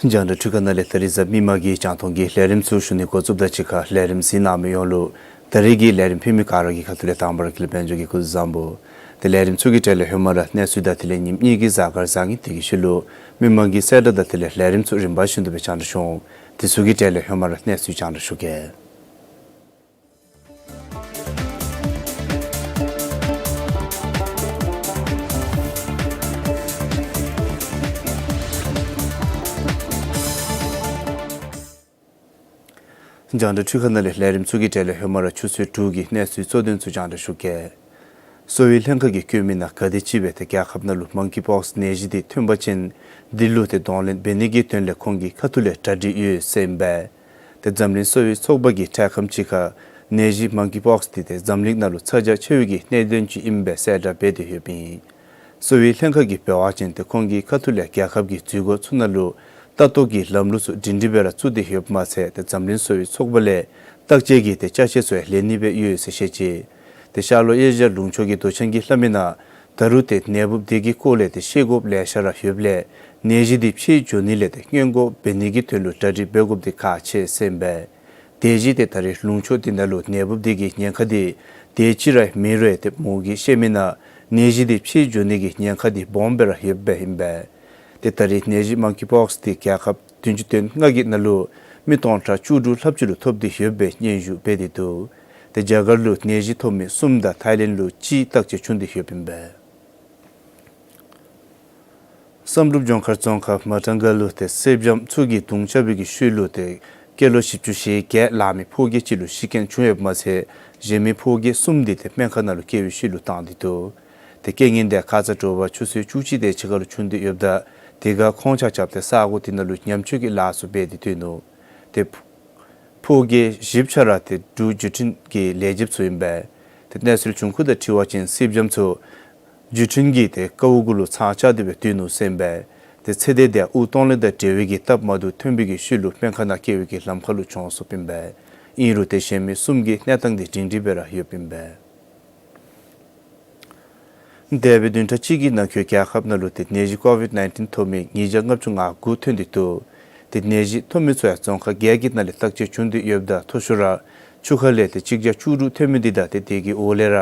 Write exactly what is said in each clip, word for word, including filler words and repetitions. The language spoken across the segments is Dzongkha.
རྒྱང་བསྒྲགས་འཕྲུལ་ཁང་ནང་ལས་ད་རིས་གཟའ་མིག་དམར་གྱི་རྒྱང་མཐོང་གི་ལས་རིམ་ཚུ་ཞུ་ནི་འགོ་བཙུགསཔ་དང་གཅིག་ཁར་ལས་རིམ་གཟིགས་གནང་མི་ཡོངས་ལུ་ད་རིས་ཀྱི་ལས་རིམ་ཕུལ་མི་ག་ར་གི་ཁ་ཐུག་ལས་དང་པ་ར་དགེ་ལེགས་དཔལ་འབྱོར་གྱིས་སྐུ་གཟུགས་བཟང་པོ། ཏེ་ལས་རིམ་ཚུ་གི་གྲས་ལས་ཧེ་མ་ར་གནས་ཚུལ་དང་དེ་ལས་ཉིནམ་གཉིས་ཀྱི་གཟའ་སྐར་བཟང་ངན་དེ་གི་ཤུལ་ལུ་མི་མང་གི་གསལ་བསྒྲགས་དང་དེ་ལས་ལས་རིམ་ཚུ་རིམ་པ་བཞིན་དུ་སྦེ་རྒྱང་བསྒྲགས་ཞུ་འོང་། དེ་ཚུ་གི་གྲས་ལས་ཧེ་མ་ར་གནས་ཚུལ་རྒྱང་བསྒྲགས་ཞུ་གེ། རྒྱང་བསྒྲགས་འཕྲུལ་ཁང་ནང་ལས་ལས་རིམ་ཚུ་གི་གྲས་ལས་ཧེ་མ་ར་ཆུ་ཚོད་དྲུག་གི་གནས་ཚུལ་གཙོ་དོན་ཚུ་རྒྱང་བསྒྲགས་ཞུ་གེ། གསོ་བའི་ལྷན་ཁག་གིས་བཀོད་མི་ནང་ག་དེ་ཅིག་སྦེ་ཏེ་རྒྱལ་ཁབ་ནང་ལུ་མང་ཀི་པོགསི་ནད་གཞི་དེ་ཐོན་པ་ཅིན་དེ་ལུ་ཏེ་གདོང་ལེན་འབད་ནི་གི་དོན་ལས་ཁོང་གི་ཁ་ཐུག་ལས་གྲ་སྒྲིག་ཡོད་ཟེར་ཨིན་པས། ཏེ་འཛམ་གླིང་གསོ་བའི་ཚོགས་པ་གིས་འཕྲལ་ཁམས་ཅིག་ཁར་ནད་གཞི་མང་ཀི་པོགསི་དེ་ཏེ་འཛམ་གླིང་ནང་ལུ་ཚ་གྱང་ཆེ་བའི་གི་གནད་དོན་ཅིག་ཨིན་པའི་གསལ་བསྒྲགས་འབད་དེ་ཡོདཔ་ཨིན། གསོ་བའི་ལྷན་ཁག་གིས་འབད་བ་ཅིན་ཏེ་ཁོང་གི་ཁ་ཐུག་ལས་རྒྱལ་ཁབ་ཀྱི་འཛུལ་སྒོ་ཚུ་ནང་ལུ་ལྟ་རྟོག་གི་ལམ་ལུགས་ཚུ་སྒྲིང་སྒྲིང་སྦེ་ར་བཙུགས་ཏེ་ཡོདཔ་མ་ཚད་ཏེ་འཛམ་གླིང་གསོ་བའི་ཚོགས་པ་ལས་བརྟག་དཔྱད་ཀྱི་ཏེ་ཅ་ཆས་ཚུ་ཡང་ལེན་ནི་སྦེ་ཡོད་ཟེར་བཤད་ཅི། ཏེ་ཤར་ལྷོ་ཨེ་ཤི་ཡ་ལུང་ཕྱོགས་ཀྱི་མདོ་ཆེན་གྱི་ལྷ་མི་ནང་ད་རུང་ཏེ་ནད་འབུཔ་དེ་གི་སྐོར་ལས་ཏེ་ཤེས་དགོཔ་ལེ་ཤ་ར་ཡོདཔ་ལས་ནད་གཞི་དེ་ཕྱི་འགྱོ་ནི་ལས་ཏེ་སྔོན་འགོག་འབད་ནི་གི་དོན་ལུ་གྲ་སྒྲིག་འབད་དགོཔ་དེ་ཁག་ཆེ་ཟེར་ཨིན་པས། དེ་བཞིན་ཏེ་ད་རེས་ལུང་ཕྱོགས་དེ་ནང་ལུ་ནད་འབུཔ་དེ་གི་ཉེན་ཁ་དེ་དེ་ཅིག་ར་མེད་རུང་ཏེ་མོ་གིས་བཤད་མི་ནང་ནད་གཞི་དེ་ཕྱི་འགྱོ་ནི་གི་ཉེན་ཁ་དེ་སྦོམ་སྦེ་ར་ཡོདཔ་ཨིན་པས། ཏེ་ད་རེས་ནད་གཞི་མང་ཀི་པོགསི་དེ་རྒྱལ་ཁབ་བདུན་ཅུ་དོན་ལྔ་གི་ནང་ལུ་མི་སྟོང་ཕྲག་བཅུ་དྲུག་ལྷགཔ་ཅིག་ལུ་ཐོབ་སྟེ་ཡོད་པའི་སྙན་ཞུ་འབད་དེ་འདུག། ཏེ་རྒྱ་གར་ལུ་ནད་གཞི་ཐོབ་མི་གསུམ་དང་ཐའི་ལེནཌ་ལུ་གཅིག་བརྟག་དཔྱད་བྱུང་སྟེ་ཡོདཔ་ཨིན་པས། བསམ་གྲུབ་ལྗོངས་མཁར་རྫོང་ཁག་མ་ཊང་ཁ་ལུ་ཏེ་སེར་སྦྱངམ་ཚུ་གིས་རྡུང་རྐྱབ་པའི་གི་ཤུལ་ལུ་ཏེ་སྐྱེས་ལོ་བཞི་བཅུ་ཞེ་བརྒྱད་ལང་མི་ཕོ་སྐྱེས་ཅིག་ལུ་ཤི་རྐྱེན་བྱུང་ཡོདཔ་མ་ཚད་གཞན་མི་ཕོ་སྐྱེས་གསུམ་དེ་ཏེ་སྨན་ཁང་ནང་ལུ་བསྐྱལ་བའི་ཤུལ་ལུ་བཏང་སྟེ་འདུག། ཏེ་རྐྱེན་ངན་དེ་ཁ་ཙ་དྲོ་པ་ཆུ་ཚོད་བཅུ་གཅིག་དེ་ཅིག་ཁར་ལུ་བྱུང་སྟེ་ཡོདཔ་ད་དེ་ཁར་ཁོང་ཆ་ཁྱབ་ཏེ་ས་གོ་དེ་ནང་ལུ་ཉམས་བཅོས་ཀྱི་ལཱ་ཚུ་འབད་དེ་སྡོད་ནུག། ཏེ་ཕོ་སྐྱེས་བཞི་ཆ་ར་ཏེ་འབྲུག་བརྒྱུད་འཕྲིན་གྱི་ལས་བྱེདཔ་ཚུ་ཨིན་པས། ཏེ་གནས་ཚུལ་བྱུང་ཁུངས་དང་འཁྲིལ་བ་ཅིན་སེར་སྦྱངམ་ཚུ་བརྒྱུད་འཕྲིན་གྱི་ཏེ་ཀཝ་གུ་ལུ་ཚང་བཅའ་སྟེ་སྦེ་སྡོད་ནུག་ཟེར་ཨིན་པས། ཏེ་ཚེ་འདས་དེ་ཡང་དབུགས་གཏོང་ལེན་དང་འབྲེལ་བའི་གི་སྟབས་མ་བདེཝ་ཐོན་པའི་གི་ཤུལ་ལུ་སྨན་ཁང་ནང་བསྐྱལ་བའི་གི་ལམ་ཁར་ལུ་བྱོན་སོཔ་ཨིན་པས། ཨིན་རུང་ཏེ་གཞན་མི་གསུམ་གྱི་གནས་སྟངས་དེ་སྒྲིང་སྒྲིང་སྦེ་ར་ཡོདཔ་ཨིན་པས། འདས་པའི་བདུན་ཕྲག་གཅིག་གི་ནང་འཁོད་རྒྱལ་ཁབ་ནང་ལུ་ཏེ་ནད་གཞི་ཀོ་ཝིཌ་ནའིན་ཊིན་ཐོབ་མི་ཉིས་བརྒྱ་ལྔ་བཅུ་ང་དགུ་ཐོན་ཏེ་འདུག། ཏེ་ནད་གཞི་ཐོབ་མི་ཚུ་ཡང་རྫོང་ཁག་བརྒྱད་ཀྱི་ནང་ལས་བརྟག་དཔྱད་བྱུང་སྟེ་ཡོདཔ་ད་མཐོ་ཤོས་ར་ཆུ་ཁ་ལས་ཏེ་གཅིག་བརྒྱ་བཅུ་དྲུག་ཐོན་མི་དེ་དང་ཏེ་དེ་གི་འོག་ལས་ར་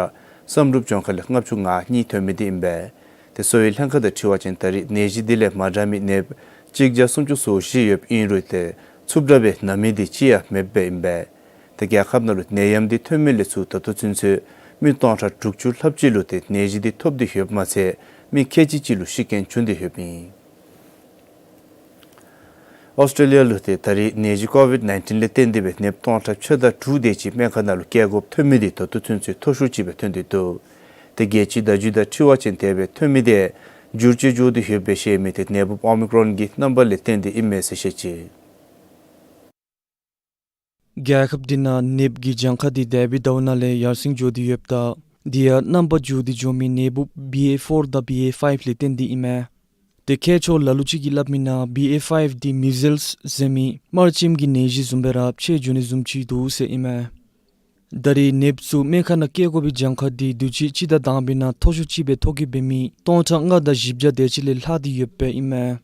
བསམ་གྲུབ་ལྗོངས་མཁར་ལས་ལྔ་བཅུ་ང་གཉིས་ཐོན་མི་དེ་ཨིན་པས། ཏེ་གསོ་བའི་ལྷན་ཁག་དང་འཁྲིལ་བ་ཅིན་ད་རེས་ནད་གཞི་དེ་ལས་མ་དྲག་མི་ནདཔ་གཅིག་བརྒྱ་སུམ་ཅུ་སོ་བཞི་ཡོདཔ་ཨིན་རུང་ཏེ་རྩུབ་དྲགས་སྦེ་ན་མི་དེ་གཅིག་ཡང་མེདཔ་ཨིན་པས། ཏེ་རྒྱལ་ཁབ་ནང་ལུ་ནད་ཡམས་དེ་ཐོན་མི་ལས་ཚུར་ད་ལྟོ་ཚུན་ཚོད་མི་སྟོང་ཕྲག་དྲུག་ཅུ་ལྷགཔ་ཅིག་ལུ་ཏེ་ནད་གཞི་དེ་ཐོབ་སྟེ་ཡོདཔ་མ་ཚད་མི་ཁལ་གཅིག་ཅིག་ལུ་ཤི་རྐྱེན་བྱུང་སྟེ་ཡོདཔ་ཨིན། ཨོསི་ཊྲེ་ལི་ཡ་ལུ་ཏེ་ད་རེས་ནད་གཞི་ཀོ་ཝིཌ་ནའིན་ཊིན་ལས་བརྟེན་ཏེ་སྦེ་ནདཔ་སྟོང་ཕྲག་ཕྱེད་དང་དྲུག་དེ་ཅིག་སྨན་ཁང་ནང་ལུ་བསྐྱལ་དགོཔ་ཐོན་མི་དེ་ད་ལྟོ་ཚུན་ཚོད་མཐོ་ཤོས་ཅིག་སྦེ་ཐོན་ཏེ་འདུག། ཏེ་རྒྱལ་སྤྱིའི་བརྡ་བརྒྱུད་དང་འཁྲིལ་བ་ཅིན་དེ་སྦེ་ཐོན་མི་དེ་འགྱུར་བཅོས་འགྱོ་སྟེ་ཡོད་པའི་ཤེས་མི་དེ་ནད་འབུཔ་ཨོ་མི་ཀྲོན་གྱི་རྣམ་པ་ལས་བརྟེན་ཏེ་ཨིན་མས་ཟེར་བཤད་ཅི། རྒྱལ་ཁབ་དེ་ནང་ནདཔ་གི་གྱངས་ཁ་དེ་འདས་པའི་ཟླཝ་ནང་ལས་ཡར་སེང་འགྱོ་སྟེ་ཡོདཔ་ད་དེ་ཡང་རྣམ་པ་འགྱུར་ཏེ་འགྱོ་མི་ནད་འབུཔ་བི་ཨེ་ཕོར་དང་བི་ཨེ་ཕའིབ་ལས་བརྟེན་ཏེ་ཨིན་མས། དེ་མཁས་མཆོག་ལ་ལུ་ཅིག་གིས་སླབ་མི་ནང་བི་ཨེ་ཕའིབ་འདི་མི་ཟེལསི་ཟེར་མི་དམར་ཆེམས་ཀྱི་ནད་གཞི་བཟུམ་སྦེ་ར་ཕྱེ་འགྱོ་ནི་བཟུམ་ཅིག་འདུག་ཟེར་ཨིན་མས། ད་རེས་ནདཔ་ཚུ་སྨན་ཁང་ནང་བསྐྱལ་དགོ་པའི་གྱངས་ཁ་འདི་དུས་ཅི་སྤྱི་ཟླ་དང་པའི་ནང་མཐོ་ཤོས་ཅིག་སྦེ་ཐོབ་གེ་འབད་མི་སྟོང་ཕྲག་ལྔ་དང་བཞི་བརྒྱ་དེ་ཅིག་ལས་ལྷག་སྟེ་ཡོདཔ་ཨིན་མས།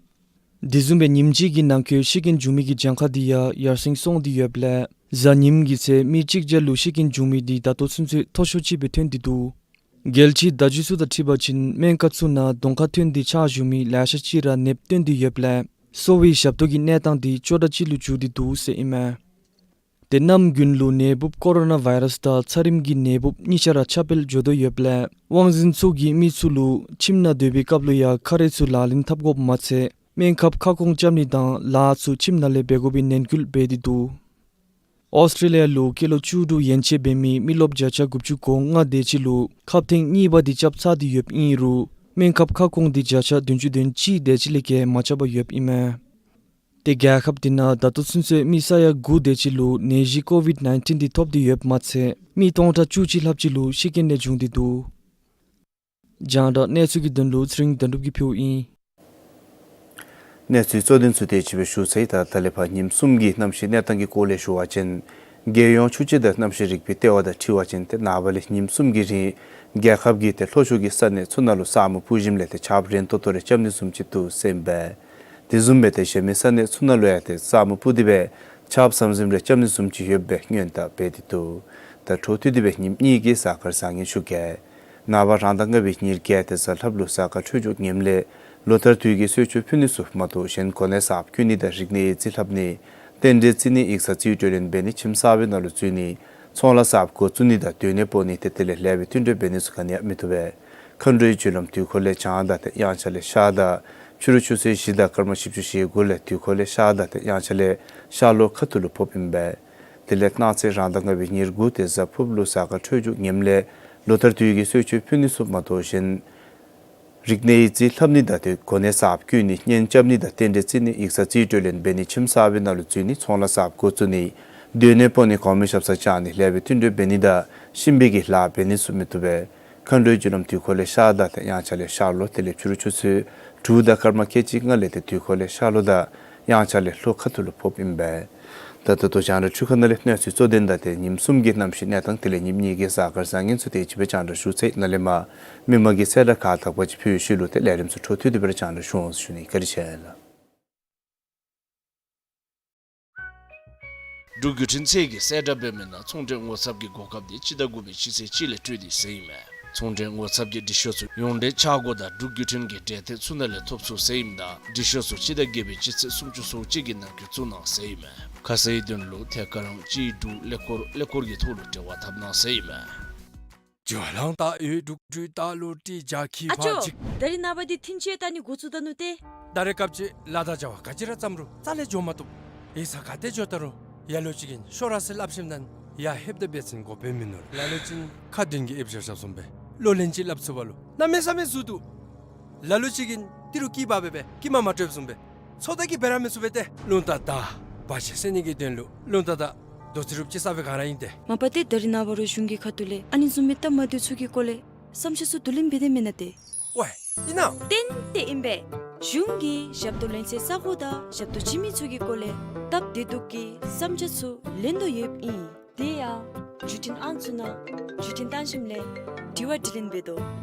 དེ་བཟུམ་སྦེ་ཉིནམ་གཅིག་གི་ནང་འཁོད་ཤི་རྐྱེན་འབྱུང་མི་གི་གྱངས་ཁ་འདི་ཡང་ཡར་སེང་སོང་སྟེ་ཡོདཔ་ལས་གཟའ་ཉིམ་གི་ཚེ་མི་གཅིག་བརྒྱ་ལུ་ཤི་རྐྱེན་འབྱུང་མི་འདི་ད་ལྟོ་ཚུན་ཚོད་མཐོ་ཤོས་ཅིག་སྦེ་ཐོན་ཏེ་འདུག། རྒྱལ་སྤྱིའི་བརྡ་བརྒྱུད་ཚུ་དང་འཁྲིལ་བ་ཅིན་སྨན་ཁང་ཚུ་ནང་གདོང་ཁར་ཐོན་ཏེ་ཕྱག་ཞུ་མི་ལེ་ཤ་ཅིག་ར་ནདཔ་བཏོན་ཏེ་ཡོདཔ་ལས་གསོ་བའི་ཞབས་ཏོག་གི་གནས་སྟངས་འདི་སྐྱོ་དྲགས་ཅིག་ལུ་འགྱུར་ཏེ་འདུག་ཟེར་ཨིན་མས། དེ་གནམ་དགུན་ལུ་ནད་འབུཔ་ཀོ་རོ་ན་བཱའི་རཱསི་དང་ཚ་རིམས་ཀྱི་ནད་འབུཔ་གཉིས་ཆ་ར་ཁྱབ་སྤེལ་འགྱོ་དོ་ཡོདཔ་ལས་དབང་འཛིན་ཚུ་གིས་མི་ཚུ་ལུ་ཁྱིམ་ནང་སྡོད་པའི་སྐབས་ལུ་ཡང་ཁ་རས་ཚུ་ལག་ལེན་འཐབ་དགོཔ་མ་ཚད་སྨན་ཁབ་ཁ་སྐོང་རྐྱབ་ནི་དང་ལཱ་ཚུ་ཁྱིམ་ནང་ལས་འབད་དགོ་པའི་ནན་སྐུལ་འབད་དེ་འདུག། ཨོསི་ཊྲེ་ལི་ཡ་ལུ་སྐྱེས་ལོ་བཅུ་དྲུག་ཡན་ཆད་འབད་མི་མི་རློབས་བརྒྱ་ཆ་དགུ་བཅུ་གོ་ལྔ་དེ་ཅིག་ལུ་ཁབ་ཐེངས་གཉིས་པ་དེ་རྐྱབ་ཚར་ཏེ་ཡོདཔ་ཨིན་རུང་སྨན་ཁབ་ཁ་སྐོང་དེ་བརྒྱ་ཆ་བདུན་ཅུ་དོན་གཅིག་དེ་ཅིག་ལས་བརྒལ་མ་རྐྱབ་པར་ཡོདཔ་ཨིན་མས། དེ་རྒྱལ་ཁབ་དེ་ནང་ད་ལྟོ་ཚུན་ཚོད་མི་ས་ཡ་དགུ་དེ་ཅིག་ལུ་ནད་གཞི་ཀོ་ཝིཌ་ནའིན་ཊིན་དེ་ཐོབ་སྟེ་ཡོདཔ་མ་ཚད་མི་སྟོང་ཕྲག་བཅུ་གཅིག་ལྷགཔ་ཅིག་ལུ་ཤི་རྐྱེན་ལས་བྱུང་སྟེ་འདུག། རྒྱང་བསྒྲགས་གནས་ཚུལ་གྱི་དོན་ལུ་ཚེ་རིང་དོན་གྲུབ་ཀྱིས་ཕུལཝ་ཨིན། གནས་ཚུལ་གཙོ་དོན་ཚུ་དེ་ཅིག་སྦེ་ཞུ་ཚར་ཡི། ད་ད་ལས་ཕར་ཉིནམ་གསུམ་གྱི་གནམ་གཤིས་གནས་སྟངས་ཀྱི་སྐོར་ལས་ཞུ་བ་ཅིན་རྒྱལ་ཡོངས་ཆུ་སྤྱི་དང་གནམ་གཤིས་རིག་པའི་ལྟེ་བ་དང་འཁྲིལ་བ་ཅིན་ཏེ་ནངས་པ་ལས་ཉིནམ་གསུམ་གྱི་རིང་རྒྱལ་ཁབ་ཀྱི་ཏེ་ལྷོ་ཕྱོགས་ཀྱི་ས་གནས་ཚུ་ནང་ལུ་ས་སྨུག་སྤུབས་ཞིནམ་ལས་ཏེ་ཆརཔ་རན་ཏོག་ཏོ་རེ་རྐྱབ་ནི་བཟུམ་ཅིག་འདུག་ཟེར་ཨིན་པས། དེ་བཟུམ་སྦེ་ཏེ་གཞན་མི་ས་གནས་ཚུ་ནང་ལུ་ཡང་ཏེ་ས་སྨུག་སྤུབས་ཏེ་སྦེ་ཆརཔ་ཟམ་ཟིམ་རེ་རྐྱབ་ནི་བཟུམ་ཅིག་ཡོདཔ་སྦེ་སྔོན་བརྡ་འབད་དེ་འདུག། ད་འཕྲོ་མཐུད་དེ་སྦེ་ཉིནམ་གཉིས་ཀྱི་གཟའ་སྐར་བཟང་ངན་ཞུ་གེ། ནངས་པ་རང་ཟླ་ལྔ་པའི་ཉེར་བརྒྱད་ཏེ་གཟའ་ལྷགཔ་ལུ་གཟའ་སྐར་འཕྲོད་སྦྱོར་ངནམ་ལས་ལོ་ལྟར་དུས་ཀྱི་གསོལ་མཆོད་ཕུལ་ནི་ཚུ་མ་གཏོགས་གཞན་གོ་གནས་གསརཔ་བསྐོ་ནི་དང་རིག་གནས་ཡིག་རྩིས་ལྷབ་ནི་རྟེན་འབྲེལ་བརྩི་ནི་ཡིག་ཚང་རྩིས་སྤྲོད་ལེན་འབད་ནི་ཁྱིམ་གསར་པའི་ནང་ལུ་འཛུལ་ནི་ཚོང་ལཱ་གསརཔ་འགོ་བཙུགས་ནི་དང་སྡོད་གནས་སྤོ་ནི་ཏེ་དེ་ལས་ལེགས་པའི་བསྟུན་གྲོས་འབད་ནི་ཚུ་ག་ནི་ཡང་མི་བཏུབ་པས། མཁའ་འགྲོའི་རྒྱུ་ལམ་དུས་འཁོར་ལས་བྱང་དང་ཏེ་དབྱངས་འཆར་ལས་ཤར་དང་ཕྱི་རུ་ཆུ་ཚོད་བཞི་དང་སྐར་མ་བཞི་བཅུ་ཞེ་དགུ་ལས་དུས་འཁོར་ལས་ཤར་དང་ཏེ་དབྱངས་འཆར་ལས་ཤར་ལྷོ་ཁ་ཐུག་ལུ་ཕོགཔ་ཨིན་པས། དེ་ལས་གནངས་ཚེ་རང་ཟླ་ལྔ་པའི་ཉེར་དགུ་ཏེ་གཟའ་ཕུརཔ་ལུ་གཟའ་སྐར་འཕྲོད་སྦྱོར་ངནམ་ལས་ལོ་ལྟར་དུས་ཀྱི་གསོལ་མཆོད་ཕུལ་ནི་ཚུ་མ་གཏོགས་གཞན་རིག་གནས་ཡིག་རྩིས་ལྷབ་ནི་དང་ཏེ་གོ་གནས་གསརཔ་བསྐོ་ནི་གཉེན་རྐྱབ་ནི་དང་རྟེན་འབྲེལ་བརྩི་ནི་ཡིག་ཚང་རྩིས་སྤྲོད་ལེན་འབད་ནི་ཁྱིམ་གསར་པའི་ནང་ལུ་འཛུལ་ནི་ཚོང་ལཱ་གསརཔ་འགོ་བཙུགས་ནི་སྡོད་གནས་སྤོ་ནི་གོང་མའི་ཞབས་སར་བཅར་ནི་ལེགས་པའི་བསྟུན་གྲོས་འབད་ནི་དང་གཤིན་པོའི་གི་ལཱ་འབད་ནི་ཚུ་མི་བཏུབ་པས། མཁའ་འགྲོའི་རྒྱུ་ལམ་དུས་འཁོར་ལས་ཤར་དང་ཏེ་དབྱངས་འཆར་ལས་ཤར་ལྷོ་དེ་ལས་ཕྱི་རུ་ཆུ་ཚོད་དྲུག་དང་སྐར་མ་ཁལ་གཅིག་ལྔ་ལས་ཏེ་དུས་འཁོར་ལས་ཤར་ལྷོ་དང་དབྱངས་འཆར་ལས་ལྷོ་ཁ་ཐུག་ལུ་ཕོགཔ་ཨིན་པས། ད་ད་ལྟོ་རྒྱང་བསྒྲགས་འཕྲུལ་ཁང་ནང་ལས་གནས་ཚུལ་གཙོ་དོན་དང་ཏེ་ཉིནམ་གསུམ་གྱི་གནམ་གཤིས་གནས་སྟངས་དེ་ལས་ཉིནམ་གཉིས་ཀྱི་གཟའ་སྐར་བཟང་ངན་ཚུ་དེ་ཅིག་སྦེ་རྒྱང་བསྒྲགས་ཞུ་ཚར་ཡི། ནཱ་ལས་མར་མི་མང་གི་གསལ་བསྒྲགས་ཁག་དག་པ་ཅིག་ཕུལ་བའི་ཤུལ་ལུ་ཏེ་ལས་རིམ་ཚུ་འཕྲོ་མཐུད་དེ་སྦེ་ར་རྒྱང་བསྒྲགས་ཞུ་འོང་ཟེར་ཞུ་ནི། བཀའ་དྲིན་ཆེ་ལགས། འབྲུག་བརྒྱུད་འཕྲིན་ཚད་ཀྱིས་གསལ་བསྒྲགས་འབད་མི་ནང་ཚོང་འབྲེལ་ངོ་ཚབ་ཀྱི་གོ་སྐབས་དེ་སྤྱི་ཟླ་དགུ་པའི་སྤྱི་ཚེས་གཅིག་ལས་སྤྲོད་དེ་ཟེར་ཨིན་མས། ཚོང་འབྲེལ་ངོ་ཚབ་ཀྱི་འབྲི་ཤོག་ཚུ་ཡོངས་འབྲེལ་ཆག་སྒོ་དང་འབྲུག་བརྒྱུད་འཕྲིན་གྱི་འབྲེལ་ཐད་ཚུ་ནང་ལས་ཐོབ་ཚུགས་ཟེར་ཨིནམ་ད་འབྲི་ཤོག་ཚུ་སྤྱི་ཟླ་བརྒྱད་པའི་སྤྱི་ཚེས་སུམ་ཅུ་སོ་གཅིག་གི་ནང་འཁོད་བཙུགས་གནང་ཟེར་ཨིན་མས། ཁ་གསལ་དོན་ལུ་ཐད་ཀར་ཨང་གཅིག་དྲུག་ཀླད་ཀོར་ཀླད་ཀོར་གྱི་ཐོག་ལུ་འབྲེལ་བ་འཐབ་གནང་ཟེར་ཨིན་མས། ཨ་ཅོ། ད་རིས་ནངས་པ་འདི་ཐིན་ཅི་ལྟ་ནི་འགོ་བཙུགས་ད་ནུག་ཏེ། ད་རེས་སྐབས་ཅིག་ལཱ་དང་བྱ་བ་ག་ཅི་ར་བརྩམ་རུང་རྩ་ལས་འགྱོ་མ་བཏུབ། ཡིག་ཚང་ག་ཏེ་འགྱོ་ད་རུང་ཡ་ལོ་ཅིག་གིས་ཤོག་ར་ཟེར་སླབ་ཞིནམ་ད་ཡར་ལྷོདཔ་ད་འབད་བ་ཅིན་གོ་དཔེ་མིན་ནུག། ལ་ལོ་ཅིག་ཁ་འདོན་གྱི་ཨེབ་ཤ་ཤ་བཟུམ་སྦེ་ལོ་ལན་ཅིག་སླབ་ཚུགས་པ་ལུ་གནམ་མེད་ས་མེད་ཟུག་འདུག། ལ་ལོ་ཅིག་གིས་ཏི་རུ་ཀི་བ་སྦེ་སྦེ་ཀི་མ་མ་སྤྲོདཔ་བཟུམ་སྦེ་ཚོད་ལྟ་གིས་འབད་ར་མི་ཚུགས་པས་ཏེ། རླུང་རྟ་དང་བ་ཅིན་བསད་ནི་གི་དོན་ལུ་རླུང་རྟ་དང་རྡོ་རྩེ་རུབ་ཅིག་ས་སྦེ་ག་ར་ཨིན་ཏེ། མ་པ་ཏེ་ད་རིས་ནངས་པ་ར་གཞུང་གི་ཁ་ཐུག་ལས་ཨ་ནི་བཟུམ་མའི་སྟབས་མ་བདེཝ་ཚུ་གི་སྐོར་ལས་བསམ་འཆར་ཚུ་བསྡུ་ལེན་འབད་དེ་མེན་ན་ཏེ། ཝའེ་ཨིན་ན། ཏན་ཏན་ཨིན་པས། གཞུང་གིས་ཞབས་ཏོག་ལེན་སའི་ས་གོ་དང་ཞབས་ཏོག་བྱིན་མི་ཚུ་གི་སྐོར་ལས་སྟབས་བདེ་སྡུག་གི་བསམ་འཆར་ཚུ་ལེན་དོ་ཡོདཔ་ཨིན། དེ་ཡང་བརྒྱུད་འཕྲིན་ཨང་ཚུ་ནང་བརྒྱུད་འཕྲིན་བཏང་ཞིནམ་ལས་དྲི་བ་དྲིས་ལན་འབད་དོ།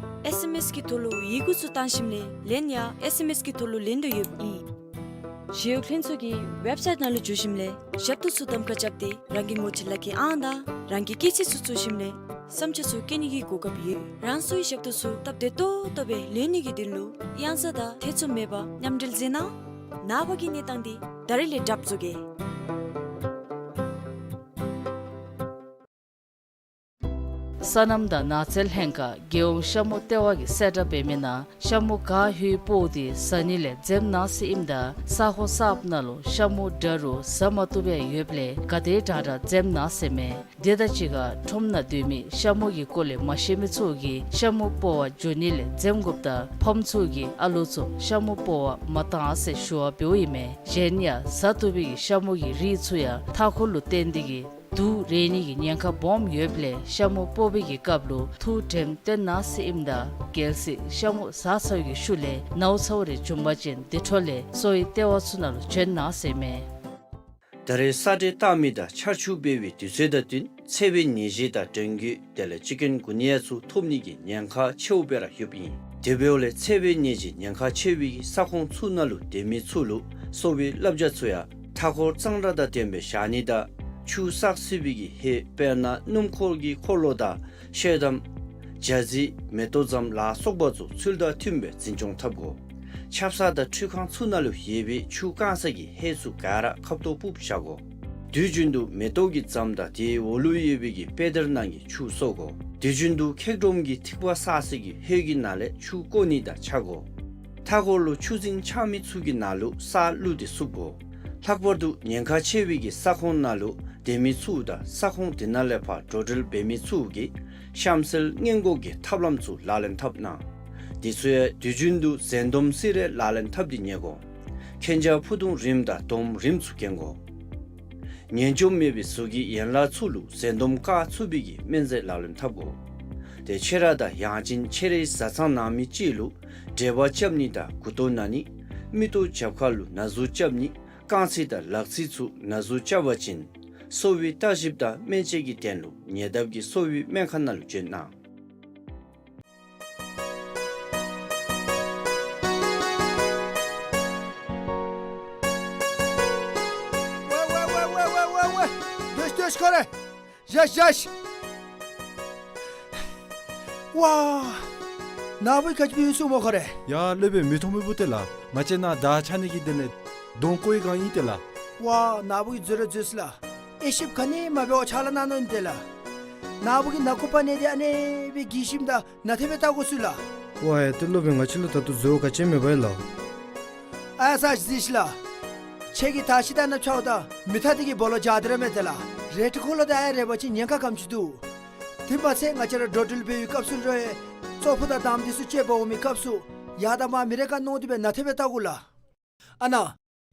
ཨེསི་ཨེམ་ཨེསི་གི་ཐོག་ལུ་ཡི་གུ་ཚུ་བཏང་ཞིནམ་ལས་ལན་ཡང་ཨེསི་ཨེམ་ཨེསི་གི་ཐོག་ལུ་ལེན་དོ་ཡོདཔ་ཨིན། ཞི་གཡོག་ལྷན་ཚོགས་ཀྱི་ཝེབ་སའིཊ་ནང་ལུ་འཛུལ་ཞིནམ་ལས་ཞབས་ཏོག་ཚུ་གདམ་ཁ་རྐྱབ་སྟེ་རང་གི་ངོ་སྤྲོད་ལག་ཁྱེར་ཨང་དང་རང་གི་སྐྱེས་ཚེས་ཚུ་བཙུགས་ཞིནམ་ལས་བསམ་འཆར་ཚུ་བཀོད་ནི་གི་གོ་སྐབས་ཡོད། རང་སོའི་ཞབས་ཏོག་ཚུ་སྟབས་བདེ་ཏོག་ཏོ་སྦེ་ལེན་ནི་གི་དོན་ལུ་གཡང་ས་དང་ཐེ་ཚོམ་མེད་པར་མཉམ་འབྲེལ་མཛད་གནང་། ནངས་པ་གི་གནས་སྟངས་འདི་ད་རིས་ལས་གྲབས་བཟོ་གེ། སོ་ནམ་དང་ནགས་ཚལ་ལྷན་ཁག་རྒྱལ་ཡོངས་ཤ་མུ་ལྟེ་བ་གིས་གསལ་བསྒྲགས་འབད་མི་ནང་ཤ་མུ་ག་ཧུས་སྤོ་སྟེ་བཟའ་ནི་ལས་འཛེམ་གནང་ཟེར་ཨིནམ་ད་ས་གོ་གསརཔ་ནང་ལུ་ཤ་མུ་འདྲ་རུང་བཟའ་མ་བཏུབ་པའི་ཡོདཔ་ལས་ག་དེ་དྲག་དྲག་འཛེམ་གནང་ཟེར་མས། དེ་དང་གཅིག་ཁར་ཁྲོམ་ནང་སྡོད་མི་ཤ་མུ་གི་སྐོར་ལས་མ་ཤེས་མི་ཚུ་གིས་ཤ་མུ་སྤོ་བར་འགྱོ་ནི་ལས་འཛེམ་དགོཔ་དང་ཕམ་ཚུ་གིས་ཨ་ལོ་ཚུ་ཤ་མུ་སྤོ་བར་མ་གཏང་ཟེར་ཞུ་བ་འབདཝ་ཨིན་མས། གཞན་ཡང་བཟའ་བཏུབ་པའི་ཤ་མུ་གི་རིགས་ཚུ་ཡང་མཐའ་འཁོར་ལུ་བརྟེན་ཏེ་གིས་ དུག་རེག་ནི་གི་ཉེན་ཁ་སྦོམ་ཡོདཔ་ལས་ཤ་མུ་སྤོ་བའི་གི་སྐབས་ལུ་ཐུགས་དྲནམ་བཏོན་གནང་ཟེར་ཨིནམ་ད་གལ་སྲིད་ཤ་མུ་ཟ་ཚར་བའི་གི་ཤུལ་ལས་ནཝ་ཚཝ་རེ་བྱུང་པ་ཅིན་དེ་འཕྲོ་ལས་གསོ་བའི་ལྟེ་བ་ཚུ་ནང་ལུ་བྱོན་གནང་ཟེར་མས། ད་རེས་ས་འདྲེས་བཏང་མི་དང་ཆར་ཆུ་འབབ་པའི་དུས་ཚོད་དང་བསྟུན་ཚ་བའི་ནད་གཞི་དང་ཌེང་གུ་དེ་ལས་ཅི་ཀུན་གུ་ནི་ཡ་ཚུ་ཐོབ་ནི་གི་ཉེན་ཁ་ཆེཝ་སྦེ་ར་ཡོདཔ་ཨིན། དེ་འབདཝ་ལས་ཚ་བའི་ནད་ཀྱི་ཉེན་ཁ་ཆེ་བའི་ས་ཁོངས་ཚུ་ནང་ལུ་སྡོད་མི་ཚུ་ལུ་གསོ་བའི་བསླབ་བྱ་ཚུ་ཡང་མཐའ་འཁོར་གཙང་སྦྲ་དང་ལྡནམ་སྦེ་བཞག་ནི་དང་ཆུ་བསགས་སྲིད་པའི་གི་ཧེ་དཔེར་ན་སྣུམ་འཁོར་གྱི་འཁོར་ལོ་དང་ཤེལ་དམ་ཇ་རྩི་མེ་ཏོག་ཙམ་ལ་སོགས་པ་ཚུ་ཚུལ་དང་མཐུནམ་སྦེ་འཛིན་སྐྱོང་འཐབ་དགོ། ཆབ་གསང་དང་ཁྲུས་ཁང་ཚུ་ནང་ལུ་ཡོད་པའི་ཆུ་བཀང་ས་གི་ཧེ་ཚུ་ག་ར་ཁབ་ཏོ་སྦུབ་བཞག་དགོ། དུས་རྒྱུན་དུ་མེ་ཏོག་གི་ཙམ་དང་དེའི་འོག་ལུ་ཡོད་པའི་གི་དཔེ་དར་ནང་གི་ཆུ་གསོ་དགོ། དུས་རྒྱུན་དུ་ཁེག་སྒྲོམ་གྱི་ཐིགས་པ་བསགས་ས་གི་ཧེ་གི་ནང་ལས་ཆུ་བཀོ་ནི་དང་ཆ་དགོ། མཐའ་འཁོར་ལུ་ཆུ་རྫིང་ཆགས་མི་ཚུ་གི་ནང་ལུ་ས་བླུགས་ཏེ་བསུབ་དགོ། ལྷག་པར་དུ་ཉེན་ཁ་ཆེ་བའི་གི་ས་ཁོངས་ནང་ལུ་སྡོད་མི་ཚུ་དང་ས་ཁོངས་དེ་ནང་ལས་ཕར་འགྲོ་འགྲུལ་འབད་མི་ཚུ་གིས་གཤམ་གསལ་སྔོན་འགོག་གི་ཐབས་ལམ་ཚུ་ལག་ལེན་འཐབ་གནང་། དེ་ཚུ་ཡང་དུས་རྒྱུན་དུ་ཟན་དོམ་སི་རེ་ལག་ལེན་འཐབ་སྟེ་ཉལ་དགོ། གན་རྒྱ་ཕུ་ཐུང་རིངམ་དང་དོམ་རིངམ་ཚུ་གྱོན་དགོ། ངན་སྐྱུགས་མེད་པའི་གཟུགས་ཀྱི་ཡན་ལག་ཚུ་ལུ་ཟན་དོམ་བཀག་ཚུགས་པའི་གི་སྨན་རྫས་ལག་ལེན་འཐབ་དགོ། ཏེ་ཆེ་ར་དང་ཡང་ཅིན་ཆེ་རའི་བཟའ་ཚང་ནང་མི་ཅིག་ལུ་འབྲས་བུ་རྐྱབ་ནི་དང་མགུ་ཏོ་ན་ནི། མིག་ཏོ་རྒྱབ་ཁ་ལུ་ན་ཟུག་རྐྱབ་ནི། རྐང་ཚིགས་དང་ལག་ཚིགས་ཚུ་ན་ཟུག་རྐྱབ་པ་ཅིན་གསོ་བའི་བརྟག་ཞིབ་དང་སྨན་དཔྱད་ཀྱི་དོན་ལུ་ཉེ་འདབས་ཀྱི་གསོ་བའི་སྨན་ཁང་ནང་ལུ་བྱོན་གནང་། ཝེ་ཝེ་ཝེ། སྡོད་སྡོད་ཁོ་རེ། བཞག་བཞག། ཝ། ནཱ་བུ་ག་ཅི་འབད་ཡི་སྨོ་ཁོ་རེ། ཡ་སློབ་དཔོན་མི་མཐོང་མི་བུ་ཏེ་ལགས། ང་བཅས་ནཱ་དར་འཕྱར་ནི་གི་དོན་ལས་གདོང་བཀོག་པའི་སྒང་ཨིན་ཏེ་ལགས། ཝ་ནཱ་བུ་གིས་འཛོལ་ར་འཛོལ་སོ་ལགས། དབྱེ་ཞིབ་ག་ནི་མ་འབད་བར་ཕྱག་ལཱ་གནང་ནི་ཨིན་ཏེ་ལགས། ནཱ་བུ་གིས་ནང་ཁུག་པ་ནི་དེ་ཨ་ནི་སྦེ་གི་ཞིནམ་ད་ནཱ་ཏེ་སྦེ་བལྟ་དགོ་ཟེར་ལགས། ཝ་ཡ་ཏེ་སློབ་དཔོན་ང་བཅས་ལུ་ད་ལྟོ་འཛོལ་བ་ག་ཅི་མེད་པས་ལགས། ཨ་ཡ་ས་ཅིག་གཟིགས་ཤིག་ལགས། ཁྱེད་ཀྱིས་དར་ཤིང་དང་ནཱ་ཕྱརཝ་ད་མེ་ཐག་དེ་གིས་སྦོ་ལོགས་འཇག་སྟེ་ར་མེད་ཏེ་ལགས། རལ་གྲི་འཁོར་ལོ་དང་ཨ་ཡ་རེག་པ་ཅིན་ཉེན་ཁ་ག་དེམ་ཅིག་འདུག། དེ་མ་ཚད་ང་བཅས་ར་འགྲོ་འགྲུལ་འབད་བའི་སྐབས་སུ་རོགས་ཙོག་པུ་དང་དམ་དེ་ཚུ་བཅད་པར་འོང་མི་སྐབས་སུ་ཡར་དང་མར་མི་རེ་ཁར་མནོ་སྟེ་སྦེ་ནཱ་ཏེ་སྦེ་བལྟ་དགོ་ལགས། ཨ་ནཱ།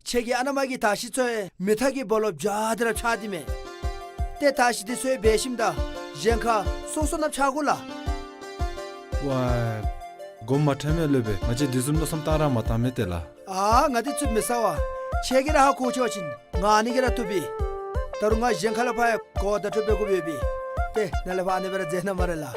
ཁྱེད་ཀྱིས་ཨ་ནཱ་མ་གི་དར་ཤིང་ཚུ་ཡང་མེ་ཐག་གིས་སྦོ་ལོགས་འཇག་སྟེ་ར་ཕྱར་ཏེ་མས། ཏེ་དར་ཤིང་དེ་ཚུ་ཡང་འབད་ཞིནམ་ད་གཞན་ཁར་སོ་སོ་ནང་ཕྱར་དགོ་ལགས། ཝ། དགོངསམ་མ་ཁྲེལ་མས་སློབ་དཔོན། ང་བཅས་དེ་བཟུམ་མནོ་བསམ་བཏང་ར་མ་བཏང་མས་ཏེ་ལགས། ཨ་ང་དེ་ཚུ་མི་ཟ་བས། ཁྱེད་ཀྱིས་ར་ཧ་གོ་ཚུགས་པ་ཅིན་ང་ཨ་ནི་གིས་ར་བཏུབ་པས། ད་རུང་ང་གཞན་ཁ་ལས་ཕར་ཡང་གོ་བརྡ་སྤྲོད་འབད་དགོ་པས། ཏེ་ནཱ་ལས་ཕར་ཨ་ནི་སྦེ་ར་མཛད་གནང་སྨ་རེ་ལགས།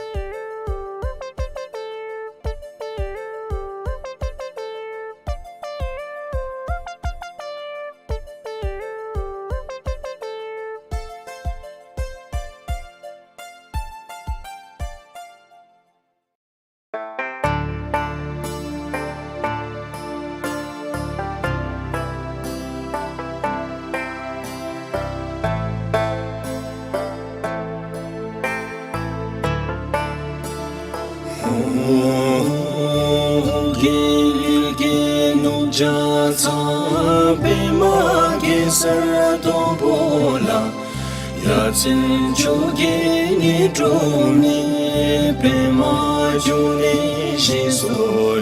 རྒྱལ་བའི་རྒྱལ་བུ་ལྕགས་ཚང་པདྨ་གེ་སར་དོང་པོ་ལ། ཡ་མཚན་མཆོག་གི་ཉི་སྒྲོན་མེ། པདྨ་འབྱུང་གནས་ཞེས་སུ་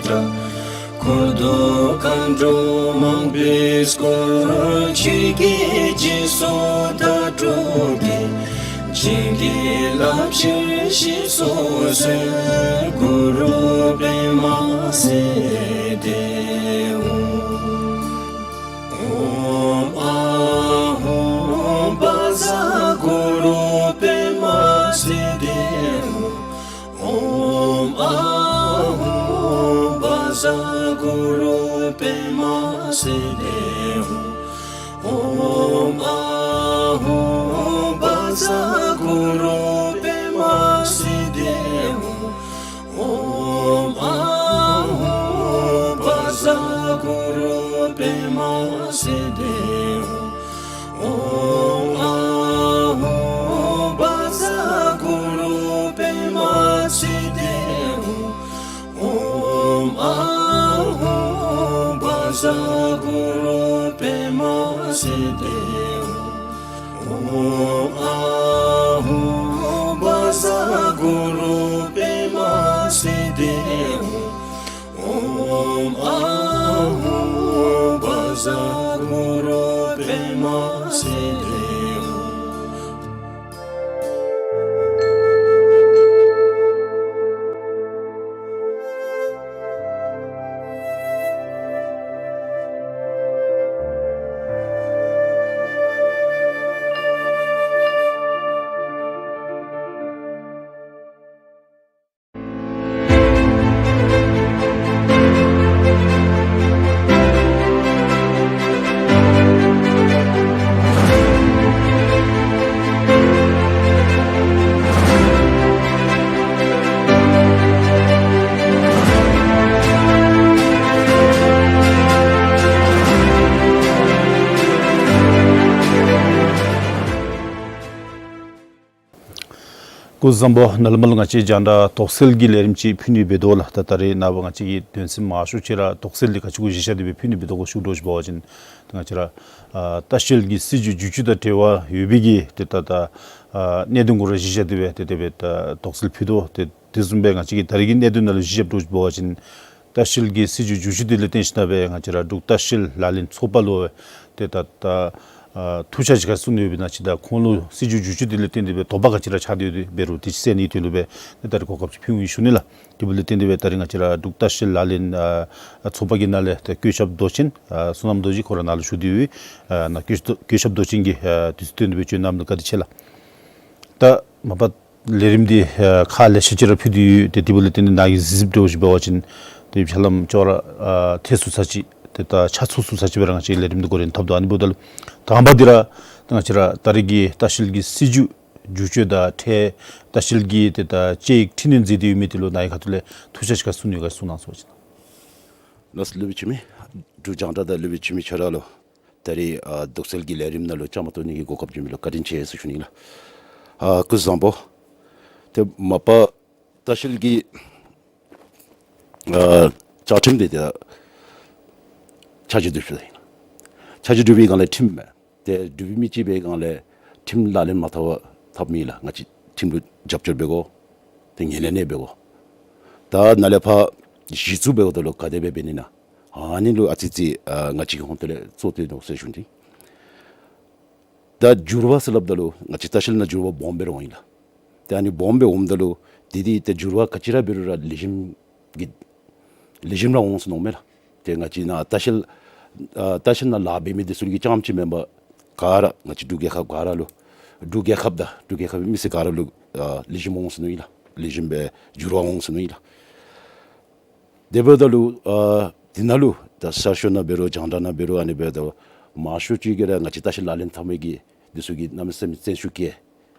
གྲགས། འཁོར་དང་མཁའ་འགྲོ་མང་པོས་བསྐོར། ཆོས་ཀྱི་རྗེས་སུ་བདག་སྒྲུབ་ཀྱི། བྱིན་གྱིས་བརླབ་ཕྱིར་གཤེགས་སུ་གསོལ། གུ་རུ་པདྨ་སིདྡྷི་ཧཱུྃ། ཨོཾ་ཨཱཿཧཱུྃ་བཛྲ་གུ་རུ་པདྨ་སིདྡྷི་ཧཱུྃ། ཨོཾ་ཨཱཿཧཱུྃ་བཛྲ་གུ་རུ་པདྨ་སིདྡྷི་ཧཱུྃ། ཨོཾ་ཨཱཿཧཱུྃ་བཛྲ་གུ་རུ་པདྨ་སིདྡྷི་ཧཱུྃ། ཨོཾ་ཨཱཿཧཱུྃ་བཛྲ་གུ་རུ་པདྨ་སིདྡྷི་ཧཱུྃ། ཨོཾ་ཨཱཿཧཱུྃ་བཛྲ་གུ་རུ་པདྨ་སིདྡྷི་ཧཱུྃ། ཨོཾ་ཨཱཿཧཱུྃ་བཛྲ་གུ་རུ་པདྨ་སིདྡྷི་ཧཱུྃ། ཨོཾ་ཨཱཿཧཱུྃ་བཛྲ་གུ་རུ་པདྨ་སིདྡྷི་ཧཱུྃ། ཨོཾ་ཨཱཿཧཱུྃ་བཛྲ་གུ་རུ་པདྨ་སིདྡྷི་ཧཱུྃ། སྐུ་གཟུགས་བཟང་པོ། ནཱ་ལས་མར་ལུ་ང་བཅས་རྒྱང་བསྒྲགས་དོགས་སེལ་གྱི་ལས་རིམ་ཅིག་ཕུལ་ནི་འབད་དོ་ལགས། ད་ད་རེས་ནངས་པ་ང་བཅས་ཀྱི་དོན་ཚན་མང་ཤོས་ཅིག་ར་དོགས་སེལ་འདི་ག་ཅི་གུ་གཞི་བཞག་སྟེ་སྦེ་ཕུལ་ནི་འབད་དོ་གོ་ཞུ་དོ་ཅིག་འབད་བ་ཅིན་ང་བཅས་ར་ཨ་ལྟ་བཤལ་གྱི་སྲིད་བྱུས་བསྒྱུར་བཅོས་དང་འབྲེལ་བ་ཡོད་པའི་གི་ཏེ་ད་ད་ཨ་གནད་དོན་གུ་ར་གཞི་བཞག་སྟེ་སྦེ་ཏེ་དེ་སྦེ་ད་དོགས་སེལ་ཕུལ་དོ། ཏེ་དེ་བཟུམ་སྦེ་ང་བཅས་ཀྱི་ད་རེས་ཀྱི་གནད་དོན་ནང་ལུ་གཞི་བཞགཔ་འདྲཝ་ཅིག་འབད་བ་ཅིན་ལྟ་བཤལ་གྱི་སྲིད་བྱུས་བསྒྱུར་བཅོས་འདི་ལུ་བརྟེན་ཞིན་ན་སྦེ་ང་བཅས་ར་འབྲུག་ལྟ་བཤལ་ལག་ལེན་ཚོགས་པ་ལུ་ཏེ་ད་ད་ཨ་ཐུགས་འཆར་ཅིག་ག་གསུངས་ནི་ཡོདཔ་ཨིན་ན་ཅིག། ད་ཁོང་ལུ་སྲིད་བྱུས་བསྒྱུར་བཅོས་འདི་ལུ་བརྟེན་ཏེ་སྦེ་དོགས་པ་ག་ཅི་ར་ཆགས་ཏེ་ཡོད་དེ་འབད་རུང་དེ་ཅིག་སེལ་ནིའི་དོན་ལུ་སྦེ་ཏེ་ད་རེས་གོ་སྐབས་ཅིག་ཕུལཝ་ཨིན་ཞུ་ནི་ལགས། དེ་འབདཝ་ལས་བརྟེན་ཏེ་སྦེ་ད་རེས་ང་བཅས་ར་འབྲུག་ལྟ་བཤལ་ལག་ལེན་ཨ་ཚོགས་པ་གི་ནང་ལས་ཏེ་བཀོད་ཁྱབ་མདོ་ཆེན་ཨ་བསོད་ནམས་རྡོ་རྗེ་ཁོ་ར་ནཱ་ལུ་བཞུགས་ཏེ་ཡོད། ཨ་ནཱ་བཀོད་བཀོད་ཁྱབ་མདོ་ཆེན་གྱིས་ཨ་དུས་ཚོད་བཏོན་ཏེ་སྦེ་བྱོན་གནངམ་ལུ་བཀའ་དྲིན་ཆེ་ལགས། ད་མ་པ་ལས་རིམ་འདི་ཨ་ཁག་ལེ་ཤ་ཅིག་ར་ཕུལ་ཏེ་ཡོད། ཏེ་དེ་འབདཝ་ལས་བརྟེན་ཏེ་ནཱ་གི་གཟིགས་གཟིགསཔ་འདྲཝ་ཅིག་འབད་བ་ཅིན་ཏེ་ཧ་ལམ་ཅོག་ར་ཨ་ཐལ་སོང་ས་ཅིག་ཏེ་ད་ཆ་ཚང་སོང་ས་ཅིག་སྦེ་ར་ང་བཅས་ལས་རིམ་འདི་འགོ་འདྲེན་འཐབ་དོ། ཨ་ནི་འབདཝ་ད་ལུ་དང་པ་འདི་ར་ང་བཅས་ར་ད་རེས་ཀྱི་ལྟ་བཤལ་གྱི་སྲིད་བྱུས་བསྒྱུར་བཅོས་དང་འཕྲལ་ལྟ་བཤལ་གྱི་ཏེ་ད་དཔྱད་ཡིག་འཕྲི་སྣོན་མཛད་དེ་ཡོད་མི་འདི་ལུ་ནཱ་གི་ཁ་ཐུག་ལས་ཐུགས་འཆར་ཅིག་ག་གསུང་ནི་ཡོད་ག་གསུང་གནང་ཟེར་བ་ཅིན། ལགས་སོ། སློབ་དཔོན་འཆི་མེད། འབྲུག་རྒྱང་བསྒྲགས་དང་སློབ་དཔོན་འཆི་མེད་ཁྱོད་ར་ལུ་ད་རེས་ཨ་དོགས་སེལ་གྱི་ལས་རིམ་ནང་ལུ་བཅའ་མར་གཏོགས་ནི་གི་གོ་སྐབས་བྱིན་མི་ལུ་བཀའ་དྲིན་ཆེ་ཟེར་ཞུ་ནི་ལགས། ཨ་སྐུ་གཟུགས་བཟང་པོ། ཏེ་མ་པ་ལྟ་བཤལ་གྱི་ཨ་བཅའ་ཁྲིམས་འདི་ཏེ་ཆ་འཇོག་བསྡུ་ཞུ་ད་ཨིན། ཆ་འཇོག་བསྡུ་བའི་སྒང་ལས་ཁྲིམས་མས། ཏེ་འབྲུག་པའི་མི་ཅིག་འབད་བའི་སྒང་ལས་ཁྲིམས་ལག་ལེན་མ་འཐབ་པར་འཐབ་མི་ལགས། ང་བཅས་ཁྲིམས་ལུ་རྒྱབ་སྐྱོར་འབད་དགོ། ཏེ་ངོས་ལེན་ནི་འབད་དགོ། ད་ནཱ་ལས་ཕར་གཞི་བཙུགས་འབདཝ་ད་ལུ་ག་དེ་སྦེ་འབད་ནི་ཨིན་ན། ཨ་ནི་ལུ་ཨ་ཙི་ཅིག་ཨ་ང་བཅས་ཀྱི་ཧོངས་ཏེ་ལས་གཙོ་བཏོན་དོ་ཟེར་ཞུ་ནི། ད་འགྱུར་བ་ཟེར་སླབ་ད་ལུ་ང་བཅས་ལྟ་བཤལ་ནང་འགྱུར་བ་སྦོམ་སྦེ་ར་འོང་ཡི་ལགས། ཏེ་ཨ་ནི་སྦོམ་སྦེ་འོངམ་ད་ལུ་དེ་དེ་ཏེ་འགྱུར་བ་ག་ཅི་ར་འབད་རུང་ར་ལེགས་ཤོམ་གྱི་ལེགས་ཤོམ་ར་འོང་ཟེར་མནོཝ་མས་ལགས། ཏེ་ང་བཅས་ནཱ་ལྟ་བཤལ་ཨ་ལྟ་བཤལ་ནང་ལཱ་འབད་མི་འདི་ཚུ་གི་རྐྱངམ་ཅིག་མེན་པར་ག་ར་ང་བཅས་འབྲུག་རྒྱལ་ཁབ་ག་ར་ལུ་འབྲུག་རྒྱལ་ཁབ་དང་འབྲུག་རྒྱལ་ཁབ་མི་སེར་ག་ར་ལུ་ཨ་ལེགས་ཤོམ་འོང་ཟེར་མནོ་ཡི་ལགས། ལེགས་ཤོམ་སྦེ་འགྱུར་བ་འོང་ཟེར་མནོ་ཡི་ལགས། དེ་འབདཝ་ད་ལུ་ཨ་དེ་ནང་ལུ་ད་གསར་ཤོག་ནང་འབད་རུང་རྒྱང་བསྒྲགས་ནང་འབད་རུང་ཨ་ནི་འབདཝ་ད་མང་ཤོས་ཅིག་གིས་ར་ང་བཅས་ལྟ་བཤལ་ལག་ལེན་འཐབ་མི་གི་འདི་ཚུ་གིས་གནམ་མེད་ས་མེད་བཙན་ཤུགས་བསྐྱེད་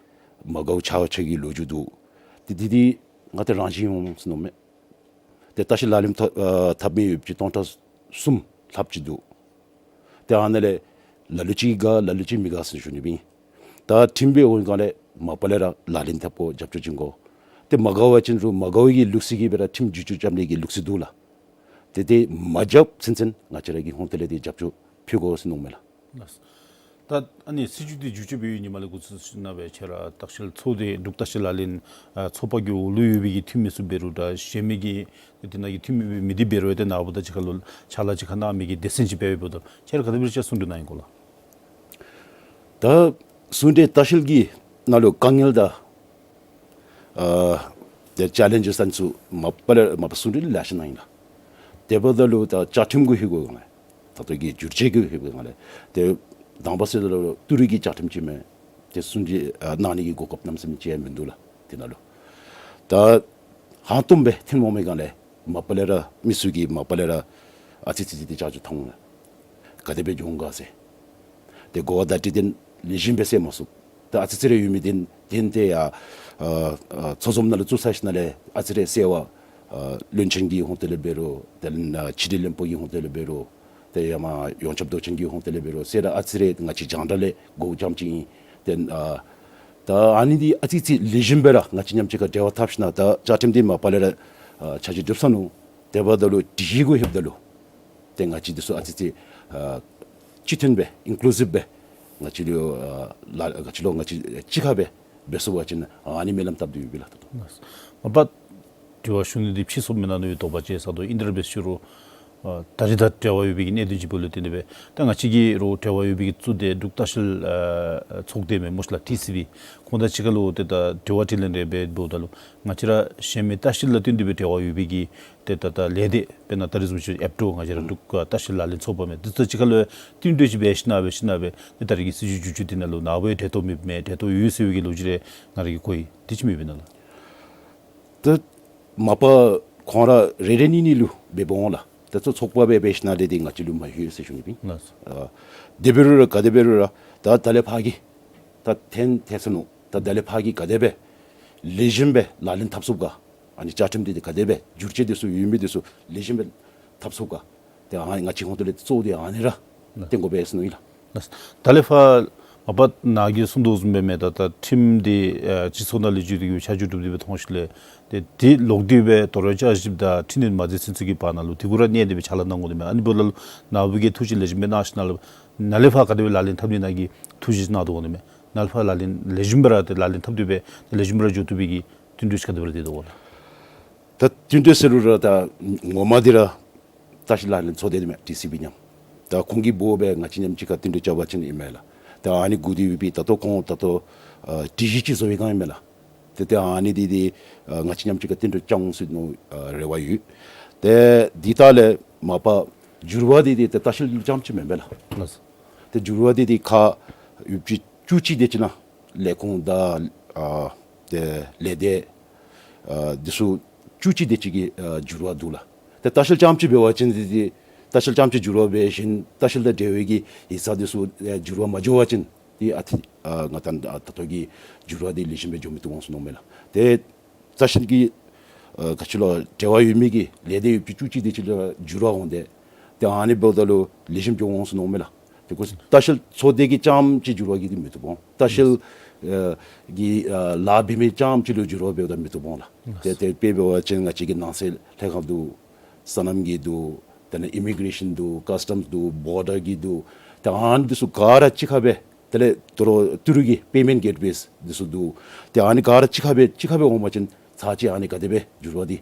མ་དགའཝ་ཆགས་ཆགས་ཀྱི་ལོ་རྒྱུས་འདུག། ཏེ་དེ་དེ་ང་ཏེ་རང་བཞིན་འོང་ཟེར་མནོཝ་མས། ཏེ་ལྟ་བཤལ་ལག་ལེན་འཐབ་ཨ་འཐབ་མི་ཡོད་པ་ཅིན་སྟོང་ཕྲག་གསུམ་ལྷགཔ་ཅིག་འདུག། ཏེ་ཨ་ནཱ་ལས་ལ་ལུ་ཅིག་དགའ་ལ་ལུ་ཅིག་མི་དགའ་ཟེར་ཞུ་ནི་སྦེ་ཨིན། ད་ཁྲིམས་འབད་འོང་སྒང་ལས་མ་པ་ལས་ར་ལག་ལེན་འཐབ་དགོ། རྒྱབ་སྐྱོར་བྱིན་དགོ། ཏེ་མ་དགའ་བ་ཅིན་རུང་མ་དགའ་བའི་གི་ལུགས་སྲོལ་གྱི་སྦེ་ར་ཁྲིམས་བསྒྱུར་བཅོས་རྐྱབ་ནི་གི་ལུགས་སྲོལ་འདུག་ལགས། ཏེ་དེ་མ་རྐྱབ་ཚུན་ཚོད་ང་བཅས་ར་གི་ཧོངས་ཏེ་ལས་ཏེ་རྒྱབ་སྐྱོར་ཕུལ་དགོ་ཟེར་མནོཝ་མས་ལགས། ལགས། ད་ཨ་ནི་སྲིད་བྱུས་འདི་བསྒྱུར་བཅོས་འབད་བའི་ཉིནམ་ལས་འགོ་བཙུགས་ཞིན་ན་སྦེ་ཁྱེད་ར་ལྟ་བཤལ་ཚོགས་སྡེ་འབྲུག་ལྟ་བཤལ་ལག་ལེན་ཨ་ཚོགས་པ་གི་འོག་ལུ་ཡོད་པའི་གི་འཐུས་མི་ཚུ་འབད་རུང་ད་གཞན་མི་གི་དེ་ནང་གི་འཐུས་མི་མི་འདི་འབད་རུང་ཏེ་ནཱ་འབདཝ་ད་ཅིག་ཁར་ལུ་ཕྱག་ལཱ་ཅིག་ཁར་གནང་མི་གི་སྡེ་ཚན་ཅིག་འབད་འབདཝ་ད་ཁྱེད་ར་ག་དེ་སྦེ་ར་ཅིག་གསུང་གྲོས་གནང་ཡི་གོ་ལགས། ད་གསུང་གྲོས་ལྟ་བཤལ་གྱི་ནང་ལུ་དཀའ་ངལ་དང་ཨ་ཏེ་ཅེ་ལེནཇ་ཚུ་མ་པ་ལས་མ་པ་གསུང་གྲོས་ལེ་ཤ་གནང་ཡི་ལགས། དེ་འབདཝ་ད་ལུ་ད་བཅའ་ཁྲིམས་གུ་ལྷོད་དགོ་སྒང་ལས་ད་ལྟོ་གི་བསྒྱུར་བཅོས་གུ་ལྷོད་དགོ་སྒང་ལས་ཏེ་དང་པ་ཟེརཝ་ད་ལུ་ཏི་རུ་གི་བཅའ་ཁྲིམས་ཅིག་མས། ཏེ་གསུང་གྲོས་ཨ་གནང་ནི་གི་གོ་སྐབས་གནམ་མེད་ས་མེད་ཅིག་ཡང་མིན་འདུག་ལགས། དེ་ནང་ལུ་ད་ཧང་སྟོང་སྦེ་ཐོན་འོང་མི་སྒང་ལས་མ་པ་ལས་ར་མི་ཚུ་གིས་མ་པ་ལས་ར་ཨ་ཙི་ཙི་ཅིག་ཏེ་ཅ་ཅོ་འཐོན་འོང་ལགས། ག་དེ་སྦེ་འགྱོ་འོང་ག་ཟེར། ཏེ་གོ་བ་བརྡ་སྤྲོད་འདི་ལེགས་ཤོམ་སྦེ་སེལ་མ་ཚུགས། ད་ཨ་ཙི་ཙི་རེ་ཡོད་མི་འདི་འདི་ཏེ་ཡ་ཨ་ཨ་ཚོགས་འཛོམས་ནང་ལུ་བཙུགས་ཚར་ཞིནམ་ལས་ཨ་ཙི་རེ་སེལ་བ་ཨ་བློན་ཆེན་གྱི་ཧོངས་ཏེ་ལས་འབད་རུང་དེ་ལས་ཨ་ཕྱི་འབྲེལ་བློན་པོ་གི་ཧོངས་ཏེ་ལས་འབད་རུང་ཏེ་ཡ་མ་ཡོངས་ཁྱབ་མདོ་ཆེན་གྱི་ཧོངས་ཏེ་ལས་འབད་རུང་སེལ་ར་ཨ་ཙི་རེ་ང་བཅས་རྒྱང་བསྒྲགས་ལས་གོཝ་ཙམ་ཅིག་ཨིན། ཏེ་ཨ་ད་ཨ་ནི་འདི་ཨ་ཙི་ཙི་ལེགས་ཤོམ་སྦེ་ར་ང་བཅས་མཉམ་གཅིག་ཁར་འབྲེལ་བ་འཐབ་ཞིནམ་ད་བཅའ་ཁྲིམས་འདི་མ་པ་ལས་ར་ཨ་ཆ་འཇོག་གྲུབ་སོ་ནུག། དེ་འབདཝ་ད་ལུ་སྒྲིག་གཞི་གུ་ལྷོདཔ་ད་ལུ་ཏེ་ང་བཅས་འདི་ཚུ་ཨ་ཙི་ཙི་ཨ་སྤྱི་མཐུན་སྦེ་ཨིན་ཀུ་ལུ་སིབ་སྦེ་ང་བཅས་ལུ་ཨ་ལ་ང་བཅས་ལུ་ང་བཅས་གཅིག་ཁར་སྦེ་འབད་ཚུགས་པ་ཅིན་ཨ་ནི་སྨོན་ལམ་བཏབ་སྟེ་ཡོད་པས་ལགས། ད་ལྟོ་མ་པ་དྲི་བ་ཞུ་ནི་འདི་ཕྱིས་སུ་མེན་ན་མནོ་བའི་དོགས་པ་ཅིག་ཡང་ཟ་དོ། ཨིན་དེ་ར་འབད་ཞུ་རུང་ཨ་ད་རིས་དང་འབྲེལ་བ་ཡོད་པའི་གི་གནད་དོན་ཅིག་འབདཝ་ལས་བརྟེན་ཏེ་སྦེ་ད་ང་བཅས་ཀྱི་རོགས་འབྲེལ་བ་ཡོད་པའི་གི་གཙོ་སྡེ་འབྲུག་ལྟ་བཤལ་ཨ་ཚོགས་སྡེ་མས་སྨོ་ཤིག་ལགས། ཊི་སི་བི། ཁོང་དང་གཅིག་ཁར་ལུ་ཏེ་ད་དྲི་བ་དྲིས་ལན་རེ་འབད་འབདཝ་ད་ལུ་ང་བཅས་ར་གཞན་མི་ལྟ་བཤལ་ལ་བརྟེན་ཏེ་སྦེ་འབྲེལ་བ་ཡོད་པའི་གི་ཏེ་ད་ད་ལས་སྡེ་དཔེར་ན་ད་རིས་བཟུམ་ཅིག་ཨེབ་ཊོ་ང་བཅས་ར་འབྲུག་ལྟ་བཤལ་ལག་ལེན་ཚོགས་པ་མས། འདི་ཚུ་གཅིག་ཁར་ལུ་བསྟུན་གྲོས་ཅིག་འབད་ཞིནམ་འབད་ཞིནམ་སྦེ་ཏེ་ད་རིས་ཀྱི་སྲིད་བྱུས་བསྒྱུར་བཅོས་འདི་ནང་ལུ་ནཱ་བ་ཡང་འབྲེལ་གཏོགས་མེདཔ་མས། འབྲེལ་གཏོགས་ཡོད་ཟེར་བའི་གི་ལོ་རྒྱུས་རེ་ང་ར་གིས་གོ་ཡི། དེ་ཅིག་མེད་པས་ན་ལགས། ད་མ་པ་ཁོང་ར་རེ་རེ་གཉིས་གཉིས་ལུ་འབད་འབདཝ་འོང་ལགས། ད་ཚོགས་ཚོགས་པ་སྦེ་འབད་ཞིནམ་ལས་འདི་ང་བཅས་ལུ་མ་ལྷོད་ཟེར་ཞུ་ནི་སྦེ་ཨིན། ལགས། ཨ་དེ་འབད་རུང་ར་ག་དེ་འབད་རུང་ར་ད་ད་ལས་ཕར་གྱི་ད་ཐོན་ཐོན་སོ་ནུག། ད་ད་ལས་ཕར་གྱི་ག་དེ་སྦེ་ལེགས་ཤོམ་སྦེ་ལག་ལེན་འཐབ་ཚུགས་ག། ཨ་ནི་བཅའ་ཁྲིམས་འདི་ཏེ་ག་དེ་སྦེ་བསྒྱུར་བཅོས་འདི་ཚུ་ཡོད་མི་འདི་ཚུ་ལེགས་ཤོམ་སྦེ་འཐབ་ཚུགས་ག། ཏེ་ཨ་ང་བཅས་ཧོངས་ཏེ་ལས་གཙོ་བོ་འདི་ཨ་ནི་ར་ལགས། སྟོན་དགོ་པས་ཟེར་མནོ་ཡི་ལགས། ལགས། ད་ལས་ཕར་ མ་པ་ནཱ་གིས་གསུང་དོ་བཟུམ་སྦེ་མས། ད་ད་ཁྲིམས་འདི་ཨ་སྤྱི་ཚོགས་ནང་ལས་འཛུལ་ཏེ་གི་ཆ་འཇོག་གྲུབ་སྟེ་སྦེ་ཐོན་ཞིནམ་ལས་ཏེ་འདི་ལོག་སྟེ་སྦེ་དོ་རུང་བསྐྱར་ཞིབ་དང་ཁྲིམས་ནི་མ་མཛད་ཚུན་ཚོད་ཀྱི་བར་ན་ལུ་དེ་གུ་ར་གནས་ཏེ་སྦེ་ཕྱག་ལཱ་གནང་དགོ་ནི་མས། ཨ་ནི་འབདཝ་ད་ལུ་ནཱ་བུ་གིས་ཐུགས་རྗེ་ལེགས་ཤོམ་སྦེ་གནང་ཞིནམ་ལས་ནཱ་ལས་ཕར་ག་དེ་སྦེ་ལག་ལེན་འཐབ་ནི་ནཱ་གིས་ཐུགས་རྗེ་གནང་དོ་གོ་ནི་མས། ནཱ་ལས་ཕར་ལག་ལེན་ལེགས་ཤོམ་སྦེ་ར་ཏེ་ལག་ལེན་འཐབ་སྟེ་སྦེ་ཏེ་ལེགས་ཤོམ་སྦེ་ར་འགྱོ་བཏུབ་པའི་གི་བསྟུན་གྲོས་ཅིག་ག་དེ་སྦེ་ར་མཛད་དོ་གོ་ལགས། ད་བསྟུན་གྲོས་ཟེར་རུང་ར་ད་ངོ་མ་འདི་ར་ལྟ་བཤལ་ལག་ལེན་ཚོགས་སྡེ་འདི་མས། ཊི་སི་བི་མཉམ། ད་ཁོང་གིས་འབོ་སྦེ་ང་བཅས་མཉམ་གཅིག་ཁར་བསྟུན་གྲོས་རྐྱབ་པ་ཅིན་ཨིན་མས་ལགས། ད་ཨ་ནི་སྒུག་སྟེ་ཡོད་པའི་ད་ལྟོ་ཁོང་ད་ལྟོ་ཨ་སྒྲིག་གཞི་ཅིག་བཟོ་བའི་སྒང་ཨིན་མས་ལགས། ཏེ་ཏེ་ཨ་ནི་འདི་འདི་ཨ་ང་བཅས་མཉམ་གཅིག་ཁར་བསྟུན་གྲོས་རྐྱབ་འོང་ཟེར་མནོ་ཨ་རེ་བ་ཡོད། ཏེ་འདི་ད་ལས་མ་པ་འགྱུར་བ་འདི་འདི་ཏེ་ལྟ་བཤལ་རྐྱངམ་ཅིག་མེན་པས་ལགས། ལགས་སོ། ཏེ་འགྱུར་བ་འདི་འདི་ཁག་ཡོདཔ་ཅིག་བཅུ་གཅིག་དེ་ཅིག་ནང་ལས་ཁུངས་དང་ཨ་ཏེ་ལས་སྡེ་ཨ་འདི་ཚུ་བཅུ་གཅིག་དེ་ཅིག་གི་ཨ་འགྱུར་བ་འདུག་ལགས། ཏེ་ལྟ་བཤལ་རྐྱངམ་ཅིག་འབད་བ་ཅིན་འདི་འདི་ལྟ་བཤལ་རྐྱངམ་ཅིག་འགྱུར་བ་འབད་ཞིནམ་ལྟ་བཤལ་དང་འབྲེལ་བའི་གི་ཡིག་ཚང་འདི་ཚུ་ཨ་འགྱུར་བ་མ་འགྱོ་བ་ཅིན་འདི་ཨ་ཏི་ཨ་ང་ད་ད་ལྟོ་གི་འགྱུར་བ་འདི་ལེགས་ཤོམ་སྦེ་འགྱོ་མི་བཏུབ་འོང་ཟེར་མནོཝ་མས་ལགས། ཏེ་ལྟ་བཤལ་གྱི་ཨ་ག་ཅི་ལོ་འབྲེལ་བ་ཡོད་མི་གི་ལས་སྡེ་ཡོདཔ་ཅིག་བཅུ་གཅིག་དེ་ཅིག་ལུ་འགྱུར་བ་འོང་སྟེ་ཏེ་ཨ་ནི་འབདཝ་ད་ལུ་ལེགས་ཤོམ་འགྱོ་འོང་ཟེར་མནོཝ་མས་ལགས། ཏེ་ཁོ་ལྟ་བཤལ་ཚོགས་སྡེ་གི་རྐྱངམ་ཅིག་འགྱུར་བ་གིས་འདི་མི་བཏུབ་འོང་། ལྟ་བཤལ་ཨ་གི་ཨ་ལཱ་འབད་མི་རྐྱངམ་ཅིག་ལུ་འགྱུར་བ་འབདཝ་ད་མི་བཏུབ་འོང་ལགས། ཏེ་ཏེ་དཔེ་འབད་བ་ཅིན་ང་བཅས་ཀྱི་ནང་སྲིད་ལྷན་ཁག་འདུག། སོ་ནམ་གྱི་འདུག། དེ་ལས་ཨི་མི་གྲེ་ཤཱན་འདུག། ཀཱས་ཊམས་འདུག། བོར་ཌར་གྱི་འདུག། ཏེ་ཨ་ནི་འདི་ཚུ་ག་ར་གཅིག་ཁར་སྦེ་དེ་ལས་དོ་རུང་ཏི་རུ་གི་པེ་མེནཊ་གེཊ་ཝེསི་འདི་ཚུ་འདུག། ཏེ་ཨ་ནི་ག་ར་གཅིག་ཁར་སྦེ་གཅིག་ཁར་སྦེ་འོང་པ་ཅིན་ཚར་གཅིག་ཨ་ནི་ག་དེ་སྦེ་འགྱུར་བ་འདི་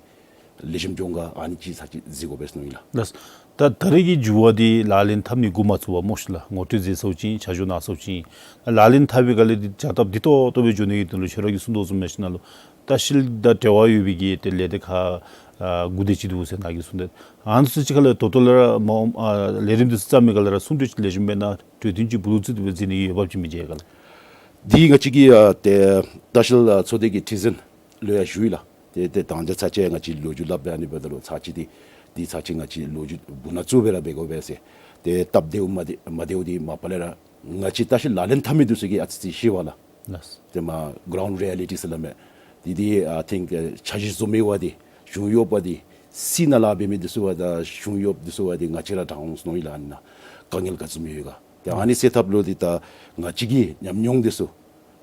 ལེགས་ཤོམ་འགྱོ་འོང་ག། ཨ་ནི་ཅིག་ཚར་གཅིག་གཟིགས་དགོ་པས་ཟེར་མནོ་ཡི་ལགས། ལགས། ད་ད་རེས་ཀྱི་འགྱུར་བ་འདི་ལག་ལེན་འཐབ་ནི་འགོ་མ་བཙུགས་པར་སྨོ་ཤིག་ལགས། ངོ་སྤྲོད་མཛད་སོང་ཅི་ཆ་འཇོག་གནང་སོང་ཅི། ལག་ལེན་འཐབ་པའི་སྒང་ལས་འདི་བྱ་སྟབས་བདེ་ཏོག་ཏོ་སྦེ་འགྱོ་ནི་གི་དོན་ལུ་ཁྱོད་ར་གིས་གསུང་དོ་བཟུམ་མའི་ཤུལ་ལུ་ལྟ་བཤལ་དང་འབྲེལ་བ་ཡོད་པའི་གི་ཏེ་ལས་སྡེ་ཁག་ཨ་དགུ་དེ་ཅིག་འདུག་ཟེར་ནཱ་གིས་གསུངས་ཏེ། ཨ་ནི་ཚུ་གཅིག་ཁར་ལས་ད་ལྟོ་ལས་ར་མ་ཨ་ལས་རིམ་འདི་ཚུ་བརྩམས་པའི་སྒང་ལས་ར་གསུང་གྲོས་ཅིག་ལེགས་ཤོམ་སྦེ་གནང་གྲོས་བསྟུན་ཅིག་བུ་ལུ་ཚུད་དེ་སྦེ་མཛད་ནི་གི་འོས་འབབ་ཅིག་མི་མཇལ་ག་ལགས། འདི་ང་བཅས་ཀྱི་ཨ་ཏེ་ལྟ་བཤལ་ཨ་ཚོགས་སྡེ་གི་ཁྲི་འཛིན་ལུ་ཡང་ཞུ་ཡི་ལགས། ཏེ་ཏེ་དང་ཅ་ཚར་གཅིག་ང་བཅས་ལོ་རྒྱུས་སླབ་སྦེ་ཨ་ནི་འབདཝ་ད་ལུ་ཚར་གཅིག་འདི་འདི་ཚར་གཅིག་ང་བཅས་ལོ་རྒྱུས་སྦུག་ན་བཙུགས་སྦེ་ར་འབད་དགོ་པས་ཟེར། ཏེ་སྟབས་བདེཝ་མ་བདེ་མ་བདེཝ་འདི་མ་པ་ལས་ར་ང་བཅས་ལྟ་བཤལ་ལག་ལེན་འཐབ་མི་འདི་ཚུ་གིས་ཨ་ཙི་ཅིག་ཤེས་པས་ལགས། ལགས། ཏེ་མ་གྲའུནཌ་རི་ཡ་ལི་ཊི་ཟེར་སླབ་མས། འདི་འདི་ཨ་ཐིང་ཨ་འཆར་གཞི་བཟོ་མི་བ་འདི་གཞུང་གཡོགཔ་འདི་སྲིད་ནང་ལཱ་འབད་མི་འདི་ཚུ་བ་དང་གཞུང་གཡོགཔ་འདི་ཚུ་བ་འདི་ང་བཅས་ར་དྲག་འོང་ཟེར་མནོ་ཡི་ལགས། ཨ་ནི་ནང་དཀའ་ངལ་ག་བཟུམ་ཡོད་ག། ཏེ་ཨ་ནི་སེལ་ཐབས་ལུ་འདི་ད་ང་བཅས་ཀྱི་ཉམས་མྱོང་འདི་ཚུ་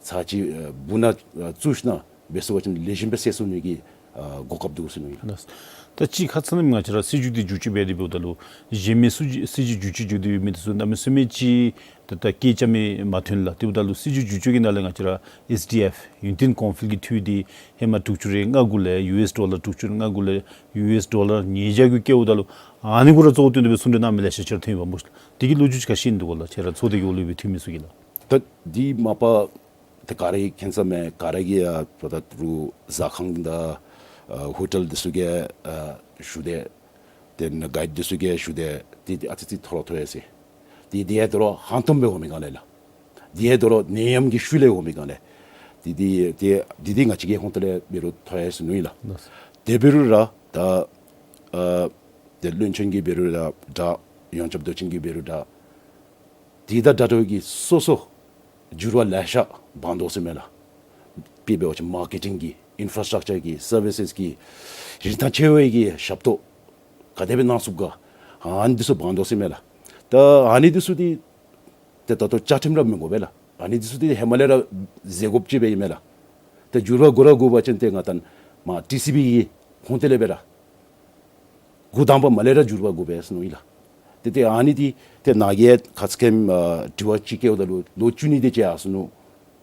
ཚར་གཅིག་ཨ་སྦུག་ན་ཨ་བཙུགས་ཞིན་ན་འབད་ཚུགས་པ་ཅིན་ལེགས་ཤོམ་སྦེ་སེལ་ཚུགས་ནི་གི་ཨ་གོ་སྐབས་འདུག་ཟེར་མནོ་ཡི་ལགས། ལགས། ད་ཅི་ཁ་ཙ་ནཱ་ང་བཅས་ར་སྲིད་བྱུས་འདི་བསྒྱུར་བཅོས་འབད་དེ་འབདཝ་ད་ལུ་གཞན་མི་སྲིད་བྱུས་སྲིད་བྱུས་བསྒྱུར་བཅོས་བསྒྱུར་ཏེ་ཡོད་མི་འདི་ཚུ་གནམ་མེད་ས་མེད་ཅིག་ད་ད་སྐད་རྐྱབ་མི་མ་ཐོན་ལགས། དེ་འབདཝ་ད་ལུ་སྲིད་བྱུས་བསྒྱུར་བཅོས་ཀྱི་ནང་ལས་ང་བཅས་ར་ཨེསི་ཌི་ཨེཕ་ཡུན་བརྟན་གོང་འཕེལ་གྱི་འཐུས་འདི་ཧེ་མ་དྲུག་ཅུ་རེ་ལྔ་གུ་ལས་ཡུ་ཨེསི་ཌོ་ལར་དྲུག་ཅུ་རེ་ལྔ་གུ་ལས་ཡུ་ཨེསི་ཌོ་ལར་ཉིས་བརྒྱ་གུ་བཀལཝ་ད་ལུ་ཨ་ནི་གུ་ར་གཙོ་བོ་བཏོན་ཏེ་སྦེ་གསུང་གྲོས་གནང་མི་ལེ་ཤ་ཅིག་ར་ཐོན་ཡོདཔ་སྨོ་ཤིག་ལགས། དེ་གི་ལོ་རྒྱུས་ཅིག་ག་ཅི་ཨིན་འདུག་ག་ལགས། ཁྱེད་ར་ཚོགས་སྡེ་གི་འོག་ལུ་སྦེ་འཐུས་མི་ཚུ་གིས་ལགས། ད་འདི་མ་པ་ཏེ་ག་ར་གིས་མཁྱེན་ས་མས། ག་ར་གིས་ཨ་ད་ལྟོ་ཟ་ཁང་དང་ཨ་ཧོ་ཊེལ་འདི་ཚུ་གི་ཨ་ཞུ་དེས། དེ་ལས་གཱའིཌ་འདི་ཚུ་གིས་ཞུ་དེས། ཏེ་ཏེ་ཨ་ཙི་ཅིག་མཐོ་ར་མཐོ་ཡི་ཟེར། ཏེ་དེ་ཡང་ད་རུང་ཧང་སྟོང་སྦེ་འོང་མི་སྒང་ལས་ལགས། དེ་ཡང་ད་རུང་ནད་ཡམས་ཀྱི་ཤུལ་ལས་འོང་མི་སྒང་ལས། ཏེ་ཏེ་ཏེ་ཏེ་ཏེ་ང་བཅས་ཀྱི་ཧོང་ཏོ་ལས་འབད་རུང་མཐོ་ཡི་ཟེར་མནོ་ཡི་ལགས། ལགས། དེ་འབད་རུང་ར་ད་ཨ་ཏེ་བློན་ཆེན་གྱིས་འབད་རུང་ར་དྲག། ཡོངས་ཁྱབ་མདོ་ཆེན་གྱིས་འབད་རུང་དྲག། དེ་དང་སྒྲ་འགྲོགས་ཀྱི་སོ་སོ་འགྱུར་བ་ལེ་ཤ་འབག་དོ་ཟེར་མས་ལགས། དཔེ་འབད་བ་ཅིན་མར་ཀེ་ཊིང་གི་ཨིན་ཕ་ར་སི་ཊག་ཅར་གི་སར་བི་སེས་ཀྱི་རིན་ཐང་ཆེ་བའི་གི་ཞབས་ཏོག་ག་དེ་སྦེ་གནང་ཚུགས་ག། ཨ་ནི་འདི་ཚུ་འབག་དོ་ཟེར་མས་ལགས། ད་ཨ་ནི་འདི་ཚུ་འདི་ཏེ་ད་ལྟོ་བཅའ་ཁྲིམས་ར་མི་དགོ་པས་ལགས། ཨ་ནི་འདི་ཚུ་འདི་ཧེ་མ་ལས་ར་མཛད་དགོཔ་ཅིག་སྦེ་ཨིན་མས་ལགས། ཏེ་འགྱུར་བ་དགོ་ར་དགོ་པ་ཅིན་ཏེ་ང་ད་མར་ཊི་སི་བི་གི་ཧོང་ཏོ་ལས་འབད་ར་འགོ་དང་པ་མ་ལས་ར་འགྱུར་བ་དགོ་པས་ཟེར་མནོ་ཡི་ལགས། ཏེ་ཏེ་ཨ་ནི་འདི་ཏེ་ནཱ་གིས་ཁ་ཙ་ཁེམ་ཨ་དྲི་བ་ཅིག་བཀོདཔ་ད་ལུ་ལོ་བཅུ་གཉིས་དེ་ཅིག་ཡར་སོ་ནུག།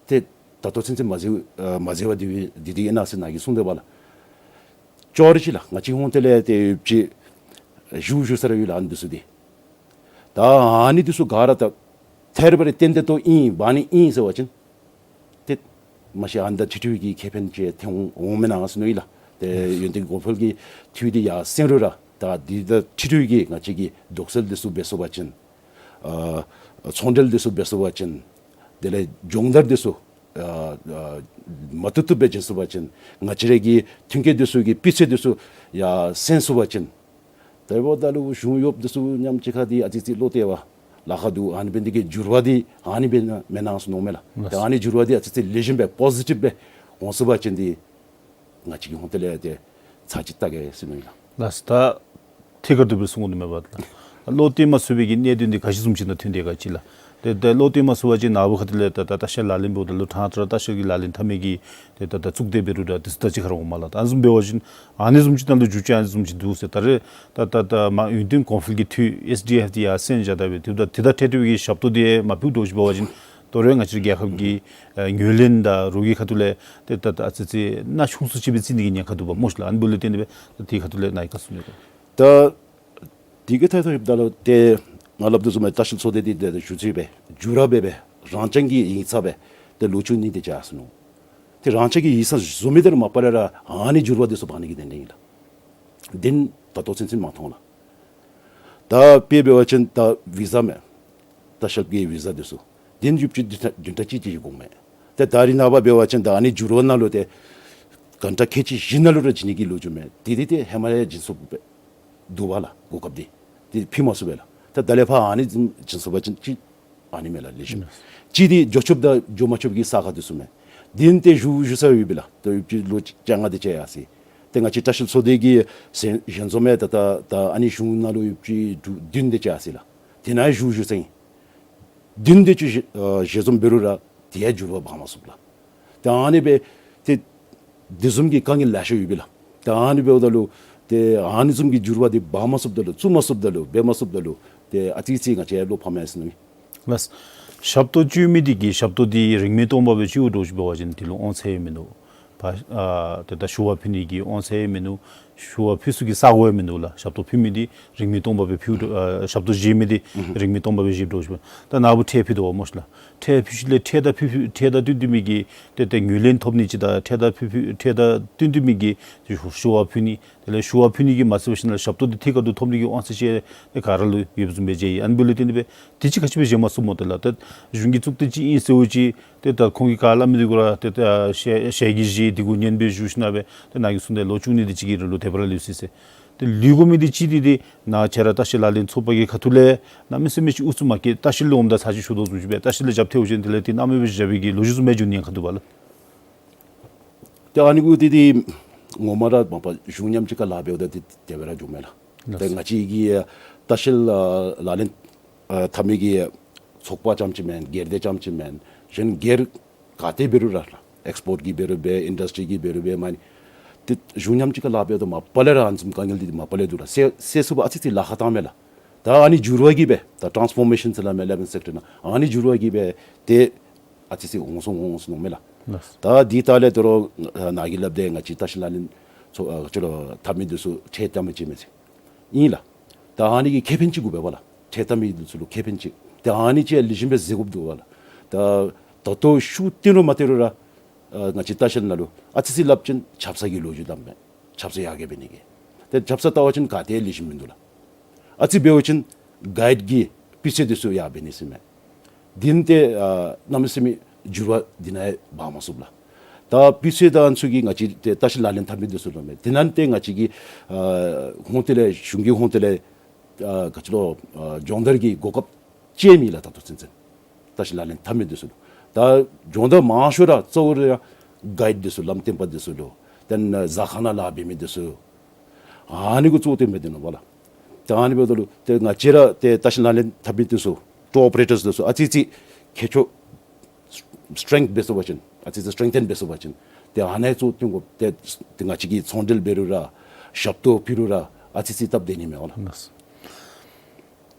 ཏེ་ད་ལྟོ་ཚུན་ཚོད་མ་མཛད་ཨ་མ་མཛད་པར་དེ་སྦེ་དེ་དེ་ཨིན་ན་ཟེར་ནཱ་གིས་གསུངས་ཏེ་འབདཝ་ལགས། ཅོག་ར་ཅིག་ལགས། ང་བཅས་ཧོང་ཏོ་ལས་ཏེ་ཡོདཔ་ཅིག་ཞུ་ཞུ་ས་ར་ཡོད་ལགས། ཨ་ནི་འདི་ཚུ་འདི་ད་ཨ་ནི་འདི་ཚུ་ག་ར་ད་ཐད་རི་བ་རི་ཏན་ཏན་ཏོག་ཏོ་ཨིན་འབག་ནི་ཨིན་ཟེར་བ་ཅིན་ཏེ་མ་གཞི་ཨ་ནི་ད་སྤྱི་འཐུས་ཀྱི་ཁེ་ཕན་ཅིག་ཐོན་འོང་འོང་མེན་ན་ཟེར་མནོ་ཡི་ལགས། ཏེ་ཡོན་ཏན་གོང་འཕེལ་གྱི་འཐུས་འདི་ཡར་སེང་རུང་ར་ད་འདི་ད་སྤྱི་འཐུས་ཀྱི་ང་བཅས་ཀྱི་དོགས་སེལ་འདི་ཚུ་འབད་ཚུགས་པ་ཅིན་ཨ་ཚོང་འབྲེལ་འདི་ཚུ་འབད་ཚུགས་པ་ཅིན་དེ་ལས་སྦྱོང་བརྡར་འདི་ཚུ་ཨ་ཨ་མ་བཏུབ་བཏུབ་སྦེ་བྱིན་ཚུགས་པ་ཅིན་ང་བཅས་ར་གི་མཐུན་རྐྱེན་འདི་ཚུ་གི་སྤུས་ཚད་འདི་ཚུ་ཡར་སེང་ཚུགས་པ་ཅིན་དེ་འབདཝ་ད་ལུ་གཞུང་གཡོགཔ་འདི་ཚུ་མཉམ་གཅིག་ཁར་འདི་ཨ་ཙི་ཅིག་བློ་གཏད་པར་ལཱ་ཁག་འདུག། ཨ་ནི་འབད་ནི་འདི་གིས་འགྱུར་བ་འདི་ཨ་ནི་འབད་ན་མེན་ན་ཟེར་མནོཝ་མས་ལགས། ལགས། ཏེ་ཨ་ནི་འགྱུར་བ་འདི་ཨ་ཙི་ཅིག་ལེགས་ཤོམ་སྦེ་པོ་ཟི་ཊིབ་སྦེ་འོང་ཚུགས་པ་ཅིན་འདི་ང་བཅས་ཀྱི་ཧོང་ཏོ་ལས་ཏེ་ཚར་གཅིག་བལྟ་གེ་ཟེར་མནོ་ཡི་ལགས། ལགས་སོ། ད་ཐད་ཀར་དུ་སྦེ་གསུང་དགོ་ནི་མས་པ་ལགས། བློ་གཏད་མ་ཚུགས་པའི་གི་གནད་དོན་འདི་ག་ཅི་བཟུམ་ཅིག་དང་མཐུན་ཏེ་ག་ཅི་ལགས། ཏེ་ད་བློ་གཏད་མ་ཚུགས་པ་ཅིན་ནཱ་བུ་ཁ་ཐུག་ལས་ད་ད་ལྟ་བཤལ་ལག་ལེན་འབདཝ་ད་ལུ་ཕྲང་ཕྲང་ལྟ་བཤལ་གྱི་ལག་ལེན་འཐབ་མི་གི་ཏེ་ད་ད་གཙུག་སྡེ་འབད་རུང་ད་དེ་ཚུ་ད་ཅི་ཁར་འོངམ་ལགས། ད་ཨ་ནི་བཟུམ་འབད་བ་ཅིན་ཨ་ནི་བཟུམ་ཅིག་ནང་ལུ་འགྱུར་བཅོས་ཨ་ནི་བཟུམ་ཅིག་འདུག་ཟེར། ད་རེས་ད་ད་ད་མར་ཡུན་བརྟན་གོང་འཕེལ་གྱི་འཐུས་ཨེསི་ཌི་ཨེཕ་འདི་ཡར་སེང་རྐྱབ་ད་སྦེ་དེ་ད་དེ་དང་འཁྲིལ་ཏེ་གི་ཞབས་ཏོག་འདི་མ་ཕུལ་འགྱོ་ཞིནམ་འབད་བ་ཅིན་དོ་རུང་ང་བཅས་རྒྱལ་ཁབ་ཀྱི་ཨ་ངོས་ལེན་དང་རོགས་ཀྱི་ཁ་ཐུག་ལས་ཏེ་ད་ད་ཨ་ཙི་ཙི་ན་ཆུང་སུ་ཅིག་སྦེ་བརྩི་ནི་གི་ཉེན་ཁ་འདུག་པ་སྨོ་ཤིག་ལགས། ཨ་ནི་འབདཝ་ལས་བརྟེན་ཏེ་སྦེ་ད་དེ་ཁ་ཐུག་ལས་ནཱ་གིས་ག་གསུང་ནི་ཡོད་ག། ད་དེ་གི་ཐད་ཁར་ད་ལུ་ཏེ་ང་སླབ་དོ་བཟུམ་སྦེ་ལྟ་བཤལ་ཚོགས་སྡེ་འདི་ཏེ་ཞུ་ཚིག་སྦེ་འགྱུར་བ་འབད་སྦེ་རང་རྐྱང་གི་ཡིག་ཚང་སྦེ་ཏེ་ལོ་བཅུ་གཉིས་དེ་ཅིག་ཡར་སོ་ནུག། ཏེ་རང་རྐྱང་གི་ཡིག་ཚང་བཟོ་མི་དེ་ར་མ་པ་ལས་ར་ཨ་ནི་འགྱུར་བ་འདི་ཚུ་འབག་ནི་གི་དོན་ལས་ཨིན་ལགས། དེ་ད་ལྟོ་ཚུན་ཚོད་མ་མཐོང་ལགས། ད་དཔེ་འབད་བ་ཅིན་ད་བི་ཟ་མས། ལྟ་བཤལ་གྱི་བི་ཟ་འདི་ཚུ་དེ་ཡུདཔ་ཅིག་བདུན་ཕྲག་བདུན་ཕྲག་གཅིག་ཅིག་གི་གོང་མས། ཏེ་ད་རེས་ནངས་པ་འབད་བ་ཅིན་ད་ཨ་ནི་འགྱུར་བ་ནང་ལུ་ཏེ་གྷན་ཊ་ཁལ་གཅིག་བཞི་ནང་ལུ་ར་བྱིན་ནི་གི་ལོ་རྒྱུས་མས། དེ་དེ་ཏེ་ཧེ་མ་ཡང་བྱིན་སོངམ་སྦེ་འདུག་པ་ལགས། གོ་སྐབས་འདི་ཏེ་ཕུལ་མ་ཚུགས་པས་ལགས། ཏེ་ད་ལས་ཕར་ཨ་ནི་བཟུམ་བྱིན་སོང་པ་ཅིན་ཅིག་ཨ་ནི་མས་ལགས་ལེགས་ཤོམ། གཅིག་འདི་འགྱོ་ཆོགཔ་དང་འགྱོ་མ་ཆོགཔ་གི་ས་ཁར་འདི་ཚུ་མས། དེ་ཏེ་ཞུ་ཞུ་ས་ཡོད་པས་ལགས། ད་ཡུདཔ་ཅིག་ལོ་བཅོ་ལྔ་དེ་ཅིག་ཡར་སོ་ཡི། ཏེ་ང་བཅས་ལྟ་བཤལ་ཚོགས་སྡེ་གི་ཞལ་ཞལ་འཛོམས་མས། ད་ད་ད་ཨ་ནི་གཞུང་ནང་ལུ་ཡུདཔ་ཅིག་དྲུག་བདུན་དེ་ཅིག་ཡར་སོ་ཡི་ལགས། དེ་ནང་ཞུ་ཞུ་ས་ཨིན། བདུན་དེ་ཅིག་ཞལ་ཨ་ཞལ་འཛོམས་འབད་རུང་ར་དེ་ཡང་འགྱུར་བ་འབག་མ་ཚུགས་པས་ལགས། ཏེ་ཨ་ནི་སྦེ་ཏེ་དེ་བཟུམ་གྱི་དཀའ་ངལ་ལེ་ཤ་ཡོད་པས་ལགས། ཏེ་ཨ་ནི་འབདཝ་ད་ལུ་ཏེ་ཨ་ནི་བཟུམ་གྱི་འགྱུར་བ་འདི་འབག་མ་ཚུགསཔ་ད་ལུ་བཙུགས་མ་ཚུགསཔ་ད་ལུ་འབད་མ་ཚུགསཔ་ད་ལུ་ཏེ་ཨ་ཙི་ཙི་ང་བཅས་བློ་ཕམ་ཡར་སོ་ནུག་ལགས། ཞབས་ཏོག་སྤྱོད་མི་འདི་གིས་ཞབས་ཏོག་འདི་རིན་མེད་སྟོང་པ་སྦེ་སྤྱོད་དོ་ཞིནམ་འབད་བ་ཅིན་དེ་ལུ་དབང་ཚད་ཡང་མིན་འདུག། ཕར་ཨ་ཏེ་ད་ཞུ་བ་ཕུལ་ནི་གི་དབང་ཚད་ཡང་མིན་འདུག། ཞུ་བ་ཕུལ་ས་གི་ས་གོ་ཡང་མིན་འདུག་ལགས། ཞབས་ཏོག་ཕུལ་མི་འདི་རིན་མེད་སྟོང་པ་སྦེ་ཕུལ་དོ། ཨ་ཞབས་ཏོག་བཞེས་མི་འདི་རིན་མེད་སྟོང་པ་སྦེ་བཞེས་དོ་ཞིནམ་འབད། ད་ནཱ་བུ་ཁྲལ་ཕུལ་དོ་པ་སྨོ་ཤིག་ལགས། ཁྲལ་ཕུལ་ཞིནམ་ལས་ཁྲལ་དང་ཕུལ་ཕུལ་ཁྲལ་དང་བསྟུན་བསྟུན་མི་གི་ཏེ་ཏེ་ངོས་ལེན་ཐོབ་ནི་ཅིག་དང་ཁྲལ་དང་ཕུལ་ཕུལ་ཁྲལ་དང་བསྟུན་བསྟུན་མི་གི་ཞུ་ཞུ་བ་ཕུལ་ནི། དེ་ལས་ཞུ་བ་ཕུལ་ནི་གིས་མ་ཚད་པར་ཞིནམ་ལས་ཞབས་ཏོག་འདི་ཐད་ཀར་དུ་ཐོབ་ནི་གི་དབང་ཚད་ཅིག་ཏེ་ག་ར་ལུ་ཡོདཔ་བཟུམ་སྦེ་མཇལ་ཡི། ཨ་ནི་འབདཝ་ལས་བརྟེན་ཏེ་སྦེ་དེ་ཅིག་ག་ཅི་སྦེ་བཞེས་མ་ཚུགསཔ་སྨོ། ཏེ་ལགས་ཏེ་གཞུང་གི་གཙུག་སྡེ་ཅིག་ཨིན་ཟེར་བ་ཅིན་ཏེ་ད་ཁོང་གིས་ག་སླབ་མི་འདི་གུ་ར་ཏེ་ད་ཞལ་ཞལ་གྱིས་བཞེས་དེ་གུ་ཉན་སྦེ་བཞུགས་ཞིནམ་སྦེ་ཏེ་ནཱ་གིས་གསུངས་ཏེ་ལོ་བཅུ་གཉིས་དེ་ཅིག་གི་རིང་ལུ་དེ་སྦེ་ར་ལུས་སོ་ཟེར། ཏེ་ལུས་དགོ་མི་འདི་གཅིག་འདི་ཏེ་ནཱ་ཁྱེད་ར་ལྟ་བཤལ་ལག་ལེན་ཚོགས་པ་གི་ཁ་ཐུག་ལས་གནམ་མེད་ས་མེད་ཅིག་ཨུ་ཚུགས་མ་བཀལ། ལྟ་བཤལ་ལུ་འོངམ་ད་ཚར་ཅིག་ཞུ་དོ་བཟུམ་ཅིག་སྦེ་ལྟ་བཤལ་ལས་རྒྱབ་ཐལཝ་ཅིན་དེ་ལས་ཏེ་གནམ་མེད་པ་ཅིག་རྒྱབ་པའི་གི་ལོ་རྒྱུས་བཟུམ་སྦེ་འགྱོ་ནི་ཡང་ཁ་ཐུག་པ་ལགས། ཏེ་ཨ་ནི་གུ་ཏེ་ཏེ་ངོ་མ་ར་མ་པ་གཞུང་མཉམ་གཅིག་ཁར་ལཱ་འབདཝ་ད་ཏེ་དེ་སྦེ་ར་འགྱོཝ་མས་ལགས། ཏེ་ལགས། ང་བཅས་ཀྱི་ལྟ་བཤལ་ལག་ལེན་འཐབ་མི་གི་ཚོགས་པ་རྐྱངམ་ཅིག་མེན། སྒེར་སྡེ་རྐྱངམ་ཅིག་མེན། གཞན་སྒེར་ག་ཏེ་འབད་རུང་ར་ཨེགསི་པོརཊ་གི་འབད་རུང་འབད་ཨིན་ཌསི་ཊི་རི་གི་འབད་རུང་འབད་མ་ནི་ཏེ་གཞུང་མཉམ་གཅིག་ཁར་ལཱ་འབདཝ་ད་མ་པ་ལས་ར་ཨ་ནི་བཟུམ་དཀའ་ངལ་འདི་མ་པ་ལས་འདུག་ལགས། སེལ་སེལ་ཚུགས་པར་ཨ་ཙི་ཙི་ལཱ་ཁག་བཏངམ་མས་ལགས། ད་ཨ་ནི་འགྱུར་བ་གིས་སྦེ་ད་ཊཱནསི་ཕོར་མེ་ཤཱན་ཟེར་སླབ་མས་ཨི་ལེ་ཝེན་སེཀ་ཊར་ནང་། ཨ་ནི་འགྱུར་བ་གིས་སྦེ་ཏེ་ཨ་ཙི་ཙི་འོང་སོང་འོང་སོང་ནུག་མས་ལགས། ལགས། ད་འདི་ད་ལས་དོ་རུང་ནཱ་གིས་སླབ་དེ་ང་བཅས་ལྟ་བཤལ་ལག་ལེན་ཚོགས་ཨ་ཅི་ལོ་འཐབ་མི་འདི་ཚུ་ཁྲལ་བཏབ་མི་ཅིག་མས་ཟེར་ཨིན་ལགས། ད་ཨ་ནི་གི་ཁེ་ཕན་ཅིག་དགོ་པས་ལགས། ཁྲལ་བཏབ་མི་འདི་ཚུ་ལུ་ཁེ་ཕན་ཅིག། ཏེ་ཨ་ནི་ཅིག་ལེགས་ཤོམ་སྦེ་ཟེར་དགོཔ་འདུག་པ་ལགས། ད་ད་ལྟོ་ཤུགས་བཏོན་རུང་མ་བཏོན་རུང་ར་ཨ་ང་བཅས་ལྟ་བཤལ་ནང་ལུ་ཨ་ཙི་ཙི་སླབ་ཅིན་ཆབ་གསང་གི་ལོ་རྒྱུས་སླབ་མས། ཆབ་གསང་ཡར་རྒྱས་འབད་ནི་གི། ཏེ་ཆབ་གསང་བལྟ་བ་ཅིན་ག་ཏེ་ལེགས་ཤོམ་མིན་འདུག་ལགས། ཨ་ཙི་འབད་བ་ཅིན་གའིཌ་ཀྱི་སྤུས་ཚད་འདི་ཚུ་ཡར་འབད་ནི་ཟེར་མས། དེ་ནི་ཏེ་ཨ་གནམ་མེད་ས་མེད་འགྱུར་བ་འདི་ནང་ཡང་འབག་མ་ཚུགས་པས་ལགས། ད་སྤུས་ཚད་དང་ཚུ་གིས་ང་བཅས་ཏེ་ལྟ་བཤལ་ལག་ལེན་འཐབ་མི་འདི་ཚུ་ལུ་མས། དེ་ནང་ཏེ་ང་བཅས་ཀྱི་ཨ་ཧོངས་ཏེ་ལས་གཞུང་གི་ཧོངས་ཏེ་ལས་ཨ་ག་ཅི་ལོ་ཨ་སྦྱོང་བརྡར་གྱི་གོ་སྐབས་ཅིག་མེད་ལགས། ད་ལྟོ་ཚུན་ཚོད་ལྟ་བཤལ་ལག་ལེན་འཐབ་མི་འདི་ཚུ་ལུ་ད་སྦྱོང་བརྡར་མང་ཤོས་ར་གཙོ་བོ་ར་གའིཌ་འདི་ཚུ་ལམ་སྟོན་པ་འདི་ཚུ་ལུ་ཏེ་ཟ་ཁང་ནང་ལཱ་འབད་མི་འདི་ཚུ་ཨ་ནི་གུ་གཙོ་བོ་བཏོན་སྦེ་སྡོད་ནུག་པ་ལགས། ཏེ་ཨ་ནི་འབདཝ་ད་ལུ་ཏེ་ང་བཅས་ར་ཏེ་ལྟ་བཤལ་ལག་ལེན་འཐབ་མི་འདི་ཚུ་ཊུར་ཨོ་པ་རེ་ཊརསི་འདི་ཚུ་ཨ་ཙི་ཙི་ཁྱད་ཆོས་སི་ཊེང་ཐི་འབད་ཚུགས་པ་ཅིན་ཨ་ཙི་ཙི་སི་ཊེང་ཐིན་འབད་ཚུགས་པ་ཅིན་ཏེ་ཨ་ནི་གཙོ་བོ་བཏོན་དགོ། ཏེ་ཏེ་ང་བཅས་ཀྱིས་ཚོང་འབྲེལ་འབད་རུང་ར་ཞབས་ཏོག་ཕུལ་རུང་ར་ཨ་ཙི་ཙི་སྟབས་བདེ་ནི་མས་པ་ལགས།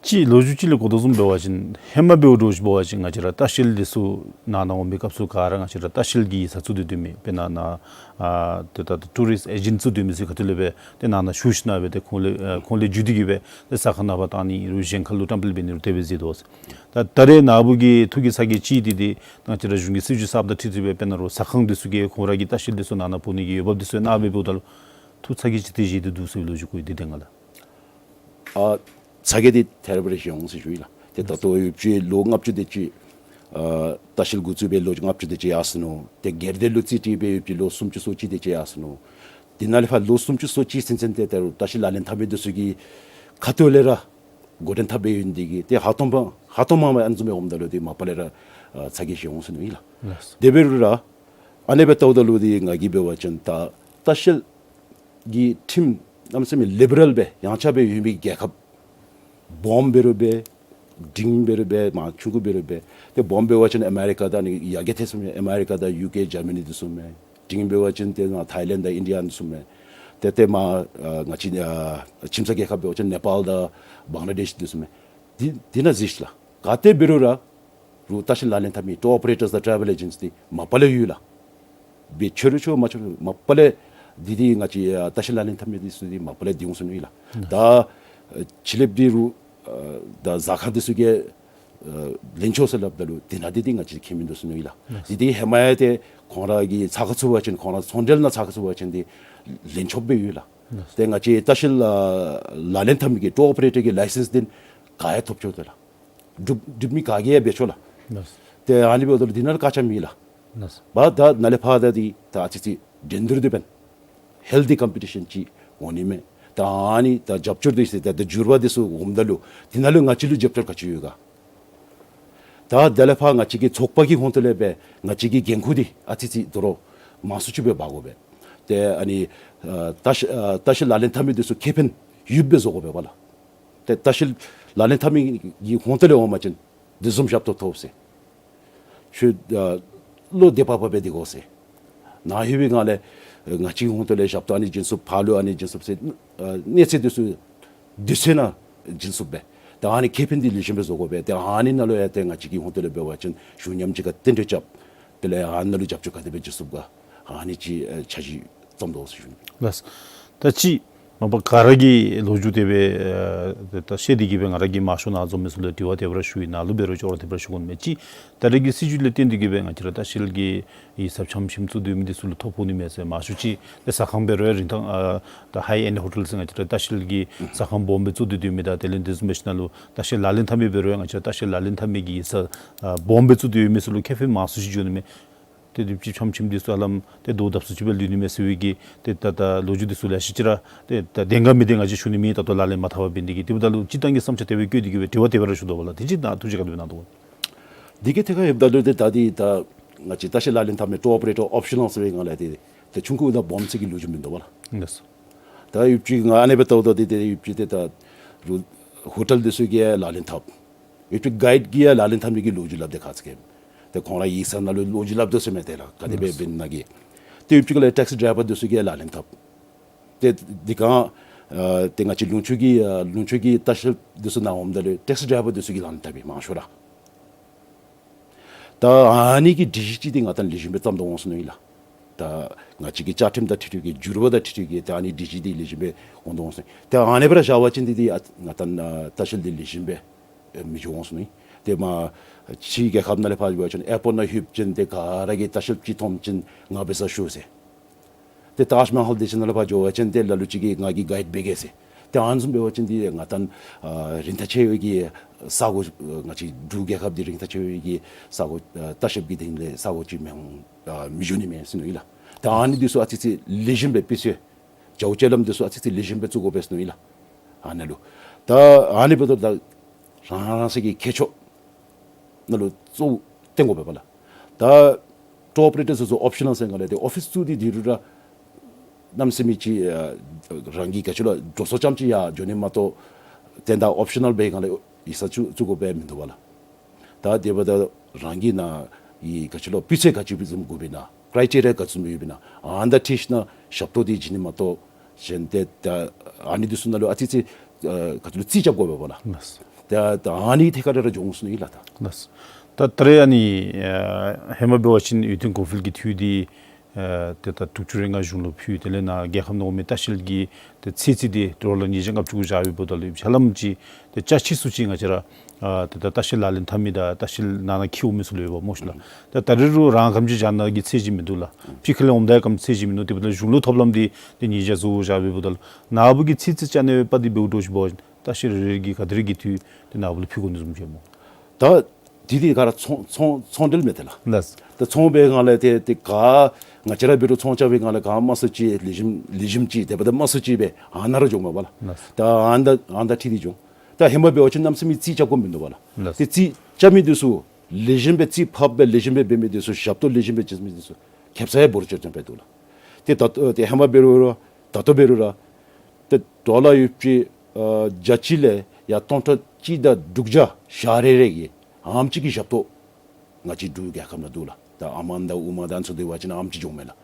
ཅིག་ལོ་རྒྱུས་ཅིག་ལས་གོ་དོ་བཟུམ་འབད་བ་ཅིན་ཧེ་མ་འབདཝ་འདྲཝ་ཅིག་འབད་བ་ཅིན་ང་བཅས་ར་ལྟ་བཤལ་འདི་ཚུ་ནང་ན་འོང་པའི་སྐབས་སུ་ག་ར་ང་བཅས་ར་ལྟ་བཤལ་གྱི་ཡིག་ཚང་བཙུགས་ཏེ་སྡོད་མི་དཔེར་ན་ནཱ་ཨ་ཏེ་ད་ལྟོ་ཊུ་རིསཊ་ཨེ་ཇེནཊ་བཙུགས་སྡོད་མི་ཚུ་ཁ་ཐུག་ལས་སྦེ་ཏེ་ནང་ན་ཞུ་ཞིནམ་སྦེ་ཏེ་ཁོང་ལས་ཨ་ཁོང་ལས་བརྒྱུད་དེ་གིས་སྦེ་ཏེ་ཟ་ཁང་ནང་ཕར་བཏང་ནི་རུང་གཞན་ཁར་ལུ་བཀྲམ་སྤེལ་འབད་ནི་རུང་དེ་སྦེ་མཛད་དོ་ཟེར། ད་ད་རེས་ནཱ་བུ་གི་ཐུགས་ཀྱི་ཚ་གྱང་ཅིག་འདི་ཏེ་ང་བཅས་ར་གཞུང་གི་སྲིད་བྱུས་གསརཔ་དང་འཁྲིལ་ཏེ་སྦེ་དཔེར་ན་རུང་ཟ་ཁང་འདི་ཚུ་གིས་ཁོང་ར་གི་ལྟ་བཤལ་འདི་ཚུ་ནང་ན་འབོ་ནི་གི་འོས་འབབ་འདི་ཚུ་གནང་སྦེ་འབདཝ་ད་ལུ་ཐུགས་ཚ་གྱང་ཅིག་ཏེ་བཞེས་ཏེ་འདུག་ཟེར་བའི་ལོ་རྒྱུས་གོ་ཡི། འདི་དེ་ང་ལགས། ཨ་ཚ་གྱང་འདི་ཐད་རི་བ་རི་བཞེས་འོང་ཟེར་ཞུ་ཡི་ལགས། ཏེ་ད་ལྟོ་ཡུདཔ་ཅིག་ལོ་ལྔ་བཅུ་དེ་ཅིག་ཨ་ལྟ་བཤལ་འགོ་བཙུགས་སྦེ་ལོ་ལྔ་བཅུ་དེ་ཅིག་ཡར་སོ་ནུག། ཏེ་སྒེར་སྡེ་ལུ་རྩིས་སྤྲོད་སྦེ་ཡུདཔ་ཅིག་ལོ་སུམ་ཅུ་སོ་གཅིག་དེ་ཅིག་ཡར་སོ་ནུག། དེ་ནང་ལས་ཕར་ལོ་སུམ་ཅུ་སོ་གཅིག་ཚུན་ཚོད་ཏེ་ད་རུང་ལྟ་བཤལ་ལག་ལེན་འཐབ་མི་འདི་ཚུ་གི་ཁ་ཐུག་ལས་ར་འགོ་འདྲེན་འཐབ་སྦེ་ཡོད་ནི་དེ་གིས་ཏེ་ཧ་ཏོང་པ་ཧ་ཏོང་མ་མ་ཨ་ནི་བཟུམ་སྦེ་འོངམ་ད་ལུ་ཏེ་མ་པ་ལས་ར་ཨ་ཚ་གྱང་བཞེས་འོང་ཟེར་ནི་ཨིན་ལགས། ལགས། དེ་འབད་རུང་ར་ཨ་ནི་སྦེ་ལྟཝ་ད་ལུ་ཏེ་ང་གིས་འབད་བ་ཅིན་ད་ལྟ་བཤལ་གྱི་ཁྲིམས་གནམ་མེད་ས་མེད་ལི་བི་རལ་སྦེ་ཡངས་ཆག་སྦེ་ཡོད་མི་རྒྱལ་ཁབ་ བོམ་འབད་རུང་འབད། འབྲིང་འབད་རུང་འབད། མ་ཆུང་ཀུ་འབད་རུང་འབད། ཏེ་བོམ་འབད་བ་ཅིན་ཨ་མེ་རི་ཀ་དང་ནི་ཡར་རྒྱས་ཏེ་ཚུ་མས། ཨ་མེ་རི་ཀ་དང་ཡུ་ཀེ་ཇར་མ་ནི་འདི་ཚུ་མས། འབྲིང་འབད་བ་ཅིན་ཏེ་ནཱ་ཐའི་ལེནཌ་དང་ཨིན་ཌི་ཡ་འདི་ཚུ་མས། ཏེ་ཏེ་མ་ཨ་ང་བཅས་ཨ་ཁྱིམ་ཚང་རྒྱལ་ཁབ་འབད་བ་ཅིན་ནེ་པཱལ་དང་བང་ལ་དེཤ་འདི་ཚུ་མས། འདི་འདི་ནང་གཟིགས་ཤིག་ལགས། ག་ཏེ་འབད་རུང་ར་རུང་ལྟ་བཤལ་ལག་ལེན་འཐབ་མི་ཊུར་ཨོ་པ་རེ་ཊརསི་དང་ཊེ་བེལ་ཨེ་ཇེནཊསི་འདི་མ་པ་ལས་ཡོད་ལགས། འབད་ཆོག་རུང་ཆོག་མ་ཆོག་རུང་མ་པ་ལས་འདི་འདི་ང་བཅས་ཨ་ལྟ་བཤལ་ལག་ལེན་འཐབ་མི་འདི་ཚུ་འདི་མ་པ་ལས་འདི་འོང་སོ་ནུག་ལགས། ད་ཨ་ཕྱི་གླིངཔ་འདི་རུང་ཨ་ད་ཟ་ཁང་འདི་ཚུ་གིས་ཨ་ལེན་ཆོག་ཟེར་སླབ་ད་ལུ་འདི་ནང་འདི་འདི་ང་བཅས་ཁྱད་མིན་འདུག་ཟེར་ནུག་ལགས། འདི་འདི་ཧེ་མ་ཡང་ཏེ་ཁོང་ར་གིས་ཚ་ཁ་ཚུད་པ་ཅིན་ཁོང་ར་ཚོང་འབྲེལ་ནང་ཚ་ཁ་ཚུད་པ་ཅིན་འདི་ལེན་ཆོགཔ་སྦེ་ཡོད་ལགས། ཏེ་ང་བཅས་ལྟ་བཤལ་ཨ་ལག་ལེན་འཐབ་མི་གི་ཊུར་ཨོ་པ་རེ་ཊར་གི་ལའི་སེནསི་འདི་ག་ཡང་ཐོབ་ཆོག་དེ་ལགས། སྒྲུབ་སྒྲུབ་མི་ག་གིས་ཡང་འབད་ཆོག་ལགས། ལགས། ཏེ་ཨ་ནི་འབདཝ་ད་ལུ་འདི་ནང་ལུ་དཀའ་ཆ་མེད་ལགས། ལགས། འབདཝ་ད་ནཱ་ལས་ཕར་ད་འདི་ད་ཨ་ཙི་ཅིག་འགྲན་བསྡུར་འདི་འབདན་ཧེལ་ཐི་ཀམ་པི་ཊི་ཤཱན་ཅིག་འོང་ནི་མས། ད་ཨ་ནི་ད་རྒྱབ་སྐྱོར་འདི་ཟེར་ད་ད་འགྱུར་བ་འདི་ཚུ་འོངམ་ད་ལུ་འདི་ནང་ལུ་ང་བཅས་ལུ་རྒྱབ་སྐྱོར་ག་ཅི་ཡོད་ག། ད་དེ་ལས་ཕར་ང་བཅས་ཀྱི་ཚོགས་པ་གི་ཧོང་ཏོ་ལས་འབད་ང་བཅས་ཀྱི་འགན་ཁུར་འདི་ཨ་ཙི་ཅིག་དོ་རུང་མང་སུ་ཅིག་སྦེ་འབག་དགོ་པས། ཏེ་ཨ་ནི་ཨ་ལྟ་བཤལ་ཨ་ལྟ་བཤལ་ལག་ལེན་འཐབ་མི་འདི་ཚུ་ཁེ་ཕན་ཡོདཔ་སྦེ་བཟོ་དགོ་པས་པ་ལགས། ཏེ་ལྟ་བཤལ་ལག་ལེན་འཐབ་མི་གི་ཧོང་ཏོ་ལས་འོང་པ་ཅིན་འདི་བཟུམ་ཞབས་ཏོག་ཐོབ་ཟེར། ཁྱོད་ཨ་བློ་བདེ་བག་ཕེབས་སྦེ་སྡོད་དགོ་ཟེར། ནཱ་ལྷོད་པའི་སྒང་ལས་ཨ་ང་བཅས་ཀྱི་ཧོང་ཏོ་ལས་ཞབས་ཏོག་ཨ་ནི་བྱིན་ཚུགས་ཕར་ལུ་ཨ་ནི་བྱིན་ཚུགས་ཟེར་ཨ་གནས་ཚད་འདི་ཚུ་དུས་ཚོད་ནང་བྱིན་ཚུགས་པས། ཏེ་ཨ་ནི་ཁེ་ཕན་འདི་ལེགས་ཤོམ་སྦེ་བཟོ་དགོ་པས། ཏེ་ཨ་ནི་ནང་ལུ་ཡང་ཏེ་ང་བཅས་ཀྱི་ཧོང་ཏོ་ལས་འབད་བ་ཅིན་གཞུང་མཉམ་གཅིག་ཁར་བསྟུན་གྲོས་རྐྱབ། དེ་ལས་ཨ་ནི་ནང་ལུ་རྒྱབ་སྐྱོར་ག་དེ་སྦེ་བྱིན་ཚུགས་ག་ཨ་ནི་ཅིག་ཨ་འཆར་གཞི་བརྩམ་དོ་ཟེར་ཞུ་ནི། ལགས། ད་ཅི་མ་པ་ག་ར་གིས་ལོ་རྒྱུས་དེ་སྦེ་ཨ་ད་བཤད་དེ་གིས་སྦེ་ང་ར་གིས་མང་ཤོས་ནཱ་འཛོམས་མི་ཚུ་ལུ་དྲི་བ་དེ་སྦེ་ར་ཞུ་ཡི། ནཱ་ལུ་འབད་རུང་ཅོག་ར་དེ་སྦེ་ར་ཞུ་དགོ་མི་ཅིག། ད་རེས་ཀྱི་སྲིད་བྱུས་ལས་བརྟེན་ཏེ་གིས་སྦེ་ང་བཅས་ར་ལྟ་བཤལ་གྱི་ཡིག་ཚང་ཆམ་ཆིམ་བཙུགས་སྡོད་མི་འདི་ཚུ་ལུ་ཐོ་ཕོག་ནི་མས་ཟེར། མང་ཤོས་ཅིག་ཏེ་ཟ་ཁང་འབད་རུང་རིན་ཐང་ཨ་ད་ཧའི་ཨེནཌ་ཧོ་ཊེལ་ཟེར་ང་བཅས་ར་ལྟ་བཤལ་གྱི་ཟ་ཁང་སྦོམ་སྦེ་བཙུགས་ཏེ་སྡོད་མི་དང་དེ་ལས་འདི་བཟུམ་སྦེ་ཞིནམ་ལས་ལྟ་བཤལ་ལག་ལེན་འཐབ་མི་འབད་རུང་ང་བཅས་ར་ལྟ་བཤལ་ལག་ལེན་འཐབ་མི་གི་ཡིག་ཚང་ཨ་སྦོམ་སྦེ་བཙུགས་ཏེ་ཡོད་མི་ཚུ་ལུ་ཁེ་ཕན་མང་སུ་ཅིག་འབྱུང་ནི་མས། ཏེ་དུས་ཅི་ཆམ་ཆིམ་འདི་ཚུ་ཧ་ལམ་ཏེ་རྡོ་བརྡབ་སུ་ཅིག་སྦེ་ལུས་ནི་མས་ཟེར་བའི་གི་ཏེ་ད་ད་ལོ་རྒྱུས་འདི་ཚུ་ལེ་ཤ་ཅིག་ར་ཏེ་ད་བདེན་ག་མི་བདེན་ག་ཅིག་ཞུ་ནི་མེད། ད་ལྟོ་ལག་ལེན་མ་འཐབ་པར་འབད་ནི་དེ་གིས། དེ་འབདཝ་ད་ལུ་སྤྱིར་བཏང་གི་བསམ་འཆར་དེ་སྦེ་བཀོད་དེ་གིས་སྦེ་དྲི་བ་དེ་སྦེ་ར་ཞུ་དོ་བ་ལགས། དེ་ཅིག་ནཱ་ཐུགས་རྗེ་ག་དེ་སྦེ་གནང་དོ། འདི་གི་ཐད་ཁར་ཡོདཔ་ད་ལུ་ཏེ་ད་འདི་ད་ང་བཅས་ལྟ་བཤལ་ལག་ལེན་འཐབ་མི་ཊུར་ཨོ་པ་རེ་ཊར་ཨོབ་ཤ་ནཱལ་ཟེར་བའི་སྒང་ལས་ཏེ་ཏེ་ཆུང་ཀུ་དང་སྦོམ་ཟེར་གྱི་ལོ་རྒྱུས་མིན་འདུག་པ་ལགས། ལགས་སོ། ད་ཡོདཔ་ཅིག་ང་ཨ་ནེ་སྦེ་བལྟཝ་ད་ཏེ་ཏེ་ཡོདཔ་ཅིག་ཏེ་ད་རུང་ཧོ་ཊེལ་འདི་ཚུ་གིས་ལག་ལེན་འཐབ། ཡོདཔ་ཅིག་གའིཌ་གིས་ཡང་ལག་ལེན་འཐབ་མི་གི་ལོ་རྒྱུས་སླབ་སྟེ་ཁ་ཙ་ཁེབ། ཏེ་ཁོང་ར་ཡིག་ཚང་ནང་ལུ་ལོ་རྒྱུས་སླབ་དོ་ཟེར་མས། ཏེ་ལགས་ག་དེ་སྦེ་ལགས་སོ། འབད་ནི་ཨིན་ག། ཏེ་ཡོདཔ་ཅིག་ལས་ཊེགསི་ཌྲའི་བར་འདི་ཚུ་གིས་ལག་ལེན་འཐབ། ཏེ་འདི་ག་ཨ་ཏེ་ང་བཅས་ལུང་ཕྱོགས་ཀྱི་ཨ་ལུང་ཕྱོགས་ཀྱི་ལྟ་བཤལཔ་འདི་ཚུ་ནཱ་འོངམ་ད་ལུ་ཊེགསི་ཌྲའི་བར་འདི་ཚུ་གིས་ལག་ལེན་འཐབ་པས་མང་ཤོས་ར། ད་ཨ་ནི་གི་སྒྲིག་གཞི་ཅིག་འདི་ང་བཏང་ལེགས་ཤོམ་སྦེ་བརྩམ་དོ་འོང་ཟེར་ནི་ཨིན་ལགས། ད་ང་བཅས་ཀྱི་བཅའ་ཁྲིམས་དང་འཁྲིལ་འཁྲིལ་གྱི་འགྱུར་བ་དང་འཁྲིལ་འཁྲིལ་གྱི་ད་ཨ་ནི་སྒྲིག་གཞི་འདི་ལེགས་ཤོམ་སྦེ་འོང་དོ་འོང་ཟེར། ད་ཨ་ནི་སྦེ་ར་བཞག་པ་ཅིན་འདི་འདི་ཨ་ང་བཏང་ཨ་ལྟ་བཤལ་འདི་ལེགས་ཤོམ་སྦེ་ཨེ་མི་འགྱོ་འོང་ཟེར་ནི། ཏེ་མ་ཕྱི་རྒྱལ་ཁབ་ནང་ལས་ཕར་འགྱོ་བ་ཅིན་ཨེར་པོརཊ་ནང་ལྷོད་ཅིན་ཏེ་ག་ར་གིས་ལྟ་བཤལཔ་ཅིག་མཐོངམ་ཅིན་ང་འབད་སར་ཞུ་ཟེར། ཏེ་ཏཱཇ་མ་ཧཱལ་འདི་ཚུ་ནང་ལས་ཕར་འགྱོ་བ་ཅིན་ཏེ་ལ་ལུ་ཅིག་གིས་ང་གིས་གའིཌ་འབད་གེ་ཟེར། ཏེ་ཨ་ནི་བཟུམ་འབད་བ་ཅིན་འདི་ང་བཏང་ཨ་རིན་ཐང་ཆེ་བའི་གི་ས་གོ་ང་བཅས་འབྲུག་རྒྱལ་ཁབ་འདི་རིན་ཐང་ཆེ་བའི་གི་ས་གོ་ཨ་ལྟ་བཤལཔ་གི་སྟེང་ལས་ས་གོ་ཅིག་མི་འོང་ཨ་མི་འགྱོ་ནི་མས་ཟེར་ནི་ཨིན་ལགས། ད་ཨ་ནི་འདི་ཚུ་ཨ་ཙི་ཅིག་ལེགས་ཤོམ་སྦེ་སྤུས་ཚད་བྱ་བ་སྤྱོད་ལམ་འདི་ཚུ་ཨ་ཙི་ཅིག་ལེགས་ཤོམ་སྦེ་བཙུགས་དགོ་པས་ཟེར་ནི་ཨིན་ལགས། ཨ་ནཱ་ལུ་ད་ཨ་ནི་འབདཝ་ད་རང་རང་སོའི་གི་ཁྱད་ཆོས་ནང་ལུ་གཙོ་བོ་བསྟེན་དགོ་པས་པ་ལགས། ད་ཊུར་ཨོ་པ་རེ་ཊར་ཚུ་ཚུ་ཨོབ་ཤ་ནཱལ་ཟེར་སྒང་ལས་ཏེ་ཨོ་ཕིས་བཙུགས་ཏེ་འདི་རུང་ར་གནམ་མེད་ས་མེད་ཅིག་ཨ་རང་གི་ག་ཅི་ལོ་འགྲོ་སོང་རྐྱངམ་ཅིག་ཡར་འགྱོ་ནི་མ་གཏོགས་ཏེ་ད་ཨོབ་ཤ་ནཱལ་སྦེ་སྒང་ལས་ཡིག་ཚང་བཙུགས་བཙུགས་དགོཔ་སྦེ་མིན་འདུག་པ་ལགས། ད་དེ་འབདཝ་ད་རང་གི་ནཱ་གི་ག་ཅི་ལོ་སྤུས་ཚད་ག་ཅི་བཟུམ་དགོ་པས་ན་ཀྲའི་ཊེ་རི་ཡ་ག་ཅི་བཟུམ་ཡོད་པས་ན་ཨ་ནི་དང་འཁྲིལ་ཞིན་ན་ཞབས་ཏོག་འདི་བྱིན་ནི་མ་གཏོགས་གཞན་ཏེ་ད་ཨ་ནི་འདི་ཚུ་ནང་ལུ་ཨ་ཙི་ཅིག་ཨ་ག་ཅི་ལོ་རྩིས་རྐྱབ་དགོ་པས་པ་ལགས། ལགས། ད་ད་ཨ་ནི་ཐད་ཁར་ར་འགྱོ་འོང་ཟེར་ནི་ཨིན་ལགས་ད། ལགས། ད་ད་རེས་ཨ་ནི་ཨ་ཧེ་མ་འབད་བ་ཅིན་འོས་བསྟུན་གོང་འཕེལ་གྱི་འཐུས་འདི་ཨ་ཏེ་ད་དྲུག་ཅུ་རེ་ལྔ་གཞུང་ལུ་ཕུལ། དེ་ལས་ནཱ་རྒྱལ་ཁབ་ནང་འོང་མི་ལྟ་བཤལ་གྱི་ཏེ་ཚད་རྩིས་འདི་ཌོ་ལར་ཉིས་བརྒྱ་ལྔ་བཅུ་གུ་བཞག་ཡོདཔ་ད་ལུ་ཧ་ལམ་ཅིག་ཏེ་ཆ་ཆེ་སུ་ཅིག་ང་བཅས་ར་ཨ་ཏེ་ད་ལྟ་བཤལ་ལག་ལེན་འཐབ་མི་དང་ལྟ་བཤལ་ནང་ན་འཁྱིད་འོང་མི་ཚུ་ལུ་ཡོདཔ་སྨོ་ཤིག་ལགས། ད་ད་རེས་རུང་རང་རྐྱངམ་གཅིག་བཞག་ནི་གི་ཚད་གཞི་མིན་འདུག་ལགས། ཕྱི་ཁ་ལས་འོངམ་ད་ཡང་རྐྱངམ་གཅིག་ཚད་གཞི་མིན་འདུག། དེ་འབདཝ་ད་གཞུང་ལུ་ཐོབ་ལམ་འདི་ཏེ་ཉིས་བརྒྱ་ཚུ་བཞག་ཡོདཔ་ད་ལུ་ནཱ་བུ་གི་ཚད་རྩིས་ཅ་ནེ་པ་འདི་འབདཝ་འདྲཝ་ཅིག་འབད་བ་ཅིན་ལྟ་བཤལ་རེ་རེ་གིས་ག་དེ་རེ་གི་འཐུས་ཏེ་ནཱ་བུ་ལུ་ཕུལ་དགོ་ནི་བཟུམ་ཅིག་སྨོ། ད་འདི་འདི་ག་ར་ཚོང་ཚོང་ཚོང་འབྲེལ་མས་ཏེ་ལགས། ལགས། ད་ཚོང་འབད་སྒང་ལས་ཏེ་ཏེ་ག་ང་བཅས་ར་འབད་རུང་ཚོང་རྐྱབ་པའི་སྒང་ལས་ག་མང་སུ་ཅིག་ལེགས་ཤོམ་ལེགས་ཤོམ་ཅིག་དེ་འབདཝ་ད་མང་སུ་ཅིག་སྦེ་ཨ་ནཱ་ར་འགྱོཝ་མས་པ་ལགས། ལགས། ད་ཨ་ནཱ་ཨ་ནཱ་འཁྲིལ་ཏེ་འགྱོ། ད་ཧེ་མ་འབད་བ་ཅིན་གནམ་མེད་ས་མེད་རྩིས་རྐྱབ་དགོཔ་མིན་འདུག་པ་ལགས། ལགས། ཏེ་རྩིས་རྐྱབ་མི་འདི་ཚུ་ལེགས་ཤོམ་སྦེ་རྩིས་ཕབ་སྦེ་ལེགས་ཤོམ་སྦེ་འབད་མི་འདི་ཚུ་ཞབས་ཏོག་ལེགས་ཤོམ་སྦེ་བྱིན་མི་འདི་ཚུ་ཁེབ་ས་ཡང་འབོར་ཆེ་ཆེ་སྦེ་འདུག་ལགས། ཏེ་ད་ཏེ་ཧེ་མ་འབད་རུང་ར་ད་ལྟོ་འབད་རུང་ར་ཏེ་ཌོ་ལར་ཡོདཔ་ཅིག་ཨ་བརྒྱ་གཅིག་ལས་ ཡར་སྟོང་ཕྲག་གཅིག་དང་དྲུག་བརྒྱ་ཞག་རེ་རེ་གི་ཨམ་ཅིག་གི་ཞབས་ཏོག་ང་བཅས་འབྲུག་རྒྱལ་ཁབ་ནང་འདུག་ལགས། ད་ཨ་མན་དང་ཨུ་མ་དང་ཚུ་འདི་འབད་བ་ཅིན་ཨམ་ཅིག་འགྱོཝ་མས་ལགས།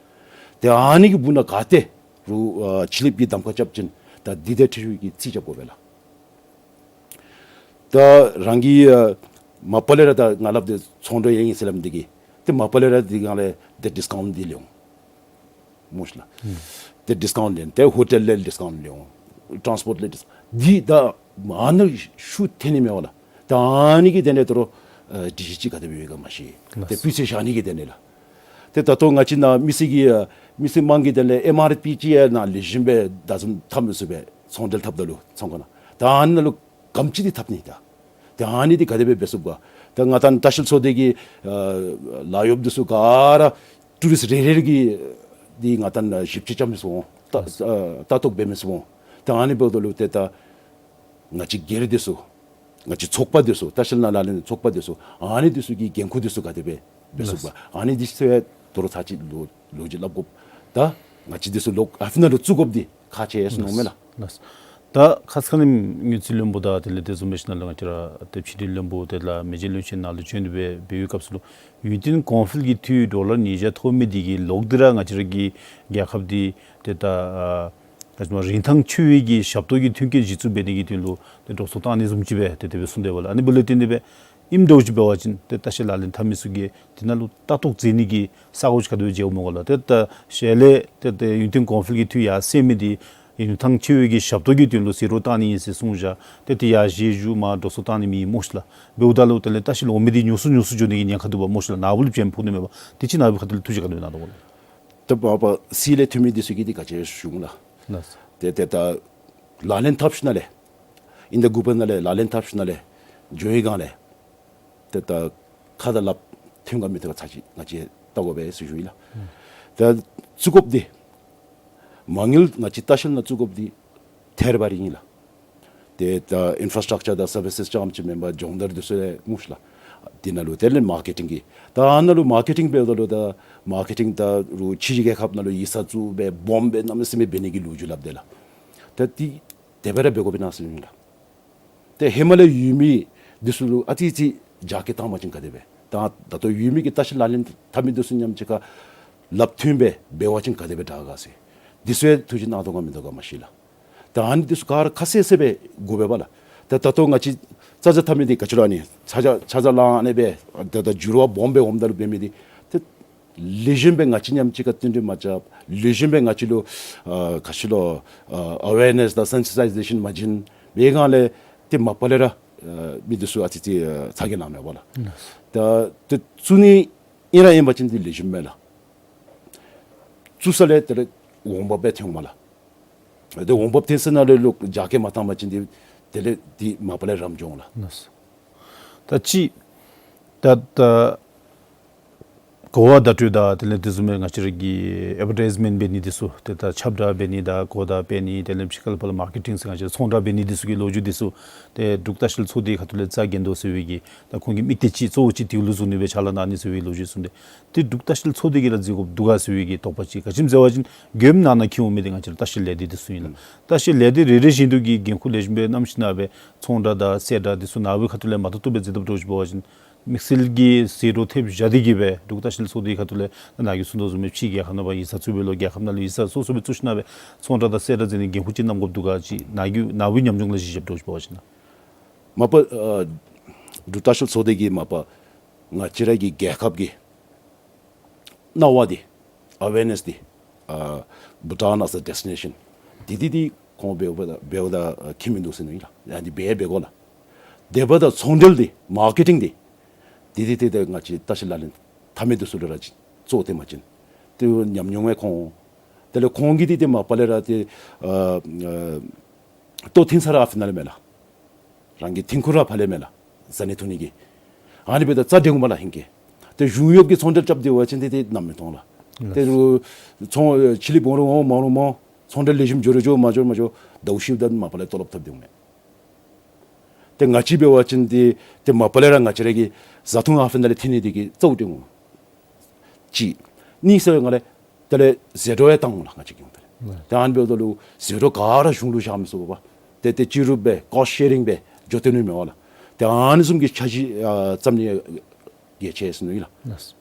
ཏེ་ཨ་ནི་གི་སྦུག་ན་ག་ཏེ་རུང་ཨ་ཕྱི་གླིངཔ་གིས་གདམ་ཁ་རྐྱབ་ཅིན་ད་འདི་དང་འཁྲིལ་བའི་གི་རྩིས་རྐྱབ་དགོ་པས་ལགས། ད་རང་གི་ཨ་མ་པ་ལས་ར་ད་ང་སླབ་དེ་ཚོང་འབྲེལ་ཡང་ཨིན་ཟེར་སླབ་མི་འདི་གིས་ཏེ་མ་པ་ལས་ར་འདི་སྒང་ལས་ཏེ་ཌིས་ཀའུནཊ་འདི་ལེན་འོང་། སྨོ་ཤི་ལགས། ཨུམ། ཏེ་ཌིས་ཀའུནཊ་ལེན། ཏེ་ཧོ་ཊེལ་ལས་ཌིས་ཀའུནཊ་ལེན་འོང་། ཊཱནསི་པོརཊ་ལས་ཌིས་འདི་ད་ཨ་ནཱ་ཤུགས་ཐོན་ནི་མས་པ་ལགས། ད་ཨ་ནི་གི་དོན་ལས་ད་རུང་ཨ་སྒྲིག་གཞི་ཅིག་ག་དེ་སྦེ་ཡོད་ག་མ་ཤེས། ཏེ་སྤུས་ཚད་བཞག་ནི་གི་དོན་ལས་ལགས། ཏེ་ད་ལྟོ་ང་བཅས་ནཱ་མི་སེར་གྱི་ཨ་མི་སེར་དམངས་ཀྱི་དོན་ལས་ཨེམ་ཨར་པི་ཅིག་ཡང་ནཱ་ལེགས་ཤོམ་སྦེ་བརྡ་རྩ་འཐབ་མི་ཚུགས་པས། ཚོང་འབྲེལ་འཐབ་ད་ལུ་ཚོང་ཁང་ནང་ད་ཨ་ནཱ་ལུ་གམ་ཅིག་འདི་འཐབ་ནི་ད། ཏེ་ཨ་ནི་འདི་ག་དེ་སྦེ་འབད་ཚུགས་ག། ད་ང་དང་ལྟ་བཤལ་ཚོགས་སྡེ་གི་ཨ་ལཱ་གཡོགཔ་འདི་ཚུ་ག་ར་ཊུ་རིསཊ་རེ་རེ་གིས་འདི་ང་དང་ཨ་ཞིབ་དཔྱད་རྐྱབ་མི་ཚུགས་འོང་། ལྟ་ཨ་ལྟ་རྟོག་འབད་མི་ཚུགས་འོང་། ད་ཨ་ནི་འབདཝ་ད་ལུ་ཏེ་ད་ང་བཅས་སྒེར་འདི་ཚུ་ང་བཅས་ཚོགས་པ་འདི་ཚུ་ལྟ་བཤལ་ནང་ལག་ལེན་ཚོགས་པ་འདི་ཚུ་ཨ་ནི་འདི་ཚུ་གི་འགན་ཁུར་འདི་ཚུ་ག་དེ་སྦེ་འབད་ཚུགས་ག། ཨ་ནི་འདི་ཚུ་ཡང་ད་རུང་ཚར་གཅིག་ལོ་ལོ་རྒྱུས་སླབ་དགོ། ད་ང་བཅས་འདི་ཚུ་ལོག་ཨ་ཕི་ནང་ལུ་བཙུགས་དགོཔ་འདི་ཁག་ཆེ་ཟེར་མནོཝ་མས་ལགས། ལགས། ད་ཁ་ཙ་ཁ་ཉིནམ་དངུལ་རྩིས་བློན་པོ་དང་དེ་ལས་དེ་བཟུམ་སྦེ་ཞིནམ་ལས་ང་བཅས་ར་ཏེ་ཕྱི་འབྲེལ་བློན་པོ་དེ་ལས་མི་རྗེ་བློན་ཆེན་ནཱ་ལུ་བྱོན་ཏེ་སྦེ་འབད་བའི་སྐབས་སུ་ལུ་ཡུན་བརྟན་གོང་འཕེལ་གྱི་འཐུས་ཌོ་ལར་ཉིས་བརྒྱ་ཐོབ་མི་འདི་གིས་ལོག་སྟེ་ར་ང་བཅས་ར་གི་རྒྱལ་ཁབ་འདི་ཏེ་ད་ཨ་ག་ཅི་སྨོ་རིན་ཐང་ཆེ་བའི་གི་ཞབས་ཏོག་གི་མཐུན་རྐྱེན་གཞི་བཙུགས་འབད་ནི་གི་དོན་ལུ་ཏེ་འགྲོ་སོང་བཏང་ནི་བཟུམ་ཅིག་སྦེ་ཏེ་དེ་སྦེ་གསུངས་ཏེ་འབདཝ་ལས་ཨ་ནི་འབདཝ་ལས་བརྟེན་ཏེ་སྦེ་ཨིནམ་འདྲཝ་ཅིག་འབད་བ་ཅིན་ཏེ་ལྟ་བཤལ་ལག་ལེན་འཐབ་མི་ཚུ་གིས་དེ་ནང་ལུ་ལྟ་རྟོག་མཛད་ནི་གི་ས་གོ་ཅིག་ག་དེ་སྦེ་མཇལཝ་སྨོ་ག་ལགས། ཏེ་ད་ཞལ་ལས་ཏེ་ཏེ་ཡུན་བརྟན་གོང་འཕེལ་གྱི་འཐུས་ཡར་སེང་མི་འདི་རིན་ཐང་ཆེ་བའི་གི་ཞབས་ཏོག་གི་དོན་ལུ་ཟད་འགྲོ་བཏང་ནི་ཨིན་ཟེར་གསུངས་བཞག། ཏེ་དེ་ཡར་བཞེས་བཞུགས་མར་འགྲོ་སོང་བཏང་ནི་མེད་སྨོ་ཤི་ལགས། འབདཝ་ད་ལུ་དེ་ལས་ལྟ་བཤལ་འོང་མི་འདི་ཉུང་སུ་ཉུང་སུ་འགྱོ་ནི་གི་ཉེན་ཁ་འདུག་པ་སྨོ་ཤི་ལགས། ནཱ་བུ་ལུ་ཅིག་ཕོག་ནི་མས་པ། དེ་ཅིག་ནཱ་བུའི་ཁ་ཐུག་ལས་ཐུགས་བཞེད་ག་དེ་སྦེ་གནང་དོ་ག་ལགས། ད་མ་པ་སྲིད་ལས་འཐུས་མི་འདི་ཚུ་གིས་འདི་ག་ཅི་ཞུ་འོང་ལགས། ལགས། ཏེ་ཏེ་ད་ལག་ལེན་འཐབ་ཞིནམ་ལས་ཨིན་ད་འགོ་པ་ནང་ལས་ལག་ལེན་འཐབ་ཞིནམ་ལས་འགྱོ་བའི་སྒང་ལས་ཏེ་ད་ཁ་དང་ལགཔ་མཐུན་ག་མི་མཐུན་ག་ཚར་ཅིག་ང་བཅས་བལྟ་དགོ་པས་ཟེར་ཞུ་ཡི་ལགས། ད་བཙུགས་དགོཔ་འདི་མ་དངུལ་ང་བཅས་ལྟ་བཤལ་ནང་བཙུགས་དགོཔ་འདི་ཐད་རི་བ་རི་ཨིན་ལགས། ཏེ་ད་ཨིན་ཕ་ར་སི་ཊག་ཅར་དང་སར་བི་སེས་རྐྱངམ་ཅིག་མེན་པར་སྦྱོང་བརྡར་འདི་ཚུ་ཡང་སྨོ་ཤི་ལགས། དེ་ནང་ལུ་དེ་ལས་མར་ཀེ་ཊིང་གི་ད་ཨ་ནཱ་ལུ་མར་ཀེ་ཊིང་འབདཝ་ད་ལུ་ད་མར་ཀེ་ཊིང་ད་རུང་ཕྱི་རྒྱལ་ཁབ་ནང་ལུ་ཡིག་ཚང་བཙུགས་སྦེ་སྦོམ་སྦེ་གནམ་མེད་ས་མེད་འབད་ནི་གི་ལོ་རྒྱུས་སླབ་དེས་ལགས། ད་འདི་དེ་སྦེ་ར་འབད་དགོ་པས་ན་ཟེར་ཨིན་ལགས། ཏེ་ཧེ་མ་ལས་ཡོད་མི་འདི་ཚུ་ལུ་ཨ་ཙི་ཙི་རྒྱ་སྐྱེད་བཏང་བ་ཅིན་ག་དེ་སྦེ། ད་ད་ལྟོ་ཡོད་མི་གི་ལྟ་བཤལ་ལག་ལེན་འཐབ་མི་འདི་ཚུ་མཉམ་གཅིག་ཁར་ལགཔ་མཐུན་སྦེ་འབད་བ་ཅིན་ག་དེ་སྦེ་དྲག་ག་ཟེར། འདི་ཚུ་ཡང་ཐུགས་བཞེད་གནང་དོ་ག་མིན་འདུག་ག་མ་ཤེས་ལགས། ད་ཨ་ནི་འདི་ཚུ་ག་ར་ཁ་གསལ་གསལ་སྦེ་དགོ་པས་པ་ལགས། ད་ད་ལྟོ་ང་བཅས་ཙང་ཙང་འཐབ་མི་འདི་ག་ཅི་ལོ་ཨ་ནི་ཚ་གྱང་ཚ་གྱང་ལང་ཨ་ནི་སྦེ་ད་ད་འགྱུར་བ་སྦོམ་སྦེ་འོངམ་ད་ལུ་འབད་མི་འདི་ཏེ་ལེགས་ཤོམ་སྦེ་ང་བཅས་མཉམ་གཅིག་ཁར་བསྟུན་གྲོས་མ་རྐྱབ། ལེགས་ཤོམ་སྦེ་ང་བཅས་ལུ་ཨ་ག་ཅི་ལོ་ཨ་ཨ་ཝེར་ནེསི་དང་སེན་སི་ཊའི་ཛེ་ཤཱན་མ་བྱིན་པའི་སྒང་ལས་ཏེ་མ་པ་ལས་ར་ཨ་མི་འདི་ཚུ་ཨ་ཙི་ཙི་ཨ་ཚ་གྱང་ལང་མས་པ་ལགས། ད་ཏེ་བཙུགས་ནི་ཨིན་ར་ཨིན་པ་ཅིན་འདི་ལེགས་ཤོམ་མས་ལགས། བཙུགས་ས་ལས་དེ་ལས་འོང་འབབ་སྦེ་ཐོན་འོང་མས་ལགས། ཏེ་འོང་འབབ་ཐོན་ས་ནང་ལས་ལོག་རྒྱ་སྐྱེད་མ་བཏང་པ་ཅིན་འདི་དེ་ལས་འདི་མ་པ་ལས་རམ་འགྱོ་འོང་ལགས། ད་ཅི་ད་ད་གོ་བ་བརྡ་སྤྲོད་དང་དེ་ལས་དེ་བཟུམ་སྦེ་ང་བཅས་ར་གི་ཨེཌ་བར་ཊའིཛ་མེནཊ་འབད་ནི་འདི་ཚུ་ཏེ་ད་ཁྱབ་བསྒྲགས་འབད་ནི་དང་གོ་བརྡ་སྤེལ་ནི་དེ་ལས་ཕྱི་ཁ་ལས་ཕར་ལས་མར་ཀེ་ཊིང་ཟེར་ང་བཅས་ཚོང་བསྒྲགས་འབད་ནི་འདི་ཚུ་གི་ལོ་རྒྱུས་འདི་ཚུ་ཏེ་འབྲུག་ལྟ་བཤལ་ཚོགས་སྡེའི་ཁ་ཐུག་ལས་རྩ་འགེངས་དོ་ཟེར་བའི་གི་ད་ཁོང་གི་དམིགས་གཏད་ཅིག་གཙོ་བོ་ཅིག་དེ་ལུ་བཟུང་ནི་སྦེ་ཕྱག་ལཱ་གནང་ནི་ཟེར་བའི་ལོ་རྒྱུས་གསུངས་ཏེ། ཏེ་འབྲུག་ལྟ་བཤལ་ཚོགས་སྡེ་གིས་ར་མཛད་དགོཔ་འདུག་ག་ཟེར་བའི་གི་དོགས་པ་ཅིག་ག་ཅི་སྨོ་ཟེར་བ་ཅིན་མགྱོནམ་ནང་ན་འཁྱིད་འོང་མི་འདི་ང་བཅས་ར་ལྟ་བཤལ་ལས་སྡེ་འདི་ཚུ་ཨིན་ལགས། ལྟ་བཤལ་ལས་སྡེ་རེ་རེ་བཞིན་དུ་གིས་འགན་ཁུར་ལེགས་ཤོམ་སྦེ་བསྣམས་ཞིནམ་སྦེ་ཚོང་བསྒྲགས་དང་གསལ་བསྒྲགས་འདི་ཚུ་ནཱ་བུའི་ཁ་ཐུག་ལས་མ་ཏོག་ཏོ་སྦེ་མཛད་དཔ་འདྲཝ་ཅིག་འབད་བ་ཅིན་དམིགས་བསལ་གྱི་ཟད་འགྲོ་ཐེབས་བཞག་སྟེ་གིས་སྦེ་འབྲུག་ལྟ་བཤལ་ཚོགས་སྡེའི་ཁ་ཐུག་ལས་ནཱ་གིས་གསུངས་དོ་བཟུམ་སྦེ་ཕྱི་རྒྱལ་ཁབ་ནང་ཕར་ཡིག་ཚང་བཙུགས་པས་ལོ། རྒྱལ་ཁབ་ནང་ལུ་ཡིག་ཚང་སོ་སོ་སྦེ་བཙུགས་ཞིནམ་སྦེ་ཚོང་བསྒྲགས་དང་གསལ་བསྒྲགས་མཛད་ནི་འགན་ཁུར་ཅིག་བསྣམ་དགོཔ་འདུག་ག་ཅིག་ནཱ་གི་ནཱ་བུའི་ཉམས་མྱོང་ལས་གཞི་བཞག་འདྲཝ་ཅིག་འབད་བ་ཅིན་ལགས། མ་པ་ཨ་འབྲུག་ལྟ་བཤལ་ཚོགས་སྡེ་གིས་མ་པ་ང་བཅས་ར་གི་རྒྱལ་ཁབ་ཀྱི་སྣང་བ་འདི་ཨ་ཝེར་ནེསི་འདི་ཨ་བྷུ་ཊཱན་as a destination འདི་འདི་འདི་ཁོང་འབདཝ་ད་འབདཝ་ད་ཨ་ཁྱད་མིན་འདུག་ཟེར་མནོ་ཡི་ལགས། ཡང་འདི་འབད་འབད་དགོ་ལགས། དེ་འབདཝ་ད་ཚོང་འབྲེལ་འདི་མར་ཀེ་ཊིང་འདི་འདི་འདི་ཏེ་ཏེ་ང་བཅས་ལྟ་བཤལ་ལག་ལེན་འཐབ་མི་འདི་ཚུ་ལུ་ར་ཅིག་གཙོ་བོ་སྟོན་པ་ཅིན་ཏེ་ཉམས་མྱོང་ཡང་ཁོང་དེ་ལས་ཁོང་གིས་འདི་ཏེ་མ་པ་ལས་ར་ཏེ་ཨ་ཨ་ལྟོ་འཐོན་ས་ར་ཨ་ཕི་ནང་ལས་མས་ལགས། རང་གི་འཐོན་ཁུངས་ར་ཕར་ལས་མས་ལགས། བཟའ་ནི་འཐུང་ནི་གི་ཨ་ནི་འབདཝ་ད་རྩ་འགྲན་འོང་མས་ལགས་ཧིང་གི། ཏེ་གཞུང་གཡོགཔ་གིས་ཚོང་འབྲེལ་རྐྱབ་སྡོད་པ་ཅིན་ཏེ་ཏེ་ནམ་མི་ཐོན་ལགས། ཏེ་རུང་ཚོང་ཕྱི་གླིངཔ་འོང་རུང་འོང་མ་འོང་མ་འོང་ཚོང་འབྲེལ་ལེགས་ཤོམ་འགྱོ་རུང་འགྱོ་མ་འགྱོ་རུང་མ་འགྱོ་ཟླཝ་ཤུལ་ད་མ་པ་ལས་ཏོ་ལོབ་ཐོབ་སྡོད་འོང་མས། ཏེ་ང་བཅས་འབད་བ་ཅིན་ཏེ་ཏེ་མ་པ་ལས་ར་ང་བཅས་ར་གི་བཟའ་འཐུང་ཨ་ཕི་ནང་ལས་འཐོན་ནི་འདི་གིས་གཙོ་བོ་སྟོན་འོང་། གཅིག། གཉིས་ཟེར་བའི་སྒང་ལས་དེ་ལས་ཟད་འགྲོ་ཡང་བཏང་འོང་ལགས་ང་བཅས་ཀྱིས་འོང་དེ་ལས། ཏེ་ཨ་ནི་འབདཝ་ད་ལུ་ཟད་འགྲོ་ག་ར་གཞུང་ལུ་བཞག་མི་ཚུགས་པས། ཏེ་ཏེ་སྤྱི་རུབ་སྦེ་ཀོསཊ་ཤེ་རིང་སྦེ་ འགྱོ་སྟེ་ནི་མེད་པ་ལགས། ཏེ་ཨ་ནི་བཟུམ་གྱི་འཆར་གཞི་ཨ་བརྩམ་ནི་གལ་ཆེ་ཟེར་ནི་ཨིན་ལགས། ལགས།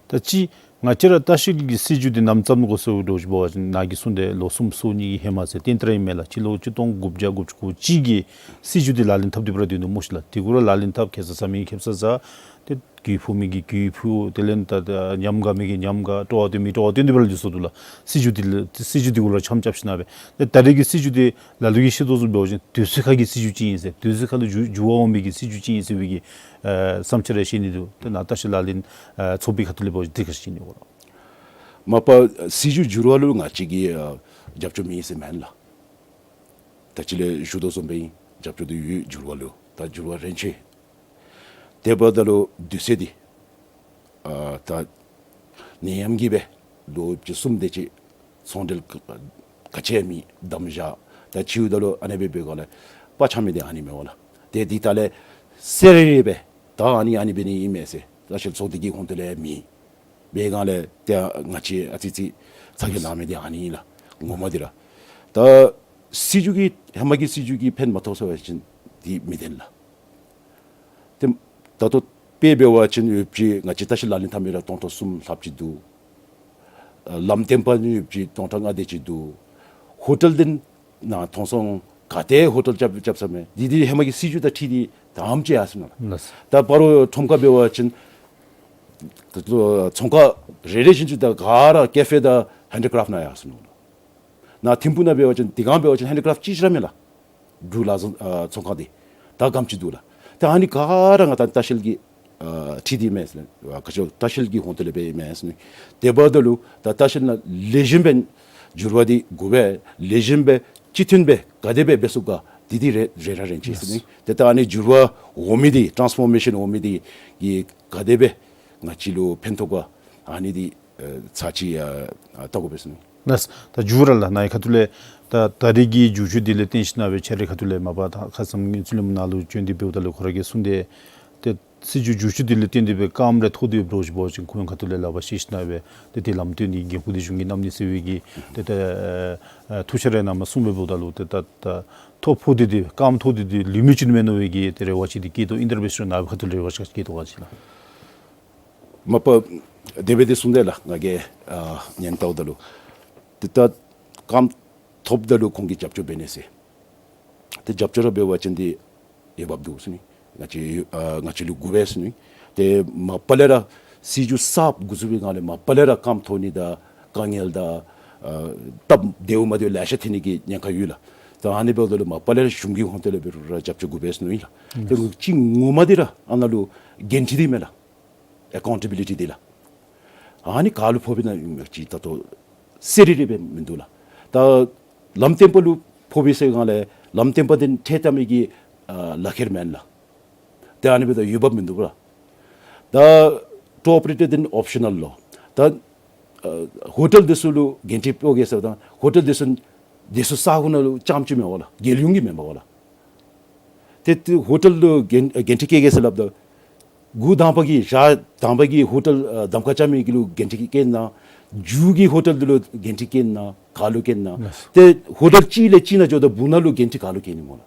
ད་ཅི་ང་བཅས་ར་ལྟ་བཤལ་གྱི་སྲིད་བྱུས་འདི་ནམ་བརྩམ་དགོ་ཟེར་འདྲཝ་ཅིག་འབད་བ་ཅིན་ནཱ་གིས་གསུངས་ཏེ་ལོ་གསུམ་སོ་གཉིས་ཀྱི་ཧེ་མ་ཟེར་ཏན་ཏན་ར་ཨིན་མས་ལགས། སྤྱི་ལོ་གཅིག་སྟོང་དགུ་བརྒྱ་དགུ་བཅུ་གོ་གཅིག་གི་སྲིད་བྱུས་འདི་ལག་ལེན་འཐབ་སྟེ་འབད་ར་སྡོད་ནུག་སྨོ་ཤིག་ལགས། དེ་གུ་ར་ལག་ལེན་འཐབ་ཁེ་ས་ཟ་མི་ཁེ་ས་ཟ། ཏེ་གྱོང་ཕོག་མི་གིས་གྱོང་ཕོག། དེ་ལས་ད་ད་ཉམས་དགའ་མི་གིས་ཉམས་དགའ། སྤྲོ་བ་སྟོན་མི་སྤྲོ་བ་སྟོན་ཏེ་འབད་ར་སྡོད་སོ་ནུག་ལགས། སྲིད་བྱུས་འདི་ལ་སྲིད་བྱུས་འདི་གུ་ར་འཆམ་རྐྱབ་ཞིན་ན་སྦེ། ཏེ་ད་རེས་ཀྱི་སྲིད་བྱུས་འདི་ལ་ལུ་གིས་ཤེས་དོ་བཟུམ་འབད་བ་ཅིན་དུས་ཚོད་ཁ་གི་སྲིད་བྱུས་ཅིག་ཨིན་ཟེར། དུས་ཚོད་ཁ་ལུ་འགྱུར་འགྱུར་བ་འོང་མི་གི་སྲིད་བྱུས་ཅིག་ཨིན་ཟེར་བའི་གི་ཨེ་བསམ་འཆར་རེ་བཤད་ནི་འདུག། ཏེ་ནཱ་ལྟ་བཤལ་ལག་ལེན་ཨེ་ཚོགས་པའི་ཁ་ཐུག་ལས་འབད་བ་ཅིན་དེ་ག་ཅི་ཨིན་ནི་གོ་ལགས། མ་པ་སྲིད་བྱུས་འགྱུར་བ་ལུ་ང་བཅས་ཀྱིས་ཨ་རྒྱབ་སྐྱོར་མེད་ཟེར་མེན་ལགས། ད་ཅི་ལས་ཞུ་དོ་བཟུམ་སྦེ་ཨིན། རྒྱབ་སྐྱོར་འདི་ཡོད། འགྱུར་བ་ལུ་ད་འགྱུར་བ་རན་ཆི། དེ་འབདཝ་ད་ལུ་དུས་ཚོད་འདི་ཨ་ད་ནད་ཡམས་ཀྱིས་སྦེ་ལོ་བཅུ་གསུམ་དེ་ཅིག་ཚོང་འབྲེལ་ག་ག་ཅི་ཡང་མེད། བསྡམས་བཞག། ད་ཕྱིའུ་ད་ལུ་ཨ་ནི་སྦེ་འབད་སྒང་ལས་དཔའ་ཆགས་མི་འདི་ཨ་ནི་མེན་པ་ལགས། ཏེ་འདི་ད་ལས་གསལ་རི་རི་སྦེ་ད་ཨ་ནི་ཨ་ནི་འབད་ནི་ཨིན་མས་ཟེར་ལྟ་བཤལ་ཚོགས་སྡེ་གི་ཧོང་ཏོ་ལས་མེད། འབད་སྒང་ལས་ཏེ་ང་བཅས་ཨ་ཙི་ཙི་ཚ་གྱང་ལང་མི་འདི་ཨ་ནི་ཨིན་ལགས། ངོ་མ་འདི་ར་ད་སྲིད་བྱུས་ཀྱི་ཧེ་མ་གི་སྲིད་བྱུས་ཀྱིས་ཕན་མ་ཐོགས་ཟེར་བ་ཅིན་འདི་མི་བདེན་ལགས། ཏེ་ད་ལྟོ་དཔེ་འབད་བ་ཅིན་ཡོདཔ་ཅིག་ང་བཅས་ལྟ་བཤལ་ལག་ལེན་འཐབ་མི་ར་སྟོང་ཕྲག་གསུམ་ལྷགཔ་ཅིག་འདུག། ཨ་ལམ་སྟོན་པ་ནི་ཡོདཔ་ཅིག་སྟོང་ཕྲག་ལྔ་དེ་ཅིག་འདུག། ཧོ་ཊེལ་འདི་ནང་ཐོང་སོང་ག་ཏེ་ཧོ་ཊེལ་རྐྱབ་རྐྱབ་ས་མས། འདི་འདི་ཧེ་མ་གི་སྲིད་བྱུས་དང་འཁྲིལ་ཏེ་དམ་བཅའ་ཡར་སོང་ནུག་ལགས། ལགས། ད་སྤ་རོ་ཁྲོམ་ཁ་འབད་བ་ཅིན་ཚོང་ཁང་རེ་རེ་བཞིན་དུ་ད་ག་ར་ཀེ་ཕེ་དང་ཧེན་ཌི་ཀྲེཕཊ་ནང་ཡར་སོང་ནུག་ལགས། ནཱ་ཐིམ་ཕུག་ནང་འབད་བ་ཅིན་དེ་སྒང་འབད་བ་ཅིན་ཧེན་ཌི་ཀྲེཕཊ་ཅིག་ར་མེད་ལགས། འབྲུག་ལ་བཟོ་ཨ་ཚོང་ཁང་འདི་ད་གམ་ཅིག་འདུག་ལགས། ད་ཨ་ནི་ག་ར་ང་ད་ལྟ་བཤལ་གྱི་ཨ་འཁྲིལ་ཏེ་མས་ཟེར་ལགས། ག་ཅི་ལྟ་བཤལ་གྱི་ཧོང་ཏོ་ལས་འབད་མས་ཟེར་ནི། དེ་འབདཝ་ད་ལུ་ད་ལྟ་བཤལ་ནང་ལེགས་ཤོམ་སྦེ་འགྱུར་བ་འདི་དགོ་པས། ལེགས་ཤོམ་སྦེ་གཅིག་མཐུན་སྦེ་ག་དེ་སྦེ་འབད་ཚུགས་ག་འདི་འདི་རེ་རེ་ར་རན་ཆི་ཟེར་ནི། ཏེ་ད་ཨ་ནི་འགྱུར་བ་འོང་མི་འདི་ཊཱནསི་ཕོར་མེ་ཤཱན་འོང་མི་འདི་གིས་ག་དེ་སྦེ་ང་བཅས་ལུ་ཕན་ཐོགས་ག་ཨ་ནི་འདི་ཨེ་ཚར་ཅིག་ཨ་ཨ་བལྟ་དགོ་པས་ཟེར་ནི། ལགས། ད་མཇུག་ར་ལགས་ནཱ་གི་ཁ་ཐུག་ལས་ད་ད་རེས་ཀྱི་བསྒྱུར་བཅོས་འདི་ལས་བརྟེན་ཞིན་ན་སྦེ་ཁྱེད་རའི་ཁ་ཐུག་ལས་མ་པ་ད་ཁ་ཙ་ངོས་འཛིན་ལས་མ་ནང་ལུ་བྱོན་ཏེ་འབདཝ་ད་ལུ་ཁོ་ར་གིས་གསུངས་ཏེ་ཏེ་སྲིད་བྱུས་བསྒྱུར་བཅོས་འདི་ལས་བརྟེན་ཏེ་སྦེ་རྐངམ་རེ་ཐོབ་སྟེ་འབད་རུང་འབད་བ་ཅིན་ཁོང་ཁ་ཐུག་ལས་ལག་པར་བཤེད་ཞིན་ན་སྦེ་ཏེ་དེ་ལམ་སྟོན་ནི་འགན་ཁུར་འདི་གཞུང་གིས་གནང་ནི་ཟེར་བའི་གི་ཏེ་ད་ཨ་ཐུགས་འཆར་རེ་གནངམ་གསུངས་སྦེ་འབདཝ་ད་ལུ་ཏེ་ད་ད་ཐོབ་ཕོག་སྟེ་ཏེ་རྐངམ་ཐོབ་སྟེ་ཏེ་ལུས་མི་ཅིག་མེན་ནོ་བའི་གི་ཏེ་རེ་བ་ཅིག་འདི་བསྐྱེད་དོ། ཨིན་ཏེ་ར་འབད་ཞུ་ནཱ་གི་ཁ་ཐུག་ལས་རེ་བ་ཅིག་བསྐྱེད་དོ་ག་ཅི་ལགས། མ་པ་དེ་སྦེ་འདི་གསུངས་ཏེ་ལགས། ང་གིས་ཨ་ཉན་བལྟཝ་ད་ལུ་ཏེ་ད་རྐངམ་ཐོབ་ད་ལུ་ཁོང་གིས་རྒྱབ་སྐྱོར་འབད་ནི་ཟེར། ཏེ་རྒྱབ་སྐྱོར་ར་འབད་བ་ཅིན་འདི་འོས་འབབ་འདུག་ཟེར་ནི། ང་བཅས་ཨ་ང་བཅས་ལུ་དགོ་པས་ཟེར་ནི། ཏེ་མ་པ་ལས་ར་སྲིད་བྱུས་གསརཔ་འགོ་བཙུགས་པའི་སྒང་ལས་མ་པ་ལས་ར་རྐངམ་ཐོབ་ནི་དང་དཀའ་ངལ་དང་ཨ་སྟབས་བདེཝ་མ་བདེཝ་ལེ་ཤ་ཐོན་ནི་གི་ཉེན་ཁ་ཡོད་ལགས། ད་ཨ་ནི་འབདཝ་ད་ལུ་མ་པ་ལས་ར་གཞུང་གི་ཧོང་ཏོ་ལས་འབད་རུང་ར་རྒྱབ་སྐྱོར་དགོ་པས་ཟེར་ནི་ཨིན་ལགས། ཏེ་ཅིག་ངོ་མ་འདི་ར་ཨ་ནཱ་ལུ་འགན་འཁྲི་འདི་མས་ལགས། ཨེ་ཀའུན་ཊེ་བི་ལི་ཊི་འདི་ལགས། ཨ་ནི་ག་ལུ་ཕོག་པས་ན་ཅིག་ད་ལྟོ་གསལ་རི་རི་སྦེ་མིན་འདུག་ལགས། ད་ལམ་སྟོན་པ་ལུ་ཕོག་པས་ཟེར་སྒང་ལས་ལམ་སྟོན་པ་འདི་ཁྲལ་བཏབ་མི་གི་ཨ་ལག་ཁྱེར་མེན་ལགས། ཏེ་ཨ་ནི་སྦེ་ད་འོས་འབབ་མིན་འདུག་ལགས། ད་ཊུར་ཨོ་པ་རེ་ཊར་འདི་ཨོབ་ཤ་ནཱལ་ལོ། ད་ཨ་ཧོ་ཊེལ་འདི་ཚུ་ལུ་འགན་འཁྲི་ཕོག་གེ་ཟེརཝ་ད་ཧོ་ཊེལ་འདི་ཚུ་འདི་ཚུ་ས་ཁོངས་ནང་ལུ་རྐྱངམ་ཅིག་མེན་པ་ལགས། རྒྱལ་ཡོངས་ཀྱི་མེན་པ་ལགས། ཏེ་ཏེ་ཧོ་ཊེལ་ལུ་འགན་འགན་འཁྲི་བཀལ་གེ་ཟེར་སླབ་ད་འགོ་དང་པ་གི་ཞག་དང་པ་གི་ཧོ་ཊེལ་ཨ་གདམ་ཁ་རྐྱབ་མི་གི་ལུ་འགན་འཁྲི་བཀལ་ན། མཇུག་གི་ཧོ་ཊེལ་འདི་ལུ་འགན་འཁྲི་བཀལ་ན། ག་ལུ་བཀལ་ན། ལགས། ཏེ་ཧོ་ཊེལ་གཅིག་ལས་གཅིག་ནང་འགྱོཝ་ད་སྦུག་ནང་ལུ་འགན་འཁྲི་ག་ལུ་བཀལ་ནི་སྨོ་ལགས།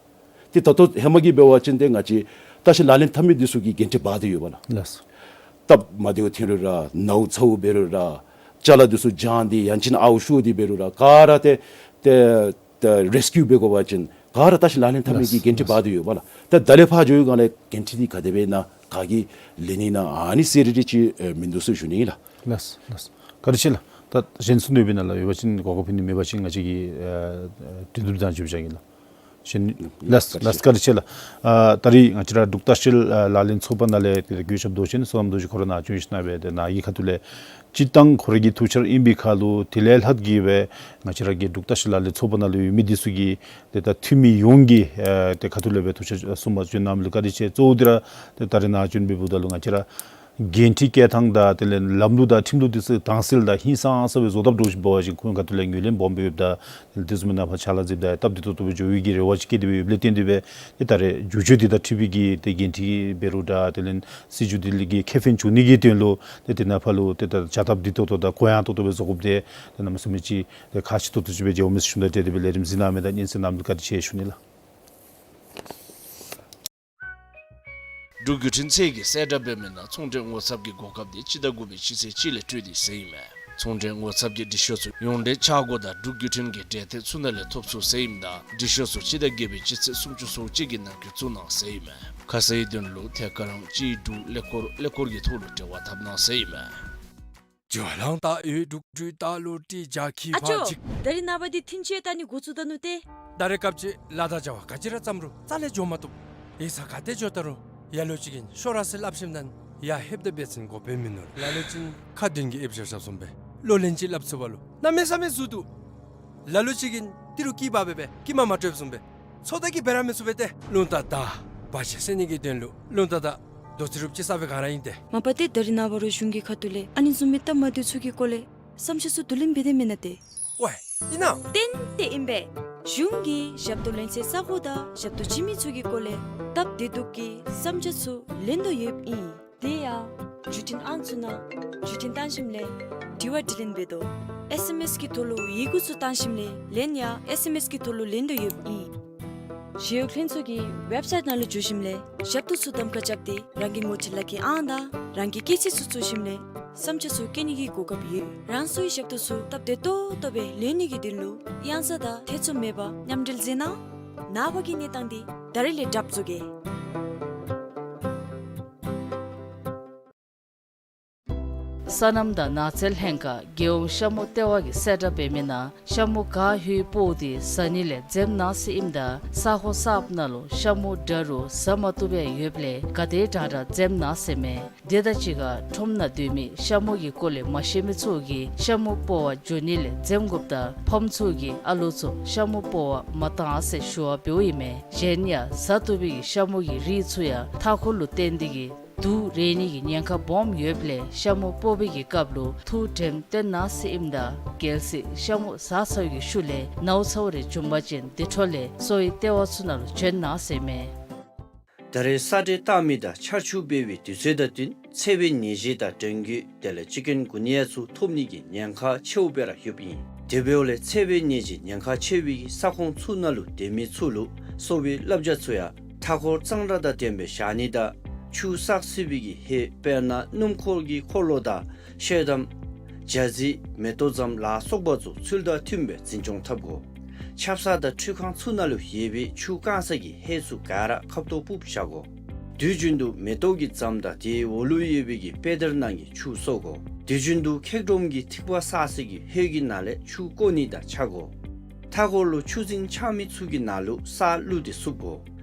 ཏེ་ད་ལྟོ་ཧེ་མ་གི་འབད་བ་ཅིན་ཏེ་ང་བཅས་ལྟ་བཤལ་ལག་ལེན་འཐབ་མི་འདི་ཚུ་གི་འགན་འཁྲི་འབག་སྟེ་ཡོད་པ་ལགས། ལགས། སྟབས་མ་བདེཝ་ཐོན་རུང་ར་ནཝ་ཚཝ་འབད་རུང་ར་ཅ་ལ་འདི་ཚུ་བྱང་སྟེ་ཡང་ཅིན་ཨརཝ་ཤོར་ཏེ་འབད་རུང་ར་ག་ར་ཏེ་ཏེ་ཏེ་རེས་ཀིའུ་འབད་དགོ་པ་ཅིན་ག་ར་ལྟ་བཤལ་ལག་ལེན་འཐབ་མི་གི་ལགས། འགན་འཁྲི་འབག་སྟེ་ཡོད་པ་ལགས། ད་ད་ལས་ཕར་འགྱོ་བའི་སྒང་ལས་འགན་འཁྲི་འདི་ག་དེ་སྦེ་ཨིན་ན་ག་གིས་ལེན་ནི་ཨིན་ན་ཨ་ནི་གསལ་རི་རི་ཅིག་ཨེ་མིན་འདུག་ཟེར་ཞུ་ནི་ཨིན་ལགས། ལགས་ལགས། བཀའ་དྲིན་ཆེ་ལགས། ད་གཞན་གསུང་འདོད་ཡོད་པ་ཅིན་གོ་སྐབས་ཕུལ་ནི་མེད་པ་ཅིན་ང་བཅས་ཀྱིས་ཨེ་ཨེ་དྲི་བསུབ་དང་བཅས་པ་ཅིན་ཨིན་ལགས། གཞན་ལགས་ལགས། བཀའ་དྲིན་ཆེ་ལགས། ཨ་ད་རིས་ང་བཅས་ར་འབྲུག་ལྟ་བཤལ་ཨ་ལག་ལེན་ཚོགས་པ་ནང་ལས་ཏེ་གུས་ཞབས་མདོ་ཆེན་བསོད་ནམས་རྡོ་རྗེ་ཁོ་ར་ནཱ་བྱོན་ཞིན་ན་སྦེ་ཏེ་ནཱ་གི་ཁ་ཐུག་ལས་སྤྱིར་བཏང་ཁོ་ར་གི་ཐུགས་འཆར་ཨིན་པའི་ཁར་ལུ་དེ་ལས་ལྷག་གི་སྦེ་ང་བཅས་ར་གི་འབྲུག་ལྟ་བཤལ་ལག་ལེན་ཚོགས་པ་ནང་ལུ་ཡོད་མི་འདི་ཚུ་གིས་ཏེ་ད་འཐུས་མི་ཡོངས་ཀྱི་ཨེ་ཏེ་ཁ་ཐུག་ལས་སྦེ་ཐུགས་འཆར་གསུངས་པར་བྱོན་གནང་མི་ལུ་བཀའ་དྲིན་ཆེ། གཙོ་བོ་འདི་ར་ཏེ་ད་རིས་ནཱ་བྱོན་སྦེ་འབདཝ་ད་ལུ་ང་བཅས་ར་འགན་འཁྲི་བཀལ་ཐངས་དང་དེ་ལས་ལམ་ལུགས་དང་ཁྲིམས་ལུགས་འདི་ཚུ་དྭངས་གསལ་དང་ཧིང་སངས་ས་སྦེ་བཟོ་ཐབས་འདྲཝ་ཅིག་འབད་བ་ཅིན་ཁོང་ཁ་ཐུག་ལས་ངོས་ལེན་སྦོམ་སྦེ་ཡོདཔ་ད་དེ་བཟུམ་མའི་ནང་ཕར་ཕྱག་ལཱ་མཛདཔ་ད་སྟབས་བདེ་ཏོག་ཏོ་སྦེ་འགྱོ་བའི་གི་རེ་བ་ཅིག་བསྐྱེད་དེ་སྦེ་ཡོདཔ་ལས་བརྟེན་ཏེ་སྦེ་ཏེ་ད་རེས་བསྒྱུར་བཅོས་འདི་དང་འཁྲིལ་བའི་གི་ཏེ་འགན་འཁྲི་འབད་རུང་འདྲ་དེ་ལས་སྲིད་བྱུས་འདི་ལས་ཀྱི་ཁེ་ཕན་འབྱུང་ནི་གི་དོན་ལུ་ཏེ་དེ་ནང་ཕར་ལུ་ཏེ་ད་བྱ་ཐབས་བདེ་ཏོག་ཏོ་དང་གུ་ཡངས་ཏོག་ཏོ་སྦེ་བཟོ་དགོཔ་འདི་ཏེ་གནམ་མེད་ས་མེད་ཅིག་ཏེ་ཁག་ཆེ་ཏོག་ཏོ་ཅིག་སྦེ་མཇལཝ་མས་ཟེར་ཞུ་ནི། ད་དེ་སྦེ་ལས་རིམ་གཟིགས་གནང་མི་དང་སྙན་གསན་གནང་མི་ལུ་བཀའ་དྲིན་ཆེ་ཞུ་ནི་ལགས། འབྲུག་བརྒྱུད་འཕྲིན་ཚད་ཀྱིས་གསལ་བསྒྲགས་འབད་མི་ནང་ཚོང་འབྲེལ་ངོ་ཚབ་ཀྱི་གོ་སྐབས་དེ་སྤྱི་ཟླ་དགུ་པའི་སྤྱི་ཚེས་གཅིག་ལས་སྤྲོད་དེ་ཟེར་ཨིན་མས། ཚོང་འབྲེལ་ངོ་ཚབ་ཀྱི་འབྲི་ཤོག་ཚུ་ཡོངས་འབྲེལ་ཆ་བགོས་དང་འབྲུག་བརྒྱུད་འཕྲིན་གྱི་འབྲེལ་ཐད་ཚུ་ནང་ལས་ཐོབ་ཚུགས་ཟེར་ཨིནམ་ད་འབྲི་ཤོག་ཚུ་སྤྱི་ཟླ་བརྒྱད་པའི་སྤྱི་ཚེས་སུམ་ཅུ་སོ་གཅིག་གི་ནང་འཁོད་བཙུགས་གནང་ཟེར་ཨིན་མས། ཁ་གསལ་གྱི་དོན་ལུ་ཐད་ཀར་རམ་སྤྱི་འབྲུག་ཀླད་ཀོར་ཀླད་ཀོར་གྱི་ཐོག་ལུ་འབྲེལ་བ་འཐབ་གནང་ཟེར་ཨིན་མས། ཇོ་ལང་ད་ཡོད་འབྲུག་འབྲུག་ད་ལུ་ཏི་ཇ་ཁི་ཨ་ཕ་ཅོ། ཅིག་ད་རིས་ནངས་པ་འདི་ཐིན་ཅེ་ད་ནི་འགོ་བཙུགས་ད་ནུག་ཏེ། ད་རེས་སྐབས་ཅིག་ལ་དྭགས་བྱ་བ་ག་ཅི་ར་བརྩམ་རུང་རྩ་ལས་འགྱོ་མ་བཏུབ། ཡིག་ཚང་ག་ཏེ་འགྱོ་ད་རུང་ཡ་ལོ་ཅིག་གིས་ཤོག་ར་ཟེར་སླབ་ཞིནམ་ད་ཡ་ལྷོདཔ་ད་འབད་བ་ཅིན་གོ་བརྡ་མིན་ནུག། ལ་ལོ་ཅིག་ཁ་འདོན་གྱི་ཨེབ་ཞབས་ཞབས་སོང་པས། ལོ་ལན་ཅིག་སླབ་ཚུགས་པ་ལུ་གནམ་མེད་ས་མེད་ཟུར་འདུག། ལ་ལོ་ཅིག་གིས་ཏི་རུ་སྐྱིད་པ་སྦེ་སྦེ་སྐྱིད་མ་མ་སྤྲོད་སོང་པས། ཚོད་ལྟ་གིས་འབད་ར་མི་ཚུགས་པས་ཏེ། རླུང་རྟ་དང་བར་ཆད་སེལ་ནི་གི་དོན་ལུ་རླུང་རྟ་དང་རྡོ་རྩེ་རུབ་ཅིག་ས་སྦེ་ག་ར་ཨིན་ཏེ། མ་པ་ཏེ་ད་རིས་ནངས་པ་རུང་གཞུང་གི་ཁ་ཐུག་ལས་ཨ་ནི་བཟུམ་མའི་སྟབས་མ་བདེཝ་ཚུ་གི་སྐོར་ལས་བསམ་འཆར་ཚུ་བསྡུ་ལེན་འབད་དེ་མེན་ན་ཏེ། ཝའི་ཨིན་ན། ཏན་ཏན་ཨིན་པས། གཞུང་གིས་ཞབས་ཏོག་ལེན་སའི་ས་གོ་དང་ཞབས་ཏོག་བྱིན་མི་ཚུ་གི་སྐོར་ལས་སྟབས་བདེ་སྡུག་གི་བསམ་འཆར་ཚུ་ལེན་དོ་ཡོདཔ་ཨིན། དེ་ཡང་བརྒྱུད་འཕྲིན་ཨང་ཚུ་ནང་བརྒྱུད་འཕྲིན་བཏང་ཞིནམ་ལས་དྲི་བ་དྲིས་ལན་འབད་དོ། ཨེས་ཨེམ་ཨེས་གི་ཐོག་ལུ་ཡི་གུ་ཚུ་བཏང་ཞིནམ་ལས་ལན་ཡང་ཨེས་ཨེམ་ཨེས་གི་ཐོག་ལུ་ལེན་དོ་ཡོདཔ་ཨིན། ཞི་གཡོག་ལྷན་ཚོགས་ཀྱི་ཝེབ་སའིཊ་ནང་ལུ་འཛུལ་ཞིནམ་ལས་ཞབས་ཏོག་ཚུ་གདམ་ཁ་རྐྱབ་སྟེ་རང་གི་ངོ་སྤྲོད་ལག་ཁྱེར་ཨང་དང་རང་གི་སྐྱེས་ཚེས་ཚུ་བཙུགས་ཞིནམ་ལས་བསམ་འཆར་ཚུ་བཀོད་ནི་གི་གོ་སྐབས་ཡོད། རང་སོའི་ཞབས་ཏོག་ཚུ་སྟབས་བདེ་ཏོག་ཏོ་སྦེ་ལེན་ནི་གི་དོན་ལུ་གཡང་ས་དང་ཐེ་ཚོམ་མེད་པར་མཉམ་འབྲེལ་མཛད་གནང་། ནངས་པ་གི་གནས་སྟངས་འདི་ད་རིས་ལས་གྲབས་བཟོ་གེ། སོ་ནམ་དང་ནགས་ཚལ་ལྷན་ཁག་རྒྱལ་ཡོངས་ཤ་མོ་ལྟེ་བ་གིས་གསལ་བསྒྲགས་འབད་མི་ནང་ཤ་མོ་ག་ཧུའི་སྤོ་སྟེ་བཟའ་ནི་ལས་འཛེམ་གནང་ཟེར་ཨིནམ་ད་ས་ཁོངས་གསརཔ་ནང་ལུ་ཤ་མོ་འདྲ་རུང་བཟའ་མ་བཏུབ་པའི་ཡོདཔ་ལས་ག་དེ་དྲག་དྲག་འཛེམ་གནང་ཟེར་མས། དེ་དང་གཅིག་ཁར་ཁྲོམ་ནང་སྡོད་མི་ཤ་མོ་གི་སྐོར་ལས་མ་ཤེས་མི་ཚུ་གིས་ཤ་མོ་སྤོ་བར་འགྱོ་ནི་ལས་འཛེམ་དགོཔ་དང་ཕམ་ཚུ་གིས་ཨ་ལོ་ཚུ་ཤ་མོ་སྤོ་བར་མ་གཏང་ཟེར་ཞུ་བ་འབདཝ་ཨིན་མས། གཞན་ཡང་བཟའ་བཏུབ་པའི་ཤ་མོ་གི་རིགས་ཚུ་ཡང་མཐའ་འཁོར་ལུ་བརྟེན་ཏེ་གིས་དུག་རེག་ནི་གི་ཉེན་ཁ་སྦོམ་ཡོདཔ་ལས་ཤ་མོ་སྤོ་བའི་གི་སྐབས་ལུ་ཐུགས་དྲནམ་བཏོན་གནང་ཟེར་ཨིནམ་ད་གལ་སྲིད་ཤ་མོ་བཟའ་ཚར་བའི་གི་ཤུལ་ལས་ནཝ་ཚཝ་རེ་བྱུང་པ་ཅིན་དེ་འཕྲོ་ལས་གསོ་བའི་ལྟེ་བ་ཚུ་ནང་ལུ་བྱོན་གནང་ཟེར་མས། ད་རེས་ས་འདྲེན་བཏང་མི་དང་ཆར་ཆུ་འབབ་པའི་དུས་ཚོད་དང་བསྟུན་འཚེར་བའི་ནད་གཞི་དང་ཌེང་གུ་དེ་ལས་ཅི་ཀུན་གུ་ནི་ཡ་ཚུ་ཐོབ་ནི་གི་ཉེན་ཁ་ཆེཝ་སྦེ་ར་ཡོདཔ་ཨིན། དེ་འབདཝ་ལས་འཚེར་བའི་ནད་གཞི་ཉེན་ཁ་ཆེ་བའི་གི་ས་ཁོངས་ཚུ་ནང་ལུ་སྡོད་མི་ཚུ་ལུ་གསོ་བའི་བསླབ་བྱ་ཚུ་ཡང་མཐའ་འཁོར་གཙང་སྦྲ་དང་ལྡནམ་སྦེ་བཞག་ནི་དང་ཆུ་བསགས་སྲིད་པའི་གི་ཧེ་དཔེར་ན་སྣུམ་འཁོར་གྱི་འཁོར་ལོ་དང་ཤེལ་དམ་ཇ་རྩི་མེ་ཏོག་ཙམ་ལ་སོགས་པ་ཚུ་ཚུལ་དང་མཐུནམ་སྦེ་འཛིན་སྐྱོང་འཐབ་དགོ། ཆབ་གསང་དང་ཁྲུས་ཁང་ཚུ་ནང་ལུ་ཡོད་པའི་ཆུ་བཀང་ས་གི་ཧེ་ཚུ་ག་ར་ཁབ་ཏོ་ཕུབ་བཞག་དགོ། དུས་རྒྱུན་དུ་མེ་ཏོག་གི་ཙམ་དང་དེའི་འོག་ལུ་ཡོད་པའི་གི་པེ་དར་ནང་གི་ཆུ་གསོ་དགོ། དུས་རྒྱུན་དུ་འཁྱག་སྒྲོམ་གྱི་ཐིགས་པ་བསགས་ས་གི་ཧེ་གི་ནང་ལས་ཆུ་བཀོ་ནི་དང་ཆ་དགོ། མཐའ་འཁོར་ལུ་ཆུ་རྫིང་ཆགས་མི་ཚུ་གི་ནང་ལུ་ས་བླུགས་ཏེ་བསུབ་དགོ།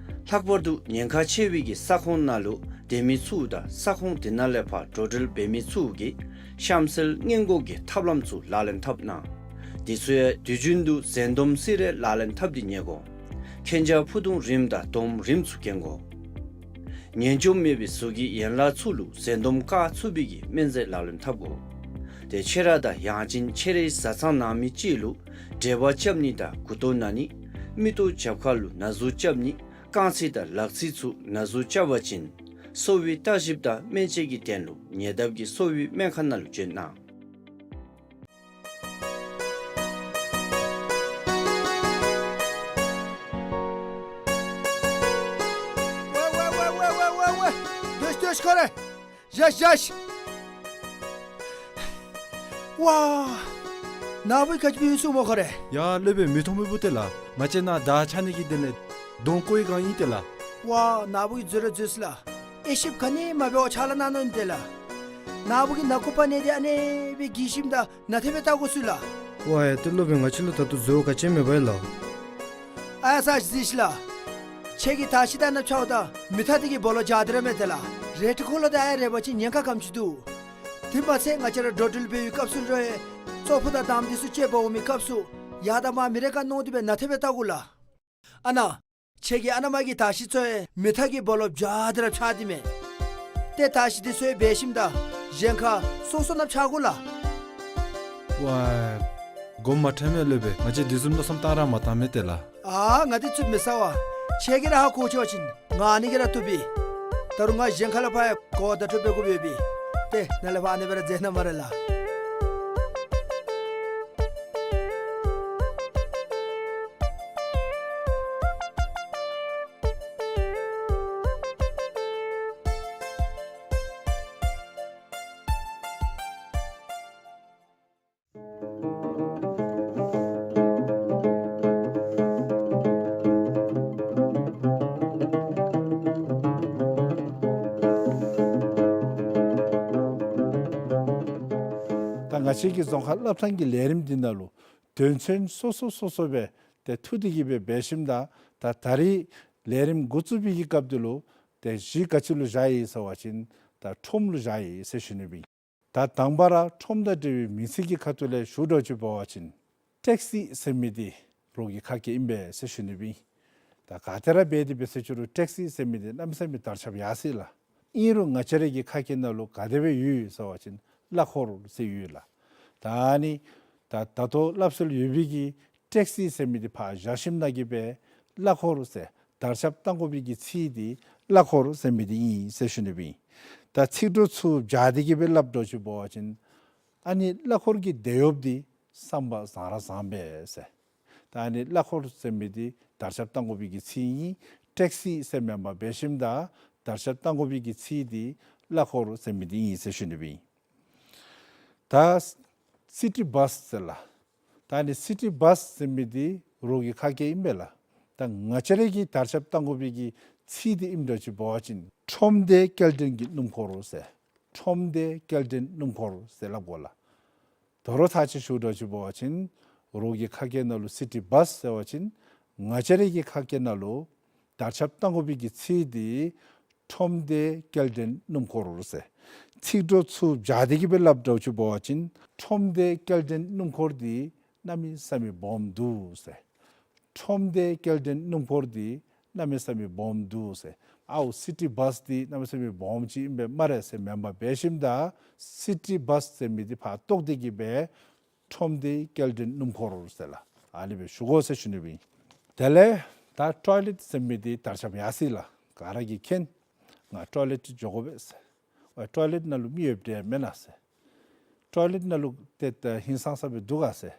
ལྷག་པར་དུ་ཉེན་ཁ་ཆེ་བའི་གི་ས་ཁོངས་ནང་ལུ་སྡོད་མི་ཚུ་དང་ས་ཁོངས་དེ་ནང་ལས་ཕར་འགྲོ་འགྲུལ་འབད་མི་ཚུ་གིས་གཤམ་གསལ་སྔོན་འགོག་གི་ཐབས་ལམ་ཚུ་ལག་ལེན་འཐབ་གནང་། དེ་ཚུ་ཡང་དུས་རྒྱུན་དུ་འཛེམ་སྡོམ་སེ་ར་ལག་ལེན་འཐབ་སྟེ་ཉལ་དགོ། མཁྱེན་རྒྱ་ཕུ་ཐུང་རིངམ་དང་དོམ་རིངམ་ཚུ་གྱོན་དགོ། ངན་སྐྱོབ་མེད་པའི་གཟུགས་ཀྱི་ཡན་ལག་ཚུ་ལུ་འཛེམ་སྡོམ་བཀག་ཚུགས་པའི་གི་སྨན་རྫས་ལག་ལེན་འཐབ་དགོ། ཏེ་ཁྱེད་ར་དང་ཡང་ཅིན་ཁྱེད་རའི་བཟའ་ཚང་ནང་མི་ཅིག་ལུ་འབྲེལ་བ་རྐྱབ་ནི་དང་མགུ་ཏོ་ན་ནི་མིག་ཏོ་རྒྱབ་ཁ་ལུ་ན་ཟུག་རྐྱབ་ནི་རྐང་ཚིགས་དང་ལག་ཚིགས་ཚུ་ན་ཟུག་རྐྱབ་པ་ཅིན་གསོ་བའི་བརྟག་ཞིབ་དང་སྨན་དཔྱད་ཀྱི་དོན་ལུ་ཉེ་འདབས་ཀྱི་གསོ་བའི་སྨན་ཁང་ནང་ལུ་བྱོན་གནང་། ཝེ་ཝེ་ཝེ། སྡོད་སྡོད་ཁོ་རེ། བཞག་བཞག། ཝ། ནཱ་བུ་གིས་ག་ཅི་འབད་ཡི་ཟེར་སྨོ་ཁོ་རེ། ཡ་སློབ་དཔོན་མི་མཐོང་མི་བུ་དེ་ལགས། མ་གཅིག་ནཱ་མདའ་ཆག་ནི་གི་དེ་ལས་གདོང་བཀོག་ཡི་སྒང་ཨིན་ཏེ་ལགས། ཝ་ནཱ་བུ་གིས་འཛོལ་ར་འཛོལ་སོ་ལགས། དབྱེ་ཞིབ་ག་ནི་མ་འབད་བར་ཕྱག་ལཱ་གནང་ནི་ཨིན་ཏེ་ལགས། ནཱ་བུ་གིས་ནང་ཁུག་པ་ནི་དེ་ཨ་ནི་སྦེ་གི་ཞིནམ་ད་ནན་ཏན་སྦེ་བལྟ་དགོ་ཟེར་ལགས། ཝ་ཡ་ཏེ་སློབ་དཔོན་ང་བཅས་ལུ་ད་ལྟོ་འཛོལ་བ་ག་ཅི་མེད་པས་ལགས། ཨ་ཡ་ས་ཅིག་གཟིགས་ཤིག་ལགས། ཁྱེད་ཀྱིས་དར་ཤིང་དང་ནཱ་ཕྱརཝ་ད་མེ་ཐག་དེ་གི་སྦོ་ལོགས་འཇའ་དེ་ར་མས་ཏེ་ལགས། རལ་གྲི་འཁོར་ལོ་དང་ཨ་ཡ་རེག་པ་ཅིན་ཉེན་ཁ་ག་དེམ་ཅིག་འདུག། དེ་མ་ཚད་ང་བཅས་ར་འགྲོ་འགྲུལ་འབད་བའི་སྐབས་སུ་རོགས་ཨེ་ཙོག་ཕུད་དང་དམ་དེ་ཚུ་སྤྱོད་པར་འོང་མི་སྐབས་སུ་ཡར་དང་མར་མེ་རེག་ག་མནོ་སྟེ་སྦེ་ནན་ཏན་སྦེ་བལྟ་དགོ་ལགས། ཨ་ནཱ་ཁྱེད་ཀྱི་ཨ་ནཱ་མ་གི་དར་ཤིང་ཚུ་ཡང་མེ་ཐག་གི་སྦོ་ལོགས་འཇའ་དེ་ར་འཕྱར་ཏེ་མས། ཏེ་དར་ཤིང་དེ་ཚུ་ཡང་འབད་ཞིནམ་ད་གཞན་ཁར་སོ་སོ་ནང་འཕྱར་དགོ་ལགས། ཝ་ཡ་དགོངསམ་མ་ཁྲེལ་མས་སློབ་དཔོན། ང་བཅས་དེ་བཟུམ་མནོ་བསམ་བཏང་ར་མ་བཏངམ་མས་ཏེ་ལགས། ཨ་ང་དེ་ཚུ་མི་ཟ་བས། ཁྱེད་ཀྱིས་ར་ཧ་གོ་ཚུགས་པ་ཅིན་ང་ཨ་ནི་གིས་ར་བཏུབ་པས། ད་རུང་ང་གཞན་ཁ་ལས་ཕར་ཡང་གོ་བརྡ་སྤྲོད་འབད་དགོཔ་ཡོད་པས། ཏེ་ནཱ་ལས་ཕར་ཨ་ནི་སྦེ་ར་མཛད་གནང་སྨ་རེ་ལགས། ང་བཅས་ཀྱི་རྫོང་ཁ་སློབ་ཐང་གི་ལས་རིམ་འདི་ནང་ལུ་དོན་ཚན་སོ་སོ་སོ་སོ་སྦེ་ཏེ་འཐུ་སྟེ་གི་སྦེ་འབད་ཞིནམ་ད་ད་ད་རིས་ལས་རིམ་འགོ་བཙུགས་པའི་གི་སྐབས་འདི་ལུ་ཏེ་གཞི་ག་ཅི་ལུ་བཞག་ཡི་ཟེར་བ་ཅིན་ད་ཁྲོམ་ལུ་བཞག་ཡི་ཟེར་ཞུ་ནི་ཨིན། ད་དང་པ་ར་ཁྲོམ་དང་འབྲེལ་བའི་མིང་ཚིག་གི་ཁ་ཐུག་ལས་ཞུ་དོ་ཅིག་འབད་བ་ཅིན་ཊེག་སི་ཟེར་མི་འདི་རོགས་ཀྱི་ཁ་སྐད་ཨིན་པས་ཟེར་ཞུ་ནི་ཨིན། ད་ག་ཏེ་ར་འབད་དེ་འབད་ཟེར་ཞུ་རུང་ཊེག་སི་ཟེར་མི་འདི་གནམ་མེད་ས་མེད་དར་ཁྱབ་ཡར་སོ་ཡི་ལགས། ཨིན་རུང་ང་བཅས་ར་གི་ཁ་སྐད་ནང་ལུ་ག་དེ་སྦེ་ཡོད་ཟེར་བ་ཅིན་གླ་འཁོར་ཟེར་ཡོད་ལགས། ད་ཨ་ནི་ད་ད་ལྟོ་སླབ་སྲོལ་ཡོད་པའི་གི་ཊེག་སི་ཟེར་མི་འདི་ཕར་བཞག་ཞིནམ་ད་གི་སྦེ་གླ་འཁོར་ཟེར་དར་ཁྱབ་བཏང་དགོ་པའི་གི་ཚིག་འདི་གླ་འཁོར་ཟེར་མི་འདི་ཨིན་ཟེར་ཞུ་ནི་ཨིན། ད་ཚིག་གྲོགས་ཚུ་སྦྱར་ཏེ་གི་སྦེ་སླབ་དོ་ཅིག་འབད་བ་ཅིན་ཨ་ནི་གླ་འཁོར་གྱི་དེད་གཡོགཔ་འདི་བསམ་པ་བཟང་ར་བཟང་པས་ཟེར། ད་ཨ་ནི་གླ་འཁོར་ཟེར་མི་འདི་དར་ཁྱབ་བཏང་དགོ་པའི་གི་ཚིག་ཨིན། ཊེག་སི་ཟེར་མེན་པར་འབད་ཞིནམ་ད་དར་ཁྱབ་བཏང་དགོ་པའི་གི་ཚིག་འདི་གླ་འཁོར་ཟེར་མི་འདི་ཨིན་ཟེར་ཞུ་ནི་ཨིན། ད་སི་ཊི་བཱས་ཟེར་ལགས། ད་ཨ་ནི་སི་ཊི་བཱས་ཟེར་མི་འདི་རོགས་ཀྱི་ཁ་སྐད་ཨིན་པས་ལགས། ད་ང་བཅས་ར་གིས་དར་ཁྱབ་བཏང་དགོ་པའི་གི་ཚིག་འདི་ཨིནམ་འདྲཝ་ཅིག་འབད་བ་ཅིན་ཁྲོམ་སྡེ་སྐྱེལ་འདྲེན་གྱི་སྣུམ་འཁོར་ཟེར། ཁྲོམ་སྡེ་སྐྱེལ་འདྲེན་སྣུམ་འཁོར་ཟེར་སླབ་དགོ་ལགས། དོ་རུང་ཚར་གཅིག་ཞུ་དོ་ཅིག་འབད་བ་ཅིན་རོགས་ཀྱི་ཁ་སྐད་ནང་ལུ་སི་ཊི་བཱས་ཟེར་བ་ཅིན་ང་བཅས་ར་གི་ཁ་སྐད་ནང་ལུ་དར་ཁྱབ་བཏང་དགོ་པའི་གི་ཚིག་འདི་ཁྲོམ་སྡེ་སྐྱེལ་འདྲེན་སྣུམ་འཁོར་ཟེར། ཚིག་གྲོགས་ཚུ་སྦྱར་ཏེ་གི་སྦེ་སླབ་དོ་ཅིག་འབད་བ་ཅིན་ཁྲོམ་སྡེ་སྐྱེལ་འདྲེན་སྣུམ་འཁོར་འདི་གནམ་མེད་ས་མེད་སྦོམ་འདུག་ཟེར། ཁྲོམ་སྡེ་སྐྱེལ་འདྲེན་སྣུམ་འཁོར་འདི་གནམ་མེད་ས་མེད་སྦོམ་འདུག་ཟེར། ཨའོ་སི་ཊི་བཱས་འདི་གནམ་མེད་ས་མེད་སྦོམ་ཅིག་ཨིན་པས་སྨ་རེ་ཟེར་མེན་པར་འབད་ཞིནམ་ད་སི་ཊི་བཱས་ཟེར་མི་འདི་ཕར་བཏོག་སྟེ་གི་སྦེ་ཁྲོམ་སྡེ་སྐྱེལ་འདྲེན་སྣུམ་འཁོར་ཟེར་ལགས། ཨ་ནི་སྦེ་ཞུ་དགོ་ཟེར་ཞུ་ནི་ཨིན། དེ་ལས་ད་ཊོའི་ལེཊ་ཟེར་མི་འདི་དར་ཁྱབ་ཡར་སོ་ཡི་ལགས། ག་ར་གིས་མཁྱེན། ང་ཊོའི་ལེཊ་འགྱོ་དགོ་པས་ཟེར། ཨོ་ཊོའི་ལེཊ་ནང་ལུ་མི་ཡོདཔ་འདྲས་མེན་ན་ཟེར། ཊོའི་ལེཊ་ནང་ལུ་ཏེ་ད་ཧིང་སངས་ས་སྦེ་འདུག་ག་ཟེར།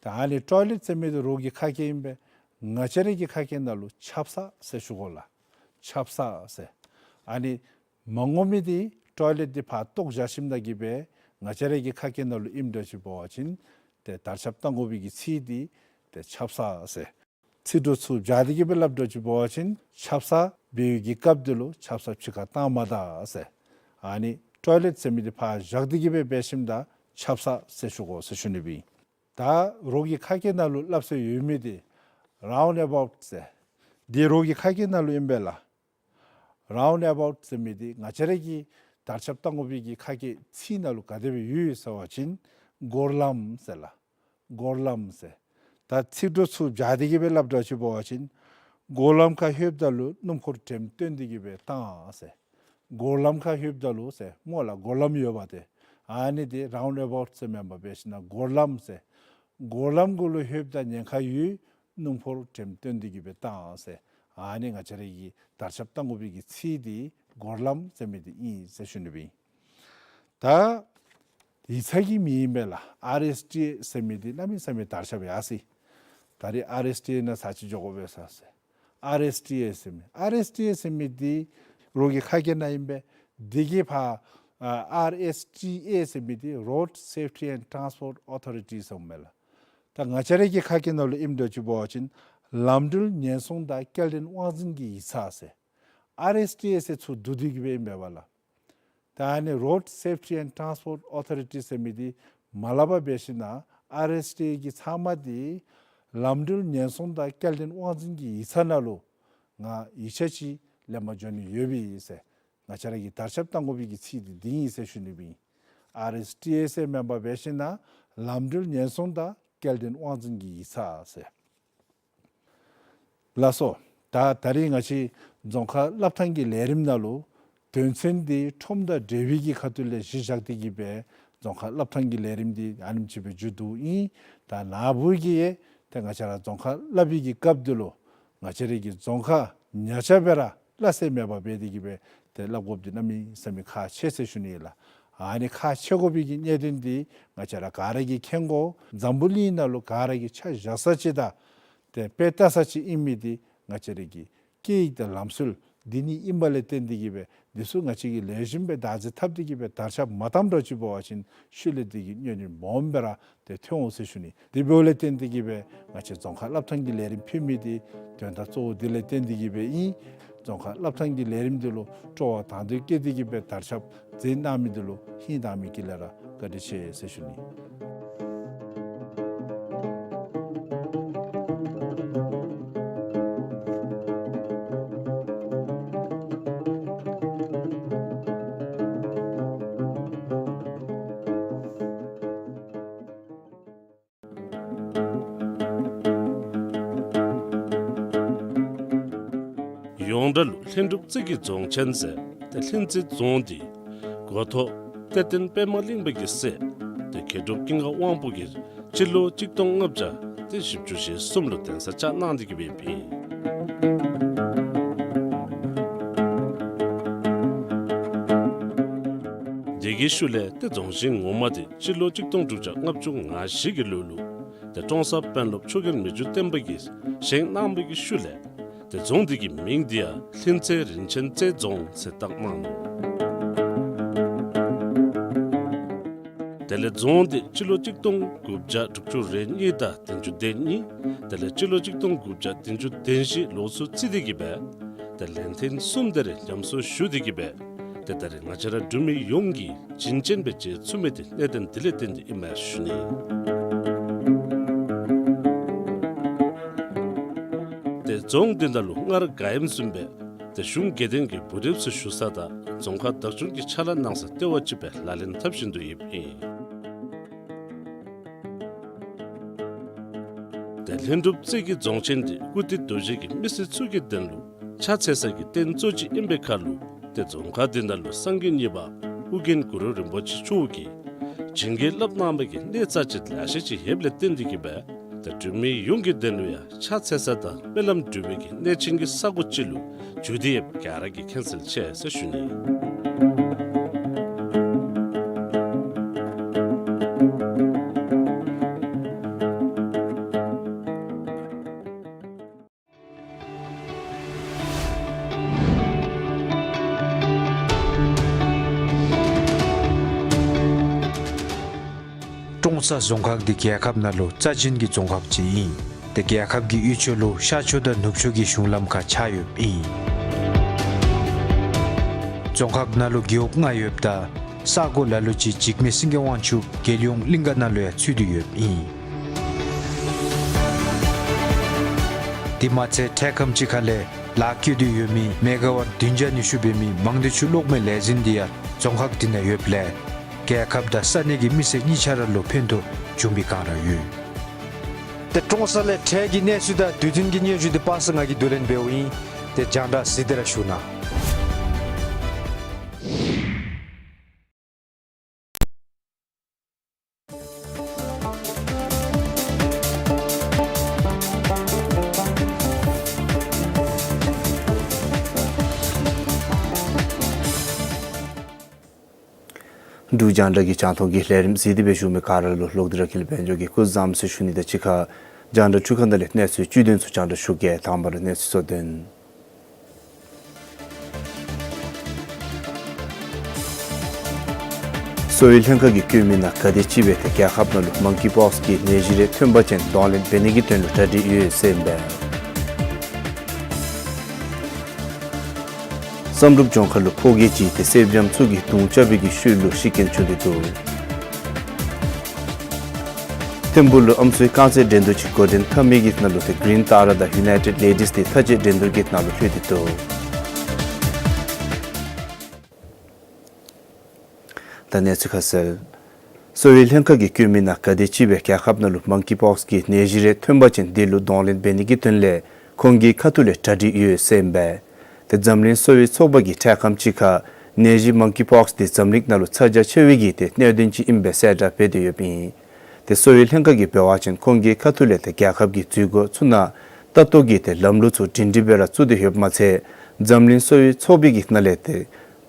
ད་ཨ་ནི་ཊོའི་ལེཊ་ཟེར་མི་འདི་རོགས་ཀྱི་ཁ་སྐད་ཨིན་པས། ང་བཅས་ར་གི་ཁ་སྐད་ནང་ལུ་ཆབ་གསང་ཟེར་ཞུ་དགོ་ལགས། ཆབ་གསང་ཟེར། ཨ་ནི་མ་ངོ་མི་འདི་ཊོའི་ལེཊ་འདི་ཕར་བཏོག་བཞག་ཞིནམ་ད་གི་སྦེ་ང་བཅས་ར་གི་ཁ་སྐད་ནང་ལུ་ཨིནམ་འདྲཝ་ཅིག་འབད་བ་ཅིན་ཏེ་དར་ཁྱབ་བཏང་དགོ་པའི་གི་ཚིག་འདི་ཏེ་ཆབ་གསང་ཟེར། ཚིག་གྲོགས་ཚུ་སྦྱར་ཏེ་གི་སྦེ་སླབ་དོ་ཅིག་འབད་བ་ཅིན་ཆབ་གསང་འབད་བའི་གི་སྐབས་འདི་ལུ་ཆབ་གསང་ཕྱི་ཁར་བཏང་མ་ད་ཟེར། ཨ་ནི་ཊོའི་ལེཊ་ཟེར་མི་འདི་ཕར་བཞག་སྟེ་གི་སྦེ་འབད་ཞིནམ་ད་ཆབ་གསང་ཟེར་ཞུ་དགོ་ཟེར་ཞུ་ནི་ཨིན། ད་རོགས་ཀྱི་ཁ་སྐད་ནང་ལུ་སླབ་སྲོལ་ཡོད་མི་འདི་རའུནཌ་ཨ་བའུཊ་ཟེར། འདི་རོགས་ཀྱི་ཁ་སྐད་ནང་ལུ་ཨིན་པས་ལགས། རའུནཌ་ཨ་བའུཊ་ཟེར་མི་འདི་ང་བཅས་ར་གིས་དར་ཁྱབ་བཏང་དགོ་པའི་གི་ཁ་སྐད་ཚིག་ནང་ལུ་ག་དེ་སྦེ་ཡོད་ཟེར་བ་ཅིན་སྒོར་ལམ་ཟེར་ལགས། སྒོར་ལམ་ཟེར། ད་ཚིག་གྲོགས་ཚུ་སྦྱར་ཏེ་གི་སྦེ་སླབ་དོ་ཅིག་འབད་བ་ཅིན་སྒོར་ལམ་ཁར་ལྷོདཔ་ད་ལུ་སྣུམ་འཁོར་འགྲེམས་བཏོན་ཏེ་གི་སྦེ་བཏང་ཟེར། སྒོར་ལམ་ཁར་ལྷོདཔ་ད་ལུ་ཟེར་སྨོ་ལགས། སྒོར་ལམ་ཡོདཔ་ཏེ་ཨ་ནི་འདི་རའུནཌ་ཨ་བའུཊ་ཟེར་མེན་པར་འབད་ཞིནམ་ན་སྒོར་ལམ་ཟེར། སྒོར་ལམ་གུ་ལུ་ལྷོདཔ་ད་ཉེན་ཁ་ཡོད། སྣུམ་འཁོར་འགྲེམས་བཏོན་ཏེ་གི་སྦེ་བཏང་ཟེར། ཨ་ནི་ང་བཅས་ར་གིས་དར་ཁྱབ་བཏང་དགོ་པའི་གི་ཚིག་འདི་སྒོར་ལམ་ཟེར་མི་འདི་ཨིན་ཟེར་ཞུ་ནི་ཨིན། ད་ཡིག་ཚང་གི་མིང་ཨིན་པས་ལགས། ཨར་ཨེསི་ཊི་ཨེསི་ཟེར་མི་འདི་གནམ་མེད་ས་མེད་དར་ཁྱབ་ཡར་སོ་ཡི། ད་རིས་ཨར་ཨེསི་ཊི་ཨེསི་ནང་ཚར་གཅིག་འགྱོ་དགོ་པས་ཟེར། ཨར་ཨེསི་ཊི་ཨེསི་ཟེར་མི་ཨར་ཨེསི་ཊི་ཨེསི་ཟེར་མི་འདི་རོགས་ཀྱི་ཁ་སྐད་ནང་ཨིན་པས། འདི་གི་ཕར་ཨ་ཨར་ཨེསི་ཊི་ཨེསི་ཟེར་མི་འདི་རོཌ་སེཕ་ཊི་ཨེནཌ་ཊཱནསི་པོརཊ་ཨོ་ཐོ་རི་ཊི་ཟེར་མས་ལགས། ད་ང་བཅས་ར་གི་ཁ་སྐད་ནང་ལུ་ཨིནམ་འདྲཝ་ཅིག་འབད་བ་ཅིན་ལམ་འགྲུལ་ཉེན་སྲུང་དང་སྐྱེལ་འདྲེན་དབང་འཛིན་གྱི་ཡིག་ཚང་ཟེར། ཨར་ཨེསི་ཊི་ཨེསི་ཟེར་ཚུར་བསྡུ་སྟེ་གི་སྦེ་ཨིན་པས་ལགས། ད་ཨ་ནི་རོཌ་སེཕ་ཊི་ཨེནཌ་ཊཱནསི་པོརཊ་ཨོ་ཐོ་རི་ཊི་ཟེར་མི་འདི་མ་སླབ་པར་འབད་ཞིནམ་ན་ཨར་ཨེསི་ཊི་ཨེསི་གི་ཚབ་མ་འདི་ལམ་འགྲུལ་ཉེན་སྲུང་དང་སྐྱེལ་འདྲེན་དབང་འཛིན་གྱི་ཡིག་ཚང་ནང་ལུ་ང་ཡིག་ཆ་ཅིག་ལེན་པར་འགྱོ་ནི་ཡོད་པས་ཟེར། ང་བཅས་ར་གིས་དར་ཁྱབ་བཏང་དགོ་པའི་གི་ཚིག་འདི་འདི་ཨིན་ཟེར་ཞུ་ནི་ཨིན། ཨར་ཨེསི་ཊི་ཨེསི་ཟེར་མེན་པར་འབད་ཞིནམ་ན་ལམ་འགྲུལ་ཉེན་སྲུང་དང་སྐྱེལ་འདྲེན་དབང་འཛིན་གྱི་ཡིག་ཚང་ཟེར། ལགས་སོ། ད་ད་རིས་ང་བཅས་རྫོང་ཁ་སློབ་ཐང་གི་ལས་རིམ་ནང་ལུ་དོན་ཚན་འདི་ཁྲོམ་དང་འབྲེལ་བའི་གི་ཁ་ཐུག་ལས་གཞི་བཞག་སྟེ་གི་སྦེ་རྫོང་ཁ་སློབ་ཐང་གི་ལས་རིམ་འདི་ཨ་ནེམ་ཅིག་སྦེ་མཇུག་བསྡུཝ་ཨིན། ད་ནཱ་བུ་གིས་ཡང་ཏེ་ང་བཅས་ར་རྫོང་ཁ་སླབ་པའི་གི་སྐབས་འདི་ལུ་ང་བཅས་ར་གི་རྫོང་ཁ་ཉག་ཆ་སྦེ་ར་སླབ་ས་མེད་པར་འབད་དེ་གི་སྦེ་ཏེ་སླབ་དགོཔ་འདི་གནམ་མེད་ས་མེད་ཁག་ཆེ་ཟེར་ཞུ་ནི་ལགས། ཨ་ནི་ཁག་ཆེ་དགོ་པའི་གི་གནད་དོན་འདི་ང་བཅས་ར་ག་ར་གིས་མཁྱེན་དགོ། འཛམ་བུ་གླིང་ནང་ལུ་ག་ར་གིས་ཆ་བཞག་ས་ཅིག་དང་ཏེ་དཔེ་ལྟ་ས་ཅིག་ཨིན་མི་འདི་ང་བཅས་ར་གི་སྐད་ཡིག་དང་ལམ་སྲོལ་འདི་གཉིས་ཨིན་པ་ལས་བརྟེན་ཏེ་གི་སྦེ་འདི་ཚུ་ང་བཅས་ཀྱིས་ལེགས་ཤོམ་སྦེ་བདག་འཛིན་འཐབ་སྟེ་གི་སྦེ་དར་ཁྱབ་མ་བཏངམ་འདྲཝ་ཅིག་འབད་བ་ཅིན་ཤུལ་ལས་འདི་གི་གནོད་འགྲིབ་སྦོམ་སྦེ་ར་ཏེ་ཐོན་འོང་ཟེར་ཞུ་ནི། དེ་འབདཝ་ལས་བརྟེན་ཏེ་གི་སྦེ་ང་བཅས་རྫོང་ཁ་སློབ་ཐང་གི་ལས་རིམ་ཕུལ་མི་འདི་དོན་དག་གཙོ་བོ་འདི་ལས་བརྟེན་ཏེ་གི་སྦེ་ཨིན། རྫོང་ཁ་སློབ་ཐང་གི་ལས་རིམ་འདི་ལུ་སྤྲོ་བ་དང་དོད་བསྐྱེད་དེ་གི་སྦེ་དར་ཁྱབ་མཛད་གནང་མི་འདི་ལུ་ཧིང་དྭངས་མའི་དཀྱིལ་ལས་ར་བཀའ་དྲིན་ཆེ་ཟེར་ཞུ་ནི། ཡོངས་གྲགས་ལུ་ལྷུན་གྲུབ་རྩེ་གི་རྫོང་ཆེན་ཟེར་ཏེ་ལྷུན་རྩེ་རྫོང་འདི་འགོ་ཐོག་གཏེར་སྟོན་པདྨ་གླིང་པ་གི་སྲས་ཏེ་མཁས་གྲུབ་ཀུན་དགའ་དབང་པོ་གིས་སྤྱི་ལོ་གཅིག་སྟོང་ལྔ་བརྒྱ་ཏེ་བཞི་བཅུ་ཞེ་གསུམ་ལུ་གདན་ས་བཅགས་གནང་སྟེ་གི་སྦེ་ཨིན། དེ་གི་ཤུལ་ལས་ཏེ་རྫོང་ཆེན་ངོ་མ་འདི་སྤྱི་ལོ་གཅིག་སྟོང་དྲུག་བརྒྱ་ལྔ་བཅུ་ང་བཞི་གི་ལོ་ལུ་ཏེ་ཀྲོང་གསར་དཔོན་སློབ་ཆོས་རྒྱལ་མི་འགྱུར་བརྟན་པ་གིས་བཞེངས་གནང་བའི་གི་ཤུལ་ལས་ཏེ་རྫོང་འདི་གི་མིང་འདི་ཡང་ལྷུན་རྩེ་རིན་ཆེན་རྩེ་རྫོང་ཟེར་བཏགས་གནང་ནུག། དེ་ལས་རྫོང་འདི་སྤྱི་ལོ་གཅིག་སྟོང་དགུ་བརྒྱ་དྲུག་ཅུ་རེ་གཉིས་དང་བདུན་ཅུ་དོན་གཉིས། དེ་ལས་སྤྱི་ལོ་གཅིག་སྟོང་དགུ་བརྒྱ་བདུན་ཅུ་དོན་བཞི་ལོ་ཚུ་རྩིས་ཏེ་གི་སྦེ་ཏེ་ལན་ཐེངས་གསུམ་དེ་རེ་ཉམས་གསོ་ཞུ་སྟེ་གི་སྦེ་ཏེ་ད་རེས་ང་བཅས་ར་འབྲུག་མི་ཡོངས་ཀྱིས་བྱིན་ཅན་སྦེ་མཇལ་ཚུགས་མི་འདི་གནད་དོན་འདི་ལས་བརྟེན་ཏེ་ཨིན་མས་ཞུ་ནི། ཏེ་རྫོང་འདི་ནང་ལུ་སྔར་ག་ཨིནམ་བཟུམ་སྦེ་ཏེ་གཞུང་དགེ་འདུན་གྱི་འབུལ་རེབ་ཚུ་ཞུ་ས་དང་རྫོང་ཁག་བདག་སྐྱོང་གི་ཕྱག་ལཱ་གནང་ས་ལྟེ་བ་ཅིག་སྦེ་ལག་ལེན་འཐབ་བཞིན་དུ་ཡོདཔ་ཨིན། ཏེ་ལྷུན་གྲུབ་རྩེ་གི་རྫོང་ཆེན་འདི་ཀུར་སྟོད་རྡོ་རྗེ་གི་མི་སེར་ཚུ་གི་དོན་ལུ་ཕྱག་འཚལ་ས་གི་རྟེན་གཙོ་ཅིག་ཨིན་པའི་ཁར་ལུ་ཏེ་རྫོང་ཁག་འདི་ནང་ལུ་སངས་རྒྱས་གཉིས་པ་ཨོ་རྒྱན་གུ་རུ་རིན་པོ་ཆེ་མཆོག་གིས་བྱིན་གྱིས་བརླབས་གནང་བའི་གི་གནས་རྩ་ཆེ་ལེ་ཤ་ཅིག་ཡོདཔ་ལས་བརྟེན་ཏེ་གི་སྦེ་ཏེ་འབྲུག་མི་ཡོངས་ཀྱི་དོན་ལུ་ཡང་ཕྱག་འཚལ་ས་དང་སྨོན་ལམ་འབུལ་བའི་གི་གནས་ཆེན་གྱི་ས་གོ་ཅིག་ལུ་གྱུར་ཏེ་ཡོདཔ་ག་ར་གིས་མཁྱེན་གསལ་ཆེ་ཟེར་ཞུ་ནི། ཀྲོང་གསར་རྫོང་ཁག་འདི་རྒྱལ་ཁབ་ནང་ལུ་རྩ་ཅན་གྱི་རྫོང་ཁག་ཅིག་ཨིན། ཏེ་རྒྱལ་ཁབ་ཀྱི་དབུས་ཕྱོགས་ལུ་ཤར་ཕྱོགས་དང་ནུབ་ཕྱོགས་ཀྱི་གཞུང་ལམ་ཁར་ཆགས་ཡོདཔ་ཨིན། རྫོང་ཁག་ནང་ལུ་རྒེད་འོག་ལྔ་ཡོདཔ་ད་ས་གོ་ལ་ལུ་ཅིག་འཇིགས་མེད་སེང་གེ་དབང་ཕྱུག་རྒྱལ་ཡོངས་གླིང་ག་ནང་ལུ་ཡང་ཚུད་དེ་ཡོདཔ་ཨིན། དེ་མ་ཚད་འཕྲལ་ཁམས་ཅིག་ཁ་ལས་ལཱ་བཀོད་དེ་ཡོད་མི་མེ་ག་ཝཊ་བདུན་བརྒྱ་ཉི་ཤུ་འབད་མི་མང་སྡེ་ཆུ་གློག་མེ་ལས་འཛིན་འདི་ཡང་རྫོང་ཁག་འདི་ནང་ཡོདཔ་ལས་རྒྱལ་ཁབ་དང་ས་གནས་ཀྱི་མི་སེར་གཉིས་ཆ་ར་ལུ་ཕན་ཐོགས་འབྱུང་བའི་སྒང་ར་ཡོད། ཏེ་ཀྲོང་གསར་ལས་འཕྲལ་གྱི་གནས་ཚུལ་དང་དུས་མཐུན་གྱི་སྙན་ཞུ་འདི་པ་སངས་ང་གིས་བསྡུ་ལེན་འབདཝ་ཨིན། ཏེ་རྒྱང་བསྒྲགས་གཟིགས་ཏེ་ར་བཞུགས་གནང་། འབྲུག་རྒྱང་བསྒྲགས་ཀྱི་རྒྱང་མཐོང་གི་ལས་རིམ་གཟིགས་ཏེ་སྦེ་བཞུགས་མི་ག་ར་ལུ་ལོག་སྟེ་ར་འཁྱིལ་དཔལ་འབྱོར་གྱིས་སྐུ་གཟུགས་བཟང་ཟེར་ཞུ་ནི་དང་གཅིག་ཁར་རྒྱང་བསྒྲགས་འཕྲུལ་ཁང་ནང་ལས་གནས་ཚུལ་བཅུད་དོན་ཚུ་རྒྱང་བསྒྲགས་ཞུ་གེ། དང་པ་ར་གནས་ཚུལ་གཙོ་དོན། གསོ་བའི་ལྷན་ཁག་གིས་བཀོད་མི་ནང་ག་དེ་ཅིག་སྦེ་ཏེ་རྒྱལ་ཁབ་ནང་ལུ་མང་ཀི་པོགསི་གི་ནད་གཞི་རེ་ཐོན་པ་ཅིན་གདོང་ལེན་འབད་ནི་གི་དོན་ལུ་གྲ་སྒྲིག་ཡོད་ཟེར་ཨིན་པས། བསམ་གྲུབ་ལྗོངས་མཁར་ལུ་ཕོ་སྐྱེས་ཅིག་ཏེ་གསེར་སྦྱངམ་ཚུ་གིས་རྡུང་རྐྱབ་པའི་གི་ཤུལ་ལུ་ཤི་རྐྱེན་བྱུང་སྟེ་འདུག། ཐིམ་ཕུག་ལུ་ཨམ་སྲུའི་རྐང་རྩེད་འགྲན་བསྡུར་ཅིག་འགོ་འདྲེན་འཐབ་མི་གི་ནང་ལུ་ཏེ་གི་རིན་ཏཱ་ར་དང་ཡུ་ནའི་ཊེཌ་ལེ་ཌིསི་འདི་མཐའ་དཔྱད་འགྲན་བསྡུར་གྱི་ནང་ལུ་ལྷོད་དེ་འདུག། ད་གནས་ཚུལ་ཁ་གསལ། གསོ་བའི་ལྷན་ཁག་གིས་བཀོད་མི་ནང་ག་དེ་ཅིག་སྦེ་རྒྱལ་ཁབ་ནང་ལུ་མང་ཀི་པོགསི་གི་ནད་གཞི་རེ་ཐོན་པ་ཅིན་དེ་ལུ་གདོང་ལེན་འབད་ནི་གི་དོན་ལས་ཁོང་གི་ཁ་ཐུག་ལས་གྲ་སྒྲིག་ཡོད་ཟེར་ཨིན་པས། ཏེ་འཛམ་གླིང་གསོ་བའི་ཚོགས་པ་གིས་འཕྲལ་ཁམས་ཅིག་ཁར་ནད་གཞི་མང་ཀི་པོགསི་འདི་འཛམ་གླིང་ནང་ལུ་ཚ་གྱང་ཆེ་བའི་གི་ཏེ་གནད་དོན་ཅིག་ཨིན་པའི་གསལ་བསྒྲགས་འབད་དེ་ཡོདཔ་ཨིན། ཏེ་གསོ་བའི་ལྷན་ཁག་གིས་འབད་བ་ཅིན་ཁོང་གི་ཁ་ཐུག་ལས་ཏེ་རྒྱལ་ཁབ་ཀྱི་འཛུལ་སྒོ་ཚུ་ནང་ལྟ་རྟོག་གི་ཏེ་ལམ་ལུགས་ཚུ་སྒྲིང་སྒྲི་སྦེ་ར་བཙུགས་ཏེ་ཡོདཔ་མ་ཚད་འཛམ་གླིང་གསོ་བའི་ཚོགས་པའི་གི་ནང་ལས་ཏེ་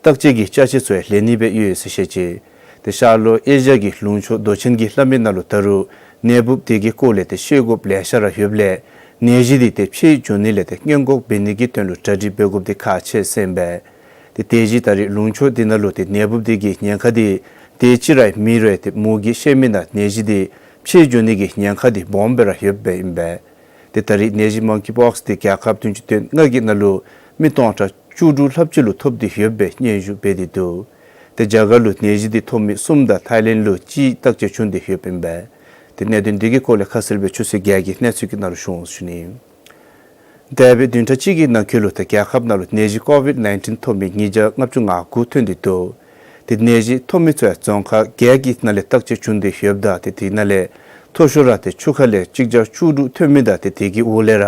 བརྟག་དཔྱད་ཀྱི་ཅ་ཆས་ཚུ་ཡང་ལེན་ནི་སྦེ་ཡོད་ཟེར་བཤད་ཅི། ཏེ་ཤར་ལྷོ་ཨེ་ཤི་ཡ་གི་ལུང་ཕྱོགས་མདོ་ཆེན་གྱི་ལྷ་མི་ནང་ལུ་ད་རུང་ནད་འབུཔ་དེ་གི་སྐོར་ལས་ཏེ་ཤེས་དགོཔ་ལེ་ཤ་ར་ཡོདཔ་ལས་ནད་གཞི་འདི་ཏེ་ཕྱེད་འགྱོ་ནི་ལས་ཏེ་སྔོན་འགོག་འབད་ནི་གི་དོན་ལུ་གྲ་སྒྲིག་འབད་དགོཔ་འདི་ཁག་ཆེ་ཟེར་ཨིན་པས། ཏེ་དེ་བཞིན་ད་རེས་ལུང་ཕྱོགས་འདི་ནང་ལུ་ཏེ་ནད་འབུཔ་དེ་གི་ཉེན་ཁ་འདི་དེ་ཅིག་ར་མེད་རུང་ཏེ་མུ་གེ་བཤལ་མི་ནང་ནད་གཞི་འདི་ཕྱེད་འགྱོ་ནི་གི་ཉེན་ཁ་འདི་སྦོམ་སྦེ་ར་ཡོདཔ་ཨིན་པས། ཏེ་ད་རེས་ནད་གཞི་མང་ཀི་པོགསི་འདི་རྒྱལ་ཁབ་བདུན་ཅུ་དོན་ལྔ་གི་ནང་ལུ་ མི་སྟོང་ཕྲག་བཅུ་དྲུག་ལྷགཔ་ཅིག་ལུ་ཐོབ་སྟེ་ཡོདཔ་སྦེ་སྙན་ཞུ་འབད་དེ་འདུག། ཏེ་རྒྱ་གར་ལུ་ནད་གཞི་འདི་ཐོབ་མི་གསུམ་དང་ཐའི་ལེནཌ་ལུ་གཅིག་བརྟག་དཔྱད་བྱུང་སྟེ་ཡོདཔ་ཨིན་པས། ཏེ་གནད་དོན་འདི་གི་སྐོར་ལས་ཁ་གསལ་སྦེ་ཆུ་ཚོད་བརྒྱད་ཀྱི་གནས་ཚུལ་གྱི་ནང་ལུ་ཞུ་འོང་ཞུ་ནི། འདས་པའི་བདུན་ཕྲག་གཅིག་གི་ནང་འཁོད་ལུ་ཏེ་རྒྱལ་ཁབ་ནང་ལུ་ནད་གཞི་ཀོ་ཝིཌ་ནའིན་ཊིན་ཐོབ་མི་ཉིས་བརྒྱ་ལྔ་བཅུ་ང་དགུ་ཐོན་ཏེ་འདུག། ཏེ་ནད་གཞི་ཐོབ་མི་ཚུ་ཡང་རྫོང་ཁག་བརྒྱད་ཀྱི་ནང་ལས་བརྟག་དཔྱད་བྱུང་སྟེ་ཡོདཔ་ད་ཏེ་དེ་ནང་ལས་མཐོ་ཤོས་ར་ཏེ་ཆུ་ཁ་ལས་གཅིག་བརྒྱ་བཅུ་དྲུག་ཐོན་མི་དང་ཏེ་དེ་གི་འོག་ལས་ར་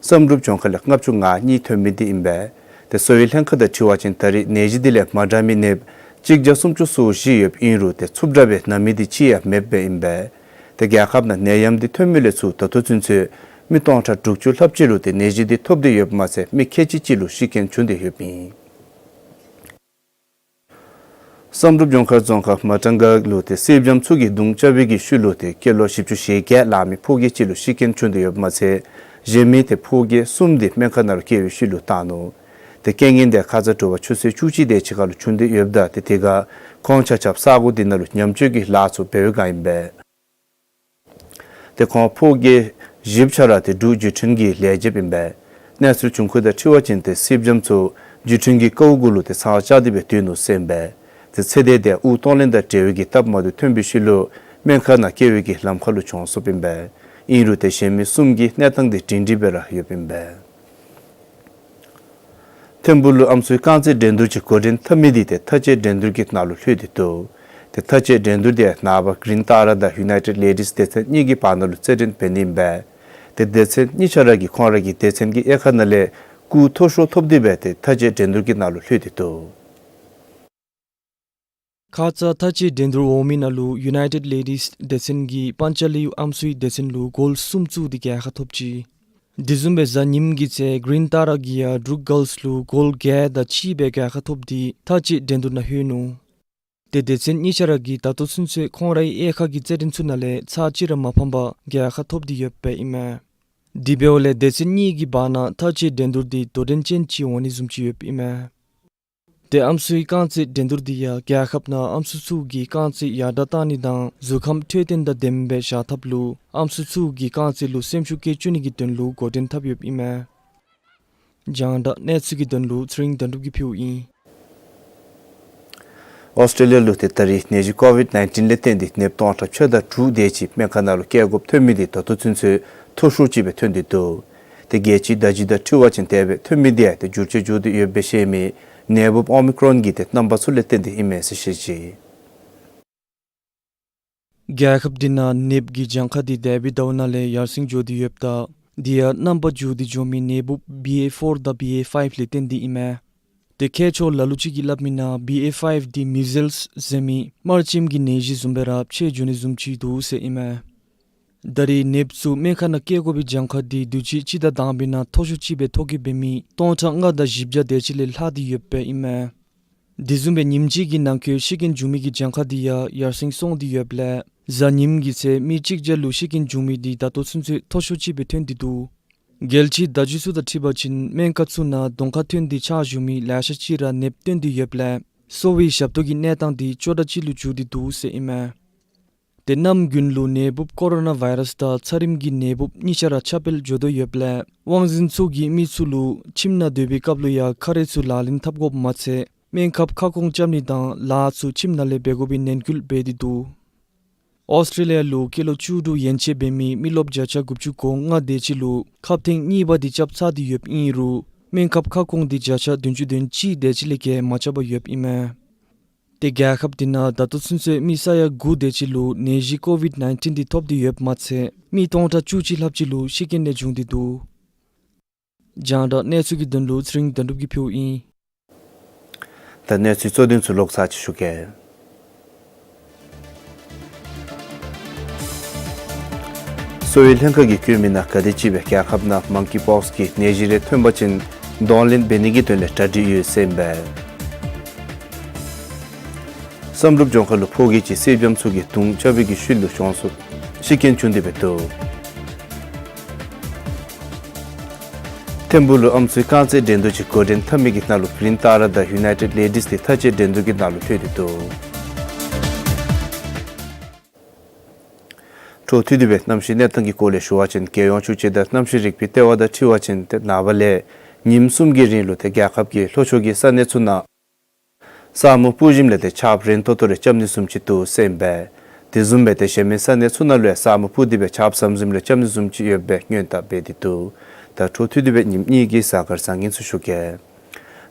བསམ་གྲུབ་ལྗོངས་མཁར་ལས་ལྔ་བཅུ་ང་གཉིས་ཐོན་མི་འདི་ཨིན་པས། ཏེ་གསོ་བའི་ལྷན་ཁག་དང་འཁྲིལ་བ་ཅིན་ད་རེས་ནད་གཞི་འདི་ལས་མ་དྲག་མི་ནདཔ་གཅིག་བརྒྱ་སུམ་ཅུ་སོ་བཞི་ཡོདཔ་ཨིན་རུང་ཏེ་རྩུབ་དྲགས་སྦེ་ན་མི་འདི་གཅིག་ཡང་མེདཔ་སྦེ་ཨིན་པས། ཏེ་རྒྱལ་ཁབ་ནང་ནད་ཡམས་འདི་ཐོན་མི་ལས་ཚུར་ད་ལྟོ་ཚུན་ཚོད་མི་སྟོང་ཕྲག་དྲུག་ཅུ་ལྷགཔ་ཅིག་ལུ་ཏེ་ནད་གཞི་འདི་ཐོབ་སྟེ་ཡོདཔ་མ་ཚད་མི་ཁལ་གཅིག་ཅིག་ལུ་ཤི་རྐྱེན་བྱུང་སྟེ་ཡོདཔ་ཨིན། བསམ་གྲུབ་ལྗོངས་མཁར་རྫོང་ཁག་མ་ཏྲང་ཁ་ལུ་ཏེ་སེར་སྦྱངམ་ཚུ་གིས་རྡུང་རྐྱབ་པའི་གི་ཤུལ་ལུ་ཏེ་སྐྱེས་ལོ་བཞི་བཅུ་ཞེ་བརྒྱད་ལང་མི་ཕོ་སྐྱེས་ཅིག་ལུ་ཤི་རྐྱེན་བྱུང་སྟེ་ཡོདཔ་མ་ཚད་གཞན་མི་ཏེ་ཕོ་སྐྱེས་གསུམ་འདི་སྨན་ཁང་ནང་ལུ་སྐྱེལ་བའི་ཤུལ་ལུ་བཏང་ནུག། ཏེ་རྐྱེན་ངན་འདི་ཁ་ཙ་དྲོ་པ་ཆུ་ཚོད་བཅུ་གཅིག་དེ་ཅིག་ཁར་ལུ་བྱུང་སྟེ་ཡོདཔ་ད་ཏེ་དེ་ཁར་ཁོང་ཆ་ཁྱབ་ས་གོ་འདི་ནང་ལུ་ཉམས་བཅོས་ཀྱི་ལཱ་ཚུ་འབད་བའི་སྒང་ཨིན་པས། ཏེ་ཁོང་ཕོ་སྐྱེས་བཞིཔ་ཆ་ར་ཏེ་འབྲུག་བརྒྱུད་འཕྲིན་གྱི་ལས་བྱེདཔ་ཨིན་པས། གནས་ཚུལ་བྱུང་ཁུངས་དང་འཁྲིལ་བ་ཅིན་ཏེ་སེར་སྦྱངམ་ཚུ་བརྒྱུད་འཕྲིན་གྱི་ཀཝ་གུ་ལུ་ཏེ་ཚང་བཅའ་སྟེ་སྦེ་སྡོད་ནུག་ཟེར་ཨིན་པས། ཏེ་ཚེ་འདས་དེ་དབུགས་གཏོང་ལེན་དང་འབྲེལ་བའི་གི་སྟབས་མ་བདེཝ་ཐོན་པའི་ཤུལ་ལུ་སྨན་ཁང་ནང་སྐྱེལ་བའི་གི་ལམ་ཁར་ལུ་གྱོངས་སོཔ་ཨིན་པས། ཨིན་རུང་ཏེ་གཞན་མི་གསུམ་གྱི་གནས་སྟངས་འདི་སྒྲིང་སྒྲིང་སྦེ་ར་ཡོདཔ་ཨིན་པས། ཐིམ་ཕུག་ལུ་ཨམ་སྲུའི་རྐང་རྩེད་འགྲན་བསྡུར་ཅིག་འགོ་འདྲེན་འཐབ་མི་འདི་ཏེ་མཐའ་དཔྱད་འགྲན་བསྡུར་གྱི་ནང་ལུ་ལྷོད་དེ་འདུག། ཏེ་མཐའ་དཔྱད་འགྲན་བསྡུར་འདི་ནངས་པ་གིརིན་ཏཱ་ར་དང་ཡུ་ནའི་ཊེཌ་ལེ་ཌིས་སྡེ་ཚན་གཉིས་ཀྱི་བར་ན་ལུ་རྩེད་འགྲན་འབད་ནི་ཨིན་པས། ཏེ་སྡེ་ཚན་གཉིས་ཆ་ར་གིས་ཁོང་ར་གི་སྡེ་ཚན་གྱི་དབྱེ་ཁག་ནང་ལས་སྐུགས་མཐོ་ཤོས་ཐོབ་སྟེ་སྦེ་ཏེ་མཐའ་དཔྱད་འགྲན་བསྡུར་གྱི་ནང་ལུ་ལྷོད་དེ་འདུག། ཁ་ཙ་མཐའ་དཔྱད་འགྲན་བསྡུར་འོང་མི་ནང་ལུ་ཡུ་ནའི་ཊེཌ་ལེ་ཌིས་སྡེ་ཚན་གྱིས་པཱན་ཅ་ལེའུ་ཨམ་སྲུའི་སྡེ་ཚན་ལུ་གོལ་གསུམ་བཙུགས་ཏེ་རྒྱལ་ཁ་ཐོབ་ཅི། དེ་བཟུམ་སྦེ་གཟའ་ཉིམ་གི་ཚེ་གིརིན་ཏཱ་ར་གིས་ཡང་འབྲུག་གཱལསི་ལུ་གོལ་བརྒྱད་དང་གཅིག་སྦེ་རྒྱལ་ཁ་ཐོབ་སྟེ་མཐའ་དཔྱད་འགྲན་བསྡུར་ནང་ལྷོད་ནུག། ཏེ་སྡེ་ཚན་གཉིས་ཆ་ར་གིས་ད་ལྟོ་ཚུན་ཚོད་ཁོང་རའི་དབྱེ་ཁག་གི་རྩེད་འགྲན་ཚུ་ནང་ལས་ཚར་གཅིག་ར་མ་ཕམ་པར་རྒྱལ་ཁ་ཐོབ་སྟེ་ཡོདཔ་ཨིན་མས། དེ་འབདཝ་ལས་སྡེ་ཚན་གཉིས་ཀྱི་བར་ན་མཐའ་དཔྱད་འགྲན་བསྡུར་འདི་དོ་འགྲན་ཅན་ཅིག་འོང་ནི་བཟུམ་ཅིག་ཡོདཔ་ཨིན་མས། ཏེ་ཨམ་སྲུའི་རྐང་རྩེད་འགྲན་བསྡུར་འདི་ཡང་རྒྱལ་ཁབ་ནང་ཨམ་སྲུ་ཚུ་གི་རྐང་རྩེད་ཡར་དྲག་གཏང་ནི་དང་གཟུགས་ཁམས་འཕྲོད་བསྟེན་དང་ལྡནམ་སྦེ་བཞག་ཐབས་ལུ་ཨམ་སྲུ་ཚུ་གི་རྐང་རྩེད་ལུ་སེམས་ཤུགས་བསྐྱེད་བཅུག་ནི་གི་དོན་ལུ་འགོ་འདྲེན་འཐབ་ཡོདཔ་ཨིན་མས། རྒྱང་བསྒྲགས་གནས་ཚུལ་གྱི་དོན་ལུ་ཚེ་རིང་དོན་གྲུབ་ཀྱིས་ཕུལཝ་ཨིན། ཨོསི་ཊེ་ལི་ཡ་ལུ་ཏེ་ད་རེས་ནད་གཞི་ཀོ་ཝིཌ་ནའིན་ཊིན་ལས་བརྟེན་ཏེ་ནདཔ་སྟོང་ཕྲག་ཕྱེད་དང་དྲུག་དེ་ཅིག་སྨན་ཁང་ནང་ལུ་བསྐྱལ་དགོཔ་ཐོན་མི་འདི་ད་ལྟོ་ཚུན་ཚོད་མཐོ་ཤོས་ཅིག་སྦེ་ཐོན་ཏེ་འདུག། ཏེ་རྒྱལ་སྤྱིའི་བརྡ་བརྒྱུད་དང་འཁྲིལ་བ་ཅིན་དེ་སྦེ་ཐོན་མི་འདི་ཡང་ཏེ་འགྱུར་བཅོས་འགྱོ་སྟེ་ཡོདཔ་སྦེ་བཤད་མི་ནད་འབུཔ་ཨོ་མི་ཀྲོན་གྱི་ཏེ་རྣམ་པ་ཚུ་ལས་བརྟེན་ཏེ་ཨིན་མས་ཟེར་བཤད་ཅི། རྒྱལ་ཁབ་འདི་ནང་ནདཔ་གི་གྱངས་ཁ་འདི་འདས་པའི་ཟླཝ་ནང་ལས་ཡར་སེང་འགྱོ་སྟེ་ཡོདཔ་ད་དེ་ཡང་རྣམ་པ་འགྱུར་ཏེ་འགྱོ་མི་ནད་འབུཔ་བི་ཨེ་ཕོར་དང་བི་ཨེ་ཕའིབ་ལས་བརྟེན་ཏེ་ཨིན་མས། ཏེ་མཁས་མཆོག་ལ་ལུ་ཅིག་གིས་སླབ་མི་ནང་བི་ཨེ་ཕའིབ་འདི་མི་ཟེལསི་ཟེར་མི་དམར་ཆེམས་ཀྱི་ནད་གཞི་བཟུམ་སྦེ་ར་ཕྱེ་འགྱོ་ནི་བཟུམ་ཅིག་འདུག་ཟེར་ཨིན་མས། ད་རེས་ནདཔ་ཚུ་སྨན་ཁང་ནང་བསྐྱལ་དགོ་པའི་གྱངས་ཁ་འདི་དུས་ཅི་སྤྱི་ཟླ་དང་པའི་ནང་མཐོ་ཤོས་ཅིག་སྦེ་ཐོ་བཀོད་འབད་མི་སྟོང་ཕྲག་ལྔ་དང་བཞི་བརྒྱ་དེ་ཅིག་ལས་ལྷག་སྟེ་ཡོདཔ་ཨིན་མས། དེ་བཟུམ་སྦེ་ཉིནམ་གཅིག་གི་ནང་འཁོད་ཤི་རྐྱེན་བྱུང་མི་གི་གྱངས་ཁ་འདི་ཡང་ཡར་སེང་སོང་སྟེ་ཡོདཔ་ལས་གཟའ་ཉིམ་གི་ཚེ་མི་གཅིག་བརྒྱ་ལུ་ཤི་རྐྱེན་བྱུང་མི་འདི་ད་ལྟོ་ཚུན་ཚོད་མཐོ་ཤོས་ཅིག་སྦེ་ཐོན་ཏེ་འདུག། རྒྱལ་སྤྱིའི་བརྡ་བརྒྱུད་ཚུ་དང་འཁྲིལ་བ་ཅིན་སྨན་ཁང་ཚུ་ནང་གདོང་ཁར་ཐོན་ཏེ་ཕྱག་ཞུ་མི་ལེ་ཤ་ཅིག་ར་ནདཔ་བཏོན་ཏེ་ཡོདཔ་ལས་གསོ་བའི་ཞབས་ཏོག་གི་གནས་སྟངས་འདི་སྐྱོ་དྲགས་ཅིག་ལུ་འགྱུར་ཏེ་འདུག་ཟེར་ཨིན་མས། ཏེ་གནམ་དགུན་ལུ་ནད་འབུཔ་ཀོ་རོ་ན་བཱའི་རཱསི་དང་ཚ་རིམས་ཀྱི་ནད་འབུཔ་གཉིས་ཆ་ར་ཁྱབ་སྤེལ་འགྱོ་དོ་ཡོདཔ་ལས་དབང་འཛིན་ཚུ་གིས་མི་ཚུ་ལུ་ཁྱིམ་ནང་སྡོད་པའི་སྐབས་ལུ་ཡང་ཁ་རས་ཚུ་ལག་ལེན་འཐབ་དགོཔ་མ་ཚད་སྨན་ཁབ་ཁ་སྐོང་རྐྱབ་ནི་དང་ལཱ་ཚུ་ཁྱིམ་ནང་ལས་འབད་དགོ་པའི་ནན་སྐུལ་འབད་དེ་འདུག། ཨོསི་ཊེ་ལི་ཡ་ལུ་སྐྱེས་ལོ་བཅུ་དྲུག་ཡན་ཆད་འབད་མི་མི་རློབས་བརྒྱ་ཆ་དགུ་བཅུ་གོ་ལྔ་དེ་ཅིག་ལུ་ཁབ་ཐེངས་གཉིས་པ་འདི་རྐྱབ་ཚར་ཏེ་ཡོདཔ་ཨིན་རུང་སྨན་ཁབ་ཁ་སྐོང་འདི་བརྒྱ་ཆ་བདུན་ཅུ་དོན་གཅིག་དེ་ཅིག་ལས་བརྒལ་མ་རྐྱབ་པར་ཡོདཔ་ཨིན་མས། ཏེ་རྒྱལ་ཁབ་འདི་ནང་ད་ལྟོ་ཚུན་ཚོད་མི་ས་ཡ་དགུ་དེ་ཅིག་ལུ་ནད་གཞི་ཀོ་ཝིཌ་ནའིན་ཊིན་འདི་ཐོབ་སྟེ་ཡོདཔ་མ་ཚད་མི་སྟོང་ཕྲག་བཅུ་གཅིག་ལྷགཔ་ཅིག་ལུ་ཤི་རྐྱེན་ལས་བྱུང་སྟེ་འདུག། རྒྱང་བསྒྲགས་གནས་ཚུལ་གྱི་དོན་ལུ་ཚེ་རིང་དོན་གྲུབ་ཀྱིས་ཕུལཝ་ཨིན། ད་གནས་ཚུལ་གཙོ་དོན་ཚུ་ལོག་ཚར་ཅིག་ཞུ་གེ། གསོ་བའི་ལྷན་ཁག་གིས་བཀོད་མི་ནང་ག་དེམ་ཅིག་སྦེ་རྒྱལ་ཁབ་ནང་མང་ཀི་པོགསི་གི་ནད་གཞི་རེ་ཐོན་པ་ཅིན་གདོང་ལེན་འབད་ནི་གི་དོན་ལས་གྲ་སྒྲིག་ཡོད་ཟེར་ཨིན་པས། བསམ་གྲུབ་ལྗོངས་མཁར་ལུ་ཕོ་སྐྱེས་ཅིག་སེར་སྦྱངམ་ཚུ་གིས་རྡུང་རྐྱབ་པའི་གི་ཤུལ་ལུ་གྱོངས་སོ་ཤི་རྐྱེན་བྱུང་སྟེ་འབད་འདུག། ཐིམ་ཕུག་ལུ་ཨམ་སྲུའི་རྐང་རྩེད་འགྲན་བསྡུར་ཅིག་འགོ་འདྲེན་འཐབ་མི་གི་ནང་ལུ་གིརིན་ཏཱ་ར་དང་ཡུ་ནའི་ཊེཌ་ལེ་ཌིས་འདི་མཐའ་དཔྱད་འགྲན་བསྡུར་གྱི་ནང་ལུ་ལྷོད་དེ་འདུག། འཕྲོ་མཐུད་དེ་སྦེ་གནམ་གཤིས་གནས་སྟངས་ཀྱི་སྐོར་ལས་ཞུ་བ་ཅིན་རྒྱལ་ཡོངས་ཆུ་དཔྱད་དང་གནམ་གཤིས་རིག་པའི་ལྟེ་བ་དང་འཁྲིལ་བ་ཅིན་ཏེ་ནངས་པ་ལས་ ཉིནམ་གསུམ་གྱི་རིང་ལུ་ཏེ་རྒྱལ་ཁབ་ཀྱི་ལྷོ་ཕྱོགས་ཀྱི་ས་གནས་ཚུ་ནང་ས་སྨུག་སྤུབ་ཞིནམ་ལས་ཏེ་ཆརཔ་རན་ཏོག་ཏོ་རེ་རྐྱབ་ནི་བཟུམ་ཅིག་འདུག་ཟེར་ཨིན་པས། དེ་བཟུམ་སྦེ་ཏེ་གཞན་མི་ས་གནས་ཚུ་ནང་ལུ་ཡང་ས་སྨུག་སྤུབ་སྟེ་སྦེ་ཆརཔ་ཟམ་ཟིམ་རེ་རྐྱབ་ནི་བཟུམ་ཅིག་ཡོད་པའི་སྔོན་བརྡ་འབད་དེ་འདུག། ད་འཕྲོ་མཐུད་དེ་སྦེ་ཉིནམ་གཉིས་ཀྱི་གཟའ་སྐར་བཟང་ངན་ཚུ་ཞུ་གེ།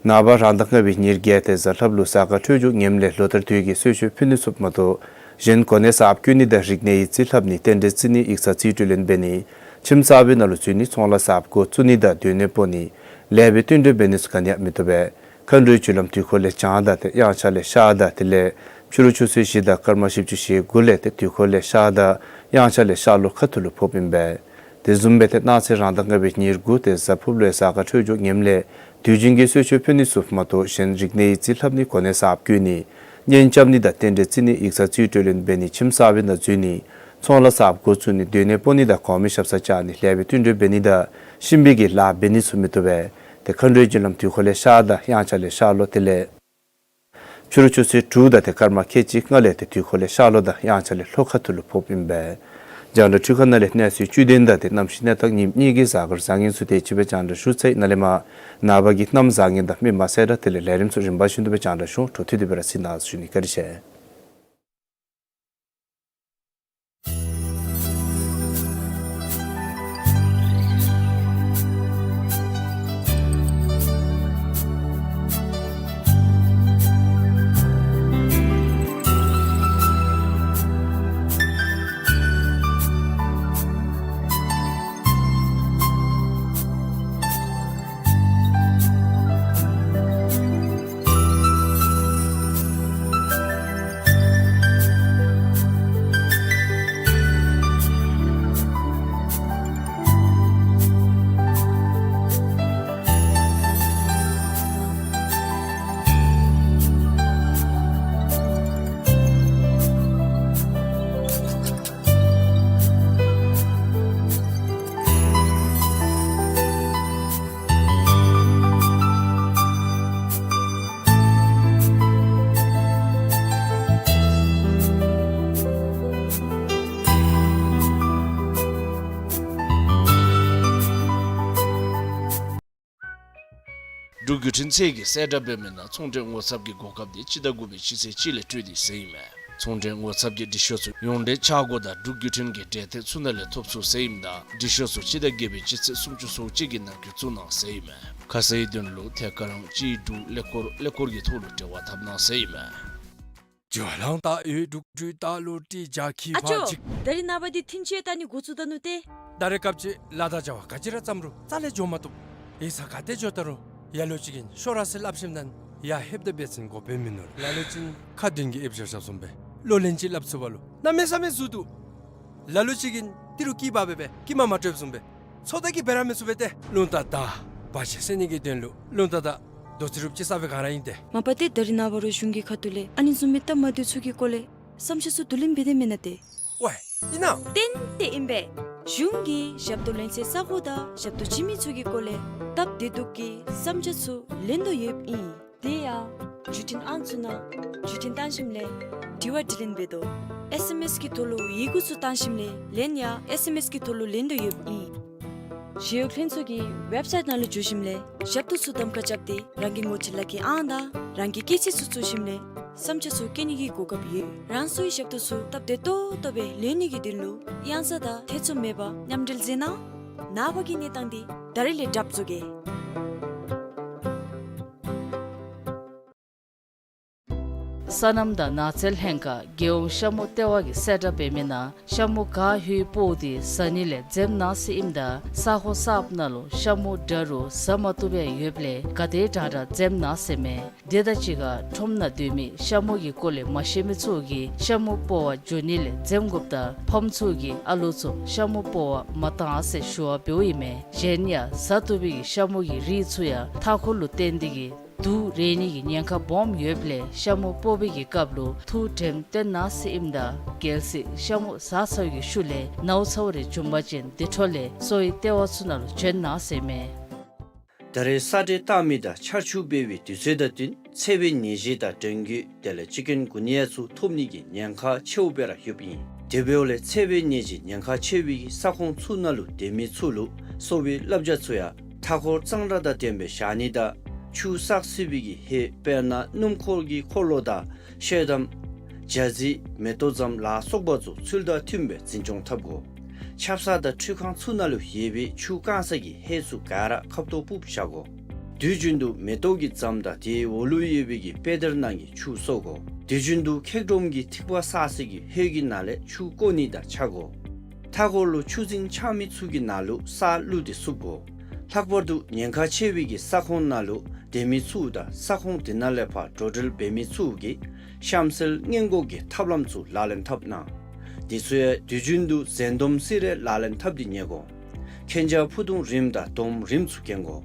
ནངས་པ་རང་ཟླ་ལྔ་པའི་ཉེར་བརྒྱད་ཏེ་གཟའ་ལྷགཔ་ལུ་གཟའ་སྐར་འཕྲོད་སྦྱོར་ངནམ་ལས་ལོ་ལྟར་དུས་ཀྱི་གསོལ་མཆོད་ཕུལ་ནི་ཚུ་མ་གཏོགས་གཞན་གོ་གནས་གསརཔ་བསྐོ་ནི་དང་རིག་གནས་ཡིག་རྩིས་ལྷབ་ནི་རྟེན་འབྲེལ་བརྩི་ནི་ཡིག་ཚང་རྩིས་སྤྲོད་ལེན་འབད་ནི་ཁྱིམ་གསར་པའི་ནང་ལུ་འཛུལ་ནི་ཚོང་ལཱ་གསརཔ་འགོ་བཙུགས་ནི་དང་སྡོད་གནས་སྤོ་ནི་ལེགས་པའི་བསྟུན་གྲོས་འབད་ནི་ཚུ་ག་ནི་ཡང་མི་བཏུབ་པས། མཁའ་འགྲོའི་རྒྱུ་ལམ་དུས་འཁོར་ལས་བྱང་དང་ཏེ་དབྱངས་འཆར་ལས་ཤར་དང་དེ་ལས་ཕྱི་རུ་ཆུ་ཚོད་བཞི་དང་སྐར་མ་བཞི་བཅུ་ཞེ་དགུ་ལས་ཏེ་དུས་འཁོར་ལས་ཤར་དང་དབྱངས་འཆར་ལས་ཤར་ལྷོ་ཁ་ཐུག་ལུ་ཕོགཔ་ཨིན་པས། དེ་བཟུམ་སྦེ་ཏེ་གནངས་ཚེ་རང་ཟླ་ལྔ་པའི་ཉེར་དགུ་ཏེ་གཟའ་ཕུརཔ་ལུ་ཡང་གཟའ་སྐར་འཕྲོད་སྦྱོར་ངནམ་ལས་དུས་རྒྱུན་གྱི་གསོལ་མཆོད་ཕུལ་ནི་ཚུ་མ་གཏོགས་གཞན་རིག་གནས་ཡིག་རྩིས་ལྷབ་ནི་གོ་གནས་གསརཔ་བསྐོ་ནི་གཉེན་རྐྱབ་ནི་དང་རྟེན་འབྲེལ་བརྩི་ནི་ཡིག་ཚང་རྩིས་སྤྲོད་ལེན་འབད་ནི་ཁྱིམ་གསར་པའི་ནང་འཛུལ་ནི་ཚོང་ལཱ་གསརཔ་འགོ་བཙུགས་ནི་སྡོད་གནས་སྤོ་ནི་དང་གོང་མའི་ཞབས་སར་བཅར་ནི་ལེགས་པའི་བསྟུན་གྲོས་འབད་ནི་དང་གཤིན་པོའི་གི་ལཱ་འབད་ནི་ཚུ་མི་བཏུབ་པས། ཏེ་མཁའ་འགྲོའི་རྒྱུ་ལམ་དུས་འཁོར་ལས་ཤར་དང་དབྱངས་འཆར་ལས་ཤར་ལྷོ་དེ་ལས་ཕྱི་རུ་ཆུ་ཚོད་དྲུག་དང་ཏེ་སྐར་མ་ཁལ་གཅིག་ལྔ་ལས་ཏེ་དུས་འཁོར་ལས་ཤར་ལྷོ་དང་དབྱངས་འཆར་ལས་ལྷོ་ཁ་ཐུག་ལུ་ཕོགཔ་ཨིན་པས། རྒྱང་བསྒྲགས་འཕྲུལ་ཁང་ནང་ལས་གནས་ཚུལ་བཅུད་ལྡན་དང་ཏེ་གནམ་གཤིས་གནས་སྟངས་ཉིནམ་གཉིས་ཀྱི་གཟའ་སྐར་བཟང་ངན་ཚུ་དེ་ཅིག་སྦེ་རྒྱང་བསྒྲགས་ཞུ་ཚར་ཡི། ནཱ་ལས་མར་ནངས་པ་གི་གནམ་བཟང་ངན་དང་མི་མ་གསལ་དྲགས་དེ་ལས་ལས་རིམ་ཚུ་རིམ་པ་བཞིན་དུ་སྦེ་རྒྱང་བསྒྲགས་ཞུ། འཕྲོ་མཐུད་དེ་སྦེ་ར་གཟིགས་གནང་ཞུ་ནི། བཀའ་དྲིན་ཆེ། འབྲུག་བརྒྱུད་འཕྲིན་ཚད་ཀྱིས་གསལ་བསྒྲགས་འབད་མི་ནང་ཚོང་འབྲེལ་ངོ་ཚབ་ཀྱི་གོ་སྐབས་དེ་སྤྱི་ཟླ་དགུ་པའི་སྤྱི་ཚེས་གཅིག་ལས་སྤྲོད་དེ་ཡོད་ཟེར་ཨིན་མས། ཚོང་འབྲེལ་ངོ་ཚབ་ཀྱི་འབྲི་ཤོག་ཚུ་ཡོངས་འབྲེལ་འཆར་སྒོ་དང་འབྲུག་བརྒྱུད་འཕྲིན་གྱི་འབྲེལ་ཐད་ཚུ་ནང་ལས་ཐོབ་ཚུགས་ཟེར་ཨིནམ་ད་འབྲི་ཤོག་ཚུ་སྤྱི་ཟླ་བརྒྱད་པའི་སྤྱི་ཚེས་སུམ་ཅུ་སོ་གཅིག་གི་ནང་འཁོད་བཙུགས་གནང་ཟེར་ཨིན་མས། ཁ་གསལ་དོན་ལུ་ཐད་ཀར་རང་གཅེས་འབྲུག་ཀླད་ཀོར་ཀླད་ཀོར་གྱི་ཐོག་ལུ་འབྲེལ་བ་འཐབ་གནང་ཟེར་ཨིན་མས། ཨ་ཅོ། ད་རིས་ནངས་པ་འདི་ཐིན་ཅེ་ད་ནི་འགོ་བཙུགས་ད་ནུག་ཏེ། ད་རེས་སྐབས་ཅིག་ལཱ་དང་བྱ་བ་ག་ཅི་ར་བརྩམ་རུང་རྩ་ལས་འགྱོ་མ་བཏུབ། ཡིག་ཚང་ག་ཏེ་འགྱོ་ད་རུང་ལ་ལུ་ཅིག་གིས་ཤོར་ར་ཟེར་སླབ་ཞིནམ་ད་ཡར་ལྷོདཔ་ད་འབད་བ་ཅིན་དགོཔ་མིན་ནུག། ལ་ལུ་ཅིག་ཁ་འདོན་གྱི་ཨེབ་བཞག་བཞགཔ་བཟུམ་སྦེ་ལོ་ལན་ཅིག་སླབ་ཚུགས་པ་ལུ་གནམ་མེད་ས་མེད་ཟུག་འདུག། ལ་ལུ་ཅིག་གིས་ཏི་རུ་སྐྱི་པགས་སྦེ་སྦེ་སྐྱི་མ་མ་སྤྲོདཔ་བཟུམ་སྦེ་ཚོད་ལྟ་གིས་འབད་ར་མི་ཚུགས་པས་ཏེ། རླུང་རྟ་དང་བར་ཆད་སེལ་ནི་གི་དོན་ལུ་རླུང་རྟ་དང་རྡོ་རྩེགཔ་ཅིག་གསརཔ་སྦེ་ག་ར་ཨིན་ཏེ། མ་པ་ཏེ་ད་རིས་ནངས་པ་ར་གཞུང་གི་ཁ་ཐུག་ལས་ཨ་ནི་བཟུམ་མའི་སྟབས་མ་བདེཝ་ཚུ་གི་སྐོར་ལས་བསམ་འཆར་ཚུ་བསྡུ་ལེན་འབད་དེ་མེན་ན་ཏེ། ཝའེ་ཨིན་ན། ཏན་ཏན་ཨིན་པས། གཞུང་གིས་ཞབས་ཏོག་ལེན་སའི་ས་གོ་དང་ཞབས་ཏོག་བྱིན་མི་ཚུ་གི་སྐོར་ལས་སྟབས་བདེ་སྡུག་གི་བསམ་འཆར་ཚུ་ལེན་དོ་ཡོདཔ་ཨིན། དེ་ཡང་བརྒྱུད་འཕྲིན་ཨང་ཚུ་ནང་བརྒྱུད་འཕྲིན་བཏང་ཞིནམ་ལས་དྲི་བ་དྲིས་ལན་འབད་དོ། ཨེས་ཨེམ་ཨེས་ཀྱི་ཐོག་ལུ་ཡི་གུ་ཚུ་བཏང་ཞིནམ་ལས་ལན་ཡང་ཨེས་ཨེམ་ཨེས་ཀྱི་ཐོག་ལུ་ལེན་དོ་ཡོདཔ་ཨིན། ཞི་གཡོག་ལྷན་ཚོགས་ཀྱི་ཝེབ་སའིཊ་ནང་ལུ་འཛུལ་ཞིནམ་ལས་ཞབས་ཏོག་ཚུ་གདམ་ཁ་རྐྱབ་སྟེ་རང་གི་ངོ་སྤྲོད་ལག་ཁྱེར་ཨང་དང་རང་གི་སྐྱེས་ཚེས་ཚུ་བཙུགས་ཞིནམ་ལས་བསམ་འཆར་ཚུ་བཀོད་ནི་གི་གོ་སྐབས་ཡོད། རང་སོའི་ཞབས་ཏོག་ཚུ་སྟབས་བདེ་ཏོག་ཏོ་སྦེ་ལེན་ནི་གི་དོན་ལུ་གཡང་ས་དང་ཐེ་ཚོམ་མེད་པར་མཉམ་འབྲེལ་མཛད་གནང་། ནངས་པ་གི་གནས་སྟངས་འདི་ད་རིས་ལས་གྲབས་བཟོ་གེ། སོ་ནམ་དང་ནགས་ཚལ་ལྷན་ཁག་རྒྱལ་ཡོངས་ཤ་མུ་ལྟེ་བ་གིས་གསལ་བསྒྲགས་འབད་མི་ནང་ཤ་མུ་ག་ཧུའི་སྤོ་སྟེ་ཟ་ནི་ལས་འཛེམ་གནང་ཟེར་ཨིནམ་ད་ས་གོ་གསརཔ་ནང་ལུ་ཤ་མུ་འདྲ་རུང་ཟ་མ་བཏུབ་པའི་ཡོདཔ་ལས་ག་དེ་དྲག་དྲག་འཛེམ་གནང་ཟེར་མས། དེ་དང་གཅིག་ཁར་ཁྲོམ་ནང་སྡོད་མི་ཤ་མུ་གི་སྐོར་ལས་མ་ཤེས་མི་ཚུ་གིས་ཤ་མུ་སྤོ་བར་འགྱོ་ནི་ལས་འཛེམ་དགོཔ་དང་ཕམ་ཚུ་གིས་ཨ་ལོ་ཚུ་ཤ་མུ་སྤོ་བར་མ་བཏང་ཟེར་ཞུ་བ་འབདཝ་ཨིན་མས། གཞན་ཡང་ཟ་བཏུབ་པའི་ཤ་མུ་གི་རིགས་ཚུ་ཡང་མཐའ་འཁོར་ལུ་བརྟེན་ཏེ་གིས་དུག་རེག་ནི་གི་ཉེན་ཁ་སྦོམ་ཡོདཔ་ལས་ཤ་མུ་སྤོ་བའི་གི་སྐབས་ལུ་ཐུགས་དྲནམ་བཏོན་གནང་ཟེར་ཨིནམ་ད་གལ་སྲིད་ཤ་མུ་ཟ་ཚར་བའི་གི་ཤུལ་ལས་ནཝ་ཚཝ་རེ་བྱུང་པ་ཅིན་དེ་འཕྲོ་ལས་གསོ་བའི་ལྟེ་བ་ཚུ་ནང་ལུ་བྱོན་གནང་ཟེར་མས། ད་རེས་ས་འདྲེས་བཏང་མི་དང་ཆར་ཆུ་འབེལ་བའི་དུས་ཚོད་དང་བསྟུན་འཚེར་བའི་ནད་གཞི་དང་ཌེང་གུ་དེ་ལས་ཅིག་ཀུན་གུ་ནི་ཡ་ཚུ་ཐོབ་ནི་གི་ཉེན་ཁ་ཆེཝ་སྦེ་ར་ཡོདཔ་ཨིན། དེ་འབདཝ་ལས་འཚེར་བའི་ནད་གཞི་ཉེན་ཁ་ཆེ་བའི་ས་ཁོངས་ཚུ་ནང་ལུ་སྡོད་མི་ཚུ་ལུ་གསོ་བའི་བསླབ་བྱ་ཚུ་ཡང་ མཐའ་འཁོར་གཙང་སྦྲ་དང་ལྡན་པའི་བཞག་ནི་དང་ཆུ་བསགས་སྲིད་པའི་གི་ཧེ་དཔེར་ན་སྣུམ་འཁོར་གྱི་འཁོར་ལོ་དང་ཤེལ་དམ་རྒྱ་རྫི་མེ་ཏོག་ཙམ་ལ་སོགས་པ་ཚུ་ཚུལ་དང་མཐུན་པའི་འཛིན་སྐྱོང་འཐབ་དགོ། ཆབ་གསང་དང་ཁྲུས་ཁང་ཚུ་ནང་ལུ་ཡོད་པའི་ཆུ་བཀང་ས་གི་ཧེ་ཚུ་ག་ར་ཁབ་ཏོ་སྤུབས་བཞག་དགོ། དུས་རྒྱུན་དུ་མེ་ཏོག་གི་ཙམ་དང་དེའི་འོག་ལུ་ཡོད་པའི་གི་དཔེ་དར་ནང་གི་ཆུ་གསོ་དགོ། དུས་རྒྱུན་དུ་ཁེག་སྒྲོམ་གྱི་ཐིགས་པ་བསགས་ས་གི་ཧེ་གི་ནང་ལས་ཆུ་བཀོ་ནི་དང་ཆ་དགོ། མཐའ་འཁོར་ལུ་ཆུ་རྫིང་ཆགས་མི་ཚུ་གི་ནང་ལུ་ས་བླུགས་ཏེ་བསུབ་དགོ། ལྷག་པར་དུ་ཉེན་ཁ་ཆེ་བའི་གི་ས་ཁོངས་ནང་ལུ་སྡོད་མི་ཚུ་དང་ས་ཁོངས་དེ་ནང་ལས་ཕར་འགྲོ་འགྲུལ་འབད་མི་ཚུ་གིས་གཤམ་གསལ་སྔོན་འགོག་གི་ཐབས་ལམ་ཚུ་ལག་ལེན་འཐབ་གནང་། དེ་ཚུ་ཡང་དུས་རྒྱུན་དུ་གཟན་དོམ་སི་རེ་ལག་ལེན་འཐབ་སྟེ་ཉལ་དགོ། མཁྱེན་རྒྱ་ཕུ་ཐུང་རིངམ་དང་དོམ་རིངམ་ཚུ་གྱོན་དགོ།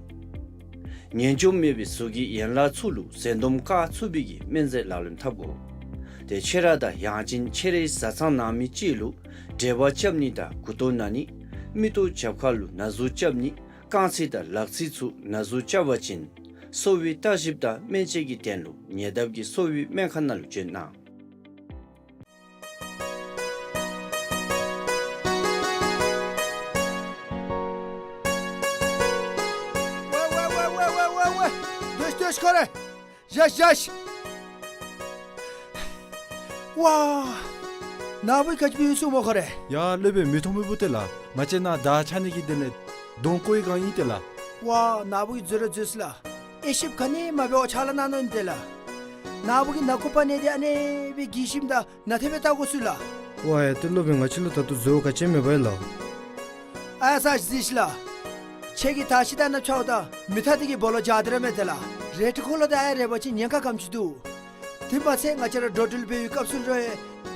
ཉེན་འཇོམས་མེད་པའི་གཟུགས་ཀྱི་ཡན་ལག་ཚུ་ལུ་གཟན་དོམ་བཀག་ཚུགས་པའི་གི་སྨན་རྫས་ལག་ལེན་འཐབ་དགོ། ཏེ་ཁྱེད་ར་དང་ཡང་ཅིན་ཁྱེད་རའི་བཟའ་ཚང་ནང་མི་ཅིག་ལུ་འབྲས་བུ་རྐྱབ་ནི་དང་མགུ་ཏོ་ན་ནི། མིག་ཏོ་རྒྱབ་ཁ་ལུ་ན་ཟུག་རྐྱབ་ནི། རྐང་ཚིགས་དང་ལག་ཚིགས་ཚུ་ན་ཟུག་རྐྱབ་པ་ཅིན་གསོ་བའི་བརྟག་ཞིབ་དང་སྨན་དཔྱད་ཀྱི་དོན་ལུ་ཉེ་འདབས་ཀྱི་གསོ་བའི་སྨན་ཁང་ནང་ལུ་བྱོན་གནང་། ཝེ་ཝེ་ཝེ། སྡོད་སྡོད་ཁོ་རེ། བཞག་བཞག། ཝ། ནཱ་བུ་ག་ཅི་འབད་སོང་སྨོ་ཁོ་རེ། ཡ་སློབ་དཔོན་མི་མཐོ་མི་བུ་ཏེ་ལགས། ང་བཅས་ནཱ་དར་འཕྱར་ནི་གི་དོན་ལས་གདོང་བཀོག་པའི་སྒང་ཨིན་ཏེ་ལགས། ཝ་ནཱ་བུ་གིས་འཛོལ་ར་འཛོལ་སོ་ལགས། དབྱེ་ཞིབ་ག་ནི་མ་འབད་བར་ཕྱག་ལཱ་གནང་ནི་ཨིན་ཏེ་ལགས། ནཱ་བུ་གིས་ནང་ཁུག་པ་ནང་འདི་ཨ་ནི་སྦེ་གི་ཞིནམ་ད་ནཱ་དེ་སྦེ་བལྟ་དགོ་ཟེར་ལགས། ཝ་ཡ་ཏེ་སློབ་དཔོན་ང་བཅས་ལུ་ད་ལྟོ་འཛོལ་བ་ག་ཅི་ཡང་མེད་པས་ལགས། ཨ་ཡ་ས་ཅིག་གཟིགས་ཤིག་ལགས། ཁྱེད་ཀྱིས་དར་ཤིང་དང་ནཱ་ཕྱརཝ་ད་མེ་ཐག་འདི་གི་སྦོ་ལོགས་འཇའ་དེ་ར་མེད་ཏེ་ལགས། རལ་གྲི་འཁོར་ལོ་དང་ཨ་ཡ་རེག་པ་ཅིན་ཉེན་ཁ་ག་དེམ་ཅིག་འདུག། དེ་མ་ཚད་ང་བཅས་ར་འགྲོ་འགྲུལ་འབད་བའི་སྐབས་སུ་རོགས་ཨེ་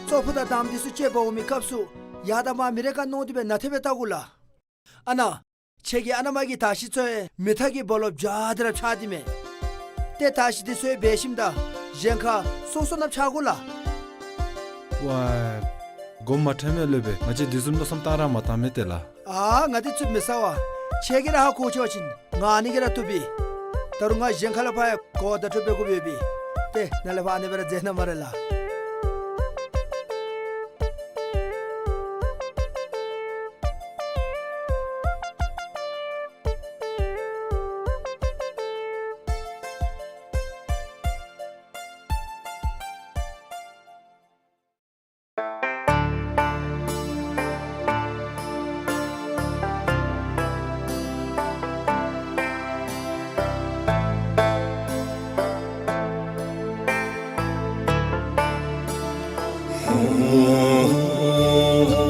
ཙོག་པུ་དང་དམ་དེ་ཚུ་སྤྱོད་པར་འོང་མི་སྐབས་སུ་ཡར་དང་མར་མི་རེ་ཁར་གནོད་དེ་སྦེ་ནཱ་དེ་སྦེ་བལྟ་དགོ་ལགས། ཨ་ནཱ་ཁྱེད་ཀྱིས་ཨ་ནཱ་མར་གྱི་དར་ཤིང་ཚུ་ཡང་མེ་ཐག་གི་སྦོ་ལོགས་འཇའ་དེ་ར་ཕྱར་ཏེ་མས། ཏེ་དར་ཤིང་དེ་ཚུ་ཡང་འབད་ཞིནམ་ད་གཞན་ཁར་སོ་སོ་ནཱ་ཕྱར་དགོ་ལགས། ཝ་ཡ། དགོངསམ་མ་ཁྲེལ་མས་སློབ་དཔོན། ང་བཅས་དེ་བཟུམ་མནོ་བསམ་བཏང་ར་མ་བཏང་མས་ཏེ་ལགས། ཨ་ང་འདི་ཚུ་མི་ཟ་བས། ཁྱེད་ཀྱིས་ར་ཧ་གོ་ཆོག་པ་ཅིན་ང་ཨ་ནི་གིས་ར་བཏུབ་པས། ད་རུང་ང་གཞན་ཁ་ལས་ཕར་ཡང་གོ་བརྡ་སྤྲོད་འབད་དགོཔ་ཡོད་པས། ཏེ་ནཱ་ལས་ཕར་ཨ་ནི་སྦེ་ར་མཛད་གནང་སྨ་རེ་ལགས།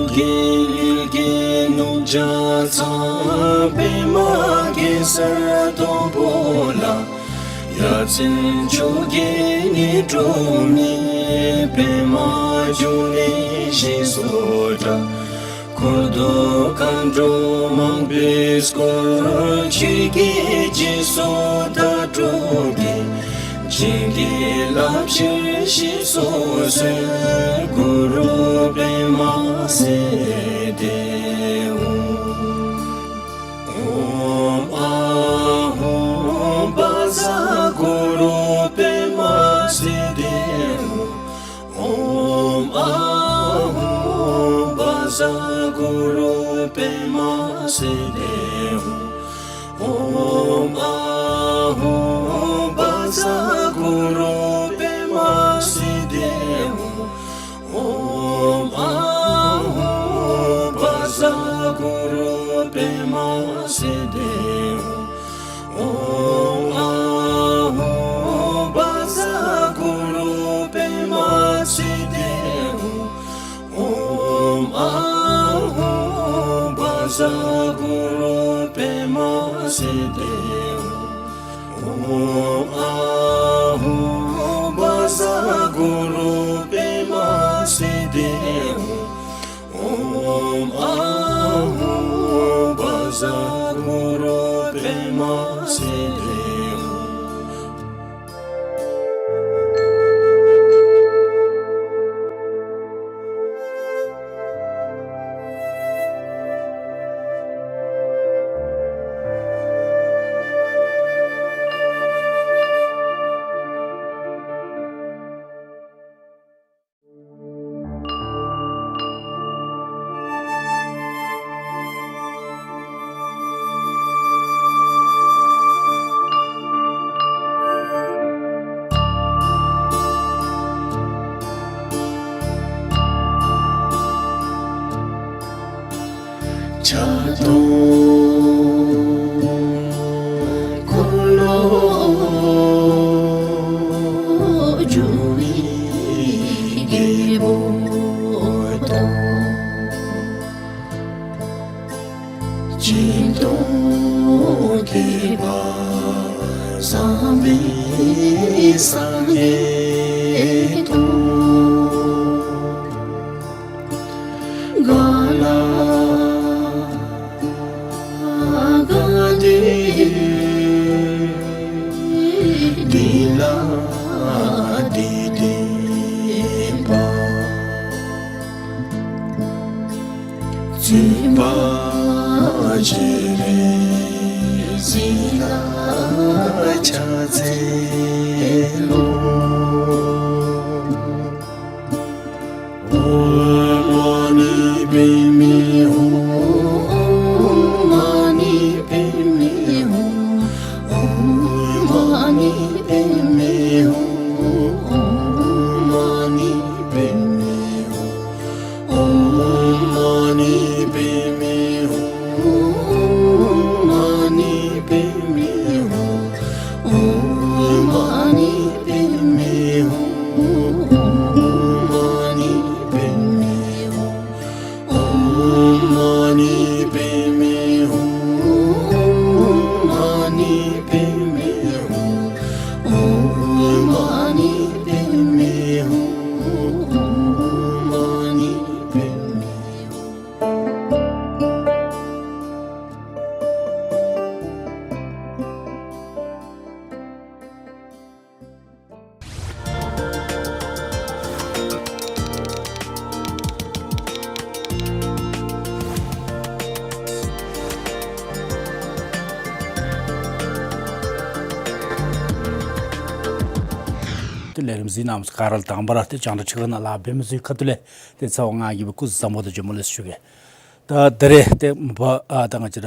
རྒྱལ་གྱི་ནུབ་བྱང་ཚངས་པདྨ་གེ་སར་སྡོང་པོ་ལ། ཡ་མཚན་མཆོག་གི་ཉི་སྒྲོན་མེ། པདྨ་འབྱུང་གནས་ཞེས་སུ་གྲགས། འཁོར་དང་མཁའ་འགྲོ་མང་པོས་བསྐོར། ཆོས་ཀྱི་སྦྱིན་སོགས་དག་སྒྲུབ་ཀྱིས། བྱིན་གྱིས་བརླབ་ཕྱིར་ཞེས་སུ་གསོལ། གུ་རུ་པདྨ་སིདྡྷི་ཧཱུྃ། ཨོཾ་ཨཱཿཧཱུྃ་བཛྲ་གུ་རུ་པདྨ་སིདྡྷི་ཧཱུྃ། ཨོཾ་ཨཱཿཧཱུྃ་བཛྲ་གུ་རུ་པདྨ་སིདྡྷི་ཧཱུྃ། ཨོཾ་ཨཱཿཧཱུྃ་བཛྲ་གུ་རུ་པདྨ་སིདྡྷི་ཧཱུྃ། ཨོཾ་ཨཱཿཧཱུྃ་བཛྲ་གུ་རུ་པདྨ་སིདྡྷི་ཧཱུྃ། ཨོཾ་ཨཱཿཧཱུྃ་བཛྲ་གུ་རུ་པདྨ་སིདྡྷི་ཧཱུྃ། ཨོཾ་ཨཱཿཧཱུྃ་བཛྲ་གུ་རུ་པདྨ་སིདྡྷི་ཧཱུྃ། ཨོཾ་ཨཱཿཧཱུྃ་བཛྲ་གུ་རུ་པདྨ་སིདྡྷི་ཧཱུྃ། ཨོཾ་ཨཱཿཧཱུྃ་བཛྲ་གུ་རུ་པདྨ་སིདྡྷི་ཧཱུྃ། ཕྱག་སྟོང་འཁོར་ལོ་སྒྱུར་བའི་རྒྱལ་པོ་དང་། སྤྱན་སྟོང་མཁྱེན་པ་བཟང་པོའི་སངས་རྒྱས་དང་། ག་ལ་ག་ཏེ་འདི་ལ་འདི་བསྟན་པ། བཙུན་པ་སྤྱན་རས་གཟིགས་ལ་ཕྱག་འཚལ་ལོ། ཨོཾ་མ་ཎི་པདྨེ་ཧཱུྃ། ཨོཾ་མ་ཎི་པདྨེ་ཧཱུྃ། ཨོཾ་མ་ཎི་པདྨེ་ཧཱུྃ། ཨོཾ་མ་ཎི་པདྨེ་ཧཱུྃ། ཨོཾ་མ་ཎི་པདྨེ་ཧཱུྃ། ཨོཾ་མ་ཎི་པདྨེ་ཧཱུྃ། ཨོཾ་མ་ཎི་པདྨེ་ཧཱུྃ། ཨོཾ་མ་ཎི་པདྨེ་ཧཱུྃ། ཨོཾ་མ་ཎི་པདྨེ་ཧཱུྃ། ཨོཾ་མ་ཎི་པདྨེ་ཧཱུྃ། ཨོཾ་མ་ཎི་པདྨེ་ཧཱུྃ། ཨོཾ་མ་ཎི་པདྨེ་ཧཱུྃ། ཏེ་ལས་རིམ་གཟིགས་གནང་མི་ག་ར་ལུ་དང་པ་ར་ཏེ་རྒྱང་བསྒྲགས་ཁྲི་ཁ་ནང་ལཱ་འབད་མི་ཚུ་གི་ཁ་ཐུག་ལས་ཏེ་ཚེ་དབང་ང་གིས་སྦེ་སྐུ་གཟུགས་བཟང་པོ་དང་བྱོན་པ་ལེགས་སོ་ཞུ་གེ། ད་ད་རེས་ཏེ་མ་པ་ཨ་ད་ང་བཅས་ར་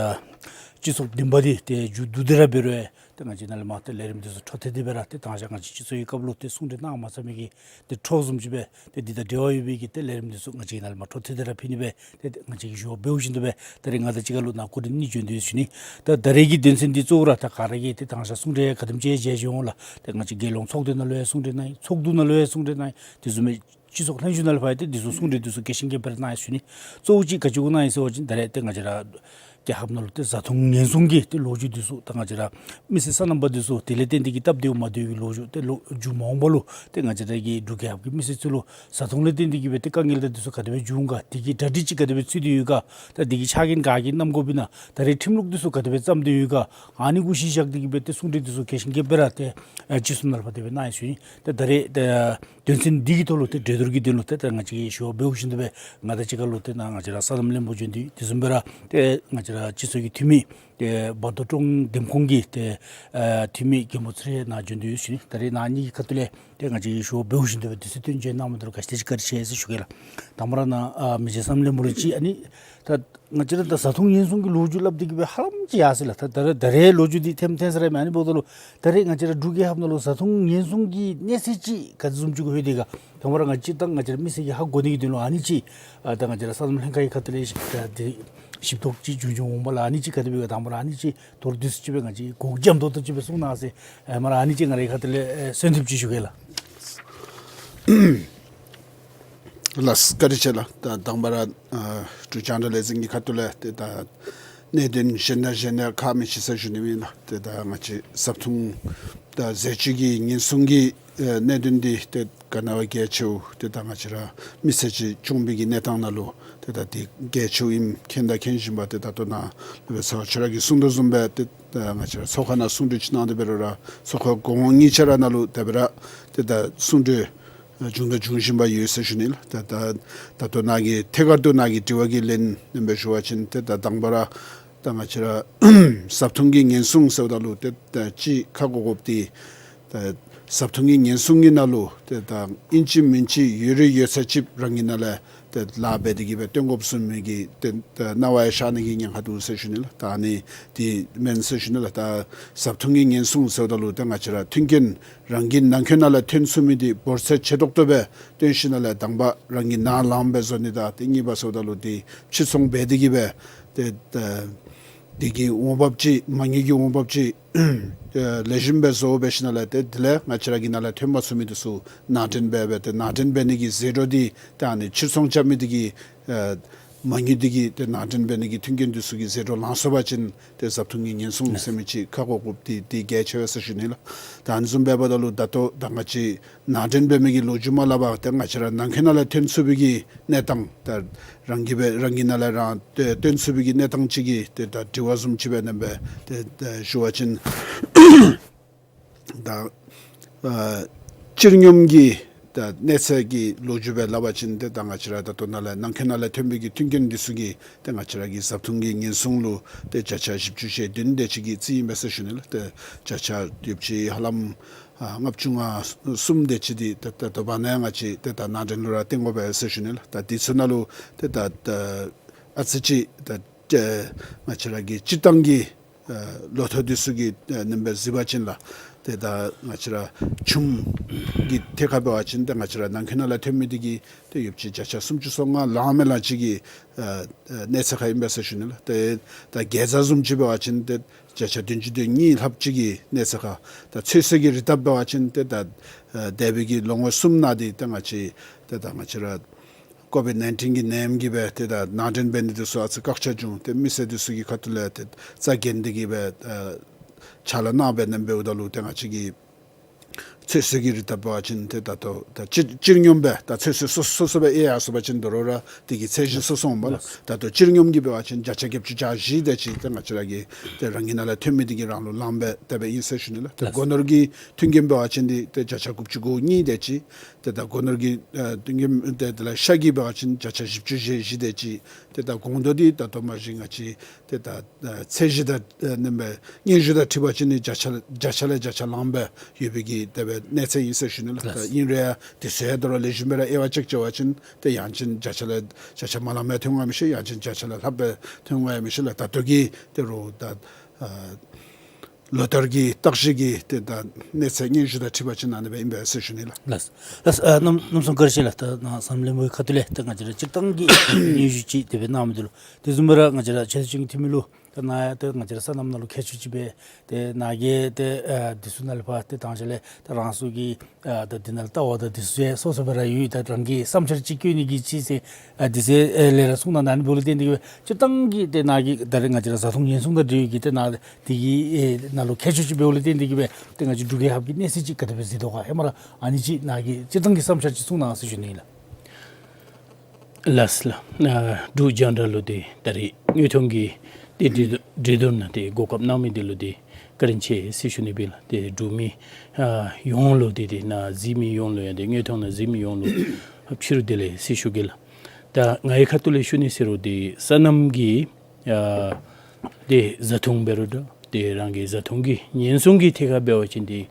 སྤྱི་ཚོགས་བདུན་པ་འདི་ཏེ་མཇུག་བསྡུ་སྟེ་ར་འབད་རུང་ཏེ་ང་བཅས་ནཱ་ལས་མར་ཏེ་ལས་རིམ་འདི་ཚུ་འཕྲོ་མཐུད་དེ་སྦེ་ར་ཏེ་ད་ང་བཅས་ཀྱི་སྤྱི་ཚོགས་ཀྱི་སྐབས་ལུ་ཏེ་གསུང་གྲོས་གནང་མ་ཚར་མི་གི་ཏེ་འཕྲོ་བཟུམ་ཅིག་སྦེ་ཏེ་འདི་དང་འབྲེལ་བ་ཡོད་པའི་གི་ཏེ་ལས་རིམ་འདི་ཚུ་ང་བཅས་ནཱ་ལས་མར་འཕྲོ་མཐུད་དེ་ར་ཕུལ་ནི་སྦེ་ཏེ་ང་བཅས་ཀྱིས་ཞུ་བ་འབདཝ་བཞིན་དུ་སྦེ་ད་རེས་ང་དང་གཅིག་ཁར་ལུ་ནཱ་སྐུ་མགྲོན་གཉིས་བྱོན་ཏེ་ཡོད་ཟེར་ཞུ་ནི། ད་ད་རེས་ཀྱི་དོན་ཚན་འདི་གཙོ་བོ་ར་ད་ག་ར་གིས་ཏེ་ད་ང་བཅས་གསུང་གྲོས་ག་དེམ་ཅིག་མཇལ་མཇལཝ་ལགས། ཏེ་ང་བཅས་རྒྱལ་ཡོངས་ཚོགས་སྡེ་ནང་ལུ་ཡང་གསུང་གྲོས་གནང་ཡི། ཚོགས་འདུ་ནང་ལུ་ཡང་གསུང་གྲོས་གནང་ཡི། དེ་བཟུམ་སྦེ་སྤྱི་ཚོགས་ལྷན་བཞུགས་ནང་ལུ་ཕར་ཡང་ཏེ་འདི་ཚུ་གསུང་གྲོས་འདི་ཚུ་རྒྱས་ཤིང་རྒྱས་པར་གནང་ཡི་ཟེར་ཞུ་ནི། གཙོ་བོ་ཅིག་ག་ཅི་གུ་གནང་ཡི་ཟེར་བ་ཅིན་ད་རེས་ཏེ་ང་བཅས་ར་རྒྱལ་ཁབ་ནང་ལུ་ཏེ་བཟའ་འཐུང་ཉེན་སྲུང་གི་ཏེ་ལོ་རྒྱུས་འདི་ཚུ་ད་ང་བཅས་ར་མི་སེར་སོ་ནམ་པ་འདི་ཚུ་དེ་ལས་བརྟེན་ཏེ་གིས་སྟབས་བདེཝ་མ་བདེཝ་གི་ལོ་རྒྱུས་ཏེ་ལོ་རྒྱུས་མ་འོངས་པ་ལུ་ཏེ་ང་བཅས་ར་གི་འབྲུག་རྒྱལ་ཁབ་ཀྱི་མི་སེར་ཚུ་ལུ་བཟའ་འཐུང་ལས་བརྟེན་ཏེ་གིས་སྦེ་ཏེ་དཀའ་ངལ་དང་འདི་ཚུ་ག་དེ་སྦེ་འབྱུང་ག། དེ་གི་གྲ་སྒྲིག་ཅིག་ག་དེ་སྦེ་ཚུད་དེ་ཡོད་ག། ད་དེ་གི་ཆ་རྐྱེན་ག་གི་གནམ་སྒོ་འབད་ན་ད་རེས་ཁྲིམས་ལུགས་འདི་ཚུ་ག་དེ་སྦེ་བརྩམས་ཏེ་ཡོད་ག། ཨ་ནི་གུ་གཞི་བཞག་སྟེ་གིས་སྦེ་ཏེ་གསུང་གྲོས་འདི་ཚུ་རྒྱས་ཤིང་རྒྱས་པར་ར་ཏེ་ཨ་སྤྱི་ཚོགས་ནང་ལུ་ཕར་དེ་སྦེ་གནང་ཡི་ཟེར་ཞུ་ནི། ཏེ་ད་རེས་ཏེ་དོན་ཚན་འདི་གི་ཐོག་ལུ་ཏེ་གྲོས་བསྡུར་གྱི་དོན་ལུ་ཏེ་ད་ང་བཅས་ཀྱིས་ཞུ་བ་འབདཝ་བཞིན་དུ་སྦེ་ང་དང་གཅིག་ཁར་ལུ་ཏེ་ནཱ་ང་བཅས་ར་སོ་ནམ་བློན་པོ་བྱོན་ཏེ་དེ་བཟུམ་སྦེ་ར་ཏེ་ང་བཅས་ར་སྤྱི་ཚོགས་ཀྱི་འཐུས་མི་ཏེ་བར་དོ་ཀྲོང་འདེམས་ཁོངས་ཀྱི་ཏེ་ཨ་འཐུས་མི་རྒན་པོ་ཚེ་རིང་ནཱ་བྱོན་ཏེ་ཡོད་ཟེར་ཞུ་ནི། ད་རེས་ནཱ་གཉིས་ཀྱི་ཁ་ཐུག་ལས་ཏེ་ང་བཅས་ཀྱིས་ཞུ་བ་འབདཝ་བཞིན་དུ་སྦེ་དུས་ཚོད་བཏོན་བྱོན་གནང་མི་འདི་ལུ་ག་ཅི་དེ་ཅིག་བཀའ་དྲིན་ཆེ་ཟེར་ཞུ་གེ་ལགས། དང་པ་ར་ནཱ་ཨ་མི་རྗེ་སོ་ནམ་བློན་པོ་ལུ་ཅིག་ཨ་ནི་ད་ང་བཅས་ར་ད་བཟའ་འཐུང་ཉེན་སྲུང་གི་ལོ་རྒྱུས་སླབ་སྟེ་གིས་སྦེ་ཧ་ལམ་ཅིག་ཡར་སོ་ཡི་ལགས། ད་ད་རེས་ད་རེས་ལོ་རྒྱུས་འདི་ཐེམ་ཐེམ་ཟེར་ར་མེན། ཨ་ནི་འབདཝ་ད་ལུ་ད་རེས་ང་བཅས་ར་འབྲུག་རྒྱལ་ཁབ་ནང་ལུ་བཟའ་འཐུང་ཉེན་སྲུང་གི་གནས་ཚད་ཅིག་ག་ཅི་བཟུམ་ཅིག་གུ་ལྷོད་དེ་ག། དང་པ་ར་ང་བཅས་ད་ང་བཅས་ར་མི་སེར་གྱིས་ཧ་གོ་ནི་གི་དོན་ལུ་ཨ་ནི་ཅིག་ཨ་ད་ང་བཅས་ར་སོ་ནམ་ལྷན་ཁག་གི་ཁ་ཐུག་ལས་ད་དེ་ཞིབ་ཐོག་ཅིག་བྱུང་བྱུངམ་ལགས། ཨ་ནི་ཅིག་ག་དེ་སྦེ་ག་དང་པ་ར་ཨ་ནི་ཅིག་མདོར་བསྡུས་ཅིག་སྦེ་ང་བཅས་གོ་རྒྱུ་མདོར་བསྡུས་ཅིག་སྦེ་གསུང་གནང་ཟེར། ཨེ་མ་ར་ཨ་ནི་ཅིག་ང་རའི་ཁ་ཐུག་ལས་ཨེ་གསོལ་འདེབས་ཅིག་ཞུ་གེ་ལགས། ལགས་བཀའ་དྲིན་ཆེ་ལགས། ད་དང་པ་ར་ཨ་འབྲུག་རྒྱང་བསྒྲགས་ལས་འཛིན་གྱི་ཁ་ཐུག་ལས་ཏེ་ད་གནད་དོན་གཞན་དང་གཞན་ཡང་ཁག་མི་ཆེ་ཟེར་ཞུ་ནི་ཨིན་ལགས། ཏེ་ད་ང་བཅས་བཟའ་འཐུང་ད་ཟས་བཅུད་ཀྱི་ཉེན་སྲུང་གི་ཨེ་གནད་དོན་འདི་ཏེ་ག་ནི་བ་གལ་ཆེཝ་ཏེ་ད་ང་བཅས་ར་མི་ཚེ་གཅིག་སྐྱོང་བའི་གི་གནས་སྟངས་ནང་ལུ་ཏེ་ད་འདི་གལ་ཆེཝ་ཨིནམ་མཁྱེན་དང་མཁྱེན་བཞིན་པ་ཏེ་ད་ལྟོ་ནཱ་ལུ་སྦེ་ཚེ་དབང་ཁྱོད་ར་གིས་གསུང་དོ་བཟུམ་སྦེ་ཏེ་ད་ང་བཅས་ར་ཚོགས་ཁང་ནང་གསུང་གྲོས་ཅིག་གནང་སྟེ་འབད་རུང་ར་ཚོགས་ཁང་གོང་འོག་གཉིས་ཆ་ར་ནང་ལུ་དེ་སྦེ་ར་ཏེ་ད་གསུང་གྲོས་བྱུང་དང་འབྱུང་བཞིན་པ་ཡོད་ཟེར་ཞུ་ནི་ལགས། ད་ད་ད་ལྟོ་ནཱ་གི་ཐད་ཀར་དུ་ནཱ་གི་དྲི་བ་གི་ལན་ནང་སྦེ་ཞུ་བ་ཅིན་ཏེ་ད་དང་པ་ར་ད་ང་བཅས་ར་བཟའ་འཐུང་གི་ཉེན་སྲུང་ཟེརཝ་ད་ལུ་ཏེ་ད་ཅིག་ཧ་གོ་དགོཔ་འདི་ད་བཟའ་འཐུང་གི་ཉེན་སྲུང་གི་ནང་ལུ་ཏེ་ད་ཨིན་ཅི་མིན་ཅི་ཡོད་རིགས་ཡོད་ཚད་ཅིག་རང་གི་ནང་ལས་ཏེ་ལཱ་འབད་དེ་གིས་སྦེ་སྟོན་དགོཔ་བཟུམ་མའི་གི་ཏེ་ད་སྣང་བ་ཡང་ཤར་ནི་གི་ཉེན་ཁ་འདུག་ཟེར་ཞུ་ནི་ལགས། ད་ཨ་ནི་འདི་མེན་ཟེར་ཞུ་ནི་ལགས། ད་བཟའ་འཐུང་གི་ཉེན་སྲུང་ཟེརཝ་ད་ལུ་ཏེ་ང་བཅས་ར་མཐུན་རྐྱེན་རང་གི་ནང་འཁོད་ནང་ལས་ཐོན་ཚུགས་མི་འདི་འབོར་ཚད་ཆེ་ཏོག་ཏོ་སྦེ་བཏོན་ཞིནམ་ལས་དང་པ་རང་གི་ནང་ལངམ་སྦེ་བཟོ་ནི་དང་ཏེ་གཉིས་པ་ཟེརཝ་ད་ལུ་འདི་ཕྱིར་ཚོང་འབད་དེ་གིས་སྦེ་ ཏེ་ད་དེ་གི་འོང་འབབ་ཅིག་མ་དངུལ་གྱི་འོང་འབབ་ཅིག་ཨ་ལེགས་ཤོམ་སྦེ་བཟོ་འབད་ཞིནམ་ལས་ཏེ་དེ་ལས་ང་བཅས་ར་གི་ནང་ལས་ཐོན་མ་ཚུགས་མི་འདི་ཚུ་ནང་འདྲེན་འབད་འབད་ཏེ་ནང་འདྲེན་འབད་ནི་གི་ཟད་འགྲོ་འདི་ཏེ་ཨ་ནི་ཕྱིར་ཚོང་རྐྱབ་མི་འདི་གིས་ཨ་མ་དངུལ་འདི་གིས་ཏེ་ནང་འདྲེན་འབད་ནི་གི་མཐུན་རྐྱེན་འདི་ཚུ་གི་ཟད་འགྲོ་ལང་སོང་པ་ཅིན་ཏེ་བཟའ་འཐུང་གི་ཉེན་སྲུང་ཟེར་མི་ཅིག་ཁ་དགོཔ་འདི་འདི་གལ་ཆེ་བས་ཟེར་ཞུ་ནི་ལགས། ད་ཨ་ནི་བཟུམ་འབདཝ་ད་ལུ་ད་ལྟོ་ད་ང་བཅས་ནང་འདྲེན་འབད་མི་གི་ལོ་རྒྱུས་མ་སླབ་པར་ཏེ་ང་བཅས་ར་ནང་འཁོད་ནང་ལས་ཐོན་ཚུགས་པའི་གི་གནས་སྟངས་ད་རང་གིས་སྦེ་རང་གི་ནང་ལས་རང་ཏེ་ཐོན་ཚུགས་པའི་གི་གནས་སྟངས་ཅིག་གི་ཏེ་ད་དྲི་བ་བཟུམ་ཅིག་སྦེ་ནཱ་སྦེ་ཏེ་ད་ཞུ་བ་ཅིན་ད་ཨ་སྤྱིར་སྙོམས་ཀྱི་ད་གནས་ཚད་ཀྱི་ལོ་རྒྱུས་སྦེ་སླབ་པ་ཅིན་ཏེ་ད་ང་བཅས་ར་ད་ལྟོ་ནཱ་ལས་ནང་འཁོད་ནང་ལས་ཐོན་པའི་གི་མཐུན་རྐྱེན་འདི་ཚུ་གིས་ཏེ་ང་བཅས་ར་གི་བཟའ་འཐུང་གི་ཉེན་སྲུང་ལུ་ཏེ་བརྒྱ་ཆ་བཞི་བཅུ་ཞེ་བདུན་དེ་ཅིག་གིས་རྩིས་ཨིན་པས་ཟེར་ཞུ་ནི་ལགས། ཏེ་བརྒྱ་ཆ་ཡོདཔ་ཅིག་ཧ་ལམ་ཨ་ལྔ་བཅུ་ང་གསུམ་དེ་ཅིག་འདི་ད་ད་ལྟོ་བར་ན་ང་བཅས་ཏེ་ད་ནང་འདྲེན་ལུ་ར་བཏོན་དགོ་པས་ཟེར་ཞུ་ནི་ལགས། ད་འདི་ཚུ་ནང་ལུ་ཏེ་ད་ད་ཨ་ཙི་ཅིག་ད་ཏེ་ང་བཅས་ར་གི་སྤྱིར་བཏང་གི་ཨ་ལོ་ཐོག་འདི་ཚུ་གི་ཨ་ནང་སྦེ་གཟིགས་པ་ཅིན་ལགས། ཏེ་ད་ང་བཅས་ར་ཆུམ་གྱི་ཐད་ཁར་འབད་བ་ཅིན་ཏེ་ང་བཅས་ར་ནང་འཁོད་ནང་ལས་ཐོན་མི་འདི་གིས་ཏེ་ཡོདཔ་ཅིག་བརྒྱ་ཆ་སུམ་ཅུ་སོ་ལྔ་ལང་མི་ལང་ཅིག་གི་ཨ་ཨ་གནས་ཚད་ཁར་ཨིན་པས་ཟེར་ཞུ་ནི་ལགས། ཏེ་ད་གེ་ཛ་བཟུམ་ཅིག་འབད་བ་ཅིན་ཏེ་བརྒྱ་ཆ་བདུན་ཅུ་དོན་གཉིས་ལྷགཔ་ཅིག་གི་གནས་ཚད་ཁར། ད་ཚོད་བསྲེ་གི་རིགས་ཐབས་འབད་བ་ཅིན་ཏེ་ད་ཨ་འདས་པའི་གི་ལོ་ངོ་གསུམ་ནང་འདི་ཏེ་ང་བཅས་ཏེ་ད་ང་བཅས་ར་ཀོ་བིཌ་ནའིན་ཊིན་གྱི་ནད་ཡམས་ཀྱིས་སྦེ་ཏེ་ད་ནང་འདྲེན་འབད་ནི་འདི་ཚུ་ཨ་ཙི་བཀག་ཆ་བྱུང་། ཏེ་མི་སེར་འདི་ཚུ་གི་ཁ་ཐུག་ལས་ཏེ་རྩ་འགེངས་ཏེ་གིས་སྦེ་ཨ་ཕྱག་ལཱ་གནང་སྦེ་ནཱ་འབདཝ་ད་ལུ་ཏེ་ང་བཅས་ཀྱི་ཚོད་བསྲེ་གི་རིགས་ཐབས་འབད་བ་ཅིན་ཏེ་ད་ལྟོ་ད་སྤྱིར་སྤྱིར་སྙོམས་སྦེ་ད་ཚོད་བསྲེ་སོ་སོ་སོ་སྦེ་ཨེ་ཡར་སོང་པ་ཅིན་དོ་རུང་ར་དེ་གི་ཚད་གཞི་སོ་སོ་འོང་པས་ལགས། ད་ལྟོ་སྤྱིར་སྙོམས་ཀྱི་འབད་བ་ཅིན་བརྒྱ་ཆ་བརྒྱད་ཅུ་གྱ་བཞི་དེ་ཅིག་ཏེ་ང་བཅས་ར་གི་ཏེ་རང་གི་ནང་ལས་ཐོན་མི་འདི་གིས་རང་ལུ་ལངམ་སྦེ་དེ་སྦེ་ཨིན་ཟེར་ཞུ་ནི་ལགས། ད་སྒོ་ནོར་གྱི་མཐུན་རྐྱེན་འབད་བ་ཅིན་འདི་ཏེ་བརྒྱ་ཆ་དགུ་བཅུ་གོ་གཉིས་དེ་ཅིག། ཏེ་ད་སྒོ་ནོར་གྱི་ཨ་མཐུན་རྐྱེན་ཏེ་དེ་ལས་ཤ་གི་འབད་བ་ཅིན་བརྒྱ་ཆ་བཞི་བཅུ་ཞེ་བཞི་དེ་ཅིག། ཏེ་ད་སྒོང་རྡོག་འདི་ད་ལྟོ་མ་གཞི་ང་བཅས་ཏེ་ད་ཨ་ཚད་གཞི་དང་ཨ་ནཱ་སྦེ་སྙན་ཞུ་དང་འཁྲིལ་བ་ཅིན་ནི་བརྒྱ་ཆ་བརྒྱ་ཆ་ལས་བརྒྱ་ཆ་ལངམ་སྦེ་ཡོད་པའི་གི་དེ་སྦེ་གནས་ཚད་ཨིན་ཟེར་ཞུ་ནི་ལགས། ད་ཨིན་རུང་ཡང་དེ་ཚུ་ཡང་དོ་རུང་ལེགས་ཤོམ་སྦེ་ར་དབྱེ་བ་དཔྱད་དཔྱད་པ་ཅིན་ཏེ་ཡང་ཅིན་བརྒྱ་ཆ་ལས་བརྒྱ་ཆ་མ་ལངམ་སྦེ་ཐོན་འོང་ཡང་མི་ཤེས། ཡང་ཅིན་བརྒྱ་ཆ་ལས་ལྷགཔ་སྦེ་ཐོན་འོང་ཡང་མི་ཤེས་ལགས། ད་ལྟོ་གི་ཏེ་རོགས་ད་ཨ་ལོ་ལྟར་གྱི་བརྟག་ཞིབ་ཀྱི་ཏེ་ད་གནས་ཚད་སྙན་ཞུ་དང་འཁྲིལ་བ་ཅིན་ཨ་ནཱ་སྦེ་ཨིན་པས་ཟེར་ཞུ་ནི་ལགས། ལགས། ལགས། ཨ་གནམ་གནམ་མཚོ་བཀྲ་ཤིས་ལགས། ད་ནཱ་ས་གནས་བློན་པོའི་ཁ་ཐུག་ལས་ད་ང་བཅས་ར་སྤྱིར་བཏང་གི་སྙན་ཞུ་ཅིག་དེ་སྦེ་གནང་མི་འདི་ལུ་དེ་བཟུམ་སྦེ་ར་ང་བཅས་ར་ཆེ་བསྟོད་ཅན་གྱི་འཐུས་མི་ལུ་ད་ནཱ་ཡང་ད་ང་བཅས་ར་སོ་ནམ་ནང་ལུ་མཁས་མཆོག་ཅིག་སྦེ་ཏེ་ནཱ་གིས་ཏེ་ཨ་འདི་ཚུ་ནང་ལས་ཕར་ཏེ་དང་ཅིག་ལས་ད་རང་སོའི་གི་ཨ་ད་འདི་ནང་ལས་ལྟ་བ་དང་འདི་ཚུ་ཡང་སོ་སོ་སྦེ་ར་ཡོད། ད་རང་གི་བསམ་འཆར་ཅིག་བཀོད་ནི་གི་ཅིག་ཟེར་ཨ་འདི་ཚུ་ཨེ་ལས་ར་གསུང་གནང་ད་ནི་འབདཝ་ལས་བརྟེན་ཏེ་གིས་སྦེ་སྤྱིར་བཏང་གི་ཏེ་ནཱ་གིས་ད་རེས་ང་བཅས་ར་བཟའ་འཐུང་ཉེན་སྲུང་དང་འབྲེལ་བའི་གི་ཏེ་ནཱ་དེ་གི་ཨེ་ནང་ལུ་མཁས་མཆོག་ཅིག་འབདཝ་ལས་བརྟེན་ཏེ་གིས་སྦེ་ཏེ་ང་བཅས་འབྲུག་རྒྱལ་ཁབ་ཀྱི་གནས་ཚད་ཅིག་ག་དེ་སྦེ་གཟིགས་དོ་ག་ཧེ་མ་ར་ཨ་ནི་ཅིག་ནཱ་གིས་སྤྱིར་བཏང་གི་བསམ་འཆར་ཅིག་གསུང་གནང་ཟེར་ཞུ་ནི་ཨིན་ལགས། ལགས་ལགས། ཨ་འབྲུག་རྒྱང་བསྒྲགས་ལུ་ཏེ་ད་རེས་དངོས་མཐོང་གི་ཏེ་འགྲན་འགྲན་བསྡུར་ནང་ཏེ་གོ་སྐབས་གནང་མི་འདི་ལུ་ཏེ་བཀའ་དྲིན་ཆེ་ཟེར་ཞུ་ནི་ཨིན་ལགས། ཏེ་འབྲུག་མི་ཨ་ཡོངས་ལུ་ཏེ་ཏེ་ནཱ་གཟིགས་མི་ཡོངས་ལུ་ཡང་ཏེ་དངོས་མཐོང་ནང་གཟིགས་མི་ཡོངས་ལུ་ཕྱི་རུ་བདེ་ལེགས་ཟེར་ཞུ་གེ་ལགས། ད་ངེའི་ཁ་ཐུག་ལས་ཞུ་ནི་ཟེར་རུང་ཏེ་སོ་ནམ་གྱི་ཨ་ཏེ་བཟའ་འཐུང་འབད་རུང་འདྲ་ཏེ་རང་གི་བཟའ་འཐུང་གི་ཉེན་སྲུང་གི་ཐད་ཁར་འབད་བ་ཅིན་ཏེ་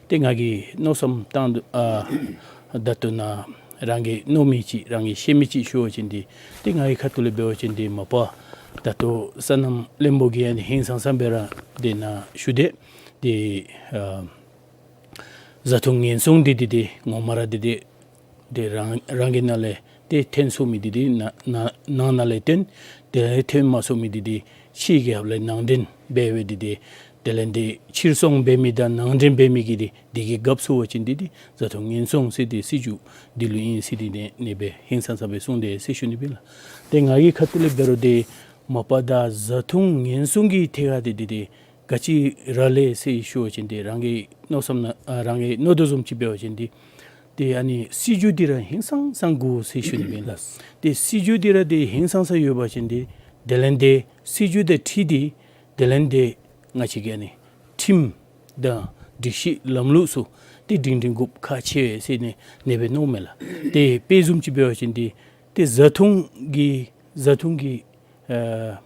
ཏེ་ང་གིས་མནོ་བསམ་བཏང་དོ་ཨ་ད་ལྟོ་ནཱ་རང་གིས་མནོ་མི་ཅིག་རང་གིས་ཤེས་མི་ཅིག་ཞུ་བ་ཅིན་ཏེ་ཏེ་ངེའི་ཁ་ཐུག་ལས་འབད་བ་ཅིན་ཏེ་མ་པ་ད་ལྟོ་སོ་ནམ་བློན་པོ་གིས་ཡང་ཧིང་སངས་ས་སྦེ་ར་ཏེ་ནཱ་ཞུ་དེས། ཏེ་ཨ་བཟའ་འཐུང་ཉེན་སྲུང་འདི་ཏེ་ཏེ་ངོ་མ་ར་ཏེ་ཏེ་ཏེ་རང་རང་གི་ནང་ལས་ཏེ་ཐོན་ཚུགས་མི་འདི་ཏེ་ནང་ནང་ནང་ལས་ཐོན། དེ་ལས་ཐོན་མ་ཚུགས་མི་འདི་ཏེ་ཕྱི་རྒྱལ་ཁབ་ལས་ནང་འདྲེན་འབད་འབད་ཏེ་ཏེ་དེ་ལས་ཏེ་ཕྱིར་ཚོང་འབད་མི་དང་ནང་འདྲེན་འབད་མི་གིས་ཏེ་དེ་གི་རྒཔོ་ཚུ་འབད་བ་ཅིན་ཏེ་ཏེ་བཟའ་འཐུང་ཉེན་སྲུང་ཟེར་ཏེ་སྲིད་བྱུས་འདི་ལུ་ཨིན་ཟེར་ཏེ་ཏེ་ཨ་ནི་སྦེ་ཧིང་སངས་ས་སྦེ་གསུངས་དེས་ཟེར་ཞུ་ནི་ཨིན་ལགས། ཏེ་ངེའི་ཁ་ཐུག་ལས་འབད་རུང་ཏེ་མ་པ་ད་བཟའ་འཐུང་ཉེན་སྲུང་གི་ཐད་ཁར་ཏེ་ཏེ་ཏེ་ག་ཅི་ར་ལས་ཟེར་ཞུ་བ་ཅིན་ཏེ་རང་གི་མནོ་བསམ་ནང་ཨ་རང་གིས་མནོ་དོ་བཟུམ་ཅིག་འབད་བ་ཅིན་ཏེ་ཏེ་ཨ་ནི་སྲིད་བྱུས་འདི་ར་ཧིང་སངས་ས་དགོ་ཟེར་ཞུ་ནི་ཨིན་ལགས། ཏེ་སྲིད་བྱུས་འདི་ར་ཏེ་ཧིང་སངས་ས་ཡོད་པ་ཅིན་ཏེ་དེ་ལས་ཏེ་སྲིད་བྱུས་དང་འཁྲིལ་ཏེ་དེ་ལས་ཏེ་ང་བཅས་ཀྱི་ཨ་ནི་ཁྲིམས་དང་སྒྲིག་གཞི་ལམ་ལུགས་ཚུ་ཏེ་སྒྲིང་སྒྲིང་དགོཔ་ཁག་ཆེ་བས་ཟེར་ཨ་ནི་ཨ་ནི་སྦེ་མནོཝ་མས་ལགས། ཏེ་དཔེ་བཟུམ་ཅིག་འབད་བ་ཅིན་ཏེ་ཏེ་བཟའ་འཐུང་གི་བཟའ་འཐུང་གི་ཨ་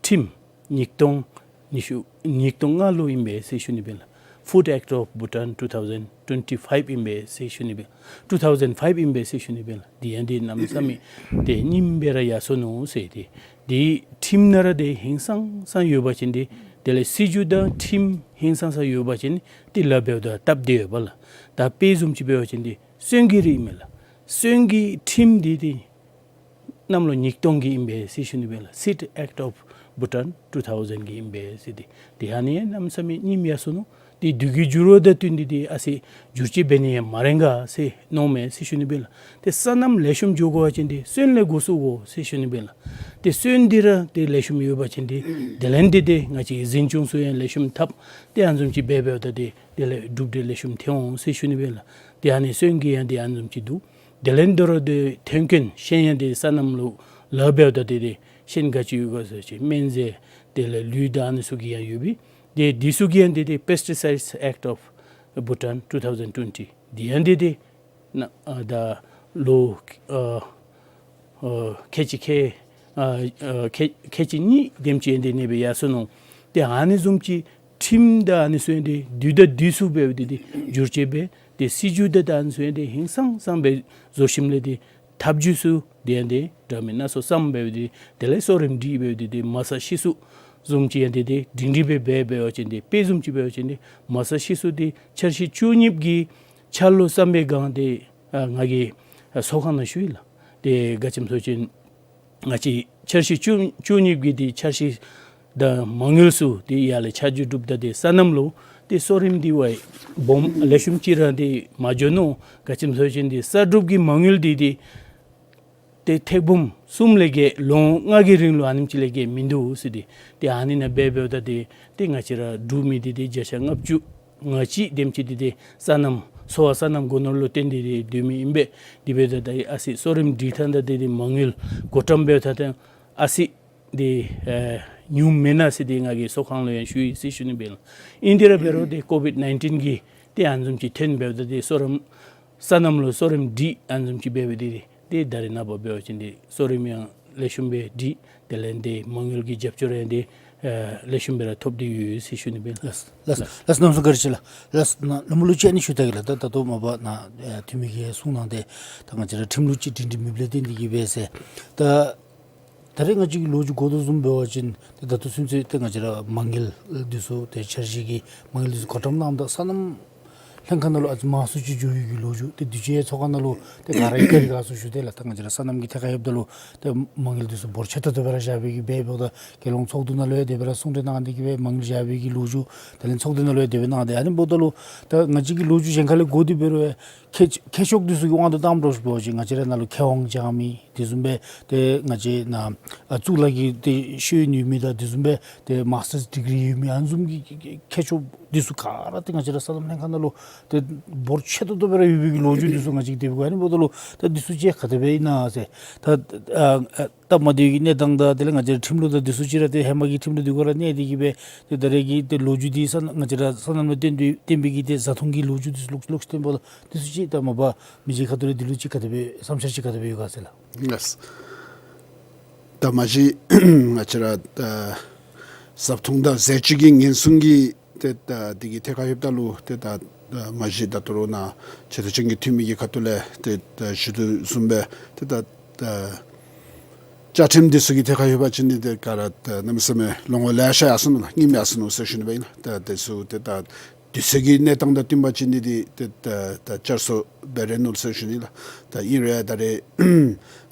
ཁྲིམས་ཉིས་སྟོང་ཉི་ཤུ་ཉིས་སྟོང་ལྔ་ལུ་ཨིན་པས་ཟེར་ཞུ་ནི་ཨིན་ལགས། Food Act of Bhutan two thousand twenty-five ཨིན་པས་ཟེར་ཞུ་ནི་ཨིན། two thousand five ཨིན་པས་ཟེར་ཞུ་ནི་ཨིན་ལགས། དེ་ཡང་ཏེ་གནམ་མེད་ས་མེད་ཏེ་རྙིངམ་སྦེ་ར་ཡར་སོ་ནུག་ཟེར། ཏེ་དེ་ཁྲིམས་ནང་ར་ཏེ་ཧིང་སངས་ས་ཡོད་པ་ཅིན་ཏེ་དེ་ལས་སྲིད་བྱུས་དང་ཁྲིམས་ཧིང་སངས་ས་ཡོད་པ་ཅིན་ཏེ་ལཱ་འབདཝ་ད་སྟབས་བདེ་ཡོདཔ་ལགས། ད་དཔེ་བཟུམ་ཅིག་འབད་བ་ཅིན་ཏེ་སོན་གྱི་རིགས་ཨིན་མས་ལགས། སོན་གྱི་ཁྲིམས་འདི་ཏེ་ གནམ་ལོ་ཉིས་སྟོང་གི་ཨིན་པས་ཟེར་ཞུ་ནི་སྦེ་ལགས། Seat Act of Bhutan two thousand གི་ཨིན་པས་ཟེར་ཏེ། ཏེ་ཨ་ནི་ཡང་གནམ་མེད་ས་མེད་རྙིངམ་ཡར་སོ་ནུག། ཏེ་དུས་ཀྱི་འགྱུར་བ་དང་བསྟུན་ཏེ་ཏེ་ཨ་ཙི་འགྱུར་བཅོས་འབད་ནི་ཡང་མ་རན་ག་ཟེར་མནོཝ་མས་ཟེར་ཞུ་ནི་སྦེ་ལགས། ཏེ་སོ་ནམ་ལེགས་ཤོམ་འགྱོ་དགོ་པ་ཅིན་ཏེ་སོན་ལས་འགོ་བཙུགས་དགོ་ཟེར་ཞུ་ནི་སྦེ་ལགས། ཏེ་སོན་འདི་ར་ཏེ་ལེགས་ཤོམ་ཡོད་པ་ཅིན་ཏེ་དེ་ལས་འདི་ཏེ་ང་བཅས་འཛིན་སྐྱོང་ཚུ་ཡང་ལེགས་ཤོམ་འཐབ། ཏེ་ཨ་ནི་བཟུམ་ཅིག་འབད་འབདཝ་ད་ཏེ་དེ་ལས་གྲུབ་འབྲས་ལེགས་ཤོམ་ཐོན་འོང་ཟེར་ཞུ་ནི་སྦེ་ལགས། ཏེ་ཨ་ནི་སོན་གྱི་ཡང་ཏེ་ཨ་ནི་བཟུམ་ཅིག་འདུག། དེ་ལས་དོ་རུང་ཏེ་ཐོན་ཁུངས་ཤེས་ཡང་ཏེ་སོ་ནམ་ལུ་ལཱ་འབདཝ་ད་ཏེ་ཏེ་ཤེས་ཡོན་ག་ཅི་ཡོད་ག་ཟེར་བ་ཅིན་སྨན་རྫས་དེ་ལས་ལུད་དང་ཨ་ནི་ཚུ་གི་ཡང་ཡོད་པས། ཏེ་འདི་ཚུ་གི་ཡང་ཏེ་ཏེ་Pesticides Act of Bhutan two thousand twenty འདི་ཡང་ཏེ་ཏེ་ན་ཨ་ད་ལོ་ཨ་ཨ་ཁལ་གཅིག་ཁལ་ཨ་ཨ་ཁལ་ཁལ་གཅིག་གཉིས་དེམ་ཅིག་ཡང་ཏེ་ཨ་ནི་སྦེ་ཡར་སོ་ནུག། ཏེ་ཨ་ནི་བཟུམ་ཅིག་ཁྲིམས་དང་ཨ་ནི་ཚུ་ཡང་ཏེ་དུས་དང་དུས་སུ་འབདཝ་ཏེ་ཏེ་འགྱུར་བཅོས་འབད། ཏེ་སྲིད་བྱུས་དང་ད་ཨ་ནི་ཚུ་ཡང་ཏེ་ཧིང་སངས་ས་སྦེ་བཟོ་ཞིནམ་ལས་ཏེ་ཐབས་བྱུས་ཚུ་ཏེ་ཡང་ཏེ་འདྲ་མིན་སྣ་ཚོགས་བསམ་འབདཝ་ཏེ་དེ་ལས་གསོ་རིམ་སྒྲིག་འབདཝ་ཏེ་ཏེ་མ་ས་ཤི་སུ་བཟུམ་ཅིག་ཡང་ཏེ་ཏེ་སྒྲིང་སྒྲིང་སྦེ་འབད་འབད་བ་ཅིན་ཏེ་དཔེ་བཟུམ་ཅིག་འབད་བ་ཅིན་ཏེ་མ་ས་ཤི་སུ་ཏེ་འཆར་གཞི་བཅུ་གཉིས་ཀྱི་འཆར་ལོ་བསམ་པའི་སྒང་ཏེ་ཨ་ང་གིས་ཨ་ཚོགས་ཁང་ནང་ཞུ་ཡི་ལགས། ཏེ་ག་ཅི་སྨོ་ཟེར་བ་ཅིན་ང་བཅས་འཆར་གཞི་བཅུ་བཅུ་གཉིས་ཀྱི་ཏེ་འཆར་གཞི་དང་མ་དངུལ་ཚུ་ཏེ་ཡར་ལས་ཆ་འཇོག་གྲུབ་ད་ཏེ་སོ་ནམ་ལུ་ཏེ་གསོ་རིམ་འདི་བ་སྦོམ་ལེགས་ཤོམ་ཅིག་ར་ཏེ་མ་འགྱོ་ནུག། ག་ཅི་སྨོ་ཟེར་བ་ཅིན་ཏེ་གསར་སྒྲུབ་ཀྱི་མ་དངུལ་འདི་ཏེ་ཏེ་ཐེར་འབུམ་གསུམ་ལས་བརྒལ་ལོ་ལྔ་གི་རིང་ལུ་ཨ་ནེམ་ཅིག་ལས་བརྒལ་མིན་འདུག་ཟེར་ཏེ། ཏེ་ཨ་ནི་ནང་འབད་འབདཝ་ད་ཏེ་ཏེ་ང་བཅས་ར་འབྲུག་མི་འདི་ཏེ་བརྒྱ་ཆ་ལྔ་བཅུ་ང་གཅིག་དེམ་ཅིག་འདི་ཏེ་སོ་ནམ་འཚོ་བ་སོ་ནམ་སྒོ་ནོར་ལུ་བརྟེན་ཏེ་ཏེ་སྡོད་མི་ཨིན་པས། དེ་འབདཝ་ད་ཏེ་ཨ་ཙི་གསོ་རིམ་སྒྲིག་ཐངས་དང་ཏེ་ཏེ་མ་དངུལ་བགོ་བཀྲམ་འབདཝ་ད་ཏེ་ཨ་ཙི་ཏེ་ཨེ་ཉུང་མེན་ན་ཟེར་ཏེ་ང་གིས་ཚོགས་ཁང་ལུ་ཡང་ཞུ་ཡི་ཟེར་ཞུ་ནི་སྦེ་ལགས། ཨིན་ཏེ་ར་འབད་རུང་ཏེ་ཀོ་བིཌ་ནའིན་ཊིན་གྱི་ཏེ་ཨ་ནི་བཟུམ་ཅིག་ཐོན་འབདཝ་ད་ཏེ་གསོ་རིམ་སོ་ནམ་ལུ་གསོ་རིམ་སྒྲིག་ཨ་ནི་བཟུམ་ཅིག་འབད་འབདཝ་ད་ཏེ་ཏེ་ད་རེས་ནངས་པ་འབད་བ་ཅིན་ཏེ་གསོ་རིམ་ཡང་ལེགས་ཤོམ་སྦེ་སྒྲིག། དེ་ལས་ཏེ་མ་དངུལ་གྱི་རྒྱབ་སྐྱོར་ཡང་ཏེ་ཨེ་ལེགས་ཤོམ་སྦེ་ར་ཐོབ་སྟེ་ཡོད་ཟེར་ཞུ་ནི་སྦེ་ལགས། ལགས་ལགས་ལགས། གནམ་མེད་ས་མེད་བཀའ་དྲིན་ཆེ་ལགས། ལགས་ན་ལུ་མོ་ལུ་ཅིག་ཨ་ནི་ཞུ་ད་གེ་ལགས། ད་ད་ལྟོ་མ་པ་ནཱ་ཨེ་འཐུས་མི་གིས་གསུངས་གནང་སྟེ་ད་ང་བཅས་ར་ཁྲིམས་ལུགས་ཅིག་སྒྲིང་སྒྲིང་མེདཔ་ལས་བརྟེན་ཏེ་གིས་འབད་ཟེར། ད་ད་རེས་ང་བཅས་ཀྱི་ལོ་རྒྱུས་གོ་དོ་བཟུམ་འབད་བ་ཅིན་ཏེ་ད་ལྟོ་ཚུན་ཚོད་ཏེ་ང་བཅས་ར་མ་དངུལ་འདི་ཚུ་ཏེ་འཆར་གཞི་གི་མ་དངུལ་འདི་ཚུ་བགོ་བཀྲམ་གནངམ་ད་སོ་ནམ་ལྷན་ཁག་ནང་ལུ་ཨ་ཙི་མང་སུ་ཅིག་འགྱོ་བའི་གི་ལོ་རྒྱུས་ཏེ་དུས་ཅི་ཚོགས་ཁང་ནང་ལུ་ཏེ་ག་ར་གིས་བཀའ་དྲིན་དགའ་ཚོར་ཞུ་དེས་ལགས། ད་ང་བཅས་ར་སོ་ནམ་གྱི་ཐད་ཁར་ལྷོདཔ་ད་ལུ་ཏེ་མ་དངུལ་འདི་ཚུ་འབོར་ཆེ་ཏོག་ཏོ་སྦེ་ར་བཞག་པའི་གི་འབད་འབདཝ་ད་རྒྱལ་ཡོངས་ཚོགས་འདུ་ནང་ལུ་ཡང་དེ་སྦེ་ར་གསུང་གྲོས་གནང་སྟེ་གིས་སྦེ་མ་དངུལ་བཞག་པའི་གི་ལོ་རྒྱུས་དེ་ལས་ཚོགས་སྡེ་ནང་ལུ་ཡང་དེ་སྦེ་གནང་སྟེ། ཨ་ནི་འབདཝ་ད་ལུ་ད་ང་བཅས་ཀྱི་ལོ་རྒྱུས་གཞན་ཁ་ལས་གོ་སྟེ་འབད་རུང་ཡང་མཁས་མཁས་མཆོག་འདི་ཚུ་གི་དབང་དུ་བཏངམ་འདྲཝ་ཅིག་འབད་བ་ཅིན་ང་བཅས་ར་ནང་ལུ་མཁས་དབང་སྦྱང་མི་དེ་བཟུམ་སྦེ་ཏེ་ང་བཅས་ནཱ་ཨ་གཙུག་ལག་གི་ཏེ་ཤེས་ཡོན་ཡོད་མི་དང་དེ་བཟུམ་སྦེ་ཏེ་མཱས་ཊརསི་ཌི་གི་རི་ཡོད་མི་ཨ་ནི་བཟུམ་གྱི་མཁས་མཆོག་འདི་ཚུ་ག་ར་ཏེ་ང་བཅས་ར་སོ་ནམ་ལྷན་ཁག་ནང་ལུ་ཏེ་འབོར་ཆེ་ཏོག་ཏོ་སྦེ་ར་ཡོད་པའི་གི་ལོ་རྒྱུས་འདི་ཚུ་ང་བཅས་ཀྱིས་དེ་སྦེ་གོ། ཨ་ནི་འབདཝ་ད་ལུ་ད་འདི་ཚུ་ཅིག་ག་དེ་སྦེ་ཨིན་ན་ཟེར། ད་ཨ་ཨ་སྟབས་མ་བདེ་བའི་གི་གནས་སྟངས་དང་དེ་ལས་ང་བཅས་ར་ཁྲིམས་ལུགས་དང་འདི་ཚུ་ཅིག་ར་ཏེ་ཧེ་མ་གི་ཁྲིམས་ལུགས་འདི་གུ་ར་གནས་ཏེ་གིས་སྦེ་ཏེ་ད་རེས་ཀྱི་ཏེ་ལོ་རྒྱུས་འདི་སོ་ང་བཅས་ར་སོ་ནམ་ལུ་བརྟེན་ཏེ་བརྟེན་པའི་གི་ཏེ་བཟའ་འཐུང་གི་ལོ་རྒྱུས་འདི་ཚུ་ལོག་ལོག་སྟེ་འབདཝ་ད་འདི་ཚུ་ཅིག་ད་མ་པ་མི་རྗེ་ཁ་ཐུག་ལས་འདི་ལུ་ཅིག་ག་དེ་སྦེ་བསམ་འཆར་ཅིག་ག་དེ་སྦེ་ཡོད་ག་ཟེར་ལགས། ལགས། ད་མ་གཞི་ང་བཅས་ར་ད་བཟའ་འཐུང་དང་ཟས་བཅུད་ཀྱི་ཉེན་སྲུང་གི་ཏེ་ད་འདི་གི་ཐད་ཁར་ལྷོདཔ་ད་ལུ་ཏེ་ད་ད་མ་གཞི་ད་ད་རུང་ནཱ་ཆེ་བསྟོད་ཅན་གྱི་འཐུས་མི་གི་ཁ་ཐུག་ལས་ཏེ་ད་ཞུ་དོ་བཟུམ་སྦེ་ཏེ་ད་ད་བཅའ་ཁྲིམས་འདི་ཚུ་གི་ཐད་ཁར་ལྷོད་པ་ཅིན་འདི་ཏེ་ག་ར་ད་གནམ་མེད་ས་མེད་ལོ་ངོ་ལེ་ཤ་ཡར་སོ་ནུག་ལགས། རྙིངམ་ཡར་སོ་ནུག་ཟེར་ཞུ་ནི་སྦེ་ཨིན་ལགས། ད་འདི་ཚུ་ཏེ་ད་དུས་ཚོད་ཀྱི་གནས་སྟངས་དང་བསྟུན་པ་ཅིན་འདི་ཏེ་ད་ད་བསྐྱར་གསོ་འབད་རན་ནུག་ཟེར་ཞུ་ནི་ལགས། ད་ཨིན་རུང་ད་རེས་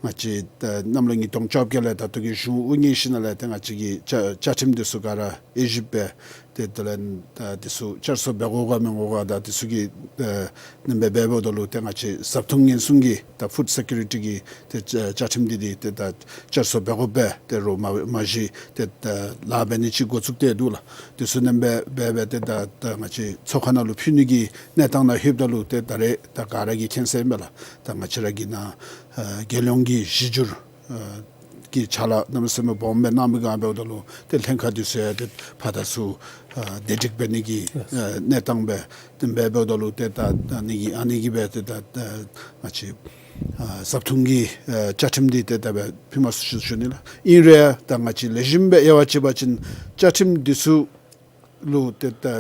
ང་བཅས་ད་གནམ་ལོ་ཉིས་སྟོང་བཅོ་བརྒྱད་ལས་ད་ལྟོ་གི་གཞུང་དབུ་བརྙེས་ཞིནམ་ལས་ཏེ་ང་བཅས་ཀྱི་བཅའ་བཅའ་ཁྲིམས་འདི་ཚུ་ག་ར་དབྱེ་ཞིབ་འབད་ཏེ་དེ་ལས་ད་འདི་ཚུ་བསྐྱར་གསོ་འབད་དགོ་ག་མི་དགོ་ག་ད་འདི་ཚུ་གི་ཨེ་ནི་འབད་འབདཝ་ད་ལུ་ཏེ་ང་བཅས་བཟའ་འཐུང་ཉེན་སྲུང་གི་ད་ཕུཌ་སེ་ཀུ་རི་ཊི་གི་ཏེ་བཅའ་བཅའ་ཁྲིམས་འདི་འདི་ཏེ་ད་བསྐྱར་གསོ་འབད་དགོ་པས། ཏེ་རོགས་མ་མ་གཞི་ཏེ་ད་ལཱ་འབད་ནི་ཅིག་འགོ་བཙུགས་ཏེ་འདུག་ལགས། འདི་ཚུ་ནི་འབད་འབད་འབད་ཏེ་ད་ད་ང་བཅས་ཚོགས་ཁང་ནང་ལུ་ཕུལ་ནི་གི་གནས་སྟངས་ནང་ལྷོདཔ་ད་ལུ་ཏེ་ད་རེས་ད་ག་ར་གིས་མཁྱེན་གསལ་ཨིན་པས་ལགས། ད་ང་བཅས་ར་གི་ནཱ་ཨེ་རྒྱལ་ཡོངས་ཀྱི་གཞི་འགྱུར་ཨ་གི་ཕྱག་ལཱ་གནམ་མེད་ས་མེད་སྦོམ་སྦེ་གནང་མི་ག་འབདཝ་ད་ལུ་ཏེ་ལྷན་ཁག་འདི་ཚུ་ཡང་ཏེ་ཕར་ད་ཚུར་ཨ་བདེ་སྒྲིག་འབད་ནི་གི་ཨ་གནས་སྟངས་སྦེ་ཏེ་འབད་འབདཝ་ད་ལུ་ཏེ་ད་ད་ཨ་ནི་གི་ཨ་ནི་གི་སྦེ་ཏེ་ད་ད་ང་བཅས་ཨ་བཟའ་འཐུང་གི་ཨ་བཅའ་ཁྲིམས་འདི་ཏེ་ད་འབད་ཕུལ་མ་ཚུགས་ཞུ་ཞུ་ནི་ལགས། ཨིན་རུང་ད་ང་བཅས་ལེགས་ཤོམ་སྦེ་དབྱེ་བ་དཔྱད་པ་ཅིན་བཅའ་ཁྲིམས་འདི་ཚུ་ལུ་ཏེ་ད་ཨ་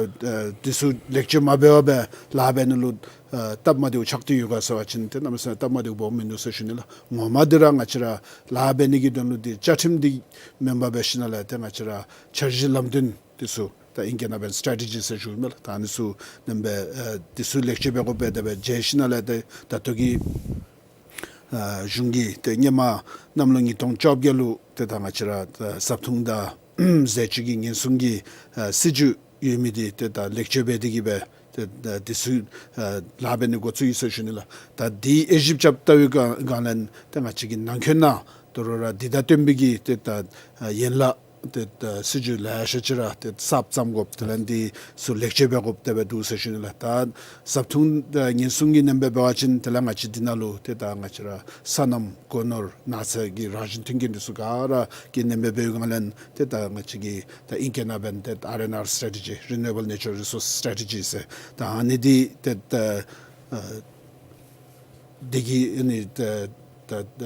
འདི་ཚུ་ལེགས་བཅོས་མ་འབད་བར་སྦེ་ལཱ་འབད་ནི་ལུ་ཨ་སྟབས་མ་བདེཝ་ཆགས་ཏེ་ཡོད་ག་ཟེར་བ་ཅིན་ཏེ་གནམ་མེད་ས་མེད་སྟབས་མ་བདེཝ་སྦོམ་མིན་འདུག་ཟེར་ཞུ་ནི་ལགས། ངོ་མ་འདི་ར་ང་བཅས་ར་ལཱ་འབད་ནི་གི་དོན་ལུ་འདི་བཅའ་ཁྲིམས་འདི་མེན་པར་འབད་ཞིནམ་ལས་ཏེ་ང་བཅས་ར་འཆར་གཞི་ལམ་སྟོན་འདི་ཚུ་ད་ཨིང་སྐད་ནང་འབད་སི་ཊེ་རེ་ཊི་ཇི་ཟེར་ཞུཝ་མས་ལགས། ད་ཨ་ནི་ཚུ་ནི་འབད་ཨ་འདི་ཚུ་ལེགས་བཅོས་འབད་དགོ་པས། དེ་སྦེ་མཇལ་ཞིནམ་ལས་ཏེ་ད་ལྟོ་གི་ ཨ་གཞུང་གིས་ཏེ་སྔོན་མ་གནམ་ལོ་ཉིས་སྟོང་བཅོ་བརྒྱད་ལུ་ཏེ་ད་ང་བཅས་ར་ཨ་བཟའ་འཐུང་དང་ཟས་བཅུད་ཀྱི་ཉེན་སྲུང་གི་ཨ་སྲིད་བྱུས་ཡོད་མི་འདི་ཏེ་ད་ལེགས་བཅོས་འབད་དེ་གིས་སྦེ་ཏེ་ད་འདི་ཚུ་ཨ་ལཱ་འབད་ནི་འགོ་བཙུགས་ཡི་ཟེར་ཞུ་ནི་ལགས། ད་འདི་དབྱེ་ཞིབ་རྐྱབ་བལྟ་བའི་སྒང་ལས་ཏེ་ང་བཅས་ཀྱི་ནང་འཁོད་ནང་དོ་རུང་ར་འདི་དང་བསྟུན་པའི་གི་ཏེ་ད་ཨ་ཡན་ལག་ཏེ་ད་སྲིད་བྱུས་ལེ་ཤ་ཅིག་ར་ཏེ་གསརཔ་བརྩམ་དགོཔ་དེ་ལས་འདི་ཚུ་ལེགས་བཅོས་འབད་དགོཔ་དེ་སྦེ་འདུག་ཟེར་ཞུ་ནི་ལགས། ད་བཟའ་འཐུང་ཨ་ཉེན་སྲུང་གི་ནང་འབད་བ་ཅིན་དེ་ལས་ང་བཅས་འདི་ནང་ལུ་ཏེ་ད་ང་བཅས་ར་སོ་ནམ་སྒོ་ནོར་ནགས་ཚལ་གྱི་རང་བཞིན་མཐུན་རྐྱེན་འདི་ཚུ་ག་ར་གི་ནང་འབད་བའི་སྒང་ལས་ཏེ་ད་ང་བཅས་ཀྱི་ད་ཨིང་སྐད་ནང་འབད་ན་ཏེ་ཨར་ཨེན་ཨར་སི་ཊེ་ཊི་ཇི་Renewable Natural Resource Strategy ཟེར་ད་ཨ་ནི་འདི་ཏེ་ད་ཨ་འདི་གི་ཨ་ནི་ད་ད་ད་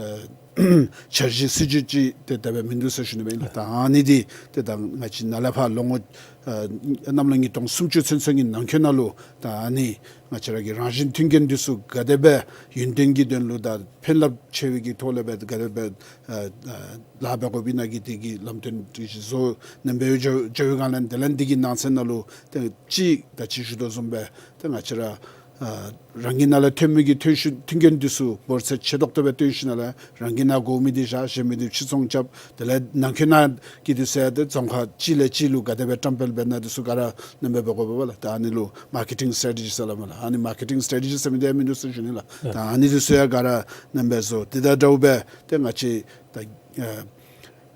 འཆར་གཞི་སྲིད་བྱུས་ཅིག་ཏེ་དེ་སྦེ་མིན་འདུག་ཟེར་ཞུ་ནི་སྦེ་ཨིན་ལགས། ད་ཨ་ནི་འདི་ཏེ་ད་ང་བཅས་ནཱ་ལས་ཕར་ལོ་ངོ་ཨ་གནམ་ལོ་ཉིས་སྟོང་སུམ་ཅུ་ཚུན་ཚོད་ཀྱི་ནང་འཁོད་ནང་ལུ་ད་ཨ་ནི་ང་བཅས་ར་གི་རང་བཞིན་མཐུན་རྐྱེན་འདི་ཚུ་ག་དེ་སྦེ་ཡུན་བརྟན་གྱི་དོན་ལུ་དང་ཕན་རླབས་ཆེ་བའི་གི་ཐོག་ལས་སྦེ་ག་དེ་སྦེ་ཨ་ཨ་ལཱ་འབད་དགོཔ་ཨིན་ན་གི་དེ་གི་ལམ་སྟོན་འདི་བཟོ་ནི་འབད་འགྱོ་འགྱོ་བའི་སྒང་ལས་དེ་ལས་འདི་གི་ནང་གསེས་ནང་ལུ་ཏེ་ཅིག་ད་ཅི་ཞུ་དོ་བཟུམ་སྦེ་ཏེ་ང་བཅས་ར་ཨ་རང་གི་ནང་ལས་ཐོན་མི་གི་ཐོན་ཤུགས་མཐུན་རྐྱེན་འདི་ཚུ་འབོར་ཚད་ཆེ་ཏོག་ཏོ་སྦེ་བཏོན་ཞིནམ་ལས་རང་གི་ནང་དགོ་མི་འདི་བཞག་གཞན་མི་འདི་ཕྱིར་ཚོང་རྐྱབ། དེ་ལས་ནང་འཁོད་ནང་གི་འདི་ཚུ་ཡང་ཏེ་རྫོང་ཁག་གཅིག་ལས་གཅིག་ལུ་ག་དེ་སྦེ་བཀྲམ་སྤེལ་འབད་ན་འདི་ཚུ་ག་ར་ནང་འབད་འབད་དགོ་པས་ལགས། ད་ཨ་ནི་ལུ་མར་ཀེ་ཊིང་སི་ཊེ་ཊི་ཇི་ཟེར་སླབ་མས་ལགས། ཨ་ནི་མར་ཀེ་ཊིང་སི་ཊེ་ཊི་ཇི་ཟེར་མི་འདི་ཡང་མིན་འདུག་ཟེར་ཞུ་ནི་ལགས། ད་ཨ་ནི་འདི་ཚུ་ཡང་ག་ར་ནང་འབད་བཟོ། དེ་དང་འདྲཝ་སྦེ་ཏེ་ང་བཅས་ད་ཨ་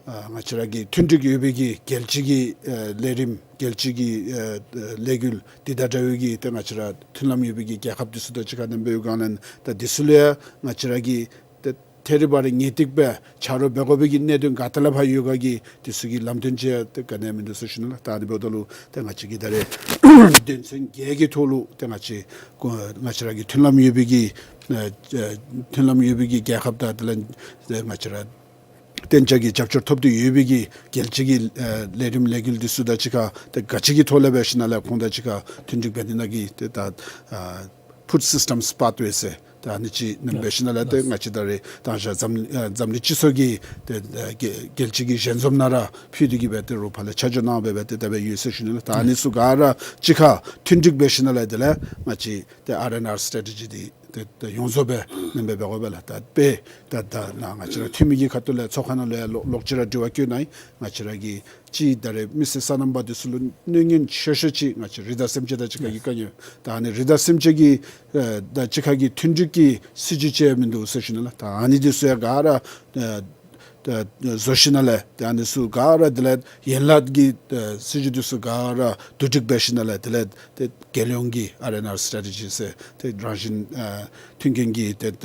ཨ་ང་བཅས་ར་གི་མཐུན་འགྲིག་ཡོད་པའི་གི་རྒྱལ་སྤྱི་གི་ཨ་ལས་རིམ་རྒྱལ་སྤྱི་གི་ཨ་ཨ་ལས་འགུལ་འདི་དང་འདྲ་བའི་གི་ཏེ་ང་བཅས་ར་མཐུན་ལམ་ཡོད་པའི་གི་རྒྱལ་ཁབ་འདི་ཚུ་དང་གཅིག་ཁར་ནང་འབད་བའི་སྒང་ལས་ད་འདི་ཚུ་ལུ་ཡང་ང་བཅས་ར་གིས་ཏེ་ཐད་རི་བ་རི་ངེས་ཏིག་སྦེ་ཆ་རོགས་འབད་དགོ་པའི་གི་གནད་དོན་ག་ཏེ་ལས་ཕར་ཡོད་ག་གི་འདི་ཚུ་གི་ལམ་སྟོན་ཅིག་ཏེ་ག་ནི་ཡང་མིན་འདུག་ཟེར་ཞུ་ནི་ལགས། ད་ཨ་ནི་འབདཝ་ད་ལུ་ཏེ་ང་བཅས་ཀྱིས་ད་རེས་དོན་ཚན་བརྒྱད་ཀྱི་ཐོག་ལུ་ཏེ་ང་བཅས་ང་བཅས་ར་གི་མཐུན་ལམ་ཡོད་པའི་གི་ཨ་ཨ་མཐུན་ལམ་ཡོད་པའི་གི་རྒྱལ་ཁབ་དང་དེ་ལས་ང་བཅས་ར་གཏན་འཇགས་ཀྱི་རྒྱབ་སྐྱོར་ཐོབ་སྟེ་ཡོད་པའི་གི་རྒྱལ་སྤྱི་གི་ཨ་ལས་རིམ་ལས་འགུལ་འདི་ཚུ་དང་གཅིག་ཁར་ཏེ་ག་ཅི་གི་ཐོག་ལས་འབད་ཞིནམ་ལས་ཁོང་དང་གཅིག་ཁར་མཐུན་འགྲིག་འབད་ནི་ནང་གི་ཏེ་ད་ཨ་Food Systems Pathway ཟེར་ད་ཨ་ནི་ཅིག་ནང་འབད་ཞིནམ་ལས་ཏེ་ང་བཅས་ད་རེས་དང་ཞག་འཛམ་ཨ་འཛམ་གླིང་སྤྱི་ཚོགས་ཀྱི་ཏེ་ཨ་རྒྱལ་རྒྱལ་སྤྱི་གི་ཞལ་འཛོམས་ནང་ར་ཕུལ་ཏེ་གིས་སྦེ་ཏེ་རོགས་ཕར་ལས་ཆ་འཇོག་གནང་སྦེ་སྦེ་ཏེ་དེ་སྦེ་ཡོད་ཟེར་ཞུ་ནི་ལགས། ད་ཨ་ནི་ཚུ་ག་ར་གཅིག་ཁར་མཐུན་འགྲིག་འབད་ཞིནམ་ལས་དེ་ལས་ང་བཅས་ཏེ་ཨར་ཨེན་ཨར་སི་ཊེ་ཊི་ཇི་འདི་ཏེ་ཏེ་ཡོངས་རྫོགས་སྦེ་ནང་འབད་འབད་དགོ་པས་ལགས། ད་དཔེ་ད་ད་ནཱ་ང་བཅས་ར་འཐུས་མི་གི་ཁ་ཐུག་ལས་ཚོགས་ཁང་ནང་ལུ་ཡང་ལོག་ལོག་ཅི་ར་དྲི་བ་བཀོད་གནང་ཡི། ང་བཅས་ར་གི་ཅིག་ད་རེས་མི་སེར་སོ་ནམ་པ་འདི་ཚུ་ལུ་གནོད་ཉེན་ཆེ་ཤོས་ཅིག་ང་བཅས་རི་དྭགས་སེམས་ཅན་དང་གཅིག་ཁར་གྱི་དཀའ་ངལ། ད་ཨ་ནི་རི་དྭགས་སེམས་ཅན་གྱི་ཨ་དང་གཅིག་ཁར་གྱི་མཐུན་འགྲིག་གི་སྲིད་བྱུས་ཅིག་ཡང་མིན་འདུག་ཟེར་ཞུ་ནི་ལགས། ད་ཨ་ནི་འདི་ཚུ་ཡང་ག་ར་ཨ་ད་བཟོ་ཞིནམ་ལས་ཏེ་ཨ་ནི་ཚུ་ག་ར་དེ་ལས་ཡན་ལག་གི་ཨ་སྲིད་བྱུས་འདི་ཚུ་ག་ར་བསྡུ་སྒྲིག་འབད་ཞིནམ་ལས་དེ་ལས་ཏེ་རྒྱལ་ཡོངས་ཀྱི་ཨར་ཨེན་ཨར་སི་ཊེ་ཊི་ཇི་ཟེར་ཏེ་རང་བཞིན་ཨ་མཐུན་རྐྱེན་གྱི་ཏེ་ད་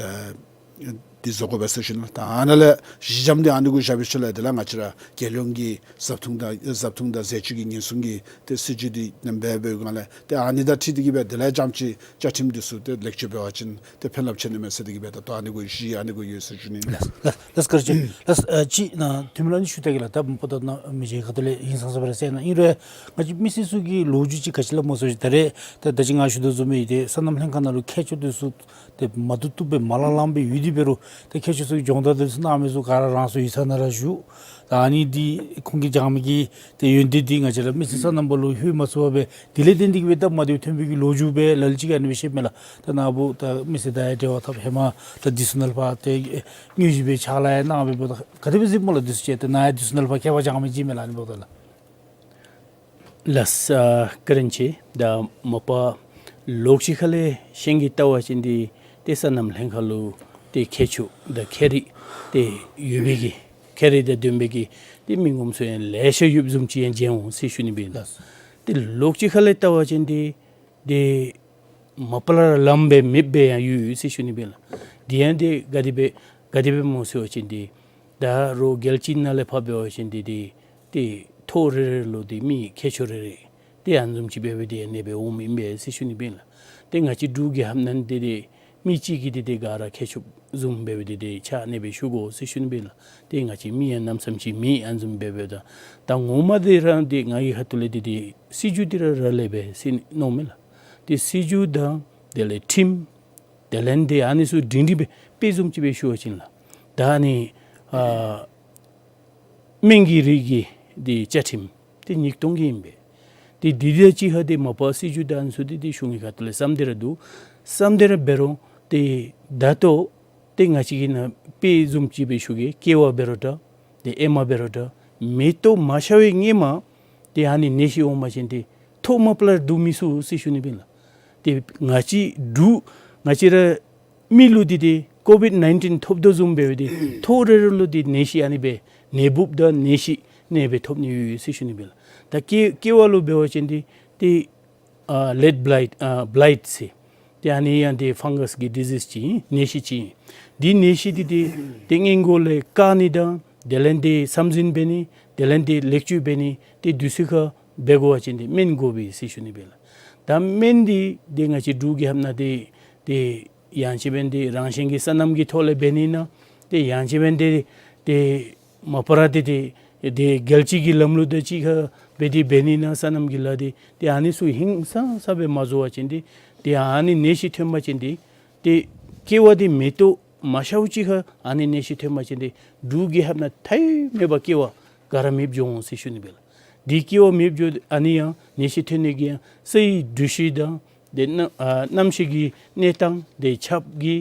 འདི་བཟོ་དགོ་པས་ཟེར་ཞུ་ནི་ལགས། ད་ཨ་ནཱ་ལས་གཞི་འགྱམ་འདི་ཨ་ནི་གུ་བཞག་པའི་ཤུལ་ལས་དེ་ལས་ང་བཅས་ར་རྒྱལ་ཡོངས་ཀྱི་བཟའ་འཐུང་དང་བཟའ་འཐུང་དང་ཟས་བཅུད་ཀྱི་ཉེན་སྲུང་གི་ཏེ་སྲིད་བྱུས་འདི་ནང་འབད་འབད་སྒང་ལས་ཏེ་ཨ་ནི་དང་འཁྲིལ་ཏེ་གིས་སྦེ་དེ་ལས་རྐྱངམ་ཅིག་བཅའ་ཁྲིམས་འདི་ཚུ་ཏེ་ལེགས་བཅོས་འབད་བ་ཅིན་ཏེ་ཕན་རླབས་ཆེ་ནི་མས་ཟེར་ཏེ་གིས་སྦེ་ད་ལྟོ་ཨ་ནི་གུ་གཞི་ཨ་ནི་གུ་ཡོད་ཟེར་ཞུ་ནི། ལགས་ལགས་ལགས་བཀའ་དྲིན་ཆེ་ལགས། ཨ་ཅིག་ནཱ་ཐུན་མིན་ལས་ནི་ཞུ་ད་གེ་ལགས། ད་མ་པ་ད་ནཱ་མི་རྗེ་ཁ་ཐུག་ལས་ཧིང་སངས་ས་སྦེ་ར་གསན་གནང་། ཨིན་རུང་ང་བཅས་མི་སེར་ཚུ་གིས་ལོ་རྒྱུས་ཅིག་ག་ཅི་སླབ་སྨོ་ཟེར་བ་ཅིན་ད་རེས་ད་ད་ཅི་ང་ཞུ་དོ་བཟུམ་སྦེ་ཏེ་སོ་ནམ་ལྷན་ཁག་ནང་ལུ་མཁས་མཆོག་འདི་ཚུ་ཏེ་མ་བཏུབ་བཏུབ་སྦེ་མ་ལང་ལང་སྦེ་ཡོད་དེ་འབད་རུང་ཏེ་མཁས་མཆོག་ཚུ་གིས་སྦྱོང་བརྡར་འདི་ཚུ་གནང་མི་ཚུ་ག་ར་རང་སོའི་ཡིག་ཚང་ནང་ར་བཞུགས། ད་ཨ་ནི་འདི་ཁོང་གིས་བྱིན་མི་གི་ཏེ་ཡོན་ཏན་འདི་ང་བཅས་ར་མི་སེར་སོ་ནམ་པ་ལུ་ལྷོད་མ་ཚུགས་པར་སྦེ་དེ་ལས་བརྟེན་ཏེ་གིས་སྦེ་སྟབས་མ་བདེཝ་ཐོན་པའི་གི་ལོ་རྒྱུས་སྦེ་ལ་ལུ་ཅིག་གིས་ཨ་ནི་སྦེ་བཤདཔ་མས་ལགས། ད་ནཱ་བུ་ད་མི་སེར་དང་ཡང་འབྲེལ་བ་འཐབ་ཧེ་མ་ད་འདི་ཚུ་ནང་ལུ་ཕར་ཏེ་དངོས་གཞི་སྦེ་ཕྱག་ལཱ་ཡང་གནང་སྦེ་འབདཝ་ད་ག་དེ་སྦེ་གཟིགསཔ་སྨོ་ལགས། འདི་ཚུ་ཅིག་ཏེ་ནཱ་ཡང་འདི་ཚུ་ནང་ལུ་ཕར་མཁས་པ་བྱིན་མི་ཅིག་མས་ལགས་ཨ་ནི་འབདཝ་ད་ལགས། ལགས་སོ། བཀའ་དྲིན་ཆེ། ད་མ་པ་ལོགས་ཅིག་ཁ་ལས་ཤེས་ཀྱི་ལྟ་བ་ཅིན་འདི་ཏེ་སོ་ནམ་ལྷན་ཁག་ལུ་ཏེ་མཁས་མཆོག་དང་མཁས་རིག་ཏེ་ཡོད་པའི་གི་མཁས་རིག་དང་ལྡན་པའི་གི་ཏེ་མི་ངོམ་ཚུ་ཡང་ལེ་ཤ་ཡོདཔ་བཟུམ་ཅིག་ཡང་མཇལ་འོང་ཟེར་ཞུ་ནི་སྦེ་ཨིན་ལགས། ཏེ་ལོགས་ཅིག་ཁ་ལས་ལྟ་བ་ཅིན་འདི་ཏེ་མ་པ་ལས་ར་ལངམ་སྦེ་མེདཔ་སྦེ་ཡང་ཡོད་ཡོད་ཟེར་ཞུ་ནི་སྦེ་ཨིན་ལགས། འདི་ཡང་ཏེ་ག་དེ་སྦེ་ག་དེ་སྦེ་སྨོ་ཟེར་བ་ཅིན་འདི་ད་རོགས་རྒྱལ་སྤྱི་ནང་ལས་ཕར་འབད་བ་ཅིན་འདི་ཏེ་ཏེ་ཐོག་རེ་རེ་ལུ་ཏེ་མི་མཁས་མཆོག་རེ་རེ་ཏེ་ཨ་ནི་བཟུམ་ཅིག་འབད་སྦེ་ཏེ་ཨ་ནི་སྦེ་འོངམ་ཨིན་པས་ཟེར་ཞུ་ནི་སྦེ་ཨིན་ལགས། ཏེ་ང་བཅས་འབྲུག་རྒྱལ་ཁབ་ནང་འདི་ཏེ་མི་གཅིག་གིས་ཏེ་ཏེ་ག་ར་མཁས་མཆོག་བཟུམ་སྦེ་སྦེ་ཏེ་ཏེ་ཕྱག་ཨ་ནི་སྦེ་ཞུ་དགོ་ཟེར་ཞུ་ནི་སྦེ་ཨིན་ལགས། ཏེ་ང་བཅས་མི་ཡང་གནམ་མེད་ས་མེད་ཅིག་མེད། ཨ་ནི་བཟུམ་སྦེ་འབདཝ་ད་ད་ངོ་མ་འདི་ར་ཏེ་ང་གི་ཁ་ཐུག་ལས་ཏེ་ཏེ་སྲིད་བྱུས་འདི་ར་ར་ལས་སྦེ་ཟེར་མནོཝ་མས་ལགས། ཏེ་སྲིད་བྱུས་དང་དེ་ལས་ཁྲིམས་དེ་ལས་ཏེ་ཨ་ནི་ཚུ་སྒྲིང་སྒྲིང་སྦེ་དཔེ་བཟུམ་ཅིག་སྦེ་ཞུ་བ་ཅིན་ལགས། ད་ཨ་ནི་ཨ་སྨན་གྱི་རིགས་ཀྱི་ཏེ་བཅའ་ཁྲིམས་ཏེ་ཉིས་སྟོང་གི་ཨིན་པས། ཏེ་འདི་དང་གཅིག་ཁར་ཏེ་མ་པ་སྲིད་བྱུས་དང་ཨ་ནི་ཚུ་འདི་ཏེ་གཞུང་གི་ཁ་ཐུག་ལས་བརྩམས་ཏེ་ར་འདུག། བརྩམས་ཏེ་ར་འབད་རུང་ཏེ་ད་ལྟོ་ ཏེ་ང་བཅས་ཀྱི་ནཱ་དཔེ་བཟུམ་ཅིག་སྦེ་ཞུ་གེ། ཀེ་བ་འབད་རུང་འདྲ་ཏེ་ཨེ་མ་འབད་རུང་འདྲ་མེ་ཏོག་མ་ཤར་བའི་སྔོན་མ་ཏེ་ཨ་ནི་ནད་གཞི་འོང་པ་ཅིན་ཏེ་ཐོག་མ་པ་ལས་ར་བསྡུ་མི་ཚུགས་ཟེར་ཞུ་ནི་སྦེ་ལགས། ཏེ་ང་བཅས་འབྲུག་ང་བཅས་ར་མི་ལུ་འདི་ཏེ་ཀོ་བིཌ་ནའིན་ཊིན་ཐོབ་དོ་བཟུམ་འབད་བའི་ཏེ་ཐོ་རེ་རེ་ལུ་ཏེ་ནད་གཞི་ཨ་ནི་སྦེ་ནད་འབུཔ་དང་ནད་གཞི་ཨ་ནི་སྦེ་ཐོབ་ནི་ཡོད་ཟེར་ཞུ་ནི་སྦེ་ལགས། ད་ཀེ་ཀེ་བ་ལུ་འབད་བ་ཅིན་ཏེ་ཏེ་ཨ་ལེཌ་བི་ལའིཊ་ཨ་བི་ལའིཊ་ཟེར། ཏེ་ཨ་ནི་ཡང་ཏེ་ཕང་གཱས་ཀྱི་ཌི་ཛིསི་ཅིག་ཨིན། ནད་གཞི་ཅིག་ཨིན། འདི་ནད་གཞི་འདི་ཏེ་ཏེ་སྔོན་འགོག་ལས་བཀག་ནི་དང་དེ་ལས་ཏེ་ཟམ་ཟིན་འབད་ནི་དེ་ལས་ཏེ་ལེགས་བཅོས་འབད་ནི་ཏེ་དུས་ཚོད་ཁར་འབད་དགོ་པ་ཅིན་ཏེ་སྨན་དགོ་པས་ཟེར་ཞུ་ནི་སྦེ་ལགས། ད་སྨན་འདི་ཏེ་ང་བཅས་འབྲུག་རྒྱལ་ཁབ་ནང་ཏེ་ཏེ་ཡང་ཅིན་འབདན་ཏེ་རང་བཞིན་གྱི་སོ་ནམ་གྱི་ཐོག་ལས་འབད་ནི་ན་ཏེ་ཡང་ཅིན་འབདན་ཏེ་ཏེ་མ་པ་ར་ཏེ་ཏེ་ཏེ་རྒྱལ་སྤྱི་གི་ལམ་ལུགས་དང་གཅིག་ཁར་འབད་དེ་འབད་ནི་ན་སོ་ནམ་གྱི་ལཱ་འདི་ཏེ་ཨ་ནི་ཚུ་ཧིང་སངས་ས་སྦེ་མ་བཟོ་བ་ཅིན་ཏེ་ཏེ་ཨ་ནི་ནད་གཞི་ཐོན་པ་ཅིན་ཏེ་ཏེ་ཀེ་བ་འདི་མེ་ཏོག་མ་ཤརཝ་ཅིག་ཁར་ཨ་ནི་ནད་གཞི་ཐོན་པ་ཅིན་ཏེ་འབྲུག་རྒྱལ་ཁབ་ནང་མཐའ་མེད་པར་ཀེ་བ་ག་ར་མེདཔ་འགྱོ་འོང་ཟེར་ཞུ་ནི་སྦེ་ལགས། འདི་ཀེ་བ་མེདཔ་འགྱོ་ཨ་ནི་ཡང་ནད་གཞི་ཐོན་ནི་གི་ཡང་སའི་འདུ་ཤེས་དང་ཏེ་གནམ་ཨ་གནམ་གཤིས་ཀྱི་གནས་སྟངས་ཏེ་ཆརཔ་གྱི་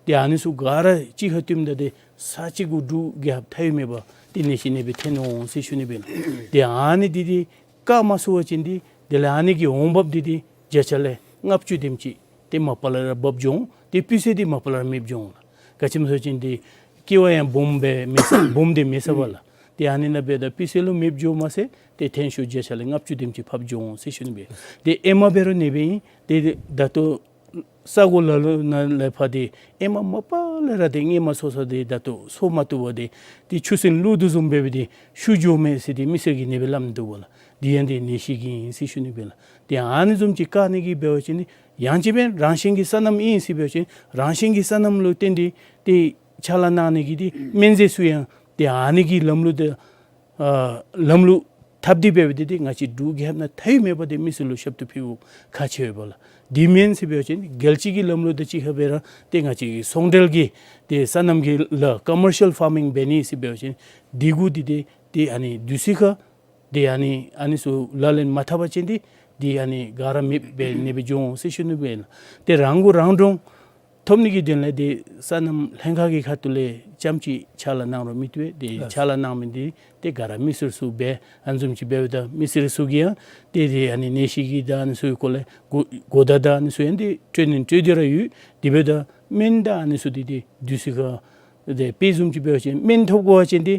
ཏེ་ཨ་ནི་ཚུ་ག་ར་གཅིག་ཁར་བསྟུནམ་ད་ཏེ་ས་གཅིག་གུ་འབྲུག་རྒྱལ་ཁབ་མཐའ་མེད་པར་ཏེ་ནད་གཞི་ཨ་ནི་སྦེ་ཐོན་འོང་ཟེར་ཞུ་ནི་སྦེ་ལགས། ཏེ་ཨ་ནི་འདི་ཏེ་བཀག་མ་ཚུགས་པ་ཅིན་ཏེ་དེ་ལས་ཨ་ནི་གི་འོང་འབབ་འདི་ཏེ་བརྒྱ་ཆ་ལས་ལྔ་བཅུ་དེམ་ཅིག་ཏེ་མ་པ་ལས་ར་འབབ་འགྱོ་འོང་། ཏེ་སྤུས་ཚད་འདི་མ་པ་ལས་ར་མེདཔ་འགྱོ་འོང་ལགས། ག་ཅི་སྨོ་ཟེར་བ་ཅིན་ཏེ་ཀེ་བ་ཡང་སྦོམ་སྦེ་མེད་ས་སྦོམ་འདི་མེད་ས་པ་ལགས། ཏེ་ཨ་ནི་ནང་འབདཝ་ད་སྤུས་ཚད་ལུ་མེདཔ་འགྱོཝ་མ་ཚད་ཏེ་ཐོན་ཤུགས་བརྒྱ་ཆ་ལས་ལྔ་བཅུ་དེམ་ཅིག་ཕབ་འགྱོ་འོང་ཟེར་ཞུ་ནི་སྦེ། ཏེ་ཨེ་མ་འབད་རུང་ཨ་ནི་སྦེ་ཨིན། ཏེ་ད་ལྟོ་ས་གོ་ལ་ལུ་ནང་ལས་ཕར་ཏེ་ཨེ་མ་མ་པ་ལས་ར་ཏེ་སྔོན་མ་ཚོ་ས་འདི་ད་ལྟོ་ཚོ་མ་བཏུབ་པར་ཏེ་ཏེ་ཆུ་སྲིན་བླུག་དོ་བཟུམ་འབད་བའི་ཏེ་ཤུགས་འགྱོཝ་མས་ཟེར་ཏེ་མི་སེར་གྱིས་ཨ་ནི་སྦེ་སླབ་དོ་བ་ལགས། འདི་ཡང་ཏེ་ནད་གཞི་གིས་ཨིན་ཟེར་ཞུ་ནི་སྦེ་ལགས། ཏེ་ཨ་ནི་བཟུམ་ཅིག་བཀག་ནི་གི་འབད་བ་ཅིན་ཡང་ཅིན་འབདན་རང་བཞིན་གྱི་སོ་ནམ་ཨིན་ཟེར་འབད་བ་ཅིན་རང་བཞིན་གྱི་སོ་ནམ་ལུ་བརྟེན་ཏེ་ཏེ་ཕྱག་ལཱ་གནང་ནི་གི་ཏེ་སྨན་རྫས་ཚུ་ཡང་ཏེ་ཨ་ནི་གི་ལམ་ལུགས་ཏེ་ཨ་ལམ་ལུགས་འཐབ་སྟེ་འབད་བའི་ཏེ་ཏེ་ང་བཅས་འབྲུག་རྒྱལ་ཁབ་ནང་མཐའ་མེད་པར་ཏེ་མི་སེར་ལུ་ཞབས་ཏོག་ཕུལཝ་ཁག་ཆེ་བས་ལགས། འདི་མེན་ཟེར་འབད་བ་ཅིན་རྒྱལ་སྤྱི་གི་ལམ་ལུགས་དང་གཅིག་ཁར་སྦེ་ར་ཏེ་ང་བཅས་ཀྱི་ཚོང་འབྲེལ་གྱི་ཏེ་སོ་ནམ་གྱི་ལཱ་ཀོ་མར་ཤལ་ཕར་མིང་འབད་ནི་ཟེར་འབད་བ་ཅིན་འདི་གུ་ཏེ་ཏེ་ཏེ་ཨ་ནི་དུས་ཚོད་ཁར་ཏེ་ཨ་ནི་ཨ་ནི་ཚུ་ལག་ལེན་མ་འཐབ་པ་ཅིན་ཏེ་ཏེ་ཨ་ནི་ག་ར་མེདཔ་སྦེ་ཨ་ནི་སྦེ་འགྱོ་འོང་ཟེར་ཞུ་ནི་སྦེ་ལགས། ཏེ་རང་མགོ་རང་འདྲོངས་ཐོབ་ནི་གི་དོན་ལས་ཏེ་སོ་ནམ་ལྷན་ཁག་གི་ཁ་ཐུག་ལས་རྐྱངམ་ཅིག་ཕྱག་ལཱ་གནང་རུང་མི་བཏུབ་པས། ཏེ་ལགས། ཕྱག་ལཱ་གནང་མི་འདི་ཏེ་ག་ར་མི་སེར་ཚུ་འབད། ཨ་ནི་བཟུམ་ཅིག་འབདཝ་ད་མི་སེར་ཚུ་གིས་ཡང་ཏེ་ཏེ་ཨ་ནི་ནད་གཞི་གི་དང་ཨ་ནི་ཚུ་གི་སྐོར་ལས་གོ་གོ་བརྡ་དང་ཨ་ནི་ཚུ་ཡང་ཏེ་སྤྲོད་ནི་སྤྲོད་དེ་ར་ཡོད། དེ་འབདཝ་ད་སྨན་དང་ཨ་ནི་ཚུ་འདི་ཏེ་དུས་ཚོད་ཁར་ཏེ་དཔེ་བཟུམ་ཅིག་འབད་བ་ཅིན་སྨན་ཐོབ་དགོ་པ་ཅིན་ཏེ་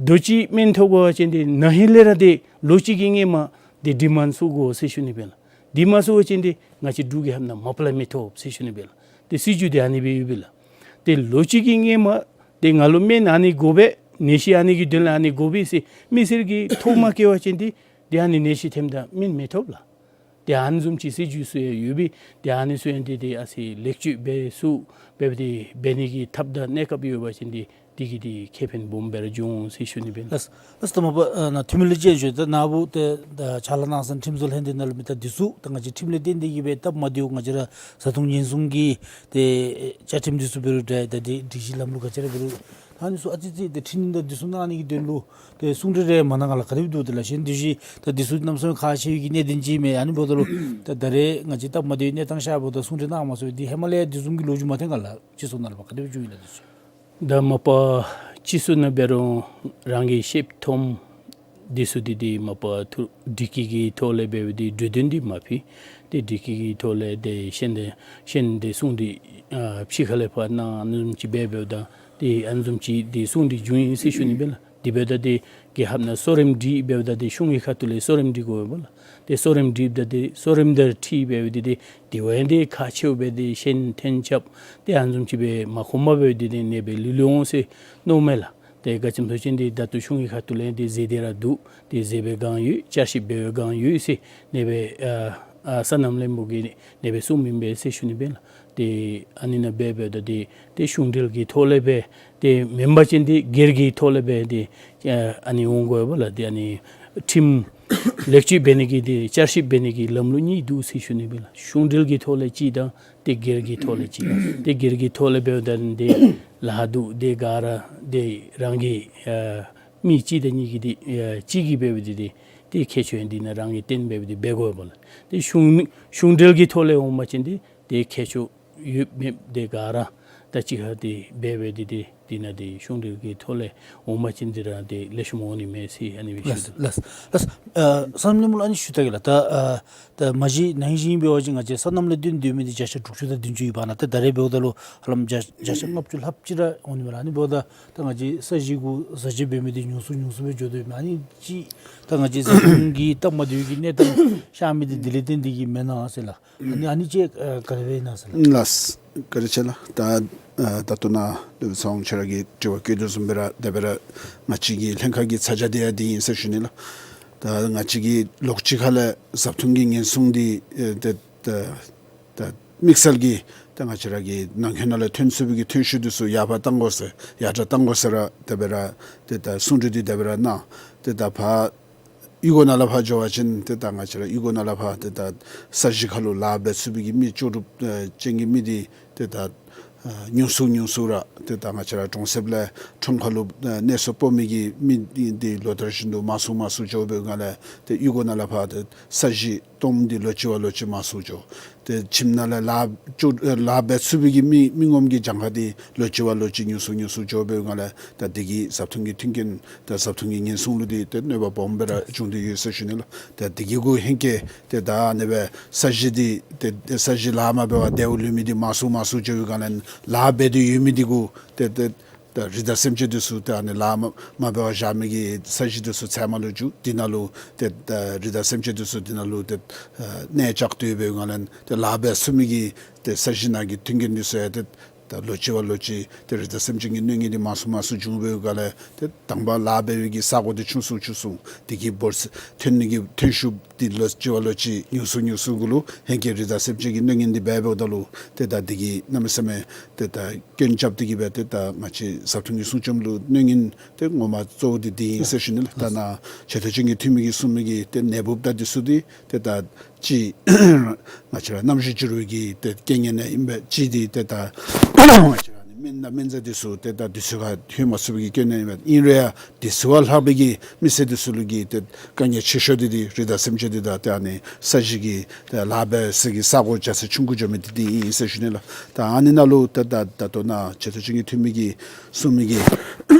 རྡོག་གཅིག་སྨན་ཐོབ་དགོ་པ་ཅིན་ཏེ་ན་ཧིང་ལས་ར་ཏེ་ལོ་གཅིག་གི་སྔོན་མ་ཏེ་ཌི་མཱནཌ་ཚུགས་དགོ་ཟེར་ཞུ་ནི་སྦེ་ལགས། འདི་མ་ཚུགས་པ་ཅིན་ཏེ་ང་བཅས་འབྲུག་རྒྱལ་ཁབ་ནང་མ་པ་ལས་མི་ཐོབ་ཟེར་ཞུ་ནི་སྦེ་ལགས། ཏེ་སྲིད་བྱུས་འདི་ཨ་ནི་སྦེ་ཡོད་པས་ལགས། ཏེ་ལོ་གཅིག་གི་སྔོན་མ་ཏེ་ང་ལུ་སྨན་ཨ་ནི་དགོ་པས། ནད་གཞི་ཨ་ནི་གི་དོན་ལས་ཨ་ནི་དགོ་པས་ཟེར་མི་སེར་གྱིས་ཐོ་མ་བཀལ་བ་ཅིན་ཏེ་ཏེ་ཨ་ནི་ནད་གཞི་ཐོནམ་ད་སྨན་མི་ཐོབ་ལགས། ཏེ་ཨ་ནི་བཟུམ་ཅིག་སྲིད་བྱུས་ཚུ་ཡང་ཡོད་པས། ཏེ་ཨ་ནི་ཚུ་ཡང་ཏེ་ཏེ་ཨ་ཙི་ལེགས་བཅོས་འབད་ཚུགས་འབད་བའི་ཏེ་འབད་ནི་གི་ཐབས་དང་གནས་སྐབས་ཡོད་པ་ཅིན་ཏེ་དེ་གིས་ཏེ་ཁེ་ཕན་སྦོམ་སྦེ་ར་འབྱུང་འོང་ཟེར་ཞུ་ནི་སྦེ་ལགས། ལགས་ལགས། ད་མ་པ་ཨ་ནཱ་འཐུས་མི་ལས་ཅིག་ཞུ་ད་ནཱ་བུ་ཏེ་ད་ཕྱག་ལཱ་གནང་ས་ཁྲིམས་བཟོ་ལྷན་སྡེ་ནང་ལུ་མི་ད་འདི་ཚུ་ད་ང་བཅས་ཁྲིམས་ལས་བརྟེན་ཏེ་གིས་སྦེ་སྟབས་མ་བདེཝ་ང་བཅས་ར་བཟའ་འཐུང་ཉེན་སྲུང་གི་ཏེ་བཅའ་ཁྲིམས་འདི་ཚུ་འབད་རུང་འདྲ་ད་འདི་སྒྲིག་གཞི་ལམ་ལུགས་ག་ཅི་ར་འབད་རུང་ད་ཨ་ནི་ཚུ་ཨ་ཙི་ཙི་ཏེ་ཁྲིམས་ད་འདི་ཚུ་གནང་ནི་གི་དོན་ལུ་ཏེ་གསུང་གྲོས་རེ་མ་གནང་ག་ལགས། ག་དེ་སྦེ་འདུག། དེ་ལས་གཞན་འདི་ཚུ་ད་འདི་ཚུ་གནམ་མེད་ས་མེད་ཁག་ཆེ་བའི་གི་གནད་དོན་ཅིག་མས། ཨ་ནི་འབདཝ་ད་ལུ་ད་ད་རེས་ང་བཅས་སྟབས་མ་བདེ་བའི་གནས་སྟངས་ཤར་བ་ད་གསུང་གྲོས་གནང་མ་ཚུགས་པས། འདི་ཧེ་མ་ལས་འདི་བཟུམ་གྱི་ལོ་རྒྱུས་མ་ཐོན་ག་ལགས། སྤྱི་ཚོགས་ནང་ལུ་ག་དེ་སྦེ་བྱུང་ཡི་ལགས་འདི་ཚུ། ད་མ་པ་སྤྱི་ཚོགས་ནང་འབད་རུང་རང་གིས་ཤེསཔ་མཐོངམ་འདི་ཚུ་འདི་ཏེ་མ་པ་ཐུ་སྒྲིག་གཞི་གི་ཐོག་ལས་འབད་བའི་ཏེ་གྲོས་བསྟུན་འདི་མ་ཕུལ། ཏེ་སྒྲིག་གཞི་གི་ཐོག་ལས་ཏེ་གཞན་ཏེ་གཞན་ཏེ་གསུང་འདི་ཨ་ཕྱི་ཁ་ལས་ཕར་གནང་ཨ་ནི་བཟུམ་ཅིག་འབད་འབདཝ་ད་ཏེ་ཨ་ནི་བཟུམ་ཅིག་ཏེ་གསུང་འདི་བྱུང་ཡི་ཟེར་ཞུ་ནི་སྦེ་ལགས། དེ་འབདཝ་ད་ཏེ་རྒྱལ་ཁབ་ནང་གསོ་རིམ་སྒྲིག་འབདཝ་ད་ཏེ་གཞུང་གི་ཁ་ཐུག་ལས་གསོ་རིམ་སྒྲིག་དགོ་པས་ལགས། ཏེ་གསོ་རིམ་སྒྲིགཔ་ད་ཏེ་གསོ་རིམ་དང་འཁྲིལ་འབད་བའི་ཏེ་ཏེ་དེ་བ་ཡང་ཏེ་ཁག་ཆེཝ་སྦེ་ཏེ་གཞན་འཐེན་རྐྱབ་ཏེ་ཨ་ནི་བཟུམ་ཅིག་སྦེ་མ་ཁོམ་པར་འབད་བའི་ཏེ་ཏེ་ཨ་ནི་སྦེ་ལུས་ལུས་འོང་ཟེར་མནོཝ་མས་ལགས། ཏེ་ག་ཅི་སྨོ་ཟེར་བ་ཅིན་ཏེ་ད་ལྟོ་གཞུང་གི་ཁ་ཐུག་ལས་ཏེ་མཛད་དེ་ར་འདུག། ཏེ་མཛད་པའི་སྒང་ཡོད། བསྐྱར་ཞིབ་འབད་བའི་སྒང་ཡོད་ཟེར་ཨ་ནི་སྦེ་ཨ་ཨ་སོ་ནམ་ལྷན་པོ་གིས་ཨ་ནི་སྦེ་གསུངམ་ཨིན་པས་ཟེར་ཞུ་ནི་སྦེ་ལགས། ཏེ་ཨ་ནི་ནང་འབད་འབདཝ་ད་ཏེ་ཏེ་གཞུང་འབྲེལ་གྱི་ཐོག་ལས་སྦེ་ཏེ་མེན་པ་ཅིན་ཏེ་སྒེར་གྱི་ཐོག་ལས་སྦེ་ཏེ་ཨ་ཨ་ནི་འོང་དགོ་པས་ལགས། ཏེ་ཨ་ནི་ཁྲིམས་ལེགས་བཅོས་འབད་ནི་གི་ཏེ་བསྐྱར་ཞིབ་འབད་ནི་གི་ལམ་ལུགས་གཉིས་འདུག་ཟེར་ཞུ་ནི་སྦེ་ལགས། གཞུང་འབྲེལ་གྱི་ཐོག་ལས་གཅིག་དང་ཏེ་སྒེར་གྱི་ཐོག་ལས་གཅིག། ཏེ་སྒེར་གྱི་ཐོག་ལས་འབདཝ་ད་ཏེ་ལཱ་འདུག། ཏེ་ག་ར་ཏེ་རང་གི་ཨ་མི་གཅིག་དང་གཉིས་ཀྱིས་ཏེ་ཨ་གཅིག་གིས་འབད་བའི་ཏེ་ཏེ་ཁྱད་ཆོས་འདི་ནང་རང་གིས་བརྟེན་འབད་བའི་ཏེ་འབད་དགོ་པས་ལགས། ཏེ་གཞུང་གཞུང་འབྲེལ་གྱི་ཐོག་ལས་འོང་པ་ཅིན་ཏེ་ཏེ་ཁྱད་ཆོས་ཡོད་མེད་ཏེ་ག་ར་ ད་ཅི་ཁ་དེ་འབད་འབད་དེ་དེ་དེ་ནང་དེ་གཞུང་འབྲེལ་གྱི་ཐོག་ལས་འོང་པ་ཅིན་དེ་ར་དེ་ལེགས་ཤོམ་འོང་ནི་མས་ཟེར་ཨ་ནི་སྦེ་ཞུ་ལགས། ལགས། ལགས། ཨ་སོ་ནམ་ལས་སྨོན་ལགས། ཨ་ནི་ཞུ་ད་གེ་ལགས། ད་ཨ་ད་མ་གཞི་ནང་བཞིན་འབད་བ་ཅིན་ང་བཅས་སོ་ནམ་ལས་བརྟེན་སྡོད་མི་དེ་བརྒྱ་ཆ་དྲུག་ཅུ་དང་བདུན་ཅུ་ཡོདཔ་ཨིན་ན། ད་ད་རེས་འབདཝ་ད་ལུ་ཧ་ལམ་བརྒྱ་བརྒྱ་ཆ་ལྔ་བཅུ་ལྷགཔ་ཅིག་ར་འོང་ནི་མས་ལགས། ཨ་ནི་འབདཝ་ད་ད་ང་བཅས་ས་གཞི་གུ་བཟའ་སྤྱོད་འབད་མི་དེ་ཉུང་སུ་ཉུང་སུ་སྦེ་འགྱོ་དོ་ཡོདཔ་ཨིན་ན། ཨ་ནི་ཅིག་ད་ང་བཅས་བཟའ་འཐུང་གི་སྟབས་མ་བདེ་བའི་གི་གནས་སྟངས་ཤར་མི་དེ་དེ་ལས་བརྟེན་ཏེ་གིས་མེན་ན་ཟེར་ལགས། ཨ་ནི་ཨ་ནི་ཅིག་ཨ་ག་དེ་སྦེ་ཨིན་ན་ཟེར་ལགས། ལགས། བཀའ་དྲིན་ཆེ་ལགས། ད་ཨ་ད་ལྟོ་ནཱ་ཚེ་དབང་ཁྱོད་ར་གིས་དྲི་བ་བཀོད་དོ་བཟུམ་སྦེ་ར་དེ་སྦེ་ར་ང་བཅས་ཀྱི་ལྷན་ཁག་གི་ཚ་གྱང་དེ་ཡང་དེ་ཨིན་ཟེར་ཞུ་ནི་ལགས། ད་ང་བཅས་ཀྱིས་ལོགས་གཅིག་ཁ་ལས་བཟའ་འཐུང་གི་ཉེན་སྲུང་འདི་ཨེ་ཏེ་ད་ད་དམིགས་བསལ་གྱིས་ད་ང་བཅས་ར་གི་ནང་འཁོད་ནང་ལས་ཐོན་ཚུགས་པའི་གི་ཐོན་ཤུགས་འདི་ཚུ་ཡར་འཕར་གཏང་དགོ་ཟེར་ཡར་དྲག་གཏང་དགོ་ཟེར་ར་དེ་སྦེ་ར་ཏེ་ད་གསུང་གྲོས་འདི་དེ་སྦེ་ར་གནང་། ཏེ་ད་ཕར་གཡུས་སྒོ་ནང་ལས་ཕར་འགྱོ་བ་ཅིན་ཏེ་ད་ང་བཅས་ར་གཡུས་སྒོ་ནང་ལས་ཕར་ཏེ་ད་ས་གཞི་ཁ་ལུ་ལཱ་འབད་ཚུགས་པའི་གི་མི་ལྕོགས་གྲུབ་ཨེ་ཅན་གྱི་མི་འདི་ཏེ་ད་ཨ་ཉུང་སུ་ཉུང་སུ་ར་ཏེ་ད་ང་བཅས་ར་གྲོང་གསེབ་ལས་ཁྲོམ་ཁ་ལུ་ཨ་གནས་སོ་སྤོ་མི་གི་མི་འདི་ལོ་ལྟར་བཞིན་དུ་མང་སུ་མང་སུ་འགྱོ་བའི་སྒང་ལས་ཏེ་གཡུས་སྒོ་ནང་ལས་ཕར་ཏེ་ས་གཞི་སྟོངམ་འདི་ལོ་གཅིག་བ་ལོ་གཅིག་མང་སུ་འགྱོ། ཏེ་ཁྱིམ་ནང་ལས་ལཱ་ཅོ་ལཱ་འབད་ཚུགས་པའི་གི་མི་མི་ངོམ་གྱི་གྱངས་ཁ་འདི་ལོ་གཅིག་བ་ལོ་གཅིག་ཉུང་སུ་ཉུང་སུ་འགྱོ་བའི་སྒང་ལས་ད་འདི་གིས་བཟའ་འཐུང་གི་མཐུན་རྐྱེན་ད་བཟའ་འཐུང་གི་ཉེན་སྲུང་ལུ་འདི་ཏེ་གནོད་པ་སྦོམ་སྦེ་ར་བྱུང་སྟེ་ཡོད་ཟེར་ཞུ་ནི་ལགས། ད་འདི་གི་གུ་ཧེང་སྐལ་ཏེ་ད་ཨ་ནི་སྦེ་ས་གཞི་འདི་ཏེ་ས་གཞི་ལཱ་མ་འབད་བར་དེ་བ་ལུས་མི་འདི་མང་སུ་མང་སུ་འགྱོ་བའི་སྒང་ལས་ལཱ་འབད་དེ་ཡོད་མི་འདི་གུ་ཏེ་ཏེ་ད་རི་དྭགས་སེམས་ཅན་འདི་ཚུ་ཏེ་ཨ་ནི་ལཱ་མ་མ་འབད་བར་བཞག་མི་གི་ས་གཞི་འདི་ཚུ་ཚལ་མ་ལུ་འགྱུར། འདི་ནང་ལུ་ཏེ་ད་རི་དྭགས་སེམས་ཅན་འདི་ཚུ་འདི་ནང་ལུ་ཏེ་ཨ་གནས་བཅགས་ཏེ་ཡོད་པའི་སྒང་ལས་ཏེ་ལཱ་འབད་ཚུགས་མི་གི་ཏེ་ས་གཞི་ནང་གི་མཐུན་རྐྱེན་འདི་ཚུ་ཡང་ཏེ་ད་ལོ་གཅིག་བ་ལོ་གཅིག་ཏེ་རི་དྭགས་སེམས་ཅན་གྱི་གནོད་ངན་འདི་མང་སུ་མང་སུ་འབྱུང་བའི་སྒང་ལས་ཏེ་དང་པ་ལཱ་འབད་བའི་གི་ས་གོ་འདི་ཆུང་སུ་ཆུང་སུ་འདི་གིས་འབོར་ཐོན་ནི་གི་ཐོན་ཤུགས་འདི་ལོ་གཅིག་བ་ལོ་གཅིག་ཉུང་སུ་ཉུང་སུ་གུ་ལུ་ཧེང་སྐལ་རི་དྭགས་སེམས་ཅན་གྱི་གནོད་ངན་འདི་འབད་འབདཝ་ད་ལུ་ཏེ་ད་འདི་གིས་གནམ་མེད་ས་མེད་ཏེ་ད་སྐྱོན་རྐྱབ་སྟེ་གིས་སྦེ་ཏེ་ད་ང་བཅས་བཟའ་འཐུང་གི་སྲུང་སྐྱོབ་ལུ་གནོད་ངན་ཏེ་ངོ་མ་གཙོ་བོ་འདི་འདི་ཨིན་ཟེར་ཞུ་ནི་ལགས། ད་ནཱ་ཆེ་མཐོ་ཅན་གྱི་འཐུས་མི་གིས་གསུངས་མི་གི་ཏེ་ནད་འབུབ་དང་འདི་ཚུ་འདི་ཏེ་ད་གཅིག་ང་བཅས་ར་གནམ་གཤིས་འགྱུར་བའི་གི་ཏེ་རྐྱེན་ངན་ཨིན་པས། གཅིག་འདི་ཏེ་ད་ང་བཅས་ར་ནི་སྨན་དང་སྨན་རྫས་འདི་ཚུ་ཏེ་ད་དུས་ཚོད་ཁར་ཐོན་མ་ཚུགས་པའི་གི་རྐྱེན་ངན་ཨིན་པས། ཨིན་རུང་ཡང་དུས་ཚོད་ལྷག་པའི་གི་མི་སེར་འདི་ཚུ་ལུ་གི་ཏེ་དཀའ་ངལ་ཆེ་ཤོས་འདི་འདི་རི་དྭགས་སེམས་ཅན་འདི་དང་ཏེ་ཨ་ནི་ས་གཞི་གི་ཏེ་ལཱ་འབད་སའི་གི་ས་གོ་རྒྱ་ཚད་ཆུང་ཀུ་འགྱོ་མི་འདི་འདི་ཨིན་ཟེར་ཞུ་ནི་ལགས། ད་ཨ་ནི་ནང་ལུ་ད་ད་ད་ལྟོ་ནཱ་ཆེ་མཐོ་ཅན་གྱི་འཐུས་མི་གིས་གསུངས་མི་གི་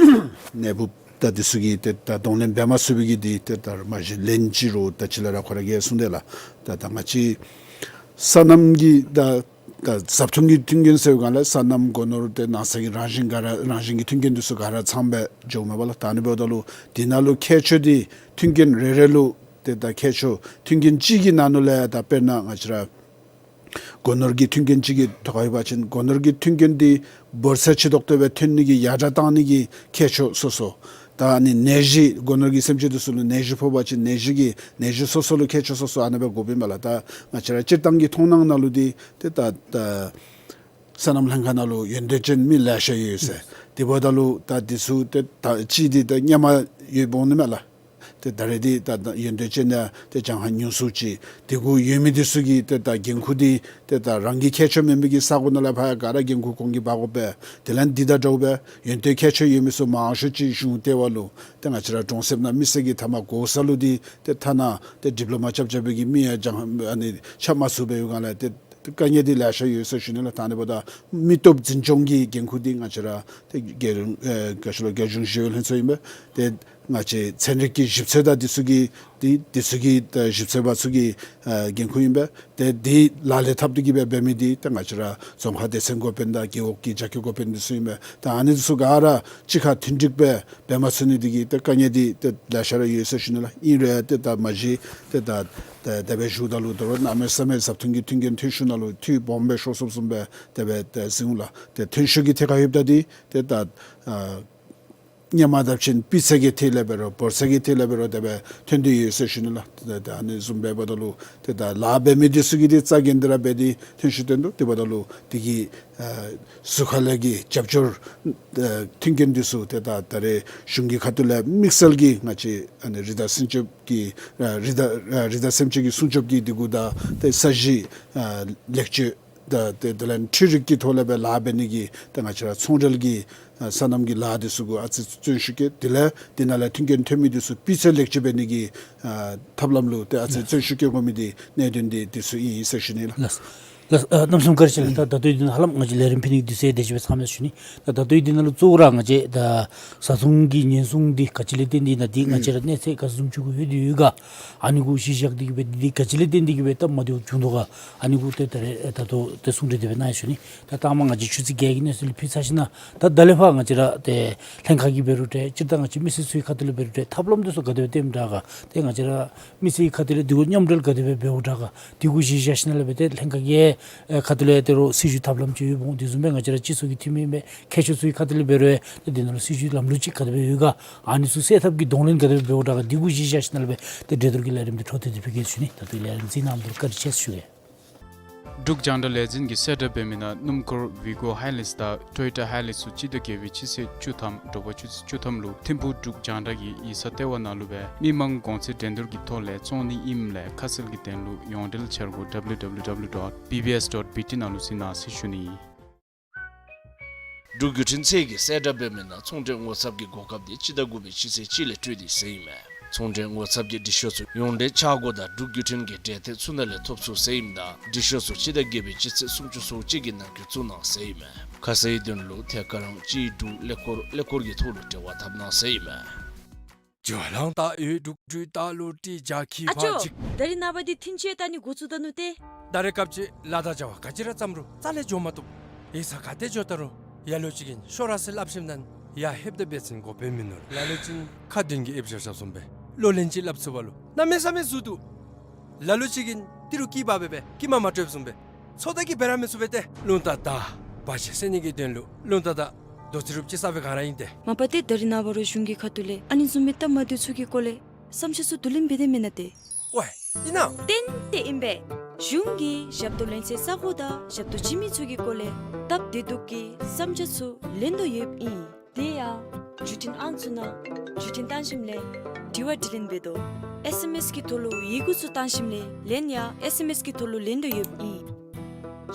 ནད་འབུབ་དང་འདི་ཚུ་གི་ཏེ་ད་གདོང་ལེན་འབད་མ་ཚུགས་པའི་གི་འདི་ཏེ་ད་མ་གཞི་ལན་ཅིག་རུང་ད་ཅི་ལས་ར་ཁོ་ར་གིས་གསུངས་དེས་ལགས། ད་ད་ང་བཅས་སོ་ནམ་གྱི་ད་ད་བཟའ་འཐུང་གི་མཐུན་རྐྱེན་ཟེར་བའི་སྒང་ལས་སོ་ནམ་སྒོ་ནོར་ཏེ་ནང་ས་གི་རང་བཞིན་ག་ར་རང་བཞིན་གྱི་མཐུན་རྐྱེན་འདི་ཚུ་ག་ར་ཚང་སྦེ་འགྱོཝ་མས་པ་ལགས། ད་ཨ་ནི་འབདཝ་ད་ལུ་འདི་ནང་ལུ་ཁྱད་ཆོས་འདི་མཐུན་རྐྱེན་རེ་རེ་ལུ་ཏེ་ད་ཁྱད་ཆོས་མཐུན་རྐྱེན་གཅིག་གི་ནང་ན་ལས་ད་དཔེར་ན་ང་བཅས་ར་སྒོ་ནོར་གྱི་མཐུན་རྐྱེན་གཅིག་གི་ཐོག་ཁར་ཡོད་པ་ཅིན་སྒོ་ནོར་གྱི་མཐུན་རྐྱེན་འདི་འབོར་ཚད་ཆེ་ཏོག་ཏོ་སྦེ་ཐོན་ནི་གི་ཡར་དྲག་གཏང་ནི་གི་ཁྱད་ཆོས་སོ་སོ། ད་ཨ་ནི་ནད་གཞི་སྒོ་ནོར་གྱི་སེམས་ཅན་འདི་ཚུ་ལུ་ནད་གཞི་ཕོག་པ་ཅིན་ནད་གཞི་གི་ནད་གཞི་སོ་སོ་ལུ་ཁྱད་ཆོས་སོ་སོ་ཨ་ནི་སྦེ་དགོཔ་ཨིན་པས་ལགས། ད་ང་བཅས་ར་སྤྱིར་བཏང་གི་མཐོང་སྣང་ནང་ལུ་འདི་ཏེ་ད་ད་སོ་ནམ་ལྷན་ཁག་ནང་ལུ་ཡོན་ཏན་ཅན་མི་ལེ་ཤ་ཡོད་ཟེར། དེ་འབདཝ་ད་ལུ་ད་འདི་ཚུ་ཏེ་ད་གཅིག་འདི་ད་སྔོན་མ་ཡོདཔ་འོང་ནི་མས་ལགས། ཏེ་ད་རེས་འདི་ད་ད་ཡོན་ཏན་ཅན་ཡང་ཏེ་གྱངས་ཁ་ཉུང་སུ་ཅིག་དེ་གུ་ཡོད་མི་འདི་ཚུ་གིས་ཏེ་ད་འགན་ཁུར་འདི་ཏེ་ད་རང་གི་ཁྱད་ཆོས་མེད་མི་གི་ས་གོ་ནང་ལས་ཕར་ཡང་ག་ར་འགན་ཁུར་ཁོང་གིས་འབག་དགོ་པས། དེ་ལས་འདི་དང་འདྲཝ་སྦེ་ཡོན་ཏན་ཁྱད་ཆོས་ཡོད་མི་ཚུ་མང་ཤོས་ཅིག་གཞུང་ལྟེ་བ་ལུ་ཏེ་ང་བཅས་ར་གྲོང་གསེབ་ནང་མི་སེར་གྱིས་མཐའ་མ་དགོ་ས་ལུ་འདི་ཏེ་ཐ་ན་ཏེ་ཌིབ་ལོ་མ་རྐྱབ་རྐྱབ་པའི་གི་མི་ཡང་གྱངས་ཨ་ནི་ཁྱབ་མ་ཚུགས་པའི་སྒང་ལས་ཏེ་དཀའ་ངལ་འདི་ལེ་ཤ་ཡོད་ཟེར་ཞུ་ནི་ལགས། ད་ཨ་ནི་འབདཝ་ད་མི་སྟོབས་འཛིན་སྐྱོང་གི་འགན་ཁུར་འདི་ང་བཅས་ར་ཏེ་རྒྱལ་ཡོངས་ཨེ་ག་ཅི་ལོ་རྒྱལ་གཞུང་ཞི་གཡོག་ལྷན་ཚོགས་ཨིན་པས། ཏེ་ང་བཅས་ཚན་རིག་གི་ཞིབ་འཚོལ་དང་འདི་ཚུ་གི་འདི་འདི་ཚུ་གི་ཏེ་ཞིབ་འཚོལ་པ་ཚུ་གི་ཨེ་འགན་ཁུར་ཨིན་པས། ཏེ་འདི་ལག་ལེན་འཐབ་སྟེ་གིས་སྦེ་འབད་མི་འདི་ཏེ་ང་བཅས་ར་རྫོང་ཁག་སྡེ་ཚན་འགོ་དཔོན་དང་རྒེད་འོག་གི་རྒྱ་སྐྱེད་འགོ་དཔོན་འདི་ཚུ་ཨིན་པས། ཏེ་ཨ་ནི་འདི་ཚུ་ག་ར་གཅིག་ཁར་མཐུན་འགྲིག་སྦེ་འབད་མ་ཚུགས་ནི་འདི་གིས་ཏེ་དཀའ་ངལ་འདི་ཏེ་ལེ་ཤ་ར་ཡོད་ཟེར་ཞུ་ནི་ལགས། ཨིན་རུང་ཡང་ཏེ་ད་མ་གཞི་ཏེ་ད་ད་དེ་སྦེ་ཞུཝ་ད་ལུ་དོ་རུང་གནམ་མེད་ས་མེད་བཟའ་འཐུང་གི་མཐུན་རྐྱེན་ཐོན་ཤུགས་ནང་ལུ་འཐུས་སྦོམ་སྦེ་ཤོར་སོངམ་བཟུམ་སྦེ་དེ་སྦེ་ཏེ་གསུངས་ལགས། ཏེ་ཐོན་ཤུགས་ཀྱི་ཐད་ཁར་ཡོདཔ་ད་འདི་ཏེ་ད་ཨ་སྔོན་མ་དང་ཕྱད་སྤུས་ཚད་ཀྱི་ཐད་ལས་འབད་རུང་འབོར་ཚད་ཀྱི་ཐད་ལས་འབད་རུང་དེ་སྦེ་ཐོན་ཏེ་ཡོད་ཟེར་ཞུ་ནི་ལགས། ཏེ་ད་ཨ་ནི་བཟུམ་འབདཝ་ད་ལུ་ཏེ་ད་ལཱ་འབད་མི་འདི་ཚུ་གིས་འདི་རྩ་འགེངས་ཏེ་ར་འབད་དེ་ཐོན་ཤུགས་བཏོན་དོ། དེ་འབདཝ་ད་ལུ་འདི་གི་ཨ་ཟུར་ཁ་ལས་ཀྱི་རྒྱབ་སྐྱོར་ཨ་མཐུན་རྐྱེན་འདི་ཚུ་ཏེ་ད་ད་རེས་གཞུང་གི་ཁ་ཐུག་ལས་དམིགས་བསལ་གྱིས་ང་བཅས་ཨ་ནི་རི་དྭགས་སྲུང་སྐྱོབ་ཀྱི་ཨ་རི་དྭགས་ཨ་རི་དྭགས་སེམས་ཅན་གྱི་སྲུང་སྐྱོབ་ཀྱི་འདི་གུ་དང་ཏེ་ས་གཞི་ཨ་ལེགས་བཅོས་དང་ཏེ་དེ་ལས་འཕྲུལ་རིག་གི་ཐོག་ལས་སྦེ་ལཱ་འབད་ནི་གི་ཏེ་ང་བཅས་ར་ཚོང་འབྲེལ་གྱི་ཨ་སོ་ནམ་གྱི་ལཱ་འདི་ཚུ་གུ་ཨ་ཙི་བརྩོན་ཤུགས་བསྐྱེད། དེ་ལས་འདི་ནང་ལས་མཐུན་རྐྱེན་ཐོན་མི་འདི་ཚུ་སྤུས་ཚད་ལེགས་བཅོས་འབད་ནི་གི་ཨ་ཐབས་ལམ་ལུ་ཏེ་ཨ་ཙི་བརྩོན་ཤུགས་བསྐྱེད་དགོ་མི་འདི་གནད་དོན་འདི་འདི་ཚུ་ཨིན་ཟེར་ཞུ་ནི་ལགས། ལགས། ལགས། ཨ་གནམ་མེད་ས་མེད་བཀའ་དྲིན་ཆེ་ལགས། ད་ད་ལྟོའི་འདི་ནང་ཧ་ལམ་ང་བཅས་ལས་རིམ་ཕུལ་ནི་དུས་ཚོད་དེ་ཅིག་སྦེ་ཚང་མས་ཞུ་ནི། ད་ད་ལྟོའི་འདི་ནང་ལུ་གཙོ་བོ་ར་ང་བཅས་ད་བཟའ་འཐུང་གི་ཉེན་སྲུང་འདི་ག་ཅི་ལས་བརྟེན་ཏེ་ཨིན་ན་འདི་ང་བཅས་ར་གནས་ཚད་ག་ཙམ་ཅིག་གུ་ལྷོད་དེ་ཡོད་ག། ཨ་ནི་གུ་གཞི་བཞག་སྟེ་གི་སྦེ་འདི་ག་ཅི་ལས་བརྟེན་ཏེ་གི་སྦེ་སྟབས་མ་བདེཝ་བྱུང་དོ་ག། ཨ་ནི་གུ་ཏེ་ད་རེས་ད་ལྟོ་ཏེ་གསུང་གྲོས་དེ་སྦེ་གནང་ཡི་ཞུ་ནི། ད་ལྟ་མ་ང་བཅས་ཆུ་ཚོད་བརྒྱད་ཀྱི་གནས་ཚུལ་ཕུལ་ཚར་ཞིནམ་ད་ད་ལས་ཕར་ང་བཅས་ར་ཏེ་ལྷན་ཁག་གིས་འབད་རུང་འདྲ་སྤྱིར་བཏང་ང་བཅས་མི་སེར་ཚུའི་ཁ་ཐུག་ལས་འབད་རུང་འདྲ་ཐབས་ལམ་འདི་ཚུ་ག་དེ་སྦེ་སྟོནམ་དྲག་ག། ཏེ་ང་བཅས་ར་མི་སེར་ཁ་ཐུག་ལས་འདི་གུ་མཉམ་འབྲེལ་ག་དེ་སྦེ་འབདཝ་དྲག་ག། འདི་གུ་གཞི་བཞག་ཞིནམ་ལས་འབད་ཏེ་ལྷན་ཁག་གི་ཨེ་ཁ་ཐུག་ལས་ཏེ་རོགས་སྲིད་བྱུས་ཐབས་ལམ་ཅིག་ཡོདཔ་འོང་། དེ་བཟུམ་སྦེ་ང་བཅས་ར་སྤྱི་ཚོགས་ཀྱི་འཐུས་མི་མས་མཁས་མཆོག་ཚུའི་ཁ་ཐུག་ལས་འབད་རུང་ཏེ་འདི་ནང་ལུ་སྲིད་བྱུས་ལམ་ལུགས་ཅིག་ག་དེ་སྦེ་ཡོད་ག། ཨ་ནི་ཚུ་སེལ་ཐབས་ཀྱི་གདོང་ལེན་ག་དེ་སྦེ་འབདཝ་དྲག་ག། འདི་གུ་གཞི་བཞག་ཞིནམ་ལས་འབད་ཏེ་འགྲན་བསྡུར་གྱི་ལས་རིམ་འདི་འཕྲོ་མཐུད་དེ་ཕུལ་གེ་ཞུ་ནི། ད་ལྟོའི་ལས་རིམ་གཟིགས་གནང་མི་འདི་ལུ་བཀའ་དྲིན་ཆེ་ཞུ་གེ། འབྲུག་རྒྱང་བསྒྲགས་ལས་འཛིན་གྱིས་གསལ་བསྒྲགས་འབད་མི་ནང་སྣུམ་འཁོར་ཝི་གོ་ཧའི་ལེགས་དང་ཊོ་ཡོ་ཊ་ཧའི་ལེགས་ཚུ་སྤྱི་ཟླ་བརྒྱད་པའི་སྤྱི་ཚེས་བཅུ་ཐམ་དྲོ་པ་ཆུ་ཚོད་བཅུ་ཐམ་ལུ་ཐིམ་ཕུག་འབྲུག་རྒྱང་བསྒྲགས་ཀྱི་ཡིག་ཚང་ལྟེ་བ་ནང་ལུ་སྦེ་མི་མང་གོང་ཚད་འགྲན་བསྡུར་གྱི་ཐོག་ལས་བཙོང་ནི་ཨིནམ་ལས་ཁ་གསལ་གྱི་དོན་ལུ་ཡོངས་འབྲེལ་འཆར་སྒོ་W W W dot B B S dot B T ནང་ལུ་གཟིགས་གནང་ཟེར་ཞུ་ནི། འབྲུག་བརྒྱུད་འཕྲིན་ཚད་ཀྱིས་གསལ་བསྒྲགས་འབད་མི་ནང་ཚོང་འབྲེལ་ངོ་ཚབ་ཀྱི་གོ་སྐབས་འདི་སྤྱི་ཟླ་དགུ་པའི་སྤྱི་ཚེས་གཅིག་ལས་སྤྲོད་དེ་ཡོད་ཟེར་ཨིན་མས། ཚོང་འབྲེལ་ངོ་ཚབ་ཀྱི་འབྲི་ཤོག་ཚུ་ཡོངས་འབྲེལ་འཆར་སྒོ་དང་འབྲུག་བརྒྱུད་འཕྲིན་གྱི་འབྲེལ་ཐད་ཚུ་ནང་ལས་ཐོབ་ཚུགས་ཟེར་ཨིནམ་ད་འབྲི་ཤོག་ཚུ་སྤྱི་ཟླ་བརྒྱད་པའི་སྤྱི་ཚེས་སུམ་ཅུ་སོ་གཅིག་གི་ནང་འཁོད་བཙུགས་གནང་ཟེར་ཨིན་མས། ཁ་གསལ་གྱི་དོན་ལུ་ཐད་ཀར་རང་སྤྱི་འབྲུག་ཀླད་ཀོར་ཀླད་ཀོར་གྱི་ཐོག་ལུ་འབྲེལ་བ་འཐབ་གནང་ཟེར་ཨིན་མས། ཨ་ཅོ། ད་རེས་ནངས་པ་འདི་ཐིན་ཅེ་ད་ནི་འགོ་བཙུགས་ད་ནུག་ཏེ། ད་རེས་སྐབས་ཅིག་ལ་དྭགས་བྱ་བ་ག་ཅི་ར་བརྩམ་རུང་རྩ་ལས་འགྱོ་མ་བཏུབ། ཡིག་ཚང་ག་ཏེ་འགྱོ་ད་རུང་ལ་ལུ་ཅིག་གིས་ཤོག་ར་ཟེར་སླབ་ཞིནམ་ད་ཡར་ལྷོདཔ་ད་འབད་བ་ཅིན་གོ་བརྡ་མིན་ནུག། ལ་ལུ་ཅིག་ཁ་འདོན་གྱི་ཨེབ་ཤོར་ཤོརཝ་བཟུམ་སྦེ་བློ་ལན་ཅིག་སླབ་ཚུགས་པ་ལུ་གནམ་མེད་ས་མེད་འཛོལ་འདུག། ལ་ལུ་ཅིག་གིས་ཏི་རུ་སྐྱི་འབག་སྦེ་སྦེ་སྐྱི་མ་མ་སྤྲོདཔ་བཟུམ་སྦེ་ཚོད་ལྟ་གིས་འབད་ར་མི་ཚུགས་པས་ཏེ། རླུང་རྟ་དང་བར་ཆད་སེལ་ནི་གི་དོན་ལུ་རླུང་རྟ་དང་རྡོ་རྗེ་རུབ་ཅིག་ཟ་བའི་སྒང་ར་ཨིན་ཏེ། མ་པ་ཏེ་ད་རེས་ནངས་པ་ར་གཞུང་གི་ཁ་ཐུག་ལས་ཨ་ནི་བཟུམ་མའི་སྟབས་མ་བདེཝ་ཚུ་གི་སྐོར་ལས་བསམ་འཆར་ཚུ་བསྡུ་ལེན་འབད་དེ་མེན་ན་ཏེ། ཝའེ་ཨིན་ན། ཏན་ཏན་ཨིན་པས། གཞུང་གིས་ཞབས་ཏོག་ལེན་སའི་ས་གོ་དང་ཞབས་ཏོག་བྱིན་མི་ཚུ་གི་སྐོར་ལས་སྟབས་བདེ་སྡུག་གི་བསམ་འཆར་ཚུ་ལེན་དོ་ཡོདཔ་ཨིན། དེ་ཡང་བརྒྱུད་འཕྲིན་ཨང་ཚུ་ནང་བརྒྱུད་འཕྲིན་བཏང་ཞིནམ་ལས་དྲི་བ་དྲིས་ལན་འབད་དོ། ཨེསི་ཨེམ་ཨེསི་གི་ཐོག་ལུ་ཡི་གུ་ཚུ་བཏང་ཞིནམ་ལས་ལན་ཡང་ཨེསི་ཨེམ་ཨེསི་གི་ཐོག་ལུ་ལེན་དོ་ཡོདཔ་ཨིན།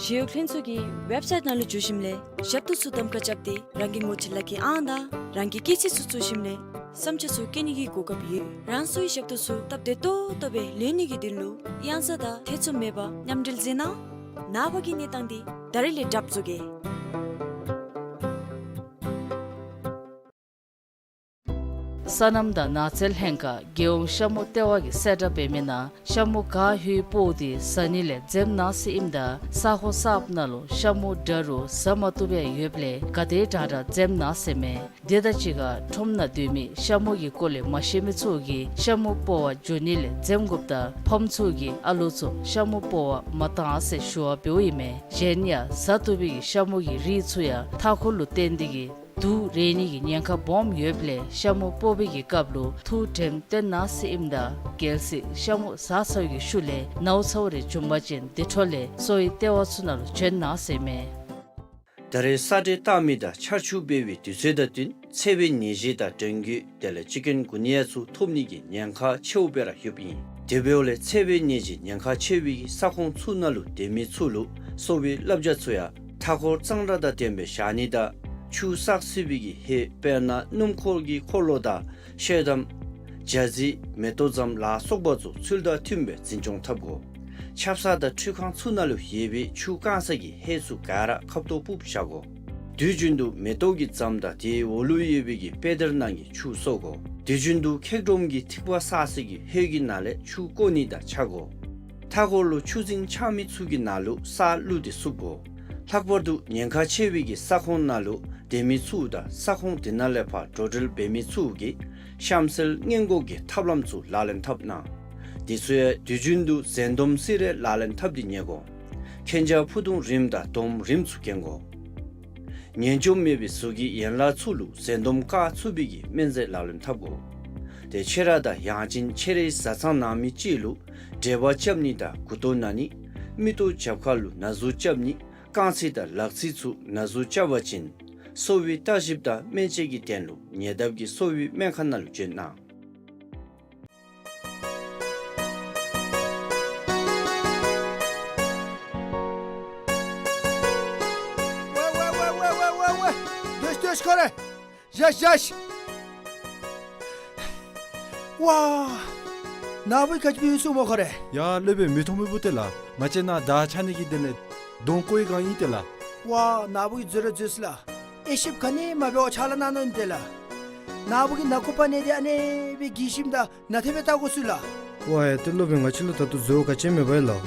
ཞི་གཡོག་ལྷན་ཚོགས་ཀྱི་ཝེབ་སའིཊ་ནང་ལུ་འཛུལ་ཞིནམ་ལས་ཞབས་ཏོག་ཚུ་གདམ་ཁ་རྐྱབ་སྟེ་རང་གི་ངོ་སྤྲོད་ལག་ཁྱེར་ཨང་དང་རང་གི་སྐྱེས་ཚེས་ཚུ་བཙུགས་ཞིནམ་ལས་བསམ་འཆར་ཚུ་བཀོད་ནི་གི་གོ་སྐབས་ཡོད། རང་སོའི་ཞབས་ཏོག་ཚུ་སྟབས་བདེ་ཏོག་ཏོ་སྦེ་ལེན་ནི་གི་དོན་ལུ་གཡང་ས་དང་ཐེ་ཚོམ་མེད་པར་མཉམ་འབྲེལ་མཛད་གནང་། ནངས་པ་གི་གནས་སྟངས་འདི་ད་རིས་ལས་གྲབས་བཟོ་གེ། སོ་ནམ་དང་ནགས་ཚལ་ལྷན་ཁག་རྒྱལ་ཡོངས་ཤ་མུ་ལྟེ་བ་གིས་གསལ་བསྒྲགས་འབད་མི་ནང་ཤ་མུ་ག་ཧུའི་སྤོ་འདི་བཟའ་ནི་ལས་འཛེམ་གནང་ཟེར་ཨིནམ་ད་ས་གོ་གསརཔ་ནང་ལུ་ཤ་མུ་འདྲ་རུང་བཟའ་མ་བཏུབ་ཡང་ཡོདཔ་ལས་ག་དེ་དྲག་དྲག་འཛེམ་གནང་ཟེར་མས། དེ་དང་གཅིག་ཁར་ཁྲོམ་ནང་སྡོད་མི་ཤ་མུ་གི་སྐོར་ལས་མ་ཤེས་མི་ཚུ་གིས་ཤ་མུ་སྤོ་བར་འགྱོ་ནི་ལས་འཛེམ་དགོཔ་ད་ཕམ་ཚུ་གིས་ཨ་ལོ་ཚུ་ཤ་མུ་སྤོ་བར་མ་གཏང་ཟེར་ཞུ་བ་འབདཝ་ཨིན་མས། གཞན་ཡང་བཟའ་བཏུབ་པའི་ཤ་མུ་གི་རིགས་ཚུ་ཡང་མཐའ་འཁོར་ལུ་བརྟེན་ཏེ་གིས་དུག་རེག་ནི་གི་ཉེན་ཁ་སྦོམ་ཡོདཔ་ལས་ཤ་མུ་སྤོ་བའི་གི་སྐབས་ལུ་ཐུགས་དྲནམ་བཏོན་གནང་ཟེར་ཨིནམ་ད་གལ་སྲིད་ཤ་མུ་བཟའ་ཚར་བའི་གི་ཤུལ་ལས་ནཝ་ཚཝ་རེ་བྱུང་པ་ཅིན་དེ་འཕྲོ་ལས་གསོ་བའི་ལྟེ་བ་ཚུ་ནང་ལུ་བྱོན་གནང་ཟེར་མས། ད་རེས་ས་འདྲེན་བཏང་མི་དང་ཆར་ཆུ་འབབ་པའི་དུས་ཚོད་དང་བསྟུན་འཚེར་བའི་ནད་གཞི་དང་གྲོང་རྒྱུད་དེ་ལས་ཅི་ཀུན་གུ་ནི་ཡ་ཚུ་ཐོབ་ནི་གི་ཉེན་ཁ་ཆེཝ་སྦེ་ར་ཡོདཔ་ཨིན། དེ་འབདཝ་ལས་འཚེར་བའི་ནད་གཞི་ཉེན་ཁ་ཆེ་བའི་ས་ཁོངས་ཚུ་ནང་ལུ་སྡོད་མི་ཚུ་ལུ་གསོ་བའི་བསླབ་བྱ་ཚུ་ཡང་མཐའ་འཁོར་གཙང་སྦྲ་དང་ལྡནམ་སྦེ་བཞག་ནི་དང་ཆུ་བསགས་སྲིད་པའི་གི་ཧེ་དཔེར་ན་སྣུམ་འཁོར་གྱི་འཁོར་ལོ་དང་ཤེལ་དམ་རྒྱ་རྫི་མེ་ཏོག་རྫམ་ལ་སོགས་པ་ཚུ་ཚུལ་དང་མཐུནམ་སྦེ་འཛིན་སྐྱོང་འཐབ་དགོ། ཆབ་གསང་དང་ཁྲུས་ཁང་ཚུ་ནང་ལུ་ཡོད་པའི་ཆུ་བཀང་ས་གི་ཧེ་ཚུ་ག་ར་ཁབ་ཏོ་སྤུབས་བཞག་དགོ། དུས་རྒྱུན་དུ་མེ་ཏོག་གི་རྫམ་དང་དེའི་འོག་ལུ་ཡོད་པའི་གི་པེ་དར་ནང་གི་ཆུ་གསོ་དགོ། དུས་རྒྱུན་དུ་འཁྱག་སྒྲོམ་གྱི་ཐིགས་པ་བསགས་ས་གི་ཧེ་གི་ནང་ལས་ཆུ་བཀོ་ནི་དང་ཆ་དགོ། མཐའ་འཁོར་ལུ་ཆུ་རྫིང་ཆགས་མི་ཚུ་གི་ནང་ལུ་ས་བླུགས་ཏེ་བསུབ་དགོ། ལྷག་པར་དུ་ཉེན་ཁ་ཆེ་བའི་གི་ས་ཁོངས་ནང་ལུ་སྡོད་མི་ཚུ་དང་ས་ཁོངས་དེ་ནང་ལས་ཕར་འགྲོ་འགྲུལ་འབད་མི་ཚུ་གིས་གཤམ་གསལ་སྔོན་འགོག་གི་ཐབས་ལམ་ཚུ་ལག་ལེན་འཐབ་གནང་། དེ་ཚུ་ཡང་དུས་རྒྱུན་དུ་གཟན་དོམ་སི་རེ་ལག་ལེན་འཐབ་སྟེ་ཉལ་དགོ། མཁྱེན་རྒྱ་ཕུ་ཐུང་རིངམ་དང་དོམ་རིངམ་ཚུ་གྱོན་དགོ། ངན་འཇོམས་མེད་པའི་གཟུགས་ཀྱི་ཡན་ལག་ཚུ་ལུ་གཟན་དོམ་བཀག་ཚུགས་པའི་གི་སྨན་རྫས་ལག་ལེན་འཐབ་དགོ། ཏེ་ཁྱི་ར་དང་ཡང་ཅིན་ཁྱི་རའི་བཟའ་ཚང་ནང་མི་ཅིག་ལུ་འབྲས་བུ་རྐྱབ་ནི་དང་མགུ་ཏོ་ན་ནི་མིག་ཏོ་རྒྱབ་ཁ་ལུ་ན་ཟུག་རྐྱབ་ནི་རྐང་ཚིགས་དང་ལག་ཚིགས་ཚུ་ན་ཟུག་རྐྱབ་པ་ཅིན་གསོ་བའི་བརྟག་ཞིབ་དང་སྨན་དཔྱད་ཀྱི་དོན་ལུ་ཉེ་འདབས་ཀྱི་གསོ་བའི་སྨན་ཁང་ནང་ལུ་བྱོན་གནང་། ཝེ་ཝེ་ཝེ། སྡོད་སྡོད་ཁོ་རེ། བཞག་བཞག། ཝ། ནཱ་བུ་ག་ཅི་སྦེ་ཡོད་སྨོ་ཁོ་རེ། ཡ་སློབ་དཔོན་མི་མཐོང་མི་བུ་དེ་ལགས། ང་བཅས་ནཱ་བདག་ཆ་ནི་གི་དོན་ལས་ གདོང་བཀོད་ཡི་ག་ཨིན་ཏེ་ལགས། ཝ་ནཱ་བུ་གིས་འཛོལ་ར་འཛོལ་སོ་ལགས། དབྱེ་ཞིབ་ག་ནི་མ་འབད་བར་ཕྱག་ལཱ་གནང་ནུག་ཨིན་ཏེ་ལགས། ནཱ་བུ་གིས་ནག་ཁུག་པ་ནང་འདི་ཨ་ནེ་སྦེ་འགྱིང་ཞིནམ་ད་ནཱ་ཏེ་སྦེ་བལྟ་དགོ་ཚུགས་ལགས། ཝ་ཡ་ཏེ་སློབ་དཔོན་ང་བཅས་ལུ་ད་ལྟོ་འཛོལ་བ་ག་ཅི་མེད་པས་ལགས།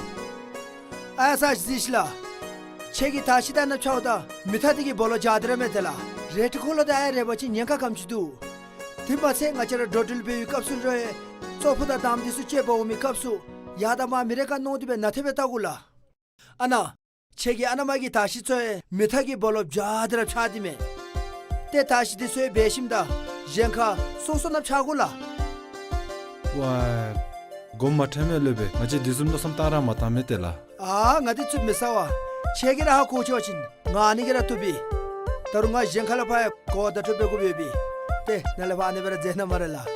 ཨ་ཡ་ས་གཟིགས་ཤིག་ལགས། ཁྱེད་ཀྱིས་དར་ཤིང་དང་ནཱ་ཕྱརཝ་ད་མེ་ཐག་འདི་གི་སྦོ་ལོགས་འཇའ་ཏེ་ར་མས་ཏེ་ལགས། རལ་གྲི་ཁོག་ལུ་ད་ཨ་ཡ་རལ་པ་ཅིན་ཉེན་ཁ་ག་དེམ་ཅིག་འདུག། དེ་མ་ཚད་ང་བཅས་ར་འགྲོ་འགྲུལ་འབད་བའི་སྐབས་སུ་རོགས་ཡང་ཙོག་པུ་དང་དམ་འདི་ཚུ་བཅས་པ་འོང་མི་སྐབས་སུ་ཡར་དང་མར་མི་རེ་ཁར་གནོད་དེ་སྦེ་ནཱ་ཏེ་སྦེ་བལྟ་དགོ་ལགས། ཨ་ནཱ་ཁྱེད་ཀྱི་ཨ་ནཱ་མ་གི་དར་ཤིང་ཚུ་ཡང་མེ་ཐག་གི་སྦོ་ལོགས་འཇའ་ཏེ་ར་ཕྱར་ཏེ་མས། ཏེ་དར་ཤིང་འདི་ཚུ་ཡང་འབལ་ཞིནམ་ད་གཞན་ཁར་སོ་སོ་ནཱ་ཕྱར་དགོ་ལགས། ཝའི། དགོངསམ་མ་ཁྲེལ་མས་སློབ་དཔོན། ང་བཅས་དེ་བཟུམ་མནོ་བསམ་བཏང་ར་མ་བཏང་མས་ཏེ་ལགས། ཨ་ང་འདི་ཚུ་མི་ཟ་བས། ཁྱེད་ཀྱིས་ར་ཧ་གོ་ཆོག་པ་ཅིན་ང་ཨ་ནི་གིས་ར་བཏུབ་པས། ད་རུང་ང་གཞན་ཁ་ལས་ཕར་ཡང་གོ་བརྡ་སྤྲོད་འབད་དགོཔ་ཡོད་པས། ཏེ་ནཱ་ལས་ཕར་ཨ་ནི་སྦེ་ར་མཛད་གནང་སྨ་རེ་ལགས།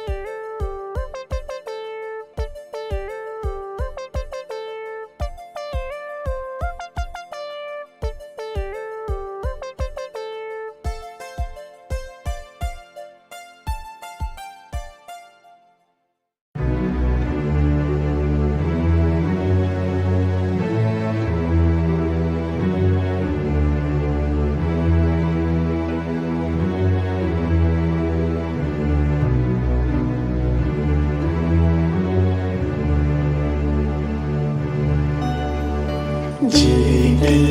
འཇིག་རྟེན་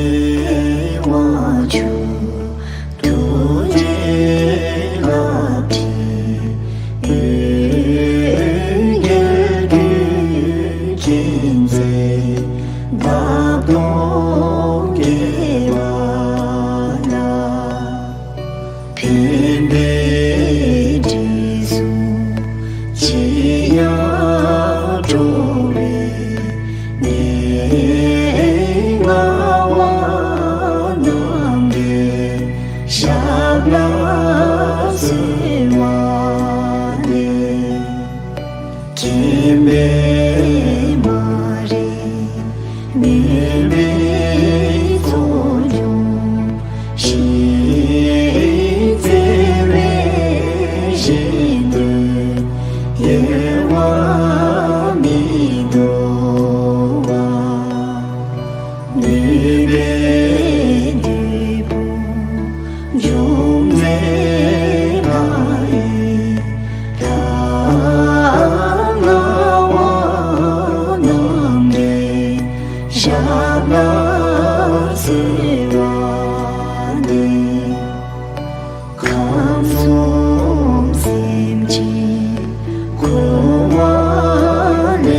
དབང་ཕྱུག་ཐུགས་རྗེ་ལག་མཐིལ། འོད་འགྱེད་བདུད་ཀྱི་མཛད་འདབ་སྟོང་བརྒྱད་པ་ལ། ཕན་པའི་དྲི་བསུང་ཅི་ཡང་སྤྲོ་བའི་གནས་ལྔ་པ་རྣམས་ཀྱི་ཞབས་ལ་གསོལ་བ་འདེབས། མཁྱེན་པས་མ་རིག་མུན་པའི་ཚོགས་འཇོམས་ཤིང་། བརྩེ་བའི་ཞལ་དུ་གཡེལ་བར་མི་འདོར་བ། ནུས་པའི་བདུད་དཔུང་འཇོམས་མཛད་ལྷ་ཡི་ལྷ་ལྔ་པ་རྣམས་ཀྱི་ཞབས་ལ་གསོལ་བ་འདེབས། ཁམས་གསུམ་སེམས་ཅན་འཁོར་བ་ལས་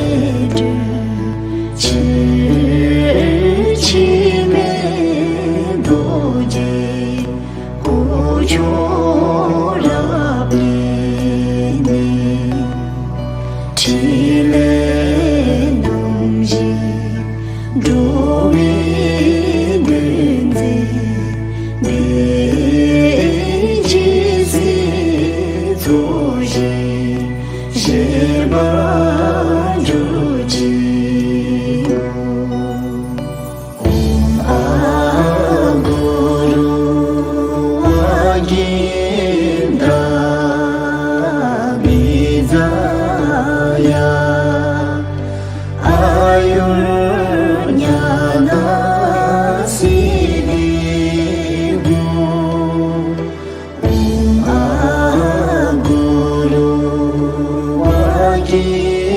སྒྲོལ་ཕྱིར། འཆི་མེད་རྡོ་རྗེ་སྐུ་མཆོག་རབ་བརླིང་ནས། ཕྲིན་ལས་རྣམ་བཞི་འགྲོ་བའི་དོན་མཛད་པའི། ཇི་སྲིད་ཚོགས་ཞིང་གཤེགས་པར་གྱུར་ཅིག། ཨོཾ་ཨ་གུ་རུ་ཝ་གིནྡ་བི་ཛ་ཡ། ཨཱ་ཡུར་ཉ་ན་སིདྡྷི་ཧཱུྃ། ཨོཾ་ཨ་གུ་རུ་ཝ་གི་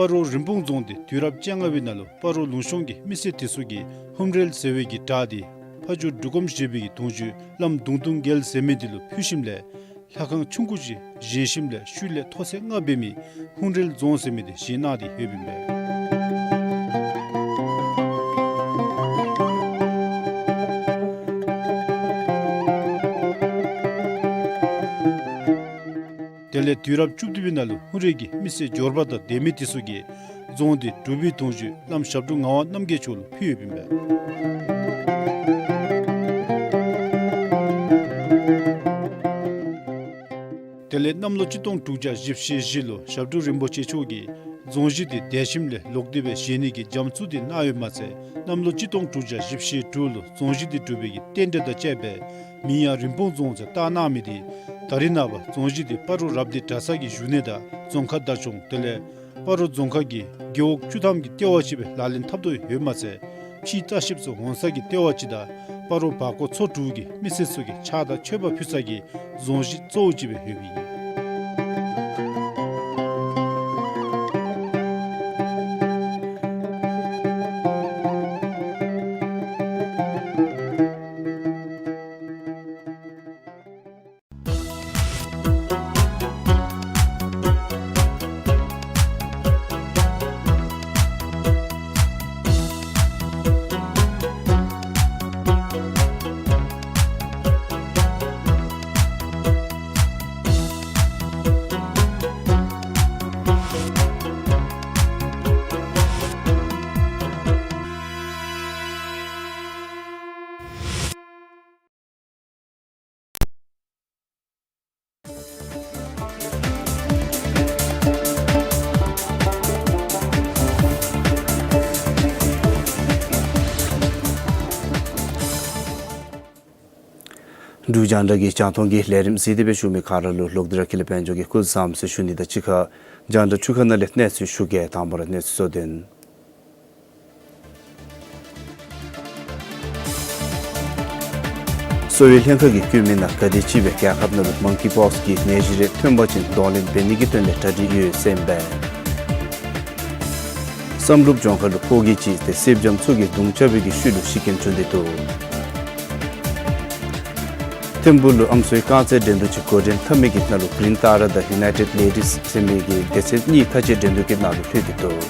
སྤ་རོ་རིན་སྤུངས་རྫོང་དེ་དུས་རབས་བཅོ་ལྔ་པའི་ནང་ལུ་སྤ་རོ་ལུང་གཤོང་གི་མི་སེར་དེ་ཚུ་གིས་ཧུམ་རེལ་ཟེར་བའི་གི་བྲག་དེ་ཕ་ཇོ་འབྲུག་སྒོམ་ཞེས་པའི་གི་དུང་ཕྱུར་བླམ་གདུང་དུང་རྒྱལ་ཟེར་མི་དེ་ལུ་ཕུལ་ཞིནམ་ལས་ལྷ་ཁང་ཆུང་ཀུ་ཅིག་བཞེངས་ཞིནམ་ལས་ཤུལ་ལས་མཐོ་ཚད་ལྔ་འབད་མི་ཧུམ་རེལ་རྫོང་ཟེར་མི་དེ་བཞེངས་གནང་སྟེ་ཡོདཔ་ཨིན་པས། དེ་ལས་དུས་རབས་བཅུ་བདུན་པའི་ནང་ལུ་ཧུམ་རེལ་གྱི་མི་སེར་འབྱོར་པ་དང་སྡོད་མི་དེ་ཚུ་གིས་རྫོང་དེ་སྒྲུབ་པའི་དུང་ཕྱུར་བླམ་ཞབས་དྲུང་ངག་དབང་རྣམ་རྒྱལ་མཆོག་ལུ་ཕུལ་ཡོདཔ་ཨིན་པས། དེ་ལས་གནམ་ལོ་གཅིག་སྟོང་དྲུག་བརྒྱ་བཞི་བཅུ་ཞེ་བཞི་ལུ་ཞབས་དྲུང་རིན་པོ་ཆེ་མཆོག་གིས་རྫོང་གཞི་དེ་འདས་ཞིནམ་ལས་ལོག་སྟེ་སྦེ་བཞེངས་ནི་གི་རྒྱ་མཚོ་དེ་གནང་ཡོདཔ་མ་ཚད་གནམ་ལོ་གཅིག་སྟོང་དྲུག་བརྒྱ་བཞི་བཅུ་ཞེ་དྲུག་ལུ་རྫོང་གཞི་དེ་སྒྲུབ་པའི་གི་རྟེན་འབྲེལ་དང་བཅས་པའི་མིང་ཡང་རིན་སྤུངས་རྫོང་ཟེར་བཏགས་གནང་མི་དེ་ད་རེས་ནངས་པ་རྫོང་གཞི་དེ་སྤ་རོ་རབ་སྡེ་གྲྭ་ཚང་གི་བཞུགས་གནས་དང་རྫོང་ཁ་བདག་སྐྱོང་དེ་ལས་སྤ་རོ་རྫོང་ཁག་གི་རྒེད་འོག་བཅུ་ཐམ་གྱི་ལྟེ་བ་ཅིག་སྦེ་ལག་ལེན་འཐབ་དོ་ཡོདཔ་མ་ཚད་ཕྱི་ལྟ་བཤལཔ་ཚུ་འོང་ས་གི་ལྟེ་བ་ཅིག་དང་སྤ་རོ་བར་སྐོར་ཚོ་དྲུག་གི་མི་སེར་ཚུ་གིས་ཕྱག་དང་མཆོད་པ་ཕུལ་ས་གི་རྫོང་གཞི་གཙོ་བོ་ཅིག་སྦེ་ཡོདཔ་ཨིན། འབྲུག་རྒྱང་བསྒྲགས་ཀྱི་རྒྱང་མཐོང་གི་ལས་རིམ་གཟིགས་ཏེ་སྦེ་བཞུགས་མི་ག་ར་ལུ་ལོག་སྟེ་ར་ཀུན་ལེགས་དཔལ་འབྱོར་གྱིས་སྐུ་གཟུགས་བཟང་ཟེར་ཞུ་ནི་དང་གཅིག་ཁར་རྒྱང་བསྒྲགས་འཕྲུལ་ཁང་ནང་ལས་གནས་ཚུལ་ཞུ་གེ། དང་པ་ར་གནས་ཚུལ་གཙོ་དོན། གསོ་བའི་ལྷན་ཁག་གིས་བསྐྱོན་མི་ནང་ག་དེ་ཅིག་སྦེ་རྒྱལ་ཁབ་ནང་ལུ་མང་ཀི་པོགསི་གི་ནད་གཞི་རེ་ཐོན་པ་ཅིན་གདོང་ལེན་འབད་ནི་གི་དོན་ལས་གྲ་སྒྲིག་ཡོད་ཟེར་ཨིན་པས། བསམ་གྲུབ་ལྗོངས་མཁར་ལུ་ཕོ་སྐྱེས་ཅིག་དེ་སེར་སྦྱངམ་ཚུ་གིས་རྡུང་རྐྱབ་པའི་གི་ཤུལ་ལུ་ཤི་རྐྱེན་བྱུང་སྟེ་འདུག། ཐིམ་ཕུག་ལུ་ཨམ་སྲུའི་རྐང་རྩེད་འགྲན་བསྡུར་ཅིག་འགོ་འདྲེན་འཐབ་མི་གི་ནང་ལུ་གི་རིན་ཏཱ་ར་དང་ཡུ་ནའི་ཊེཌ་ལེ་ཌིསི་ཟེར་མི་གི་སྡེ་ཚན་གཉིས་མཐའ་དཔྱད་འགྲན་བསྡུར་གྱི་ནང་ལུ་ལྷོད་དེ་འདུག།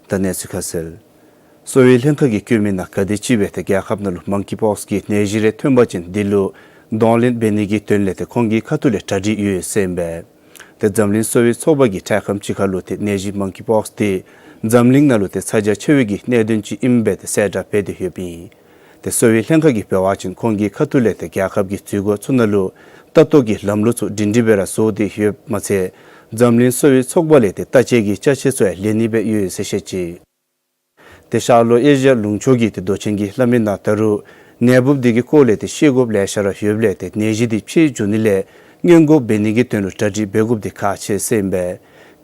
ད་གནས་ཚུལ་ཁ་གསལ། གསོ་བའི་ལྷན་ཁག་གིས་བསྐྱོན་མི་ནང་ག་དེ་ཅིག་སྦེ་ཏེ་རྒྱལ་ཁབ་ནང་ལུ་མང་ཀི་པོགསི་གི་ནད་གཞི་རེ་ཐོན་པ་ཅིན་དེ་ལུ་གདོང་ལེན་འབད་ནི་གི་དོན་ལས་ཏེ་ཁོང་གི་ཁ་ཐུག་ལས་གྲ་སྒྲིག་ཡོད་ཟེར་ཨིན་པས། ཏེ་འཛམ་གླིང་གསོ་བའི་ཚོགས་པ་གིས་འཕྲལ་ཁམས་ཅིག་ཁར་ལུ་ཏེ་ནད་གཞི་མང་ཀི་པོགསི་དེ་འཛམ་གླིང་ནང་ལུ་ཏེ་ཚ་གྱང་ཆེ་བའི་གི་གནད་དོན་ཅིག་ཨིནམ་སྦེ་ཏེ་གསལ་བསྒྲགས་འབད་དེ་ཡོདཔ་ཨིན། ཏེ་གསོ་བའི་ལྷན་ཁག་གིས་འབད་བ་ཅིན་ཁོང་གི་ཁ་ཐུག་ལས་ཏེ་རྒྱལ་ཁབ་ཀྱི་འཛུལ་སྒོ་ཚུ་ནང་ལུ་ལྟ་རྟོག་གི་ལམ་ལུགས་ཚུ་སྒྲིང་སྒྲིང་སྦེ་ར་བཟོ་སྟེ་ཡོདཔ་མ་ཚད་འཛམ་གླིང་གསོ་བའི་ཚོགས་པ་ལས་ཏེ་བརྟག་དཔྱད་ཀྱི་ཅ་ཆས་ཚུ་ཡང་ལེན་ནི་སྦེ་ཡོད་ཟེར་བཤད་ཅི། ཏེ་ཤར་ལྷོ་ཨེ་ཤི་ཡ་ལུང་ཕྱོགས་ཀྱི་ཏེ་མདོ་ཆེན་གྱིས་སླབ་མི་ནང་ད་རུང་ནད་འབུཔ་དེ་གི་སྐོར་ལས་ཏེ་ཤེས་དགོཔ་ལེ་ཤ་ར་ཡོདཔ་ལས་ཏེ་ནད་གཞི་དེ་འཕེལ་འགྱོ་ནི་ལས་སྔོན་འགོག་འབད་ནི་གི་དོན་ལུ་གྲ་སྒྲིག་འབད་དགོཔ་དེ་ཁག་ཆེ་ཟེར་ཨིན་པས།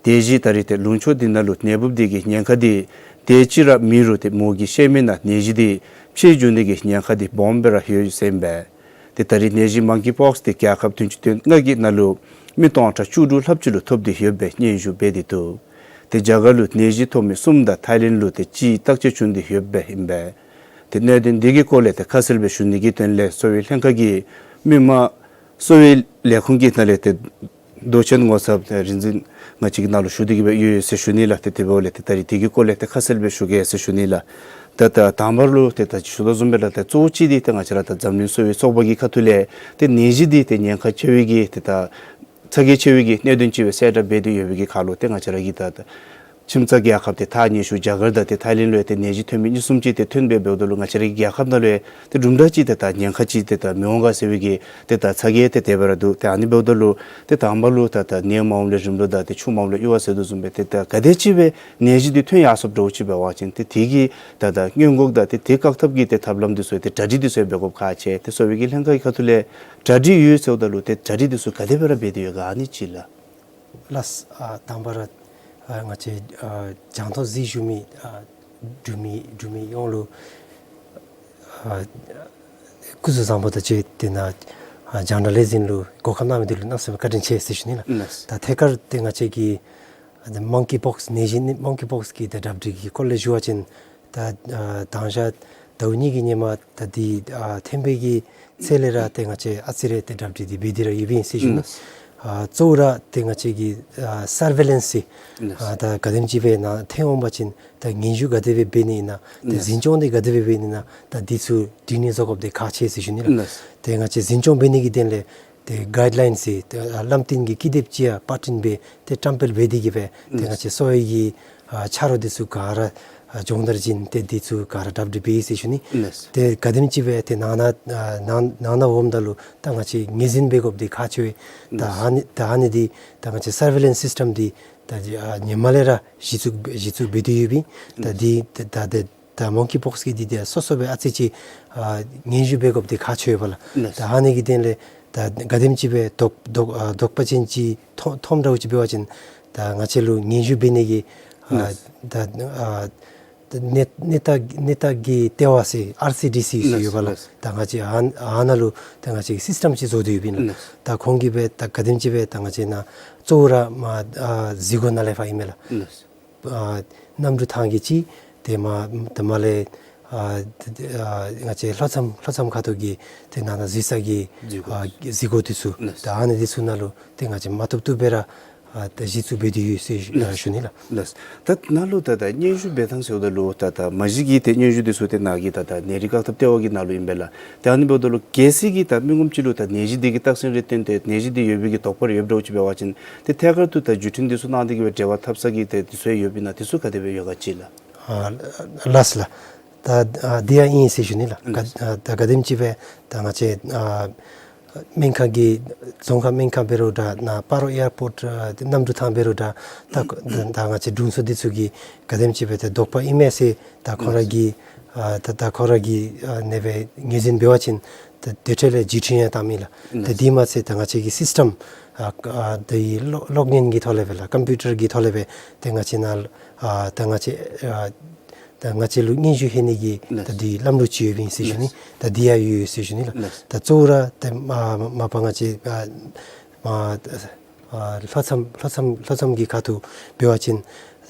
དེ་བཞིན་ད་རེས་ཏེ་ལུང་ཕྱོགས་དེ་ནང་ལུ་ནད་འབུཔ་དེ་གི་ཉེན་ཁ་དེ་དེ་ཅིག་ར་མེད་རུང་ཏེ་མོ་གིས་བཤད་མི་ནང་ནད་གཞི་དེ་འཕེལ་འགྱོ་ནི་གི་ཉེན་ཁ་དེ་སྦོམ་སྦེ་ར་ཡོད་ཟེར་ཨིན་པས། ཏེ་ད་རེས་ནད་གཞི་མང་ཀི་པོགསི་དེ་རྒྱལ་ཁབ་བདུན་ཅུ་དོན་ལྔ་གི་ནང་ལུ་མི་སྟོང་ཕྲག་བཅུ་དྲུག་ལྷགཔ་ཅིག་ལུ་ཐོབ་སྟེ་ཡོད་པའི་སྙན་ཞུ་འབད་དེ་འདུག། ཏེ་རྒྱ་གར་ལུ་ནད་གཞི་ཐོབ་མི་གསུམ་དང་ཐའི་ལེནཌ་ལུ་ཏེ་གཅིག་བརྟག་དཔྱད་བྱུང་སྟེ་ཡོདཔ་ཨིན་པས། ཏེ་གནད་དོན་དེ་གི་སྐོར་ལས་ཏེ་ཁ་གསལ་སྦེ་ཞུ་ནི་གི་དོན་ལས་གསོ་བའི་ལྷན་ཁག་གི་ མི་དམངས་གསོ་བའི་ལས་ཁུངས་ཀྱི་ནང་ལས་ཏེ་མདོ་ཆེན་ངོ་ཚབ་ཏེ་རིག་འཛིན་ང་བཅས་ཀྱི་ནང་ལུ་ཞུ་སྟེ་གི་སྦེ་ཡོད་ཡོད་ཟེར་ཞུ་ནི་ལགས། ཏེ་དེ་འབདཝ་ལས་ཏེ་ད་རིས་དེ་གི་སྐོར་ལས་ཏེ་ཁ་གསལ་སྦེ་ཞུ་གེ་ཟེར་ཞུ་ནི་ལགས། ད་ད་དང་པ་ལུ་ཏེ་ད་ཞུ་དོ་བཟུམ་སྦེ་ལགས། ཏེ་གཙོ་བོ་ཅིག་འདི་ཏེ་ང་བཅས་ར་ད་འཛམ་གླིང་གསོ་བའི་ཚོགས་པ་གི་ཁ་ཐུག་ལས་ཏེ་ནད་གཞི་འདི་ཏེ་ཉེན་ཁ་ཆེ་བའི་གི་ཏེ་ད་ཚ་གྱང་ཆེ་བའི་གི་གནད་དོན་ཅིག་སྦེ་གསལ་བསྒྲགས་འབད་དེ་ཡོད་པའི་གི་ཁར་ལུ་ཏེ་ང་བཅས་ར་གི་ད་ད་ཁྱིམ་ཚང་རྒྱལ་ཁབ་ཏེ་ཐག་ཉེ་ཤོས་རྒྱ་གར་དང་ཏེ་ཐའི་ལེནཌ་ལུ་ཡང་ཏེ་ནད་གཞི་ཐོན་མི་གཉིས་གསུམ་ཅིག་ཏེ་ཐོན་སྦེ་འབདཝ་ད་ལུ་ང་བཅས་ར་གི་རྒྱལ་ཁབ་ནང་ལུ་ཡང་ཏེ་དུམ་གྲ་ཅིག་ཏེ་ད་ཉེན་ཁ་ཅིག་ཏེ་ད་མི་འོང་ག་ཟེར་བའི་གི་ཏེ་ད་ཚ་གྱང་ཏེ་དེ་སྦེ་ར་འདུག། ཏེ་ཨ་ནི་འབདཝ་ད་ལུ་ཏེ་དང་པ་ལུ་ད་ད་ནད་མ་འོངམ་ལས་རིམ་གྲོ་དང་ཏེ་ཆུ་མ་འོངམ་ལས་གཡུར་བ་ཟེར་དོ་བཟུམ་སྦེ་ཏེ་ད་ག་དེམ་ཅིག་སྦེ་ནད་གཞི་འདི་ཐོན་ཡར་སོངམ་འདྲཝ་ཅིག་འབད་བ་ཅིན་ཏེ་དེ་གི་ད་ད་སྔོན་འགོག་དང་ཏེ་དེ་བཀག་ཐབས་ཀྱི་ཏེ་ཐབས་ལམ་འདི་ཚུ་ཏེ་གྲ་སྒྲིག་འདི་ཚུ་འབད་དགོཔ་ཁག་ཆེ། ཏེ་གསོ་བའི་གི་ལྷན་ཁག་གི་ཁ་ཐུག་ལས་གྲ་སྒྲིག་ཡོད་ཟེརཝ་ད་ལུ་ཏེ་གྲ་སྒྲིག་འདི་ཚུ་ག་དེ་སྦེ་ར་འབད་དེ་ཡོད་ག་ཨ་ནི་ཅིག་ལགས། ལགས། ཨ་དང་པ་ར་ཨ་ང་བཅས་ཨ་རྒྱང་མཐོང་གཟིགས་བཞུགས་མི་ཨ་འབྲུག་མི་འབྲུག་མི་ཡོངས་ལུ་ཨ་སྐུ་གཟུགས་བཟང་པོ་དང་བཅས་ཏེ་ནཱ་ཨ་རྒྱང་བསྒྲགས་ལས་འཛིན་ལུ་གོ་སྐབས་གནང་མི་འདི་ལུ་གནམ་མེད་ས་མེད་བཀའ་དྲིན་ཆེ་ཟེར་ཞུ་ནི་ལགས། ལགས། ད་ཐད་ཀར་ཏེ་ང་བཅས་ཀྱི་ཨ་མོང་ཀི་པོགསི་ནད་གཞི་ནི་མོང་ཀི་པོགསི་གི་ཏེ་གྲ་སྒྲིག་གི་སྐོར་ལས་ཞུ་བ་ཅིན་ད་ཨ་དང་ཞག་ཟླཝ་གཉིས་ཀྱི་ཧེ་མ་ད་འདི་ཨ་ཐོན་པའི་གི་ཚེ་ལས་ར་ཏེ་ང་བཅས་ཨ་ཙི་རེ་ཏེ་གྲ་སྒྲིག་འདི་འབད་དེ་ར་ཡོདཔ་ཨིན་ཟེར་ཞུ་ནི། ཨ་གཙོ་བོ་ར་ཏེ་ང་བཅས་ཀྱི་ཨ་སར་ཝེ་ལེནསི་ཟེར་ཨ་ད་ག་དེམ་ཅིག་སྦེ་ནཱ་ཐོན་འོང་པ་ཅིན་ད་སྙན་ཞུ་ག་དེ་སྦེ་འབད་ནི་ཨིན་ན་ཏེ་འཛིན་སྐྱོང་འདི་ག་དེ་སྦེ་འབད་ནི་ཨིན་ན་ད་འདི་ཚུ་སྒྲིག་ནི་བཟོ་དགོཔ་འདི་ཁག་ཆེ་ཟེར་ཞུ་ནི་ལགས། ཏེ་ང་བཅས་འཛིན་སྐྱོང་འབད་ནི་གི་དོན་ལས་ཏེ་གའིཌ་ལའིནསི་ཟེར་ཏེ་ཨ་བླམ་བསྟེན་གྱི་ཀི་དེབ་ཅིག་ཡང་པར་སྐྲུན་འབད་ཏེ་བཀྲམ་སྤེལ་འབད་དེ་གི་སྦེ་ཏེ་ང་བཅས་གསོ་བའི་གི་ཨ་ཆ་རོགས་འདི་ཚུ་ག་ར་ཨ་སྦྱོང་བརྡར་བྱིན་ཏེ་འདི་ཚུ་ག་ར་གྲ་སྒྲིག་འབད་ཡི་ཟེར་ཞུ་ནི། ལགས། ཏེ་ག་དེམ་ཅིག་སྦེ་ཏེ་ནང་ན་ཨ་ནང་ནང་ན་འོངམ་ད་ལུ་ད་ང་བཅས་ངོས་འཛིན་འབད་དགོཔ་འདི་ཁག་ཆེ་བས། ད་ཨ་ནི་ད་ཨ་ནི་འདི་ད་ང་བཅས་སར་ཝེ་ལེནསི་སིསི་ཊམ་འདི་ད་ཨ་ཧེ་མ་ལས་ར་གཞི་བཙུགས་གཞི་བཙུགས་འབད་དེ་ཡོདཔ་ཨིན། ད་འདི་ད་ད་ད་ད་མོང་ཀི་པོགསི་གི་འདི་ཏེ་སོ་སོ་སྦེ་ཨ་ཙི་ཅིག་ཨ་སྙན་ཞུ་འབད་དགོཔ་འདི་ཁག་ཆེ་བས་ལགས། ལགས། ད་ཨ་ནི་གི་དོན་ལས་ད་ག་དེམ་ཅིག་སྦེ་དོགས་དོགས་ཨ་དོགས་པ་ཅན་ཅིག་མཐོང་མཐོངམ་འདྲཝ་ཅིག་འབད་བ་ཅིན་ད་ང་བཅས་ལུ་སྙན་ཞུ་འབད་ནི་གི་ཨ་ལགས། ད་ཨ་ད་གནས་གནས་སྟངས་གནས་སྟངས་ཀྱི་ལྟེ་བ་ཟེར་ཨར་སི་ཌི་སི་ཟེར་ལགས། ཡོད་པ་ལགས། ལགས། ད་ང་བཅས་ཨ་ཨ་ནཱ་ལུ་ད་ང་བཅས་སིསི་ཊམ་ཅིག་བཟོ་སྟེ་ཡོདཔ་ཨིན་ལགས། ལགས། ད་ཁོང་གིས་སྦེ་ད་ག་དེམ་ཅིག་སྦེ་ད་ང་བཅས་ནཱ་གཙོ་བོ་ར་མ་ཨ་གཟིགས་སྒོ་ནང་ལས་ཕར་ཨིན་མས་ལགས། ལགས། ཨ་གནམ་གྲུ་ཐང་གི་ཅིག་ཏེ་མ་ད་མ་ལས་ཨ་ཨ་ང་བཅས་ལྷོ་མཚམས་ལྷོ་མཚམས་ཁ་ཐུག་གི་ཏེ་ནང་ན་གཟིགས་ས་གི་གཟིགས་སྒོ་ཨ་གཟིགས་སྒོ་འདི་ཚུ། ལགས། ད་ཨ་ནི་འདི་ཚུ་ནང་ལུ་ཏེ་ང་བཅས་མ་བཏུབ་བཏུབ་སྦེ་ར་ཨ་ད་གཞི་བཙུགས་འབད་དེ་ཡོད་ཟེར་ཞུ་ལགས། ཞུ་ནི་ལགས། ལགས། ད་ནཱ་ལུ་ད་ད་སྙན་ཞུ་འབད་ཐངས་ཟེརཝ་ད་ལུ་ད་ད་མ་གཞི་གི་ཏེ་སྙན་ཞུ་འདི་ཚུ་ཏེ་ནཱ་གི་ད་ད་ནད་རིགས་བཀག་ཐབས་ལྟེ་བ་གི་ནང་ལུ་ཨིན་པས་ལགས། ཏེ་ཨ་ནི་འབདཝ་ད་ལུ་གལ་སྲིད་ཀྱི་ད་མི་ངོམ་ཅིག་ལུ་ད་ནད་གཞི་འདི་གི་རྟགས་མཚན་རེ་བཏོན་ཏེ་ནད་གཞི་འདི་ཡོད་པའི་གི་དོགས་པ་རེ་ཡོདཔ་འདྲཝ་ཅིག་འབད་བ་ཅིན་ཏེ་ཐད་ཀར་དུ་ད་བརྒྱུད་འཕྲིན་འདི་ཚུ་གནང་སྟེ་གི་སྦེ་འབྲེལ་བ་འཐབ་ས་གི་ཏེ་འདི་ཚུ་ཡོདཔ་ཨིན་ན་འདི་ཚུ་ག་དེ་སྦེ་ཡོད་ག་ཅིག་ལགས། ཨ་ལགས་ལགས། ད་ཨ་འདི་ཡང་ཨིན་ཟེར་ཞུ་ནི་ལགས། ག་ཨ་ད་ག་དེམ་ཅིག་སྦེ་ད་ང་བཅས་ཨ་སྨན་ཁང་གི་རྫོང་ཁག་སྨན་ཁང་འབད་རུང་འདྲ་ནཱ་སྤ་རོ་ཨེར་པོརཊ་ཨ་གནམ་གྲུ་ཐང་འབད་རུང་འདྲ་ད་ད་ང་བཅས་དྲུང་འཚོ་འདི་ཚུ་གིས་ག་དེམ་ཅིག་སྦེ་ཏེ་དོགས་པ་ཨིན་མས་ཟེར་ད་ཁོང་ར་གིས་ཨ་ད་ད་ཁོང་ར་གིས་ཨ་ཨ་ནེ་སྦེ་ངོས་འཛིན་འབད་བ་ཅིན་ད་དེ་འཕྲལ་ལས་བརྒྱུད་འཕྲིན་ཡང་བཏངམ་ཨིན་ལགས། ད་དེ་མ་ཚད་ད་ང་བཅས་ཀྱི་སིསི་ཊམ་ཨ་ཨ་ད་གློག་གློག་བརྙན་གྱི་ཐོག་ལས་སྦེ་ལགས་ཀམ་པིའུ་ཊར་གྱི་ཐོག་ལས་སྦེ་ཏེ་ང་བཅས་ནཱ་ཨ་ད་ང་བཅས་ཨ་ད་ང་བཅས་ལུ་སྙན་ཞུ་ལྷོད་ནི་གི་ད་འདི་ལམ་ལུགས་ཅིག་ཡོདཔ་ཨིན་ཟེར་ཞུ་ནི། ད་འདི་ཡང་ཡོད་ཡོད་ཟེར་ཞུ་ནི་ལགས། ད་གཙོ་བོ་ར་ཏེ་མ་མ་པ་ང་བཅས་ཨ་མ་ཨ་ལྷོ་མཚམས་ལྷོ་མཚམས་ལྷོ་མཚམས་ཀྱི་ཁ་ཐུག་འབད་བ་ཅིན་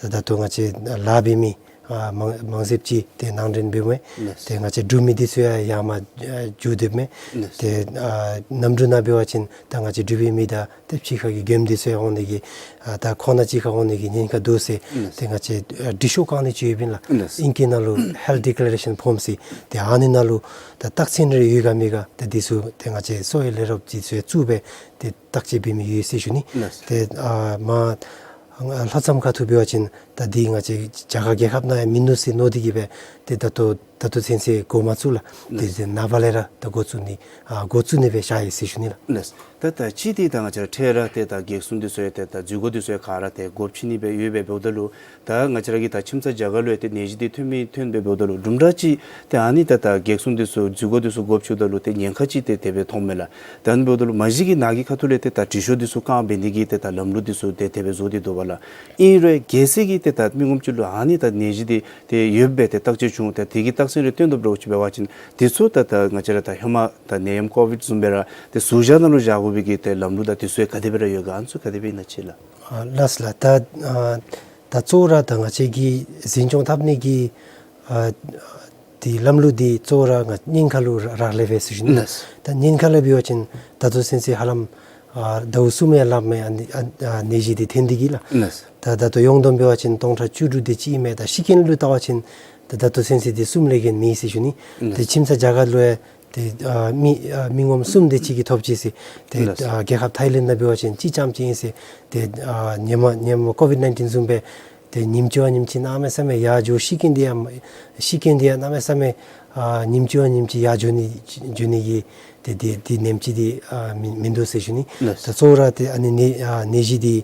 ད་ལྟོ་ང་བཅས་ལཱ་འབད་མི་ཨ་མང་མང་སུ་ཅིག་ཏེ་ནང་འདྲེན་འབདཝ་མས། ཏེ་ང་བཅས་འབྲུག་མི་འདི་ཚུ་ཡང་ཡར་མར་ཨ་འགྱོ་སྡོདཔ་མས། ཏེ་ཨ་གནམ་གྲུ་ནང་འབད་བ་ཅིན་ད་ང་བཅས་འབྲུག་པའི་མི་དང་ཏེ་ཕྱི་ཁ་གི་མགྱོནམ་འདི་ཚུ་ཡང་འོང་ནི་གི་ཨ་ད་ཁོང་ནང་གཅིག་ཁར་འོང་ནི་གི་ཉེན་ཁ་འདུག་ཟེར་ཏེ་ང་བཅས་ཨ་འབྲི་ཤོག་བཀང་ནི་ཅིག་ཡོདཔ་ཨིན་ལགས། ཨིང་སྐད་ནང་ལུ་ཧེལཐ་ཌི་ཀི་ལེ་རེ་ཤཱན་ཕོརམ་ཟེར། ཏེ་ཨ་ནི་ནང་ལུ་ད་རྟགས་མཚན་རེ་ཡོད་ག་མེད་ག་ཏེ་འདི་ཚུ་ཏེ་ང་བཅས་གསོ་བའི་ལས་རོགསཔ་འདི་ཚུ་ཡང་བཙུགས་སྦེ་ཏེ་བརྟག་དཔྱད་འབད་མི་ཡོད་ཟེར་ཞུ་ནི། ལགས། ཏེ་ཨ་མ་ལྷོ་མཚམས་ཁ་ཐུག་འབད་བ་ཅིན་ད་འདི་ང་བཅས་རྒྱ་གར་རྒྱལ་ཁབ་ནང་ཡང་མིན་ནུག་ཟེར་མནོ་སྟེ་གི་སྦེ་ཏེ་ད་ལྟོ་ད་ལྟོ་ཚུན་ཚོད་འགོ་མ་བཙུགས་ལགས། ཏེ་ལགས། ནངས་པ་ལས་ར་ད་འགོ་བཙུགས་ནི་ཨ་འགོ་བཙུགས་ནི་སྦེ་བཞག་ཡི་ཟེར་ཞུ་ནི་ལགས། ལགས། ད་ད་ཅི་འདི་ད་ང་བཅས་ར་འཕྲལ་ར་ཏེ་ད་གེགས་སྲུང་འདི་ཚུ་ཡང་ཏེ་ད་འཛུལ་སྒོ་འདི་ཚུ་ཡང་ག་ར་ཏེ་སྒོ་ཕྱེ་ནི་སྦེ་ཡོད་པས། འབདཝ་ད་ལུ་ད་ང་བཅས་ར་གི་ད་ཁྱིམ་ཚང་རྒྱ་གར་ལུ་ཡང་ཏེ་ནད་གཞི་འདི་ཐོན་མི་ཐོན་སྦེ་འབདཝ་ད་ལུ་དུམ་གྲ་ཅིག་ཏེ་ཨ་ནི་ད་ད་གེགས་སྲུང་འདི་ཚུ་འཛུལ་སྒོ་འདི་ཚུ་སྒོ་ཕྱེཝ་ད་ལུ་ཏེ་ཉེན་ཁ་ཅིག་ཏེ་དེ་སྦེ་མཐོངམ་མས་ལགས། ད་ཨ་ནི་འབདཝ་ད་ལུ་མ་གཞི་གི་ནཱ་གི་ཁ་ཐུག་ལས་ཏེ་ད་འབྲི་ཤོག་འདི་ཚུ་བཀང་འབད་ནི་གི་ཏེ་ད་ལམ་ལུགས་འདི་ཚུ་ཏེ་དེ་སྦེ་བཟོ་སྟེ་འདུག་པ་ལགས། ཨིན་རུང་གལ་སྲིད་ཀྱི་ཏེ་ད་མི་ངོམ་ཅིག་ལུ་ཨ་ནི་ད་ནད་གཞི་འདི་ཏེ་ཡོདཔ་སྦེ་ཏེ་བརྟག་དཔྱད་བྱུང་ཏེ་དེ་གི་རྟགས་མཚན་རེ་སྟོན་དོ་འདྲཝ་ཅིག་འབད་བ་ཅིན་འདི་ཚུ་ད་ད་ང་བཅས་ར་ད་ཧེ་མ་ད་ནད་ཡམས་ཀོ་བིཌ་བཟུམ་སྦེ་ར་ཏེ་ཟུར་བཞག་ནང་ལུ་བཞག་དགོ་པའི་གི་ཏེ་ལམ་ལུགས་དང་འདི་ཚུ་ཡང་ག་དེ་སྦེ་ར་ཡོད་ག་ཨ་ནི་ཚུ་ག་དེ་སྦེ་ཨིན་ན་ཅིག་ལགས། ཨ་ལགས་ལགས། ད་ཨ་ད་གཙོ་བོ་ར་ད་ང་བཅས་ཀྱིས་འཛིན་སྐྱོང་འཐབ་ནི་གི་ཨ་ དེ་ལམ་ལུགས་འདི་གཙོ་བོ་ར་ང་སྨྱན་ཁ་ལུ་རག་ལས་པས་ཟེར་ཞུ་ནི། ལགས། ད་སྨྱན་ཁ་ལུ་འབད་བ་ཅིན་ད་ལྟོ་ཚུན་ཚོད་ཧ་ལམ་ཨ་ཟླཝ་གསུམ་ཡང་ལངམ་མས། ཨ་ནི་ཨ་ཨ་ནད་གཞི་འདི་ཐོན་ཏེ་གིས་ལགས། ལགས། ད་ད་ལྟོ་ཡོངས་བསྡོམས་འབད་བ་ཅིན་སྟོང་ཕྲག་བཅུ་དྲུག་དེ་ཅིག་ཨིན་མས། ད་ཤི་རྐྱེན་ལུ་བལྟ་བ་ཅིན་ད་ད་ལྟོ་ཚུན་ཚོད་འདི་གསུམ་ལས་བརྒལ་མེད་ཟེར་ཞུ་ནི། ལགས། ཏེ་ཁྱིམ་ཚང་རྒྱ་གར་ལུ་ཡང་ཏེ་ཨ་མི་ཨ་མི་ངོམ་གསུམ་དེ་ཅིག་གིས་ཐོབ་ཅི་ཟེར། ཏེ་ལགས། ཨ་རྒྱལ་ཁབ་ཐའི་ལེནཌ་ནང་འབད་བ་ཅིན་གཅིག་རྐྱངམ་ཅིག་ཨིན་ཟེར། ཏེ་ཨ་ཧེ་མ་ཧེ་མ་ཀོ་ཝིཌ་ནའིན་ཊིན་བཟུམ་སྦེ་ཏེ་ཉིནམ་གཅིག་བ་ཉིནམ་གཅིག་གནམ་མེད་ས་མེད་ཡར་འགྱོ། ཤི་རྐྱེན་འདི་ཡང་ཤི་རྐྱེན་འདི་ཡང་གནམ་མེད་ས་མེད་ཨ་ཉིནམ་གཅིག་བ་ཉིནམ་གཅིག་ཡར་འགྱོ་ནི་འགྱོ་ནི་གི་ཏེ་ཏེ་ཏེ་ཉིནམ་གཅིག་འདི་ཨ་མིན་མིན་འདུག་ཟེར་ཞུ་ནི། ལགས། ད་གཙོ་བོ་ར་ཏེ་ཨ་ནི་ནད་ཨ་ནད་གཞི་འདི་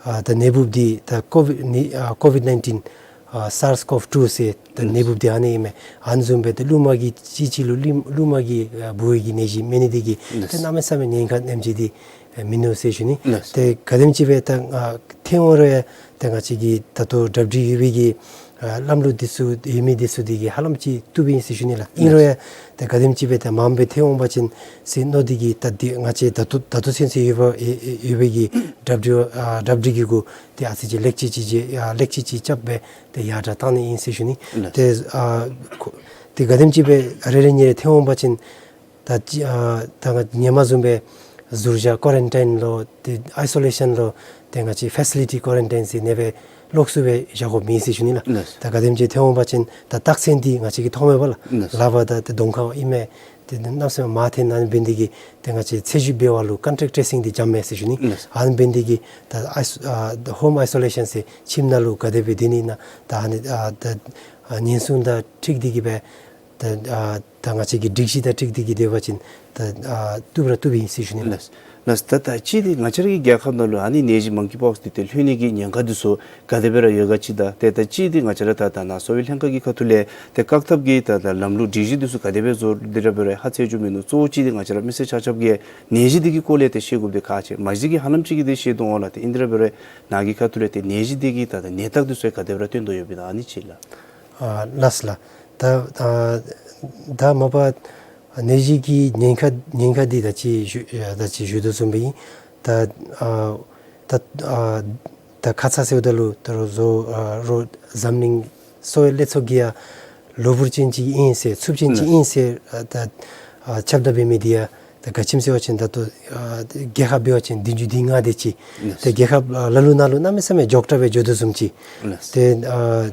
ཨ་ད་ནད་འབུཔ་འདི་ད་ཀོ་ཝིཌ་ནི་ཨ་ཀོ་ཝིཌ་ནའིན་ཊིན་ཨ་སཱརསི་ཀོབ་ཊུ་ཟེར་ད་ལགས། ནད་འབུཔ་འདི་ཨ་ནི་ཨིན་མས། ཨ་ནི་བཟུམ་སྦེ་ཏེ་རླུང་མ་གིས་གཅིག་གཅིག་ལུ་རླུང་རླུང་མ་གིས་ཨ་འབུ་བའི་གི་ནད་གཞི་མེན་ནི་འདི་གིས་ཏེ་ལགས། གནམ་མེད་ས་མེད་ཉེན་ཁ་ཨ་ནེམ་ཅིག་འདི་ཨ་མིན་འདུག་ཟེར་ཞུ་ནི། ལགས། ཏེ་ག་དེམ་ཅིག་སྦེ་ད་ཨ་ཐོན་འོང་རུང་ཡང་ཏེ་ང་བཅས་ཀྱི་ད་ལྟོ་གྲ་སྒྲིག་ཡོད་པའི་གི་ཨ་ལམ་ལུགས་འདི་ཚུ་ཡོད་མི་འདི་ཚུ་འདི་གིས་ཧ་ལམ་ཅིག་བཏུབ་ཨིན་ཟེར་ཞུ་ནི་ལགས། ཨིན་རུང་ཡང་ཏེ་ག་དེམ་ཅིག་སྦེ་ཏེ་མངམ་སྦེ་ཐོན་འོང་པ་ཅིན་ཟེར་མནོ་སྟེ་གིས་ད་འདི་ང་བཅས་ད་ལྟོ་ད་ལྟོ་ཚུན་ཚོད་ཡོད་པ་ཡོད་ཡོད་པའི་གི་གྲ་སྒྲིག་ཨ་གྲ་སྒྲིག་གི་གུ་ཏེ་ཨ་ཙི་ཅིག་ལེགས་ཅིག་ཅིག་ཨ་ལེགས་ཅིག་ཅིག་རྐྱབ་སྦེ་ཏེ་ཡར་དྲག་བཏང་ནི་ཨིན་ཟེར་ཞུ་ནི། ལགས། ཏེ་ཨ་ཁོ་ཏེ་ག་དེམ་ཅིག་སྦེ་རེ་རེ་གཉིས་རེ་ཐོན་འོང་པ་ཅིན་ད་ཅི་ཨ་ད་ང་ཧེ་མ་བཟུམ་སྦེ་ཟུར་བཞག་ཀོ་རེན་ཊིན་ལོ་ཏེ་ཨའི་སོ་ལེ་ཤཱན་ལོ་ཏེ་ང་བཅས་ཕེ་སི་ལི་ཊི་ཀོ་རེན་ཊིན་ཟེར་ཨ་ནེ་སྦེ་ལོགས་སུ་སྦེ་བཞག་དགོཔ་མེད་ཟེར་ཞུ་ནི་ལགས། ལགས། ད་ག་དེམ་ཅིག་ཐོན་འོང་པ་ཅིན་ད་རྟགས་མཚན་འདི་ང་བཅས་ཀྱིས་མཐོང་མས་པ་ལགས། ལགས། ལག་པར་ད་ཏེ་གདོང་ཁར་ཨིན་མས། ཏེ་གནམ་མེད་ས་མེད་མར་ཐོན། ཨ་ནི་འབད་ནི་འདི་གིས་ཏེ་ང་བཅས་ཚེས་བཞི་འབད་བ་ལུ་ཀོན་ཊེཀཊ་ཊེ་སིང་འདི་འཇམ་མས་ཟེར་ཞུ་ནི། ལགས། ཨ་ནི་འབད་ནི་འདི་གིས་ད་ཨའི་སོ་ཨ་ཧོམ་ཨའི་སོ་ལེ་ཤཱན་ཟེར་ཁྱིམ་ནང་ལུ་ག་དེ་སྦེ་སྡོད་ནི་ཨིན་ན་ད་ཨ་ནི་ཨ་ད་ཨ་ཉེན་སྲུང་དང་འཁྲིལ་ཏེ་གིས་སྦེ་ད་ཨ་ད་ང་བཅས་ཀྱི་སྒྲིག་གཞི་དང་འཁྲིལ་ཏེ་གིས་སྡོད་པ་ཅིན་ད་ཨ་བཏུབ་ར་བཏུབ་ཨིན་ཟེར་ཞུ་ནི་ལགས། ལགས། ལགས། ད་ད་ཅི་འདི་ང་བཅས་ར་གི་རྒྱལ་ཁབ་ནང་ལུ་ཨ་ནི་ནད་གཞི་མང་ཀི་པོགསི་འདི་ཏེ་ལྷོད་ནི་གི་ཉེན་ཁ་འདི་ཚུ་ག་དེ་སྦེ་ར་ཡོད་ག་ཅིག་དང་ཏེ་ད་ཅི་འདི་ང་བཅས་ར་ད་ད་ནང་གསོ་བའི་ལྷན་ཁག་གི་ཁ་ཐུག་ལས་ཏེ་བཀག་ཐབས་ཀྱི་ད་ད་ལམ་ལུགས་སྒྲིག་གཞི་འདི་ཚུ་ག་དེ་སྦེ་བཟོ་སྟེ་ར་འབད་རུང་ཧ་ཚད་ཅིག་མིན་འདུག། གཙོ་བོ་ཅིག་འདི་ང་བཅས་ར་མི་སེར་ཆ་ཁྱབ་ཀྱིས་ནད་གཞི་འདི་གི་སྐོར་ལས་ཏེ་ཤེས་དགོཔ་འདི་ཁག་ཆེ། མ་གཞི་གི་ཧ་ལམ་ཅིག་གིས་འདི་ཤེས་དོ་འོང་ལགས། ཏེ་ཨིན་དེ་ར་འབད་རུང་ནཱ་གི་ཁ་ཐུག་ལས་ཏེ་ནད་གཞི་འདི་གི་ད་ད་ནད་རྟགས་འདི་ཚུ་ག་དེ་སྦེ་ར་སྟོན་དོ་ཡོདཔ་ཨིན་ན་ཨ་ནི་ཅིག་ལགས། ཨ་ལགས་ལགས། ད་ཨ་ད་མ་པ་ནད་གཞི་གི་ཉེན་ཁ་ཉེན་ཁ་འདི་ད་ཅི་ཞུ་ཨ་ད་ཅི་ཞུ་དོ་བཟུམ་སྦེ་ཨིན། ད་ཨ་ད་ཨ་ད་ཁ་ཙ་ཟེརཝ་ད་ལུ་ད་རུང་བཟོ་ཨ་རོགས་འཛམ་གླིང་གསོ་བའི་ལྷན་ཚོགས་ཀྱི་ཡང་གློ་བུར་ཅན་ཅིག་ཨིན་ཟེར་འཚུབ་ཅན་ཅིག་ཨིན་ཟེར་ཨ་ད་ཨ་ཁྱབ་བརྡལ་འབད་མི་འདི་ཡང་ད་ག་ཅི་སྨོ་ཟེར་བ་ཅིན་ད་ལྟོ་ཨ་རྒྱལ་ཁབ་འབད་བ་ཅིན་བདུན་ཅུ་དོན་ལྔ་དེ་ཅིག། ཏེ་རྒྱལ་ཁབ་ཨ་ལ་ལུ་ནང་ལུ་གནམ་མེད་ས་མེད་མགྱོགས་དྲགས་སྦེ་འགྱོ་དོ་བཟུམ་ཅིག། ཏེ་ཨ་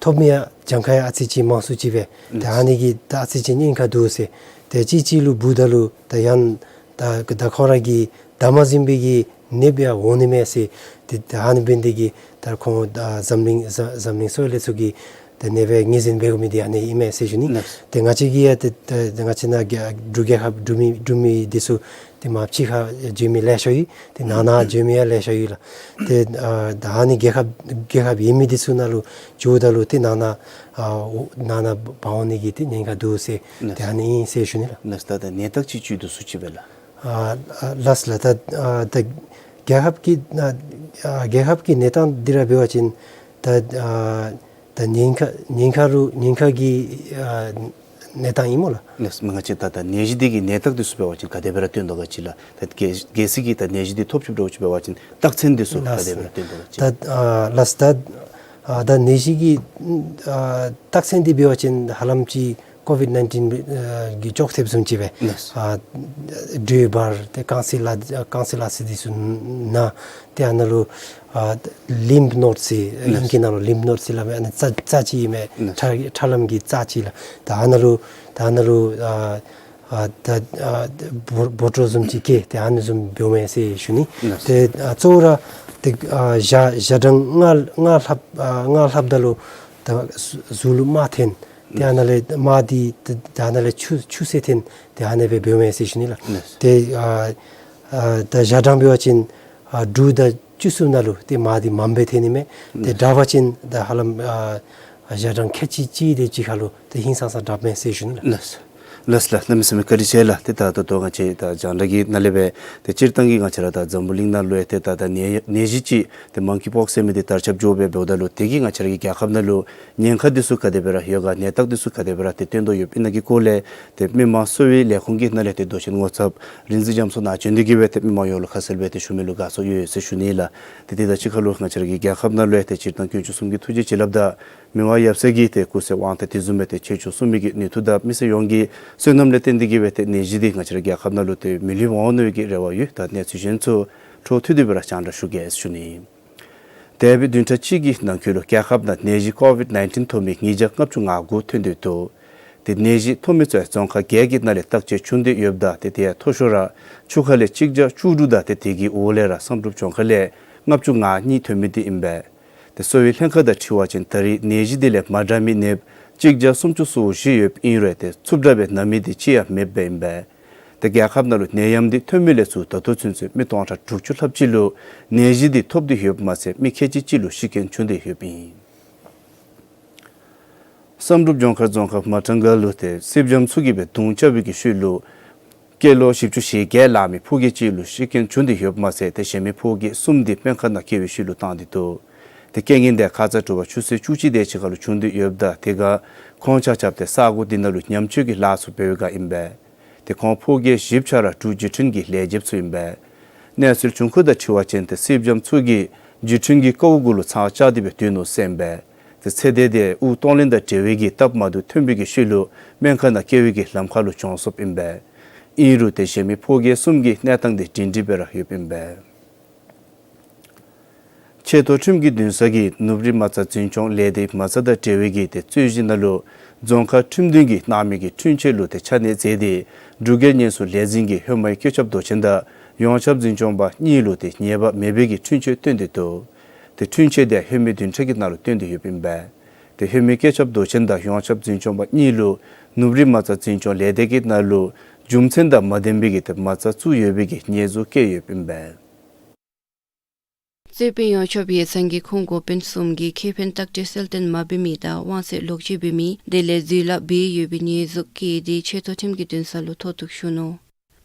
ཐོབ་མི་ཡང་གྱངས་ཁ་ཡང་ཨ་ཙི་ཅིག་མང་སུ་ཅིག་སྦེ། ཏེ་ཨ་ནི་གིས་ད་ཨ་ཙི་ཅིག་ཉེན་ཁ་འདུག་ཟེར། ཏེ་གཅིག་གཅིག་ལུ་འབུཝ་ད་ལུ་ད་ཡང་ད་ད་ཁོང་ར་གིས་ད་མ་ཟིན་པའི་གི་ནདཔ་ཡང་འོང་ནི་མས་ཟེར། ཏེ་ད་ཨ་ནི་འབད་ནི་འདི་གིས་ད་ཁོང་ཨ་འཛམ་གླིང་འཛམ་འཛམ་གླིང་གསོ་བའི་ལྷན་ཚོགས་ཀྱིས་ད་ཨ་ནེ་སྦེ་ངོས་འཛིན་འབད་དགོ་མི་འདི་ཨ་ནི་ཨིན་མས་ཟེར་ཞུ་ནི། ཏེ་ང་བཅས་ཀྱི་ཡང་ཏེ་ད་ང་བཅས་ནཱ་རྒྱ་འབྲུག་རྒྱལ་ཁབ་འབྲུག་མི་འབྲུག་མི་འདི་ཚུ་ཏེ་མར་ཕྱི་ཁར་འགྱོ་མི་ལེ་ཤ་ཡོད། ཏེ་ནང་ན་འགྱོ་མི་ཡང་ལེ་ཤ་ཡོད་ལགས། ཏེ་ཨ་ད་ཨ་ནི་རྒྱལ་ཁབ་རྒྱལ་ཁབ་ཡོད་མི་འདི་ཚུ་ནང་ལུ་འགྱོཝ་ད་ལུ་ཏེ་ནང་ན་ཨ་ནང་ན་འབག་འོང་ནི་གི་ཏེ་ཉེན་ཁ་འདུག་ཟེར། ཏེ་ཨ་ནི་ཨིན་ཟེར་ཞུ་ནི་ལགས། ལགས། ད་ད་ནད་རྟགས་ཅིག་བཅུད་དོ་བཟུམ་ཅིག་སྦེ་ལགས། ཨ་ལགས་ལགས། ད་ཨ་ད་རྒྱལ་ཁབ་ཀྱི་ཨ་ཨ་རྒྱལ་ཁབ་ཀྱི་གནས་སྟངས་འདི་ར་འབད་བ་ཅིན་ད་ཨ་ད་ཉེན་ཁ་ཉེན་ཁ་རུ་ཉེན་ཁ་གི་ཨ་གནས་སྟངས་ཨིན་སྨོ་ལགས། ལགས། མ་ང་བཅས་ད་ད་ནད་གཞི་འདི་གི་ནད་རྟགས་འདི་ཚུ་འབད་བ་ཅིན་ག་དེ་སྦེ་ར་སྟོན་དོ་ག་ཅིག་ལགས། ད་གལ་གལ་སྲིད་ཀྱི་ད་ནད་གཞི་འདི་ཐོབ་ཅི་འདྲཝ་ཅིག་འབད་བ་ཅིན་རྟགས་མཚན་འདི་ཚུ་ག་དེ་སྦེ་ར་སྟོན་དོ་ག་ཅིག། ད་ཨ་ལགས། ད་ཨ་ད་ནད་གཞི་གི་ཨ་རྟགས་མཚན་འདི་འབད་བ་ཅིན་ཧ་ལམ་ཅིག་ཀོ་ཝིཌ་ནའིན་ཊིན་ཨ་གི་ཅོག་འཐདཔ་བཟུམ་ཅིག་སྦེ། ལགས། ཨ་དྲོད་འབར་ཏེ་རྐང་རྩེད་ལ་རྐང་རྩེད་ལ་རྩེད་འདི་ཚུ་ན། ཏེ་ཨ་ནཱ་ལུ་ཨ་ལིམཕ་ནོཌ་ཟེར་ཨིང་སྐད་ནང་ལུ་ལིམཕ་ནོཌ་ཟེར་སླབ་མས། ཨ་ནི་རྩ་རྩ་ཅིག་ཨིན་མས། ལགས། ཁྲག་ཁྲག་ལམ་གྱི་རྩ་ཅིག་ལགས། ད་ཨ་ནཱ་ལུ་ད་ཨ་ནཱ་ལུ་ཨ་ཨ་ད་ཨ་འབོ་འབོ་ཊོ་བཟུམ་ཅིག་སྐྱེ། ཏེ་ཨ་ནི་བཟུམ་འབདཝ་མས་ཟེར་ཞུ་ནི། ལགས། ཏེ་ཨ་གཙོ་བོ་ར་ཏེ་ཨ་ཞ་ཞ་གྲང་སྔར་སྔར་ལྷགཔ་ཨ་སྔར་ལྷགཔ་ད་ལུ་ད་གཟུགས་ལུ་རྨ་ཐོན། ཏེ་ཨ་ནཱ་ལས་རྨ་འདི་ཏེ་ཨ་ནཱ་ལས་ཆུ་ཆུ་སེར་ཐོན། ཏེ་ཨ་ནི་སྦེ་འབདཝ་མས་ཟེར་ཞུ་ནི་ལགས། ལགས། ཏེ་ཨ་ཨ་ད་ཞ་གྲང་འབད་བ་ཅིན་ཨ་དྲུག་དང་བཅུ་གསུམ་ནང་ལུ་ཏེ་རྨ་འདི་མངམ་སྦེ་ཐོན་ནི་མས། ཏེ་ལགས། དྲག་པ་ཅིན་ད་ཧ་ལམ་ཨ་ཨ་ཞ་གྲང་ཁལ་གཅིག་གཅིག་དེ་ཅིག་ཁར་ལུ་ཏེ་ཧིང་སངས་ས་དྲག་མས་ཟེར་ཞུ་ནི་ལགས། ལགས། ལགས་ལགས། གནམ་མེད་ས་མེད་བཀའ་དྲིན་ཆེ་ལགས། ཏེ་ད་ད་ལྟོ་ང་བཅས་ད་རྒྱང་བསྒྲགས་ཀྱི་ནང་ལས་སྦེ་ཏེ་སྤྱིར་བཏང་གི་ང་བཅས་ར་ད་འཛམ་བུ་གླིང་ནང་ལུ་ཡང་ཏེ་ད་ད་ནད་ནད་གཞི་ཅིག་ཏེ་མང་ཀི་པོགསི་ཟེར་མི་འདི་དར་ཁྱབ་འགྱོ་སྦེ་འབདཝ་ད་ལུ་དེ་གིས་ང་བཅས་ར་གི་རྒྱལ་ཁབ་ནང་ལུ་ཉེན་ཁ་འདི་ཚུ་ག་དེ་སྦེ་ར་ཡོད་ག་ནད་རྟགས་འདི་ཚུ་ག་དེ་སྦེ་ར་ཏེ་སྟོན་དོ་ཡོདཔ་ཨིན་ན་གི་སྐོར་ལས་ཏེ་མི་དམངས་གསོ་བའི་ལས་ཁུངས་ཀྱི་ནང་ལས་ཏེ་མདོ་ཆེན་ངོ་ཚབ་རིག་འཛིན་རྒྱ་མཚོ་ནཱ་བྱོན་ཏེ་གིས་སྦེ་ཏེ་མི་དམངས་ཡོངས་ལུ་ཁ་གསལ་སྦེ་ཏེ་ཞུ་མི་ལུ་དགའ་ཚོར་ཡོད་ཡོད་ཟེར་ཞུ་ནི་ལགས། ཏེ་དེ་དང་གཅིག་ཁར་ལུ་ང་བཅས་ར་གི་རྒྱལ་ཁབ་ནང་ལུ་ཡང་ཏེ་སྤྱིར་བཏང་དཀོན་མཆོག་གསུམ་གྱི་ཐུགས་རྗེ་བྱིན་རླབས་དང་མི་དབང་ཡབ་སྲས་ཀྱི་ཏེ་སྐུ་ཚེ་དབང་ཐང་དེ་བཟུམ་སྦེ་ཏེ་ཆོས་སྐྱོང་སྲུང་མི་གི་ནུས་མཐུ་དང་མི་སེར་ཡོངས་ཀྱི་བསོད་ནམས་ལས་བརྟེན་ཏེ་གིས་སྦེ་ཏེ་ནད་གཞི་འདི་ང་བཅས་ར་རྒྱལ་ཁབ་ནང་ལུ་ཏེ་མི་ལུས་འོང་ནི་གི་རེ་བ་ཡོད། ད་གནས་ཚུལ་གཞན་ཚུ་འཕྲོ་མཐུད་དེ་སྦེ་ར་རྒྱང་བསྒྲགས་ཞུ་གེ་ཟེར་ཞུ་ནི། འདས་པའི་བདུན་ཕྲག་གཅིག་གི་ནང་འཁོད་ལུ་རྒྱལ་ཁབ་ནང་ནད་གཞི་ཀོ་ཝིཌ་ནའིན་ཊིན་ཐོབ་མི་ཉིས་བརྒྱ་ལྔ་བཅུ་ང་དགུ་ཐོན་ཏེ་འདུག། ཏེ་ནད་གཞི་ཐོབ་མི་ཚུ་ཡང་རྫོང་ཁག་བརྒྱད་ཀྱི་ནང་ལས་བརྟག་དཔྱད་བྱུང་སྟེ་ཡོདཔ་ད་ཏེ་དེ་ཡང་མཐོ་ཤོས་ར་ཆུ་ཁ་ལས་གཅིག་བརྒྱ་བཅུ་དྲུག་དང་ཏེ་དེ་གི་འོག་ལས་ར་བསམ་གྲུབ་ལྗོངས་མཁར་ལས་ལྔ་བཅུ་ང་གཉིས་ཐོན་མི་འདི་ཨིན་པས། ཏེ་གསོ་བའི་ལྷན་ཁག་དང་འཁྲིལ་བ་ཅིན་ད་རེས་ནད་གཞི་འདི་ལས་མ་དྲག་མི་ནདཔ་གཅིག་བརྒྱ་སུམ་ཅུ་སོ་བཞི་ཡོདཔ་ཨིན་རུང་ཏེ་རྩུབ་དྲགས་སྦེ་ན་མི་འདི་གཅིག་ཡང་མེདཔ་ཨིན་པས། ཏེ་རྒྱལ་ཁབ་ནང་ལུ་ནད་ཡམས་འདི་ཐོན་མི་ལས་ཚུར་ད་ལྟོ་ཚུན་ཚོད་མི་སྟོང་ཕྲག་དྲུག་ཅུ་ལྷགཔ་ཅིག་ལུ་ནད་གཞི་འདི་ཐོབ་སྟེ་ཡོདཔ་མ་ཚད་མི་ཁལ་གཅིག་ཅིག་ལུ་ཤི་རྐྱེན་བྱུང་སྟེ་ཡོདཔ་ཨིན། བསམ་གྲུབ་ལྗོངས་མཁར་རྫོང་ཁག་མ་ཊང་ཁ་ལུ་ཏེ་སེར་སྦྱངམ་ཚུ་གིས་སྦེ་རྡུང་རྐྱབ་པའི་གི་ཤུལ་ལུ་སྐྱེས་ལོ་བཞི་བཅུ་ཞེ་བརྒྱད་ལང་མི་ཕོ་སྐྱེས་ཅིག་ལུ་ཤི་རྐྱེན་བྱུང་སྟེ་ཡོདཔ་མ་ཚད་ཏེ་གཞན་མི་ཕོ་སྐྱེས་གསུམ་འདི་སྨན་ཁང་ནང་སྐྱེལ་བའི་ཤུལ་ལུ་བཏང་སྟེ་འདུག། ཏེ་རྐྱེན་ངན་འདི་ཁ་ཙ་དྲོ་པ་ཆུ་ཚོད་བཅུ་གཅིག་དེ་ཅིག་ཁར་ལུ་བྱུང་སྟེ་ཡོདཔ་ད་དེ་ཁར་ཁོང་ཆ་ཁྱབ་ཏེ་ས་གོ་འདི་ནང་ལུ་ཉམས་བཅོས་ཀྱི་ལཱ་ཚུ་འབད་བའི་སྒང་ཨིན་པས། ཏེ་ཁོང་ཕོ་སྐྱེས་བཞི་ཆ་ར་འབྲུག་བརྒྱུད་འཕྲིན་གྱི་ལས་བྱེདཔ་ཚུ་ཨིན་པས། གནས་ཚུལ་བྱུང་ཁུངས་དང་འཁྲིལ་བ་ཅིན་ཏེ་སེར་སྦྱངམ་ཚུ་གིས་བརྒྱུད་འཕྲིན་གྱི་ཀཝ་གུ་ལུ་ཚང་བཅའ་སྟེ་སྦེ་སྡོད་ནུག་ཟེར་ཨིན་པས། ཏེ་ཚེ་འདས་དེ་དབུགས་གཏོང་ལེན་དང་འབྲེལ་བའི་གི་སྟབས་མ་བདེཝ་ཐོན་པའི་གི་ཤུལ་ལུ་སྨན་ཁང་ནང་སྐྱེལ་བའི་གི་ལམ་ཁར་ལུ་གྱོངས་སོཔ་ཨིན་པས། ཨིན་རུང་ཏེ་གཞན་མི་ཕོ་སྐྱེས་གསུམ་གྱི་གནས་སྟངས་འདི་སྒྲིང་སྒྲིང་སྦེ་ར་ཡོདཔ་ཨིན་པས། ཆེ་མཐོ་ཁྲིམས་ཀྱི་འདུན་ས་གིས་ནུབ་རི་མ་རྩ་འཛིན་སྐྱོང་ལས་སྡེའི་མ་རྩ་དང་འབྲེལ་བའི་གི་ཏེ་རྩོད་གཞི་ནང་ལུ་རྫོང་ཁག་ཁྲིམས་འདུན་གྱིས་གནང་མི་གི་འཁྲུན་ཆོད་ལུ་ཏེ་ཆ་གནས་མཛད་དེ་འབྲུག་རྒྱལ་ཉེན་སྲུང་ལས་འཛིན་གྱིས་ཧེ་མའི་བཀོད་ཁྱབ་མདོ་ཆེན་དང་ཡོངས་ཁྱབ་འཛིན་སྐྱོང་པ་གཉིས་ལུ་ཏེ་ཉེས་པ་མེད་པའི་གི་འཁྲུན་ཆོད་བཏོན་ཏེ་འདུག། ཏེ་འཁྲུན་ཆོད་དེ་ཧེ་མའི་བདུན་ཕྲག་གི་ནང་ལུ་བཏོན་ཏེ་ཡོདཔ་ཨིན་པས། ཏེ་ཧེ་མའི་བཀོད་ཁྱབ་མདོ་ཆེན་དང་ཡོངས་ཁྱབ་འཛིན་སྐྱོང་པ་གཉིས་ལུ་ནུབ་རི་མ་རྩ་འཛིན་སྐྱོང་ལས་སྡེ་གི་ནང་ལུ་རྒྱུ་མཚན་དང་མ་ལྡན་པའི་གི་ཏེ་མ་རྩ་བཙུགས་ཡོད་པའི་གི་ཉེས་འཛུགས་བཀལ་ཡོདཔ་ཨིན་པས། རྩོད་དཔོན་ཡོངས་ཁྱབ་ཡིག་ཚང་གི་ཁུངས་འགོ་དཔོན་གསུམ་གྱིས་ཁེ་ཕན་བརྟག་དཔྱད་གསལ་སྟོན་མ་འབད་མི་དང་དབང་ཚད་ལོག་སྤྱོད་འབད་མི་དེ་ལས་རྫུས་ལཱ་འབད་ཡོད་པའི་ཉེས་འཛུགས་བཀལ་ཏེ་ཆེ་མཐོ་ཁྲིམས་ཀྱི་འདུན་ས་ལུ་མཐོ་གཏུགས་ཞུ་ནུག།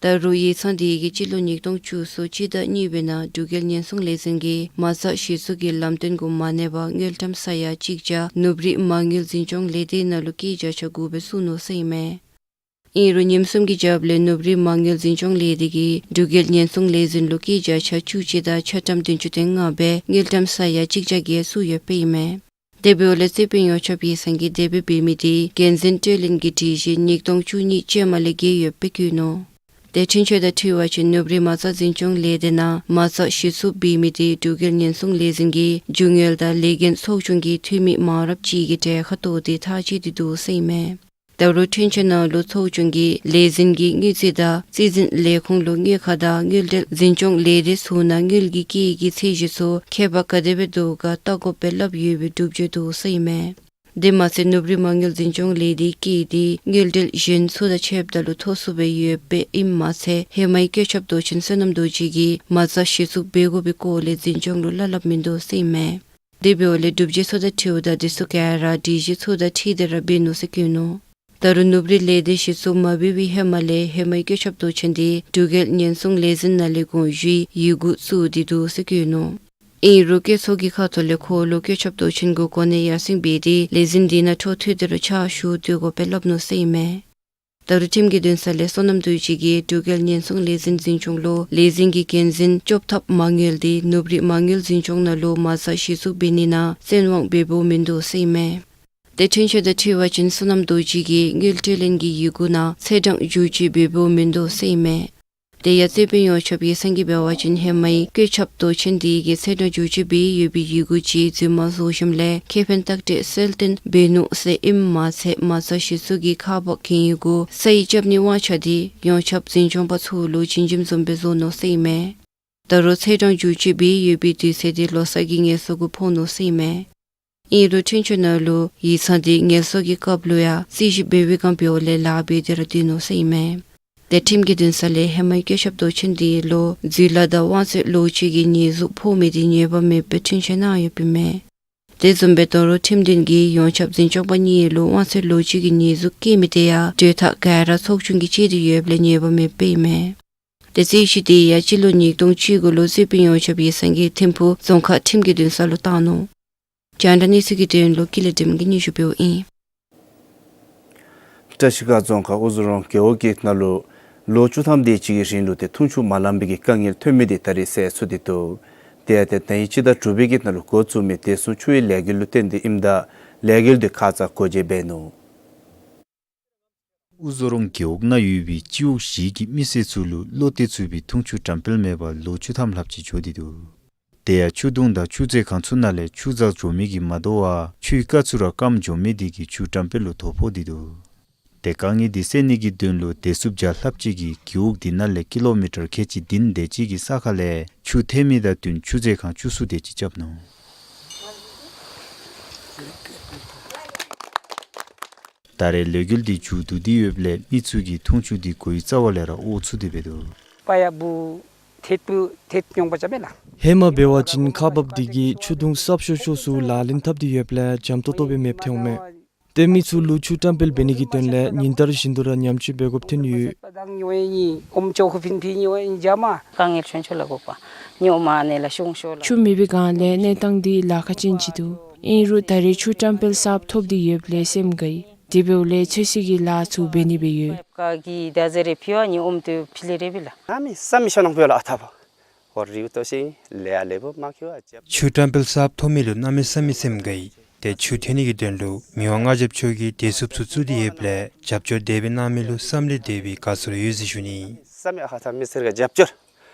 ད་རུང་ཡིག་ཚང་དེ་གིས་སྤྱི་ལོ་ཉིས་སྟོང་བཅུ་གསུམ་སྤྱི་ཟླ་གཉིས་པའི་ནང་འབྲུག་རྒྱལ་ཉེན་སྲུང་ལས་འཛིན་གྱིས་མ་རྩ་གཞི་བཙུགས་ཀྱི་ལམ་སྟོན་གུ་མ་གནས་པར་དངུལ་ཀྲམ་ས་ཡ་གཅིག་བརྒྱ་ནུབ་རི་མ་དངུལ་འཛིན་སྐྱོང་ལས་སྡེ་ནང་ལུ་སྐྱེད་བརྒྱ་ཆ་དགུ་སྦེ་བཙུགས་ནུག་ཟེར་ཨིན་མས། ཨིན་རུང་ཉིནམ་གསུམ་གྱི་རྒྱབ་ལས་ནུབ་རི་མ་དངུལ་འཛིན་སྐྱོང་ལས་སྡེ་གིས་འབྲུག་རྒྱལ་ཉེན་སྲུང་ལས་འཛིན་ལུ་སྐྱེད་བརྒྱ་ཆ་བཅུ་གཅིག་དང་ཆ་ཀྲམ་བདུན་ཅུ་དོན་ལྔ་སྦེ་དངུལ་ཀྲམ་ས་ཡ་གཅིག་བརྒྱ་བརྒྱད་བཙུགས་ཡོདཔ་ཨིན་མས། དེ་འབདཝ་ལས་རྩོད་དཔོན་ཡོངས་ཁྱབ་ཡིག་ཚང་གིས་དེ་སྦེ་འབད་མི་དེ་འགན་འཛིན་སྤྲོད་ལེན་གྱི་སྒྲིག་གཞི་ཉིས་སྟོང་བཅུ་གཉིས་བཅོ་ལྔ་ལས་འགལ་ཡོདཔ་སྦེ་བཀོད་ནུག། ཏེ་འཁྲུན་ཆོད་དང་འཁྲིལ་བ་ཅིན་ནུབ་རི་མ་རྩ་འཛིན་སྐྱོང་ལས་སྡེ་ནང་མ་རྩ་གཞི་བཙུགས་འབད་མི་དེ་འབྲུག་རྒྱལ་ཉེན་སྲུང་ལས་འཛིན་གྱི་རྒྱུ་དངུལ་དང་ལས་འགན་ཚོགས་ཆུང་གི་འཐུས་མི་མང་རབས་ཅིག་གི་གྲལ་ཁར་གཏོགས་ཏེ་ཐག་བཅད་དེ་འདུག་ཟེར་ཨིན་མས། ད་རུང་འཁྲུན་ཆོད་ནང་ལུ་ཚོགས་ཆུང་གིས་ལས་འཛིན་གྱི་དངུལ་རྩིས་དང་རྩིས་འཛིན་ལས་ཁུངས་ལུ་དངུལ་ཁང་དང་དངུལ་འབྲེལ་འཛིན་སྐྱོང་ལས་སྡེ་ཚུ་ནང་དངུལ་གྱི་སྐྱེད་ཀྱི་ཚད་གཞི་ཚུ་ཁྱད་པར་ག་དེ་སྦེ་འདུག་ག་བལྟ་དགོཔ་སྦེ་སླབ་ཡོད་པའི་སྒྲུབ་བརྗོད་འདུག་ཟེར་ཨིན་མས། དེ་མ་ཚད་ནུབ་རི་མ་དངུལ་འཛིན་སྐྱོང་ལས་སྡེའི་སྐྱེད་དེ་དངུལ་འབྲེལ་གཞན་ཚུ་དང་ཕྱདཔ་ད་ལུ་མཐོ་སུ་སྦེ་ཡོདཔ་ཨིནམ་མ་ཚད་ཧེ་མའི་བཀོད་ཁྱབ་མདོ་ཆེན་བསོད་ནམས་རྡོ་རྗེ་གིས་མ་རྩ་གཞི་བཙུགས་འབད་དགོ་པའི་སྐོར་ལས་འཛིན་སྐྱོང་ལུ་གླ་སླབ་མིན་འདུག་ཟེར་ཨིན་མས། དེ་འབདཝ་ལས་སྒྲུབ་བརྗོད་ཚུ་དང་འཁྲིལཝ་ད་དེ་ཚུ་ག་ར་སྒྲིག་གཞི་ཚུ་དང་འཁྲིལ་ཏེ་ར་འབད་ནུག་ཟེར་བཀོད་ནུག། ད་རུང་ནུབ་རི་ལས་སྡེ་གཞི་བཙུགས་མ་འབད་བའི་ཧེ་མ་ལས་ཧེ་མའི་བཀོད་ཁྱབ་མདོ་ཆེན་དེ་འབྲུག་རྒྱལ་ཉེན་སྲུང་ལས་འཛིན་ནང་ལས་དགོངས་ཞུའི་ཡི་གུ་བཙུགས་ཏེ་འདུག་ཟེར་བཀོད་ནུག། ཨིན་རུང་བཀོད་ཚོགས་ཀྱི་ཁ་ཐུག་ལས་ཁོ་ལུ་བཀོད་ཁྱབ་མདོ་ཆེན་གུ་གོ་གནས་ཡར་སེང་འབད་དེ་ལས་འཛིན་དེ་ནང་འཕྲོ་མཐུད་དེ་ར་ཕྱག་ཞུ་སྡོད་དགོཔ་སྦེ་སླབ་ནུག་ཟེར་ཨིན་མས། ད་རུང་ཁྲིམས་ཀྱི་འདུན་ས་ལས་བསོད་ནམས་རྡོ་རྗེ་གིས་འབྲུག་རྒྱལ་ཉེན་སྲུང་ལས་འཛིན་འཛིན་སྐྱོང་ལུ་ལས་འཛིན་གྱི་འགན་འཛིན་བཅོ་ཐབས་མ་དངུལ་དེ་ནུབ་རི་མ་དངུལ་འཛིན་སྐྱོང་ནང་ལུ་མ་རྩ་གཞི་བཙུགས་འབད་ནི་ནང་བཙན་དབང་འབད་འབདཝ་མིན་འདུག་ཟེར་ཨིན་མས། ཏེ་འཁྲུན་ཆོད་དང་འཁྲིལ་བ་ཅིན་བསོད་ནམས་རྡོ་རྗེ་གིས་དངུལ་སྤྲོད་ལེན་གྱི་ཡི་གུ་ནང་ཚེས་གྲངས་བསྒྱུར་བཅོས་འབད་འབདཝ་མིན་འདུག་ཟེར་ཨིན་མས། དེ་ཡང་རྩོད་དཔོན་ཡོངས་ཁྱབ་ཡིག་ཚང་གིས་འབད་བ་ཅིན་ཧེ་མའི་བཀོད་ཁྱབ་མདོ་ཆེན་དེ་གིས་ཚེས་གྲངས་བསྒྱུར་བཅོས་འབད་ཡོད་པའི་ཡི་གུ་ཅིག་རྫུན་མ་བཟོ་ཞིནམ་ལས་ཁེ་ཕན་བརྟག་དཔྱད་གསལ་སྟོན་འབད་ནུག་ཟེར་ཨིནམ་མ་ཚད་མ་རྩ་གཞི་བཙུགས་ཀྱི་ཁ་པར་འགན་ཡི་གུ་ས་ཡིག་རྐྱབ་ནིའི་དབང་ཆ་དེ་ཡོངས་ཁྱབ་འཛིན་སྐྱོང་པ་ཚུ་ལུ་བྱིན་གྱིས་བཟུམ་སྦེ་བཟོ་ནུག་ཟེར་ཨིན་མས། ད་རུང་ཚེས་གྲངས་བསྒྱུར་བཅོས་འབད་ཡོད་པའི་དུས་ཚོད་དེ་ལོ་གསར་གྱི་ངལ་གསོ་གུ་ཕོག་ནུག་ཟེར་ཨིན་མས། ཨིན་རུང་འཁྲུན་ཆོད་ནང་ལུ་ཡིག་ཚང་དེ་ངལ་གསོ་གི་སྐབས་ལུ་ཡང་རྩོད་གཞི་འབད་བའི་སྒང་འབདཝ་ལས་ལཱ་འབད་དེ་ར་སྡོད་ནུག་ཟེར་ཨིན་མས། ཏེ་ཁྲིམས་ཀྱི་འདུན་ས་ལས་ཧེ་མའི་བཀོད་ཁྱབ་མདོ་ཆེན་དེ་ལུ་རྫུས་ལཱ་དང་དབང་ཚད་ལོག་སྤྱོད་ཀྱི་ཉེས་འཛུགས་ཕོག་མི་དེ་ཉེས་པ་མེདཔ་སྦེ་འཁྲུན་ཆོད་གནང་ཡོདཔ་ཨིན་མས། དེ་བཟུམ་སྦེ་དོ་རུང་ཁྲིམས་འདུན་གྱིས་ཡོངས་ཁྱབ་འཛིན་སྐྱོང་པ་གཉིས་ལུ་དབང་ཚད་ལོ་གཅིག་གི་ཉེས་འཛུགས་བཀལ་མི་དེ་ཡང་གྲོས་ཐག་ག་ར་ཚོགས་ཆུང་གིས་བཅད་དེ་ཡོདཔ་ལས་ཉེས་པ་མེདཔ་སྦེ་ཨིན་མས། དེ་རྩོད་གཞི་དེ་ཡང་སྤྱི་ལོ་ཉིས་སྟོང་བཅུ་དགུ་ལུ་རྩོད་དཔོན་ཡོངས་ཁྱབ་ཡིག་ཚང་གིས་ཐིམ་ཕུག་རྫོང་ཁག་ཁྲིམས་ཀྱི་འདུན་ས་ལུ་བཏང་ནུག། རྒྱང་བསྒྲགས་གནས་ཚུལ་གྱི་དོན་ལུ་ཀུན་ལེགས་སྒྲོལ་མ་གིས་སྙན་ཞུ་འབདཝ་ཨིན། བཀྲིས་སྒང་རྫོང་ཁག་དབུ་རྫོང་རོང་རྒེད་འོག་གི་ནང་ལུ་ལོ་བཅུ་ཐམ་དེ་ཅིག་གི་རིང་ལུ་ཏེ་འཐུང་ཆུ་མ་ལང་པའི་གི་དཀའ་ངལ་ཐོན་མི་དེ་ད་རེས་སེལ་ཚུགས་ཏེ་འདུག། དེ་ཡང་ཏེ་ཟླ་བ་སྤྱི་ཟླ་དྲུག་པའི་གི་ནང་ལུ་འགོ་བཙུགས་མི་བདེ་སྲུང་ཆུ་ཡི་ལས་འགུལ་ལུ་བརྟེན་ཏེ་ཨིནམ་ད་ལས་འགུལ་དེ་ཁ་ཙ་སྒོ་འབྱེད་འབད་ནུག། དབུ་རྫོང་རོང་རྒེད་འོག་ནང་ཡོད་པའི་སྤྱི་འོག་བཞི་གི་མི་སེར་ཚུ་ལུ་བློ་གཏད་ཚུགས་པའི་འཐུང་ཆུ་བཀྲམ་སྤེལ་མེད་པར་ལོ་བཅུ་ཐམ་ལྷགཔ་ཅིག་འགྱོ་སྟེ་འདུག། དེ་ཡང་ཆུ་དུང་དང་ཆུ་མཛོད་ཁང་ཚུ་ནང་ལས་ཆུ་འཛག་འགྱོ་མི་གིས་མ་དོ་བར་ཆུའི་རྐ་ཚུ་ར་སྐམ་འགྱོ་མི་དེ་གིས་ཆུ་བཀྲམ་སྤེལ་ལུ་དོ་ཕོག་སྟེ་འདུག། ཏེ་དཀའ་ངལ་དེ་སེལ་ནི་གི་དོན་ལུ་བདེ་སྲུངཔ་བརྒྱ་ལྷགཔ་ཅིག་གིས་རྒེད་འོག་དེ་ནང་ལས་ཀི་ལོ་མི་ཊར་ཁལ་གཅིག་བདུན་དེ་ཅིག་གི་ས་ཁར་ལས་ཆུ་འཐེན་མི་དང་བསྟུན་ཆུ་མཛོད་ཁང་བཅུ་གསུམ་དེ་ཅིག་རྐྱབ་ནུག། ད་རེས་ལས་འགུལ་དེ་མཇུག་བསྡུ་སྟེ་ཡོདཔ་ལས་མི་ཚུ་གིས་འཐུང་ཆུ་དེ་དགོས་རྩ་བ་ལས་ར་དབོར་ཚུགས་ཏེ་འབད་འདུག། པ་ཡ་བུ་ཐེབས་བུ་ཐེབས་ཉོང་པ་ཅ་མེད་ལ། ཧེ་མ་འབད་བ་ཅིན་ཁག་འབགཔ་དེ་གིས་ཆུ་དུང་གསརཔ་ཤོས་ཤོས་ཚུ་ལག་ལེན་འཐབ་སྟེ་ཡོདཔ་ལས་འཇམ་ཏོང་ཏོ་སྦེ་མེདཔ་ཐོནམ་མས། ཏེ་མི་ཚུ་ལུ་ཆུ་བཀྲམ་སྤེལ་འབད་ནི་གི་དོན་ལས་ཉིན་ལྟར་བཞིན་དུ་ར་ཉམས་བཅོས་འབད་དགོཔ་ཐོན་ཡོད། དཀའ་ངལ་ཆེན་ཤོས་ལུ་གོ་པ་ཉོ་མ་ནི་ལ་ཤོང་ཤོ་ལ། ཆུ་མེད་པའི་སྒང་ལས་གནས་སྟངས་འདི་ལཱ་ཁག་ཅན་ཅིག་འདུག། ཨིན་རུང་ད་རེས་ཆུ་བཀྲམ་སྤེལ་གསརཔ་ཐོབ་སྟེ་ཡོདཔ་ལས་སེམས་དགའ་ཡི། དེ་འབདཝ་ལས་ཚོད་བསྲེ་གི་ལཱ་ཚུ་འབད་ནི་སྦེ་ཡོད། ཀ་གི་ད་ཟེར་རེ་ཕི་བ་ཉི་ཨོམ་ཏུ་ཕི་ལེ་རེ་བི་ལ། ཨ་མི་ས་མི་ཤོ་ནང་པོ་ལ་ཨ་ཐབ། ཨོ་རིའུ་ཏོ་ཤིང་ལེ་ཡ་ལེ་བོ་མ་ཁྱོ་ཨ་ཅབ། ཆུ་བཀྲམ་སྤེལ་གསརཔ་ཐོབ་མི་ལུ་གནམ་མེད་ས་མེད་སེམས་དགའ་ཡི། ཏེ་ཆུ་འཐེན་ནི་གི་དོན་ལུ་མི་དབང་མངའ་ཞབས་མཆོག་གིས་བདེ་སྲུངཔ་ཚུ་བཙུགས་ཏེ་ཡོདཔ་ལས་རྒྱབ་སྐྱོར་དེ་སྦེ་གནང་མི་ལུ་བསམ་ལས་འདས་པའི་དགའ་ཚོར་ཡོད་ཟེར་ཞུ་ནི། ས་མི་ཨ་ཧ་ཐ་མི་སེར་ག་རྒྱབ་སྐྱོར་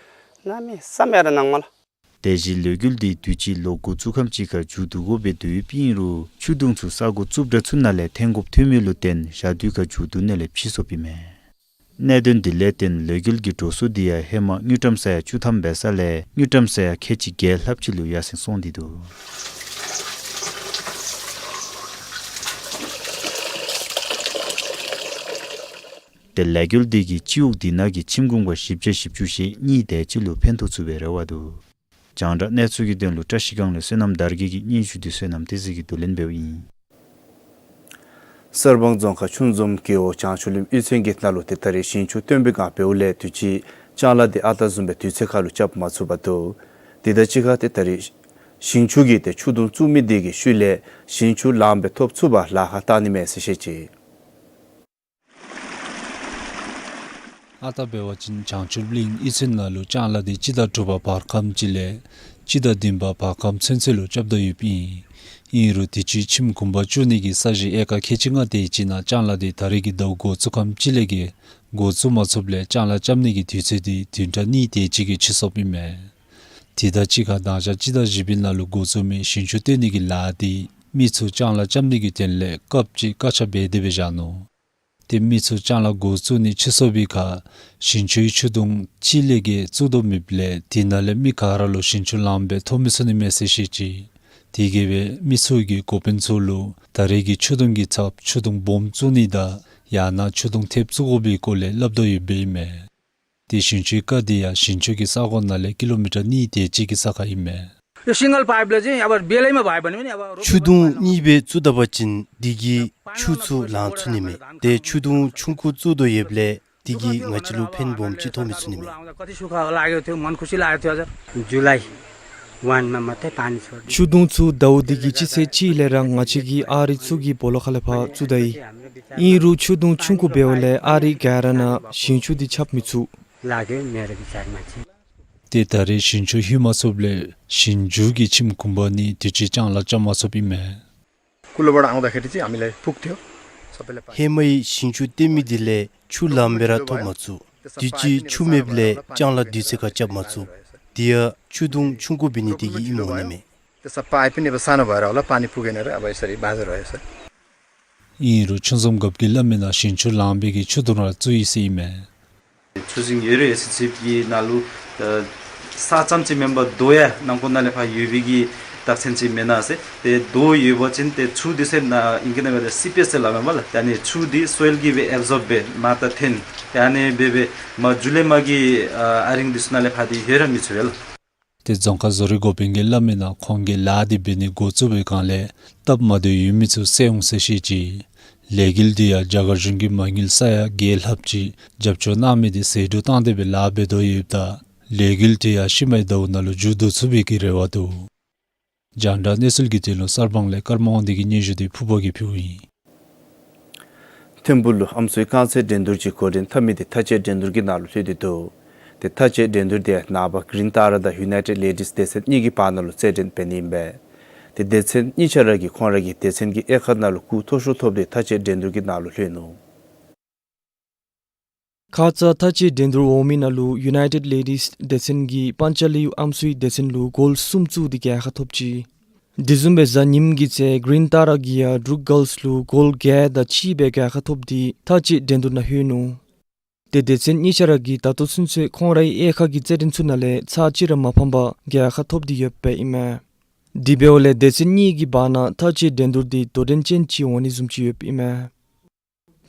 གནམ་མེད་ས་མེད་ར་གནང་མ་ལ། དེ་བཞིན་ལས་འགུལ་དེ་དུས་ཅི་ལོག་འགོ་བཙུགས་ཁམས་ཅིག་ཁར་མཇུག་བསྡུ་དགོཔ་སྦེ་འདུག་ཡོདཔ་ཨིན་རུང་ཆུ་དུང་ཚུ་ས་གོ་རྩུབ་དྲགས་ཚུ་ནང་ལས་འཐེན་དགོཔ་ཐོན་མི་ལུ་བརྟེན་ཞག་དུས་ཁར་མཇུག་བསྡུ་ནི་ལས་ཕྱིས་སོཔ་ཨིན་མས། གནད་དོན་དེ་ལས་བརྟེན་ལས་འགུལ་གྱི་འགྲོ་སོང་དེ་ཡང་ཧེ་མ་དངུལ་ཀྲམ་ས་ཡ་བཅུ་ཐམ་འབད་ས་ལས་དངུལ་ཀྲམ་ས་ཡ་ཁལ་གཅིག་བརྒྱད་ལྷགཔ་ཅིག་ལུ་ཡར་སེང་སོང་སྟེ་འདུག། ཏེ་ལས་འགུལ་དེ་གིས་སྤྱི་འོག་དེ་ནང་གི་ཁྱིམ་གུང་པ་བཞི་བརྒྱ་བཞི་བཅུ་ཞེ་གཉིས་དེ་ཅིག་ལུ་ཕན་ཐོགས་ཚུགས་པའི་རེ་བ་འདུག། རྒྱང་བསྒྲགས་གནས་ཚུལ་གྱི་དོན་ལུ་བཀྲ་ཤིས་སྒང་ལས་བསོད་ནམས་དར་རྒྱས་ཀྱི་སྙན་ཞུ་དེ་བསོད་ནམས་བདེ་སྐྱིད་ཀྱིས་བསྡུ་ལེན་འབདཝ་ཨིན། གསར་སྤང་རྫོང་ཁག་ཆུ་འཛོམས་རྒེད་འོག་བྱང་ཆུབ་གླིང་གཡུས་ཚན་གྱི་ནང་ལུ་ཏེ་ད་རེས་ཞིང་ཆུ་བཏོན་པའི་སྒང་འབདཝ་ལས་དུས་ཅི་ལྕང་ལཱ་དེ་ཨ་རྟག་བཟུམ་སྦེ་དུས་ཚོད་ཁར་ལུ་རྐྱབ་མ་ཚུགས་པར་འདུག། དེ་དང་གཅིག་ཁར་ཏེ་ད་རེས་ཞིང་ཆུ་གི་ཏེ་ཆུ་དུང་བཙུགས་མི་དེ་གིས་ཤུལ་ལས་ཞིང་ཆུ་ལངམ་སྦེ་ཐོབ་ཚུགས་པར་ལཱ་ཁག་བཏང་ནི་མས་ཟེར་བཤད་ཅི། ཨ་རྟག་འབད་བ་ཅིན་བྱང་ཆུབ་གླིང་གཡུས་ཚན་ནང་ལུ་ལྕང་ལཱ་དེ་སྤྱི་ཟླ་དྲུག་པ་བར་ཁམས་ཅིག་ལས་སྤྱི་ཟླ་བདུན་པ་བར་ཁམས་ཚུན་ཚོད་ལུ་རྐྱབ་དོ་ཡོདཔ་ཨིན། ཨིན་རུང་དུས་ཅི་ཁྱིམ་གུང་པ་བཙུགས་ནི་གི་ས་གཞི་ཨེ་ཀར་ཁལ་གཅིག་ལྔ་དེ་ཅིག་ནང་ལྕང་ལཱ་དེ་ད་རེས་ཀྱི་ཟླཝ་འགོ་བཙུགས་ཁམས་ཅིག་ལས་ཀྱི་འགོ་བཙུགས་མ་ཚུགསཔ་ལས་ལྕང་ལཱ་རྐྱབ་ནི་གི་དུས་ཚོད་དེ་བདུན་ཕྲག་གཉིས་དེ་ཅིག་གིས་ཕྱིས་སོཔ་ཨིན་མས། དེ་དང་གཅིག་ཁར་ད་ཆ་སྤྱི་ཟླ་བཞི་པའི་ནང་ལུ་འགོ་བཙུགས་མི་ཞིང་ཆུ་བཏོན་ནི་གི་ལཱ་དེ་མི་ཚུ་ལྕང་ལཱ་རྐྱབ་ནི་གི་དོན་ལས་སྐབས་ཅིག་བཀག་ཆ་འབད་དེ་སྦེ་བཞག་ནུག། ཏེ་མི་ཚུ་ལྕང་ལཱ་འགོ་བཙུགས་ནི་ཕྱིས་སོཔ་སྦེ་ཁར་ཞིང་ཆུའི་ཆུ་དུང་གཅིག་ལས་བརྒལ་བཙུགས་དོ་མེདཔ་ལས་དེ་ནང་ལས་མི་ག་ར་ལུ་ཞིང་ཆུ་ལངམ་སྦེ་ཐོབ་མི་ཚུགས་ནི་མས་ཟེར་བཤད་ཅི། དེ་གིས་སྦེ་མི་ཚུ་གིས་འགོ་དཔོན་ཚུ་ལུ་ད་རེས་ཀྱི་ཆུ་དུང་གི་ཚབ་ཆུ་དུང་སྦོམ་བཙུགས་ནི་དང་ཡང་ན་ཆུ་དུང་ཐེབས་བཙུགས་དགོ་པའི་སྐོར་ལས་སླབ་དོ་ཡོདཔ་ཨིན་མས། ཏེ་ཞིང་ཆུའི་རྐ་དེ་ཡང་ཞིང་ཆུ་གི་ས་གོ་ནང་ལས་ཀི་ལོ་མི་ཊར་གཉིས་དེ་ཅིག་གི་ས་ཁར་ཨིན་མས། यो सिङ्गल पाइपले चाहिँ अब बेलैमा भयो भने पनि अब ཆུ་དུང་གཉིས་སྦེ་བཙུགས་ད་པ་ཅིན་དེ་གིས་ཆུ་ཚུ་ལང་ཚུགས་ནི་མས། ཏེ་ཆུ་དུང་ཆུང་ཀུ་བཙུགས་དོ་ཡོདཔ་ལས་དེ་གིས་ང་བཅས་ལུ་ཕན་སྦོམ་ཅིག་ཐོགས་མི་ཚུགས་ནི་མས། कति सुख लागेको थियो, मन खुसी लागेको थियो हजुर। जुलाई वानमा मात्रै पानी छोड्यो। ཆུ་དུང་ཚུ་ཟླཝ་འདི་གི་སྤྱི་ཚེས་གཅིག་ལས་ར་ང་བཅས་ཀྱིས་ཨ་རི་ཚུ་གི་སྦོ་ལོགས་ཁ་ལས་ཕར་བཙུགས་ད་ཡི། ཨིན་རུང་ཆུ་དུང་ཆུང་ཀུ་འབདཝ་ལས་ཨ་རི་ག་ར་ནང་ཞིང་ཆུ་འདི་ཁྱབ་མི་ཚུགས། लाग्यो मेरो विचारमा चाहिँ। ཏེ་ད་རེས་ཞིང་ཆུ་ལྷོད་མ་ཚུགསཔ་ལས་ཞིང་འཇུག་གི་ཁྱིམ་གུང་པ་གཉིས་དུས་ཅི་ལྕང་ལཱ་རྐྱབ་མ་ཚུགསཔ་ཨིན་མས། कुलोबाट आउँदाखेरि चाहिँ हामीलाई पुग्थ्यो सबैलाई पानी। ཧེ་མའི་ཞིང་ཆུ་བཏོན་མི་དེ་ལས་ཆུ་ལངམ་སྦེ་ར་ཐོབ་མ་ཚུགས། དུས་ཅི་ཆུ་མེདཔ་ལས་ལྕང་ལཱ་དུས་ཚོད་ཁར་རྐྱབ་མ་ཚུགས། དེ་ཡང་ཆུ་དུང་ཆུང་ཀུ་འབད་ནི་དེ་གིས་ཨིནམ་འོང་ནི་མས། त्यो सब पाइप पनि अब सानो भएर होला, पानी पुगेन र अब यसरी बाँझो रह्यो सर। ཨིན་རུང་ཆུ་འཛོམས་རྒཔོ་གིས་སླབ་མི་ནང་ཞིང་ཆུ་ལངམ་སྦེ་གི་ཆུ་དུང་ར་བཙུགས་ཡི་ཟེར་ཨིན་མས། ཆུ་ཞིང་ཡོད་རེ་ཡོད་ཟེར་ཅིག་གི་ནང་ལུ་ས་ཙམ་ཅིག་མེན་པར་རྡོ་ཡང་ནང་འཁོད་ནང་ལས་ཕར་ཡོད་པའི་གི་རྟགས་མཚན་ཅིག་མེན་ན་ཟེར། ཏེ་རྡོ་ཡོད་པ་ཅིན་ཏེ་ཆུ་འདི་ཚུ་ནང་ཨིང་སྐད་ནང་འབད་བ་ཅིན་སི་པེ་ཤལ་ལ་མེན་པ་ལགས། ད་ནི་ཆུ་འདི་སོའིལ་གིས་སྦེ་ཨེབ་ཟོརབ་འབད་མར་ད་འཐེན། ད་ནི་འབད་འབད་མར་མཇུག་ལས་མར་གྱི་ཨ་རིང་འདི་ཚུ་ནང་ལས་ཕར་འདི་ཡོད་ར་མི་ཚུགས་པས་ལགས། ཏེ་རྫོང་ཁག་བཟོ་རིག་འགོ་དཔོན་གྱིས་སླབ་མིའི་ནང་ཁོང་གིས་ལཱ་འདི་འབད་ནི་འགོ་བཙུགས་པའི་སྒང་ལས་སྟབས་མ་བདེཝ་ཡོད་མི་ཚུ་སེལ་འོང་ཟེར་བཤད་ཅི། ལས་འགུལ་འདི་ཡང་རྒྱ་གར་གཞུང་གིས་མ་དངུལ་ས་ཡ་བརྒྱད་ལྷགཔ་ཅིག་རྒྱབ་སྐྱོར་གནང་མི་འདི་ཟད་འགྲོ་བཏང་སྟེ་སྦེ་ལཱ་འབད་དོ་ཡོདཔ་ད་ལས་འགུལ་འདི་ཡང་ཤུལ་མའི་ཟླཝ་ནང་ལུ་མཇུག་བསྡུ་ཚུགས་པའི་གི་རེ་བ་འདུག། རྒྱང་བསྒྲགས་གནས་ཚུལ་གྱི་དོན་ལུ་གསར་སྤང་ལས་ཀརྨ་དབང་འདུས་ཀྱི་སྙན་ཞུ་འདི་ཕུརཔ་གིས་ཕུལཝ་ཨིན། ཐིམ་ཕུག་ལུ་ཨམ་སྲུའི་རྐང་རྩེད་འགྲན་བསྡུར་ཅིག་འགོ་འདྲེན་འཐབ་མི་འདི་མཐའ་དཔྱད་འགྲན་བསྡུར་གྱི་ནང་ལུ་ལྷོད་དེ་འདུག། ཏེ་མཐའ་དཔྱད་འགྲན་བསྡུར་འདི་ནངས་པ་གིརིན་ཏཱ་ར་དང་ཡུ་ནའི་ཊེཌ་ལེ་ཌིས་སྡེ་ཚན་གཉིས་ཀྱི་བར་ན་ལུ་རྩེད་འགྲན་འབད་ནི་ཨིན་པས། ཏེ་སྡེ་ཚན་གཉིས་ཆ་ར་གིས་ཁོང་ར་གི་སྡེ་ཚན་གྱི་དབྱེ་ཁག་ནང་ལུ་སྐུ་མཐོ་ཤོས་ཐོབ་སྟེ་མཐའ་དཔྱད་འགྲན་བསྡུར་གྱི་ནང་ལུ་ལྷོད་ནུག། ཁ་ཙ་མཐའ་དཔྱད་འགྲན་བསྡུར་འོང་མི་ནང་ལུ་ཡུ་ནའི་ཊེཌ་ལེ་ཌིས་སྡེ་ཚན་གྱིས་པཱན་ཅ་ལེའུ་ཨམ་སྲུའི་སྡེ་ཚན་ལུ་གོལ་གསུམ་བཙུགས་ཏེ་རྒྱལ་ཁ་ཐོབ་ཅི། དེ་བཟུམ་སྦེ་གཟའ་ཉིམ་གི་ཚེ་གིརིན་ཏཱ་ར་གིས་ཡང་འབྲུག་གཱལསི་ལུ་གོལ་བརྒྱད་དང་གཅིག་སྦེ་རྒྱལ་ཁ་ཐོབ་སྟེ་མཐའ་དཔྱད་འགྲན་བསྡུར་ནང་ལྷོད་ནུག། ཏེ་སྡེ་ཚན་གཉིས་ཆ་ར་གིས་ད་ལྟོ་ཚུན་ཚོད་ཁོང་རའི་དབྱེ་ཁག་གི་རྩེད་འགྲན་ཚུ་ནང་ལས་ཚར་གཅིག་ར་མ་ཕམ་པར་རྒྱལ་ཁ་ཐོབ་སྟེ་ཡོདཔ་ཨིན་མས། དེ་འབདཝ་ལས་སྡེ་ཚན་གཉིས་ཀྱི་བར་ན་མཐའ་དཔྱད་འགྲན་བསྡུར་འདི་དོ་འགྲན་ཅན་ཅིག་འོང་ནི་བཟུམ་ཅིག་ཡོདཔ་ཨིན་མས།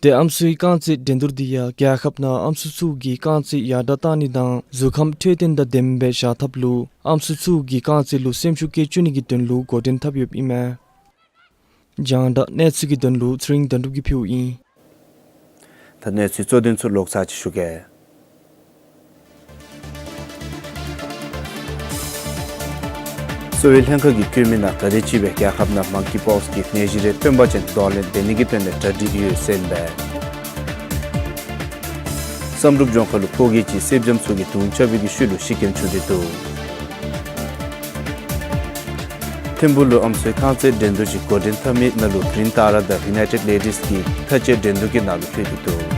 ཏེ་ཨམ་སྲུའི་རྐང་རྩེད་འགྲན་བསྡུར་འདི་ཡང་རྒྱལ་ཁབ་ནང་ཨམ་སྲུ་ཚུ་གི་རྐང་རྩེད་ཡར་དྲག་གཏང་ནི་དང་གཟུགས་ཁམས་འཕྲོད་བསྟེན་དང་ལྡནམ་སྦེ་བཞག་ཐབས་ལུ་ཨམ་སྲུ་ཚུ་གི་རྐང་རྩེད་ལུ་སེམས་ཤུགས་བསྐྱེད་བཅུག་ནི་གི་དོན་ལུ་འགོ་འདྲེན་འཐབ་ཡོདཔ་ཨིན་མས། རྒྱང་བསྒྲགས་གནས་ཚུལ་གྱི་དོན་ལུ་ཚེ་རིང་དོན་གྲུབ་ཀྱིས་ཕུལཝ་ཨིན། ད་གནས་ཚུལ་གཙོ་དོན་ཚུ་ལོག་ཚར་ཅིག་ཞུ་གེ། གསོ་བའི་ལྷན་ཁག་གིས་བཀོད་མི་ནང་ད་རེས་ཅིག་སྦེ་རྒྱལ་ཁབ་ནང་མང་ཀི་པོགསི་གི་ནད་གཞི་རེ་སྟོན་པ་ཅིན་གདོང་ལེན་འབད་ནི་གི་དོན་ལས་གྲ་སྒྲིག་ཡོད་ཟེར་ཨིན་པས། བསམ་གྲུབ་ལྗོངས་མཁར་ལུ་ཕོ་རྒྱས་ཅིག་སེར་སྦྱངམ་ཚུ་གིས་རྡུང་རྐྱབ་པའི་གི་ཤུལ་ལུ་ཤི་རྐྱེན་བྱུང་སྟེ་འདུག། ཐིམ་ཕུག་ལུ་ཨམ་སྲུའི་རྐང་རྩེད་འགྲན་བསྡུར་ཅིག་འགོ་འདྲེན་འཐབ་མི་ནང་ལུ་གིརིན་ཏཱ་ར་དང་ཡུ་ནའི་ཊེཌ་ལེ་ཌིས་ཀྱིས་མཐའ་དཔྱད་འགྲན་བསྡུར་གྱི་ནང་ལུ་ལྷོད་དེ་འདུག།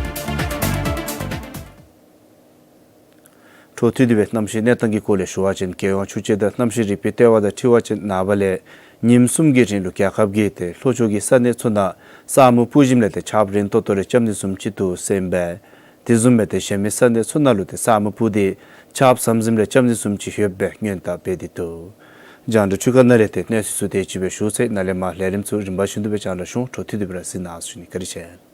འཕྲོ་མཐུད་དེ་སྦེ་གནམ་གཤིས་གནས་སྟངས་ཀྱི་སྐོར་ལས་ཞུ་བ་ཅིན་རྒྱལ་ཡོངས་ཆུ་དཔྱད་དང་གནམ་གཤིས་རིག་པའི་ལྟེ་བ་དང་འཁྲིལ་བ་ཅིན་ནངས་པ་ལས་ཉིནམ་གསུམ་གྱི་རིང་ལུ་རྒྱལ་ཁབ་ཀྱི་ཏེ་ལྷོ་ཕྱོགས་ཀྱི་ས་གནས་ཚུ་ནང་ས་སྨུག་སྤུབ་ཞིནམ་ལས་ཏེ་ཆརཔ་རན་ཏོག་ཏོ་རེ་རྐྱབ་ནི་བཟུམ་ཅིག་འདུག་ཟེར་ཨིན་པས། དེ་བཟུམ་སྦེ་ཏེ་གཞན་མི་ས་གནས་ཚུ་ནང་ལུ་ཏེ་ས་སྨུག་སྤུབ་སྟེ་ཆརཔ་ཟམ་ཟིམ་རེ་རྐྱབ་ནི་བཟུམ་ཅིག་ཡོདཔ་སྦེ་སྔོན་བརྡ་འབད་དེ་འདུག། རྒྱང་བསྒྲགས་འཕྲུལ་ཁང་ནང་ལས་ཏེ་གནས་ཚུལ་ཚུ་དེ་ཅིག་སྦེ་ཞུ་ཚར་ཡི། ནཱ་ལས་མར་ལས་རིམ་ཚུ་རིམ་པ་བཞིན་དུ་སྦེ་རྒྱང་བསྒྲགས་འབྱུང་། འཕྲོ་མཐུད་དེ་སྦེ་ར་གཟིགས་གནང་ཟེར་ཞུ་ནི། བཀའ་དྲིན་ཆེ།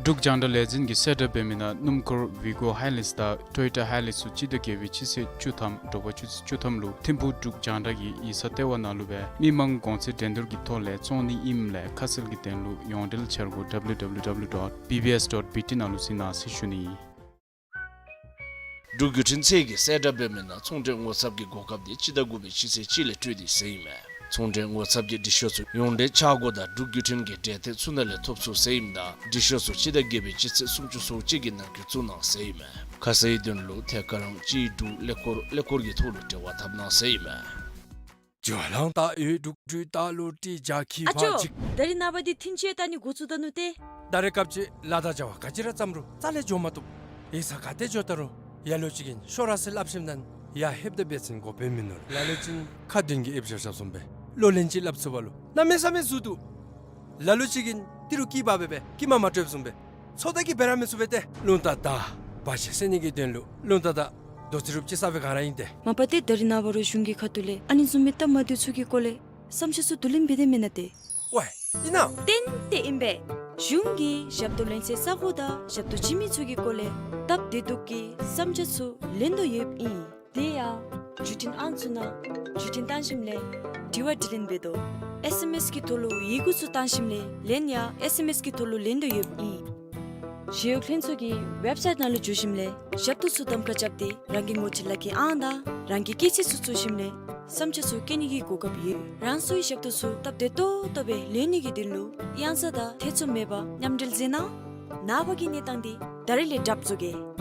འབྲུག་རྒྱང་བསྒྲགས་ལས་འཛིན་གྱིས་གསལ་བསྒྲགས་འབད་མི་ནང་སྣུམ་འཁོར་ཝི་གོ་ཧའི་ལེགས་དང་ཊོ་ཡོ་ཊ་ཧའི་ལེགས་ཚུ་སྤྱི་ཟླ་བརྒྱད་པའི་སྤྱི་ཚེས་བཅུ་ཐམ་དྲོ་པ་ཆུ་ཚོད་བཅུ་ཐམ་ལུ་ཐིམ་ཕུག་འབྲུག་རྒྱང་བསྒྲགས་ཀྱི་ཡིག་ཚང་ལྟེ་བ་ནང་ལུ་སྦེ་མི་མང་གོང་ཚད་འགྲན་བསྡུར་གྱི་ཐོག་ལས་བཙོང་ནི་ཨིནམ་ལས་ཁ་གསལ་གྱི་དོན་ལུ་ཡོངས་འབྲེལ་འཆར་སྒོ་W W W dot B B S dot B T ནང་ལུ་གཟིགས་གནང་ཟེར་ཞུ་ནི། འབྲུག་བརྒྱུད་འཕྲིན་ཚད་ཀྱིས་གསལ་བསྒྲགས་འབད་མི་ནང་ཚོང་འབྲེལ་ངོ་ཚབ་ཀྱི་གོ་སྐབས་འདི་སྤྱི་ཟླ་དགུ་པའི་སྤྱི་ཚེས་གཅིག་ལས་སྤྲོད་དེ་ཡོད་ཟེར་ཨིན་མས། ཚོང་འབྲེལ་ངོ་ཚབ་ཀྱི་འབྲི་ཤོག་ཚུ་ཡོངས་འབྲེལ་འཆར་སྒོ་དང་འབྲུག་བརྒྱུད་འཕྲིན་གྱི་འབྲེལ་ཐད་ཚུ་ནང་ལས་ཐོབ་ཚུགས་ཟེར་ཨིནམ་ད་འབྲི་ཤོག་ཚུ་སྤྱི་ཟླ་བརྒྱད་པའི་སྤྱི་ཚེས་སུམ་ཅུ་སོ་གཅིག་གི་ནང་འཁོད་བཙུགས་གནང་ཟེར་ཨིན་མས། ཁ་གསལ་གྱི་དོན་ལུ་ཐད་ཀརམ་གཅིག་དྲུག་ཀླད་ཀོར་ཀླད་ཀོར་གྱི་ཐོག་ལུ་འབྲེལ་བ་འཐབ་གནང་ཟེར་ཨིན་མས། ཨ་ཅོ། ད་རེས་ནངས་པ་འདི་ཐིན་ཅེ་ད་ནི་འགོ་བཙུགས་ད་ནུག་ཏེ། ད་རེས་སྐབས་ཅིག་ལཱ་དང་བྱ་བ་ག་ཅི་ར་བརྩམ་རུང་རྩ་ལས་འགྱོ་མ་བཏུབ། ཡིག་ཚང་ག་ཏེ་འགྱོ་ད་རུང་ལ་ལུ་ཅིག་གིས་ཤོག་ར་ཟེར་སླབ་ཞིནམ་ད་ཡར་ལྷོདཔ་ད་འབད་བ་ཅིན་གོ་བརྡ་མིན་ནུག། ལ་ལུ་ཅིག་ཁ་འདོན་གྱི་ཨེབ་ཞབས་ཞབས་བཟུམ་སྦེ་གློག་ལན་ཅིག་སླབ་ཚུགས་པ་ལུ་གནམ་མེད་ས་མེད་ཟུར་འདུག། ལ་ལུ་ཅིག་གིས་ཏི་རུ་སྐྱི་པགས་སྦེ་སྦེ་སྐྱི་མ་མ་སྤྲོདཔ་བཟུམ་སྦེ་ཚོད་ལྟ་གིས་འབད་ར་མི་ཚུགས་པས་ཏེ། རླུང་རྟ་དང་བར་ཆད་སེལ་ནི་གི་དོན་ལུ་རླུང་རྟ་དང་རྡོ་རྩིག་རུབ་ཅིག་ས་སྦེ་ག་ར་ཨིན་ཏེ། མ་པ་ཏེ་ད་རེས་ནངས་པ་རུང་གཞུང་གི་ཁ་ཐུག་ལས་ཨ་ནི་བཟུམ་མའི་སྟབས་མ་བདེཝ་ཚུ་གི་སྐོར་ལས་བསམ་འཆར་ཚུ་བསྡུ་ལེན་འབད་དེ་མེན་ན་ཏེ། ཝའེ་ཨིན་ན། ཏན་ཏན་ཨིན་པས། གཞུང་གིས་ཞབས་ཏོག་ལེན་སའི་ས་གོ་དང་ཞབས་ཏོག་བྱིན་མི་ཚུ་གི་སྐོར་ལས་སྟབས་བདེ་སྡུག་གི་བསམ་འཆར་ཚུ་ལེན་དོ་ཡོདཔ་ཨིན། དེ་ཡང་བརྒྱུད་འཕྲིན་ཨང་ཚུ་ནང་བརྒྱུད་འཕྲིན་བཏང་ཞིནམ་ལས་དྲི་བ་དྲིས་ལན་འབད་དོ། ཨེསི་ཨེམ་ཨེསི་གི་ཐོག་ལུ་ཡི་གུ་ཚུ་བཏང་ཞིནམ་ལས་ལན་ཡང་ཨེསི་ཨེམ་ཨེསི་གི་ཐོག་ལུ་ལེན་དོ་ཡོདཔ་ཨིན། ཞི་གཡོག་ལྷན་ཚོགས་ཀྱི་ཝེབ་སའིཊ་ནང་ལུ་འཛུལ་ཞིནམ་ལས་ཞབས་ཏོག་ཚུ་གདམ་ཁ་རྐྱབ་སྟེ་རང་གི་ངོ་སྤྲོད་ལག་ཁྱེར་ཨང་དང་རང་གི་སྐྱེས་ཚེས་ཚུ་བཙུགས་ཞིནམ་ལས་བསམ་འཆར་ཚུ་བཀོད་ནི་གི་གོ་སྐབས་ཡོད། རང་སོའི་ཞབས་ཏོག་ཚུ་སྟབས་བདེ་ཏོག་ཏོ་སྦེ་ལེན་ནི་གི་དོན་ལུ་གཡང་ས་དང་ཐེ་ཚོམ་མེད་པར་མཉམ་འབྲེལ་མཛད་གནང་། ནངས་པ་གི་གནས་སྟངས་འདི་ད་རེས་ལས་གྲབས་བཟོ་གེ།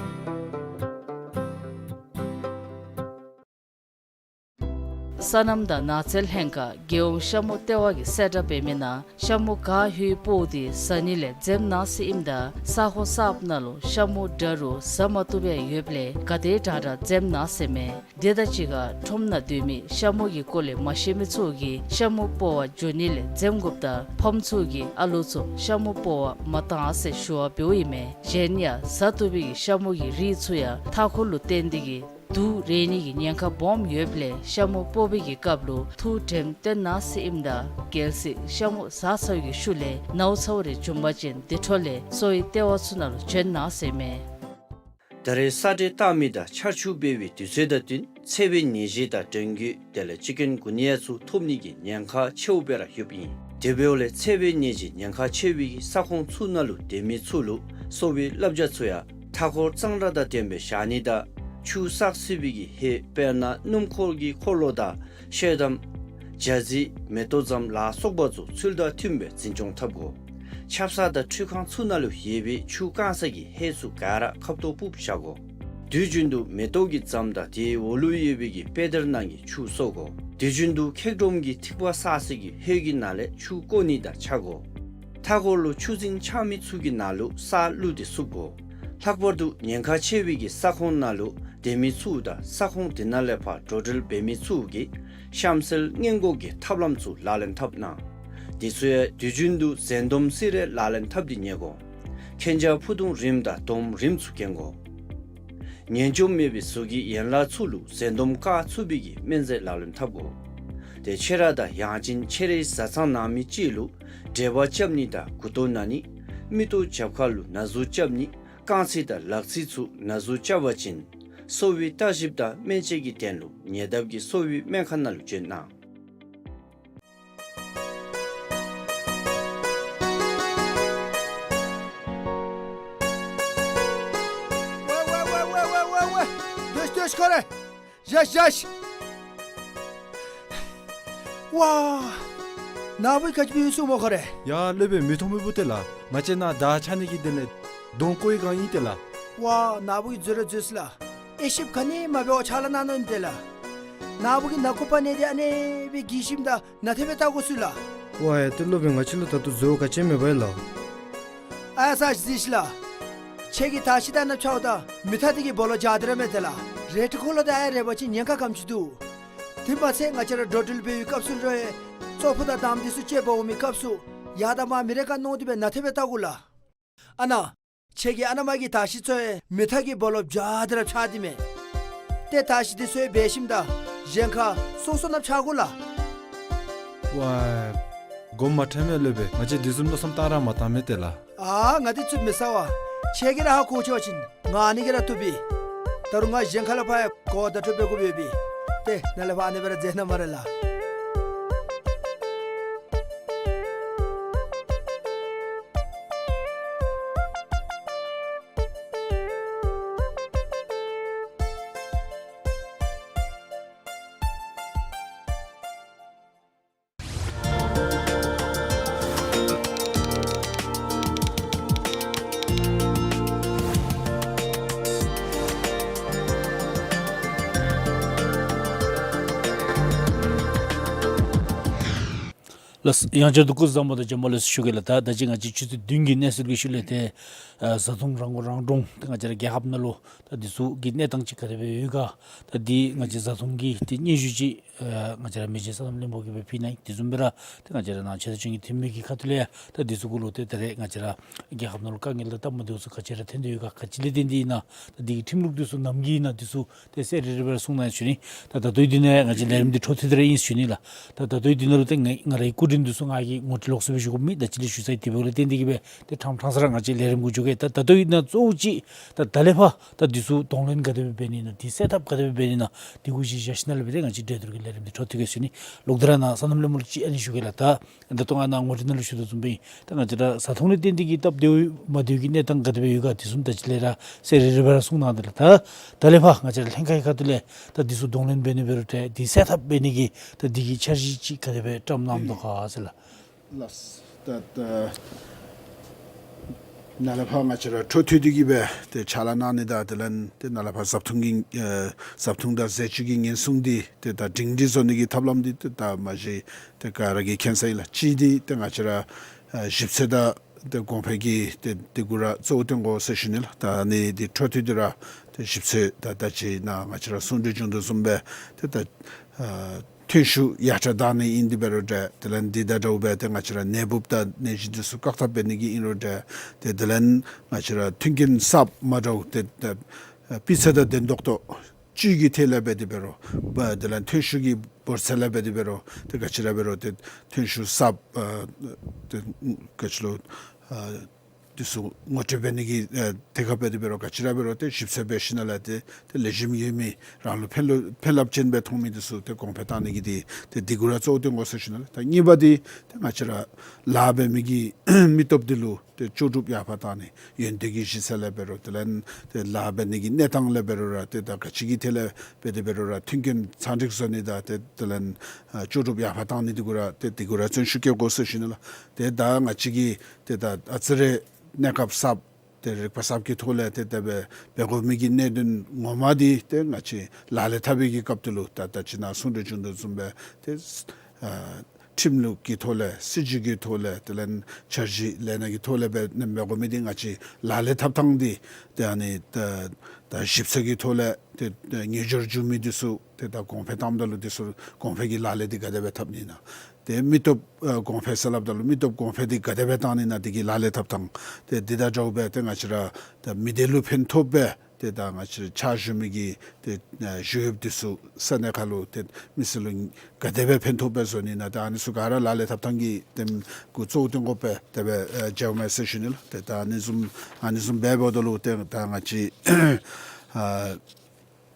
སོ་ནམ་དང་ནགས་ཚལ་ལྷན་ཁག་རྒྱལ་ཡོངས་ཤ་མུ་ལྟེ་བ་གིས་གསལ་བསྒྲགས་འབད་མི་ནང་ཤ་མུ་ག་ཧུད་སྤོ་སྟེ་བཟའ་ནི་ལས་འཛེམ་གནང་ཟེར་ཨིནམ་ད་ས་ཁོངས་གསརཔ་ནང་ལུ་ཤ་མུ་འདྲ་རུང་བཟའ་མ་བཏུབ་པའི་ཡོདཔ་ལས་ག་དེ་དྲག་དྲག་འཛེམ་གནང་ཟེར་མས། དེ་དང་གཅིག་ཁར་ཁྲོམ་ནང་སྡོད་མི་ཤ་མུ་གི་སྐོར་ལས་མ་ཤེས་མི་ཚུ་གིས་ཤ་མུ་སྤོ་བར་འགྱོ་ནི་ལས་འཛེམ་དགོཔ་དང་ཕམ་ཚུ་གིས་ཨ་ལོ་ཚུ་ཤ་མུ་སྤོ་བར་མ་གཏང་ཟེར་ཞུ་བ་འབདཝ་ཨིན་མས། གཞན་ཡང་བཟའ་བཏུབ་པའི་ཤ་མུ་གི་རིགས་ཚུ་ཡང་མཐའ་འཁོར་ལུ་བརྟེན་ཏེ་གིས་དུག་རེག་ནི་གི་ཉེན་ཁ་སྦོམ་ཡོདཔ་ལས་ཤ་མུ་སྤོ་བའི་གི་སྐབས་ལུ་ཐུགས་དྲནམ་བཏོན་གནང་ཟེར་ཨིནམ་ད་གལ་སྲིད་ཤ་མུ་བཟའ་ཚར་བའི་གི་ཤུལ་ལས་ནཝ་ཚཝ་རེ་བྱུང་པ་ཅིན་དེ་འཕྲོ་ལས་གསོ་བའི་ལྟེ་བ་ཚུ་ནང་ལུ་བྱོན་གནང་ཟེར་མས། ད་རེས་ས་འདྲེན་བཏང་མི་དང་ཆར་ཆུ་འབབ་པའི་དུས་ཚོད་དང་བསྟུན་འཚེར་བའི་ནད་གཞི་དང་ཌེང་གི་དེ་ལས་ཅིག་ཀུན་གུ་ནི་ཡ་ཚུ་ཐོབ་ནི་གི་ཉེན་ཁ་ཆེཝ་སྦེ་ར་ཡོདཔ་ཨིན། དེ་འབདཝ་ལས་འཚེར་བའི་ནད་གཞི་ཉེན་ཁ་ཆེ་བའི་གི་ས་ཁོངས་ཚུ་ནང་ལུ་སྡོད་མི་ཚུ་ལུ་གསོ་བའི་བསླབ་བྱ་ཚུ་ཡང་མཐའ་འཁོར་གཙང་སྦྲ་དང་ལྡནམ་སྦེ་བཞག་ནི་དང་ཆུ་བསགས་སྲིད་པའི་གི་ཧེ་དཔེར་ན་སྣུམ་འཁོར་གྱི་འཁོར་ལོ་དང་ཤེལ་དམ་ཇ་རྩི་མེ་ཏོག་ཙམ་ལ་སོགས་པ་ཚུ་ཚུལ་དང་མཐུནམ་སྦེ་འཛིན་སྐྱོང་འཐབ་དགོ། ཆབ་གསང་དང་འཕྲུལ་ཁང་ཚུ་ནང་ལུ་ཡོད་པའི་ཆུ་བཀང་ས་གི་ཧེ་ཚུ་ག་ར་ཁབ་ཏོ་སྤུབས་བཞག་དགོ། དུས་རྒྱུན་དུ་མེ་ཏོག་གི་ཙམ་དང་དེའི་འོག་ལུ་ཡོད་པའི་གི་པེ་དར་ནང་གི་ཆུ་གསོ་དགོ། དུས་རྒྱུན་དུ་ཁེག་སྒྲོམ་གྱི་ཐིགས་པ་བསགས་ས་གི་ཧེ་གི་ནང་ལས་ཆུ་བཀོ་ནི་དང་ཆ་དགོ། མཐའ་འཁོར་ལུ་ཆུ་རྫིང་ཆགས་མི་ཚུ་གི་ནང་ལུ་ས་བླུགས་ཏེ་བསུབ་དགོ། ལྷག་པར་དུ་ཉེན་ཁ་ཆེ་བའི་གི་ས་ཁོངས་ནང་ལུ་སྡོད་མི་ཚུ་དང་ས་ཁོངས་དེ་ནང་ལས་ཕར་འགྲོ་འགྲུལ་འབད་མི་ཚུ་གིས་གཤམ་གསལ་སྔོན་འགོག་གི་ཐབས་ལམ་ཚུ་ལག་ལེན་འཐབ་གནང་། དེ་ཚུ་ཡང་དུས་རྒྱུན་དུ་ཟན་འདོམས་སེ་རལ་ལག་ལེན་འཐབ་སྟེ་ཉལ་དགོ། མཁྱེན་རྒྱ་ཕུ་ཐུང་རིངམ་དང་འདོམ་རིངམ་ཚུ་གྱོན་དགོ། ངན་སྐྱོབ་མེད་པའི་གཟུགས་ཀྱི་ཡན་ལག་ཚུ་ལུ་ཟན་འདོམས་བཀག་ཚུགས་པའི་གི་སྨན་རྫས་ལག་ལེན་འཐབ་དགོ། ཏེ་ཆེ་ར་དང་ཡང་ཅིན་ཆེ་རའི་བཟའ་ཚང་ནང་མི་ཅིག་ལུ་འབྲེལ་བ་རྐྱབ་ནི་དང་མགུ་ཏོ་ན་ནི། མིག་ཏོ་རྒྱབ་ཁ་ལུ་ན་ཟུག་རྐྱབ་ནི། རྐང་ཚིགས་དང་ལག་ཚིགས་ཚུ་ན་ཟུག་རྐྱབ་པ་ཅིན་གསོ་བའི་བརྟག་ཞིབ་དང་སྨན་དཔྱད་ཀྱི་དོན་ལུ་ཉེ་འདབས་ཀྱི་གསོ་བའི་སྨན་ཁང་ནང་ལུ་བྱོན་གནང་། ཝེ་ཝེ་ཝེ། བཞག་བཞག། ཝ། ནཱ་བུ་ག་ཅི་འབད་ཡི་ཟེར་སྨོ་ཁོ་རེ། ཡ་སློབ་དཔོན་མི་མཐོང་མི་བུ་ཏེ་ལགས། ང་བཅས་ནཱ་དར་འཕྱར་ནི་གི་དོན་ལས་གདོང་བཀོག་པའི་སྒང་ཨིན་ཏེ་ལགས། ཝ་ནཱ་བུ་གིས་འཛོལ་ར་འཛོལ་སོ་ལགས། དབྱེ་ཞིབ་ག་ནི་མ་འབད་བར་ཕྱག་ལཱ་གནང་ནི་ཨིན་ཏེ་ལགས། ནཱ་བུ་གིས་ནང་ཁུག་པ་ནང་འདི་ཨ་ནེ་སྦེ་འགྱིང་ཞིནམ་ད་ནན་ཏན་སྦེ་བལྟ་དགོ་ཟེར་ལགས། ཝ་ཡ་ཏེ་སློབ་དཔོན་ང་བཅས་ལུ་ད་ལྟོ་འཛོལ་བ་ག་ཅི་ཡང་མེད་པས་ལགས། ཨ་ཡ་ས་གཟིགས་ཤིག་ལགས། ཁྱེད་ཀྱིས་དར་ཤིང་ད་ནཱ་འཕྱརཝ་ད་མེ་མཐའ་འདི་གི་སྦོ་ལོགས་འཇའ་ལྡིར་ར་མས་ཏེ་ལགས། རལ་གྲི་འཁོར་ལོ་དང་ཨ་ཡ་རལ་པ་ཅིན་ཉེན་ཁ་ག་དེམ་ཅིག་འདུག། དེ་མ་ཚད་ང་བཅས་ར་འགྲོ་འགྲུལ་འབད་བའི་སྐབས་སུ་རོགས་ཨེ་ཙོག་ཕུ་དང་དམ་འདི་ཚུ་བཅད་འབག་འོང་མི་སྐབས་སུ་ཡར་དང་མར་མི་རེ་ཁར་མནོ་སྟེ་སྦེ་ནན་ཏན་སྦེ་བལྟ་དགོ་ལགས། ཨ་ནཱ་ཁྱེད་ཀྱི་ཨ་ནཱ་མར་གྱི་དར་ཤིང་ཚུ་ཡང་མེ་མཐའ་གི་སྦོ་ལོགས་འཇའ་ལྡིར་ར་འཕྱར་ཏེ་མས། ཏེ་དར་ཤིང་འདི་ཚུ་ཡང་འབལ་ཞིནམ་ད་གཞན་ཁར་སོ་སོ་ནང་འཕྱར་དགོ་ལགས། ཝ། དགོངསམ་མ་ཁྲེལ་མས་སློབ་དཔོན། ང་བཅས་དེ་བཟུམ་མནོ་བསམ་བཏང་ར་མ་བཏང་མས་ཏེ་ལགས། ཨ་ང་འདི་ཚུ་མི་ཟ་བར་ཁྱེད་ཀྱིས་ར་ཧ་གོ་ཆོག་པ་ཅིན་ང་ཨ་ནི་གིས་ར་བཏུབ་པས། ད་རུང་ང་གཞན་ཁ་ལས་ཕར་ཡང་གོ་བརྡ་འཕྲོད་འབད་དགོཔ་ཡོད་པས། ཏེ་ནཱ་ལས་ཕར་ཨ་ནི་སྦེ་ར་མཛད་གནང་སྨ་རེ་ལགས། ལགས། ཡང་བསྐྱར་དུ་སྐུ་གཟུགས་བཟང་པོ་དང་བྱོན་པ་ལེགས་སོ་ཞུ་གེ་ལགས། ད་ད་ཅི་ང་བཅས་ཆུ་ཚོད་བདུན་གྱི་གནས་ཚུལ་གྱི་ཤུལ་ལས་ཏེ་ཨ་བཟའ་འཐུང་རང་མགོ་རང་འདྲོངས་ཏེ་ང་བཅས་ར་རྒྱལ་ཁབ་ནང་ལུ་ད་འདི་ཚུ་གི་གནས་སྟངས་ཅིག་ག་དེ་སྦེ་ཡོད་ག། ད་འདི་ང་བཅས་བཟའ་འཐུང་གི་ཏེ་སྙན་ཞུ་ཅིག་ཨ་ང་བཅས་ར་མི་རྗེ་སོ་ནམ་བློན་པོ་གིས་སྦེ་ཕུལ་གནང་ཡི། དེ་བཟུམ་སྦེ་ར་ཏེ་ང་བཅས་ར་ནཱ་ཆེ་བསྟོད་ཅན་གྱི་འཐུས་མི་གི་ཁ་ཐུག་ལས་ཡང་ད་འདི་ཚུ་གུ་ལུ་ཏེ་ད་རེས་ང་བཅས་ར་རྒྱལ་ཁབ་ནང་ལུ་དཀའ་ངལ་དང་སྟབས་མ་བདེཝ་ཚུ་ག་ཅི་ར་ཐོན་ཏེ་ཡོད་ག། ག་ཅི་ལས་བརྟེན་ཏེ་ཨིན་ན། ད་འདི་གི་ཁྲིམས་ལུགས་འདི་ཚུ་ནམ་གྱི་ཨིན་ན་འདི་ཚུ་ཏེ་གསལ་རི་རི་སྦེ་ར་གསུང་གནང་ཞུ་ནི། ད་ད་ལྟོའི་དུས་ནང་ང་བཅས་ལས་རིམ་འདི་འཕྲོ་མཐུད་དེ་ར་ཨིན་ཞུ་ནི་ལགས། ད་ད་ལྟོའི་དུས་ནང་ལུ་ཏེ་ང་ང་རའི་སྐུ་མགྲོན་འདི་ཚུ་ང་གིས་ངོ་སྤྲོད་ལོགས་སུ་སྦེ་ཞུ་དགོཔ་མེད། ད་ཅི་ལས་ཞུ་ས་ཡི། དེ་འབདཝ་ལས་བརྟེན་ཏེ་གིས་སྦེ་ཏེ་ཕྲང་ཕྲང་ས་ར་ང་བཅས་ལས་རིམ་གུ་འགྱོ་གེ། ད་ད་ལྟོ་ཨིན་ན་གཙོ་བོ་ཅིག་ད་ད་ལས་ཕར་ད་འདི་ཚུ་གདོང་ལེན་ག་དེ་སྦེ་འབད་ནི་ཨིན་ན། འདི་སེལ་ཐབས་ག་དེ་སྦེ་འབད་ནི་ཨིན་ན། འདི་གུ་གཞི་བཞག་ཞིནམ་ལས་སྦེ་ཏེ་ང་བཅས་གྲོས་བསྡུར་གྱི་ལས་རིམ་འདི་འཕྲོ་མཐུད་གེ་ཟེར་ཞུ་ནི། ལོག་སྟེ་ར་ནཱ་སོ་ནམ་བློན་པོ་ལུ་ཅིག་ཨ་ནི་ཞུ་གེ་ལགས། ད་ད་ལྟོ་ང་ནཱ་ངོ་སྤྲོད་ནང་ལུ་ཞུ་དོ་བཟུམ་སྦེ་ཨིན། ད་ང་བཅས་ར་བཟའ་འཐུང་ལས་བརྟེན་ཏེ་གིས་སྟབས་བདེཝ་མ་བདེཝ་གི་གནས་སྟངས་ག་དེ་སྦེ་ཡོད་ག། དེ་བཟུམ་ད་ཅི་ལས་ར་གསལ་རི་རི་སྦེ་ར་གསུང་གནང་དེས་ལགས། ད་ད་ལས་ཕར་ང་བཅས་ར་ལྷན་ཁག་གི་ཁ་ཐུག་ལས་ད་འདི་ཚུ་གདོང་ལེན་འབད་ནི་འབད་རུང་ཏེ་འདི་སེལ་ཐབས་འབད་ནི་གི་ད་འདི་གི་འཆར་གཞི་ཅིག་ག་དེ་སྦེ་བཀྲམ་གནངམ་འདུག་ག་ཟེར་ལགས། ལགས། ད་ད་ནཱ་ལས་ཕར་ང་བཅས་ར་འཕྲོ་མཐུད་དེ་གིས་སྦེ་ཏེ་ཕྱག་ལཱ་གནང་ནི་དང་དེ་ལས་ཏེ་ནཱ་ལས་ཕར་བཟའ་འཐུང་གི་ཨེ་བཟའ་འཐུང་དང་ཟས་བཅུད་ཀྱི་ཉེན་སྲུང་འདི་ཏེ་ད་སྒྲིང་སྒྲི་བཟོ་ནི་གི་ཐབས་ལམ་འདི་ཏེ་ད་མ་གཞི་ཏེ་ག་ར་གིས་མཁྱེན་ས་ཨིན་ལགས། གཅིག་འདི་ཏེ་ང་བཅས་ར་ཨེ་ཞིབ་འཚོལ་དང་ཏེ་གོང་འཕེལ་གྱི་ཏེ་འདི་གུ་ར་གཙོ་བོ་བཏོན་དགོ་ཟེར་ཞུ་ནི་ལགས། ད་ཨ་ནི་འདི་འཕྲོ་མཐུད་དེ་ར་ཏེ་ཞིབ་འཚོལ་ད་ད་ཅི་ནཱ་ང་བཅས་ར་གསུང་གྲོས་བྱུང་དོ་བཟུམ་སྦེ་ཏེ་ད་ཨ་ཐོན་ཤུགས་ཡར་དྲག་གཏང་ནི་ཨིན། དེ་འབད་རུང་ཏེ་དེ་ལས་འདི་དང་འདྲཝ་སྦེ་ཏེ་ང་བཅས་ར་ནད་འབུཔ་དང་ནད་གཞི་འདི་ཚུ་བཀག་ཐབས་འབད་ནི་གི་ཨིན་རུང་ཏེ་ཏེ་དེ་ལས་ང་བཅས་ར་མཐུན་རྐྱེན་གསརཔ་མ་འདྲཝ་ཏེ་ཏེ་སྤུས་ཚད་དང་ལྡན་ཏོག་ཏོ་བཅུད་ཀྱི་ཐད་ལས་འབད་དེ་འབད་རུང་འབད་དེ་ལས་ཐོན་ཤུགས་ཀྱི་འབོར་ཚད་ལས་འབད་དེ་འབད་རུང་ཏེ་ག་ཅི་ར་འབད་རུང་ཏེ་ཐོན་ཤུགས་གསརཔ་ཨ་ཏེ་ག་ཅི་ལོ་ཨ་ འདི་ཚུ་ངོ་སྤྲོད་འབད་ནི་གི་ཨེ་ཐད་ཁར་འབད་དེ་འབད་རུང་ག་ཅི་ར་འབད་རུང་ཏེ་ཞིབ་འཚོལ་འབད་ཞིནམ་ལས་ཏེ་ཏེ་ལེགས་ཤོམ་ཡོད་མི་རང་ལུ་ཕན་ལུ་ཕན་རླབས་ཅན་སྦེ་མཐོང་མི་འདི་ཚུ་ཏེ་གོང་འཕེལ་བཏང་ནི་གི་འདི་ཏེ་འདི་གུ་ར་གཙོ་བོ་བཏོན་དགོ་ཟེར་ཞུ་ནི་ལགས། ད་གཉིས་པ་འདི་ཏེ་ང་བཅས་ར་ལཱ་འབད་མི་གི་མི་སྟོབས་འདི་ལུ་ཏེ་ལྕོགས་གྲུབ་ཡར་འཕར་བཏང་ནི། ཡོན་ཏན་གྱི་གཞི་རྩ་ལས་འབད་རུང་དེ་ལས་ཏེ་ལཱ་འབད་ནི་གི་གནས་སྟངས་ལས་འབད་རུང་ར་ཏེ་ད་ག་ཅི་གི་ཐད་ལས་འབད་དེ་འབད་རུང་ར་མཐུན་རྐྱེན་ཚང་སྒྲིག་བཟོ་ནི་དང་ཏེ་དེ་ལས་ཨ་ལྕོགས་གྲུབ་ཡར་འཕར་བཏང་ནི་འདི་གུ་ར་ཏེ་འདི་གུ་ར་བརྩོན་ཤུགས་བསྐྱེད་དགོ་ཟེར་ཞུ་ནི་ལགས། ཏེ་ད་ང་བཅས་ཀྱིས་ཏེ་ད་ཨ་ཙི་རེ་གནས་སྐབས་གསརཔ་ཏེ་རིག་པ་གསརཔ་གི་ཐོག་ལས་ཏེ་དེ་སྦེ་འབད་དགོ་མི་གི་གནད་དོན་ངོ་མ་འདི་ཏེ་ང་བཅས་ལག་ལེན་འཐབ་པའི་གི་སྐབས་དེ་ལུ་ད་ད་ཅི་ནཱ་གསུང་གྲོས་བྱུང་དོ་བཟུམ་སྦེ་ཏེ་ཨ་ཁྲིམས་ལུགས་ཀྱི་ཐོག་ལས་སྲིད་བྱུས་ཀྱི་ཐོག་ལས་དེ་ལས་འཆར་གཞི་ལས་སྣ་གི་ཐོག་ལས་འབད་ནི་འབད་དགོ་མི་འདི་ང་བཅས་ལག་ལེན་འཐབ་ཐངས་འདི་ཏེ་ཨ་ནི་ད་ད་ཞིབ་འཚོལ་གྱི་ཐོག་ལས་ཏེ་ཏེ་ངེས་སྦྱོར་འབྱུང་མི་འདི་ཚུ་ཏེ་ད་གོང་འཕེལ་བཏངམ་ད་ལུ་འདི་ཚུ་གོང་འཕེལ་གྱི་ལག་ལེན་འདི་ག་དེ་སྦེ་འཐབ་ནི་ན། ཏེ་མི་སྟོབས་ཨ་གོང་འཕེལ་ཟེར་སླབ་ད་ལུ་མི་སྟོབས་གོང་འཕེལ་འདི་ག་དེ་སྦེ་བཏང་ནི་ན་འདི་གི་ལག་ལེན་འཐབ་ཐངས་ཏེ་འདི་དང་འདྲཝ་སྦེ་ཏེ་ང་བཅས་ར་ད་མི་སྡེ་ལུ་ཕན་ཐོགས་སྦེ་ཏེ་ད་ང་བཅས་ཕྱག་ཞུ་མི་གི་ཏེ་ཨ་ཞུ་ཡོདཔ་འདི་ཚུ་ས་གནས་ཁར་ལུ་ཏེ་མི་སེར་ལུ་ག་དེ་སྦེ་ཕན་ཐོགས་སྦེ་བཟོ་ནི་ན་ད་ཨ་ནི་ཚུ་ག་ར་ལག་ལེན་འཐབ་ཐངས་ཀྱི་ཏེ་གུ་གཙོ་བོ་བཏོན་དགོ་པས། དེ་སྦེ་ཨ་མཇལཝ་མས་ཟེར་ཞུ་ནི་ལགས། ཏེ་ད་ཨ་ནི་བཟུམ་ཨ་ནི་བཟུམ་སྦེ་འབདཝ་ད་ལུ་ཏེ་ད་ང་བཅས་ཨ་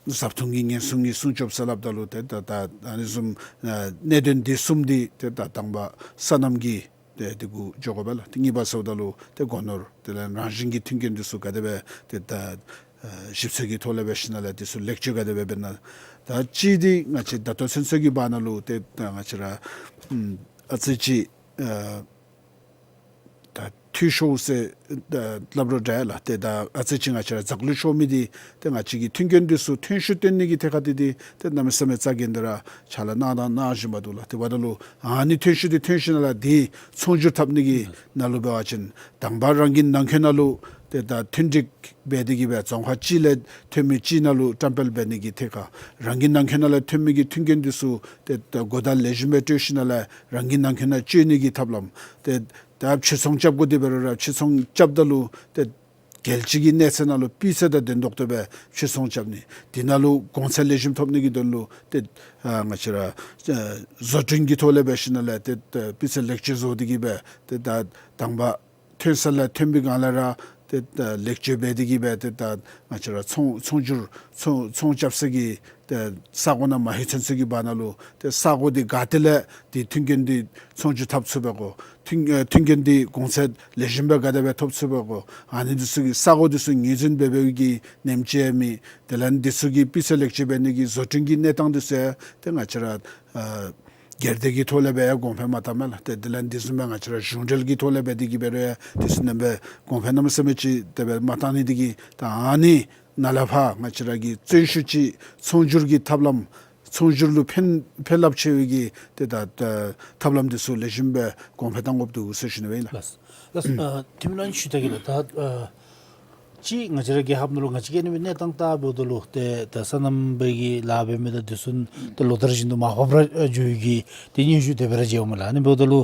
བཟའ་འཐུང་གི་ཉེན་སྲུང་གི་སྲུང་སྐྱོབ་ཟེར་སླབ་ད་ལུ་ཏེ་ད་ད་ཨ་ནི་བཟུམ་ཨ་གནད་དོན་འདི་གསུམ་འདི་ཏེ་ད་དང་པ་སོ་ནམ་གྱི་ཏེ་འདི་གུ་འགྱོ་དགོ་པས་ལགས། ཏེ་གཉིས་པ་ཟེརཝ་ད་ལུ་ཏེ་སྒོ་ནོར་དེ་ལས་རང་བཞིན་གྱི་མཐུན་རྐྱེན་འདི་ཚུ་ག་དེ་སྦེ་ཏེ་ད་ཨ་ཞིབ་འཚོལ་གྱི་ཐོག་ལས་འབད་ཞིནམ་ལས་འདི་ཚུ་ལེགས་བཅོས་ག་དེ་སྦེ་འབད་ན། ད་གཅིག་འདི་ང་བཅས་ད་ལྟོ་ཚུན་ཚོད་ཀྱི་བར་ན་ལུ་ཏེ་ད་ང་བཅས་ར་ཨམ་ཨ་ཙི་ཅིག་ཨ་ད་འཐུས་ཤོར་ཟེར་ད་སླབ་རུང་འདྲ་ལགས། ཏེ་ད་ཨ་ཙི་ཅིག་ང་བཅས་ར་འཛག་ལུས་ཤོར་མི་འདི་ཏེ་ང་བཅས་ཀྱི་མཐུན་རྐྱེན་འདི་ཚུ་ཐོན་ཤུགས་བཏོན་ནི་གི་ཐད་ཁར་འདི་འདི་ཏེ་གནམ་མེད་ས་མེད་རྩ་འགེངས་ཏེ་ར་ཕྱག་ལཱ་གནང་དང་གནང་བཞིན་པ་འདུག་ལགས། དེ་འབདཝ་ད་ལུ་ཨ་ནི་ཐོན་ཤུགས་འདི་ཐོན་ཞིནམ་ལས་འདི་ཚོང་སྒྱུར་འཐབ་ནི་གི་ནང་ལུ་འབད་བ་ཅིན་དང་པ་རང་གི་ནང་འཁོད་ནང་ལུ་ཏེ་ད་མཐུན་སྒྲིག་འབད་དེ་གིས་སྦེ་རྫོང་ཁག་གཅིག་ལས་ཐོན་མི་གཅིག་ནང་ལུ་བཀྲམ་སྤེལ་འབད་ནི་གི་ཐད་ཁར་རང་གི་ནང་འཁོད་ནང་ལས་ཐོན་མི་གི་མཐུན་རྐྱེན་འདི་ཚུ་ཏེ་ད་གོ་བརྡ་ལེགས་ཤོམ་སྦེ་སྤྲོད་ཞིནམ་ལས་རང་གི་ནང་འཁོད་ནང་སྤྱོད་ནི་གི་ཐབས་ལམ། ཏེ་ད་ཕྱིར་ཚོང་རྐྱབ་དགོ་དེ་འབད་རུང་ར་ཕྱིར་ཚོང་རྐྱབ་ད་ལུ་ཏེ་རྒྱལ་སྤྱི་གི་གནས་ཚད་ནང་ལུ་སྤུས་ཚད་དང་ལྡན་ཏོག་ཏོ་སྦེ་ཕྱིར་ཚོང་རྐྱབ་ནི། དེ་ནང་ལུ་གོང་ཚད་ལེགས་ཤོམ་ཐོབ་ནི་གི་དོན་ལུ་ཏེ་ཨ་ང་བཅས་ར་ཨ་བཟོ་སྐྲུན་གྱི་ཐོག་ལས་འབད་ཞིནམ་ལས་ཏེ་ད་སྤུས་ཚད་ལེགས་བཅོས་བཟོ་སྟེ་གིས་སྦེ་ཏེ་ད་དང་པ་ཐོན་ས་ལས་ཐོན་པའི་སྒང་ལས་ར་ཏེ་ད་ལེགས་བཅོས་འབད་དེ་གིས་སྦེ་ཏེ་ད་ང་བཅས་ར་ཚོང་ཚོང་སྒྱུར་ཚོང་ཚོང་རྐྱབ་ས་གི་ཏེ་ས་གོ་ནང་མ་ལྷོད་ཚུན་ཚོད་ཀྱི་བར་ན་ལུ་ཏེ་ས་གོ་འདི་ག་ཏེ་ལས་འདི་མཐུན་རྐྱེན་འདི་ཚོང་སྒྱུར་འཐབ་ཚུགས་པས་གོ། མཐུན་ཨེ་མཐུན་རྐྱེན་འདི་གོང་ཚད་ལེགས་ཤོམ་སྦེ་ག་དེ་སྦེ་ཐོབ་ཚུགས་པས་གོ། ཨ་ནི་འདི་ཚུ་གི་ས་གོ་འདི་ཚུ་ངོས་འཛིན་འབད་བའི་གི་ཉིནམ་ཅིག་ཡང་མེད། དེ་ལས་འདི་ཚུ་གི་སྤུས་ཚད་ལེགས་བཅོས་འབད་ནི་གི་བཟོ་སྐྲུན་གྱི་གནས་སྟངས་འདི་ཚུ་ཡང་ཏེ་ང་བཅས་ར་ཨ་སྒེར་སྡེ་གི་ཐོག་ལས་འབད་ཡང་གོང་འཕེལ་མ་བཏང་མས་ལགས། ཏེ་དེ་ལས་འདི་བཟུམ་སྦེ་ང་བཅས་ར་གཞུང་འབྲེལ་གྱི་ཐོག་ལས་འབད་དེ་གིས་འབད་རུང་ཡང་འདི་ཚུ་ནང་སྦེ་གོང་འཕེལ་གནམ་མེད་ས་མེད་ཅིག་དེ་སྦེ་མ་བཏང་ནི་འདི་གིས་ད་ཨ་ནི་ནཱ་ལས་ཕར་ང་བཅས་ར་གིས་བརྩོན་ཤུགས་ཅིག་ཚོང་སྒྱུར་གྱི་ཐབས་ལམ་ཚོང་སྒྱུར་ལུ་ཕན་ཕན་རླབས་ཆེ་བའི་གི་ཏེ་ད་ད་ཐབས་ལམ་འདི་ཚུ་ལེགས་ཤོམ་སྦེ་གོང་འཕེལ་གཏང་དགོཔ་འདུག་ཟེར་ཞུ་ནི་སྦེ་ཨིན་ལགས། ལགས་ལགས། ཨ་ཐུ་མི་ལགས་ནི་ཞུ་ད་གེ་ལགས། ད་ཨ་ཅིག་ང་བཅས་ར་རྒྱལ་ཁབ་ནང་ལུ་ང་བཅས་ཀྱི་ཨ་ནི་སྦེ་གནས་སྟངས་ལྟ་འབདཝ་ད་ལུ་ཏེ་ད་སོ་ནམ་པའི་གི་ལཱ་འབད་མི་དང་འདི་ཚུ་ཏེ་ལོ་ལྟར་བཞིན་དུ་མར་ཕབ་ར་འགྱོ་བའི་གི་ཏེ་སྙན་ཞུ་དེ་སྦེ་ར་མཇལཝ་མས་ལགས། ཨ་ནི་འབདཝ་ད་ལུ་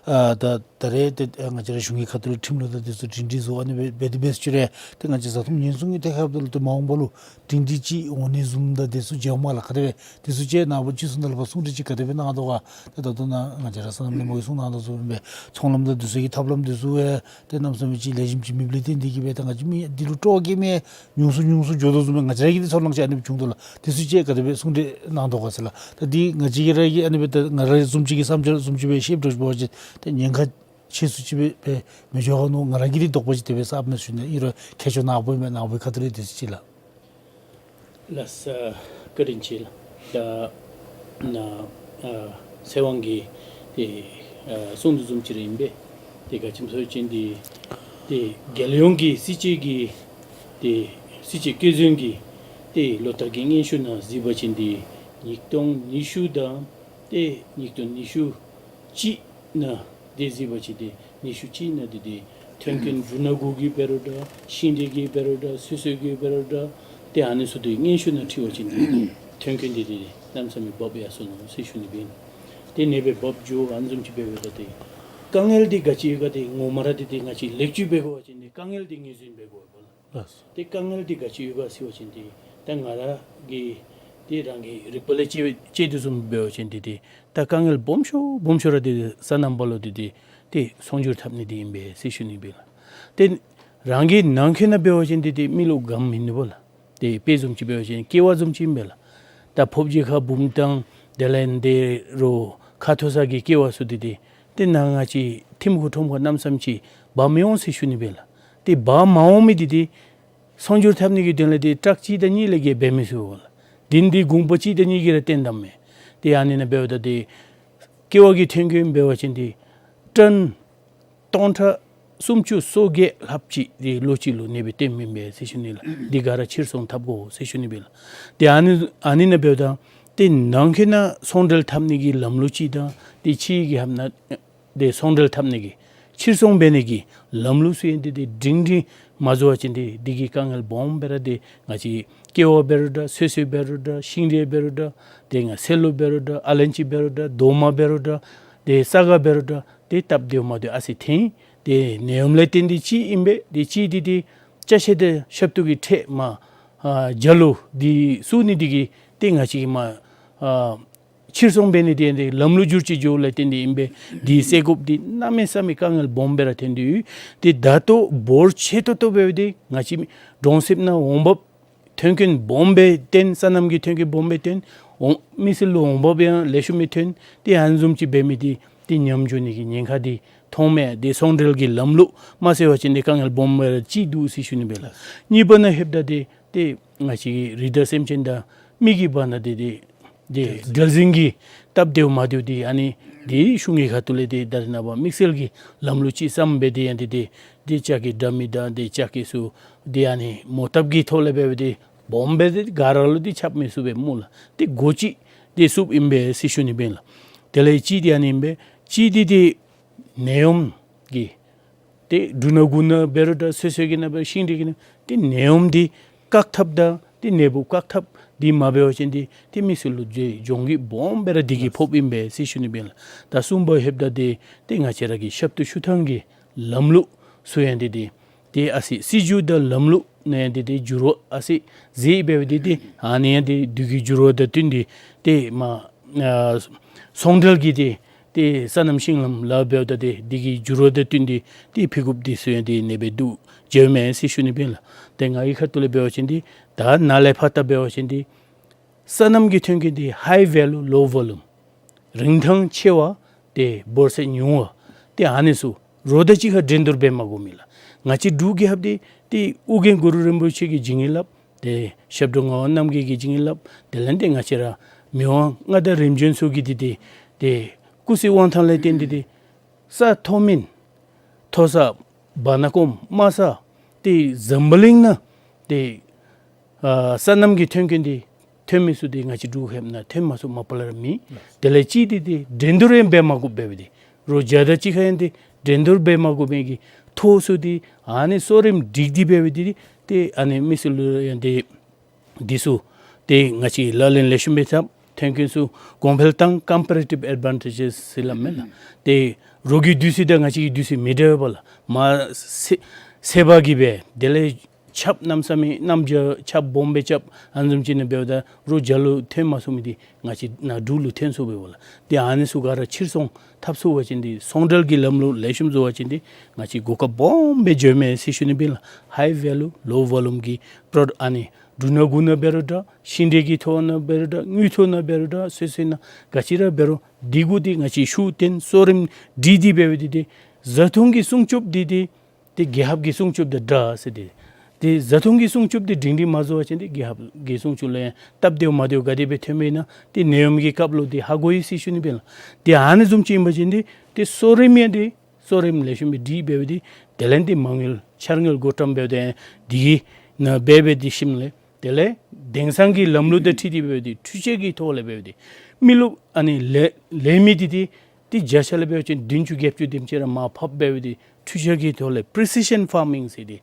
ཨ་ད་ད་རེས་ཏེ་ཨ་ང་བཅས་ར་གཞུང་གི་ཁ་ཐུག་ལས་ཁྲིམས་ལུགས་དང་འདི་ཚུ་སྒྲིང་སྒྲི་བཟོ་ཨ་ནི་སྦེ་འབད་དེ་འབད་ཞིནམ་ལས་ཏེ་ང་བཅས་བཟའ་འཐུང་ཉེན་སྲུང་གི་ཐད་ཁར་འབདཝ་ད་ལུ་ཏེ་མ་འོངས་པ་ལུ་སྒྲིང་སྒྲི་ཅིག་འོང་ནི་བཟུམ་དང་འདི་ཚུ་མཇལཝ་མས་ལགས། ག་དེ་སྦེ་འདི་ཚུ་ཅིག་ནཱ་བུ་སྤྱི་ཚོགས་ནང་ལུ་ཕར་གསུང་གྲོས་ཅིག་ག་དེ་སྦེ་གནང་དོ་ག། ཏེ་ད་ལྟོ་ནཱ་ང་བཅས་ར་སོ་ནམ་ལས་མི་གིས་གསུང་གནང་དོ་བཟུམ་སྦེ་ཚོང་ལམ་དང་འདི་ཚུ་གི་ཐབས་ལམ་འདི་ཚུ་ཡང་ཏེ་གནམ་མེད་ས་མེད་ཅིག་ལེགས་ཤོམ་ཅིག་མེདཔ་ལས་བརྟེན་ཏེ་གིས་སྦེ་ད་ང་བཅས་མི་འདི་ལུ་སྤྲོ་བ་བསྐྱེད་མི་ཉུང་སུ་ཉུང་སུ་འགྱོ་དོ་བཟུམ་སྦེ་ང་བཅས་ར་གི་འདི་ཚོར་སྣང་ཅིག་ཨ་ནི་སྦེ་བྱུང་དོ་ལགས། འདི་ཚུ་ཅིག་ག་དེ་སྦེ་གསུང་གྲོས་གནང་དོ་ག་ཟེར་ལགས། ད་འདི་ང་བཅས་ཀྱི་ར་གི་ཨ་ནི་སྦེ་ད་ང་ར་བཟུམ་ཅིག་གི་བསམ་འཆར་བཟུམ་ཅིག་སྦེ་བཤད་འགྱོ་བ་ཅིན་ཏེ་ཉེན་ཁ་ཆེ་སུ་ཅིག་སྦེ་སྦེ་མི་འགྱོ་ག་མནོ། ང་ར་གི་འདི་དོགས་པ་ཅིག་དེ་སྦེ་ཟ་མས་ཟེར་ཞུ་ནི། ཨིན་རུང་ཁྱད་ཆོས་ནཱ་བུ་མས། ནཱ་བུའི་ཁ་ཐུག་ལས་འདི་ཚུ་ཅིག་ལགས། ལགས་སོ། བཀའ་དྲིན་ཆེ་ལགས། ད་ནཱ་ཨ་ཚེ་དབང་གིས་ཏེ་ཨ་གསུང་དོ་བཟུམ་ཅིག་ར་ཨིན་པས། ཏེ་ག་ཅི་སྨོ་ཟེར་བ་ཅིན་ཏེ་ཏེ་རྒྱལ་ཡོངས་ཀྱི་སྲིད་སྤྱི་གི་ཏེ་སྲིད་སྤྱི་བསྐོ་འཛུལ་གྱི་ཏེ་ལོ་ལྟར་གྱི་སྙན་ཞུ་ནང་གཟིགས་པ་ཅིན་ཏེ་ཉིས་སྟོང་ཉི་ཤུ་དང་ཏེ་ཉིས་སྟོང་ཉི་ཤུ་གཅིག་ནང་འདི་གཟིགས་པ་ཅིན་ཏེ་ཉི་ཤུ་གཅིག་ནང་འདི་ཏེ་ཐོན་ཁུངས་འབྲུ་སྣ་གི་འབད་རུང་འདྲ་ཤིང་འབྲས་ཀྱི་འབད་རུང་འདྲ་སོ་སོའི་གི་འབད་རུང་འདྲ་ཏེ་ཨ་ནི་ཚུ་ཏེ་སྙན་ཞུ་ནང་བྲིས་པ་ཅིན་ཏེ་ཐོན་ཁུངས་འདི་ཏེ་གནམ་མེད་ས་མེད་འབབ་ཡར་སོ་ནུག་ཟེར་ཞུ་ནི་སྦེ་ཨིན། ཏེ་ཨ་ནི་སྦེ་འབབ་འགྱོ་ཨ་ནི་བཟུམ་ཅིག་འབད་འབདཝ་ད་ཏེ་དཀའ་ངལ་འདི་ག་ཅི་ཡོད་ག་ཏེ་ངོ་མ་ར་འདི་ཏེ་ང་བཅས་ལེགས་བཅོས་འབད་དགོ་པ་ཅིན་ཏེ་དཀའ་ངལ་འདི་ངོས་འཛིན་འབད་དགོ་པས་ལགས། ལགས་སོ། ཏེ་དཀའ་ངལ་འདི་ག་ཅི་ཡོད་ག་ཟེར་བ་ཅིན་ཏེ་ད་ང་ར་གི་ཏེ་རང་གི་རིག་པ་ལས་དཔྱད་དཔྱད་དོ་བཟུམ་འབད་བ་ཅིན་ཏེ་ཏེ་ད་དཀའ་ངལ་སྦོམ་ཤོས་སྦོམ་ཤོས་ར་འདི་སོ་ནམ་པ་ལུ་འདི་ཏེ་ཏེ་ཚོང་སྒྱུར་འཐབ་ནི་འདི་ཨིན་པས་ཟེར་ཞུ་ནི་སྦེ་ལགས། ཏེ་རང་གི་ནང་འཁོད་ནང་འབད་བ་ཅིན་འདི་ཏེ་མི་ལུ་གམ་ཨིན་ནི་འབདཝ་ལགས། ཏེ་དཔེ་བཟུམ་ཅིག་འབད་བ་ཅིན་ཀེ་བ་བཟུམ་ཅིག་ཨིན་པས་ལགས། ད་ཕོརཔ་གཅིག་ཁར་བུམ་དང་དེ་ལས་འདི་རོ་ཁ་ཐོག་ས་གི་ཀེ་བ་ཚུ་འདི་ཏེ་ཏེ་ནང་ང་ཅིག་ཐིམ་ཁུག་ཁྲོམ་ཁ་གནམ་མེད་ས་མེད་ཅིག་འབག་མི་འོང་ཟེར་ཞུ་ནི་སྦེ་ལགས། ཏེ་འབག་མ་འོང་མི་འདི་ཏེ་ཚོང་སྒྱུར་འཐབ་ནི་གི་དོན་ལས་ཏེ་ཊཱག་གཅིག་དང་གཉིས་ལས་བརྒལ་འབད་མི་ཚུགས་པས་ལགས། དེ་འདི་གུང་པ་གཅིག་དང་གཉིས་ཀྱིས་ར་བཏོན་དོ་མས། ཏེ་ཨ་ནི་ནང་འབདཝ་ད་ཏེ་ཀེ་བ་གི་ཐོན་སྐྱེད་འབད་བ་ཅིན་ཏེ་ཊཱན་སྟོང་ཕྲག་སུམ་ཅུ་སོ་བརྒྱད་ལྷགཔ་ཅིག་ཏེ་ལོ་གཅིག་ལུ་ཨ་ནི་སྦེ་བཏོན་མི་ཨིན་པས་ཟེར་ཞུ་ནི་ལགས། འདི་ག་ར་ཕྱིར་ཚོང་འཐབ་དགོ་ཟེར་ཞུ་ནི་སྦེ་ལགས། ཏེ་ཨ་ནི་ཨ་ནི་ནང་འབདཝ་ད་ཏེ་ནང་འཁོད་ནང་ཚོང་འབྲེལ་འཐབ་ནི་གི་ལམ་ལུགས་ཅིག་དང་ཏེ་ཕྱི་གི་ཧབ་ནང་ཏེ་ཚོང་འབྲེལ་འཐབ་ནི་གི་ཕྱིར་ཚོང་འབད་ནི་གི་ལམ་ལུགས་ཚུ་ཡང་ཏེ་ཏེ་སྒྲིང་སྒྲིང་མ་བཟོ་བ་ཅིན་ཏེ་འདི་གིས་དཀའ་ངལ་སྦོམ་སྦེ་ར་ཏེ་ང་བཅས་ཀེ་བ་འབད་རུང་འདྲ་སོ་སོ་འབད་རུང་འདྲ་ཤིང་འབྲས་འབད་རུང་འདྲ་ཏེ་ང་སེ་ལུ་འབད་རུང་འདྲ་ཨ་ལན་ཅི་འབད་རུང་འདྲ་རྡོག་མ་འབད་རུང་འདྲ་ཏེ་ས་ག་འབད་རུང་འདྲ་ཏེ་སྟབས་བདེཝ་མ་བདེཝ་ཨ་ཙི་ཐོན། ཏེ་ནད་ཡམས་ལས་བརྟེན་ཏེ་གཅིག་ཨིན་པས། ཏེ་གཅིག་འདི་ཏེ་ཅ་ཆས་དང་ཞབས་ཏོག་གི་ཁྲལ་མར་ཨ་རྒྱ་ལུ་འདི་བསུ་ནི་འདི་གིས་ཏེ་ང་བཅས་ཀྱིས་མར་ཨ་ཕྱིར་ཚོང་འབད་ནི་འདི་ཡང་ཏེ་ལམ་ལུགས་བསྒྱུར་བཅོས་འགྱོཝ་ལས་བརྟེན་ཏེ་ཨིན་པས། འདི་སེལ་དགོཔ་འདི་གནམ་མེད་ས་མེད་དཀའ་ངལ་སྦོམ་སྦེ་ར་ཐོན་ཏེ་ཡོད། ཏེ་ད་ལྟོ་འབོར་ཆེ་ཏོག་ཏོ་འབད་བ་ཅིན་ང་བཅས་གྲོང་གསེབ་ནང་འོང་འབབ་ཐོན་སྐྱེད་སྦོམ་སྦེ་བཏོན་སོ་ནམ་གྱི་ཐོན་སྐྱེད་སྦོམ་སྦེ་བཏོན་འོང་མི་སེར་ལུ་འོང་འབབ་ཡང་ལེགས་ཤོམ་སྦེ་ཐོན། ཏེ་ཨ་ནི་བཟུམ་ཅིག་འབད་མི་འདི་ཏེ་ཉམས་འགྱོ་ནི་གི་ཉེན་ཁ་འདི་མཐོངམ་མས། ཏེ་ཚོང་འབྲེལ་གྱི་ལམ་ལུགས་མ་སེལ་བ་ཅིན་ཏེ་དཀའ་ངལ་སྦོམ་སྦེ་ར་ཅིག་འདུག་ཟེར་ཞུ་ནི་སྦེ་ལགས། གཉིས་པ་ནང་ལྷོདཔ་ད་ཏེ་ཏེ་ང་བཅས་ཀྱི་རི་དྭགས་སེམས་ཅན་དང་མི་གི་བར་ན་འདི་ཏེ་ཏེ་འབྲེལ་འཛིང་གི་སྟབས་བདེཝ་མ་བདེཝ་འདི་ཨ་ནི་འདི་གཞུང་གི་ཁ་ཐུག་ལས་ཏེ་ད་རེས་ནངས་པ་དམིགས་བསལ་གྱི་ལམ་ལུགས་ཅིག་བརྩམས་སྦེ་ཏེ་ཡང་ཏེ་ཏེ་ཏེ་ལྕགས་ཀྱི་དྲ་མིག་དང་ཏེ་ལྕགས་ཀྱི་ཚུ་ཏེ་ཨ་ནི་མོ་བཏབ་ཀྱི་ཐོག་ལས་འབད་བ་ཏེ་སྦོམ་སྦེ་ཏེ་ག་ར་ལུ་ཏེ་ཁྱབ་མི་ཚུགས་པས་སྨོ་ལགས། ཏེ་སྒོ་གཅིག་ཏེ་བཙུགསཔ་ཨིན་པས་ཟེར་ཞུ་ནི་སྦེ་ལགས། དེ་ལས་གཅིག་འདི་ཨ་ནི་ཨིན་པས། གཅིག་འདི་ཏེ་ནད་ཡམས་ཀྱི་ཏེ་འབྲུ་ནང་གུ་ནང་འབད་རུང་འདྲ་སོ་སོ་གི་ནང་འབད་ཤིང་འབྲས་ཀྱི་ནང་ཏེ་ནད་ཡམས་འདི་བཀག་ཐབས་དང་ཏེ་ནད་འབུབ་བཀག་ཐབས་འདི་མ་འབད་བ་ཅིན་ཏེ་ཏེ་མི་སེར་ལུ་ཏེ་གྱོང་གུད་སྦོམ་སྦེ་ར་འདི་གིས་ཕོགཔ་ཨིན་པས་ཟེར་ཞུ་ནི་སྦེ་ལགས། ད་གསུམ་པ་ལྷོདཔ་ད་ཏེ་ཏེ་ང་བཅས་ར་གི་ཞབས་ཏོག་ཞུ་ཐངས་ཀྱི་ལམ་ལུགས་ཚུ་ཡང་ཏེ་ཏེ་ཏེ་ཨ་ཙི་སྲིད་བྱུས་དང་ལམ་ལུགས་ནང་ཡང་ཏེ་ཏེ་འགྱུར་བ་ཨ་ཙི་ཟེར་འབད་བ་འདི་ཏེ་ཨ་ནི་ཡང་ཏེ་དུས་ཀྱི་འགྱུར་བ་དང་བསྟུན་ཏེ་ཏེ་མར་ཨ་ཚོང་འབྲེལ་གྱི་ཏེ་ཏེ་སོ་ནམ་ཤིང་ལམ་ལཱ་འབདཝ་ད་ཏེ་དུས་ཀྱི་འགྱུར་བ་དང་བསྟུན་ཏེ་ཏེ་ཕུལ་དགོཔ་འདི་ཚུ་ཡང་ཏེ་ཨ་ནི་སྦེ་འདུག་འགྱོཝ་མས་ཟེར་ཞུ་ནི་སྦེ་ལགས། ཏེ་ང་གི་ཁ་ཐུག་ལས་འབད་བ་ཅིན་ཏེ་ད་ནཱ་ལས་ཕར་ད་འབད་བ་ཅིན་ཏེ་སོ་ནམ་གྱི་ཐོན་སྐྱེད་འདི་high value low volume རིན་ཐང་ཆེ་བ་ཏེ་འབོར་ཚད་ཉུང་བ་ཏེ་ཨ་ནི་ཚུ་རོགས་དང་གཅིག་ཁར་འགྲན་བསྡུར་འབད་མ་དགོ་མི་ལགས། ང་བཅས་འབྲུག་རྒྱལ་ཁབ་འདི་ཏེ་ཨོ་རྒྱན་གུ་རུ་རིན་པོ་ཆེ་གིས་བྱིན་གྱིས་བརླབས། ཏེ་ཞབས་དྲུང་ངག་དབང་རྣམ་རྒྱལ་གྱིས་བྱིན་གྱིས་བརླབས། དེ་ལས་ཏེ་ང་བཅས་ར་མི་དབང་མངའ་བདག་རིམ་བྱོན་ཚུ་གིས་འདི་ཏེ་ཏེ་སྐུ་ཚེ་དབང་ཐང་ལས་བརྟེན་ཏེ་ཏེ་ས་མཐོ་དམན་མཐོ་ས་བར་ན་གོམ་དམའ་ས་ཏེ་འཛམ་བུ་གླིང་ནང་ཏེ་ཨ་སོ་ནམ་གྱི་ཐོན་སྐྱེད་འདི་ཐོན་མི་ཚུ་འདི་ང་བཅས་འབྲུག་རྒྱལ་ཁབ་ནང་ཐོན་མ་ཚུགས་མ་པ་ལས་ར་མེད། དེ་ལས་གཅིག་འདི་ཏེ་འགྲན་བསྡུར་ཡང་འབད་མ་དགོཔ་འབད་བ་འདི་རོགས་གཞན་དང་གཅིག་ཁར་ཡང་ཏེ་འགྲན་བསྡུར་འབད་མ་དགོ་མི་གི་ཐོག་ཚུ་འདི་ཨ་ནི་གསོ་རིམ་སྒྲིག་སྟེ་འབད་བ་འདི་ཏེ་ཨ་ནི་མི་སེར་ལུ་ཡང་ཏེ་འདི་ཚུ་ཏེ་ང་བཅས་ལག་ལེན་ལེགས་ཤོམ་སྦེ་འཐབ་ཐོན་སྐྱེད་ཚུ་གོང་འཕེལ་བཏང་comparative advantages ཟེར་སླབ་མས་ལགས། ཏེ་རོགས་ཀྱི་དུས་ཚོད་དང་ང་བཅས་ཀྱི་དུས་ཚོད་མི་འདྲ་བས་ལགས། མར་སེ་སེར་བ་གིས་འབད་དེ་ལས་ཆརཔ་གནམ་མེད་ས་མེད་གནམ་བྱཱར་ཆརཔ་སྦོམ་སྦེ་རྐྱབ་ཨ་ནི་བཟུམ་ཅིག་ནང་འབདཝ་ད་རོགས་གཞན་ལུ་ཐོན་མ་ཚུགས་མི་འདི་ང་བཅས་ནཱ་འབྲུག་ལུ་ཐོན་ཚུགས་པས་ལགས། ཏེ་ཨ་ནི་ཚུ་ག་ར་ཕྱིར་ཚོང་འཐབ་ཚུགས་པ་ཅིན་ཏེ་ཚོང་འབྲེལ་གྱི་ལམ་ལུགས་ལེགས་ཤོམ་བཟོ་བ་ཅིན་ཏེ་ང་བཅས་གོ་སྐབས་སྦོམ་སྦེ་འགྱོཝ་མས་ཟེར་ཞུ་ནི་སྦེ་ལགས། High value low volume གི་པྲོཌ་ཨ་ནི་འབྲུ་ནང་གུ་ནང་འབད་རུང་འདྲ་ཤིང་འབྲས་ཀྱི་ཐོག་ནང་འབད་རུང་འདྲ་དངུལ་ཐོག་ནང་འབད་རུང་འདྲ་སོ་སོ་ནང་ག་ཅི་ར་འབད་རུང་འདི་གུ་ཏེ་ང་བཅས་ཤུགས་བཏོན་གསོ་རིམ་སྒྲིག་སྟེ་འབད་བ་འདི་ཏེ་བཟའ་འཐུང་གི་སྲུང་སྐྱོབ་འདི་ཏེ་ཏེ་རྒྱལ་ཁབ་ཀྱི་སྲུང་སྐྱོབ་དང་འདྲ་ཟེར་ཏེ། ཏེ་བཟའ་འཐུང་གི་སྲུང་སྐྱོབ་འདི་སྒྲིང་སྒྲིང་མ་བཟོ་བ་ཅིན་ཏེ་རྒྱལ་ཁབ་ཀྱི་སྲུང་སྐྱོབ་ལུ་ཡང་སྟབས་བདེཝ་མ་བདེཝ་ག་དེ་སྦེ་ཐོན་མས་ན་ཏེ་ནད་ཡམས་ཀྱི་སྐབས་ལུ་ཏེ་ཧ་གོ་ཡི་ཟེར་ཞུ་ནི་སྦེ་ལགས། ཏེ་ཨ་ནི་བཟུམ་ཅིག་ཨིན་པ་ཅིན་ཏེ་ཏེ་གསོ་རིམ་ཡང་ཏེ་གསོ་རིམ་ལེགས་ཤོམ་སྦེ་སྒྲིག་འབད་བ་འདི་དེ་ལས་ཏེ་མ་དངུལ་འཆར་དངུལ་བགོ་བཀྲམ་འབདཝ་ད་ཡང་འདི་གི་ནང་འབད་འབད་དེ་ཞིནམ་ལས་དེ་ལས་དེང་སང་གི་ལམ་ལུགས་དང་འཁྲིལ་ཏེ་འབད་བ་འདི་འཕྲུལ་ཆས་ཀྱི་ཐོག་ལས་འབད་བ་འདི་མི་ལུ་ཨ་ནི་ལེན་ལེན་མི་འདི་ཏེ་ཏེ་བརྒྱ་ཆ་ལས་འབད་བ་ཅིན་བདུན་ཅུ་བརྒྱད་ཅུ་དེམ་ཅིག་ར་མར་ཕབ་འབད་བ་འདི་འཕྲུལ་ཆས་ཀྱི་ཐོག་ལས་precision farming ཟེར་ཏེ་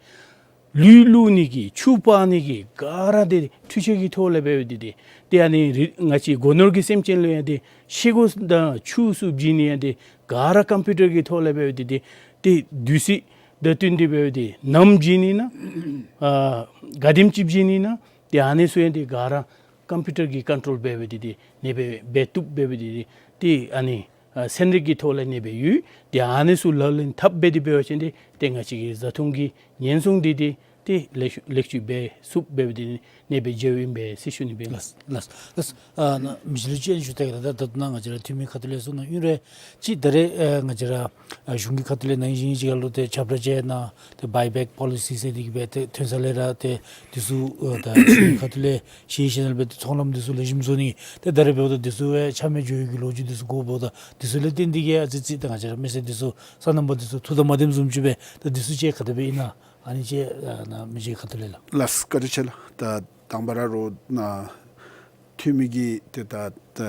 ལུད་བླུག་ནི་གི་ཆུ་སྤར་ནི་གི་ག་ར་འདི་འཕྲུལ་ཆས་ཀྱི་ཐོག་ལས་འབད་བ་འདི་ཏེ་ཏེ་ཨ་ནི་རི་ང་བཅས་སྒོ་ནོར་གྱི་སེམས་ཅན་ལུ་ཡང་ཏེ་ཤེལ་སྒོ་དང་ཆུ་ཚུ་བྱིན་ནི་ཡང་ཏེ་ག་ར་ཀམ་པིའུ་ཊར་གྱི་ཐོག་ལས་འབད་བ་འདི་ཏེ་ཏེ་དུས་ཚོད་དང་བསྟུན་ཏེ་འབད་བ་འདི་ནམ་བྱིན་ནི་ན་ཨ་ག་དེམ་ཅིག་བྱིན་ནི་ན་ཏེ་ཨ་ནི་ཚུ་ཡང་ཏེ་ག་ར་ཀམ་པིའུ་ཊར་གྱིས་ཀོན་ཊོལ་འབད་བ་འདི་ཏེ་ཨ་ནི་སྦེ་འབད་བཏུབ་འབད་བ་འདི་ཏེ་ཏེ་ཨ་ནི་ ཨ་ཚན་རིག་གི་ཐོག་ལས་ཨ་ནི་སྦེ་ཡོད། ཏེ་ཨ་ནི་ཚུ་ལག་ལེན་འཐབ་སྦེ་དེ་འབད་བ་ཅིན་ཏེ་ཏེ་ང་བཅས་ཀྱི་བཟའ་འཐུང་གི་ཉེན་སྲུང་འདི་ཏེ་ཏེ་ལེགས་ཤོམ་ལེགས་བཅོས་འབད་ཚུགསཔ་སྦེ་དེ་ཨ་ནི་སྦེ་མཇལཝ་ཨིན་པས་ཟེར་ཞུ་ནི་སྦེ། ལགས་ལགས་ལགས། ཨ་ནཱ་མི་རྗེ་ལུ་ཅིག་ཞུ་ད་གེ་ལགས། ད་ད་ལྟོ་ནཱ་ང་བཅས་ར་འཐུས་མི་ཁ་ཐུག་ལས་གསུང་གནང་ཡོད་རུང་ཅིག་ད་རེས་ཨ་ང་བཅས་ར་ཨ་གཞུང་གི་ཁ་ཐུག་ལས་ནང་ཡང་ཅིག་ཁ་ལུ་ཏེ་ཁྱབ་བསྒྲགས་ཅིག་ནང་ཏེ་བའི་བེཀ་པོ་ལི་སི་ཟེར་དེ་གི་སྦེ་ཏེ་ཐོན་ས་ལས་ར་ཏེ་འདི་ཚུ་ཨ་ད་གཞུང་གི་ཁ་ཐུག་ལས་ཤེས་ཤེས་ནང་སྦེ་ཏེ་ཚོང་ལམ་འདི་ཚུ་ལེགས་ཤོམ་བཟོ་ནི་ཏེ་ད་རེས་འབདཝ་ད་འདི་ཚུ་ཡང་ཆ་མེད་འགྱོ་ཡི་གི་ལོ་རྒྱུས་འདི་ཚུ་གོཝ་ད་འདི་ཚུ་ལས་བརྟེན་ཏེ་གིས་ཨ་ཙི་ཙི་ད་ང་བཅས་ར་མི་སེར་འདི་ཚུ་སོ་ནམ་པ་འདི་ཚུ་ཐུགས་དང་མ་ལྡནམ་བཟུམ་ཅིག་སྦེ་ད་འདི་ཚུ་ཅིག་ག་དེ་སྦེ་ཨིན་ན། ཨ་ནི་ཅིག་ཨ་ནཱ་མི་རྗེ་ཁ་ཐུག་ལས་ལགས། ལགས་བཀའ་དྲིན་ཆེ་ལགས། ད་དང་པ་ར་རོགས་ནཱ་འཐུས་མི་གིས་ཏེ་ད་ད་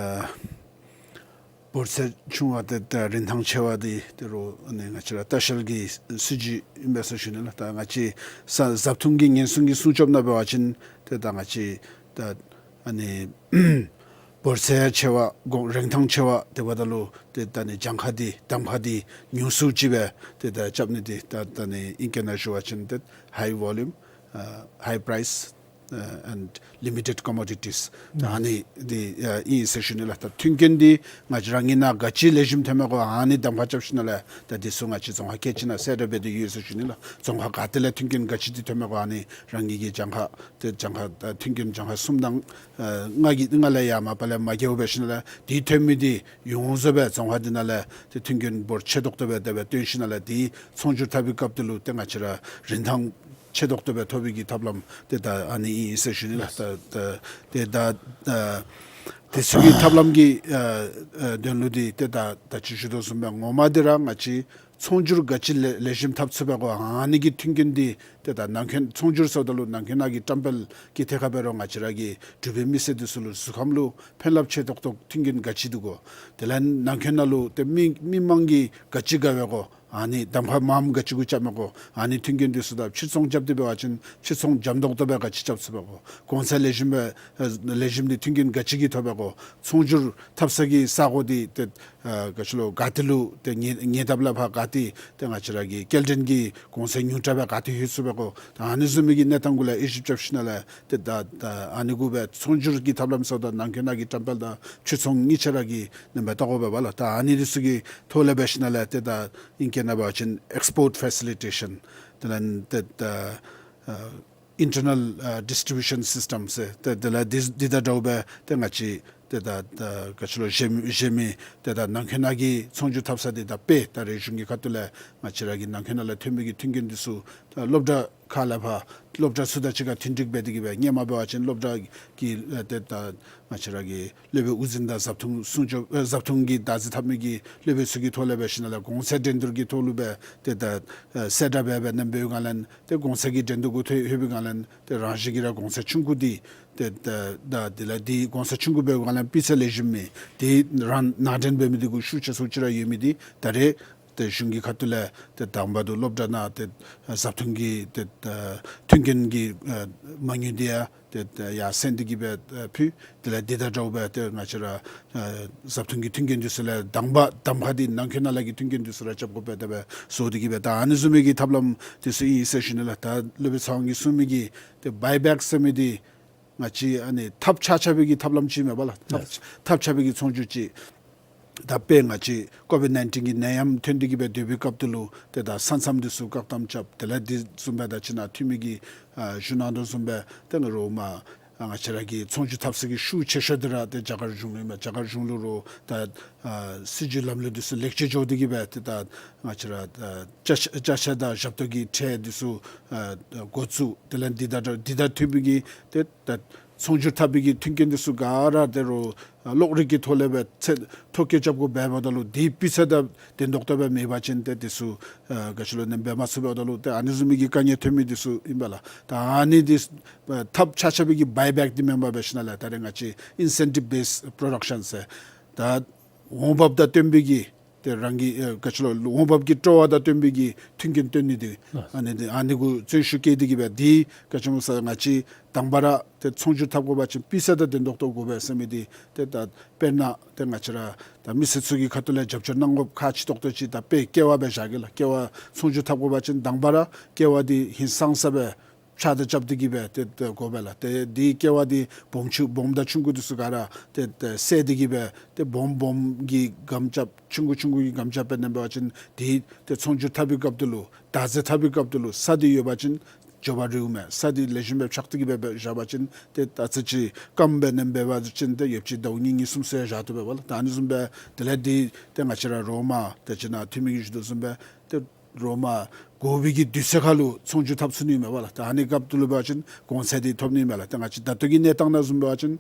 འབོར་ཚད་ཆུང་བ་ཏེ་ད་རིན་ཐང་ཆེ་བ་འདི་ཏེ་རོགས་ཨ་ནི་ང་བཅས་ར་ལྟ་བཤལ་གྱི་སྲིད་བྱུས་ཨིན་པས་ཟེར་ཞུ་ནི་ལགས། ད་ང་བཅས་ས་བཟའ་འཐུང་གི་ཉེན་སྲུང་གི་སྲུང་སྐྱོབ་ནང་འབད་བ་ཅིན་ཏེ་ད་ང་བཅས་ད་ཨ་ནི་འབོར་ཚད་ཆེ་བ་གོང་རིན་ཐང་ཆེ་བ་དེ་འབདཝ་ད་ལུ་ཏེ་ད་ཨ་ནི་གྱངས་ཁ་འདི་གདམ་ཁ་འདི་ཉུང་སུ་ཅིག་སྦེ་ཏེ་ད་རྐྱབ་ནི་འདི་ད་ད་ཨ་ནི་ཨིང་སྐད་ནང་ཞུ་བ་ཅིན་ཏེ་ཧའི་ཝོ་ལུམ་ཨ་ཧའི་པ་རའིས་ཨ་ཨེནཌ་ལི་མི་ཊེཌ་ཀོ་མོ་ཌི་ཊིས་ད་ཨ་ནི་འདི་ཨ་ཨིན་ཟེར་ཞུ་ནི་ལགས། ད་མཐུན་རྐྱེན་འདི་ང་བཅས་ར་ངེ་ནཱ་ག་ཅི་ལེགས་ཤོམ་ཐོནམ་མས་གོ་ཨ་ནི་གདམ་ཁ་རྐྱབ་ཞིནམ་ལས་ད་འདི་ཚུ་ང་བཅས་རྫོང་ཁག་ཁལ་གཅིག་ནང་གསལ་བསྒྲགས་འབད་དེ་ཡོད་ཟེར་ཞུ་ནི་ལགས། རྫོང་ཁག་ག་ཏེ་ལས་མཐུན་རྐྱེན་ག་ཅི་འདི་ཐོནམ་མས་གོ་ཨ་ནི་རང་གི་གི་གྱངས་ཁ་ཏེ་གྱངས་ཁ་ད་མཐུན་རྐྱེན་གྱངས་ཁ་གསུམ་དང་ཨ་ལྔ་གི་ལྔ་ལས་ཡར་མར་ཕར་ལས་མ་བརྒལཝ་འབད་ཞིནམ་ལས་འདི་ཐོན་མི་འདི་ཡོངས་རྫོགས་སྦེ་རྫོང་ཁག་འདི་ནང་ལས་ཏེ་མཐུན་རྐྱེན་འབོར་ཆེ་ཏོག་ཏོ་སྦེ་དེ་སྦེ་བཏོན་ཞིནམ་ལས་འདི་ཚོང་སྒྱུར་འཐབ་པའི་སྐབས་འདི་ལུ་ཏེ་ང་བཅས་ར་རིན་ཐང་ཆེ་ཏོག་ཏོ་སྦེ་ཐོབ་པའི་གི་ཐབས་ལམ་ཏེ་ད་ཨ་ནི་ཨིན་ཟེར་ཞུ་ནི་ལགས། ད་ད་ཏེ་ད་ཨ་དེ་ཚུ་གི་ཐབས་ལམ་གྱི་ཨ་ཨ་དོན་ལུ་འདི་ཏེ་ད་ད་ཅི་ཞུ་དོ་བཟུམ་སྦེ་ངོ་མ་འདི་ར་ང་བཅས་ཚོང་སྒྱུར་ག་ཅི་ལེགས་ལེགས་ཤོམ་འཐབ་ཚུགས་པས་གོ་ཨ་ནི་གི་མཐུན་རྐྱེན་འདི་ཏེ་ད་ནང་འཁོད་ཚོང་སྒྱུར་ཟེརཝ་ད་ལུ་ནང་འཁོད་ནང་གི་བཀྲམ་སྤེལ་གྱི་ཐད་ཁར་འབད་རུང་ང་བཅས་ར་གི་འབྲུག་པའི་མི་སེར་འདི་ཚུ་ལུ་གཟུགས་ཁམས་ལུ་ཕན་རླབས་ཆེ་ཏོག་ཏོ་མཐུན་རྐྱེན་ག་ཅི་འདུག་གོ། དེ་ལས་ནང་འཁོད་ནང་ལུ་ཏེ་མི་མི་མང་གིས་ག་ཅི་དགའ་བས་གོ། ཨ་ནི་གདམ་ཁ་མངམ་ག་ཅི་གུ་རྐྱབ་མས་གོ། ཨ་ནི་མཐུན་རྐྱེན་འདི་ཚུ་དང་ཕྱིར་ཚོང་རྐྱབ་སྟེ་འབད་བ་ཅིན་ཕྱིར་ཚོང་འཇམ་ཏོག་ཏོ་སྦེ་ག་ཅི་རྐྱབ་ཚུགས་པས་གོ། གོང་ཚད་ལེགས་ཤོམ་སྦེ་ཨ་ལེགས་ཤོམ་འདི་མཐུན་རྐྱེན་ག་ཅི་གིས་ཐོབ་པས་གོ། ཚོང་སྒྱུར་འཐབ་ས་གི་ས་གོ་འདི་ཏེ་ཨ་ག་ཅི་ལོ་ག་ཏེ་ལུ་ཏེ་ཉེ་ཉེ་འདབས་ལས་ཕར་ག་ཏེ་ཏེ་ང་བཅས་ར་གི་སྐྱེལ་འདྲེན་གྱི་གོང་ཚད་ཉུང་དྲགས་སྦེ་ག་ཏེ་ལྷོད་ཚུགས་པས་གོ། ད་ཨ་ནི་བཟུམ་མའི་གི་གནས་སྟངས་གུ་ལས་དབྱེ་ཞིབ་རྐྱབ་ཞིནམ་ལས་ཏེ་ད་ད་ཨ་ནི་གུ་སྦེ་ཚོང་སྒྱུར་གྱི་ཐབས་ལམ་ཟེརཝ་ད་ནང་འཁོད་ནང་གི་བཀྲམ་སྤེལ་དང་ཕྱིར་ཚོང་གཉིས་ཆ་ར་གི་ནང་སྦེ་བལྟ་དགོ་པས་ལགས། ད་ཨ་ནི་འདི་ཚུ་གི་ཐོག་ལས་འབད་ཞིནམ་ལས་ཏེ་ད་ཨིང་སྐད་ནང་འབད་བ་ཅིན་ཨེགསི་པོརཊ་ཕེ་སི་ལི་ཊེ་ཤཱན་དེ་ལས་ཏེ་ད་ཨ་ཨིན་ཊར་ནཱལ་ཨ་ཌིས་ཊི་བིའུ་ཤཱན་སིསི་ཊམ་ཟེར་ཏེ་དེ་ལས་འདི་འདི་དང་འདྲཝ་སྦེ་ཏེ་ང་བཅས་ཏེ་ད་ད་ག་ཅི་ལོ་གཞན་གཞན་མི་ཏེ་ད་ནང་འཁོད་ནང་གི་ཚོང་སྒྱུར་འཐབ་ས་འདི་ད་དཔེ་ད་རེས་གཞུང་གི་ཁ་ཐུག་ལས་ང་བཅས་ར་གི་ནང་འཁོད་ནང་ལས་ཐོན་མི་གི་མཐུན་རྐྱེན་འདི་ཚུ་ད་སློབ་གྲྭ་ཁ་ལས་ཕར་སློབ་གྲྭ་ཚུ་དང་གཅིག་ཁར་མཐུན་འགྲིག་འབད་དེ་གི་སྦེ་སྔོན་མ་འབད་བ་ཅིན་སློབ་གྲྭ་གི་ཨེ་ཏེ་ད་ང་བཅས་ར་གི་སློབ་དཔོན་དབུ་འཛིན་དང་བཟའ་འཐུང་སྲུང་སྐྱོབ་ཨེ་བཟའ་འཐུང་གི་བདག་འཛིན་འཐབ་མི་གི་སློབ་དཔོན་ཚུ་གི་ཐོག་ལས་འབད་ཞིནམ་ལས་གོང་ཚད་འགྲན་བསྡུར་གྱི་ཐོག་ལུ་སྦེ་ཏེ་ད་ཨེ་གསལ་བསྒྲགས་འབད་འབད་ནེམ་འབདཝ་ལས་ཏེ་གོང་ཚད་ཀྱི་འགྲན་བསྡུར་གུ་ཐོ་ལྷོདཔ་ལས་ཏེ་རང་བཞིན་གྱིས་ར་གོང་ཚད་ཆུང་ཀུ་འདི་ཏེ་ད་ད་དེ་ལས་འདི་གོང་ཚད་ཆུང་ཀུ་འབདཝ་ལས་སྤུས་ཚད་ལེགས་ཤོམ་མེད། དེ་རང་ནང་འདྲེན་འབད་མི་འདི་གུ་ཤུགས་ཆེ་སུ་ཅིག་ར་ཡོད་མི་འདི་ད་རེས་ཏེ་གཞུང་གི་ཁ་ཐུག་ལས་ཏེ་དང་པ་འདི་སློབ་གྲྭ་ནང་ཏེ་བཟའ་འཐུང་གི་ཏེ་ཨ་མཐུན་རྐྱེན་གྱི་ཨ་མ་དངུལ་འདི་ཡང་ཏེ་ཡར་སེང་སྟེ་གི་སྦེ་ཨ་ཕུལ། དེ་ལས་འདི་དང་འདྲཝ་སྦེ་ཏེ་ང་བཅས་ར་ཨ་བཟའ་འཐུང་གི་མཐུན་རྐྱེན་འདི་ཚུ་ལས་དང་པ་གདམ་ཁ་འདི་ནང་འཁོད་ནང་ལས་ཀྱི་མཐུན་རྐྱེན་འདི་ཚུ་ར་རྐྱབ་དགོ་པས། དེ་སྦེ་བཟོ་སྟེ་གི་སྦེ་ད་ཨ་ནི་བཟུམ་མའི་གི་ཐབས་ལམ་འདི་ཚུ་ཨིན་ཟེར་ཞུ་ནི་ལགས། ད་སློབ་དཔོན་ཚེ་དབང་གིས་གསུང་མི་གི་ཏེ་བའི་བེཀ་ཟེར་མི་འདི་ང་བཅས་ཨ་ནི་ཐབས་ཆག་ཆག་པའི་གི་ཐབས་ལམ་ཅིག་མས་པ་ལགས། ཐབས་ཐབས་ཆག་པའི་གི་ཚོང་སྒྱུར་ཅིག། ད་དཔེ་ང་བཅས་ཀོ་ཝིཌ་ནའིན་ཊིན་གྱི་ནད་ཡམས་ཐོན་ཏེ་གི་སྦེ་སྡོད་པའི་སྐབས་དེ་ལུ་ཏེ་ད་ས་མཚམས་འདི་ཚུ་བཀག་དམ་རྐྱབ། དེ་ལས་འདི་བཟུམ་སྦེ་ད་ཅི་ནཱ་འཐུས་མི་གིས་ཨ་ཞུ་གནང་དོ་བཟུམ་སྦེ་ཏེ་ང་རོགས་མ་ཨ་ང་བཅས་ར་གི་ཚོང་སྒྱུར་འཐབ་ས་གི་ཤུགས་ཆེ་ཤོས་འདི་ར་ཏེ་རྒྱ་གར་གཞུང་ལུ་ཨིན་མས། རྒྱ་གར་གཞུང་ལུ་རོགས་ད་ཨ་སྲིད་བྱུས་ལམ་ལུགས་འདི་ཚུ་ལེགས་བཅོས་འགྱོ་སྟེ་གི་སྦེ་ཏེ་ད་ང་བཅས་ར་ཨ་ཅ་ཆས་ཅ་ཆས་དང་ཞབས་ཏོག་གི་ཁྲལ་འདི་ཚུ་ཨ་འགོ་བཙུགས། དེ་ལས་འདི་དང་འདི་དང་མཐུན་པའི་གི་ཏེ་ད་ཚོང་སྒྱུར་འཐབ་པའི་གི་མཐུན་རྐྱེན་འདི་ཚུ་ག་ར་ཏེ་རོགས་ཨ་གློག་རིག་གི་ཐོག་ལས་སྦེ་ཚད་ཐོ་བཀོད་རྐྱབ་དགོ་པས་འབདཝ་ད་ལུ་འདི་སྤུས་ཚད་དང་ལྡན་ཏོག་ཏོ་སྦེ་མེད་པ་ཅིན་ཏེ་འདི་ཚུ་ཨ་ག་ཅི་ལོ་ནེམ་འབད་མ་ཚུགས་པས། འབདཝ་ད་ལུ་ཏེ་ཨ་ནི་བཟུམ་མའི་གི་དཀའ་ངལ་ཐོན་མི་འདི་ཚུ་ཨིན་པས་ལགས། ད་ཨ་ནི་འདི་ཨ་ཐབས་ཆག་ཆག་པའི་གི་བའི་བེཀ་འདི་མེན་པར་འབད་ཞིནམ་ལས་ད་རེས་ང་བཅས་ཨིན་སེན་ཊིབ་བེསཌ་པོ་རོ་ཌག་ཤཱན་ཟེར་ད་འོང་འབབ་དང་བསྟུན་པའི་གི་ཏེ་རང་གི་ཨེ་ག་ཅི་ལོ་འོང་འབབ་ཀྱི་སྤྲོ་བ་དང་བསྟུན་པའི་གི་མཐུན་རྐྱེན་བཏོན་ནི་འདི་ཨ་ནི་འདི་ཨ་ནི་གུ་བརྩོན་ཤུགས་བསྐྱེད་དེ་གི་སྦེ་འདི་ག་ཅི་སྨོ་ཟེར་ང་བཅས་དང་པ་ར་ཏེ་ཚོང་སྒྱུར་འཐབ་དགོ་པ་ཅིན་སྤུས་ཚད་དང་ལྡན་ཏོག་ཏོ་དགོ་པས་ཟེར་མི་འདི་ཏེ་ད་དཔེར་ན་ཏེ་ང་བཅས་ར་ད་མི་སེར་ཚུ་གི་ཁ་ཐུག་ལས་རྒྱབ་སྐྱོར་གནང་དགོཔ་ཁག་ཆེ་ཏོག་ཏོ་ཅིག་ད་དཔེ་ཀེ་བ་སྦེ་བཞག་གེ་ལགས། ཀེ་བ་ཚོང་སྒྱུར་འཐབ་དགོ་པ་ཅིན་དང་པ་ར་ཀེ་བ་འདི་ཧིང་སངས་ས་སྦེ་ ཕྱགས་བདར་རྐྱབ་སྟེ་གི་སྦེ་ཏེ་ཏེ་དགོ་པས་ལགས། ཏེ་འདི་ཀེ་བ་འདི་སྦོམ་ཆུང་སྦོམ་དང་ཆུང་ཀུ་འདི་ཚུ་ག་ར་ཏེ་ཏེ་བསལ་ཏེ་གི་སྦེ་ཏེ་སྦོམ་སྦོམ་གྱི་སྒམ་རྐྱབ་ཆུང་ཀུ་ཆུང་ཀུ་གི་སྒམ་རྐྱབ་སྦེ་ནེམ་འབད་བ་ཅིན་འདི་ཏེ་ཚོང་སྒྱུར་འཐབ་པའི་སྐབས་དེ་ལུ་བདག་འཛིན་འཐབ་པའི་སྐབས་དེ་ལུ་ས་འདི་ཡོད་པ་ཅིན་འགྱོ་བ་རིངམ་མས། ས་འདི་ལེགས་ཤོམ་སྦེ་ཕྱགས་ཏེ་གི་སྦེ་སྦེ་བཞག་པ་ཅིན་ཏེ་ད་ཅི་ཅིག་སྐམ་སྦེ་ནེམ་འབད་བ་ཅིན་ཏེ་ཡོདཔ་ཅིག་ཟླཝ་གཉིས་གཉིས་གསུམ་ཚུ་ཡང་བཞག་བཏུབ་པས་ལགས། ད་ཨ་ནི་བཟུམ་སྦེ་དེ་ལས་འདི་ཏེ་ང་བཅས་ར་རོགས་མ་ཏེ་ཅི་ན་འཐུས་མི་གིས་ཞུ་དོ་བཟུམ་སྦེ་ཏེ་རོགས་མ་དགོ་པའི་གི་དུས་ཚོད་ཁར་ལུ་ཚོང་སྒྱུར་འཐབ་ཚུགས་ནི་མས་པ་ལགས། ད་ཨ་ནི་སྐབས་དེ་ལུ་འབད་བ་ཅིན་གོང་ཚད་འདི་ཐོབ་ནི་མས་ལགས། ད་ང་བཅས་ད་ལྟོ་གི་གནས་སྟངས་ནང་བཟུམ་འབད་བ་ཅིན་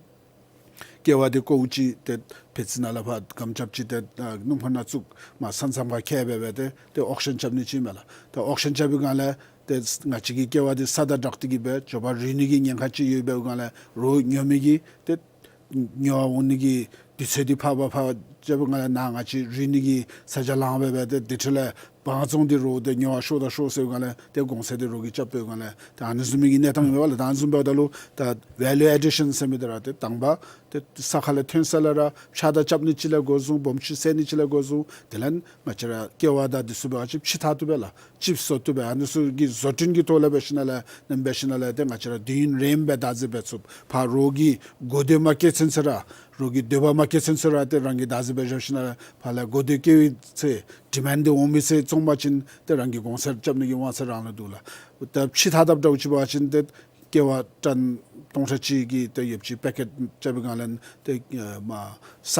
ཀེ་བ་འདི་ཀོཝ་ཅིག་ཏེ་ཕད་ཙི་ནང་ལས་ཕར་སྒམ་རྐྱབ་ཅིག་ཏེ་ཨ་སྣུམ་འཁོར་ནང་བཙུགས་མར་ས་མཚམས་ཁར་ཁྱེར་སྦེ་སྦེ་ཏེ་ཏེ་ཨོག་ཤན་རྐྱབ་ནི་ཅིག་མས་ལགས། ཏེ་ཨོག་ཤན་རྐྱབ་པའི་སྒང་ལས་ཏེ་ང་བཅས་ཀྱི་ཀེ་བ་འདི་ས་དང་སྦྲགས་ཏེ་གི་སྦེ་འགྱོ་བ་རིང་ནི་གི་ཉེན་ཁ་ཅིག་ཡོད་པའི་སྒང་ལས་རོགས་ཉོ་མི་གིས་ཏེ་ཉོ་བར་འོང་ནི་གི་དུས་ཚོད་འདི་ཕར་ཕར་ཕར་རྐྱབ་པའི་སྒང་ལས་ནཱ་ང་བཅས་རིང་ནི་གི་ས་ཆ་ལང་སྦེ་སྦེ་ཏེ་དེ་འཕྲོ་ལས་བང་བཙོང་སྟེ་རོགས་ཏེ་ཉོ་བར་ཤོག་ད་ཤོག་ཟེར་བའི་སྒང་ལས་ཏེ་གོང་ཚད་འདི་རོགས་ཀྱིས་རྐྱབ་པའི་སྒང་ལས་ཏེ་ཨ་ནི་བཟུམ་མའི་གི་གནས་སྟངས་ཡོད་པས་ལགས། ད་ཨ་ནི་བཟུམ་འབདཝ་ད་ལུ་ད་ཝེ་ལུ་ཨེ་ཌི་ཤཱན་ཟེར་མི་འདི་ར་ཏེ་དང་པ་ཏེ་ས་ཁ་ལས་ཐོན་ས་ལས་ར་ཕྱགས་བདར་རྐྱབ་ནི་ཅིག་ལས་འགོ་བཟུང་སྦོམ་ཆུང་བསལ་ནི་ཅིག་ལས་འགོ་བཟུང་དེ་ལས་ང་བཅས་ར་ཀེ་བ་དང་འདི་ཚུ་འབད་བ་ཅིན་ཕྱེ་འཐབ་བཏུབ་པས་ལགས། ཅིབས་བཟོ་བཏུབ་པས། ཨ་ནི་ཚུ་གི་བཟོ་སྐྲུན་གྱི་ཐོག་ལས་འབད་ཞིནམ་ལས་ནེམ་འབད་ཞིནམ་ལས་ཏེ་ང་བཅས་ར་དུས་ཡུན་རིངམོ་སྦེ་བདག་འཛིན་འབད་ཚུགས། ཕར་རོགས་ཀྱིས་གོ་བདེ་མ་བཀལ་ཚུན་ཚོད་ར་རོགས་ཀྱིས་འདོད་པ་མ་བཀལ་ཚུན་ཚོད་ར་ཏེ་རང་གིས་བདག་འཛིན་འབད་བཞག་ཞིནམ་ལས་ཕར་ལས་གོ་བདེ་བཀལ་བའི་ཚེ་ཌི་མཱནཌ་འདི་འོང་མི་ཚེ་བཙོང་པ་ཅིན་ཏེ་རང་གི་གོང་ཚད་རྐྱབ་ནི་གི་དབང་ཚད་རང་ལུ་འདུག་ལགས། ད་ཕྱེ་འཐབ་འཐབ་འདྲཝ་ཅིག་འབད་བ་ཅིན་ཏེ་ཀེ་བ་ཊཱན་སྟོང་ཕྲག་གཅིག་གི་ཏེ་ཡོདཔ་ཅིག་པེ་ཀེཊ་རྐྱབ་པའི་སྒང་ལས་ཏེ་ཨ་མར་ས་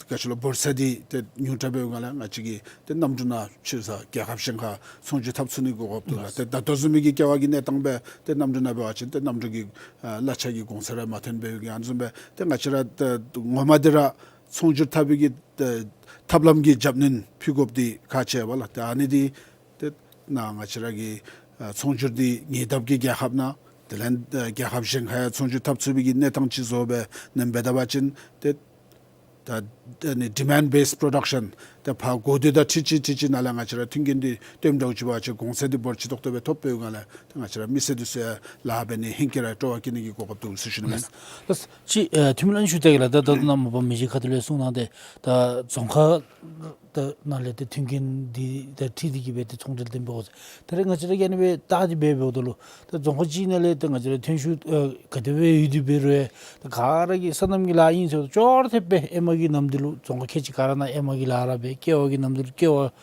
ག་ཅི་ལོ་འབོར་ཚད་འདི་ཏེ་ཉུང་དྲགས་འབད་བའི་སྒང་ལས་ང་བཅས་ཀྱིས་ཏེ་གནམ་གྲུ་ནང་ཕྱིར་ས་རྒྱལ་ཁབ་གཞན་ཁར་ཚོང་སྒྱུར་འཐབ་ཚུགས་ནི་གོ་སྐབས་འདུག་ལགས། ཏེ་ད་ལྟོ་བཟུམ་མའི་གི་ཀེ་བ་གི་གནས་སྟངས་སྦེ་ཏེ་གནམ་གྲུ་ནང་འབད་བ་ཅིན་ཏེ་གནམ་གྲུ་གི་ཨ་གླ་ཆ་གི་གོང་ཚད་ར་མ་ཐོན་པའི་གི་ཨ་ནི་བཟུམ་སྦེ་ཏེ་ང་བཅས་ར་ཏེ་ངོ་མ་འདི་ར་ཚོང་སྒྱུར་འཐབ་པའི་གི་ཏེ་ཐབས་ལམ་གྱི་རྒྱབ་སྣོན་ཕུལ་དགོཔ་འདི་ཁག་ཆེ་བས་ལགས། ཏེ་ཨ་ནི་འདི་ཏེ་ནཱ་ང་བཅས་ར་གི་ཨ་ཚོང་སྒྱུར་འདི་ཉེ་འདབས་ཀྱི་རྒྱལ་ཁབ་ནང་དེ་ལས་ཨ་རྒྱལ་ཁབ་གཞན་ཁར་ཡང་ཚོང་སྒྱུར་འཐབ་ཚུགས་པའི་གི་གནས་སྟངས་ཅིག་བཟོ་སྦེ་ནེམ་འབད་ད་པ་ཅིན་ཏེ་ད་ཨ་ནི་ཌི་མཱནཌ་བེསཌ་པྲོ་ཌག་ཤཱན་ཏེ་ཕར་གོ་བདེ་དང་འཁྲིལ་ཅིག་འཁྲིལ་ཅིག་ནང་ལས་ང་བཅས་ར་མཐུན་རྐྱེན་འདི་སྟོནམ་འདྲཝ་ཅིག་འབད་བ་ཅིན་གོང་ཚད་འདི་འབོར་ཆེ་ཏོག་ཏོ་སྦེ་ཐོབ་པའི་སྒང་ལས་ཏེ་ང་བཅས་ར་མི་སེར་འདི་ཚུ་ཡང་ལཱ་འབད་ནི་ཧེང་སྐལ་ར་སྤྲོ་བ་བསྐྱེད་ནི་གི་གོ་སྐབས་འདུག་ཟེར་ཞུ་ནི་མས། ལགས། ལགས། ཅིག་ཨ་འཐུས་མི་ལགས་ནཱ་ཞུ་སྟེ་གི་ལགས། ད་ད་ལྟོ་ནཱ་མ་པ་མི་རྗེ་ཁ་ཐུག་ལས་གསུངས་གནང་སྟེ་ད་རྫོང་ཁག་ད་ནང་ལས་ཏེ་མཐུན་རྐྱེན་འདི་ད་འཁྲིལ་ཏེ་གི་སྦེ་ཏེ་ཚོང་འབྲེལ་འདི་འབད་དགོ་ཟེར། ད་རེས་ང་བཅས་ར་གིས་ཨ་ནི་སྦེ་བལྟ་སྟེ་སྦེ་འབདཝ་ད་ལུ་ད་རྫོང་ཁག་གཅིག་ནང་ལས་ད་ང་བཅས་ར་ཐོན་ཤུགས་ཨ་ག་དེ་སྦེ་ཡོད་དེ་འབད་རུང་ད་ག་ར་གིས་སོ་ནམ་གྱི་ལཱ་ཨིན་ཟེར་ཅོག་འཐདཔ་སྦེ་ཧེ་མ་གི་ནམ་དུས་ལུ་རྫོང་ཁག་ཁལ་གཅིག་ག་ར་ནང་ཧེ་མ་གི་ལཱ་ར་འབད། ཀེ་བ་གི་ནམ་དུས་ལུ་ཀེ་བ་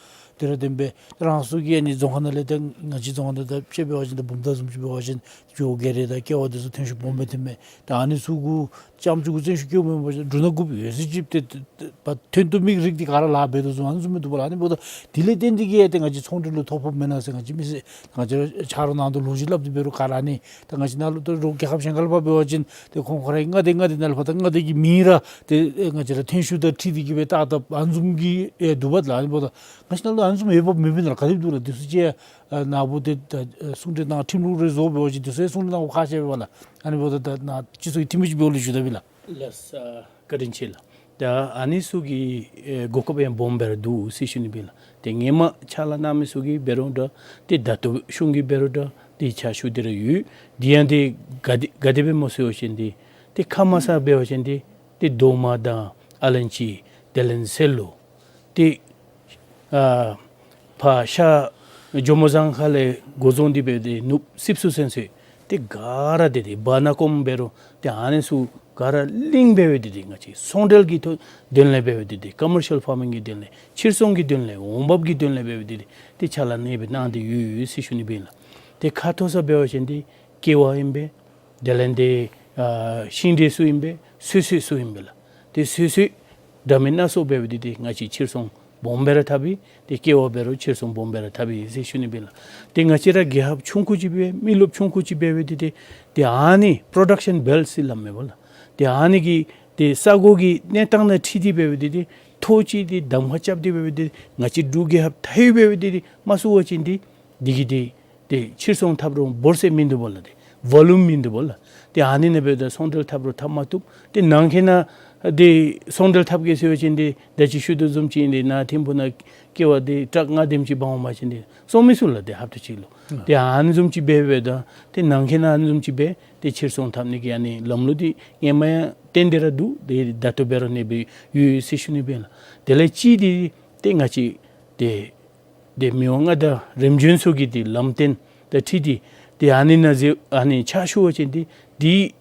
དེ་ར་དེ་སྦེ་རང་སོའི་གི་ཨ་ནི་རྫོང་ཁག་ནང་ལས་ད་ང་བཅས་རྫོང་ཁག་ནང་ད་དཔྱེ་འབད་བ་ཅིན་ད་བུམ་ཐང་བཟུམ་ཅིག་འབད་བ་ཅིན་ཇོ་བོ་གྷལ་རི་དང་ཀེ་བ་འདི་ཚུ་ཐོན་ཤུགས་སྦོམ་སྦེ་ཐོནམ་མས། ད་ཨ་ནི་ཚུ་གུ་རྐྱངམ་ཅིག་གུ་བཙོང་ཤུགས་བསྐྱེདཔ་མེན་པར་འབྲུ་སྣ་དགུ་པོ་ཡོད་ཚད་ཅིག་ཏེ་ཏེ་ཏེ་ཕར་ཐོན་བཏུབ་མི་རིགས་འདི་ག་ར་ལཱ་འབད་དོ་བཟུམ་ཨ་ནི་བཟུམ་མི་འདུག་པ་ལགས། ཨ་ནི་འབདཝ་ད་དེ་ལས་བརྟེན་ཏེ་གིས་ཏེ་ང་བཅས་ཚོང་འབྲེལ་ལུ་ཐོ་ཕོགཔ་མེན་ན་ཟེར་ང་བཅས་མི་སེར་ང་བཅས་ཆ་རོགས་ནང་དུ་ལོ་རྒྱུས་སླབ་སྟེ་འབད་རུང་ག་ར་ཨ་ནི་ད་ང་བཅས་ནཱ་ལུ་ད་རོགས་རྒྱལ་ཁབ་གཞན་ཁར་ལུ་ཕར་འབད་བ་ཅིན་ཏེ་ཁོང་ཁོང་རའི་མངའ་སྡེ་མངའ་སྡེ་ནང་ལུ་ཕར་ད་མངའ་སྡེ་གི་མིང་ར་ཏེ་ཨེ་ང་བཅས་ར་ཐོན་ཤུགས་དང་འཁྲིལ་ཏེ་གིས་སྦེ་བཏགས་བཏགསཔ་ཨ་ནི་བཟུམ་གྱི་ཨེ་འདུག་པ་ལགས། ཨ་ནི་འབདཝ་ད་ང་བཅས་ནཱ་ལུ་ཨ་ནི་བཟུམ་འོས་འབབ་མེད་པས་ན་ལགས། ག་དེ་འདུག་ལགས། འདི་ཚུ་ཅིག་ཨ་ནཱ་བུ་ཏེ་ད་ཨེ་གསུང་གྲོས་གནང་ཁྲིམས་ལུགས་རེ་བཟོ་འབད་བ་ཅིན་འདི་ཚུ་ཡང་གསུང་གྲོས་གནང་དགོཔ་ཁག་ཆེ་བས་ལགས། ཨ་ནི་འབདཝ་ད་ད་ནཱ་སྤྱི་ཚོགས་ཀྱི་འཐུས་མི་ཅིག་འབདཝ་ལས་ཞུ་དོ་བས་ལགས། ལགས་སོ། བཀའ་དྲིན་ཆེ་ལགས། ད་ཨ་ནི་ཚུ་གི་ཨེ་གོ་སྐབས་ཡང་སྦོམ་སྦེ་ར་འདུག་ཟེར་ཞུ་ནི་སྦེ་ལགས། ཏེ་སྔོན་མ་ཕྱག་ལཱ་གནང་མི་ཚུ་གིས་འབད་རུང་འདྲ་ཏེ་ད་ལྟོ་གཞུང་གིས་འབད་རུང་འདྲ་ཏེ་ཕྱག་ཞུ་སྟེ་ར་ཡོད། དེ་ཡང་ཏེ་ག་དེ་ག་དེ་སྦེ་སྨོ་ཟེར་བ་ཅིན་ཏེ་ཏེ་ཁ་མ་གསལ་འབད་བ་ཅིན་ཏེ་ཏེ་རྡོག་མ་དང་ཨ་ལན་ཅི་དེ་ལས་སེ་ལོ་ཏེ་ཨ་ཕར་ཤར་ཇོ་མོ་བཟང་ཁ་ལས་འགོ་བཟུང་སྟེ་འབད་དེ་ནུབ་སིབ་སུ་ཚུན་ཚོད་ཏེ་ག་ར་ཏེ་ཏེ་བར་ན་ཀོམ་འབད་རུང་ཏེ་ཨ་ནི་ཚུ་ག་ར་གླིང་འབད་བའི་ཏེ་ཏེ་ང་བཅས་ཚོང་འབྲེལ་གྱི་ཐོག་དོན་ལས་འབད་བའི་ཏེ་ཏེ་ཀོ་མར་ཤལ་ཕར་མིང་གི་དོན་ལས་ཕྱིར་ཚོང་གི་དོན་ལས་འོང་འབབ་ཀྱི་དོན་ལས་འབད་བའི་ཏེ་ཏེ་ཏེ་ཕྱག་ལཱ་ཨ་ནེ་སྦེ་གནང་སྟེ་ཡོད་ཟེར་ཞུ་ནི་སྦེ་ལགས། ཏེ་ཁ་མཐོ་ས་འབད་བ་ཅིན་ཏེ་ཀེ་བ་ཨིན་པས། དེ་ལས་ཏེ་ཨ་ཤིང་འབྲས་ཚུ་ཨིན་པས། སོ་སོ་ཚུ་ཨིན་པས་ལགས། ཏེ་སོ་སོ་འདྲ་མིན་སྣ་ཚོགས་འབད་བའི་ཏེ་ཏེ་ང་བཅས་ཕྱིར་ཚོང་སྦོམ་སྦེ་ར་འཐབ་ཨིན། ཏེ་ཀེ་བ་འབད་རུང་ཕྱིར་ཚོང་སྦོམ་སྦེ་ར་འཐབ་ཨིན་ཟེར་ཞུ་ནི་སྦེ་ལགས། ཏེ་ང་བཅས་ར་རྒྱལ་ཁབ་ཆུང་ཀུ་ཅིག་སྦེ་མི་རློབས་ཆུང་ཀུ་ཅིག་འབད་བའི་ཏེ་ཏེ་ཏེ་ཨ་ནི་པྲོ་ཌག་ཤཱན་བེལཊ་ཟེར་སླབ་མས་པ་ལགས། ཏེ་ཨ་ནི་གི་ཏེ་ས་གོ་གི་གནས་སྟངས་དང་འཁྲིལ་ཏེ་འབད་བའི་ཏེ་ཏེ་ཐོག་ཅིག་ཏེ་གདམ་ཁ་རྐྱབ་སྟེ་འབད་བའི་ཏེ་ང་བཅས་འབྲུག་རྒྱལ་ཁབ་མཐའ་དབུས་འབད་བའི་ཏེ་ཏེ་མ་ཚུགས་པ་ཅིན་ཏེ་འདི་གིས་ཏེ་ཏེ་ཕྱིར་ཚོང་འཐབ་རུང་འབོར་ཚད་མིན་འདུག་པ་ལགས། ཏེ་ཝོ་ལུམ་མིན་འདུག་པ་ལགས། ཏེ་ཨ་ནི་ནང་འབདཝ་ད་ཚོང་འབྲེལ་འཐབ་རུང་འཐབ་མ་བཏུབ། ཏེ་ནང་འཁོད་ནང་ཏེ་ཚོང་འབྲེལ་འཐབ་གེ་ཟེར་བ་ཅིན་ཏེ་ད་ཅི་ཞུ་དོ་བཟུམ་ཅིག་ཨིན། ཏེ་ནཱ་ཐིམ་ཕུ་ནང་ཀེ་བ་འདི་ཊཱག་ལྔ་དེམ་ཅིག་འབག་འོང་པ་ཅིན་ཏེ་བཙོང་མི་ཚུགས་ལགས། ཏེ་ཧབ་ཏ་ཅིག་ལུ། ཏེ་ཨ་ནི་བཟུམ་ཅིག་འབད་འབདཝ་ད་ཏེ་ནང་འཁོད་ནང་ཨ་ནི་བཟུམ་ཅིག་སྦེ་ཏེ་ཕྱིར་ཚོང་འཐབ་ནི་གི་ཨ་ནི་ལམ་ལུགས་འདི་སྔོན་མ་ཡང་བཏོན་ཏེ་ར་འདུག། ཏེ་ད་ལྟོ་འབད་རུང་ཨ་ནེ་སྦེ་ཡོད་ཟེར་ཞུ་ནི་སྦེ་ལགས། དེ་ལས་གཅིག་འདི་ཏེ་ང་བཅས་ཏེ་ཏེ་མི་དབང་མངའ་བདག་རིམ་བྱོན་ཚུ་གི་ཏེ་ལམ་སྟོན་དང་འཁྲིལ་ཏེ་ ཏེ་ཨ་ནི་ནང་ཟེར་ཨ་ནི་ཕྱག་ཞུ་བ་ཅིན་ཏེ་འདི་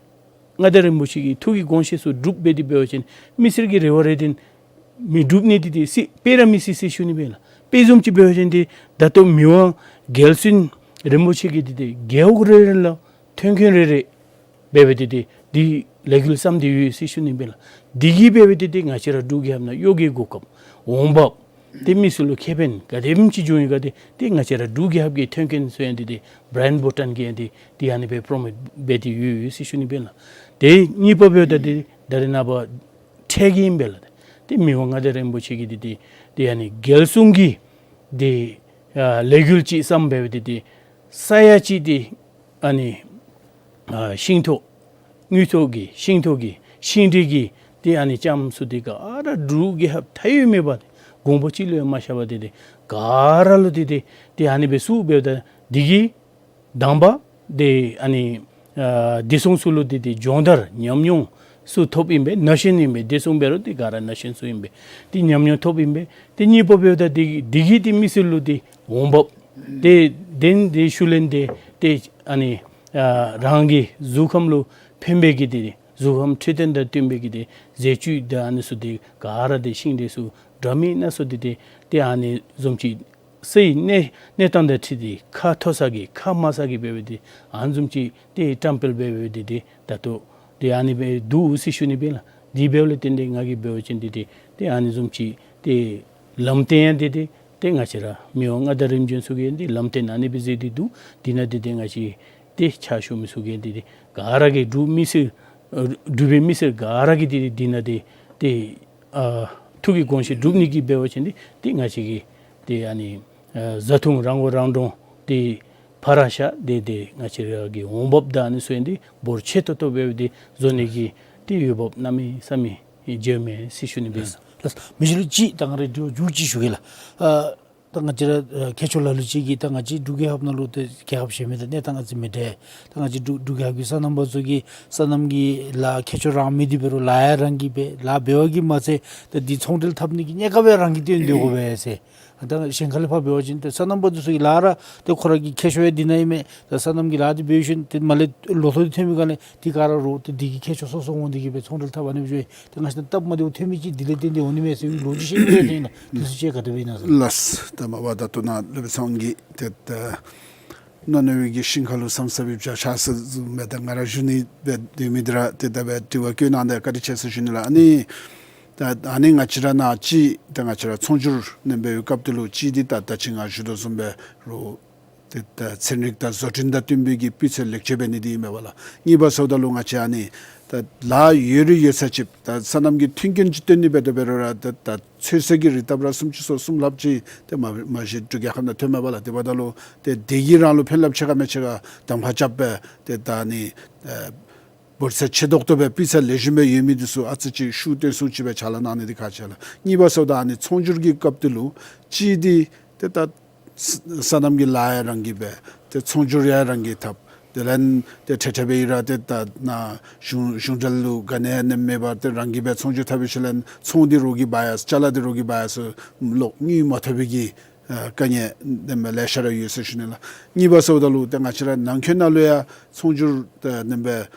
མངའ་བདག་རིན་པོ་ཆེ་གི་ཐུགས་ཀྱི་དགོངས་བཞེད་ཚུ་སྒྲུབ་འབད་དེ་འབད་བ་ཅིན་མི་སེར་གྱི་རེ་བ་རེ་འདུན་མི་འགྲུབ་ནི་འདི་ཏེ་སྲིད་དཔེ་ར་མི་སྲིད་ཟེར་ཞུ་ནི་མས་ལགས། དཔེ་བཟུམ་ཅིག་འབད་བ་ཅིན་ཏེ་ད་ལྟོ་མི་དབང་རྒྱལ་བཙུན་རིན་པོ་ཆེ་གིས་འདི་ཏེ་རྒེད་འོག་རེ་རེ་ལུ་ཐོན་ཁུངས་རེ་རེ་འབད་འབད་དེ་ཏེ་འདི་ལས་འགུལ་བརྩམས་ཏེ་ཡོད་ཟེར་ཞུ་ནི་མས་ལགས། འདི་གིས་འབད་འབད་དེ་ཏེ་ང་བཅས་ར་འབྲུག་རྒྱལ་ཁབ་ནང་གཡོག་གི་གོ་སྐབས་འོང་འབབ་ཏེ་མི་སེར་ལུ་ཁེ་ཕན་ག་དེམ་ཅིག་འབྱུང་ཡི་ག་ཏེ་ཏེ་ང་བཅས་ར་འབྲུག་རྒྱལ་ཁབ་ཀྱི་ཐོན་ཁུངས་ཚུ་ཡང་འདི་ཏེ་བྲེནཌ་བྷོ་ཊཱན་གྱིས་ཡང་འདི་ཏེ་ཨ་ནི་སྦེ་པྲོ་མོཊ་འབད་དེ་ཡོད་ཟེར་ཞུ་ནི་མས་ལགས། ཏེ་གཉིས་པ་འབདཝ་ད་འདི་ད་རེས་ནངས་པ་འཕྲལ་གྱི་ཨིན་པས་ལགས། ཏེ་མི་དབང་མངའ་བདག་རིན་པོ་ཆེ་གིས་འདི་ཏེ་ཏེ་ཨ་ནི་རྒྱལ་སྲུང་གི་འདི་ཨ་ལས་འགུལ་ཅིག་བརྩམས་འབད་འབད་དེ་ཏེ་ས་ཡ་གཅིག་འདི་ཨ་ནི་ཨ་ཤིང་ཐོག་དངུལ་ཐོག་གི་ཤིང་ཐོག་གི་ཤིང་འབྲས་ཀྱི་ཏེ་ཨ་ནི་ལྕངམ་ཚུ་འདི་ག་ར་འབྲུག་རྒྱལ་ཁབ་མཐའ་དབུས་མེད་པར་གོང་བུ་གཅིག་ལུ་ཡང་མ་བཞག་པར་འདི་ཏེ་ག་ར་ལུ་འདི་ཏེ་ཏེ་ཨ་ནི་སྦེ་བཙུགས་འབདཝ་ད་འདི་གིས་དང་པ་འདི་ཨ་ནི་ཨ་བདེ་སྲུང་ཚུ་ལུ་འདི་ཏེ་སྦྱོང་བརྡར་ཉམས་མྱོང་ཚུ་ཐོབ་ཨིན་པས། ན་གཞོན་ཨིན་པས། བདེ་སྲུང་འབད་རུང་འདི་ག་ར་ན་གཞོན་ཚུ་ཨིན་པས། ཏེ་ཉམས་མྱོང་ཐོབ་ཨིན་པས། ཏེ་གཉིས་པ་འབདཝ་ད་འདི་འདི་གིས་ཏེ་མི་སེར་ལུ་ཏེ་འོང་འབབ་ཏེ་དེ་ནི་ཏེ་ཤུལ་ལས་འདི་ཏེ་ཨ་ནི་ཨ་རང་གི་གཟུགས་ཁམས་ལུ་ཕན་པའི་གི་འདི་གཟུགས་ཁམས་འཕྲོད་བསྟེན་དང་བསྟུན་པའི་གི་འདི་ཟས་བཅུད་དང་ཨ་ནི་ཚུ་འདི་ག་ར་འདི་ཤིང་འབྲས་ཚུ་འདྲ་མིན་སྣ་ཚོགས་འདི་ཏེ་ཏེ་ཨ་ནི་བཟུམ་ཅིག་སའི་གནས་གནས་སྟངས་དང་འཁྲིལ་ཏེ་ཁ་མཐོ་ས་གི་ཁ་དམའ་ས་གི་འབད་འབད་དེ་ཨ་ནི་བཟུམ་ཅིག་ཏེ་བཀྲམ་སྤེལ་འབད་འབད་དེ་ཏེ་ད་ལྟོ་ཏེ་ཨ་ནི་སྦེ་འདུག་ཟེར་ཞུ་ནི་སྦེ་ལགས། དེ་འབདཝ་ལས་བརྟེན་ཏེ་ང་གིས་འབད་བ་ཅིན་འདི་ཏེ་ཏེ་ཨ་ནི་བཟུམ་ཅིག་ཏེ་ལམ་སྟོན་ཡང་འདི་ཏེ་ཏེ་ང་བཅས་ར་མི་དབང་མངའ་བདག་རིམ་བྱོན་ཚུ་གིས་འདི་ལམ་སྟོན་ཨ་ནི་སྦེ་མཛད་དེ་འདུག། དེ་ནང་འདི་ཏེ་ང་བཅས་ཏེ་ཕྱག་ཞུ་མི་ཚུ་གིས་འདི་ཏེ་ག་ར་གིས་འབྲུག་མི་སེར་ཨ་འབྲུག་པའི་མི་སེར་ག་ར་གིས་འདི་ཏེ་དེ་ནང་འདི་ཏེ་ཨ་ཐུགས་ཀྱི་དགོངས་བཞེད་སྒྲུབ་ནི་གི་འབད་བ་ཅིན་འདི་ཏེ་ང་བཅས་ཀྱིས་ཏེ་ཨ་ནི་ཨ་བཟའ་འཐུང་རང་མགོ་རང་འདྲོངས་ཏེ་ཕར་བཞག་སྟེ་ཏེ་ང་བཅས་ར་གི་འོང་འབབ་དང་ཨ་ནི་ཚུ་ཡང་འདི་འབོར་ཆེ་ཏོག་ཏོ་འབད་འབད་དེ་བཟོ་ནི་གི་ཏེ་འོས་འབབ་གནམ་མེད་ས་མེད་ཡོད་མས་ཟེར་ཞུ་ནི་སྦེ། ལགས། མི་རྗེ་ལུ་ཅིག་ད་ང་རའི་དྲི་བ་མཇུག་ཅིག་ཞུ་གེ་ལགས། ཨ་ད་ང་བཅས་ར་ཨ་མཁས་མཆོག་ལ་ལུ་ཅིག་གིས་ད་ང་བཅས་འབྲུག་རྒྱལ་ཁབ་ནང་ལུ་ཏེ་རྒྱལ་ཁབ་གཞན་མི་དང་གནས་སྟངས་ཨ་ཙི་མི་འདྲ། ད་ང་བཅས་འབྲུག་འབྲུག་རྒྱལ་ཁབ་ཀྱི་སོ་ནམ་པ་ཚུ་གིས་སོ་ནམ་གྱི་ལཱ་མཁས་མཆོག་རང་མི་འདི་འབད་རུང་ལཱ་ཡང་རང་གིས་འབད་ལཱ་འབད་བ་གིས་མ་ཚད་ད་འདི་ཚོང་འབྲེལ་འཐབ་ནི་གི་གནས་སྐབས་ཡང་རང་གིས་བཏོན་སྡོད་དགོ་པས་ཟེར། ད་གཞན་ཁ་ལས་ཕར་འབད་བ་ཅིན་ཏེ་སོ་ནམ་པ་འདི་ཚུ་གི་ལཱ་ར་ཏེ་ཁོ་ར་གི་མཁས་མཆོག་ཡང་འདི་ནང་ཨིན་མས། ད་སོ་ནམ་གྱི་ལཱ་འདི་འབད་ཞིནམ་ཏེ་མ་ལས་ལོ་ཐོག་འདི་ཐོན་མི་ག་ལས་འདི་ག་ར་རོགས་ཏེ་འདི་གི་མཁས་མཆོག་སོ་སོ་འོང་འདི་གིས་སྦེ་ཚོང་འབྲེལ་འཐབ་ཨ་ནི་སྦེ་ཏེ་ང་བཅས་སྟབས་མ་བདེཝ་ཐོན་མི་ཅིག་འདི་ལས་བརྟེན་ཏེ་འོང་ནི་མས་ཟེར་ལོ་རྒྱུས་བཤད་ནི་ཡང་ཐོན་ཡི་ལགས། འདི་ཚུ་ཅིག་ག་དེ་སྦེ་ཨིན་ན་ཟེར། ལགས། ད་མ་པ་ད་ལྟོ་ནཱ་སློབ་དཔོན་ཚང་གིས་ཏེ་ད་རྣོ་ནུབ་ཀྱི་ཤིང་ཁ་ལུ་ཟམ་ཟ་བའི་བྱ་ཤ་ཟེར་བཟུམ་སྦེ་ད་ང་ར་ཞུ་ནི་སྦེ་འདི་མི་འདི་ར་ཏེ་ད་སྦེ་དྲི་བ་བཀོད་གནང་སྟེ་བཀའ་དྲིན་ཆེ་ཟེར་ཞུ་ནི་ལགས། ཨ་ནི་ད་ཨ་ནི་ང་བཅས་ར་ནཱ་ཅིག་ད་ང་བཅས་ར་ཚོང་སྒྱུར་ནང་འབད་བའི་སྐབས་དེ་ལུ་ཅིག་འདི་ད་ད་ཅི་ང་ཞུ་དོ་བཟུམ་སྦེ་རོགས་ཏེ་ད་ཚན་རིག་དང་བཟོ་སྐྲུན་དང་བསྟུན་པའི་གི་སྤུས་ཚད་ལེགས་བཅོས་འབད་ནི་འདི་ཨིན་མས་པ་ལགས། གཉིས་པ་ཟེརཝ་ད་ལུ་ང་བཅས་ཨ་ནི་ད་ལཱ་ཡོད་རིགས་ཡོད་ཚད་ཅིག་ད་སོ་ནམ་གྱི་མཐུན་རྐྱེན་ཅིག་བཏོན་ནི་འབད་དོ་འབད་རུང་ར་ད་ད་ཚོད་བསྲེ་གི་རིགས་ད་ར་སུམ་ཅུ་སོ་གསུམ་ལྷགཔ་ཅིག་ཏེ་མ་མ་གཞི་འབྲུག་རྒྱལ་ཁབ་ནང་ཐོན་མས་པ་ལགས། དེ་འབདཝ་ད་ལུ་ཏེ་དེ་གིས་རང་ལུ་ཕན་རླབས་ཆེ་ག་མི་ཆེ་ག་གདམ་ཁ་རྐྱབ་སྦེ་ཏེ་ད་ཨ་ནི་ཨེ་འབོར་ཚད་ཆེ་ཏོག་ཏོ་སྦེ་སྤུས་ཚད་ལེགས་ཤོམ་སྦེ་ཡོད་མི་འདི་ཚུ་ཨ་ཙི་ཅིག་ཤུགས་བཏོན་སུ་ཅིག་སྦེ་ཕྱག་ལཱ་གནང་ནི་འདི་ཁག་ཆེ་ལགས། གཉིས་པ་ཟེརཝ་ད་ཨ་ནི་ཚོང་སྒྱུར་གྱི་སྐབས་དེ་ལུ་ཅིག་འདི་ཏེ་ད་ས་སོ་ནམ་གྱི་ལཱ་ཡང་རང་གིས་འབད་ཏེ་ཚོང་སྒྱུར་ཡང་རང་གིས་འཐབ། དེ་ལས་ཏེ་ཁྲལ་ཁྲལ་འབད་ཡི་ར་ཏེ་ད་ནཱ་གཞུང་གཞུང་འབྲེལ་ལུ་ག་ནི་ཡང་མེད་པར་ཏེ་རང་གིས་འབད་ཚོང་སྒྱུར་འཐབ་པའི་ཤུལ་ལས་ཚོང་འདི་རོགས་ཀྱིས་འབག་ཡར་ཅ་ལ་འདི་རོགས་ཀྱིས་འབག་ཡར་སོང་ལོག་དངུལ་མ་ཐོབ་པའི་གི་ཨ་དཀའ་ངལ་དེམ་ལེ་ཤ་ར་ཡོད་ཟེར་ཞུ་ནི་ལགས། གཉིས་པ་ཟེརཝ་ད་ལུ་ཏེ་ང་བཅས་ར་ནང་འཁོད་ནང་ལུ་ཡང་ཚོང་སྒྱུར་ཏེ་དེམ་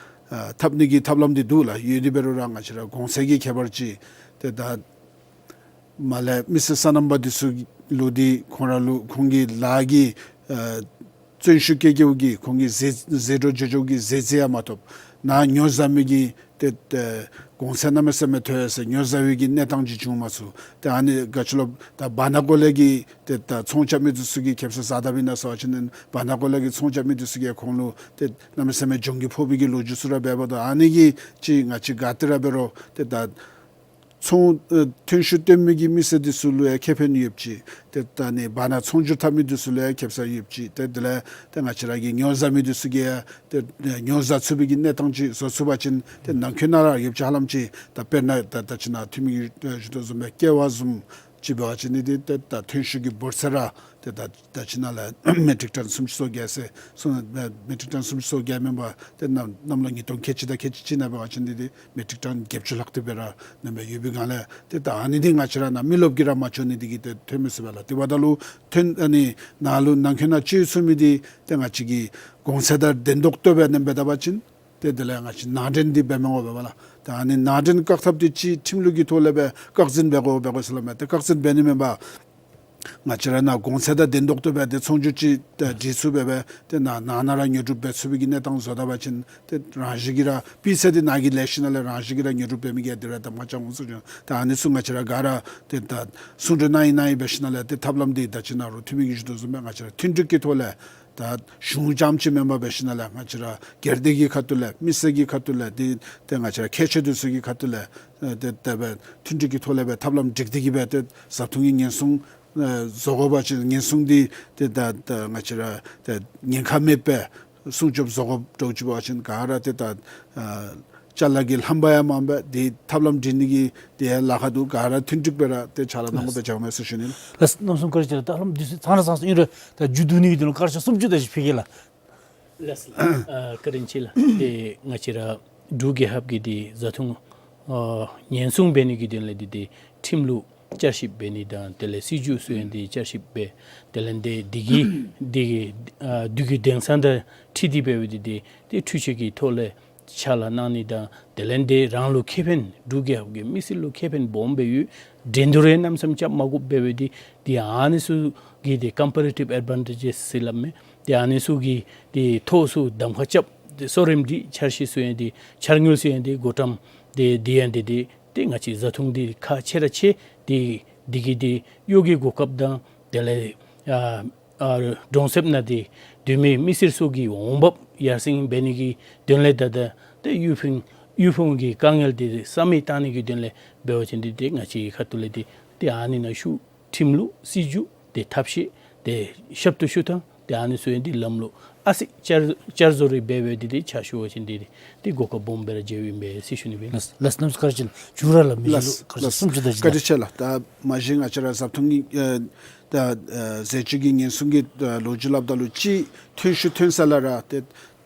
ཨ་འཐབ་ནི་གི་ཐབས་ལམ་འདི་འདུག་ལགས། ཡོད་དེ་འབད་རུང་ར་ང་བཅས་ར་གོང་ཚད་ཀྱི་ཁྱད་པར་ཅིག་ཏེ་ད་མ་ལས་མི་སེར་སོ་ནམ་པ་འདི་ཚུ་ལུ་འདི་ཁོང་ར་ལུ་ཁོང་གི་ལཱ་གི་ཨ་བརྩོན་ཤུགས་བསྐྱེད་བསྐྱེདཔ་གིས་ཁོང་གི་ཟད་ཟད་འགྲོ་འགྱོ་འགྱོཝ་གི་ཟད་རྫས་ཡང་མ་ཐོབ། ནཱ་ཉོ་བཟའ་མི་གི་ཏེ་ཏེ་གོང་ཚད་གནམ་མེད་ས་མེད་མཐོ་ཡི་ཟེར་ཉོ་བཟའ་བའི་གི་གནས་སྟངས་ཅིག་བྱུང་མ་ཚུགས། ཏེ་ཨ་ནི་ག་ཅི་ལོ་ད་བར་ན་གོ་ལའི་གི་ཏེ་ད་ཚོང་རྐྱབ་མི་འདི་ཚུ་གིས་ཁེབ་ས་ཟ་དཔ་ཨིན་ན་ཟེར་བ་ཅིན་བར་ན་གོ་ལའི་གི་ཚོང་རྐྱབ་མི་འདི་ཚུ་གིས་ཁོང་ལུ་ཏེ་གནམ་མེད་ས་མེད་གྱོང་གུད་ཕོག་པའི་གི་ལོ་རྒྱུས་ཚུ་ར་འབདཝ་ད་ཨ་ནི་གིས་ཅིག་ང་བཅས་ག་ཏེ་ར་འབད་རུང་ཏེ་ད་ཚོང་ཨེ་ཐོན་ཤུགས་བཏོན་མི་གི་མི་སེར་འདི་ཚུ་ལུ་ཡང་ཁེ་ཕན་ཡོདཔ་ཅིག། ཏེ་ད་ཨ་ནི་བར་ན་ཚོང་སྒྱུར་འཐབ་མི་འདི་ཚུ་ལུ་ཡང་ཁེབ་ས་ཡོདཔ་ཅིག། ཏེ་དེ་ལས་ཏེ་ང་བཅས་ར་གི་ཉོ་བཟའ་མི་འདི་ཚུ་གིས་ཡང་ཏེ་ཨེ་ཉོ་བཟའ་ཚུགས་པའི་གི་གནས་སྟངས་ཅིག་བཟོ་ཚུགས་པ་ཅིན་ཏེ་ནང་འཁོད་ནང་ར་ཡོདཔ་ཅིག་ཧ་ལམ་ཅིག། ད་དཔེར་ན་ད་ད་ཅི་ནཱ་འཐུས་མི་གིས་ཨེ་ཞུ་དོ་བཟུམ་སྦེ་ཀེ་བ་བཟུམ་ ཅིག་འབད་བ་ཅིན་ནི་འདི་ཏེ་ད་ཐོན་ཤུགས་ཀྱི་འབོར་ཚད་ར་ཏེ་ད་ད་ཅི་ནཱ་ལས་མེ་ཊིག་ཊཱན་སུམ་ཅུ་སོ་བརྒྱད་ཟེར་སོང་། མེ་ཊིག་ཊཱན་སུམ་ཅུ་སོ་བརྒྱད་མེན་པར་ཏེ་གནམ་གནམ་ལོ་ཉིས་སྟོང་ཁལ་གཅིག་དང་ཁལ་གཅིག་ཅིག་ནང་འབད་བ་ཅིན་ནི་འདི་མེ་ཊིག་ཊཱན་བརྒྱད་ཅུ་ལྷག་དེ་སྦེ་ར་ནང་སྦེ་ཡོད་པའི་སྒང་ལས་ཏེ་ད་ཨ་ནི་འདི་ང་བཅས་ར་ནཱ་མི་རློབས་ཀྱིས་ར་མ་ལྕོགས་ནི་འདི་གིས་ཏེ་ཐོན་མི་ཚུགས་པས་ལགས། དེ་འབདཝ་ད་ལུ་ཐོན་ཨ་ནི་ནཱ་ལུ་ནང་འཁོད་ནང་སྤྱོད་ཚུགས་མི་འདི་ཏེ་ང་བཅས་ཀྱི་གོང་ཚད་དང་ལྡན་ཏོག་ཏོ་སྦེ་ནང་འབད་ད་པ་ཅིན་ཏེ་དེ་ལས་ང་བཅས་ནང་འདྲེན་འདི་འབད་མི་འོང་པས་ལགས། ད་ཨ་ནི་ནང་འདྲེན་བཀག་ཐབས་འདི་ཅིག་ཁྲིམས་ལུགས་ཀྱི་ཐོག་ལས་སྦེ་བཀག་འཛིན་འབད་དགོ་འབད་དགོ་ཟེར་སླབ་མས། ཏེ་བཀག་འཛིན་འབད་ནི་མེན་པར་ང་བཅས་ར་ནཱ་གོང་ཚད་དང་ལྡན་ཏོག་ཏོ་སྦེ་ཏེ་ཚོང་སྒྱུར་ཅིག་ཏེ་སྒྲིག་ཚུགས་སྦེ་སྦེ་ཏེ་ནཱ་ནང་ན་ར་ཉོ་སྒྲུབ་འབད་ཚུགས་པའི་གི་གནས་སྟངས་བཟོ་ད་པ་ཅིན་ཏེ་རང་བཞིན་གྱིས་ར་སྤུས་ཚད་འདི་ནཱ་གིས་ལེགས་ཤོམ་ནང་ལས་རང་བཞིན་གྱིས་ར་ཉོ་སྒྲུབ་འབད་མི་གིས་འདི་ར་གདམ་ཁ་རྐྱབ་འོང་ཟེར་ཞུ་ནི། ད་ཨ་ནི་ཚུ་ང་བཅས་ར་ག་ར་ཏེ་ད་གསུང་གྲོས་གནང་ཡི་གནང་ཡི་འབད་ཞིནམ་ལས་ཏེ་ཐབས་ལམ་འདི་ད་ཅི་ནཱ་རུང་འཐུས་མི་གིས་ཞུ་དོ་བཟུམ་སྦེ་ང་བཅས་ར་མཐུན་འགྲིག་གི་ཐོག་ལས་ད་གཞུང་རྐྱངམ་ཅིག་མེན་པར་འབད་ཞིནམ་ལས་ང་བཅས་ར་སྒེར་སྡེ་གི་ཁ་ཐུག་ལས་མི་སེར་གྱི་ཁ་ཐུག་ལས་ཏེ་ཏེ་ང་བཅས་ར་མཁས་མཆོག་འདི་ཚུ་གི་ཁ་ཐུག་ལས་ཨེ་ཏེ་དེ་སྦེ་མཐུན་འགྲིག་གི་ཐོག་ལས་སྦེ་ཐབས་ལམ་སྒྲིག་སྟེ་གིས་སྦེ་ཏེ་བཟའ་འཐུང་གི་ཉེན་སྲུང་ཨེ་བཟོ་དགོ་པ་ཅིན་ཉེན་སྲུང་འདི་ཏེ་ད་ད་ང་བཅས་ར་ཏེ་ཉེན་ཁ་མེད་པའི་སྲུང་སྐྱོབ་བཟོ་དགོཔ་འདྲཝ་ཅིག་འབད་བ་ཅིན་ག་ར་ཏེ་ད་ཨ་ཅ་ལ་གི་རྣམ་པ་ཡང་མངམ་སྦེ་ཏེ་ཐབས་ལམ་སྒྲིག་ནི་གི་ཏེ་ལཱ་ཁག་འདུག། ག་ར་མཐུན་འགྲིག་སྦེ་ར་ཏེ་ཕྱག་ལཱ་གནང་དགོཔ་སྦེ་བྱ་མས་ཟེར་ཞུ་ནི་ལགས། ལགས་གནམ་མེད་ས་མེད་བཀའ་དྲིན་ཆེ་ལགས། ད་ལྷམ་འདི་ཚུ་ཚང་ར་ཚང་སོང་ཨིན་རུང་ད་མཇུག་བསྡུ་ནི་གི་དོན་ལུ་སྐར་ཆ་སུམ་ཅུ་དེ་ཅིག་ཕུལ་གེ་ལགས། ལགས་སོ། ཨ་བཀའ་དྲིན་ཆེ་ལགས། ཏེ་ང་བཅས་ར་འབྲུག་རྒྱལ་ཁབ་ཀྱི་ཏེ་བཟའ་འཐུང་ཨ་ཉེན་སྲུང་འབད་ནི་གི་དོན་ལས་ཏེ་ཏེ་ཁྲིམས་ལུགས་བསྐྱར་ཞིབ་འབད་ནི་དང་དེ་ལས་སྲིད་བྱུས་ཚུ་ཡང་ཏེ་བསྐྱར་ཞིབ་འབད། དེ་ལས་ཏེ་འདི་གི་འདི་གི་ཨ་དུས་ཀྱི་དེང་སང་དང་འཁྲིལ་ཏེ་འབད་བའི་ཏེ་ཏེ་འཕྲུལ་ཆས་ཀྱི་ཐོག་ལས་ཕྱག་ལཱ་གནང་ནི་དང་དེ་ལས་ཏེ་རང་ལུ་ཁེ་ཕན་འབྲུག་རྒྱལ་ཁབ་ཀྱི་མི་སེར་ལུ་ཁེ་ཕན་སྦོམ་སྦེ་ཡོད། འགྲན་བསྡུར་ཡང་གནམ་མེད་ས་མེད་རྐྱབ་མ་དགོཔ་འབད་བའི་ཏེ་ཏེ་ཨ་ནི་ཚུ་གི་ཏེ་ཀམ་པེ་རེ་ཊིབ་ཨེཌ་ཝན་ཊེ་ཇེས་ཟེར་སླབ་མས། ཏེ་ཨ་ནི་ཚུ་གི་ཏེ་ཐོག་ཚུ་གདམ་ཁ་རྐྱབ། ཏེ་གསོ་རིམ་འདི་འཆར་གཞི་ཚུ་ཡང་ཏེ་འཆར་དངུལ་ཚུ་ཡང་ཏེ་བགོ་བཀྲམ། ཏེ་འདི་ཡང་ཏེ་ཏེ་ཏེ་ང་བཅས་བཟའ་འཐུང་འདི་ཁག་ཆེ་ར་ཆེ། ཏེ་འདི་གིས་ཏེ་གཡོག་གི་གོ་སྐབས་དང་དེ་ལས་ཨ་ཨ་གྲོང་གསེབ་ནང་ཏེ་སྡོད་མི་མི་སེར་ཚུ་གི་འོང་འབབ་ཡར་སེང་འབད་ནི་གི་དོན་ལས་ད་ད་ཏེ་གཡུས་ཕུང་གཡུས་ཕུང་གི་དཀའ་ངལ་འདི་བསམ་མི་བཏང་ནི་གི་དོན་ལས་འབད་བ་ཅིན་འདི་ཏེ་ང་བཅས་ཁ་ཐུག་ལས་ཏེ་ཏེ་ཨ་ནི་ནང་ཞུགས། ཁྲིམས་ལུགས་སྲིད་བྱུས་ཏེ་ཐབས་ཤེས་ཏེ་ཞབས་ཏོག་ཞུ་ཐངས་ཏེ་ཨ་ནི་ཚུ་ཡང་ཏེ་ལམ་ལུགས་ཨ་ཙི་བསྐྱར་བསྐྱར་བཟོ་རེ་འབད་འབད་དེ་ཏེ་ཕྱག་ཞུ་བ་ཅིན་ཏེ་ཏེ་གོ་སྐབས་སྦོམ་སྦེ་ར་འཇལཝ་ཨིན་པས་ཟེར་ཞུ་ནི་སྦེ། ལགས་ལགས་གནམ་མེད་ས་མེད་བཀའ་དྲིན་ཆེ་ལགས། མཇུག་ར་ལགས་མི་ལགས་ལུ་བཀའ་དྲིན་ཆེ་ལགས། ད་མ་གཞི་ང་བཅས་ར་བཟའ་འཐུང་གི་ཨེ་ད་ཨེ་ཟས་བཅུད་ཀྱི་ཉེན་སྲུང་གི་ཨེ་ལོ་རྒྱུས་སླབ་ད་ལུ་ཅིག་ཐོན་ཤུགས་ཐོན་ས་ལས་ར་ཏེ་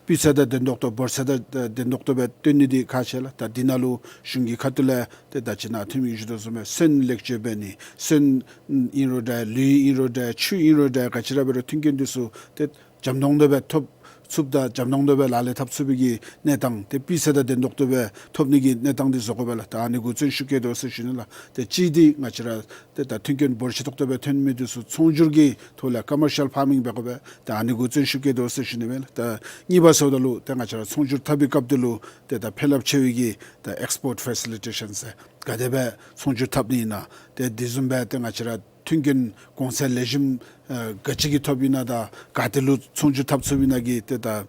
སྤུས་ཚད་དང་ལྡན་ཏོག་ཏོ་འབོར་ཚད་དང་ལྡན་ཏོག་ཏོ་སྦེ་བཏོན་ནི་འདི་ཁག་ཆེ་ལགས། ད་འདི་ནང་ལུ་གཞུང་གི་ཁ་ཐུག་ལས་ཏེ་ད་ཅི་ནཱ་འཐུས་མི་གིས་ཞུ་དོ་བཟུམ་སྦེ་སོན་ལེགས་བཅོས་འབད་ནི་སོན་ཨིན་རུང་འདྲ་ལུད་ཨིན་རུང་འདྲ་ཆུ་ཨིན་རུང་འདྲ་ག་ཅི་ར་འབད་རུང་མཐུན་རྐྱེན་འདི་ཚུ་ཏེ་འཇམ་ཏོང་ཏོ་སྦེ་ཐོབ་ཚུགསཔ་དང་འཇམ་ཏོང་ཏོ་སྦེ་ལག་ལེན་འཐབ་ཚུགས་པའི་གི་གནས་སྟངས་ཏེ་སྤུས་ཚད་དང་ལྡན་ཏོག་ཏོ་སྦེ་ཐོབ་ནི་གི་གནས་སྟངས་འདི་བཟོ་དགོ་པས་ལགས། ད་ཨ་ནི་གུ་བརྩོན་ཤུགས་བསྐྱེད་དོ་ཟེར་ཞུ་ནི་ལགས། ཏེ་གཅིག་འདི་ང་བཅས་ར་ཏེ་ད་མཐུན་རྐྱེན་འབོར་ཆེ་ཏོག་ཏོ་སྦེ་ཐོན་མི་འདི་ཚུ་ཚོང་སྒྱུར་གྱི་ཐོག་ལས་ཀོ་མར་ཤལ་ཕར་མིང་འབད་དགོ་པས། ད་ཨ་ནི་གུ་བརྩོན་ཤུགས་བསྐྱེད་དོ་ཟེར་ཞུ་ནི་སྦེ་ལགས། ད་གཉིས་པ་ཟེརཝ་ད་ལུ་ཏེ་ང་བཅས་ར་ཚོང་སྒྱུར་འཐབ་པའི་སྐབས་འདི་ལུ་ཏེ་ད་ཕན་རླབས་ཆེ་བའི་གི་ད་ཨེགསི་པོརཊ་ཕེ་སི་ལི་ཊེ་ཤཱན་ཟེར་ག་དེ་སྦེ་ཚོང་སྒྱུར་འཐབ་ནི་ཨིན་ན་ཏེ་དེ་བཟུམ་སྦེ་ཏེ་ང་བཅས་ར་མཐུན་རྐྱེན་གོང་ཚད་ལེགས་ཤོམ་ཨེ་ག་ཅི་གིས་ཐོབ་ཨིན་ན་དང་ག་ཏེ་ལུ་ཚོང་སྒྱུར་འཐབ་ཚུགསཔ་ཨིན་ན་གི་ཏེ་ད་ཨ་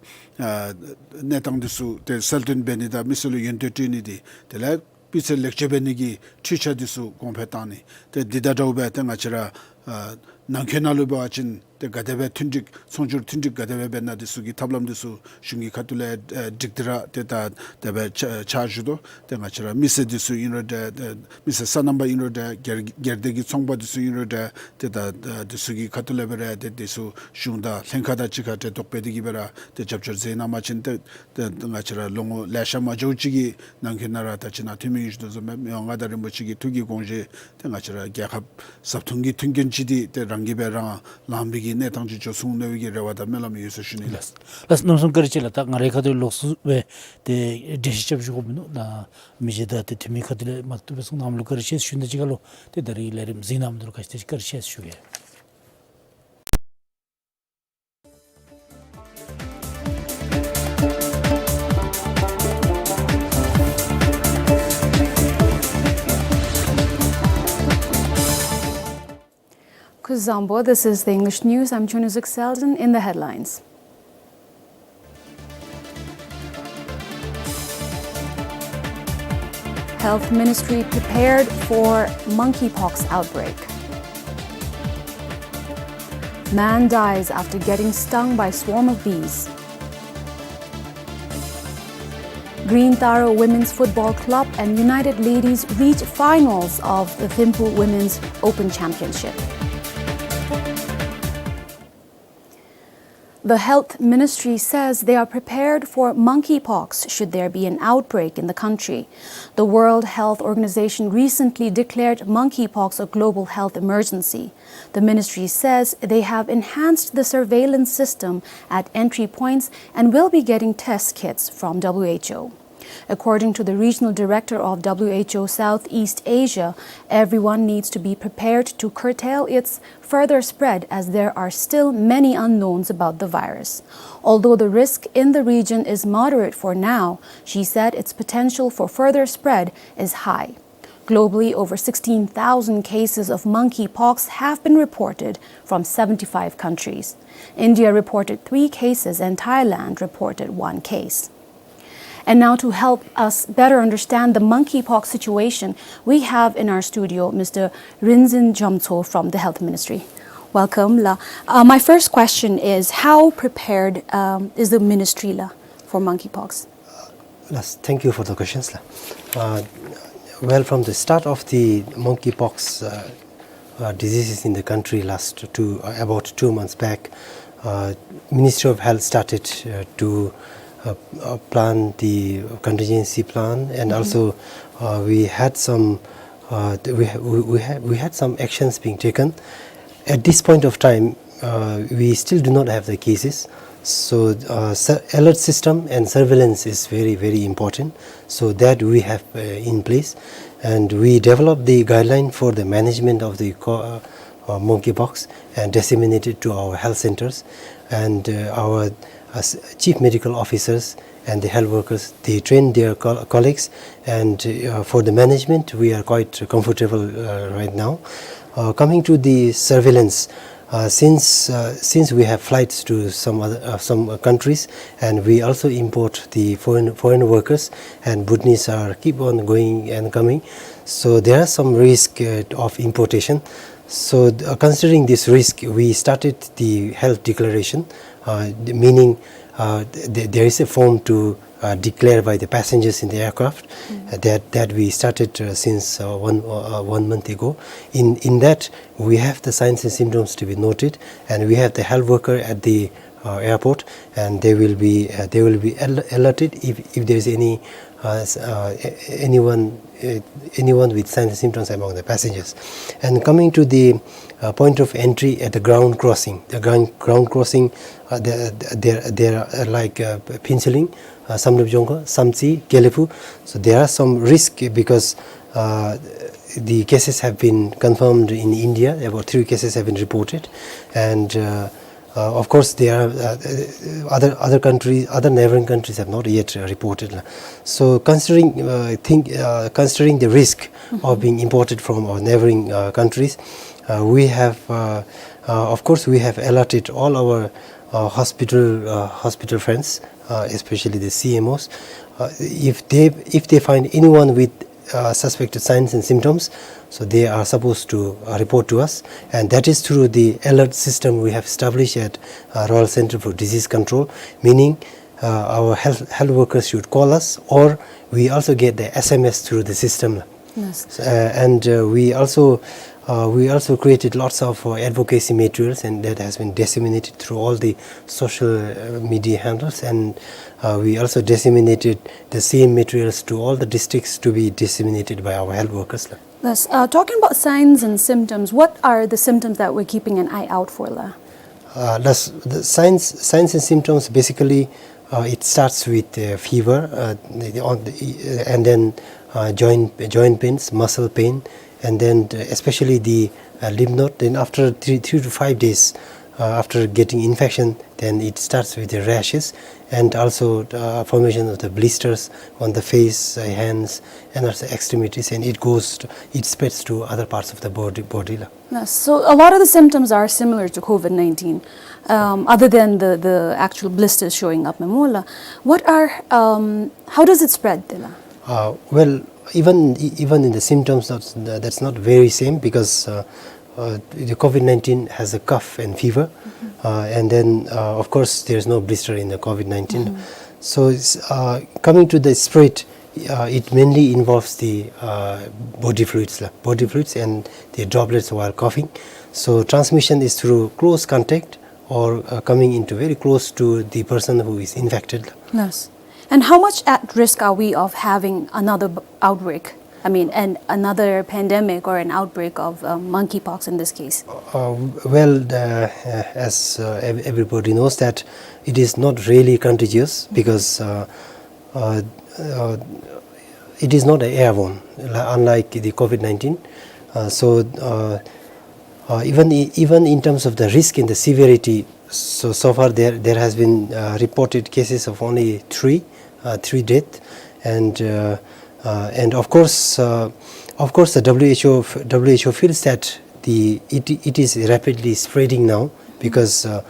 གནས་སྟངས་འདི་ཚུ་ཏེ་གསལ་སྟོན་འབད་ནི་དང་མི་སེར་ལུ་ཡོན་ཏན་སྤྲོད་ནི་འདི་དེ་ལས་སྤུས་ཚད་ལེགས་བཅོས་འབད་ནི་གི་འཕྲུལ་ཆས་འདི་ཚུ་གོང་འཕེལ་བཏང་ནི། ཏེ་འདི་དང་འདྲཝ་སྦེ་ཏེ་ང་བཅས་ར་ཨ་ནང་འཁོད་ནང་ལུ་འབད་བ་ཅིན་ཏེ་ག་དེ་སྦེ་མཐུན་འགྲིག་ཚོང་སྒྱུར་མཐུན་འགྲིག་ག་དེ་སྦེ་འབད་ན་འདི་ཚུ་གི་ཐབས་ལམ་འདི་ཚུ་གཞུང་གི་ཁ་ཐུག་ལས་ཨེ་སྒྲིག་སྟེ་ར་ཏེ་ད་དེ་སྦེ་ཕྱག་ཕྱག་ཞུ་དོ། ཏེ་ང་བཅས་ར་མི་སེར་འདི་ཚུ་ཨིན་རུང་འདྲ་ཏེ་མི་སེར་སོ་ནམ་པ་ཨིན་རུང་འདྲ་སྒེར་སྒེར་སྡེ་གི་ཚོང་པ་འདི་ཚུ་ཨིན་རུང་འདྲ་ཏེ་ད་ད་འདི་ཚུ་གི་ཁ་ཐུག་ལས་འབད་རུང་ཏེ་འདི་ཚུ་གཞུང་དང་ལྷན་ཁག་དང་གཅིག་ཁར་འབྲེལ་གཏོགས་འབད་དེ་གིས་སྦེ་ར་ཏེ་རྒྱབ་སྐྱོར་མཛད་གནང་པ་ཅིན་ཏེ་ཏེ་ང་བཅས་ར་ལོ་ངོ་ལེ་ཤ་མ་འགྱོ་ཅིག་གི་ནང་འཁོད་ནང་ར་ད་ཅི་ནཱ་འཐུས་མི་གིས་ཞུ་དོ་བཟུམ་སྦེ་མི་དབང་མངའ་བདག་རིན་པོ་ཆེ་གི་ཐུགས་ཀྱི་དགོངས་བཞེད་ཏེ་ང་བཅས་ར་རྒྱལ་ཁབ་བཟའ་འཐུང་གི་མཐུན་རྐྱེན་ཅིག་འདི་ཏེ་རང་གིས་སྦེ་རང་ལང་པའི་གི་གནས་སྟངས་ཅིག་འགྱོ་ཚུགས་ནི་གི་རེ་བ་དང་སྨོན་ལམ་ཡོད་ཟེར་ཞུ་ནི་ལགས། ལགས་གནམ་མེད་ས་མེད་བཀའ་དྲིན་ཆེ་ལགས། ད་ང་རའི་ཁ་ཐུག་ལོགས་སུ་སྦེ་ཏེ་འགྲེལ་བཤད་རྐྱབ་ཞུ་དགོཔ་མིན་ནུག། ད་མི་རྗེ་དང་ཏེ་འཐུས་མི་ཁ་ཐུག་ལས་མ་བཏུབ་པའི་གསུང་གནངམ་ལུ་བཀའ་དྲིན་ཆེ་ཟེར་ཞུ་ནི་དང་གཅིག་ཁར་ལུ་ཏེ་ད་རིས་ལས་རིམ་གཟིགས་གནང་མི་འདི་ལུ་ག་ཅི་ཏེ་བཀའ་དྲིན་ཆེ་ཟེར་ཞུ་གེ། Kuzuzangpo, this is the English news. I'm Chonuzuk Selden. In the headlines. Health Ministry prepared for monkeypox outbreak. Man dies after getting stung by swarm of bees. Green Taro Women's Football Club and United Ladies reach finals of the Thimphu Women's Open Championship. The Health Ministry says they are prepared for monkeypox should there be an outbreak in the country. The World Health Organization recently declared monkeypox a global health emergency. The ministry says they have enhanced the surveillance system at entry points and will be getting test kits from W H O. According to the regional director of W H O Southeast Asia, everyone needs to be prepared to curtail its further spread as there are still many unknowns about the virus. Although the risk in the region is moderate for now, she said its potential for further spread is high. Globally, over sixteen thousand cases of monkeypox have been reported from seventy-five countries. India reported three cases and Thailand reported one case. And now, to help us better understand the monkeypox situation, we have in our studio Mister Rinzin Jamtso from the Health Ministry. Welcome, la. Uh, my first question is, how prepared, um, is the ministry, la, for monkeypox? Yes, thank you for the questions, la. Uh, well, from the start of the monkeypox, uh, uh, diseases in the country last two, uh, about two months back, uh, Ministry of Health started, uh, to, uh, uh, plan the contingency plan, and also, uh, we had some, uh, th-, we ha-, we, we had, we had some actions being taken. At this point of time, uh, we still do not have the cases. So, uh, sur-, alert system and surveillance is very, very important. So that we have, uh, in place, and we developed the guideline for the management of the co-, uh, uh, monkeypox and disseminated to our health centers, and, uh, our, uh, s-, chief medical officers and the health workers, they train their co-, colleagues, and, uh, for the management, we are quite comfortable, uh, right now. Uh, coming to the surveillance, uh, since, uh, since we have flights to some other, uh, some, uh, countries, and we also import the foreign, foreign workers, and Bhutanese are keep on going and coming, so there are some risk, uh, of importation. So, uh, considering this risk, we started the health declaration, uh, the meaning, uh, th-, th-, there is a form to, uh, declare by the passengers in the aircraft, uh, that, that we started, uh, since, uh, one, uh, uh, one month ago. In, in that, we have the signs and symptoms to be noted, and we have the health worker at the, uh, airport, and they will be, uh, they will be al-, alerted if, if there is any, uh, s-, uh, a-, anyone, uh, anyone with signs and symptoms among the passengers. And coming to the, uh, point of entry at the ground crossing, the ground, ground crossing, uh, there, there, there are, uh, like, uh, Phuentsholing, uh, Samdrup Jongkhar, Samtse, Gelephu. So there are some risk because, uh, the cases have been confirmed in India. About three cases have been reported, and, uh, uh, of course, there are, uh, uh, other, other countries, other neighboring countries have not yet, uh, reported. So considering, uh, think, uh, considering the risk of being imported from our neighboring, uh, countries, uh, we have, uh, uh, of course, we have alerted all our, uh, hospital, uh, hospital friends, uh, especially the C M Os. Uh, if they, if they find anyone with, uh, suspected signs and symptoms, so they are supposed to, uh, report to us, and that is through the alert system we have established at, uh, Royal Centre for Disease Control, meaning, uh, our health, health workers should call us, or we also get the S M S through the system. Yes. Uh, and, uh, we also, uh, we also created lots of, uh, advocacy materials, and that has been disseminated through all the social, uh, media handles, and, uh, we also disseminated the same materials to all the districts to be disseminated by our health workers, la. Yes. Uh, talking about signs and symptoms, what are the symptoms that we're keeping an eye out for, la? Uh, that's the signs, signs and symptoms, basically, uh, it starts with, uh, fever, uh, the, the, on the, uh, and then, uh, joint, joint pains, muscle pain, and then, uh, especially the, uh, lymph node. Then after three, three to five days, uh, after getting infection, then it starts with the rashes and also, uh, formation of the blisters on the face, uh, hands, and also extremities, and it goes to, it spreads to other parts of the body, body, la. Yes, so a lot of the symptoms are similar to COVID nineteen, um, other than the, the actual blisters showing up, ma'am, la. What are, um, how does it spread, la? Uh, well, even, e-, even in the symptoms, that's, that's not very same because, uh, uh, the COVID nineteen has a cough and fever, uh, and then, uh, of course, there's no blister in the COVID nineteen. So, it's, uh, coming to the spread, uh, it mainly involves the, uh, body fluids, la, body fluids and the droplets while coughing. So transmission is through close contact or, uh, coming into very close to the person who is infected. Yes. And how much at risk are we of having another b-, outbreak? I mean, an, another pandemic or an outbreak of, um, monkeypox in this case? Uh, well, uh, uh, as, uh, ev-, everybody knows that it is not really contagious because, uh, uh, uh, it is not airborne, li-, unlike the COVID nineteen. Uh, so, uh, uh, even i-, even in terms of the risk and the severity, so, so far there, there has been, uh, reported cases of only three, uh, three death, and, uh, uh, and of course, uh, of course, the W H O f-, W H O feels that the, it, it is rapidly spreading now because, uh,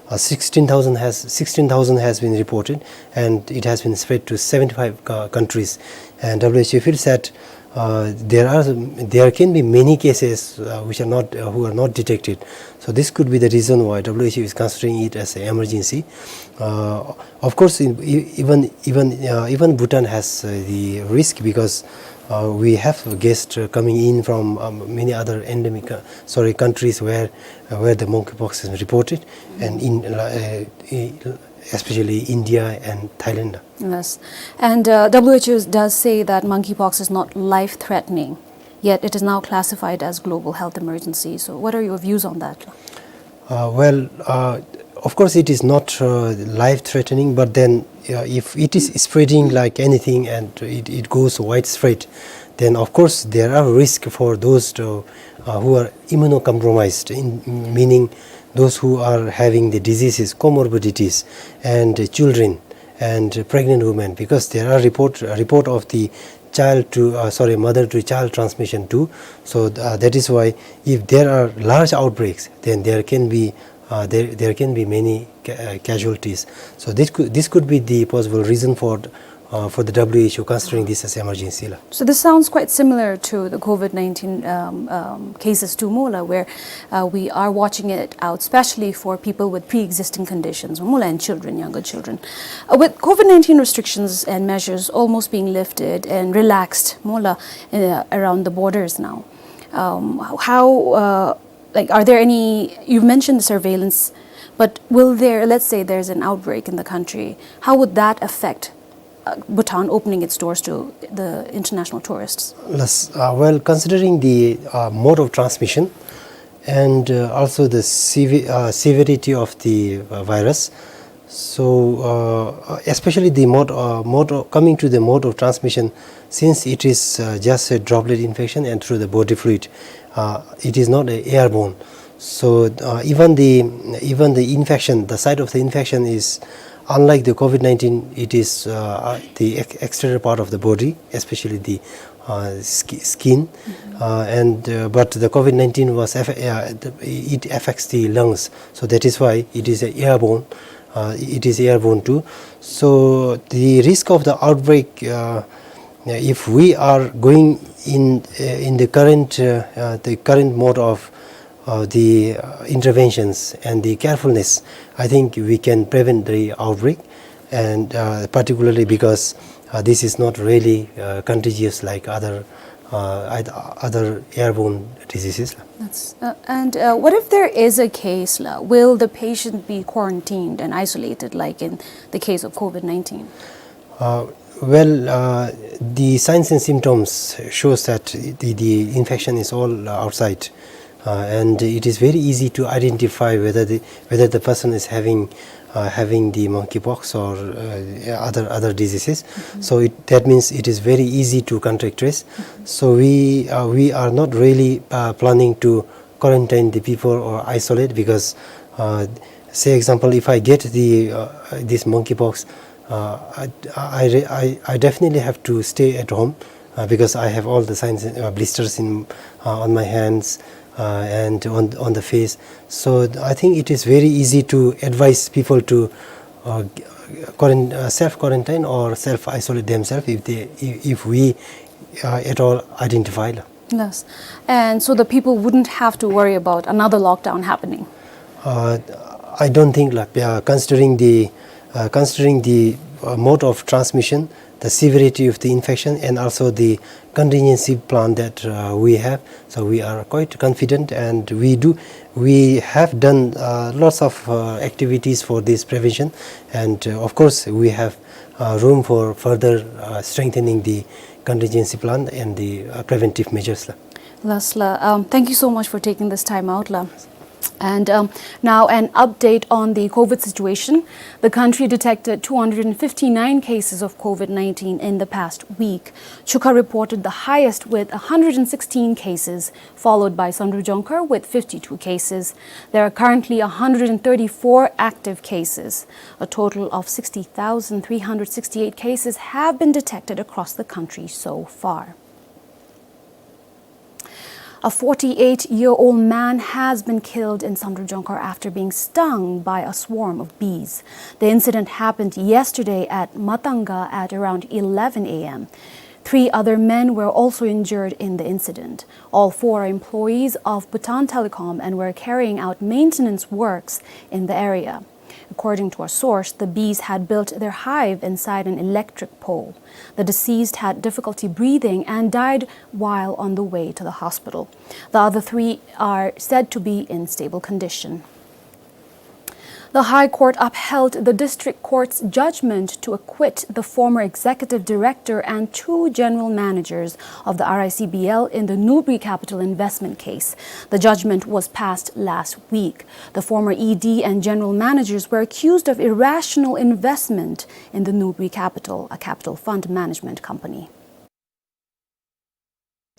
uh, sixteen thousand has, sixteen thousand has been reported, and it has been spread to seventy-five, uh, countries. And W H O feels that, uh, there are, there can be many cases, uh, which are not, uh, who are not detected. So this could be the reason why W H O is considering it as an emergency. Uh, of course, in, e-, even, even, uh, even Bhutan has, uh, the risk because, uh, we have guests, uh, coming in from, um, many other endemic, uh, sorry, countries where, uh, where the monkeypox is reported, and in, uh, uh, especially India and Thailand. Yes. And, uh, W H O does say that monkeypox is not life-threatening, yet it is now classified as global health emergency. So what are your views on that? Uh, well, uh, of course, it is not, uh, life-threatening, but then, uh, if it is spreading like anything and it, it goes widespread, then of course there are risks for those to, uh, who are immunocompromised, in, meaning those who are having the diseases, comorbidities, and, uh, children and pregnant women, because there are report, report of the child to, uh, sorry, mother to child transmission too. So, uh, that is why if there are large outbreaks, then there can be, uh, there, there can be many ca-, uh, casualties. So this could, this could be the possible reason for, uh, for the W H O considering this as emergency, la. So this sounds quite similar to the COVID nineteen, um, um, cases too, mo la, where, uh, we are watching it out, especially for people with pre-existing conditions, mo la, and children, younger children. Uh, with COVID nineteen restrictions and measures almost being lifted and relaxed, mo la, uh, around the borders now, um, how, uh, like, are there any, you've mentioned the surveillance, but will there, let's say there's an outbreak in the country, how would that affect, uh, Bhutan opening its doors to the international tourists? Yes, uh, well, considering the, uh, mode of transmission and, uh, also the seve-, uh, severity of the, uh, virus, so, uh, especially the mode, uh, mode of, coming to the mode of transmission, since it is, uh, just a droplet infection and through the body fluid, uh, it is not a airborne. So, uh, even the, even the infection, the site of the infection is, unlike the COVID nineteen, it is, uh, uh, the ex-, exterior part of the body, especially the, uh, ski-, skin. Uh, and, uh, but the COVID nineteen was aff-, uh, the, it affects the lungs. So that is why it is a airborne. Uh, it is airborne too. So the risk of the outbreak, uh, if we are going in, uh, in the current, uh, uh, the current mode of, uh, the, uh, interventions and the carefulness, I think we can prevent the outbreak, and, uh, particularly because, uh, this is not really, uh, contagious like other, uh, oth-, other airborne diseases. That's, uh, and, uh, what if there is a case, la? Will the patient be quarantined and isolated like in the case of COVID nineteen? Uh, well, uh, the signs and symptoms shows that the, the infection is all, uh, outside, uh, and it is very easy to identify whether the, whether the person is having, uh, having the monkeypox or, uh, other, other diseases. So it, that means it is very easy to contact trace. So we, uh, we are not really, uh, planning to quarantine the people or isolate because, uh, say example, if I get the, uh, this monkeypox, uh, I, I, I, I definitely have to stay at home, uh, because I have all the signs, uh, blisters in, uh, on my hands, uh, and on, on the face. So I think it is very easy to advise people to, uh, quarant-, uh, self-quarantine or self-isolate themselves if they, if, if we, uh, at all identify, la. Yes. And so the people wouldn't have to worry about another lockdown happening? Uh, I don't think, la, uh, considering the, uh, considering the, uh, mode of transmission, the severity of the infection, and also the contingency plan that, uh, we have. So we are quite confident, and we do, we have done, uh, lots of, uh, activities for this prevention, and, uh, of course, we have, uh, room for further, uh, strengthening the contingency plan and the, uh, preventive measures la. Last la, um, thank you so much for taking this time out la. And, um, now an update on the COVID situation. The country detected two hundred and fifty-nine cases of COVID nineteen in the past week. Chukha reported the highest with a hundred and sixteen cases, followed by Samdrup Jongkhar with fifty-two cases. There are currently a hundred and thirty-four active cases. A total of sixty thousand three hundred sixty-eight cases have been detected across the country so far. A forty-eight-year-old man has been killed in Samdrup Jongkhar after being stung by a swarm of bees. The incident happened yesterday at Matanga at around eleven a m. Three other men were also injured in the incident. All four are employees of Bhutan Telecom and were carrying out maintenance works in the area. According to a source, the bees had built their hive inside an electric pole. The deceased had difficulty breathing and died while on the way to the hospital. The other three are said to be in stable condition. The High Court upheld the district court's judgment to acquit the former executive director and two general managers of the R I C B L in the Nubri Capital investment case. The judgment was passed last week. The former E D and general managers were accused of irrational investment in the Nubri Capital, a capital fund management company.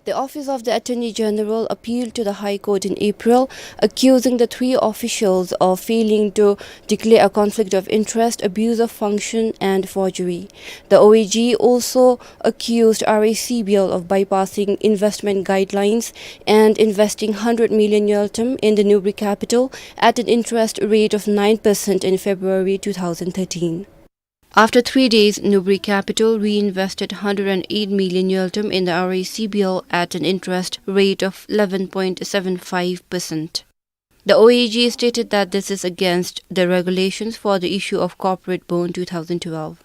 The Office of the Attorney General appealed to the High Court in April, accusing the three officials of failing to declare a conflict of interest, abuse of function, and forgery. The O A G also accused R I C B L of bypassing investment guidelines and investing hundred million ngultrum in the Nubri Capital at an interest rate of nine percent in February two thousand thirteen. After three days, Nubri Capital reinvested hundred and eight million ngultrum in the R I C B L at an interest rate of eleven point seven five percent. The O A G stated that this is against the regulations for the issue of corporate bond two thousand twelve.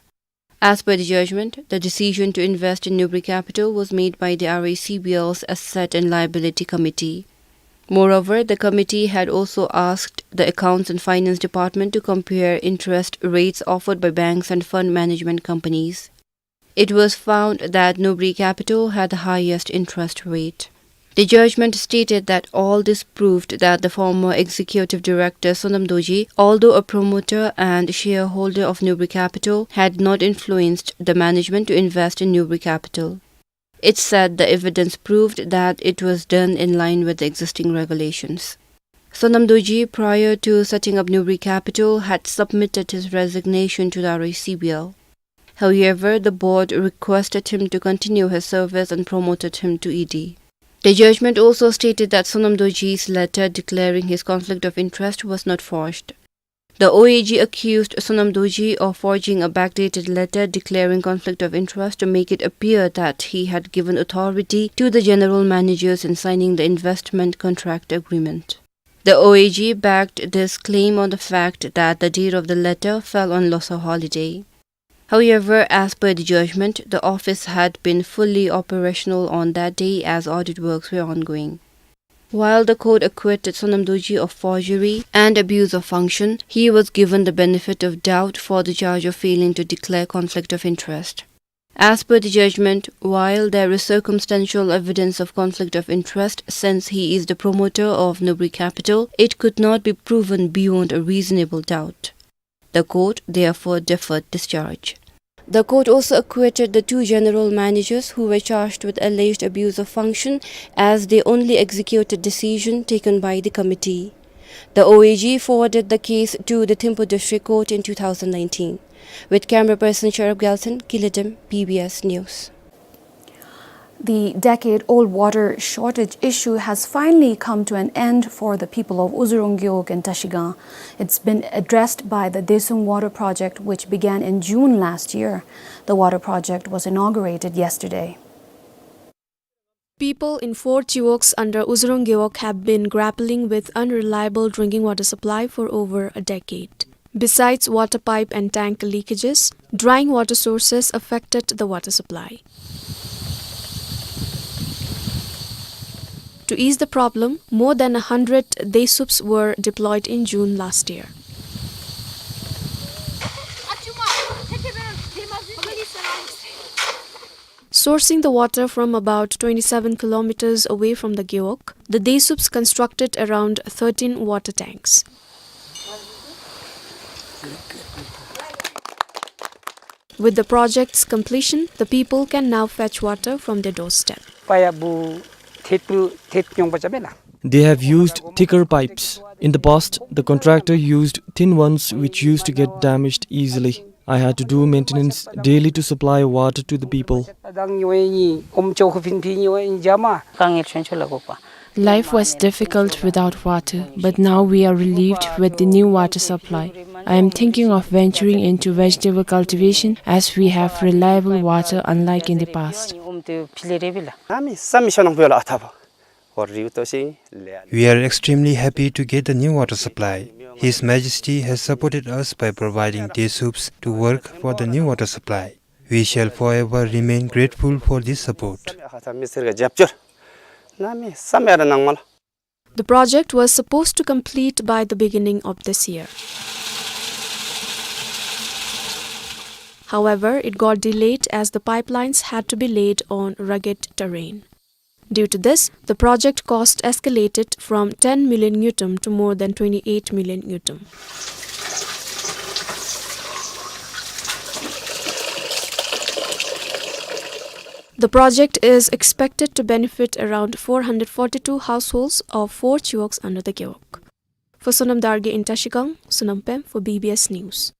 As per the judgment, the decision to invest in Nubri Capital was made by the R I C B L's Asset and Liability Committee. Moreover, the committee had also asked the Accounts and Finance Department to compare interest rates offered by banks and fund management companies. It was found that Nubri Capital had the highest interest rate. The judgment stated that all this proved that the former executive director Sonam Dorji, although a promoter and shareholder of Nubri Capital, had not influenced the management to invest in Nubri Capital. It said the evidence proved that it was done in line with the existing regulations. Sonam Dorji, prior to setting up Nubri Capital, had submitted his resignation to the R I C B L. However, the board requested him to continue his service and promoted him to E D. The judgment also stated that Sonam Dorji's letter declaring his conflict of interest was not forged. The O A G accused Sonam Dorji of forging a backdated letter declaring conflict of interest to make it appear that he had given authority to the general managers in signing the investment contract agreement. The O A G backed this claim on the fact that the date of the letter fell on Losar holiday. However, as per the judgment, the office had been fully operational on that day as audit works were ongoing. While the court acquitted Sonam Dorji of forgery and abuse of function, he was given the benefit of doubt for the charge of failing to declare conflict of interest. As per the judgment, while there is circumstantial evidence of conflict of interest, since he is the promoter of Nubri Capital, it could not be proven beyond a reasonable doubt. The court therefore deferred discharge. The court also acquitted the two general managers who were charged with alleged abuse of function, as they only executed decision taken by the committee. The O A G forwarded the case to the Thimphu District Court in two thousand nineteen. With camera person Sharaf Galton, Kiledem, B B S News. The decade-old water shortage issue has finally come to an end for the people of Uzurung Gewog in Trashigang. It's been addressed by the Desung Water Project, which began in June last year. The water project was inaugurated yesterday. People in four gewogs under Uzurung Gewog have been grappling with unreliable drinking water supply for over a decade. Besides water pipe and tank leakages, drying water sources affected the water supply. To ease the problem, more than a hundred Desups were deployed in June last year. Sourcing the water from about twenty-seven kilometers away from the Gewog, the Desups constructed around thirteen water tanks. With the project's completion, the people can now fetch water from their doorstep. They have used thicker pipes. In the past, the contractor used thin ones which used to get damaged easily. I had to do maintenance daily to supply water to the people. Life was difficult without water, but now we are relieved with the new water supply. I am thinking of venturing into vegetable cultivation as we have reliable water, unlike in the past. We are extremely happy to get the new water supply. His Majesty has supported us by providing Desups to work for the new water supply. We shall forever remain grateful for this support. The project was supposed to complete by the beginning of this year. However, it got delayed as the pipelines had to be laid on rugged terrain. Due to this, the project cost escalated from ten million ngultrum to more than twenty-eight million ngultrum. The project is expected to benefit around four hundred forty-two households of four chiwogs under the Gewog. For Sonam Dargye in Trashigang, Sonam Pem for B B S News.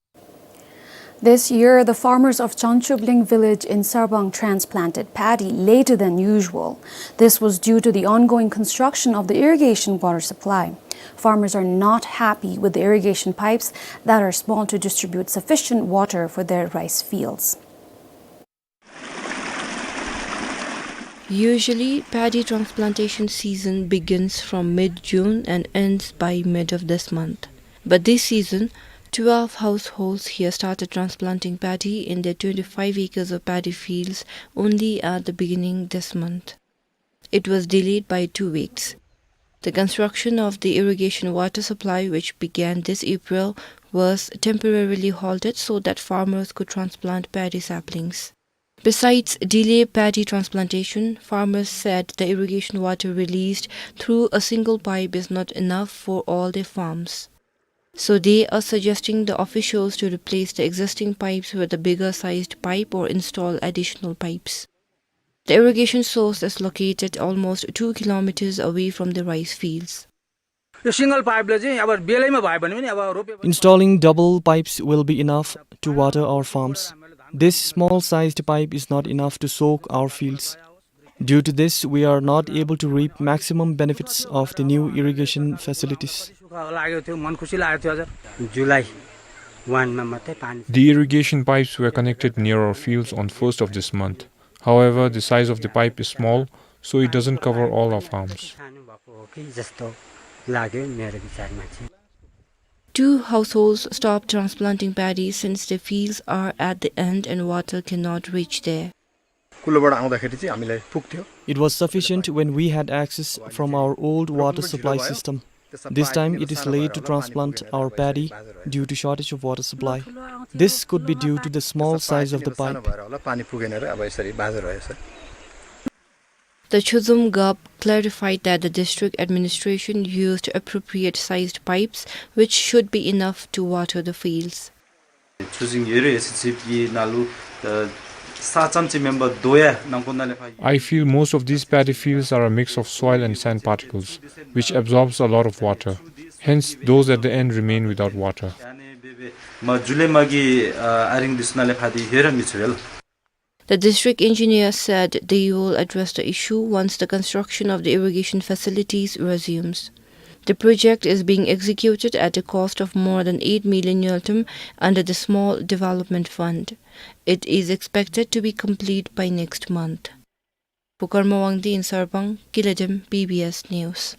This year, the farmers of Chonchubling village in Sarbang transplanted paddy later than usual. This was due to the ongoing construction of the irrigation water supply. Farmers are not happy with the irrigation pipes that are small to distribute sufficient water for their rice fields. Usually, paddy transplantation season begins from mid-June and ends by mid of this month. But this season, twelve households here started transplanting paddy in their twenty-five acres of paddy fields only at the beginning this month. It was delayed by two weeks. The construction of the irrigation water supply, which began this April, was temporarily halted so that farmers could transplant paddy saplings. Besides delay paddy transplantation, farmers said the irrigation water released through a single pipe is not enough for all their farms. So they are suggesting the officials to replace the existing pipes with a bigger sized pipe or install additional pipes. The irrigation source is located almost two kilometers away from the rice fields. यो सिङ्गल पाइपले चाहिँ अब बेलैमा भयो भने पनि अब रोपे Installing double pipes will be enough to water our farms. This small-sized pipe is not enough to soak our fields. Due to this, we are not able to reap maximum benefits of the new irrigation facilities. सुख लागेको थियो, मन खुसी लागेको थियो। हजुर। जुलाई वानमा मात्रै पानी The irrigation pipes were connected near our fields on first of this month. However, the size of the pipe is small, so it doesn't cover all our farms. खानुभएको हो कि जस्तो लाग्यो मेरो विचारमा चाहिँ। Two households stopped transplanting paddy since their fields are at the end and water cannot reach there. कुलोबाट आउँदाखेरि चाहिँ हामीलाई पुग्थ्यो। It was sufficient when we had access from our old water supply system. This time it is late to transplant our paddy due to shortage of water supply. This could be due to the small size of the pipe. पानी पुगेन र अब यसरी बाँझो रह्यो sir. The Chozom Gap clarified that the district administration used appropriate sized pipes, which should be enough to water the fields. Choosing area is cheap, ye nalu, uh, sa chamchi member doya nangkon nale pha. I feel most of these paddy fields are a mix of soil and sand particles, which absorbs a lot of water. Hence, those at the end remain without water. Ma jule magi, uh, aring disnale phadi hera michwel. The district engineer said they will address the issue once the construction of the irrigation facilities resumes. The project is being executed at a cost of more than eight million ngultrum under the Small Development Fund. It is expected to be complete by next month. For Karma Wangdi in Sarbang, Kiladem, B B S News.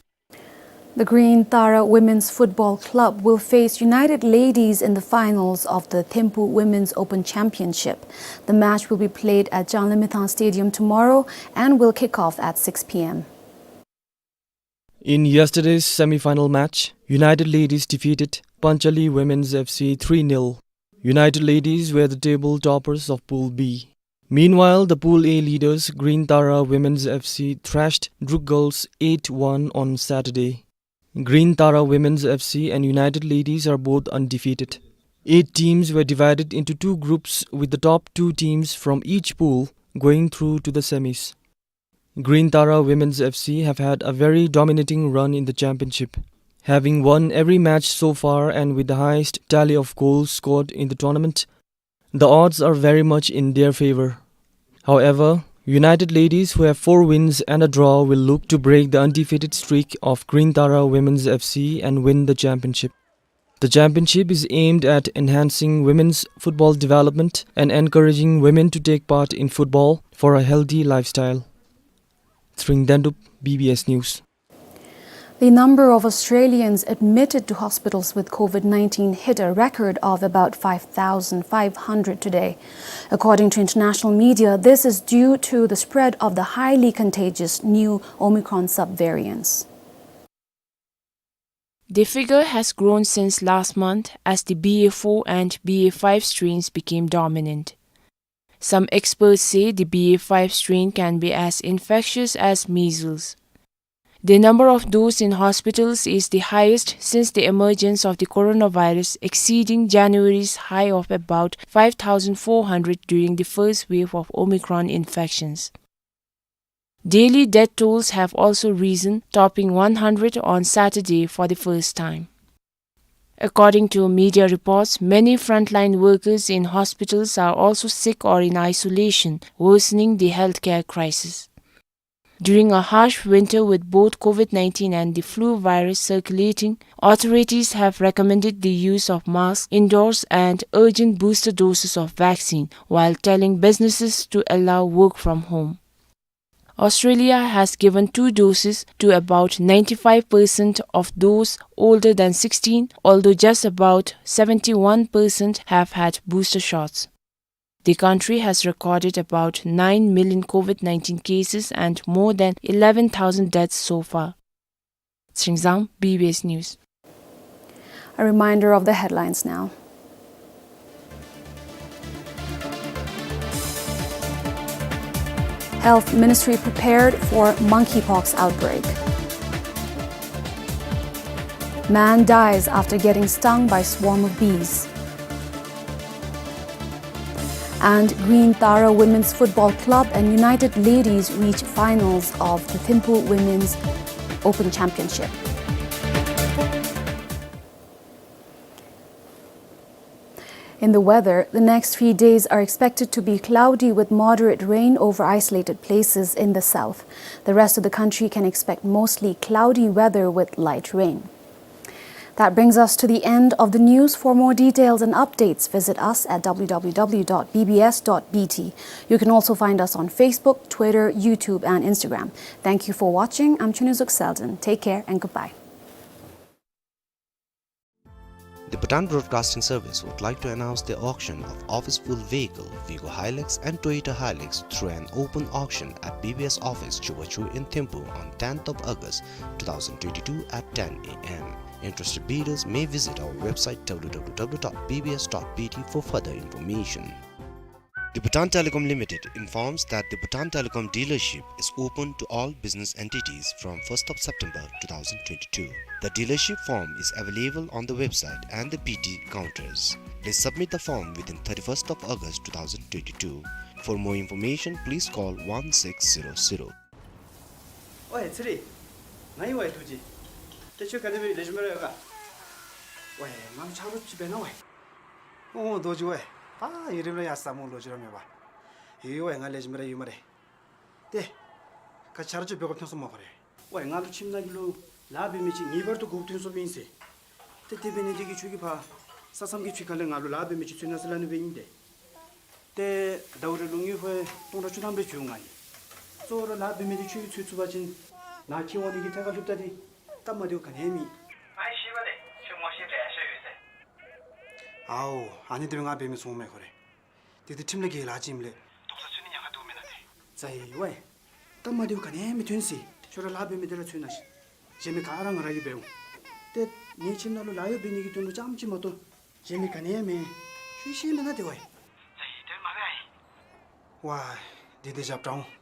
The Green Tara Women's Football Club will face United Ladies in the finals of the Thimphu Women's Open Championship. The match will be played at Changlimithang Stadium tomorrow and will kick off at six p m. In yesterday's semi-final match, United Ladies defeated Panchali Women's F C three nil. United Ladies were the table toppers of Pool B. Meanwhile, the Pool A leaders, Green Tara Women's F C, thrashed Druk Girls eight one on Saturday. Green Tara Women's F C and United Ladies are both undefeated. Eight teams were divided into two groups, with the top two teams from each pool going through to the semis. Green Tara Women's F C have had a very dominating run in the championship, having won every match so far and with the highest tally of goals scored in the tournament. The odds are very much in their favor. However, United Ladies, who have four wins and a draw, will look to break the undefeated streak of Green Tara Women's F C and win the championship. The championship is aimed at enhancing women's football development and encouraging women to take part in football for a healthy lifestyle. Tshering Dendup, B B S News. The number of Australians admitted to hospitals with COVID nineteen hit a record of about five thousand five hundred today. According to international media, this is due to the spread of the highly contagious new Omicron subvariants. The figure has grown since last month as the B A four and B A five strains became dominant. Some experts say the B A five strain can be as infectious as measles. The number of those in hospitals is the highest since the emergence of the coronavirus, exceeding January's high of about five thousand four hundred during the first wave of Omicron infections. Daily death tolls have also risen, topping one hundred on Saturday for the first time. According to media reports, many frontline workers in hospitals are also sick or in isolation, worsening the healthcare crisis. During a harsh winter with both COVID nineteen and the flu virus circulating, authorities have recommended the use of masks indoors and urgent booster doses of vaccine, while telling businesses to allow work from home. Australia has given two doses to about ninety-five percent of those older than sixteen, although just about seventy-one percent have had booster shots. The country has recorded about nine million COVID nineteen cases and more than eleven thousand deaths so far. Tshering Zam, B B S News. A reminder of the headlines now. Health Ministry prepared for monkeypox outbreak. Man dies after getting stung by swarm of bees. And Green Tara Women's Football Club and United Ladies reach finals of the Thimphu Women's Open Championship. In the weather, the next three days are expected to be cloudy with moderate rain over isolated places in the south. The rest of the country can expect mostly cloudy weather with light rain. That brings us to the end of the news. For more details and updates, visit us at w w w dot b b s dot b t. You can also find us on Facebook, Twitter, YouTube, and Instagram. Thank you for watching. I'm Chunizuk Selden. Take care and goodbye. The Bhutan Broadcasting Service would like to announce the auction of office-pulled vehicle, Vigo Hilux and Toyota Hilux, through an open auction at B B S office, Chubachu in Thimphu on tenth of August two thousand twenty-two at ten a m. Interested bidders may visit our website w w w dot b b s dot b t for further information. The Bhutan Telecom Limited informs that the Bhutan Telecom dealership is open to all business entities from first of September two thousand twenty-two. The dealership form is available on the website and the B T counters. Please submit the form within thirty-first of August two thousand twenty-two. For more information, please call one six zero zero. ཨོའེ་ཚེ་རིང་། ང་ཨིན་ཝའེ་རྡོ་རྗེ། ཏེ་ཁྱོད་ག་ཏེ་སྦེ་ལེགས་ཤོམ་ར་ཡོད་ག། ཝའེ་ང་ལུ་ཆ་རོགས་ཅིག་འབད་གནང་ཝའེ། ཨོ་རྡོ་རྗེ་ཝའེ། ད་ཡུན་རིངམོ་ལས་ཡར་ཟ་མོ་ལོ་རྒྱུས་ར་མེད་པ། ཡོད་ཝའེ་ང་ལེགས་ཤོམ་ར་ཡོད་སྨ་རེ། ཏེ་ག་ཆ་རོགས་ཅིག་འབད་དགོཔ་ཐོན་སོང་སྨ་རེ། ཝའེ་ང་ལུ་ཁྱིམ་ནང་གི་ལུ་ལཱ་འབད་མི་ཅིག་ངེས་པར་དུ་དགོཔ་ཐོན་སོངམ་ཨིན་ཟེར། ཏེ་དེ་འབད་ནི་དེ་གིས་ཁྱོད་ཀྱིས་ཕར་ས་མཚམས་ཀྱི་ཕྱི་ཁ་ལས་ང་ལུ་ལཱ་འབད་མི་ཅིག་འཚོལ་གནང་ཟེར་སླབ་ནི་སྦེ་ཨིན་ཏེ། ཏེ་ཟླཝ་རེ་ལུ་དངུལ་ཕོན་སྟོང་ཕྲག་བཅུ་ཐམ་སྦེ་འབྱོར་འོང་ནི། གཙོ་བོ་ར་ལཱ་འབད་མི་འདི་ཁྱོད་ཀྱིས་འཚོལ་ཚུགས་པ་ཅིན་ནཱ་འཁྱིད་འོང་ནི་གི་ཐད་ཁར་ལྷོདཔ་ད་འདི་ སྟབས་མ་བདེཝ་ག་ནི་ཡང་མེད། ཨའི་ཤེས་པ་ལས་ཁྱོད་ངོ་ཤེས་འདྲ་ཤ་ཡོད་ཟེར། ཨའོ། ཨ་ནི་དེ་སྦེ་ང་འབད་མི་ཚུགས་མས་ཁོ་རེ། དེ་དེ་ཁྲིམས་ལས་འགལ་ལ་ཅིག་ཨིནམ་ལས། དོགས་ས་ཚུ་ནི་ཉག་ག་འདུག་མེན་ན་ཏེ། ཙ་ཡི་ཝའི། སྟབས་མ་བདེཝ་ག་ནི་ཡང་མི་ཐོན་ཟེར། ཁྱོད་ར་ལཱ་འབད་མི་དེ་ར་ཚུད་ན་ཤིག། གཞན་མི་ག་ར་ང་ར་གིས་འབདཝ་འོང་། ཏེ་ངེའི་ཁྱིམ་ནང་ལུ་ལཱ་གཡོག་འབད་ནི་གི་དོན་ལུ་རྐྱངམ་ཅིག་མ་གཏོགས་གཞན་མི་ག་ནི་ཡང་མེད། ཁྱོད་ཤེས་མེན་ན་ཏེ་ཝའི། ཙ་ཡི་དོན་མ་འབད་ཨའི། ཝའི། དེ་དེ་རྒྱབ་དྲངས་འོང་།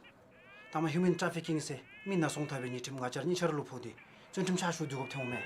ད་མ་ཧིའུ་མེན་ཊ་ཕི་ཀིང་ཟེར་མི་ནཱ་སོང་ཐབས་འབད་ནི་ཁྲིམས་ང་བཅས་ར་གཉིས་ཆ་ར་ལུ་ཕོག་སྟེ་བཙོན་ཁྲིམས་ཕྱག་ཞུ་སྡོད་དགོཔ་ཐོན་འོང་མས།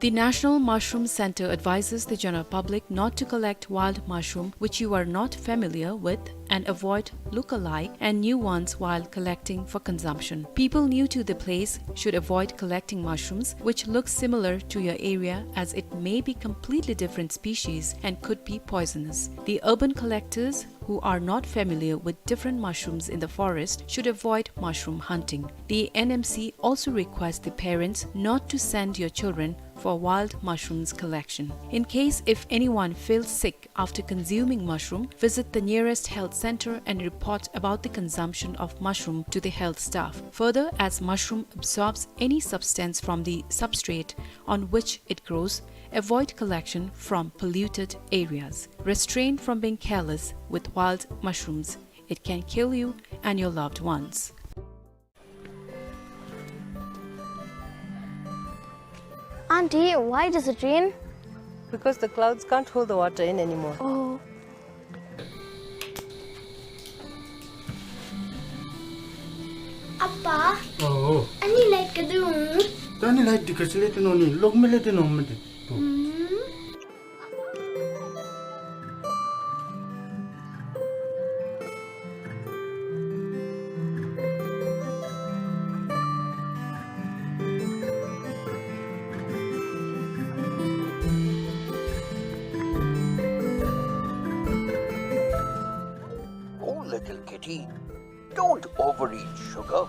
The National Mushroom Center advises the general public not to collect wild mushroom which you are not familiar with and avoid look-alike and new ones while collecting for consumption. People new to the place should avoid collecting mushrooms which look similar to your area, as it may be completely different species and could be poisonous. The urban collectors who are not familiar with different mushrooms in the forest should avoid mushroom hunting. The N M C also requests the parents not to send your children for wild mushrooms collection. In case if anyone feels sick after consuming mushroom, visit the nearest health center and report about the consumption of mushroom to the health staff. Further, as mushroom absorbs any substance from the substrate on which it grows, avoid collection from polluted areas. Restrain from being careless with wild mushrooms. It can kill you and your loved ones. Auntie, why does it rain? Because the clouds can't hold the water in anymore. Oh. ཨ་པ། ཨོ། ཨ་ནི་ལའིཊ་ག་དེ་འོང་། ད་ཨ་ནི་ལའིཊ་འདི་ག་ཅི་ལས་བཏོན་ནི་ཨིན་ན། གློག་མེ་ལས་བཏོན་ནི་འོང་མས་ཏེ། ཨུམ། Oh, little kitty, don't overeat sugar.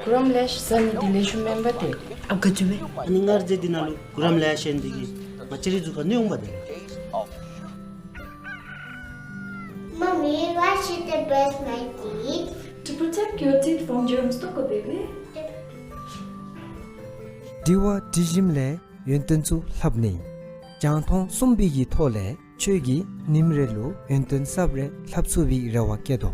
གུ་རམ་ལེ་ཤ་ཟ་ནི་འདི་ལེགས་ཤོམ་མེན་པ་ཏེ། ཨ་ག་ཅི་སྦེ། ཨ་ནི་སྔར་རྗེས་འདི་ནང་ལུ་གུ་རམ་ལེ་ཤ་ཡོད་ནི་འདི་གིས་ང་བཅས་རའི་གཟུགས་ཁར་གནོད་འོང་པ་ཏེ། Mommy, why should I brush my teeth? To protect your teeth from germs. དྲི་བ་དྲི་ཞིམ་ལས་ཡོན་ཏན་ཚུ་ལྷབ་ནི། རྒྱང་མཐོང་གསུམ་པའི་གི་ཐོག་ལས་ཁྱོད་ཀྱིས་ཉིནམ་རེ་ལུ་ཡོན་ཏན་གསརཔ་རེ་ལྷབ་ཚུགས་པའི་རེ་བ་བསྐྱེད་དོ།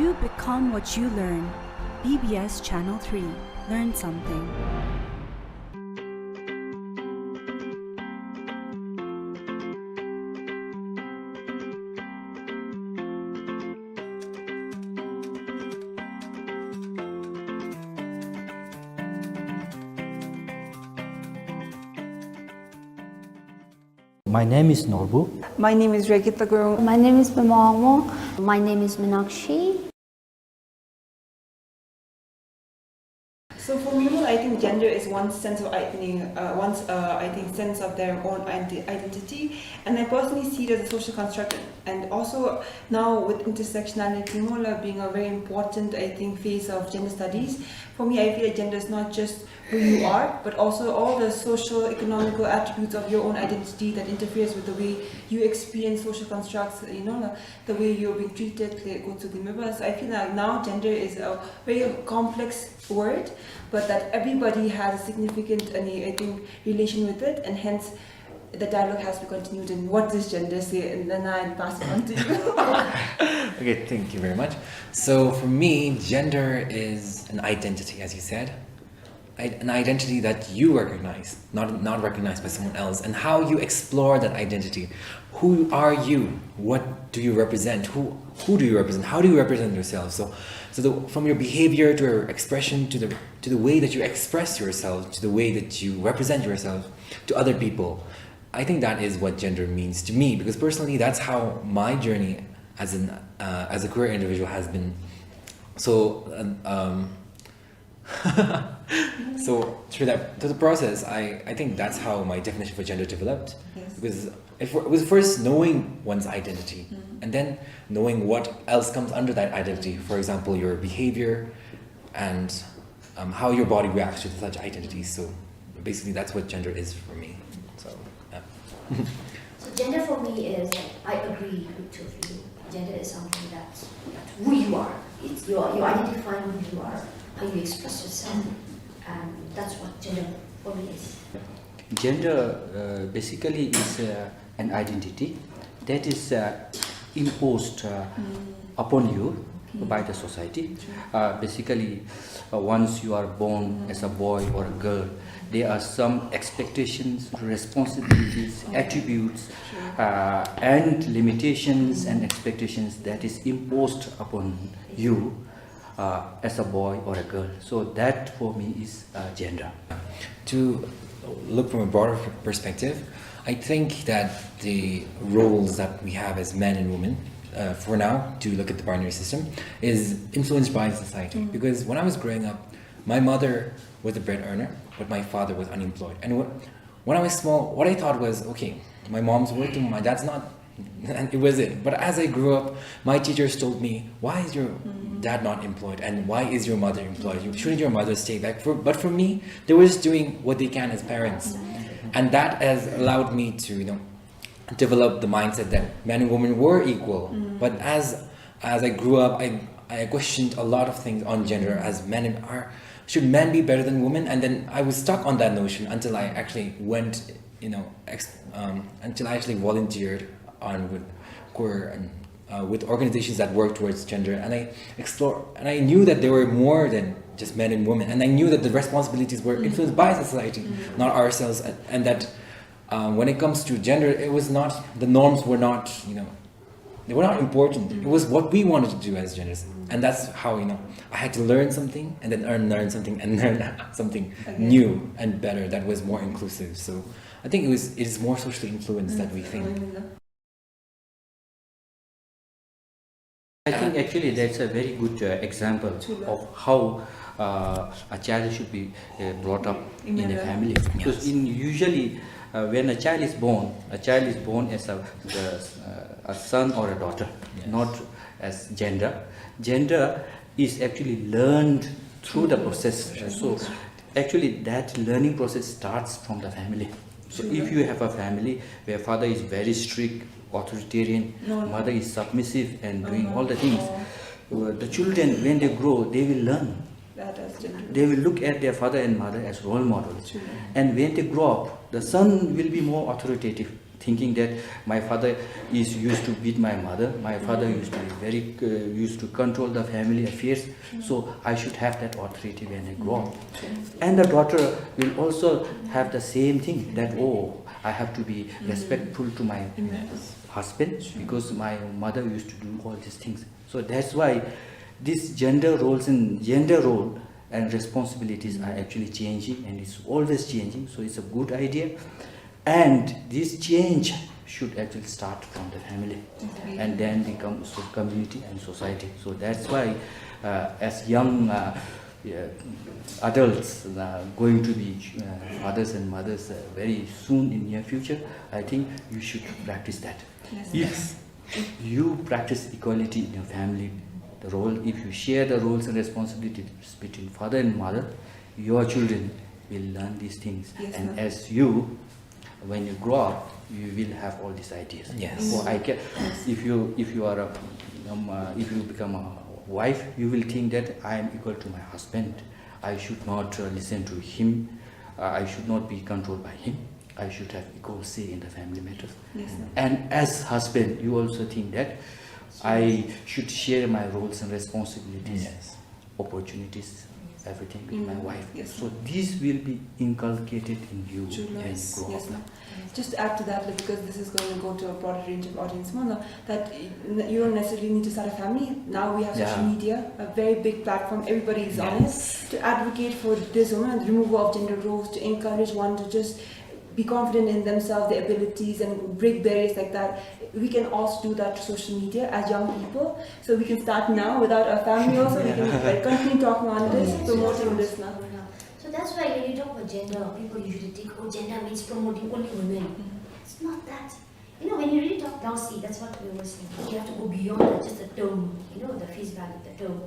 You become what you learn. B B S Channel three. Learn something. My name is Norbu. My name is Rekita Gurung. My name is Pema Wangmo. My name is Minakshi. So for me, I think gender is one sense of, I think, uh, one's, uh, I think, sense of their own identi- identity, and I personally see it as a social construct. And also now with intersectionality, you know, like, being a very important, I think, phase of gender studies, for me, I feel like gender is not just who you are, but also all the social, economical attributes of your own identity that interferes with the way you experience social constructs, you know, like, the way you're being treated, like, go to the members. I feel like now gender is a very complex word, but that everybody has a significant, and I think, relation with it, and hence the dialogue has to be continued in what this gender say, and then I'll pass it on to you. Okay, thank you very much. So for me, gender is an identity, as you said, I- an identity that you recognize, not not recognized by someone else, and how you explore that identity. Who are you? What do you represent? Who who do you represent? How do you represent yourself? So, so the, from your behavior to your expression to the to the way that you express yourself, to the way that you represent yourself to other people, I think that is what gender means to me. Because personally, that's how my journey as an uh, as a queer individual has been. So, um, um, so through that through the process, I I think that's how my definition for gender developed. Yes. Because it, it was first knowing one's identity, and then knowing what else comes under that identity. For example, your behavior, and um, how your body reacts to such identities. So basically, that's what gender is for me. So, yeah. So gender for me is, like, I agree with two of you. Gender is something that's, that's who you are. It's your, you identify who you are, how you express yourself, and that's what gender for me is. Gender uh, basically is uh, an identity that is uh, imposed uh, upon you by the society. Uh, basically, uh, once you are born as a boy or a girl, there are some expectations, responsibilities, attributes, uh, and limitations and expectations that is imposed upon you uh, as a boy or a girl. So that for me is uh, gender. To look from a broader perspective, I think that the roles that we have as men and women, uh, for now, to look at the binary system, is influenced by society. Because when I was growing up, my mother was a bread earner, but my father was unemployed. And wh- when I was small, what I thought was, okay, my mom's working, my dad's not. And it was it. But as I grew up, my teachers told me, why is your dad not employed? And why is your mother employed? You- Shouldn't your mother stay back? For, but for me, they were just doing what they can as parents. And that has allowed me to, you know, develop the mindset that men and women were equal. But as as I grew up, I, I questioned a lot of things on gender, as men and are should men be better than women? And then I was stuck on that notion until I actually went, you know, ex, um, until I actually volunteered on with queer and uh, with organizations that work towards gender, and I explore, and I knew that there were more than just men and women, and I knew that the responsibilities were influenced by society, not ourselves, and, and that um, when it comes to gender, it was not, the norms were not, you know, they were not important. It was what we wanted to do as genders, and that's how, you know, I had to learn something and then learn, learn something and learn something new and better that was more inclusive. So I think it was, it is more socially influenced that we think. I think actually that's a very good uh, example of how uh, a child should be uh, brought up in a family. Because in usually uh, when a child is born, a child is born as a, the, uh, a son or a daughter, not as gender. Gender is actually learned through the process. So actually that learning process starts from the family. So if you have a family where father is very strict, authoritarian, mother is submissive and doing all the things, uh, the children, when they grow, they will learn. They will look at their father and mother as role models. And when they grow up, the son will be more authoritative, thinking that my father is used to beat my mother, my father used to be very, uh, used to control the family affairs, so I should have that authority when I grow up. And the daughter will also have the same thing, that, oh, I have to be respectful to my husband because my mother used to do all these things. So that's why these gender roles and gender role and responsibilities are actually changing, and it's always changing. So it's a good idea, and this change should actually start from the family and then become so community and society. So that's why uh, as young uh, uh, adults are going to be uh, fathers and mothers uh, very soon in near future, I think you should practice that. Yes. If you practice equality in your family, the role, if you share the roles and responsibilities between father and mother, your children will learn these things. Yes, and as you, when you grow up, you will have all these ideas. Yes. Oh, I can. If you if you are a um, uh, if you become a wife, you will think that I am equal to my husband. I should not uh, listen to him. Uh, I should not be controlled by him. I should have equal say in the family matters. Yes, sir. And as husband, you also think that I should share my roles and responsibilities, yes, opportunities, everything with my wife. Yes, so this will be inculcated in you when you grow up. Yes, yes, ma'am. Just to add to that, like, because this is going to go to a broader range of audience, ma'am, that y-, you don't necessarily need to start a family. Now we have social media, a very big platform, everybody is on it. Yes. To advocate for this, you know, removal of gender roles, to encourage one to just be confident in themselves, their abilities, and break barriers like that. We can also do that to social media as young people. So we can start now without a family also. We can, like, continue talking on this, promoting this now. So that's why when you talk about gender, people usually think, oh, gender means promoting only women. It's not that. You know, when you really talk now, see, that's what we were saying. You have to go beyond that, just the term, you know, the face value of the term.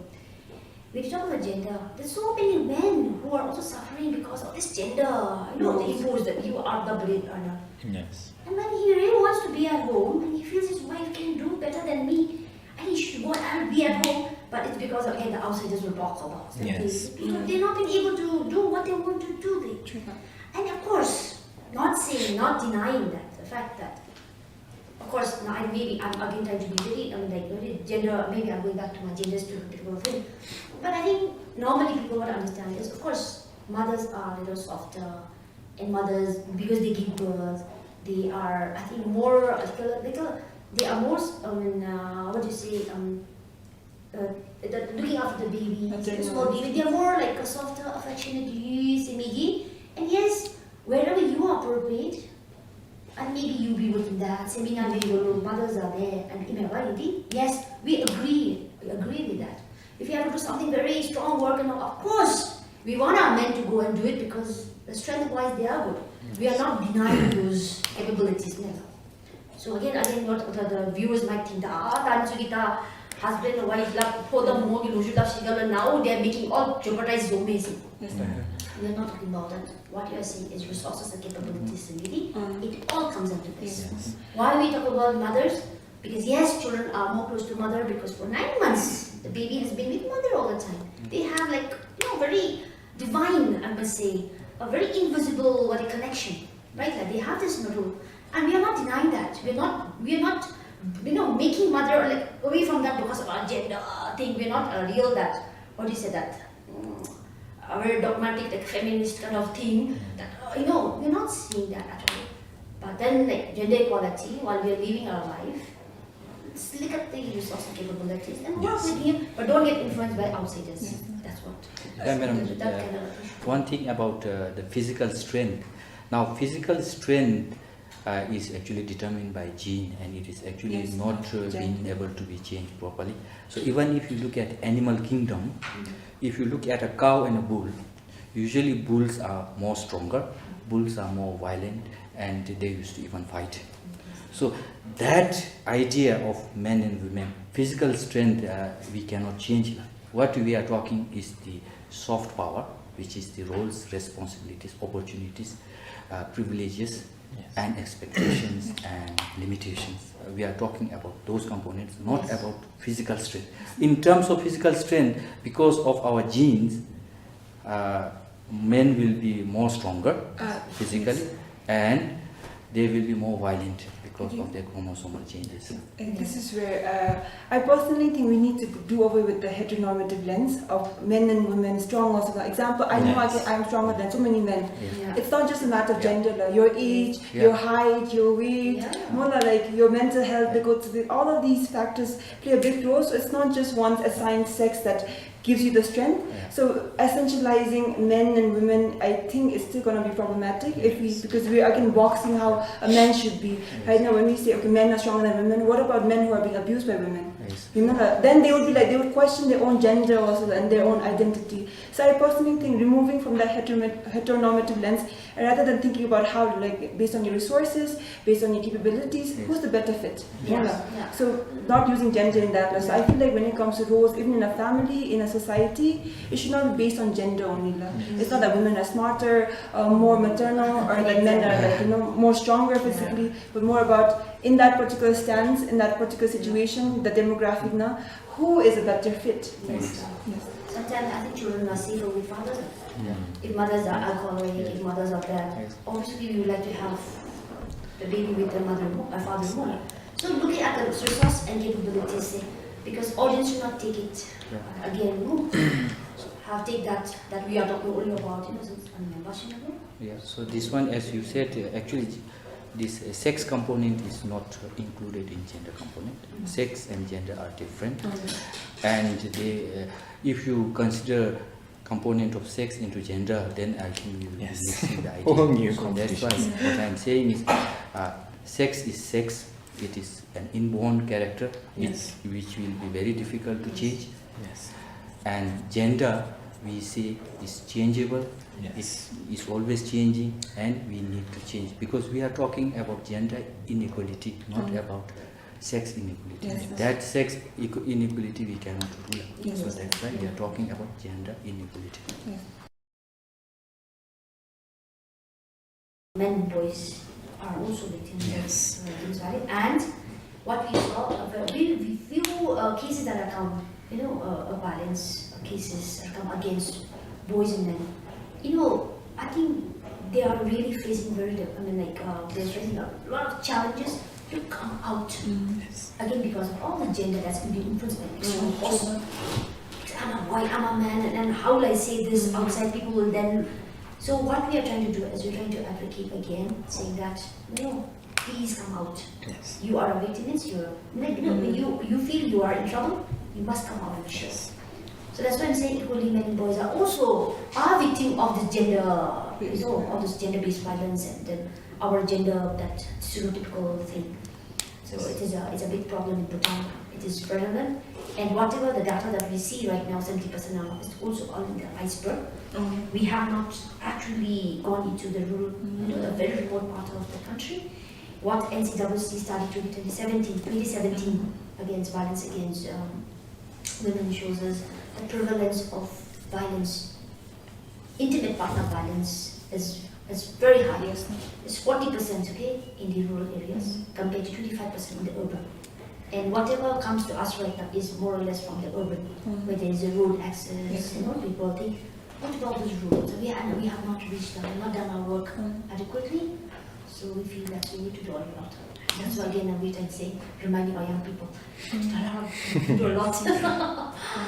When you talk about gender, there's so many men who are also suffering because of this gender, you know, they impose that you are the bread earner. Yes. And when he really wants to be at home and he feels his wife can do better than me, and he should go and be at home, but it's because of, hey, the outsiders will talk about them. Yes. They, you know, they're not being able to do what they want to do. They, and of course, not saying, not denying that, the fact that, of course, now I, maybe I'm again trying to be very, I mean, like, very gender, maybe I'm going back to my gender stereotypical thing. But I think normally people would understand is, of course, mothers are a little softer, and mothers, because they give birth, they are, I think, more, uh, they are more, I mean, uh, what do you say, um, uh, the, looking after the baby, the small baby, they are more like a softer, affectionate, you see, Miggy. And yes, wherever you are appropriate, and maybe you be within that seminar where your mothers are there, and you may, why, yes, we agree, we agree with that. If you have to do something very strong work, and of course, we want our men to go and do it because the strength-wise they are good. We are not denying those capabilities, never. So again, again, what the, the viewers might think that, ah, Tansu kita husband and wife love for the more you lose love, now they are making all jeopardize so amazing. Yes, sir. We are not talking about that. What you are saying is resources and capabilities, really. It all comes down to this. Yes. Why we talk about mothers? Because yes, children are more close to mother because for nine months the baby has been with mother all the time. They have, like, you know, very divine, I must say, a very invisible, what, a connection, right? Like, they have this middle, and we are not denying that. We are not, we are not, you know, making mother, like, away from that because of our gender thing. We are not, uh, real that, what do you say that? Mm, a very dogmatic, like, feminist kind of thing. That, uh, you know, we are not seeing that at all. But then, like, gender equality, while we are living our life, let's look at the resource and capabilities and work with him, but don't get influenced by outsiders. That's what. Yeah, madam, that kind of approach. One thing about uh, the physical strength. Now, physical strength uh, is actually determined by gene, and it is actually not uh, being able to be changed properly. So even if you look at animal kingdom, if you look at a cow and a bull, usually bulls are more stronger, bulls are more violent, and they used to even fight. So that idea of men and women, physical strength, uh, we cannot change. What we are talking is the soft power, which is the roles, responsibilities, opportunities, uh, privileges, and expectations and limitations. Uh, we are talking about those components, not about physical strength. In terms of physical strength, because of our genes, uh, men will be more stronger physically, and they will be more violent because of their chromosomal changes. And this is where uh, I personally think we need to do away with the heteronormative lens of men and women, strong or small. Example, I know I can, I'm stronger than so many men. It's not just a matter of gender, la. Your age, your height, your weight, more la, like, your mental health, they go to the, all of these factors play a big role. So it's not just one assigned sex that gives you the strength. So essentializing men and women, I think, is still gonna be problematic if we, because we are again boxing how a man should be. Right now, when we say, okay, men are stronger than women, what about men who are being abused by women? You know, then they would be like, they would question their own gender also and their own identity. So I personally think removing from that heteronorm- heteronormative lens, rather than thinking about how, like, based on your resources, based on your capabilities, who's the better fit? You know? So not using gender in that way. So I feel like when it comes to roles, even in a family, in a society, it should not be based on gender only. La. It's not that women are smarter, uh, more maternal, or that men are, like, you know, more stronger physically, but more about in that particular stance, in that particular situation, the demographic, na, who is a better fit? Yes. Sometimes I think children are safer with fathers. If mothers are alcoholic, if mothers are bad, obviously we would like to have the baby with a mother, mo- a father more. So looking at the resource and capabilities, eh, because audience should not take it, uh, again, no? Have take that, that we are talking only about, you know, some, I mean, passion, no? Yeah, so this one, as you said, uh, actually, this, uh, sex component is not included in gender component. Sex and gender are different. And they, uh, if you consider component of sex into gender, then I think you will be mixing the idea. Whole new competition. So that's why what I'm saying is, uh, sex is sex. It is an inborn character, which, which will be very difficult to change. And gender, we say, is changeable. It is always changing, and we need to change, because we are talking about gender inequality, not about sex inequality. That sex equ- inequality we cannot rule out. So that's why we are talking about gender inequality. Men, boys are also victims of, uh, things like that. And what we saw, uh, we, we few, uh, cases that have come, you know, uh, uh, violence, uh, cases that come against boys and men. You know, I think they are really facing very, di- I mean, like, uh, they're facing a lot of challenges to come out. Again, because of all the gender that's been influenced by external force. I'm a boy, I'm a man, and, and how will I say this outside? People will then. So what we are trying to do is we're trying to advocate again, saying that, no, please come out. You are a victim, it's your, like, you, you, you feel you are in trouble, you must come out and share. So that's why I'm saying equally men and boys are also are victim of the gender, you know, of this gender-based violence and then our gender, that stereotypical thing. So it is a, it's a big problem in Bhutan. It is prevalent. And whatever the data that we see right now, seventy percent are, is also only the iceberg. We have not actually gone into the rural, you know, the very remote part of the country. What N C W C study twenty seventeen, twenty seventeen against violence against, um, women shows us the prevalence of violence, intimate partner violence is, is very high. It's forty percent, okay, in the rural areas compared to twenty-five percent in the urban. And whatever comes to us right now is more or less from the urban, where there is a road access, you know, people think, what about those rural? So we, and we have not reached them, not done our work adequately. So we feel that we need to do a lot. That's why again, every time say, reminding our young people, do a lot.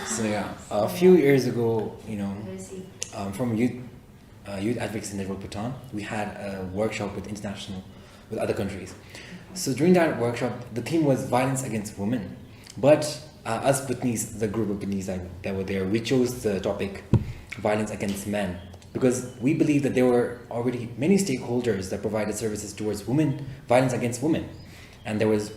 So yeah, a few years ago, you know, um, from youth, uh, Youth Advocacy Network Bhutan, we had a workshop with international, with other countries. So during that workshop, the theme was violence against women. But, uh, us Bhutanese, the group of Bhutanese that, that were there, we chose the topic violence against men because we believe that there were already many stakeholders that provided services towards women, violence against women. And there was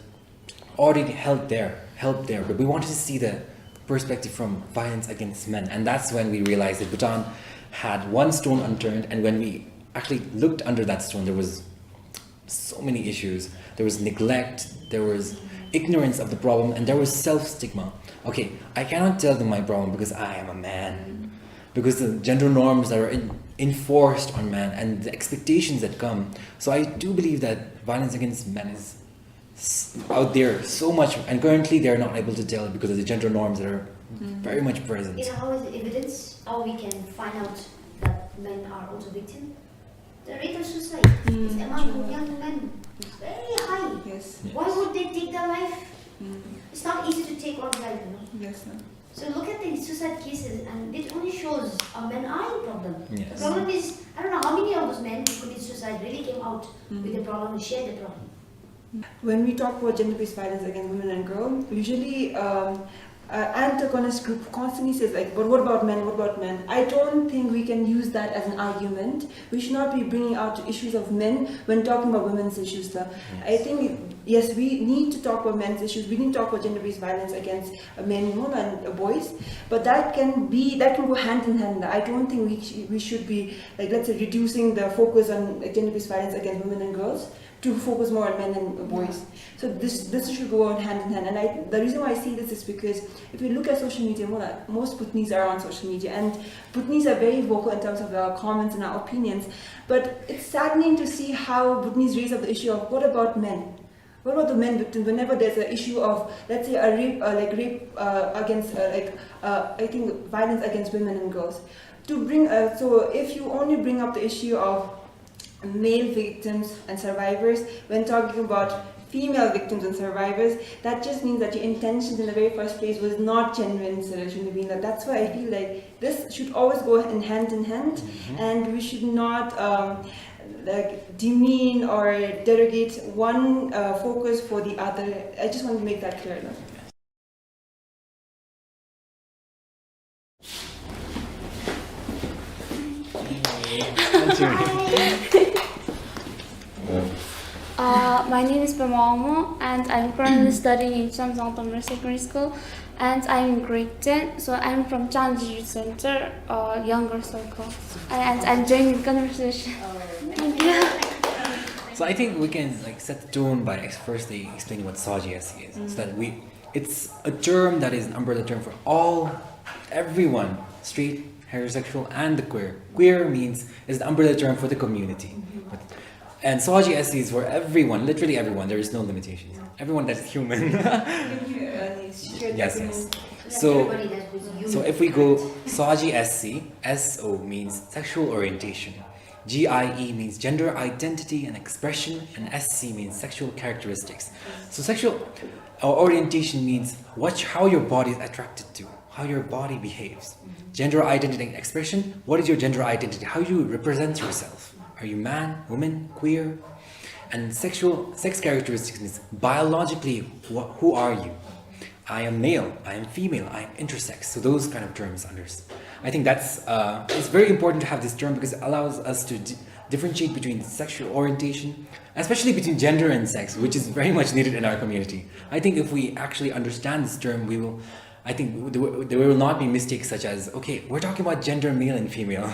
already help there, help there, but we wanted to see the perspective from violence against men. And that's when we realized that Bhutan had one stone unturned, and when we actually looked under that stone, there was so many issues. There was neglect, there was ignorance of the problem, and there was self-stigma. Okay, I cannot tell them my problem because I am a man. Because the gender norms that are in, enforced on men and the expectations that come. So I do believe that violence against men is s- out there so much, and currently they're not able to tell because of the gender norms that are very much present. You know, how is the evidence? How we can find out that men are also victim? The rate of suicide is among young men very high. Why would they take their life? It's not easy to take one's life, you know. So look at the suicide cases, and it only shows a men eye problem. The problem is, I don't know how many of those men who commit suicide really came out with the problem, shared the problem. When we talk about gender-based violence against women and girls, usually, um, uh, antagonist group constantly says, like, "But what about men? What about men?" I don't think we can use that as an argument. We should not be bringing out issues of men when talking about women's issues, sir. I think yes, we need to talk about men's issues. We need to talk about gender-based violence against, uh, men, you know, and, uh, boys. But that can be, that can go hand in hand. I don't think we sh-, we should be, like, let's say, reducing the focus on, uh, gender-based violence against women and girls to focus more on men and boys. So this, this should go on hand in hand. And I, the reason why I say this is because if we look at social media, mo-, most Bhutanese are on social media, and Bhutanese are very vocal in terms of our comments and our opinions. But it's saddening to see how Bhutanese raise up the issue of, "What about men? What about the men victims?" Whenever there's an issue of, let's say, a rape, uh, like, rape, uh, against, uh, like, uh, I think, violence against women and girls. To bring, uh, so if you only bring up the issue of male victims and survivors when talking about female victims and survivors, that just means that your intentions in the very first place was not genuine, so that shouldn't have been that. That's why I feel like this should always go in hand in hand, and we should not, um, like, demean or derogate one, uh, focus for the other. I just want to make that clear, though. Uh, my name is Pema Omo, and I'm currently studying in Chamzang Tamra Secondary School, and I'm in grade ten. So I'm from Chanjiri Center, uh, younger circle, and I'm joining the conversation. Thank you. So I think we can, like, set the tone by ex- firstly explaining what Saji S C is. So that we, it's a term that is an umbrella term for all, everyone, straight, heterosexual, and the queer. Queer means is the umbrella term for the community. But, and Saji S C is for everyone, literally everyone. There is no limitations. Everyone that is human. Yes, yes. So, so if we go Saji S C, S O means sexual orientation. G I E means gender identity and expression, and S C means sexual characteristics. So sexual, uh, orientation means what, how your body is attracted to, how your body behaves. Gender identity and expression, what is your gender identity, how you represent yourself. Are you man, woman, queer? And sexual, sex characteristics means biologically, wh- who are you? I am male, I am female, I am intersex. So those kind of terms under. I think that's, uh, it's very important to have this term because it allows us to di- differentiate between sexual orientation, especially between gender and sex, which is very much needed in our community. I think if we actually understand this term, we will, I think there will- there will not be mistakes such as, okay, we're talking about gender male and female.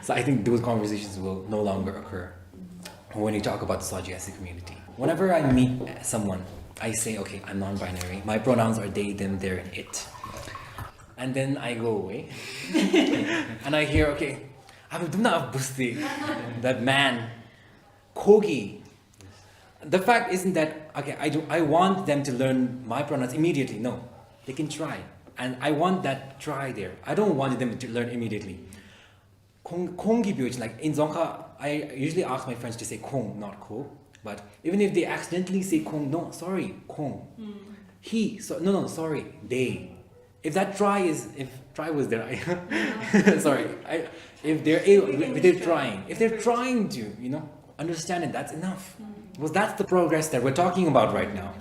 So I think those conversations will no longer occur when you talk about the Saji S C community. Whenever I meet someone, I say, okay, I'm non-binary. My pronouns are they, them, their, and it. And then I go away. And I hear, okay, I'm dumna busti. That man, Kogi. The fact isn't that, okay, I do, I want them to learn my pronouns immediately. No, they can try. And I want that try there. I don't want them to learn immediately. Khong, khong ki pyo chi, like, in Dzongkha, I usually ask my friends to say khong, not kho. But even if they accidentally say khong, no, sorry, khong. He, so, no, no, sorry, they. If that try is, if try was there, I, sorry, I, if they're able, if they're trying, if they're trying to, you know, understand it, that's enough. Because that's the progress that we're talking about right now.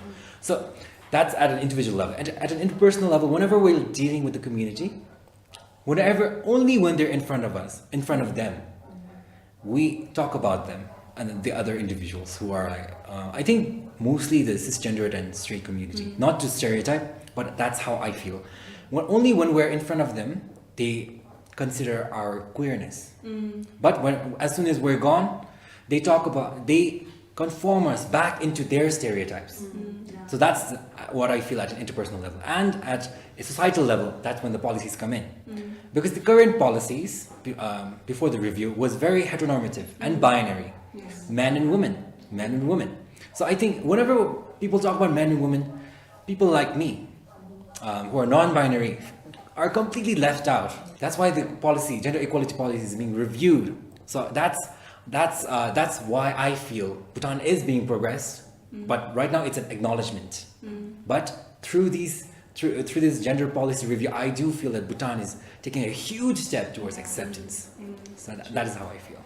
So that's at an individual level. And at an interpersonal level, whenever we're dealing with the community, whenever, only when they're in front of us, in front of them, we talk about them and the other individuals who are, like, uh, I think mostly the cisgendered and straight community. Not to stereotype, but that's how I feel. When, only when we're in front of them, they consider our queerness. But when, as soon as we're gone, they talk about, they conform us back into their stereotypes. So that's what I feel at an interpersonal level. And at a societal level, that's when the policies come in. Because the current policies, be- um, before the review, was very heteronormative and binary. Man and woman, man and woman. So I think whenever people talk about man and woman, people like me, um, who are non-binary, are completely left out. That's why the policy, gender equality policy, is being reviewed. So that's, that's, uh, that's why I feel Bhutan is being progressed, but right now it's an acknowledgement. But through these, through, through this gender policy review, I do feel that Bhutan is taking a huge step towards acceptance. So that, that is how I feel.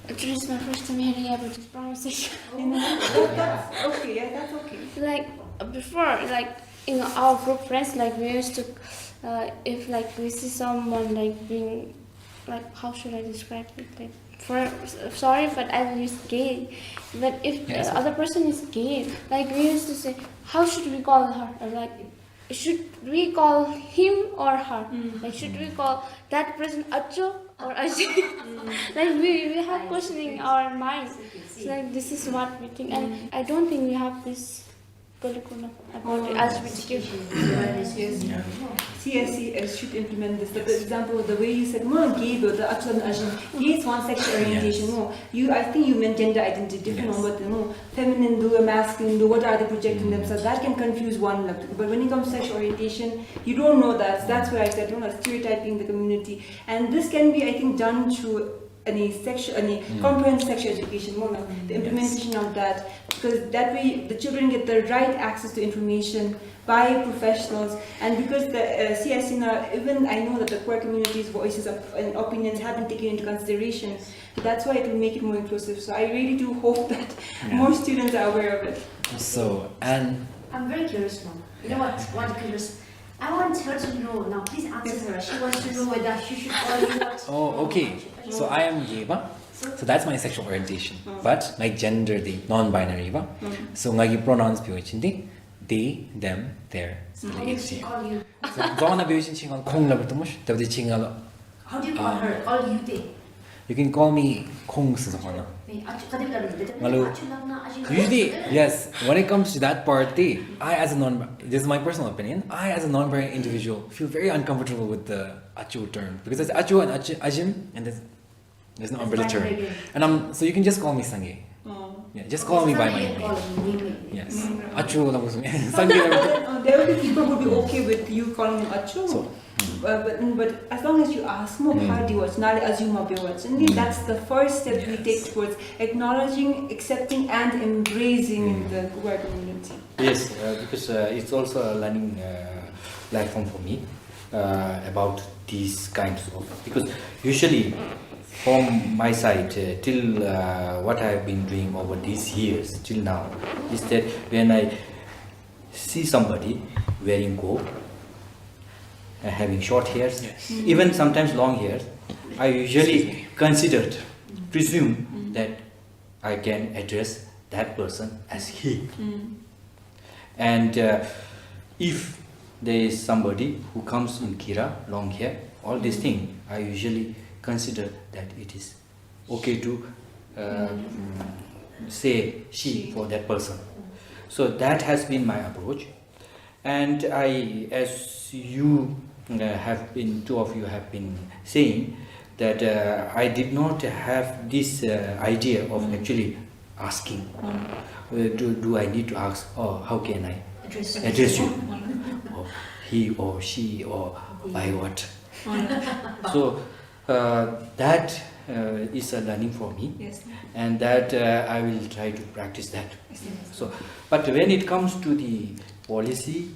Actually, it's my first time hearing about this pronunciation. That, that's okay, yeah, that's okay. Like, before, like, in our group friends, like, we used to, uh, if, like, we see someone, like, being, like, how should I describe it? Like, for, sorry, but I will use gay. But if the other person is gay, like, we used to say, "How should we call her?" Or, like, "Should we call him or her?" Like, "Should we call that person Acho or Aji?" Like, we, we have questioning in our mind. So, like, this is what we think. And I don't think we have this curriculum about the L G B T Q. Yes. C S C S should implement this. The example, the way you said, "Mo gay," the Acho and Aji. Gay is one sexual orientation. Mo, you, I think you meant gender identity different. Mo, but mo, feminine do, masculine do, what are they projecting themselves? That can confuse one. But when it comes to sexual orientation, you don't know that. That's why I said, you know, stereotyping the community. And this can be, I think, done through any sexual, any comprehensive sexual education, mo, the implementation of that, because that way the children get the right access to information by professionals, and because the uh, C S C now, even I know that the queer community's voices of, and opinions have been taken into consideration. So that's why it will make it more inclusive. So I really do hope that more students are aware of it. So, and I'm very curious now. You know what? What curious? I want her to know now. Please answer her. She wants to know whether she should call you what. Oh, okay. So I am gay, ba? So that's my sexual orientation. But my gender is non-binary, ba? So ང་གི་pronouns འབད་བ་ཅིན་འདི་they, them, their. How did she call you? So ང་ལུ་འབད་བ་ཅིན་ཁྱེད་ང་ཁོང་སླབ་དོ་མས། ད་འབདཝ་ད་ཁྱེད་ང་ལུ How do you call her? Call you they? You can call me ཁོང་ཟེར་ཁོང་ལུ། ཨེ་ཨ་ཅོ་ག་དེ་སླབ་ནི། དེ་ལྟར་ང་ལུ། ཨ་ཅོ་སླབ་ན་ཨ་ཅོ་སླབ་ན། Usually, yes, when it comes to that part, they, I as a non, this is my personal opinion, I as a non-binary individual feel very uncomfortable with the Acho term because it's Acho and Achi, Ajim and there's, there's no umbrella term. And I'm, so you can just call me Sangay. Yeah, just call me by my name. Yes. Acho ལབ་དགོ་ཟེར་མས། Sangay ལབ་དགོ་ཟེར་མས། There will be people who will be okay with you calling him Acho. Uh, but, but as long as you ask, mo, how do you watch? Nali Azuma be watch. And that's the first step we take towards acknowledging, accepting, and embracing the queer community. Yes, uh, because uh, it's also a learning uh, platform for me uh, about these kinds of, because usually from my side uh, till uh, what I have been doing over these years till now is that when I see somebody wearing go, uh, having short hairs, even sometimes long hairs, I usually considered, presume that I can address that person as he. And uh, if there is somebody who comes in kira, long hair, all this thing, I usually consider that it is okay to uh, say she for that person. So that has been my approach. And I, as you uh, have been, two of you have been saying, that uh, I did not have this uh, idea of actually asking. Uh, do, do I need to ask, or how can I Address. Address you? Or he or she or by what? So uh, that uh, is a learning for me, Yes. And that uh, I will try to practice that. So, but when it comes to the policy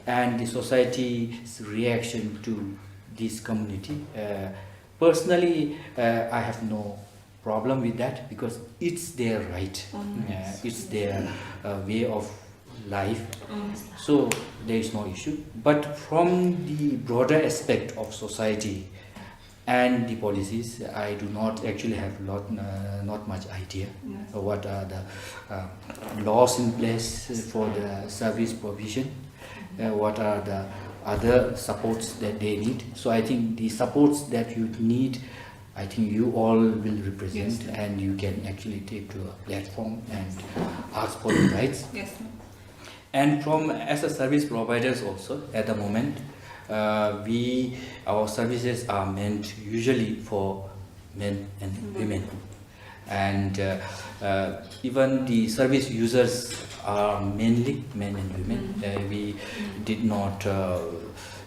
and the society's reaction to this community, uh, personally, uh, I have no problem with that because it's their right, uh, it's their uh, way of life. So there is no issue. But from the broader aspect of society and the policies, I do not actually have lot, uh, not much idea. What are the uh, laws in place for the service provision? Uh, what are the other supports that they need? So I think the supports that you need, I think you all will represent, and you can actually take to a platform and ask for the rights. Yes. And from as a service providers also, at the moment, uh, we, our services are meant usually for men and women. And uh, uh, even the service users are mainly men and women. Uh, we did not uh,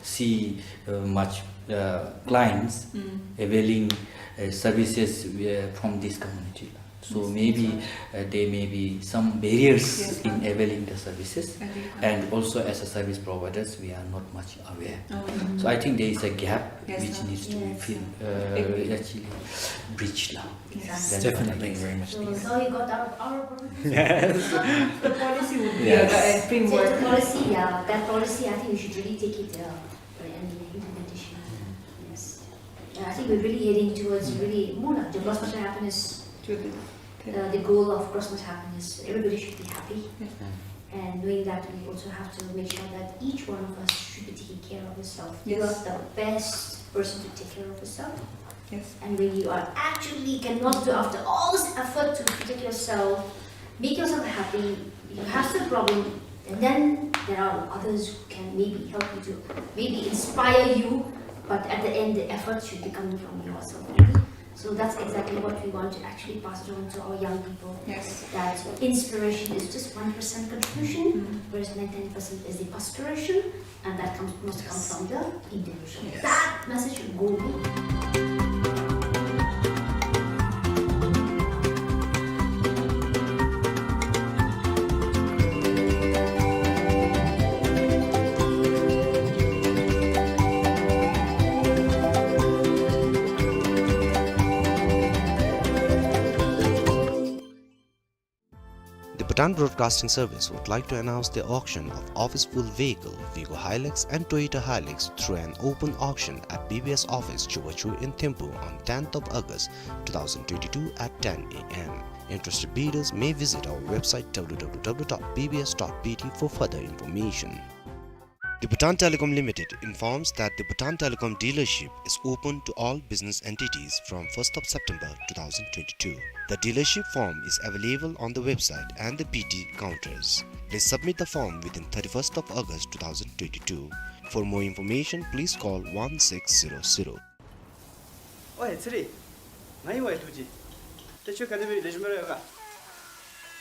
see uh, much uh, clients availing uh, services uh, from this community. So maybe uh, there may be some barriers in availing the services, and also as a service providers, we are not much aware. So I think there is a gap which needs to be filled, uh, actually bridged now. That's what I Definitely, guess. Very much So, needed. So you got our, our problem. The policy would be Yes. a, a So framework. the policy, yeah, that policy, I think you should really take it uh, and the implementation. Yes. I think we're really heading towards really more like the cross-cultural happiness, uh, the goal of cross-cultural happiness. Everybody should be happy. And knowing that, we also have to make sure that each one of us should be taking care of yourself. You are the best person to take care of yourself. And when you are actually cannot do, after all this effort to protect yourself, make yourself happy, you have some problem, and then there are others who can maybe help you to maybe inspire you, but at the end, the effort should be coming from yourself, really. So that's exactly what we want to actually pass it on to our young people. That inspiration is just one percent contribution, whereas ninety-nine percent is the perspiration, and that comes, must come from the individual. That message should go. The Bhutan Broadcasting Service would like to announce the auction of office full vehicle, Vigo Hilux and Toyota Hilux, through an open auction at B B S office, Chubachu in Thimphu on tenth of August two thousand twenty-two at ten A M. Interested bidders may visit our website W W W dot B B S dot B T for further information. The Bhutan Telecom Limited informs that the Bhutan Telecom dealership is open to all business entities from first of September two thousand twenty-two. The dealership form is available on the website and the B T counters. Please submit the form within thirty-first of August two thousand twenty-two. For more information, please call one six zero zero. ཝའེ་ཚེ་རིང་། ང་ཨིན་ཝའེ་རྡོ་རྗེ། ཏེ་ཁྱོད་ག་དེ་སྦེ་ལེགས་ཤོམ་ར་ཡོད་ག།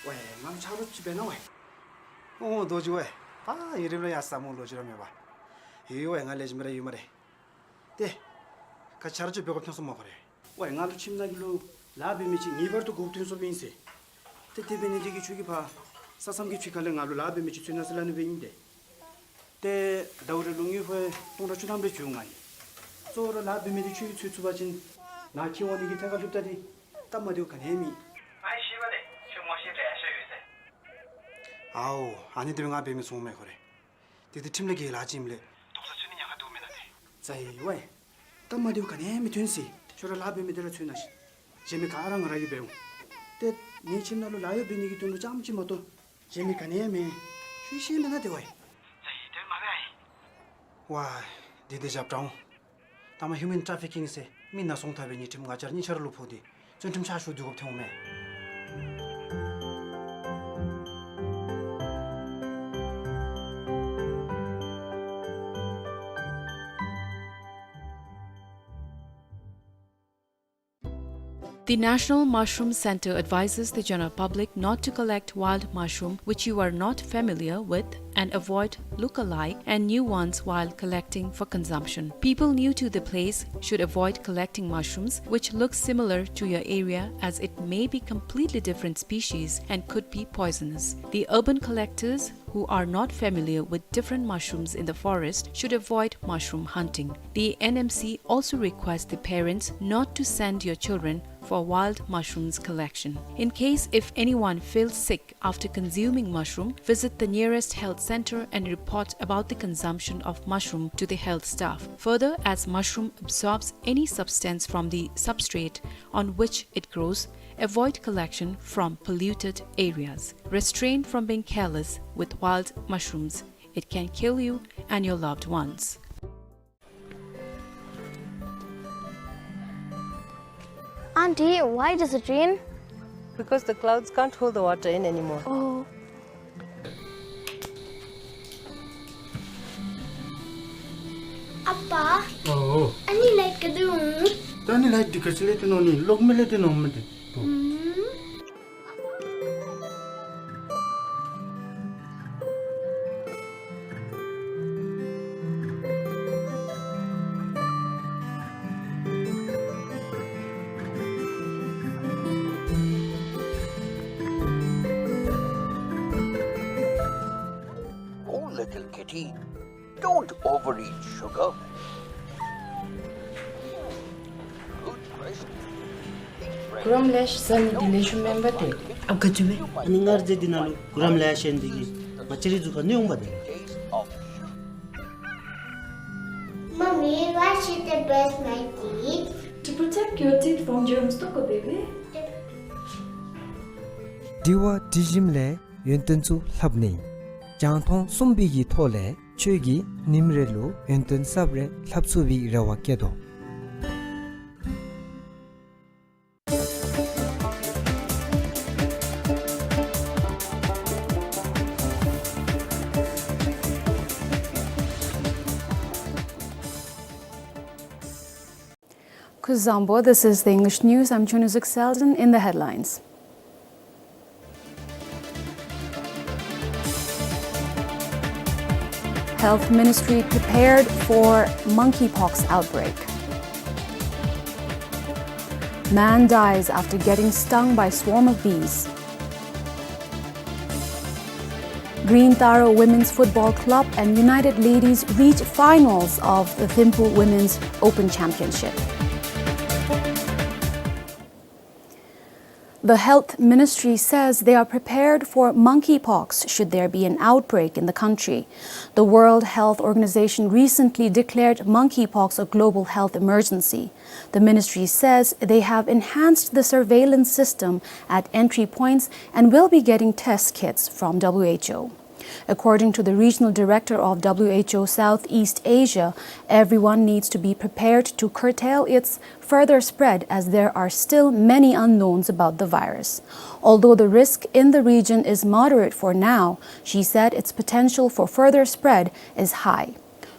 ཝའེ་ང་ལུ་ཆ་རོགས་ཅིག་འབད་གནང་ཝའེ། ཨོ་རྡོ་རྗེ་ཝའེ། ད་ཡུན་རིངམོ་ར་ཡར་ས་སྨོ་ལོ་རྒྱུས་ར་མེད་པར། ཡོད་ཝའེ་ང་ལེགས་ཤོམ་ར་ཡོད་སྨ་རེ། ཏེ་ག་ཆ་རོགས་ཅིག་འབད་དགོཔ་ཐོན་སོང་སྨ་ཁོ་རེ། ཝའེ་ང་ལུ་ཁྱིམ་ནང་གི་ལུ་ལཱ་འབད་མི་ཅིག་ངེས་པར་དུ་དགོཔ་ཐོན་སོངམ་ཨིན་ཟེར། ཏེ་དེ་འབད་ནི་དེ་གིས་ཁྱོད་ཀྱིས་ཕར་ས་མཚམས་ཀྱི་ཕྱི་ཁ་ལས་ང་ལུ་ལཱ་འབད་མི་ཅིག་འཚོལ་གནང་ཟེར་སླབ་ནི་སྦེ་ཨིན་ཏེ། ཏེ་ཟླཝ་རེ་ལུ་དངུལ་ཕོན་སྟོང་ཕྲག་བཅུ་ཐམ་རེ་འབྱོར་ནི་ཨིན། གཙོ་བོ་ར་ལཱ་འབད་མི་འདི་ཁྱོད་ཀྱིས་འཚོལ་ཚུགས་པ་ཅིན་ང་ཁྱིམ་འོང་ནི་གི་ཐད་ཁར་ལྷོདཔ་ད་འདི་སྟབས་མ་བདེཝ་ག་ནི་ཡང་མེད། ཨའི་ཤེས་པ་ལས་ཁྱོད་ངོ་ཤེས་འདྲ་ཡང་ཤེས་ཡོད་ཟེར། ཨའོ་ཨ་ནི་དེ་སྦེ་ང་འབད་མི་ཚུགས་སྨ་ཁོ་རེ། དེ་དེ་ཁྲིམས་ལས་འགལ་ལཱ་ཅིག་ཨིནམ་ལས། དོགས་ས་ཚུད་ནི་ཉེན་ཁ་འདུག་མེན་ན་ཏེ། ཛའི་ཝའེ། སྟབས་མ་བདེཝ་ག་ནི་ཡང་མི་ཐོན་ཟེར། ཁྱོད་ར་ལཱ་འབད་མི་དེ་ར་འཚོལ་གནང་ཤིག། གཞན་མི་ག་ར་ང་ར་གིས་འབད་འོང་། ཏེ་ངེའི་ཁྱིམ་ནང་ལུ་ལཱ་གཡོག་འབད་ནི་གི་དོན་ལུ་རྐྱངམ་ཅིག་མ་གཏོགས་གཞན་མི་ག་ནི་ཡང་མེད། ཁྱོད་ཤེས་མེན་ན་ཏེ་ཝའེ། ཛའི་དོན་མ་འབད་ཨའི། ཝའེ། དེ་དེ་རྐྱབ་དྲག་འོང་། ད་མ་ཧིའུ་མེན་ཊ་ཕི་ཀིང་ཟེར་མི་ནང་སོང་ཐབས་འབད་ནི་ཁྲིམས་ང་བཅས་ར་གཉིས་ཆ་ར་ལུ་ཕོག་སྟེ་བཙོན་ཁྲིམས་ཆ་ཞུ་སྡོད་དགོཔ་ཐོན་འོང་མས། The National Mushroom Center advises the general public not to collect wild mushroom which you are not familiar with and avoid look-alike and new ones while collecting for consumption. People new to the place should avoid collecting mushrooms which look similar to your area, as it may be completely different species and could be poisonous. The urban collectors who are not familiar with different mushrooms in the forest should avoid mushroom hunting. The N M C also requests the parents not to send your children for wild mushrooms collection. In case if anyone feels sick after consuming mushroom, visit the nearest health center and report about the consumption of mushroom to the health staff. Further, as mushroom absorbs any substance from the substrate on which it grows, avoid collection from polluted areas. Restrain from being careless with wild mushrooms. It can kill you and your loved ones. Auntie, why does it rain? Because the clouds can't hold the water in anymore. Oh. ཨ་པ། ཨོ། ཨ་ནི་ལའིཊ་ག་དེ་འོང་། ད་ཨ་ནི་ལའིཊ་འདི་ག་ཅི་ལས་བཏོན་ནི་ཨིན་ན། གློག་མེ་ལས་བཏོན་ནི་ཨིན་མས་ཏེ། ཨུམ། Oh, little kitty, don't overeat sugar. Good gracious. ཀུ་རམ་ལེཤ་ཟ་ནི་འདི་ལེགས་ཤོམ་མེན་པས་ཏེ། ཨ་ག་ཅི་སྦེ། ཨ་ནི་སྔར་ཟས་འདི་ནང་ལུ་ཀུ་རམ་ལེཤ་ཡོད་ནི་འདི་གིས་ང་བཅས་རའི་གཟུགས་ཁར་གནོད་འོང་པས་ཏེ། མ་མི་ Wash the best my teeth. To protect your teeth from germs, ཏོག་ཀོ་བེ་བེ། དྲི་བ་དྲི་ཞིམ་ལས་ཡོན་ཏན་ཚུ་ལྷབ་ནི། རྒྱང་མཐོང་གསུམ་པའི་གི་ཐོག་ལས་ཁྱོད་ཀྱིས་ཉིནམ་རེ་ལུ་ཡོན་ཏན་གསརཔ་རེ་ལྷབ་ཚུགས་པའི་རེ་བ་བསྐྱེད་དོ། Kuzuzangpo, this is the English news. I'm Chunuzuk Selden. In the headlines. Health Ministry prepared for monkeypox outbreak. Man dies after getting stung by swarm of bees. Green Taro Women's Football Club and United Ladies reach finals of the Thimphu Women's Open Championship. The Health Ministry says they are prepared for monkeypox should there be an outbreak in the country. The World Health Organization recently declared monkeypox a global health emergency. The ministry says they have enhanced the surveillance system at entry points and will be getting test kits from W H O. According to the regional director of W H O Southeast Asia, everyone needs to be prepared to curtail its further spread as there are still many unknowns about the virus. Although the risk in the region is moderate for now, she said its potential for further spread is high.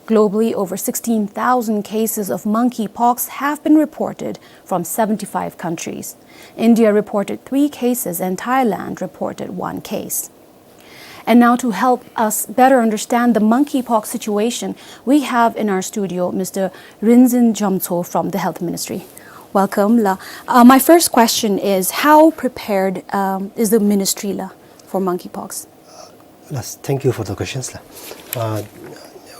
Globally, over sixteen thousand cases of monkeypox have been reported from seventy-five countries. India reported three cases and Thailand reported one case. And now, to help us better understand the monkeypox situation, we have in our studio Mister Rinzin Jamtso from the Health Ministry. Welcome, la. Uh, my first question is, how prepared, um, is the ministry, la, for monkeypox? Yes, thank you for the questions, la. Uh,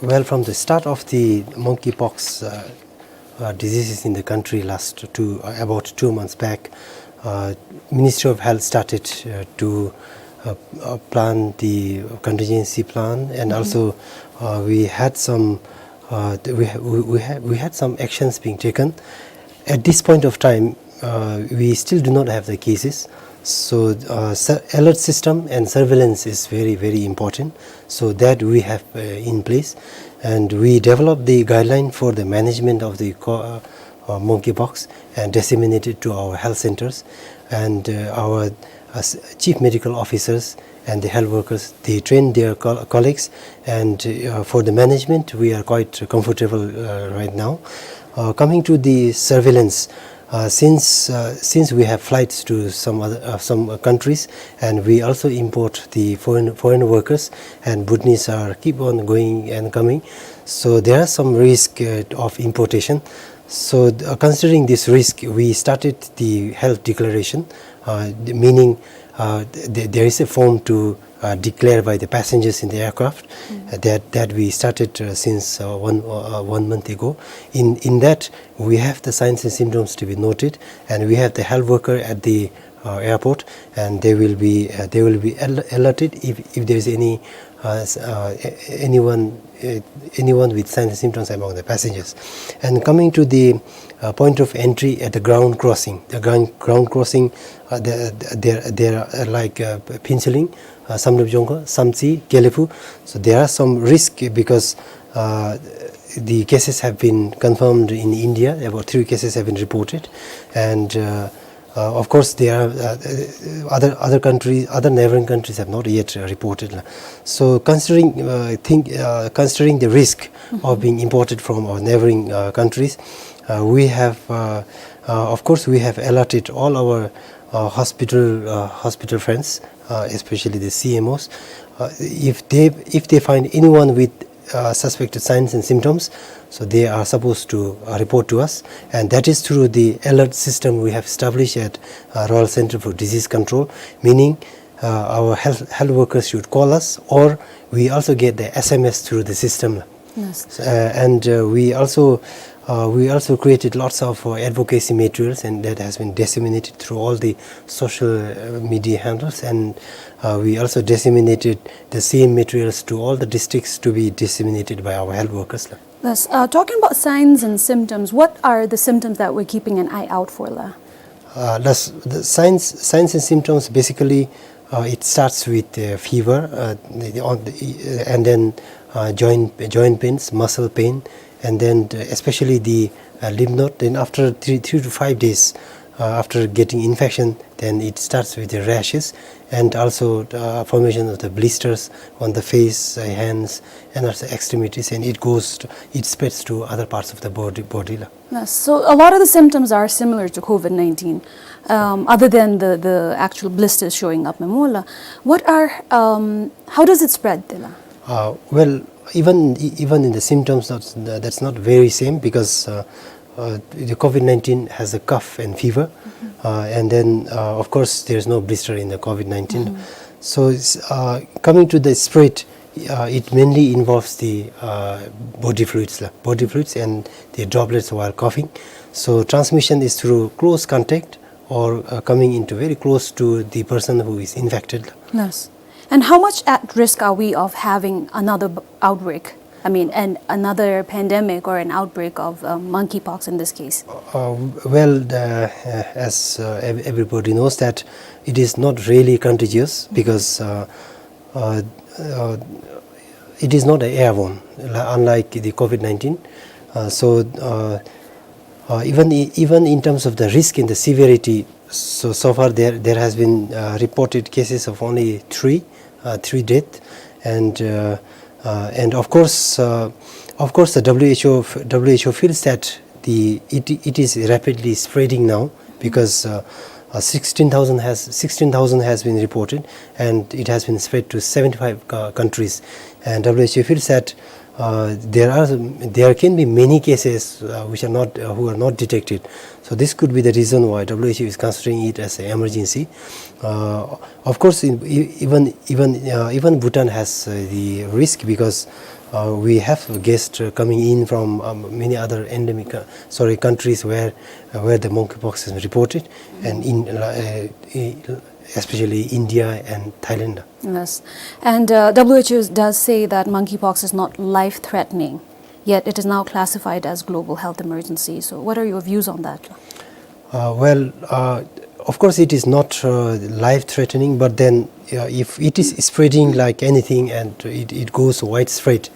well, from the start of the monkeypox, uh, uh, diseases in the country last two, uh, about two months back, uh, Ministry of Health started, uh, to, uh, uh, plan the contingency plan, and also, uh, we had some, uh, th-, we ha-, we, we ha-, we had some actions being taken. At this point of time, uh, we still do not have the cases. So, uh, sur-, alert system and surveillance is very, very important. So that we have, uh, in place. And we developed the guideline for the management of the co-, uh, uh, monkeypox and disseminated to our health centers. And, uh, our, uh, s-, chief medical officers and the health workers, they train their col-, colleagues. And, uh, for the management, we are quite comfortable, uh, right now. Uh, coming to the surveillance, uh, since, uh, since we have flights to some other, uh, some, uh, countries, and we also import the foreign, foreign workers, and Bhutanese are keep on going and coming. So there are some risk, uh, of importation. So, uh, considering this risk, we started the health declaration, uh, the meaning, uh, th-, th-, there is a form to, uh, declare by the passengers in the aircraft, uh, that, that we started, uh, since, uh, one, uh, uh, one month ago. In, in that, we have the signs and symptoms to be noted, and we have the health worker at the, uh, airport, and they will be, uh, they will be al-, alerted if, if there is any, uh, s-, uh, a-, anyone, uh, anyone with signs and symptoms among the passengers. And coming to the, uh, point of entry at the ground crossing, the ground, ground crossing, uh, there, there, there are, uh, like, uh, Phuentsholing, uh, Samdrup Jongkhar, Samtse, Gelephu. So there are some risk because, uh, the cases have been confirmed in India. About three cases have been reported, and, uh, uh, of course, there are, uh, uh, other, other countries, other neighboring countries have not yet, uh, reported, la. So considering, uh, think, uh, considering the risk of being imported from our neighboring, uh, countries, uh, we have, uh, uh, of course, we have alerted all our, uh, hospital, uh, hospital friends, uh, especially the C M Os. Uh, if they, if they find anyone with, uh, suspected signs and symptoms, so they are supposed to, uh, report to us, and that is through the alert system we have established at, uh, Royal Centre for Disease Control, meaning, uh, our health, health workers should call us, or we also get the S M S through the system. Yes. Uh, and, uh, we also, uh, we also created lots of, uh, advocacy materials, and that has been disseminated through all the social, uh, media handles, and, uh, we also disseminated the same materials to all the districts to be disseminated by our health workers, la. Thus, uh, talking about signs and symptoms, what are the symptoms that we're keeping an eye out for, la? Uh, thus, the signs, signs and symptoms, basically, uh, it starts with, uh, fever, uh, the, the, on the, uh, and then, uh, joint, joint pains, muscle pain, and then, uh, especially the, uh, lymph node. Then after three, three to five days, uh, after getting infection, then it starts with the rashes and also, uh, formation of the blisters on the face, uh, hands, and also extremities, and it goes to, it spreads to other parts of the body, body la. Yes, so a lot of the symptoms are similar to COVID nineteen, um, other than the, the actual blisters showing up, ma'am, la. What are, um, how does it spread, la? Uh, well, even, e-, even in the symptoms, that's, that's not very same because, uh, uh, the COVID nineteen has a cough and fever, uh, and then, uh, of course, there's no blister in the COVID nineteen. So, it's, uh, coming to the spread, uh, it mainly involves the, uh, body fluids, la, body fluids and the droplets while coughing. So, transmission is through close contact or, uh, coming into very close to the person who is infected. Yes. And how much at risk are we of having another b-, outbreak? I mean, an, another pandemic or an outbreak of, um, monkeypox in this case? Uh, well, the, uh, as, uh, ev-, everybody knows that it is not really contagious because, uh, uh, uh, it is not a airborne, li-, unlike the COVID nineteen. Uh, so, uh, uh, even i-, even in terms of the risk and the severity, so, so far there, there has been, uh, reported cases of only three, uh, three death, and, uh, uh, and of course, uh, of course, the W H O f-, W H O feels that the, it, it is rapidly spreading now because, uh, uh, sixteen thousand has, sixteen thousand has been reported, and it has been spread to seventy-five, uh, countries. And W H O feels that, uh, there are, there can be many cases, uh, which are not, uh, who are not detected. So this could be the reason why W H O is considering it as an emergency. Uh, of course, in, e-, even, even, uh, even Bhutan has, uh, the risk because, uh, we have guests, uh, coming in from, um, many other endemic, uh, sorry, countries where, uh, where the monkeypox is reported, and in, uh, e-, especially India and Thailand. Yes. And, uh, W H O does say that monkeypox is not life-threatening, yet it is now classified as global health emergency. So what are your views on that? Uh, well, uh, of course, it is not, uh, life-threatening, but then, uh, if it is spreading like anything and it, it goes widespread,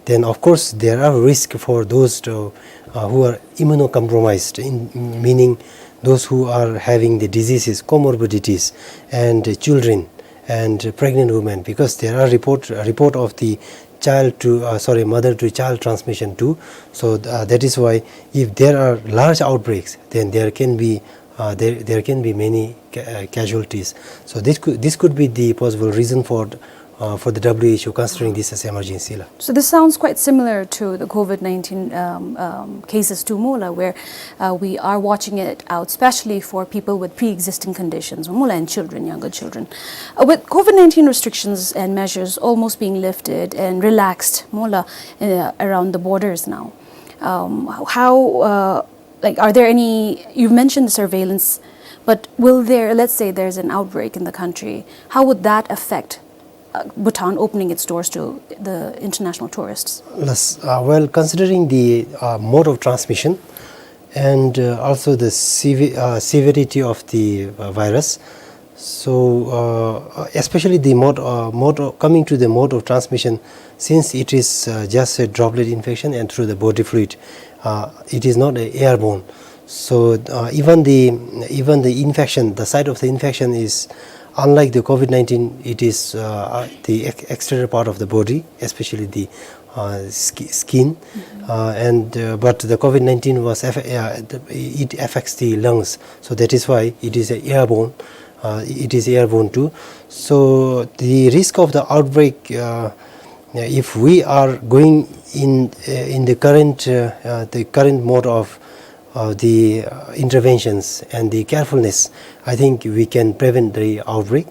then of course there are risks for those to, uh, who are immunocompromised, in, meaning those who are having the diseases, comorbidities, and, uh, children and pregnant women, because there are report, report of the child to, uh, sorry, mother to child transmission too. So, uh, that is why if there are large outbreaks, then there can be, uh, there, there can be many ca-, uh, casualties. So this could, this could be the possible reason for, uh, for the W H O considering this as emergency la. So this sounds quite similar to the COVID nineteen, um, um, cases too, mo la, where, uh, we are watching it out, especially for people with pre-existing conditions, mo la, and children, younger children. Uh, with COVID nineteen restrictions and measures almost being lifted and relaxed, mo la, uh, around the borders now, um, how, uh, like, are there any, you've mentioned the surveillance, but will there, let's say there's an outbreak in the country, how would that affect uh, Bhutan opening its doors to the international tourists? Yes, uh, well, considering the, uh, mode of transmission and, uh, also the seve-, uh, severity of the, uh, virus, so, uh, especially the mode, uh, mode of, coming to the mode of transmission, since it is, uh, just a droplet infection and through the body fluid, uh, it is not a airborne. So, uh, even the, even the infection, the site of the infection is, unlike the COVID nineteen, it is, uh, uh, the ex-, exterior part of the body, especially the, uh, ski-, skin. Uh, and, uh, but the COVID nineteen was aff-, uh, the, it affects the lungs. So that is why it is a airborne. Uh, it is airborne too. So the risk of the outbreak, uh, if we are going in, uh, in the current, uh, uh, the current mode of uh, the, uh, interventions and the carefulness, I think we can prevent the outbreak,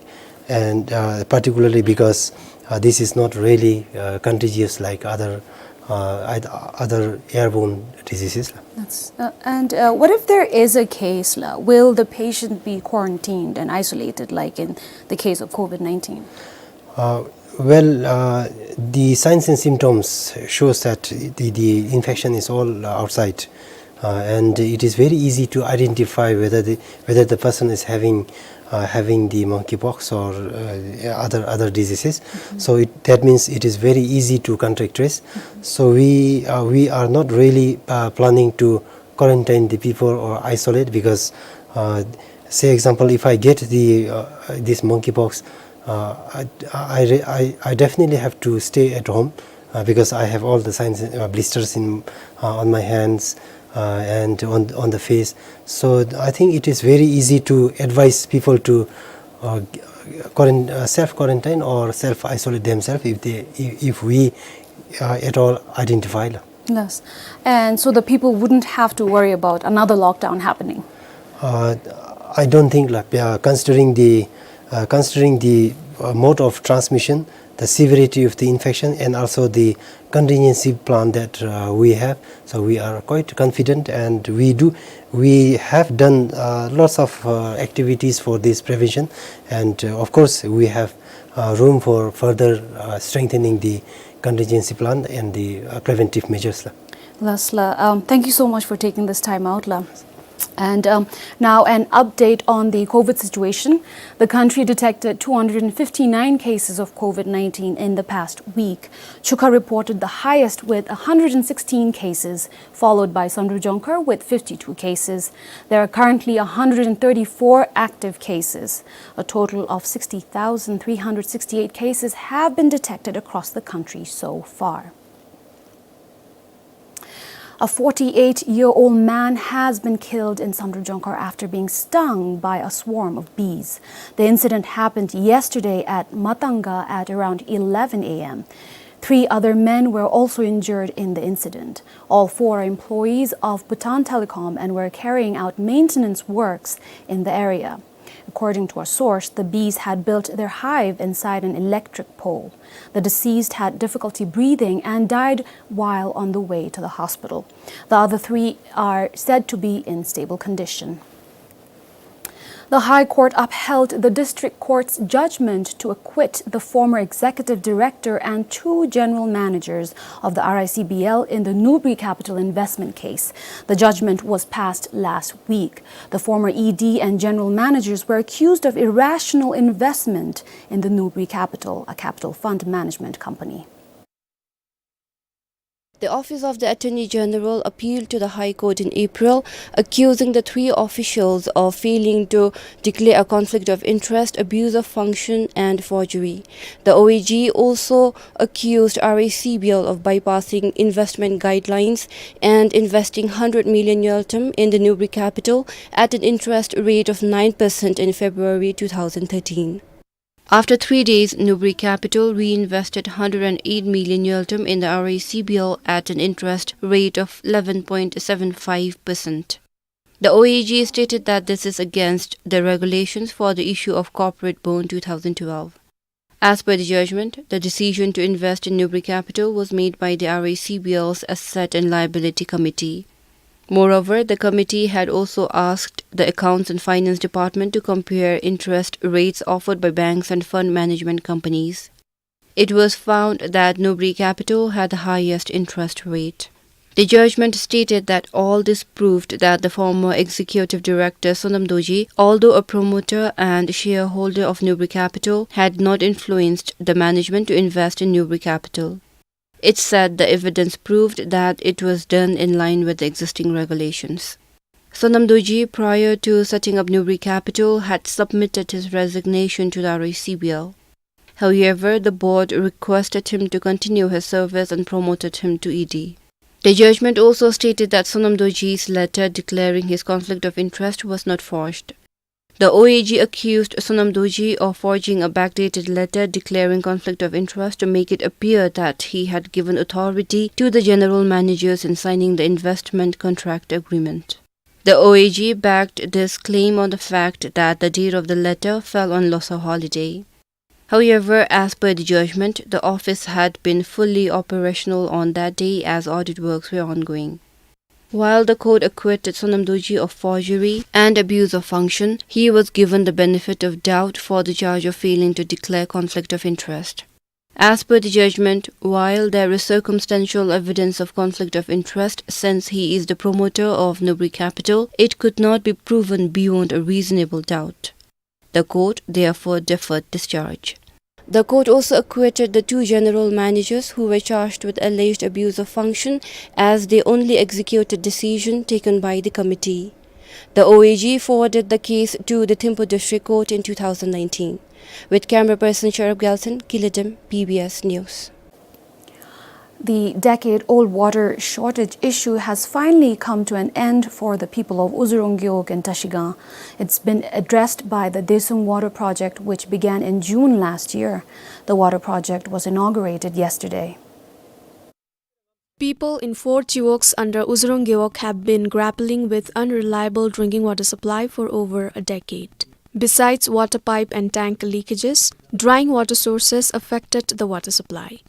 and, uh, particularly because, uh, this is not really, uh, contagious like other, uh, oth-, other airborne diseases. That's, uh, and, uh, what if there is a case, la? Will the patient be quarantined and isolated like in the case of COVID nineteen? Uh, Well, uh, the signs and symptoms shows that the, the infection is all, uh, outside, uh, and it is very easy to identify whether the, whether the person is having, uh, having the monkeypox or, uh, other, other diseases. So it, that means it is very easy to contact trace. So we, uh, we are not really, uh, planning to quarantine the people or isolate because, uh, say example, if I get the, uh, this monkeypox, uh, I, I, re- I, I definitely have to stay at home, uh, because I have all the signs, uh, blisters in, uh, on my hands, uh, and on, on the face. So I think it is very easy to advise people to, uh, quarant- uh, self quarantine or self isolate themselves if they, if, if we, uh, at all identify. Yes. And so the people wouldn't have to worry about another lockdown happening. Uh, I don't think, like, uh, considering the, uh, considering the, uh, mode of transmission, the severity of the infection, and also the contingency plan that, uh, we have, so we are quite confident, and we do, we have done, uh, lots of, uh, activities for this prevention, and, uh, of course, we have, uh, room for further, uh, strengthening the contingency plan and the, uh, preventive measures la. Yes la. Um, thank you so much for taking this time out la. And, um, now an update on the COVID situation. The country detected two hundred fifty-nine cases of COVID nineteen in the past week. Chuka reported the highest with a hundred and sixteen cases, followed by Samdrup Jongkhar with fifty-two cases. There are currently a hundred and thirty-four active cases. A total of sixty thousand three hundred sixty-eight cases have been detected across the country so far. A forty-eight-year-old man has been killed in Samdrup Jongkhar after being stung by a swarm of bees. The incident happened yesterday at Matanga at around eleven a m. Three other men were also injured in the incident. All four are employees of Bhutan Telecom and were carrying out maintenance works in the area. According to a source, the bees had built their hive inside an electric pole. The deceased had difficulty breathing and died while on the way to the hospital. The other three are said to be in stable condition. The High Court upheld the district court's judgment to acquit the former executive director and two general managers of the R I C B L in the Nubri Capital investment case. The judgment was passed last week. The former E D and general managers were accused of irrational investment in the Nubri Capital, a capital fund management company. The Office of the Attorney General appealed to the High Court in April, accusing the three officials of failing to declare a conflict of interest, abuse of function, and forgery. The O A G also accused R I C B L of bypassing investment guidelines and investing hundred million Ngultrum in the Nubri Capital at an interest rate of nine percent in February two thousand thirteen. After three days, Nubri Capital reinvested hundred and eight million Ngultrum in the R I C B L at an interest rate of eleven point seven five percent. The O A G stated that this is against the regulations for the issue of corporate bond two thousand twelve. As per the judgment, the decision to invest in Nubri Capital was made by the R I C B L's Asset and Liability Committee. Moreover, the committee had also asked the Accounts and Finance Department to compare interest rates offered by banks and fund management companies. It was found that Nubri Capital had the highest interest rate. The judgment stated that all this proved that the former executive director Sonam Dorji, although a promoter and shareholder of Nubri Capital, had not influenced the management to invest in Nubri Capital. It said the evidence proved that it was done in line with the existing regulations. Sonam Dorji, prior to setting up Nubri Capital, had submitted his resignation to the R I C B L. However, the board requested him to continue his service and promoted him to E D. The judgment also stated that Sonam Dorji's letter declaring his conflict of interest was not forged. The O A G accused Sonam Dorji of forging a backdated letter declaring conflict of interest to make it appear that he had given authority to the general managers in signing the investment contract agreement. The O A G backed this claim on the fact that the date of the letter fell on Losar holiday. However, as per the judgment, the office had been fully operational on that day as audit works were ongoing. While the court acquitted Sonam Dorji of forgery and abuse of function, he was given the benefit of doubt for the charge of failing to declare conflict of interest. As per the judgment, while there is circumstantial evidence of conflict of interest, since he is the promoter of Nubri Capital, it could not be proven beyond a reasonable doubt. The court therefore deferred discharge. The court also acquitted the two general managers who were charged with alleged abuse of function, as they only executed decision taken by the committee. The O A G forwarded the case to the Thimphu District Court in two thousand nineteen. With camera person Sharab Galton, Kilidem, B B S News. The decade-old water shortage issue has finally come to an end for the people of Uzurung Gewog and Trashigang. It's been addressed by the Desum Water Project, which began in June last year. The water project was inaugurated yesterday. People in four chiwogs under Uzurung Gewog have been grappling with unreliable drinking water supply for over a decade. Besides water pipe and tank leakages, drying water sources affected the water supply.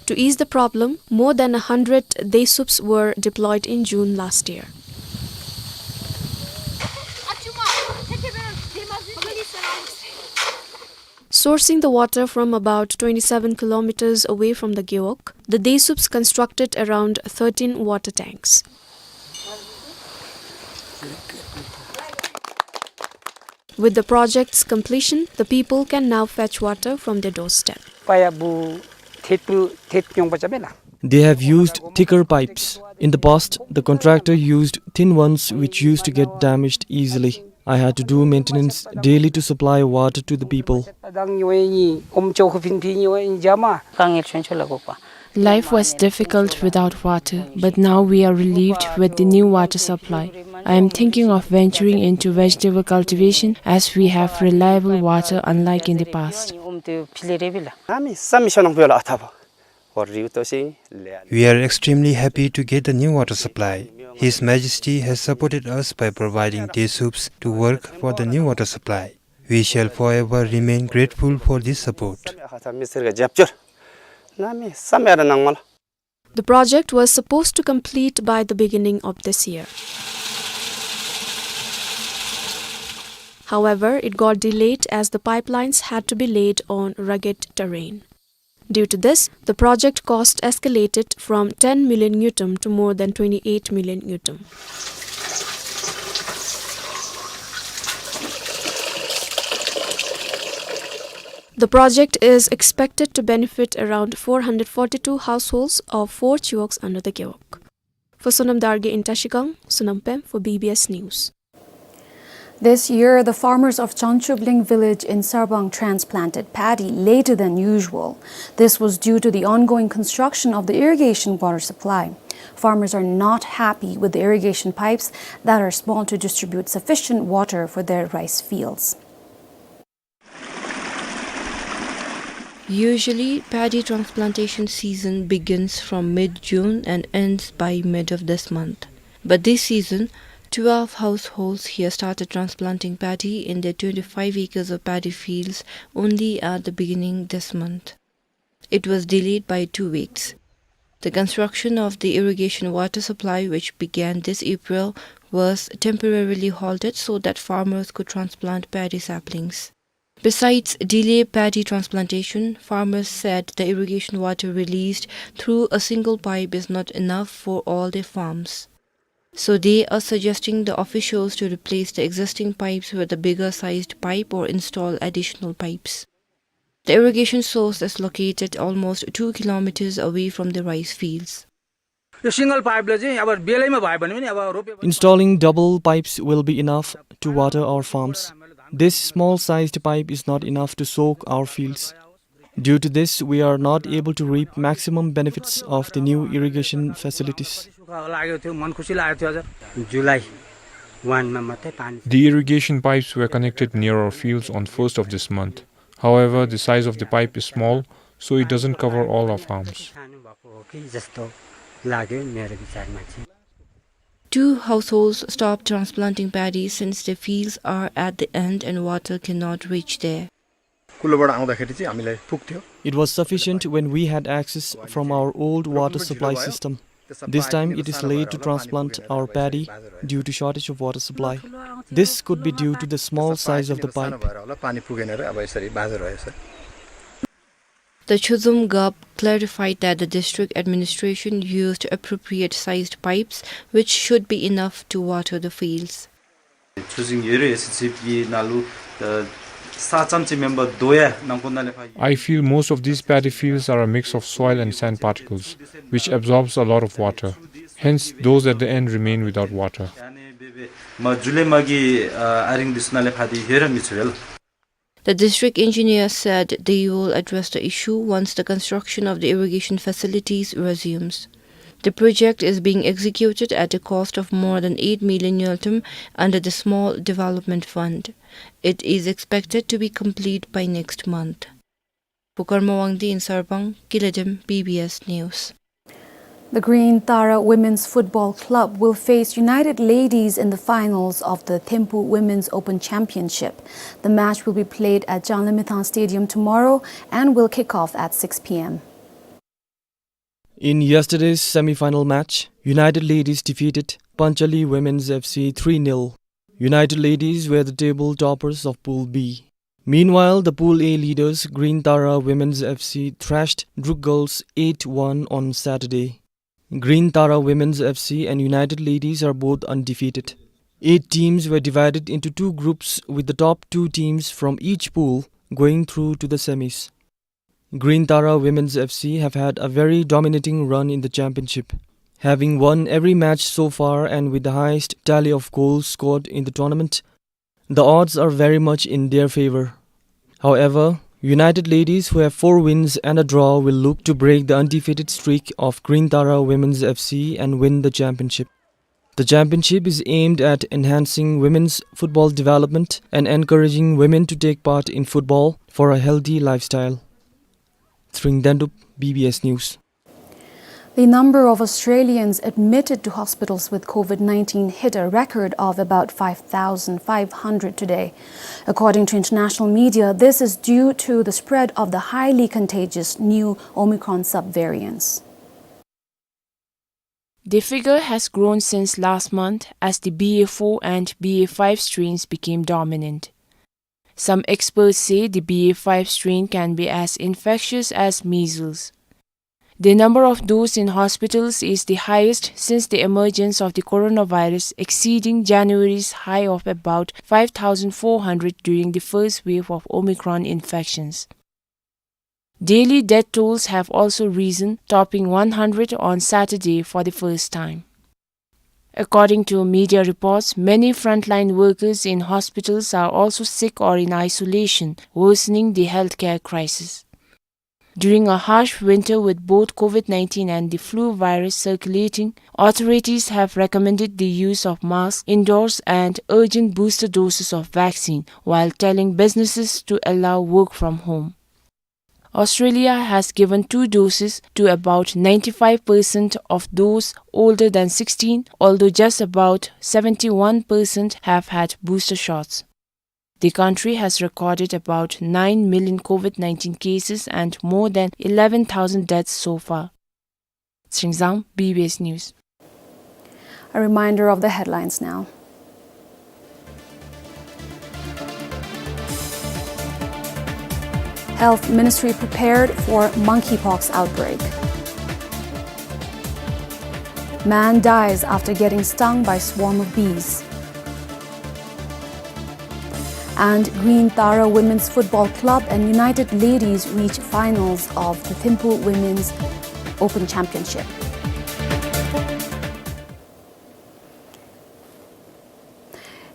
To ease the problem, more than a hundred Desups were deployed in June last year. Sourcing the water from about twenty-seven kilometers away from the Gewog, the Desups constructed around thirteen water tanks. With the project's completion, the people can now fetch water from their doorstep. Paya bu thetu thet nyong pa chamela. They have used thicker pipes. In the past, the contractor used thin ones which used to get damaged easily. I had to do maintenance daily to supply water to the people. Tadang nyo ni om cho khu phin phi nyo ni jama. Kangil chon cho la go pa. Life was difficult without water, but now we are relieved with the new water supply. I am thinking of venturing into vegetable cultivation as we have reliable water, unlike in the past. We are extremely happy to get the new water supply. His Majesty has supported us by providing Desups to work for the new water supply. We shall forever remain grateful for this support. The project was supposed to complete by the beginning of this year. However, it got delayed as the pipelines had to be laid on rugged terrain. Due to this, the project cost escalated from ten million ngultrum to more than twenty-eight million ngultrum. The project is expected to benefit around four hundred forty-two households of four chiwogs under the Gewog. For Sonam Dargye in Trashigang, Sonam Pem for B B S News. This year, the farmers of Changchubling village in Sarbang transplanted paddy later than usual. This was due to the ongoing construction of the irrigation water supply. Farmers are not happy with the irrigation pipes that are small to distribute sufficient water for their rice fields. Usually, paddy transplantation season begins from mid-June and ends by mid of this month. But this season, twelve households here started transplanting paddy in their twenty-five acres of paddy fields only at the beginning this month. It was delayed by two weeks. The construction of the irrigation water supply, which began this April, was temporarily halted so that farmers could transplant paddy saplings. Besides delay paddy transplantation, farmers said the irrigation water released through a single pipe is not enough for all their farms. So they are suggesting the officials to replace the existing pipes with a bigger sized pipe or install additional pipes. The irrigation source is located almost two kilometers away from the rice fields. यो सिङ्गल पाइपले चाहिँ अब बेलैमा भयो भने पनि अब रोपे Installing double pipes will be enough to water our farms. This small-sized pipe is not enough to soak our fields. Due to this, we are not able to reap maximum benefits of the new irrigation facilities. सुख लागेको थियो, मन खुसी लागेको थियो। हजुर, जुलाई वानमा मात्रै पानी। The irrigation pipes were connected near our fields on first of this month. However, the size of the pipe is small, so it doesn't cover all our farms. Two households stopped transplanting paddy since their fields are at the end and water cannot reach there. कुलोबाट आउँदाखेरि चाहिँ हामीलाई पुग्थ्यो। It was sufficient when we had access from our old water supply system. This time it is late to transplant our paddy due to shortage of water supply. This could be due to the small size of the pipe. The Chozhom Gap clarified that the district administration used appropriate sized pipes, which should be enough to water the fields. ཚོད་འཛིན་ཡོད་རེད་ཟེར་ཅིག་གི་ནང་ལུ་ས་ཙམ་ཅིག་མེན་པར་རྡོ་ཡང་ནང་ཁོག་ནང་ལས་ཕར། I feel most of these paddy fields are a mix of soil and sand particles, which absorbs a lot of water. Hence, those at the end remain without water. མ་ཇུ་ལེ་མ་གི་ཨ་རིང་འདི་ཚུ་ནང་ལས་ཕར་འདི་ཡོད་ར་མི་ཚུད་རེད། The district engineer said they will address the issue once the construction of the irrigation facilities resumes. The project is being executed at a cost of more than eight million ngultrum under the Small Development Fund. It is expected to be complete by next month. Pukarma Wangdi in Sarpang, Kiladem, B B S News. The Green Tara Women's Football Club will face United Ladies in the finals of the Thimphu Women's Open Championship. The match will be played at Changlimithang Stadium tomorrow and will kick off at six p.m. In yesterday's semi-final match, United Ladies defeated Panchali Women's F C three nil. United Ladies were the table toppers of Pool B. Meanwhile, the Pool A leaders Green Tara Women's F C thrashed Druk Girls eight one on Saturday. Green Tara Women's F C and United Ladies are both undefeated. Eight teams were divided into two groups, with the top two teams from each pool going through to the semis. Green Tara Women's F C have had a very dominating run in the championship, having won every match so far and with the highest tally of goals scored in the tournament. The odds are very much in their favor. However, United Ladies, who have four wins and a draw, will look to break the undefeated streak of Green Tara Women's F C and win the championship. The championship is aimed at enhancing women's football development and encouraging women to take part in football for a healthy lifestyle. Tshering Dendup, B B S News. The number of Australians admitted to hospitals with COVID nineteen hit a record of about five thousand five hundred today. According to international media, this is due to the spread of the highly contagious new Omicron subvariants. The figure has grown since last month as the B A four and B A five strains became dominant. Some experts say the B A five strain can be as infectious as measles. The number of those in hospitals is the highest since the emergence of the coronavirus, exceeding January's high of about five thousand four hundred during the first wave of Omicron infections. Daily death tolls have also risen, topping one hundred on Saturday for the first time. According to media reports, many frontline workers in hospitals are also sick or in isolation, worsening the healthcare crisis. During a harsh winter with both COVID nineteen and the flu virus circulating, authorities have recommended the use of masks indoors and urgent booster doses of vaccine, while telling businesses to allow work from home. Australia has given two doses to about ninety-five percent of those older than sixteen, although just about seventy-one percent have had booster shots. The country has recorded about nine million COVID nineteen cases and more than eleven thousand deaths so far. Tshering Zam, B B S News. A reminder of the headlines now. Health Ministry prepared for monkeypox outbreak. Man dies after getting stung by swarm of bees. And Green Tara Women's Football Club and United Ladies reach finals of the Thimphu Women's Open Championship.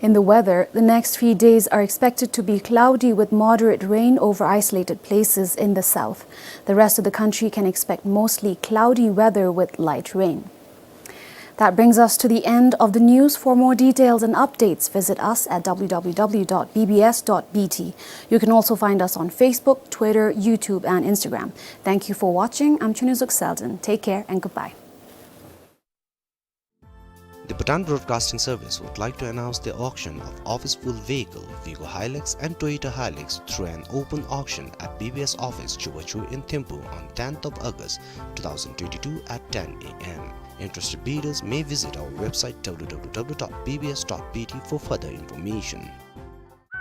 In the weather, the next three days are expected to be cloudy with moderate rain over isolated places in the south. The rest of the country can expect mostly cloudy weather with light rain. That brings us to the end of the news. For more details and updates, visit us at W W W dot B B S dot B T. You can also find us on Facebook, Twitter, YouTube, and Instagram. Thank you for watching. I'm Chunizuk Selden. Take care and goodbye. The Bhutan Broadcasting Service would like to announce the auction of office-pulled vehicle Vigo Hilux and Toyota Hilux through an open auction at B B S office, Chubachu in Thimphu on tenth of August two thousand twenty-two at ten A M. Interested bidders may visit our website W W W dot B B S dot B T for further information.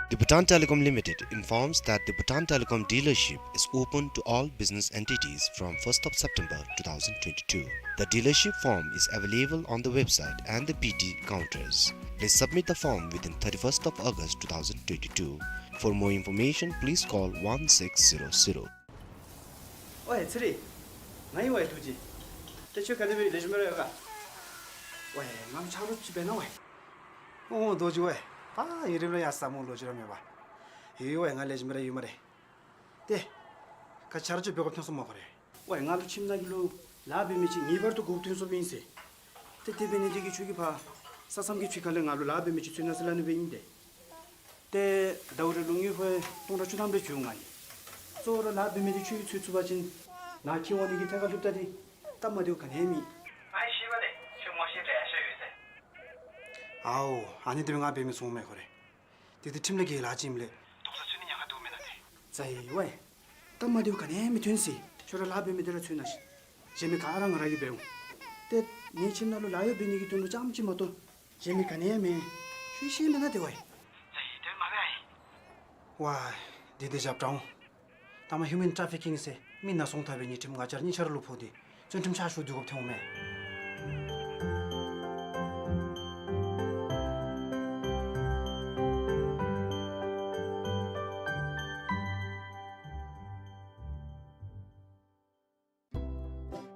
The Bhutan Telecom Limited informs that the Bhutan Telecom dealership is open to all business entities from first of September two thousand twenty-two. The dealership form is available on the website and the B T counters. Please submit the form within thirty-first of August two thousand twenty-two. For more information, please call one six zero zero. ཝའེ་ཚེ་རིང་། ང་ཨིན་ཝའེ་རྡོ་རྗེ། ཏེ་ཁྱོད་ག་དེ་སྦེ་ལེགས་ཤོམ་ར་ཡོད་ག། ཝའེ་ང་ཆ་རོགས་ཅིག་འབད་གནང་ཝའེ། ཨོ་རྡོ་རྗེ་ཝའེ། ད་ཡུན་རིངམོ་ལས་ཡར་ས་མོ་ལོ་རྒྱུས་ར་མེད་པ། ཡོད་ཝའེ། ང་ལེགས་ཤོམ་ར་ཡོད་སྨ་རེ། ཏེ་ག་ཆ་རོགས་ཅིག་འབད་དགོཔ་ཐོན་སོང་སྨ་ཁོ་རེ། ཝའེ་ང་ལུ་ཁྱིམ་ནང་གི་ལུ་ལཱ་འབད་མི་ཅིག་ངེས་པར་དུ་དགོཔ་ཐོན་སོངམ་ཨིན་ཟེར། ཏེ་དེ་འབད་ནི་དེ་གིས་ཁྱོད་ཀྱིས་ཕར་ས་མཚམས་ཀྱི་ཕྱི་ཁ་ལས་ང་ལུ་ལཱ་འབད་མི་ཅིག་འཚོལ་གནང་ཟེར་སླབ་ནི་སྦེ་ཨིན་ཏེ། ཏེ་ཟླཝ་རེ་ལུ་དངུལ་ཕོན་སྟོང་ཕྲག་བཅུ་ཐམ་རེ་བྱིན་འོང་ང་གིས། གཙོ་བོ་ར་ལཱ་འབད་མི་དེ་ཁྱོད་ཀྱིས་འཚོལ་ཚུགས་པ་ཅིན་ནཱ་འཁྱིད་འོང་ནི་གི་ཐད་ཁར་ལྷོདཔ་ད་དེ་སྟབས་མ་བདེཝ་ག་ནི་ཡང་མེད། ང་ཤེས་པས་ཏེ་ཁྱོད་ངོ་ཤེས་འདྲ་ཡང་ཤེས་ཡོད་ཟེར། ཨའོ་ཨ་ནི་དེ་སྦེ་ང་འབད་མི་ཚུགས་སྨ་ཁོ་རེ། དེ་དེ་ཁྲིམས་ལས་འགལ་ལཱ་ཅིག་ཨིནམ་ལས། རྡོག་རྩ་འཚོལ་ནི་ཉེན་ཁ་འདུག་མེན་ན་ཏེ། ཛའི་ཝའེ། སྟབས་མ་བདེཝ་ག་ནི་ཡང་མི་འཐོན་ཟེར། ཁྱོད་ར་ལཱ་འབད་མི་དེ་ར་འཚོལ་གནང་ཤིག། གཞན་མི་ག་ར་ང་ར་གིས་འབད་འོང་། ཏེ་ངེའི་ཁྱིམ་ནང་ལུ་ལཱ་གཡོག་འབད་ནི་གི་དོན་ལུ་རྐྱངམ་ཅིག་མ་གཏོགས་གཞན་མི་ག་ནི་ཡང་མེད། ཁྱོད་ཤེས་མེན་ན་ཏེ་ཝའེ། ཛའི་དེ་མ་འབད་ཨའི། ཝའེ། དེ་དེ་རྒྱབ་དྲག་འོང་། ད་མ་ཧིའུ་མེན་ཊ་ཕི་ཀིང་ཟེར་མི་ནང་སོང་ཐལ་བའི་ངེའི་ཁྲིམས་ང་བཅས་ར་གཉིས་ཆ་ར་ལུ་ཕོག་སྟེ་བཙོན་ཁྲིམས་ཆ་ཞུ་སྡོད་དགོཔ་ཐོན་འོང་མས།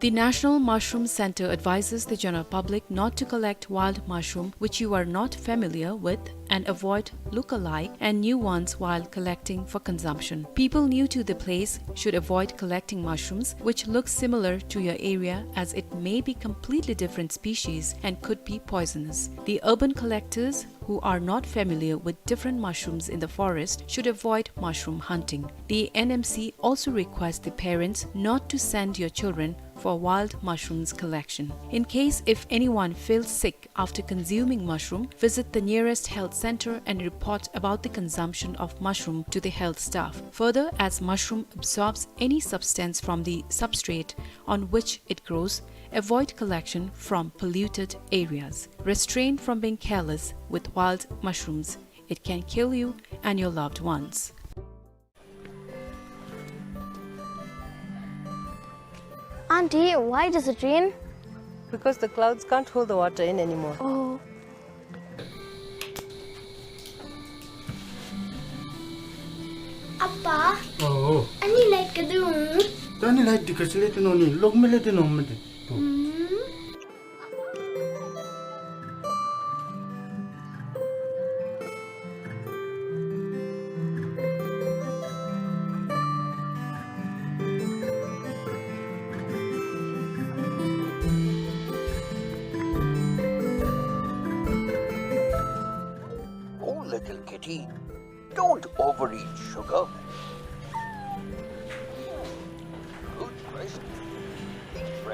The National Mushroom Center advises the general public not to collect wild mushroom which you are not familiar with and avoid look-alike and new ones while collecting for consumption. People new to the place should avoid collecting mushrooms which look similar to your area, as it may be completely different species and could be poisonous. The urban collectors who are not familiar with different mushrooms in the forest should avoid mushroom hunting. The N M C also requests the parents not to send your children for wild mushrooms collection. In case if anyone feels sick after consuming mushroom, visit the nearest health center and report about the consumption of mushroom to the health staff. Further, as mushroom absorbs any substance from the substrate on which it grows, avoid collection from polluted areas. Restrain from being careless with wild mushrooms. It can kill you and your loved ones. Auntie, why does it rain? Because the clouds can't hold the water in anymore. Oh. ཨ་པ། ཨོ། ཨ་ནི་ལའིཊ་ག་དེ་འོང་། ད་ཨ་ནི་ལའིཊ་འདི་ག་ཅི་ལས་བཏོན་ནི་ཨིན་ན། གློག་མེ་ལས་བཏོན་ནི་ཨིན་མས་ཏེ། ཨུམ། Oh, little kitty, don't overeat sugar.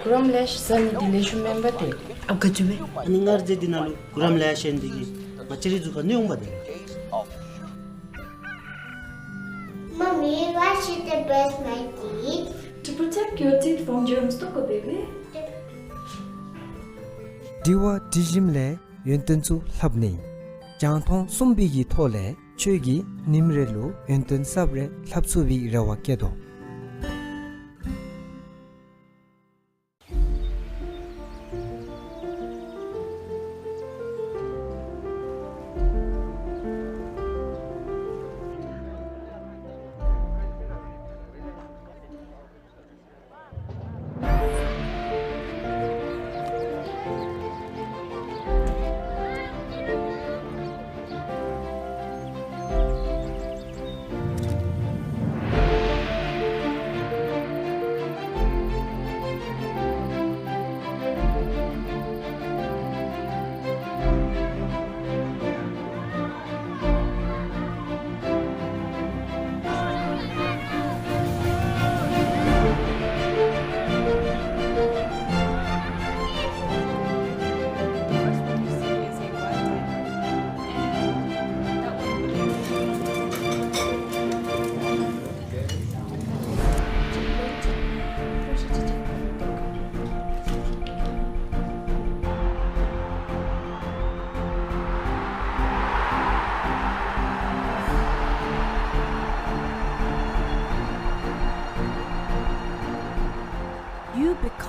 གུ་རམ་ལེ་ཤ་ཟ་ནི་འདི་ལེགས་ཤོམ་མེན་པས་ཏེ། ཨ་ག་ཅི་སྦེ། ཨ་ནི་སྔར་རྗེས་འདི་ནང་ལུ་གུ་རམ་ལེ་ཤ་ཟ་ནི་འདི་གིས་ང་བཅས་རའི་གཟུགས་ཁར་གནོད་འོང་པས་ཏེ། Mommy, why should I brush my teeth? To protect your teeth from germs, ཏོག་ཀོ་བེ་བེ། དྲི་བ་དྲི་ཞིནམ་ལས་ཡོན་ཏན་ཚུ་ལྷབ་ནི། རྒྱང་མཐོང་གསུམ་པའི་གི་ཐོག་ལས་ཁྱོད་ཀྱིས་ཉིནམ་རེ་ལུ་ཡོན་ཏན་གསརཔ་རེ་ལྷབ་ཚུགས་པའི་རེ་བ་བསྐྱེད་དོ།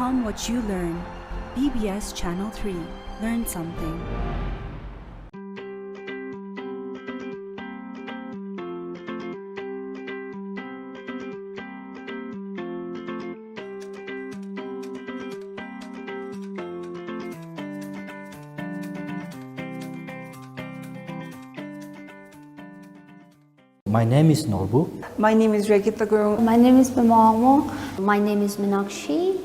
On what you learn. B B S Channel three. Learn something. My name is Norbu. My name is Regita Gurung. My name is Pema Wangmo. My name is Minakshi.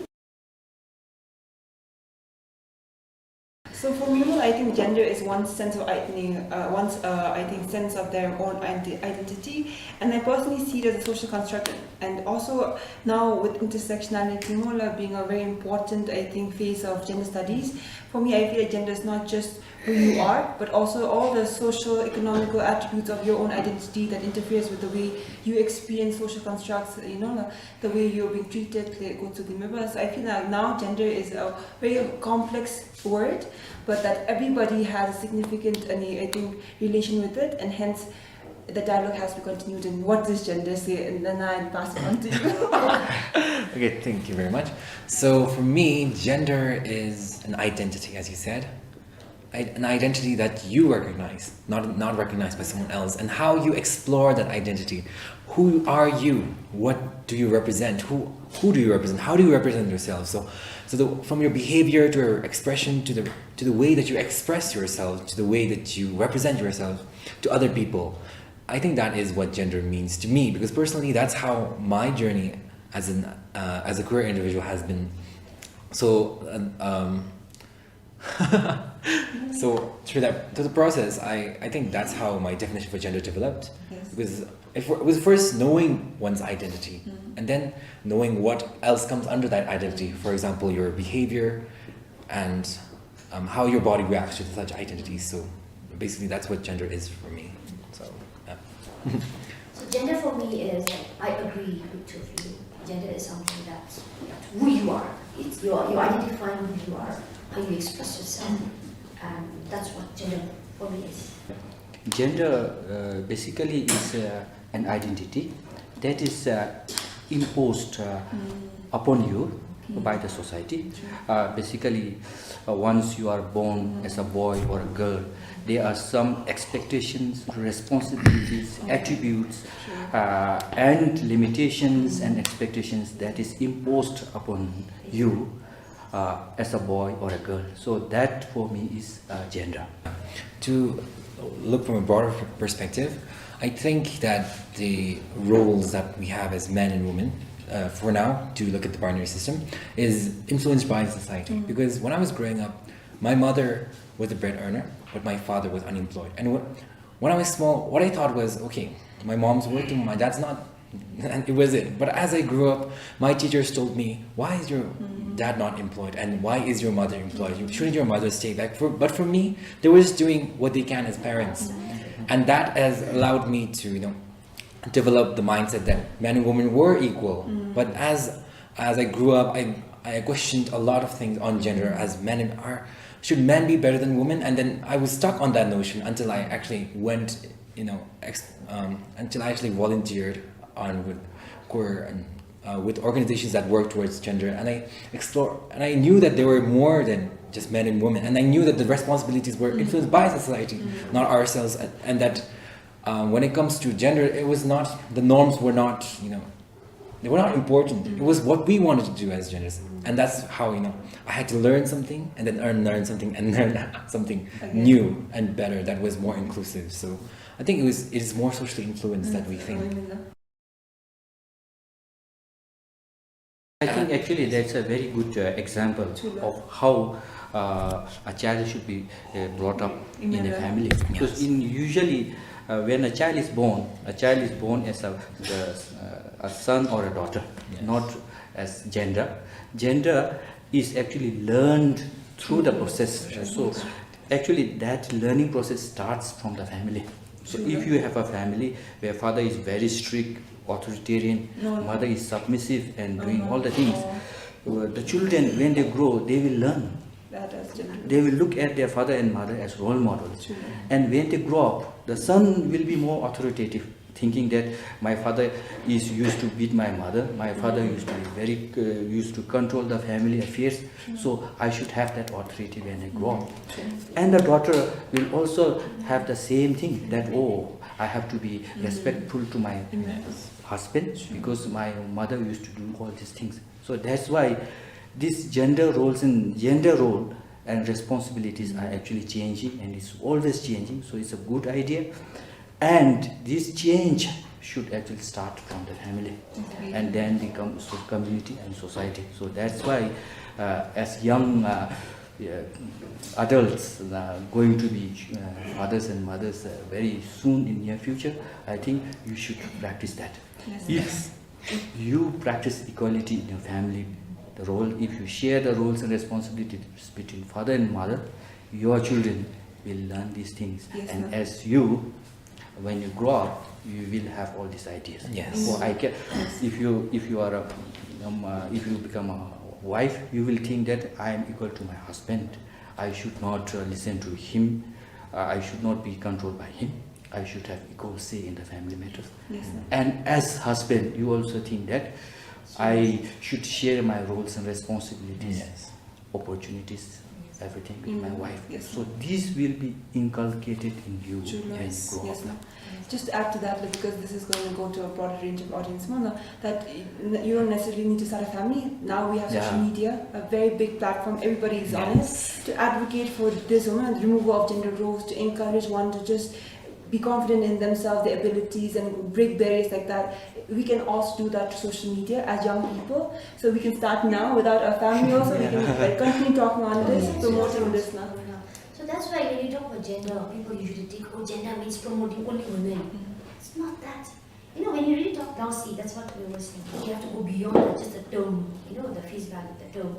So for me, I think gender is one sense of identity, uh, one's, uh, I think, sense of their own identi-, identity. And I personally see it as a social construct. And also now with intersectionality, you know, like, being a very important, I think, phase of gender studies, for me, I feel like gender is not just who you are, but also all the social, economical attributes of your own identity that interferes with the way you experience social constructs, you know, the, the way you're being treated, like, go to the members. I feel like now gender is a very complex word, but that everybody has a significant, I mean, I think, relation with it, and hence the dialogue has to be continued in what this gender say, and then I'll pass it on to you. Okay, thank you very much. So for me, gender is an identity, as you said. I-, an identity that you recognize, not, not recognized by someone else, and how you explore that identity. Who are you? What do you represent? Who, who do you represent? How do you represent yourself? So, so the, from your behavior to your expression to the, to the way that you express yourself, to the way that you represent yourself to other people, I think that is what gender means to me, because personally, that's how my journey as an, uh, as a queer individual has been. So, um, um, So through that, through the process, I, I think that's how my definition for gender developed. Yes. Because it, it was first knowing one's identity, mm-hmm, and then knowing what else comes under that identity. For example, your behavior and, um, how your body reacts to such identities. So basically, that's what gender is for me. So, yeah. So gender for me is, like, I agree with two of you. Gender is something that's, that's who you are. It's your, you identify who you are, how you express yourself, and that's what gender for me is. Gender, uh, basically is, uh, an identity that is, uh, imposed, uh, upon you by the society. Uh, basically, uh, once you are born as a boy or a girl, there are some expectations, responsibilities, attributes, uh, and limitations and expectations that is imposed upon you, uh, as a boy or a girl. So that for me is, uh, gender. To look from a broader perspective, I think that the roles that we have as men and women, uh, for now, to look at the binary system, is influenced by society. Because when I was growing up, my mother was a bread earner, but my father was unemployed. And when, when I was small, what I thought was, "Okay, my mom's working, my dad's not." And it was it. But as I grew up, my teachers told me, "Why is your dad not employed? And why is your mother employed? Shouldn't your mother stay back?" For, but for me, they were just doing what they can as parents. And that has allowed me to, you know, develop the mindset that men and women were equal. But as, as I grew up, I, I questioned a lot of things on gender, as men are, should men be better than women? And then I was stuck on that notion until I actually went, you know, ex-, um, until I actually volunteered on with queer and, uh, with organizations that work towards gender, and I explore, and I knew that there were more than just men and women, and I knew that the responsibilities were influenced by society, not ourselves, and, and that, um, when it comes to gender, it was not, the norms were not, you know, they were not important. It was what we wanted to do as genders, and that's how, you know, I had to learn something and then learn, learn something and learn something new and better that was more inclusive. So I think it was, it is more socially influenced than we think. I think actually that's a very good, uh, example of how, uh, a child should be, uh, brought up in a family. Because in usually, uh, when a child is born, a child is born as a, the, uh, a son or a daughter, not as gender. Gender is actually learned through the process. So actually, that learning process starts from the family. So if you have a family where father is very strict, authoritarian, mother is submissive and doing all the things, uh, the children, when they grow, they will learn. They will look at their father and mother as role models. And when they grow up, the son will be more authoritative. thinking that my father is used to beat my mother, my father used to be very, uh, used to control the family affairs, so I should have that authority when I grow up. And the daughter will also have the same thing that, oh, I have to be respectful to my husband because my mother used to do all these things. So that's why this gender roles and gender role and responsibilities are actually changing, and it's always changing. So it's a good idea. And this change should actually start from the family and then become so community and society. So that's why, uh, as young, uh, uh, adults, uh, going to be, uh, fathers and mothers, uh, very soon in near future, I think you should practice that. If you practice equality in your family, the role, if you share the roles and responsibilities between father and mother, your children will learn these things. And as you, when you grow up, you will have all these ideas. Yes. Oh, I can. If you, if you are a, um, uh, if you become a wife, you will think that I am equal to my husband. I should not, uh, listen to him. Uh, I should not be controlled by him. I should have equal say in the family matters. And as husband, you also think that I should share my roles and responsibilities, opportunities, everything with my wife. So this will be inculcated in you when you grow up. Just to add to that, like, because this is going to go to a broader range of audience, ma'am, that, uh, you don't necessarily need to start a family. Now we have social media, a very big platform, everybody is on it, to advocate for this, you know, removal of gender roles, to encourage one to just be confident in themselves, their abilities, and break barriers like that. We can also do that through social media as young people. So we can start now without a family also. We can, like, continue talking on this, promoting this now. So that's why when you talk about gender, people usually think, oh, gender means promoting only women. It's not that. You know, when you really talk, now see, that's what we were saying. You have to go beyond just the term, you know, the face value of the term.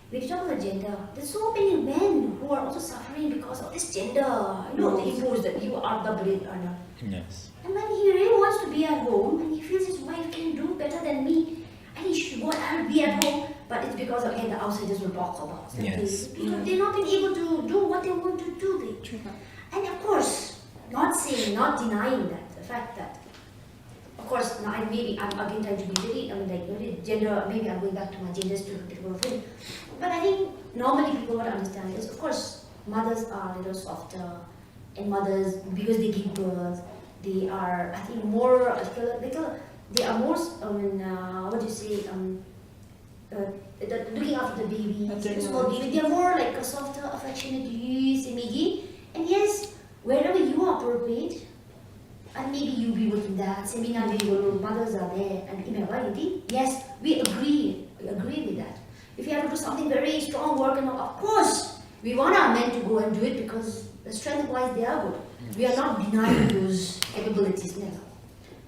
When you talk about gender, there's so many men who are also suffering because of this gender, you know, the imposed that you are the bread earner. Yes. And when he really wants to be at home and he feels his wife can do better than me, and he should go and be at home, but it's because, again, the outsiders will talk about them. Yes. They, you know, they're not being able to do what they want to do. They, and of course, not saying, not denying that, the fact that, of course, now I, maybe I'm again trying to be very, I mean, like, very gender, maybe I'm going back to my gender stereotypical thing. But I think normally people would understand is, of course, mothers are a little softer, and mothers, because they give birth, they are, I think, more, uh, little, they are more, I mean, uh, what do you say, um, uh, the, looking after the baby, small baby, they are more like a softer, affectionate, you see, Miggy. And yes, wherever you are appropriate, and maybe you be within that seminar where your mothers are there, and you may, yes, we agree, we agree with that. If you have to do something very strong work, and all, of course, we want our men to go and do it because the strength-wise they are good. We are not denying those capabilities, never.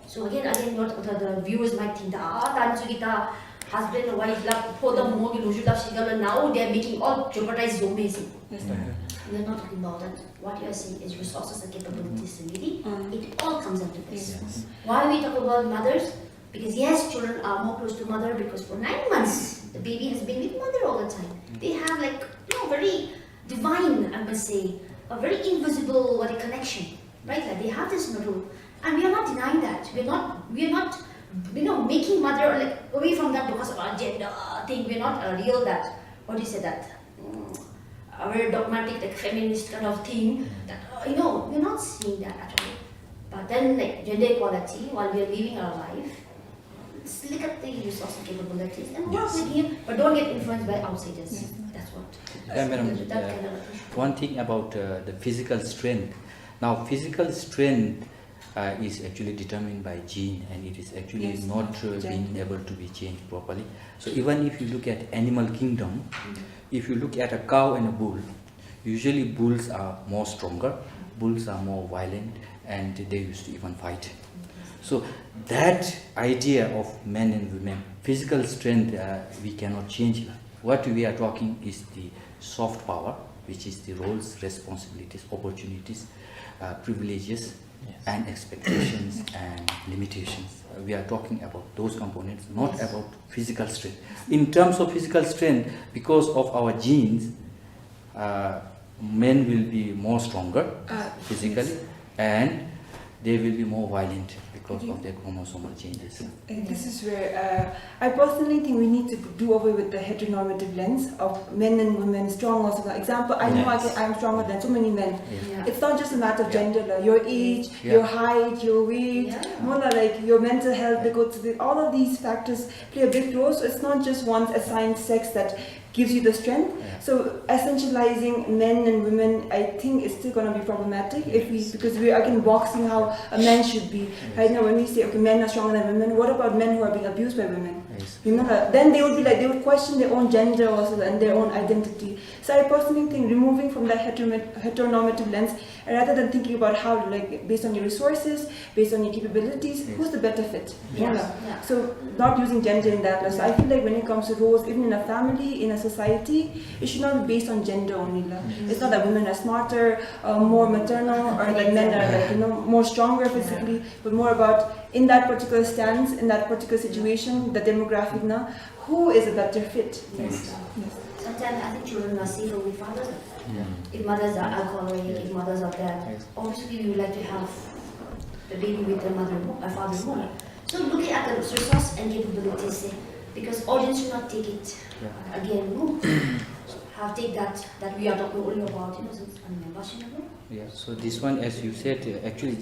So again, again, what the, the viewers might think, ah, tansu kita husband and wife la phoda mogi luju la shigala, now they are making all jeopardize so amazing. We are not talking about that. What you are saying is resources and capabilities and really, it all comes under this. Why we talk about mothers? Because yes, children are more close to mother because for nine months, the baby has been with mother all the time. They have, like, you know, very divine, I must say, a very invisible, what, a connection, right? Like, they have this middle, and we are not denying that. We are not, we are not, you know, making mother, like, away from that because of our gender thing. We are not, uh, real that, what do you say that? Mm, a very dogmatic, like, feminist kind of thing. That, uh, you know, we are not seeing that at all. But then, like, gender equality, while we are living our life, let's look at the resource and capabilities and work with him, but don't get influenced by outsiders. That's what. Yeah, madam, that kind of a thing. One thing about, uh, the physical strength. Now, physical strength, uh, is actually determined by gene, and it is actually not, uh, being able to be changed properly. So even if you look at animal kingdom, if you look at a cow and a bull, usually bulls are more stronger, bulls are more violent, and they used to even fight. So that idea of men and women, physical strength, uh, we cannot change. What we are talking is the soft power, which is the roles, responsibilities, opportunities, uh, privileges, and expectations and limitations. Uh, we are talking about those components, not about physical strength. In terms of physical strength, because of our genes, uh, men will be more stronger physically, and they will be more violent because of their chromosomal changes. And this is where, uh, I personally think we need to do away with the heteronormative lens of men and women strong or something. Example, I know I can, I'm stronger than so many men. It's not just a matter of gender, la. Your age, your height, your weight, more like your mental health, they go to the, all of these factors play a big role. So it's not just one assigned sex that gives you the strength. So essentializing men and women, I think, is still gonna be problematic if we, because we are again boxing how a man should be. Right now, when we say, "Okay, men are stronger than women," what about men who are being abused by women? Remember, then they would be like, they would question their own gender also and their own identity. So I personally think removing from that heteronorm-, heteronormative lens, and rather than thinking about how, like, based on your resources, based on your capabilities, who's the better fit? So not using gender in that. So I feel like when it comes to roles, even in a family, in a society, it should not be based on gender only, la. It's not that women are smarter, uh, more maternal, or that men are, like, you know, more stronger physically, but more about in that particular stance, in that particular situation, the demographic, na, who is a better fit? Sometimes I think children are safer with fathers. If mothers are alcoholic, if mothers are bad, obviously you would like to have the baby with the mother, a father more. So looking at the resource and capabilities, eh, because audience should not take it again, no? Have take that, that we are talking only about, you know, some, I mean, Bashin, no? Yeah, so this one, as you said, uh, actually,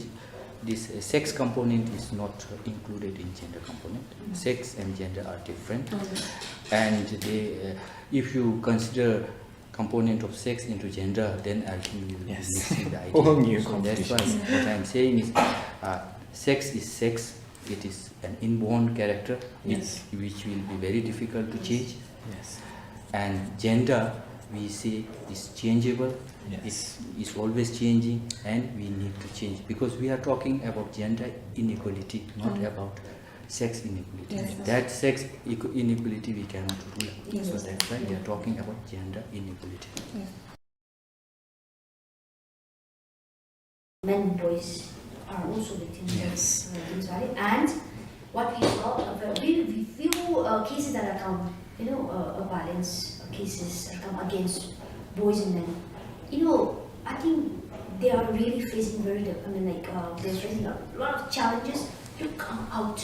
this, uh, sex component is not included in gender component. Sex and gender are different. And they, uh, if you consider component of sex into gender, then I think you will be mixing the idea. Whole new competition. So that's why what I'm saying is, uh, sex is sex. It is an inborn character which, which will be very difficult to change. And gender, we say, is changeable. It's, it's always changing, and we need to change because we are talking about gender inequality, not about sex inequality. That sex equ-, inequality we cannot rule out. So that's why we are talking about gender inequality. Men, boys are also victims of, uh, things, right? And what we saw, uh, very, very few, uh, cases that are come, you know, uh, uh, violence, uh, cases that come against boys and men. You know, I think they are really facing very, I mean, like, uh, they're facing a lot of challenges to come out.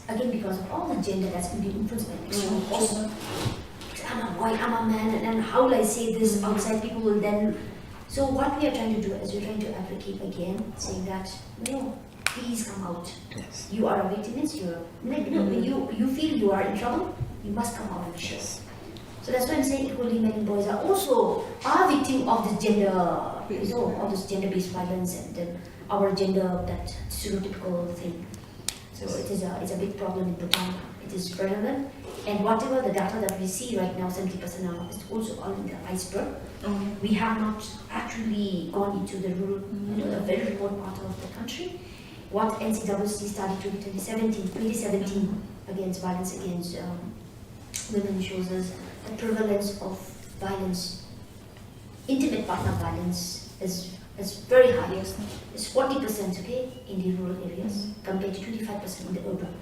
Again, because of all the gender that's been influenced by external force. I'm a boy, I'm a man, and, and how will I say this outside? People will then. So what we are trying to do is we're trying to advocate again, saying that, no, please come out. You are a victimist. You're, like, no, you, you feel you are in trouble. You must come out and share. So that's why I'm saying equally men and boys are also a victim of this gender, you know, of this gender-based violence and then our gender, that stereotypical thing. So it is a, it's a big problem in Bhutan. It is relevant. And whatever the data that we see right now, seventy percent are, is also only the iceberg. We have not actually gone into the rural, uh, the very remote part of the country. What N C W C study twenty seventeen, twenty seventeen against violence against, um, women shows us the prevalence of violence, intimate partner violence is, is very high. It's forty percent, okay, in the rural areas compared to twenty-five percent in the urban.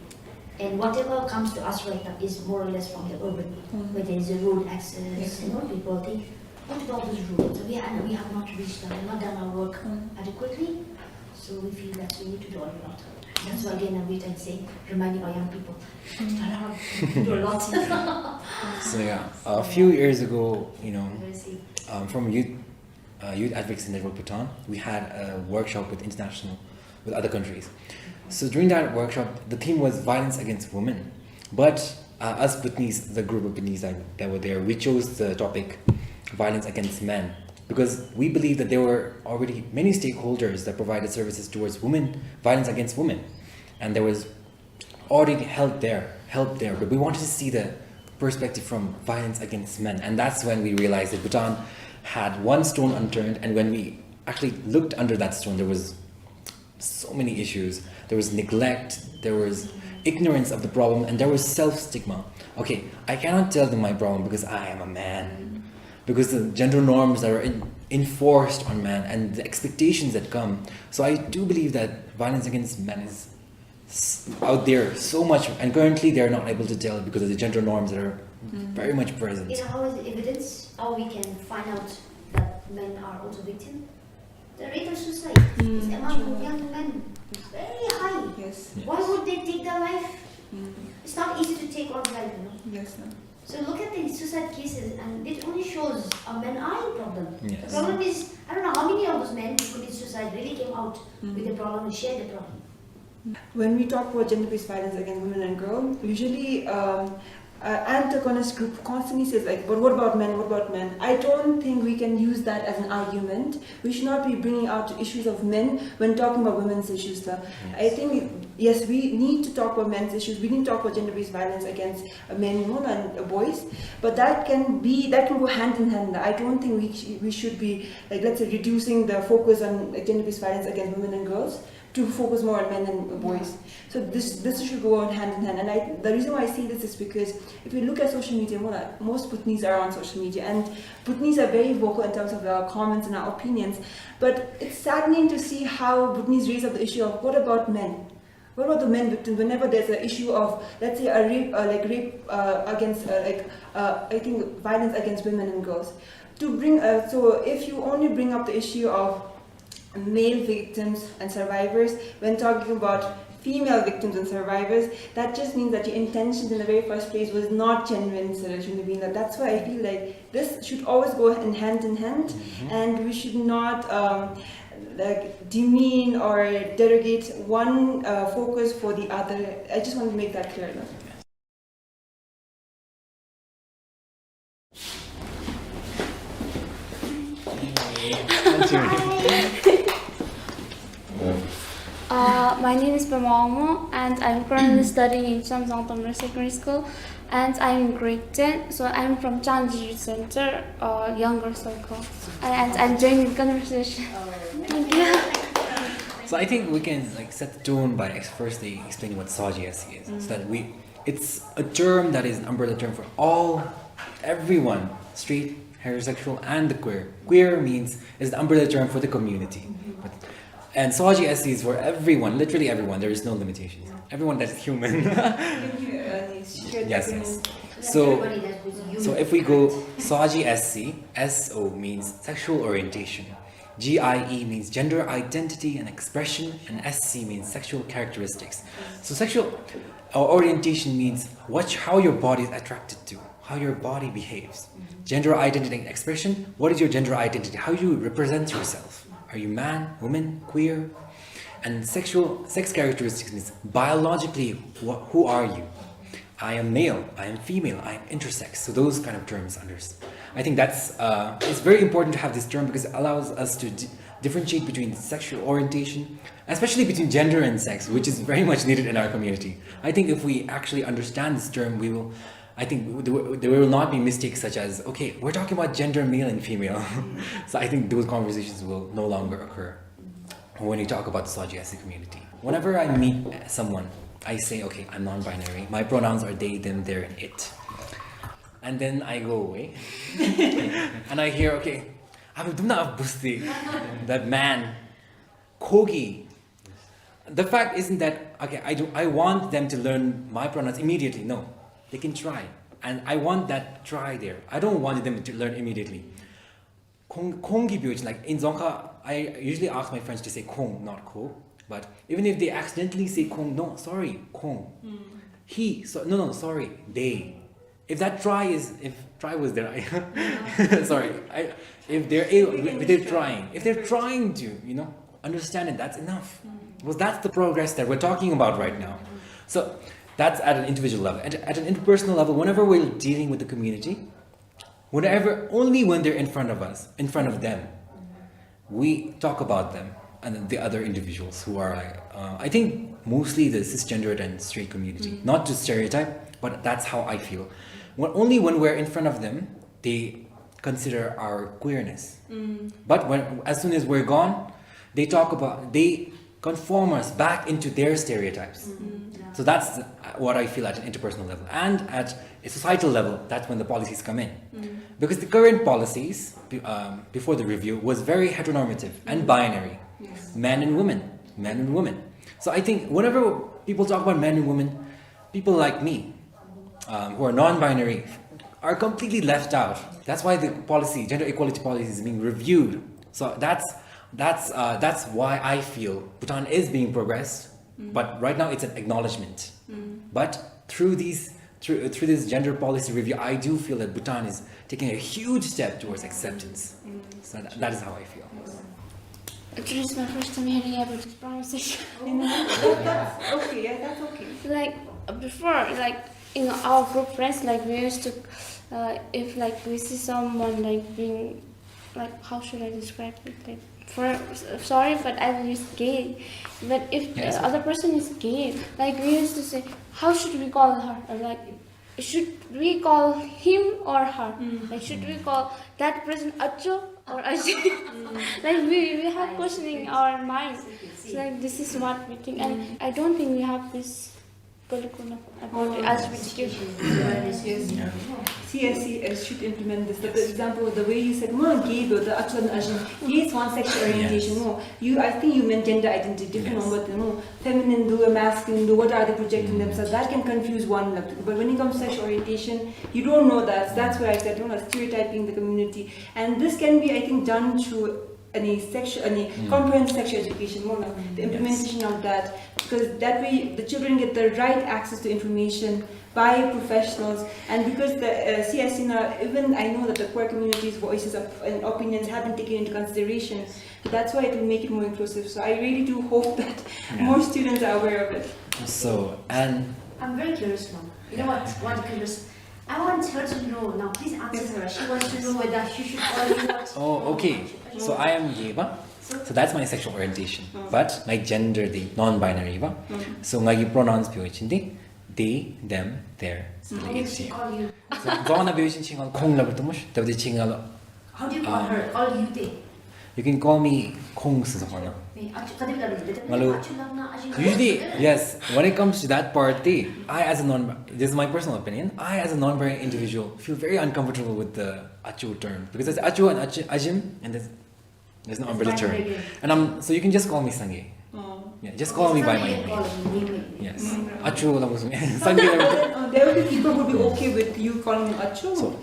And whatever comes to us right now is more or less from the urban, where there is a road access, you know, people think, "What about those roads?" So we, and we have not reached them, not done our work adequately. So we feel that we need to do a lot. That's why again, I'm saying, reminding our young people, do a lot. So yeah, a few years ago, you know, um, from youth, uh, Youth Advocacy Network Bhutan, we had a workshop with international, with other countries. So during that workshop, the theme was violence against women. But, uh, us Bhutanese, the group of Bhutanese that, that were there, we chose the topic violence against men because we believe that there were already many stakeholders that provided services towards women, violence against women. And there was already help there, help there, but we wanted to see the perspective from violence against men. And that's when we realized that Bhutan had one stone unturned, and when we actually looked under that stone, there was so many issues. There was neglect, there was ignorance of the problem, and there was self-stigma. Okay, I cannot tell them my problem because I am a man. Because the gender norms that are in, enforced on men and the expectations that come. So I do believe that violence against men is s-, out there so much, and currently they're not able to tell because of the gender norms that are very much present. You know, how is the evidence? How we can find out that men are also victims? The rate of suicide is among young men very high. Yes. Why would they take their life? It's not easy to take one's life, you know. Yes, sir. So look at the suicide cases, and it only shows a men eye problem. The problem is, I don't know how many of those men who commit suicide really came out with the problem and shared the problem. When we talk about gender-based violence against women and girls, usually, um, uh, antagonist group constantly says, like, "But what about men? What about men?" I don't think we can use that as an argument. We should not be bringing out issues of men when talking about women's issues, sir. I think, yes, we need to talk about men's issues. We need to talk about gender-based violence against, uh, men, you know, and, uh, boys. But that can be, that can go hand in hand. I don't think we sh-, we should be, like, let's say, reducing the focus on, like, gender-based violence against women and girls to focus more on men and boys. So this, this should go on hand in hand. And I, the reason why I say this is because if you look at social media, mo-, most Bhutanese are on social media, and Bhutanese are very vocal in terms of our comments and our opinions. But it's saddening to see how Bhutanese raise up the issue of, "What about men? What about the men victims?" Whenever there's an issue of, let's say, a rape, uh, like, rape, uh, against, uh, like, uh, I think, violence against women and girls. To bring, uh, so if you only bring up the issue of male victims and survivors when talking about female victims and survivors, that just means that your intentions in the very first place was not genuine, sir. That's why I feel like this should always go in hand in hand, and we should not, um, like, demean or derogate one, uh, focus for the other. I just want to make that clear, no? Uh, my name is Pema Wangmo, and I'm currently studying in Shyamjang Tamra Secondary School, and I'm in grade ten. So I'm from Changji Youth Center, uh, younger circle, and, and I'm joining the conversation. Thank you. So I think we can, like, set the tone by ex-, firstly explaining what Saji S C is. So that we, it's a term that is an umbrella term for all, everyone, straight, heterosexual, and the queer. Queer means, is the umbrella term for the community. But, and Saji S C is for everyone, literally everyone. There is no limitations. Everyone that's human. Yes, yes. So, so if we go Saji S C, S O means sexual orientation. G I E means gender identity and expression, and S C means sexual characteristics. So sexual, uh, orientation means what, how your body is attracted to, how your body behaves. Gender identity and expression, what is your gender identity? How you represent yourself? Are you man, woman, queer? And sexual, sex characteristics means biologically, wh-, who are you? I am male, I am female, I am intersex. So those kind of terms under. I think that's, uh, it's very important to have this term because it allows us to di-, differentiate between sexual orientation, especially between gender and sex, which is very much needed in our community. I think if we actually understand this term, we will, I think there will, there will not be mistakes such as, "Okay, we're talking about gender male and female." So I think those conversations will no longer occur when you talk about the Saji S C community. Whenever I meet someone, I say, "Okay, I'm non-binary. My pronouns are they, them, their, and it." And then I go away. And I hear, "Okay, I'm not a pussy, that man, kogi." The fact isn't that, okay, I do, I want them to learn my pronouns immediately. No, they can try. And I want that try there. I don't want them to learn immediately. Khong, khong གིས་འབད་བ་ཅིན། Like, in Dzongkha, I usually ask my friends to say ཁོང, not ཁོ. But even if they accidentally say ཁོང, no, sorry, ཁོང. He, so, no, no, sorry, they. If that try is, if try was there, I, sorry, I, if they're able, if they're trying, if they're trying to, you know, understand it, that's enough. Because that's the progress that we're talking about right now. So that's at an individual level. At, at an interpersonal level, whenever we're dealing with the community, whenever, only when they're in front of us, in front of them, we talk about them and the other individuals who are, uh, I think, mostly the cisgendered and straight community. Not to stereotype, but that's how I feel. When, only when we're in front of them, they consider our queerness. But when, as soon as we're gone, they talk about, they conform us back into their stereotypes. So that's, uh, what I feel at an interpersonal level. And at a societal level, that's when the policies come in. Because the current policies, be-, um, before the review, was very heteronormative and binary. Yes. Men and women, men and women. So I think whenever people talk about men and women, people like me, um, who are non-binary, are completely left out. That's why the policy, gender equality policy, is being reviewed. So that's, That's, uh, that's why I feel Bhutan is being progressed, but right now it's an acknowledgement. But through these, through, through this gender policy review, I do feel that Bhutan is taking a huge step towards acceptance. So that, that is how I feel. Actually, it's my first time hearing about this pronunciation. You know, that, that's okay. Yeah, that's okay. Like, uh, before, like, in our group friends, like, we used to, uh, if, like, we see someone, like, being, like, how should I describe it? Like, for, sorry, but I will use gay. But if the other person is gay, like, we used to say, "How should we call her?" Or, like, "Should we call him or her?" Like, should we call that person Acho or Aji? Like, we, we have questioning in our mind. So, like, this is what we think, and I don't think we have this curriculum about the L G B T Q. Yes, yes. C S C S should implement this. The example, the way you said, "Mo gay," the Acho and Ajin. Gay is one sexual orientation. No, you, I think you meant gender identity, different one, but no, feminine do, masculine do, what are they projecting themselves? That can confuse one. But when it comes to sexual orientation, you don't know that. So that's why I said, you know, stereotyping the community. And this can be, I think, done through any sexual, any comprehensive sexual education, more like the implementation of that, because that way the children get the right access to information by professionals, and because the, uh, C S C now, even I know that the queer community's voices of, and opinions have been taken into consideration. So that's why it will make it more inclusive. So I really do hope that more students are aware of it. So, and I'm very curious now. You know what? What curious? I want her to know now. Please answer her. She wants to know whether she should call you what. Oh, okay. So I am gay, ba? So that's my sexual orientation. But my gender, the non-binary, ba? So ngagi pronouns pyo chin di, they, them, their. So how does she call you? So zona pyo chin chingal khong la bertumus, tabdi chingal. How do you call her? Call you, they. You can call me Khong sasa khona. Ngalu, usually, yes, when it comes to that part, the, I as a non, this is my personal opinion, I as a non-binary individual feel very uncomfortable with the Achu term, because it's Achu and Achu, Ajim, and there's, there's no umbrella term. And I'm, so you can just call me Sangay. Yeah, just call me by my name. Yes. Achu la musu. Sangay la musu. There will be people who will be okay with you calling him Achu. So,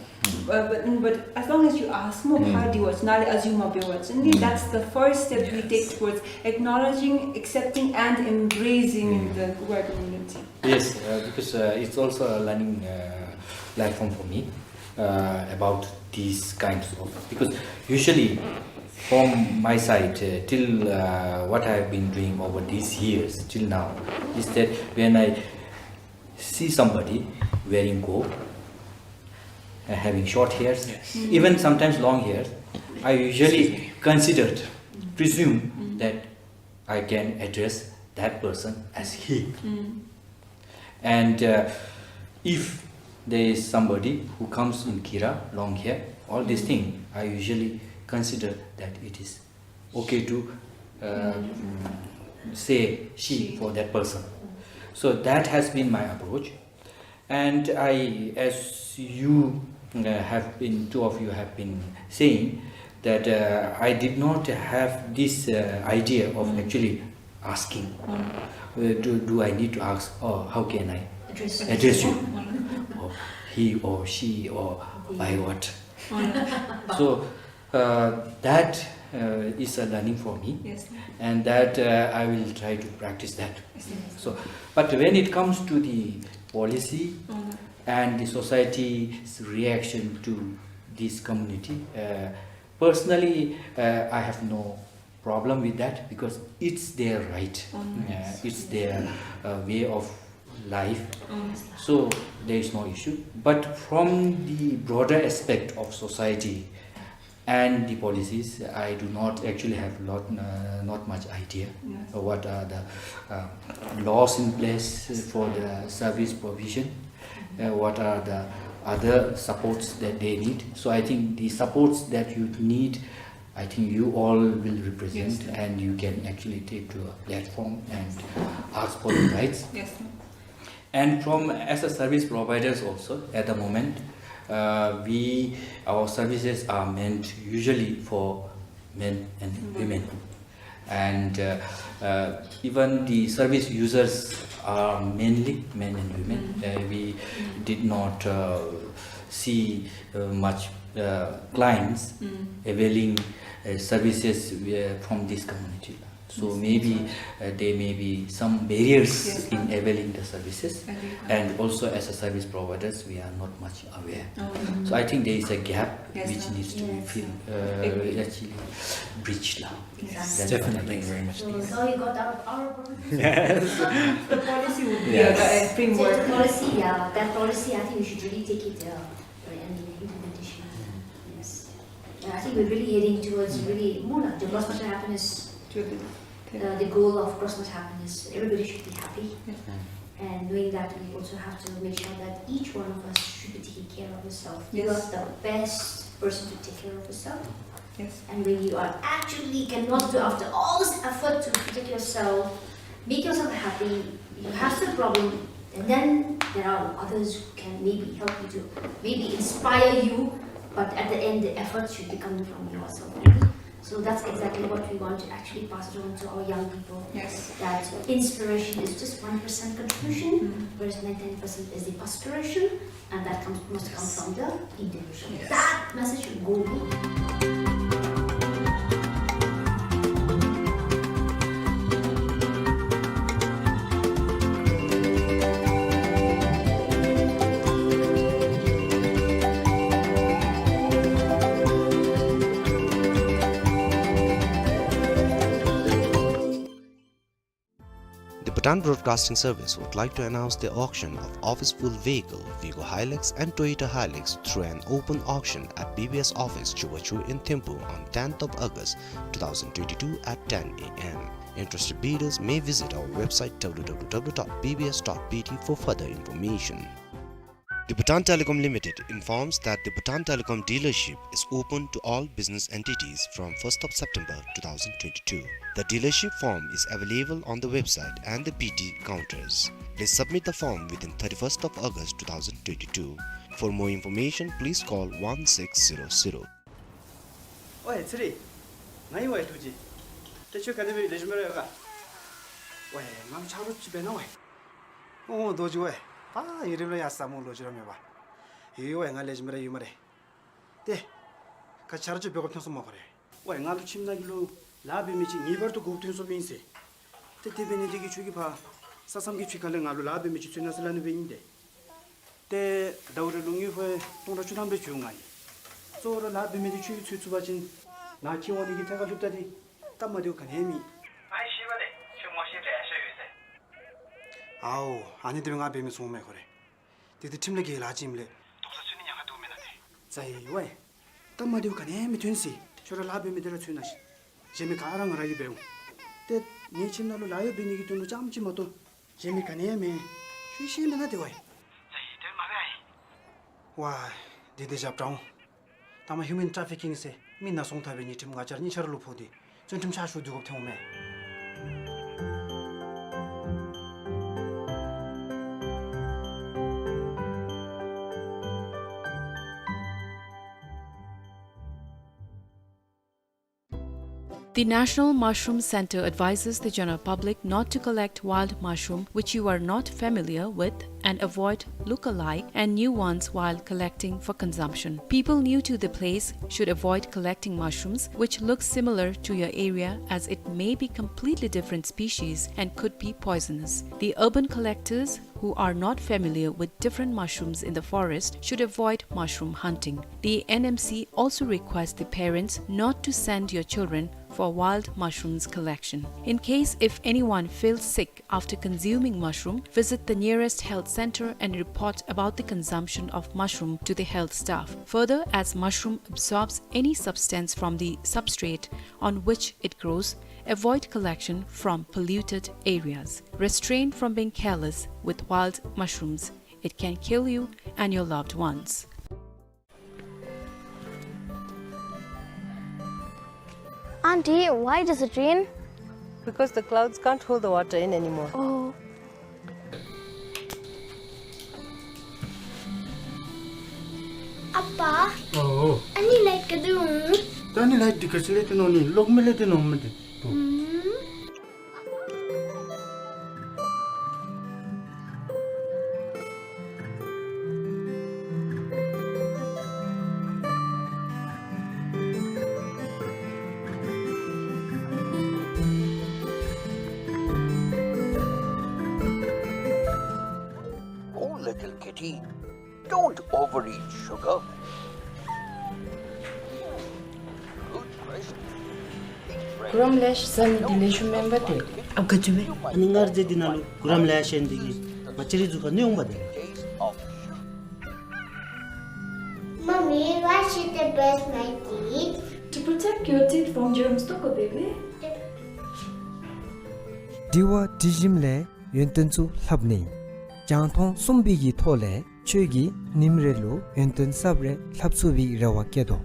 uh, but, but as long as you ask mo, how do you watch? Nali as you ma be watch. And that's the first step we take towards acknowledging, accepting, and embracing the queer community. Yes, uh, because, uh, it's also a learning, uh, platform for me, uh, about these kinds of, because usually from my side, uh, till, uh, what I have been doing over these years till now is that when I see somebody wearing go, uh, having short hairs, even sometimes long hairs, I usually considered, presume that I can address that person as he. And, uh, if there is somebody who comes in kira, long hair, all this thing, I usually consider that it is okay to, uh, say she for that person. So that has been my approach. And I, as you, uh, have been, two of you have been saying that, uh, I did not have this, uh, idea of actually asking. Uh, do, do I need to ask, or how can I address you? Or he or she or by what? So, uh, that, uh, is a learning for me, and that, uh, I will try to practice that. So, but when it comes to the policy and the society's reaction to this community, uh, personally, uh, I have no problem with that because it's their right. Uh, it's their, uh, way of life. So there is no issue. But from the broader aspect of society and the policies, I do not actually have lot, uh, not much idea. What are the, uh, laws in place for the service provision? Uh, what are the other supports that they need? So I think the supports that you need, I think you all will represent, and you can actually take to a platform and ask for the rights. And from, as a service providers also, at the moment, uh, we, our services are meant usually for men and women. And, uh, uh, even the service users are mainly men and women. Uh, we did not, uh, see, uh, much uh, clients availing, uh, services, uh, from this community. So maybe, uh, there may be some barriers in availing the services, and also as a service providers, we are not much aware. So I think there is a gap which needs to be filled, uh, actually bridged now. Yes. Definitely. Thank you very much. So now you got our, our policy. The policy would be a, a framework. So the policy, yeah, that policy, I think we should really take it, uh, for an implementation. Yes. And I think we're really heading towards really more like the cross-cultural happiness, uh, the goal of cross-cultural happiness. Everybody should be happy. And knowing that, we also have to make sure that each one of us should be taking care of yourself. You are the best person to take care of yourself. Yes. And when you are actually cannot do, after all this effort to protect yourself, make yourself happy, you have some problem, and then there are others who can maybe help you to maybe inspire you, but at the end, the effort should be coming from yourself, really. So that's exactly what we want to actually pass it on to our young people. Yes. That inspiration is just one percent contribution, whereas ninety-nine percent is the perspiration, and that comes, must come from the individual. Yes. That message should go with. The Bhutan Broadcasting Service would like to announce the auction of office-pulled vehicle, Vigo Hilux and Toyota Hilux, through an open auction at B B S office, Chubachu in Thimphu on tenth of August two thousand twenty-two at ten A M. Interested bidders may visit our website W W W dot B B S dot B T for further information. The Bhutan Telecom Limited informs that the Bhutan Telecom dealership is open to all business entities from first of September two thousand twenty-two. The dealership form is available on the website and the B T counters. Please submit the form within thirty-first of August two thousand twenty-two. For more information, please call one six zero zero. ཝའེ་ཚེ་རིང་། ང་ཨིན་ཝའེ་རྡོ་རྗེ། ཏེ་ཁྱོད་ག་ཏེ་སྦེ་ལེགས་ཤོམ་ར་ཡོད་ག། ཝའེ་ང་ཆ་རོགས་ཅིག་འབད་ན་ཝའེ། ཨོ་རྡོ་རྗེ་ཝའེ། ད་ཡུན་རིངམོ་ལས་ཡར་ས་མོ་ལོ་རྒྱུས་ར་མེད་པ། ཡོད་ཝའེ་ང་ལེགས་ཤོམ་ར་ཡོད་སྨ་རེ། ཏེ་ཁྱོད་ཆ་རོགས་ཅིག་འབད་དགོཔ་ཐོན་སོང་སྨ་ཁོ་རེ། ཝའེ་ང་ལུ་ཁྱིམ་ནང་གི་ལུ་ལཱ་འབད་མི་ཅིག་ངེས་པར་དུ་དགོཔ་ཐོན་སོངམ་ཨིན་ཟེར། ཏེ་དེ་འབད་ནི་དེ་གིས་ཁྱོད་ཀྱིས་ཕར་ས་མཚམས་ཀྱི་ཕྱི་ཁ་ལས་ང་ལུ་ལཱ་འབད་མི་ཅིག་འཚོལ་གནང་ཟེར་སླབ་ནི་སྦེ་ཨིན་ཏེ། ཏེ་ཟླཝ་རེ་ལུ་དངུལ་ཕོན་སྟོང་ཕྲག་བཅུ་ཐམ་རེ་བྱིན་འོང་ང་གིས། གཙོ་བོ་ར་ལཱ་འབད་མི་དེ་ཁྱོད་ཀྱིས་འཚོལ་ཚུགས་པ་ཅིན་ནཱ་འཁྱིད་འོང་ནི་གི་ཐད་ཁར་ལྷོདཔ་ད་དེ་སྟབས་མ་བདེཝ་ག་ནི་ཡང་མེད། ཨའི་ཤེས་པ་ལས་ཁྱོད་ངོ་ཤེས་འདྲ་ཡང་ཤེས་ཡོད་ཟེར། ཨའོ་ཨ་ནི་དེ་སྦེ་ང་འབད་མི་ཚུགས་མས་ཁོ་རེ། དེ་དེ་ཁྲིམས་ལས་འགལ་ལཱ་ཅིག་ཨིནམ་ལས། དོགས་ས་ཚུད་ནི་ཉེན་ཁ་འདུག་མེན་ན་ཏེ། ཙ་ཡི་ཝའེ། སྟབས་མ་བདེཝ་ག་ནི་ཡང་མི་འཐོན་ཟེར། ཁྱོད་ར་ལཱ་འབད་མི་དེ་ར་འཚོལ་གནང་ཤིག། གཞན་མི་ག་ར་ང་ར་གིས་འབད་འོང་། ཏེ་ངེའི་ཁྱིམ་ནང་ལུ་ལཱ་གཡོག་འབད་ནི་གི་དོན་ལུ་རྐྱངམ་ཅིག་མ་གཏོགས་གཞན་མི་ག་ནི་ཡང་མེད། ཁྱོད་ཤེས་མེན་ན་ཏེ་ཝའེ། ཙ་ཡི་དེ་མ་འབད་ཨའི། ཝའེ། དེ་དེ་རྒྱབ་དྲངས་འོང་། ད་མ་ཧིའུ་མེན་ཊ་ཕི་ཀིང་ཟེར་མི་ནཱ་སོང་ཐལ་བའི་ཉེས་ཁྲིམས་ང་བཅས་ར་གཉིས་ཆ་ར་ལུ་ཕོག་སྟེ་བཙོན་ཁྲིམས་ཆག་ཞུ་སྡོད་དགོཔ་ཐོན་འོང་མས། The National Mushroom Center advises the general public not to collect wild mushroom which you are not familiar with and avoid look-alike and new ones while collecting for consumption. People new to the place should avoid collecting mushrooms which look similar to your area, as it may be completely different species and could be poisonous. The urban collectors who are not familiar with different mushrooms in the forest should avoid mushroom hunting. The N M C also requests the parents not to send your children for wild mushrooms collection. In case if anyone feels sick after consuming mushroom, visit the nearest health center and report about the consumption of mushroom to the health staff. Further, as mushroom absorbs any substance from the substrate on which it grows, avoid collection from polluted areas. Restrain from being careless with wild mushrooms. It can kill you and your loved ones. Auntie, why does it rain? Because the clouds can't hold the water in anymore. Oh. ཨ་པ། ཨོ། ཨ་ནི་ལའིཊ་ག་དེ་འོང་། ད་ཨ་ནི་ལའིཊ་འདི་ག་ཅི་ལས་བཏོན་ནུག་ནི་གློག་མེ་ལས་བཏོན་ནུག་མས་ཏེ། ཨུམ། Don't overeat sugar. Good gracious. ཀུ་རམ་ལེ་ཤ་ཟ་ནི་འདི་ལེགས་ཤོམ་མེན་པ་ཏེ། ཨ་ག་ཅི་སྦེ། ཨ་ནི་སྔར་རྗེས་འདི་ནང་ལུ་ཀུ་རམ་ལེ་ཤ་ཨིན་འདི་གིས་ང་བཅས་རའི་གཟུགས་ཁར་གནོད་འོང་པ་ཏེ། Mommy, why should I brush my teeth? To protect your teeth from germs, ཏོག་ཀོ་བེ་བེ། དྲི་བ་དྲི་ཞིམ་ལས་ཡོན་ཏན་ཚུ་ལྷབ་ནི། རྒྱང་མཐོང་གསུམ་པའི་གི་ཐོག་ལས་ཁྱོད་ཀྱིས་ཉིནམ་རེ་ལུ་ཡོན་ཏན་གསརཔ་རེ་ལྷབ་ཚུགས་པའི་རེ་བ་བསྐྱེད་དོ།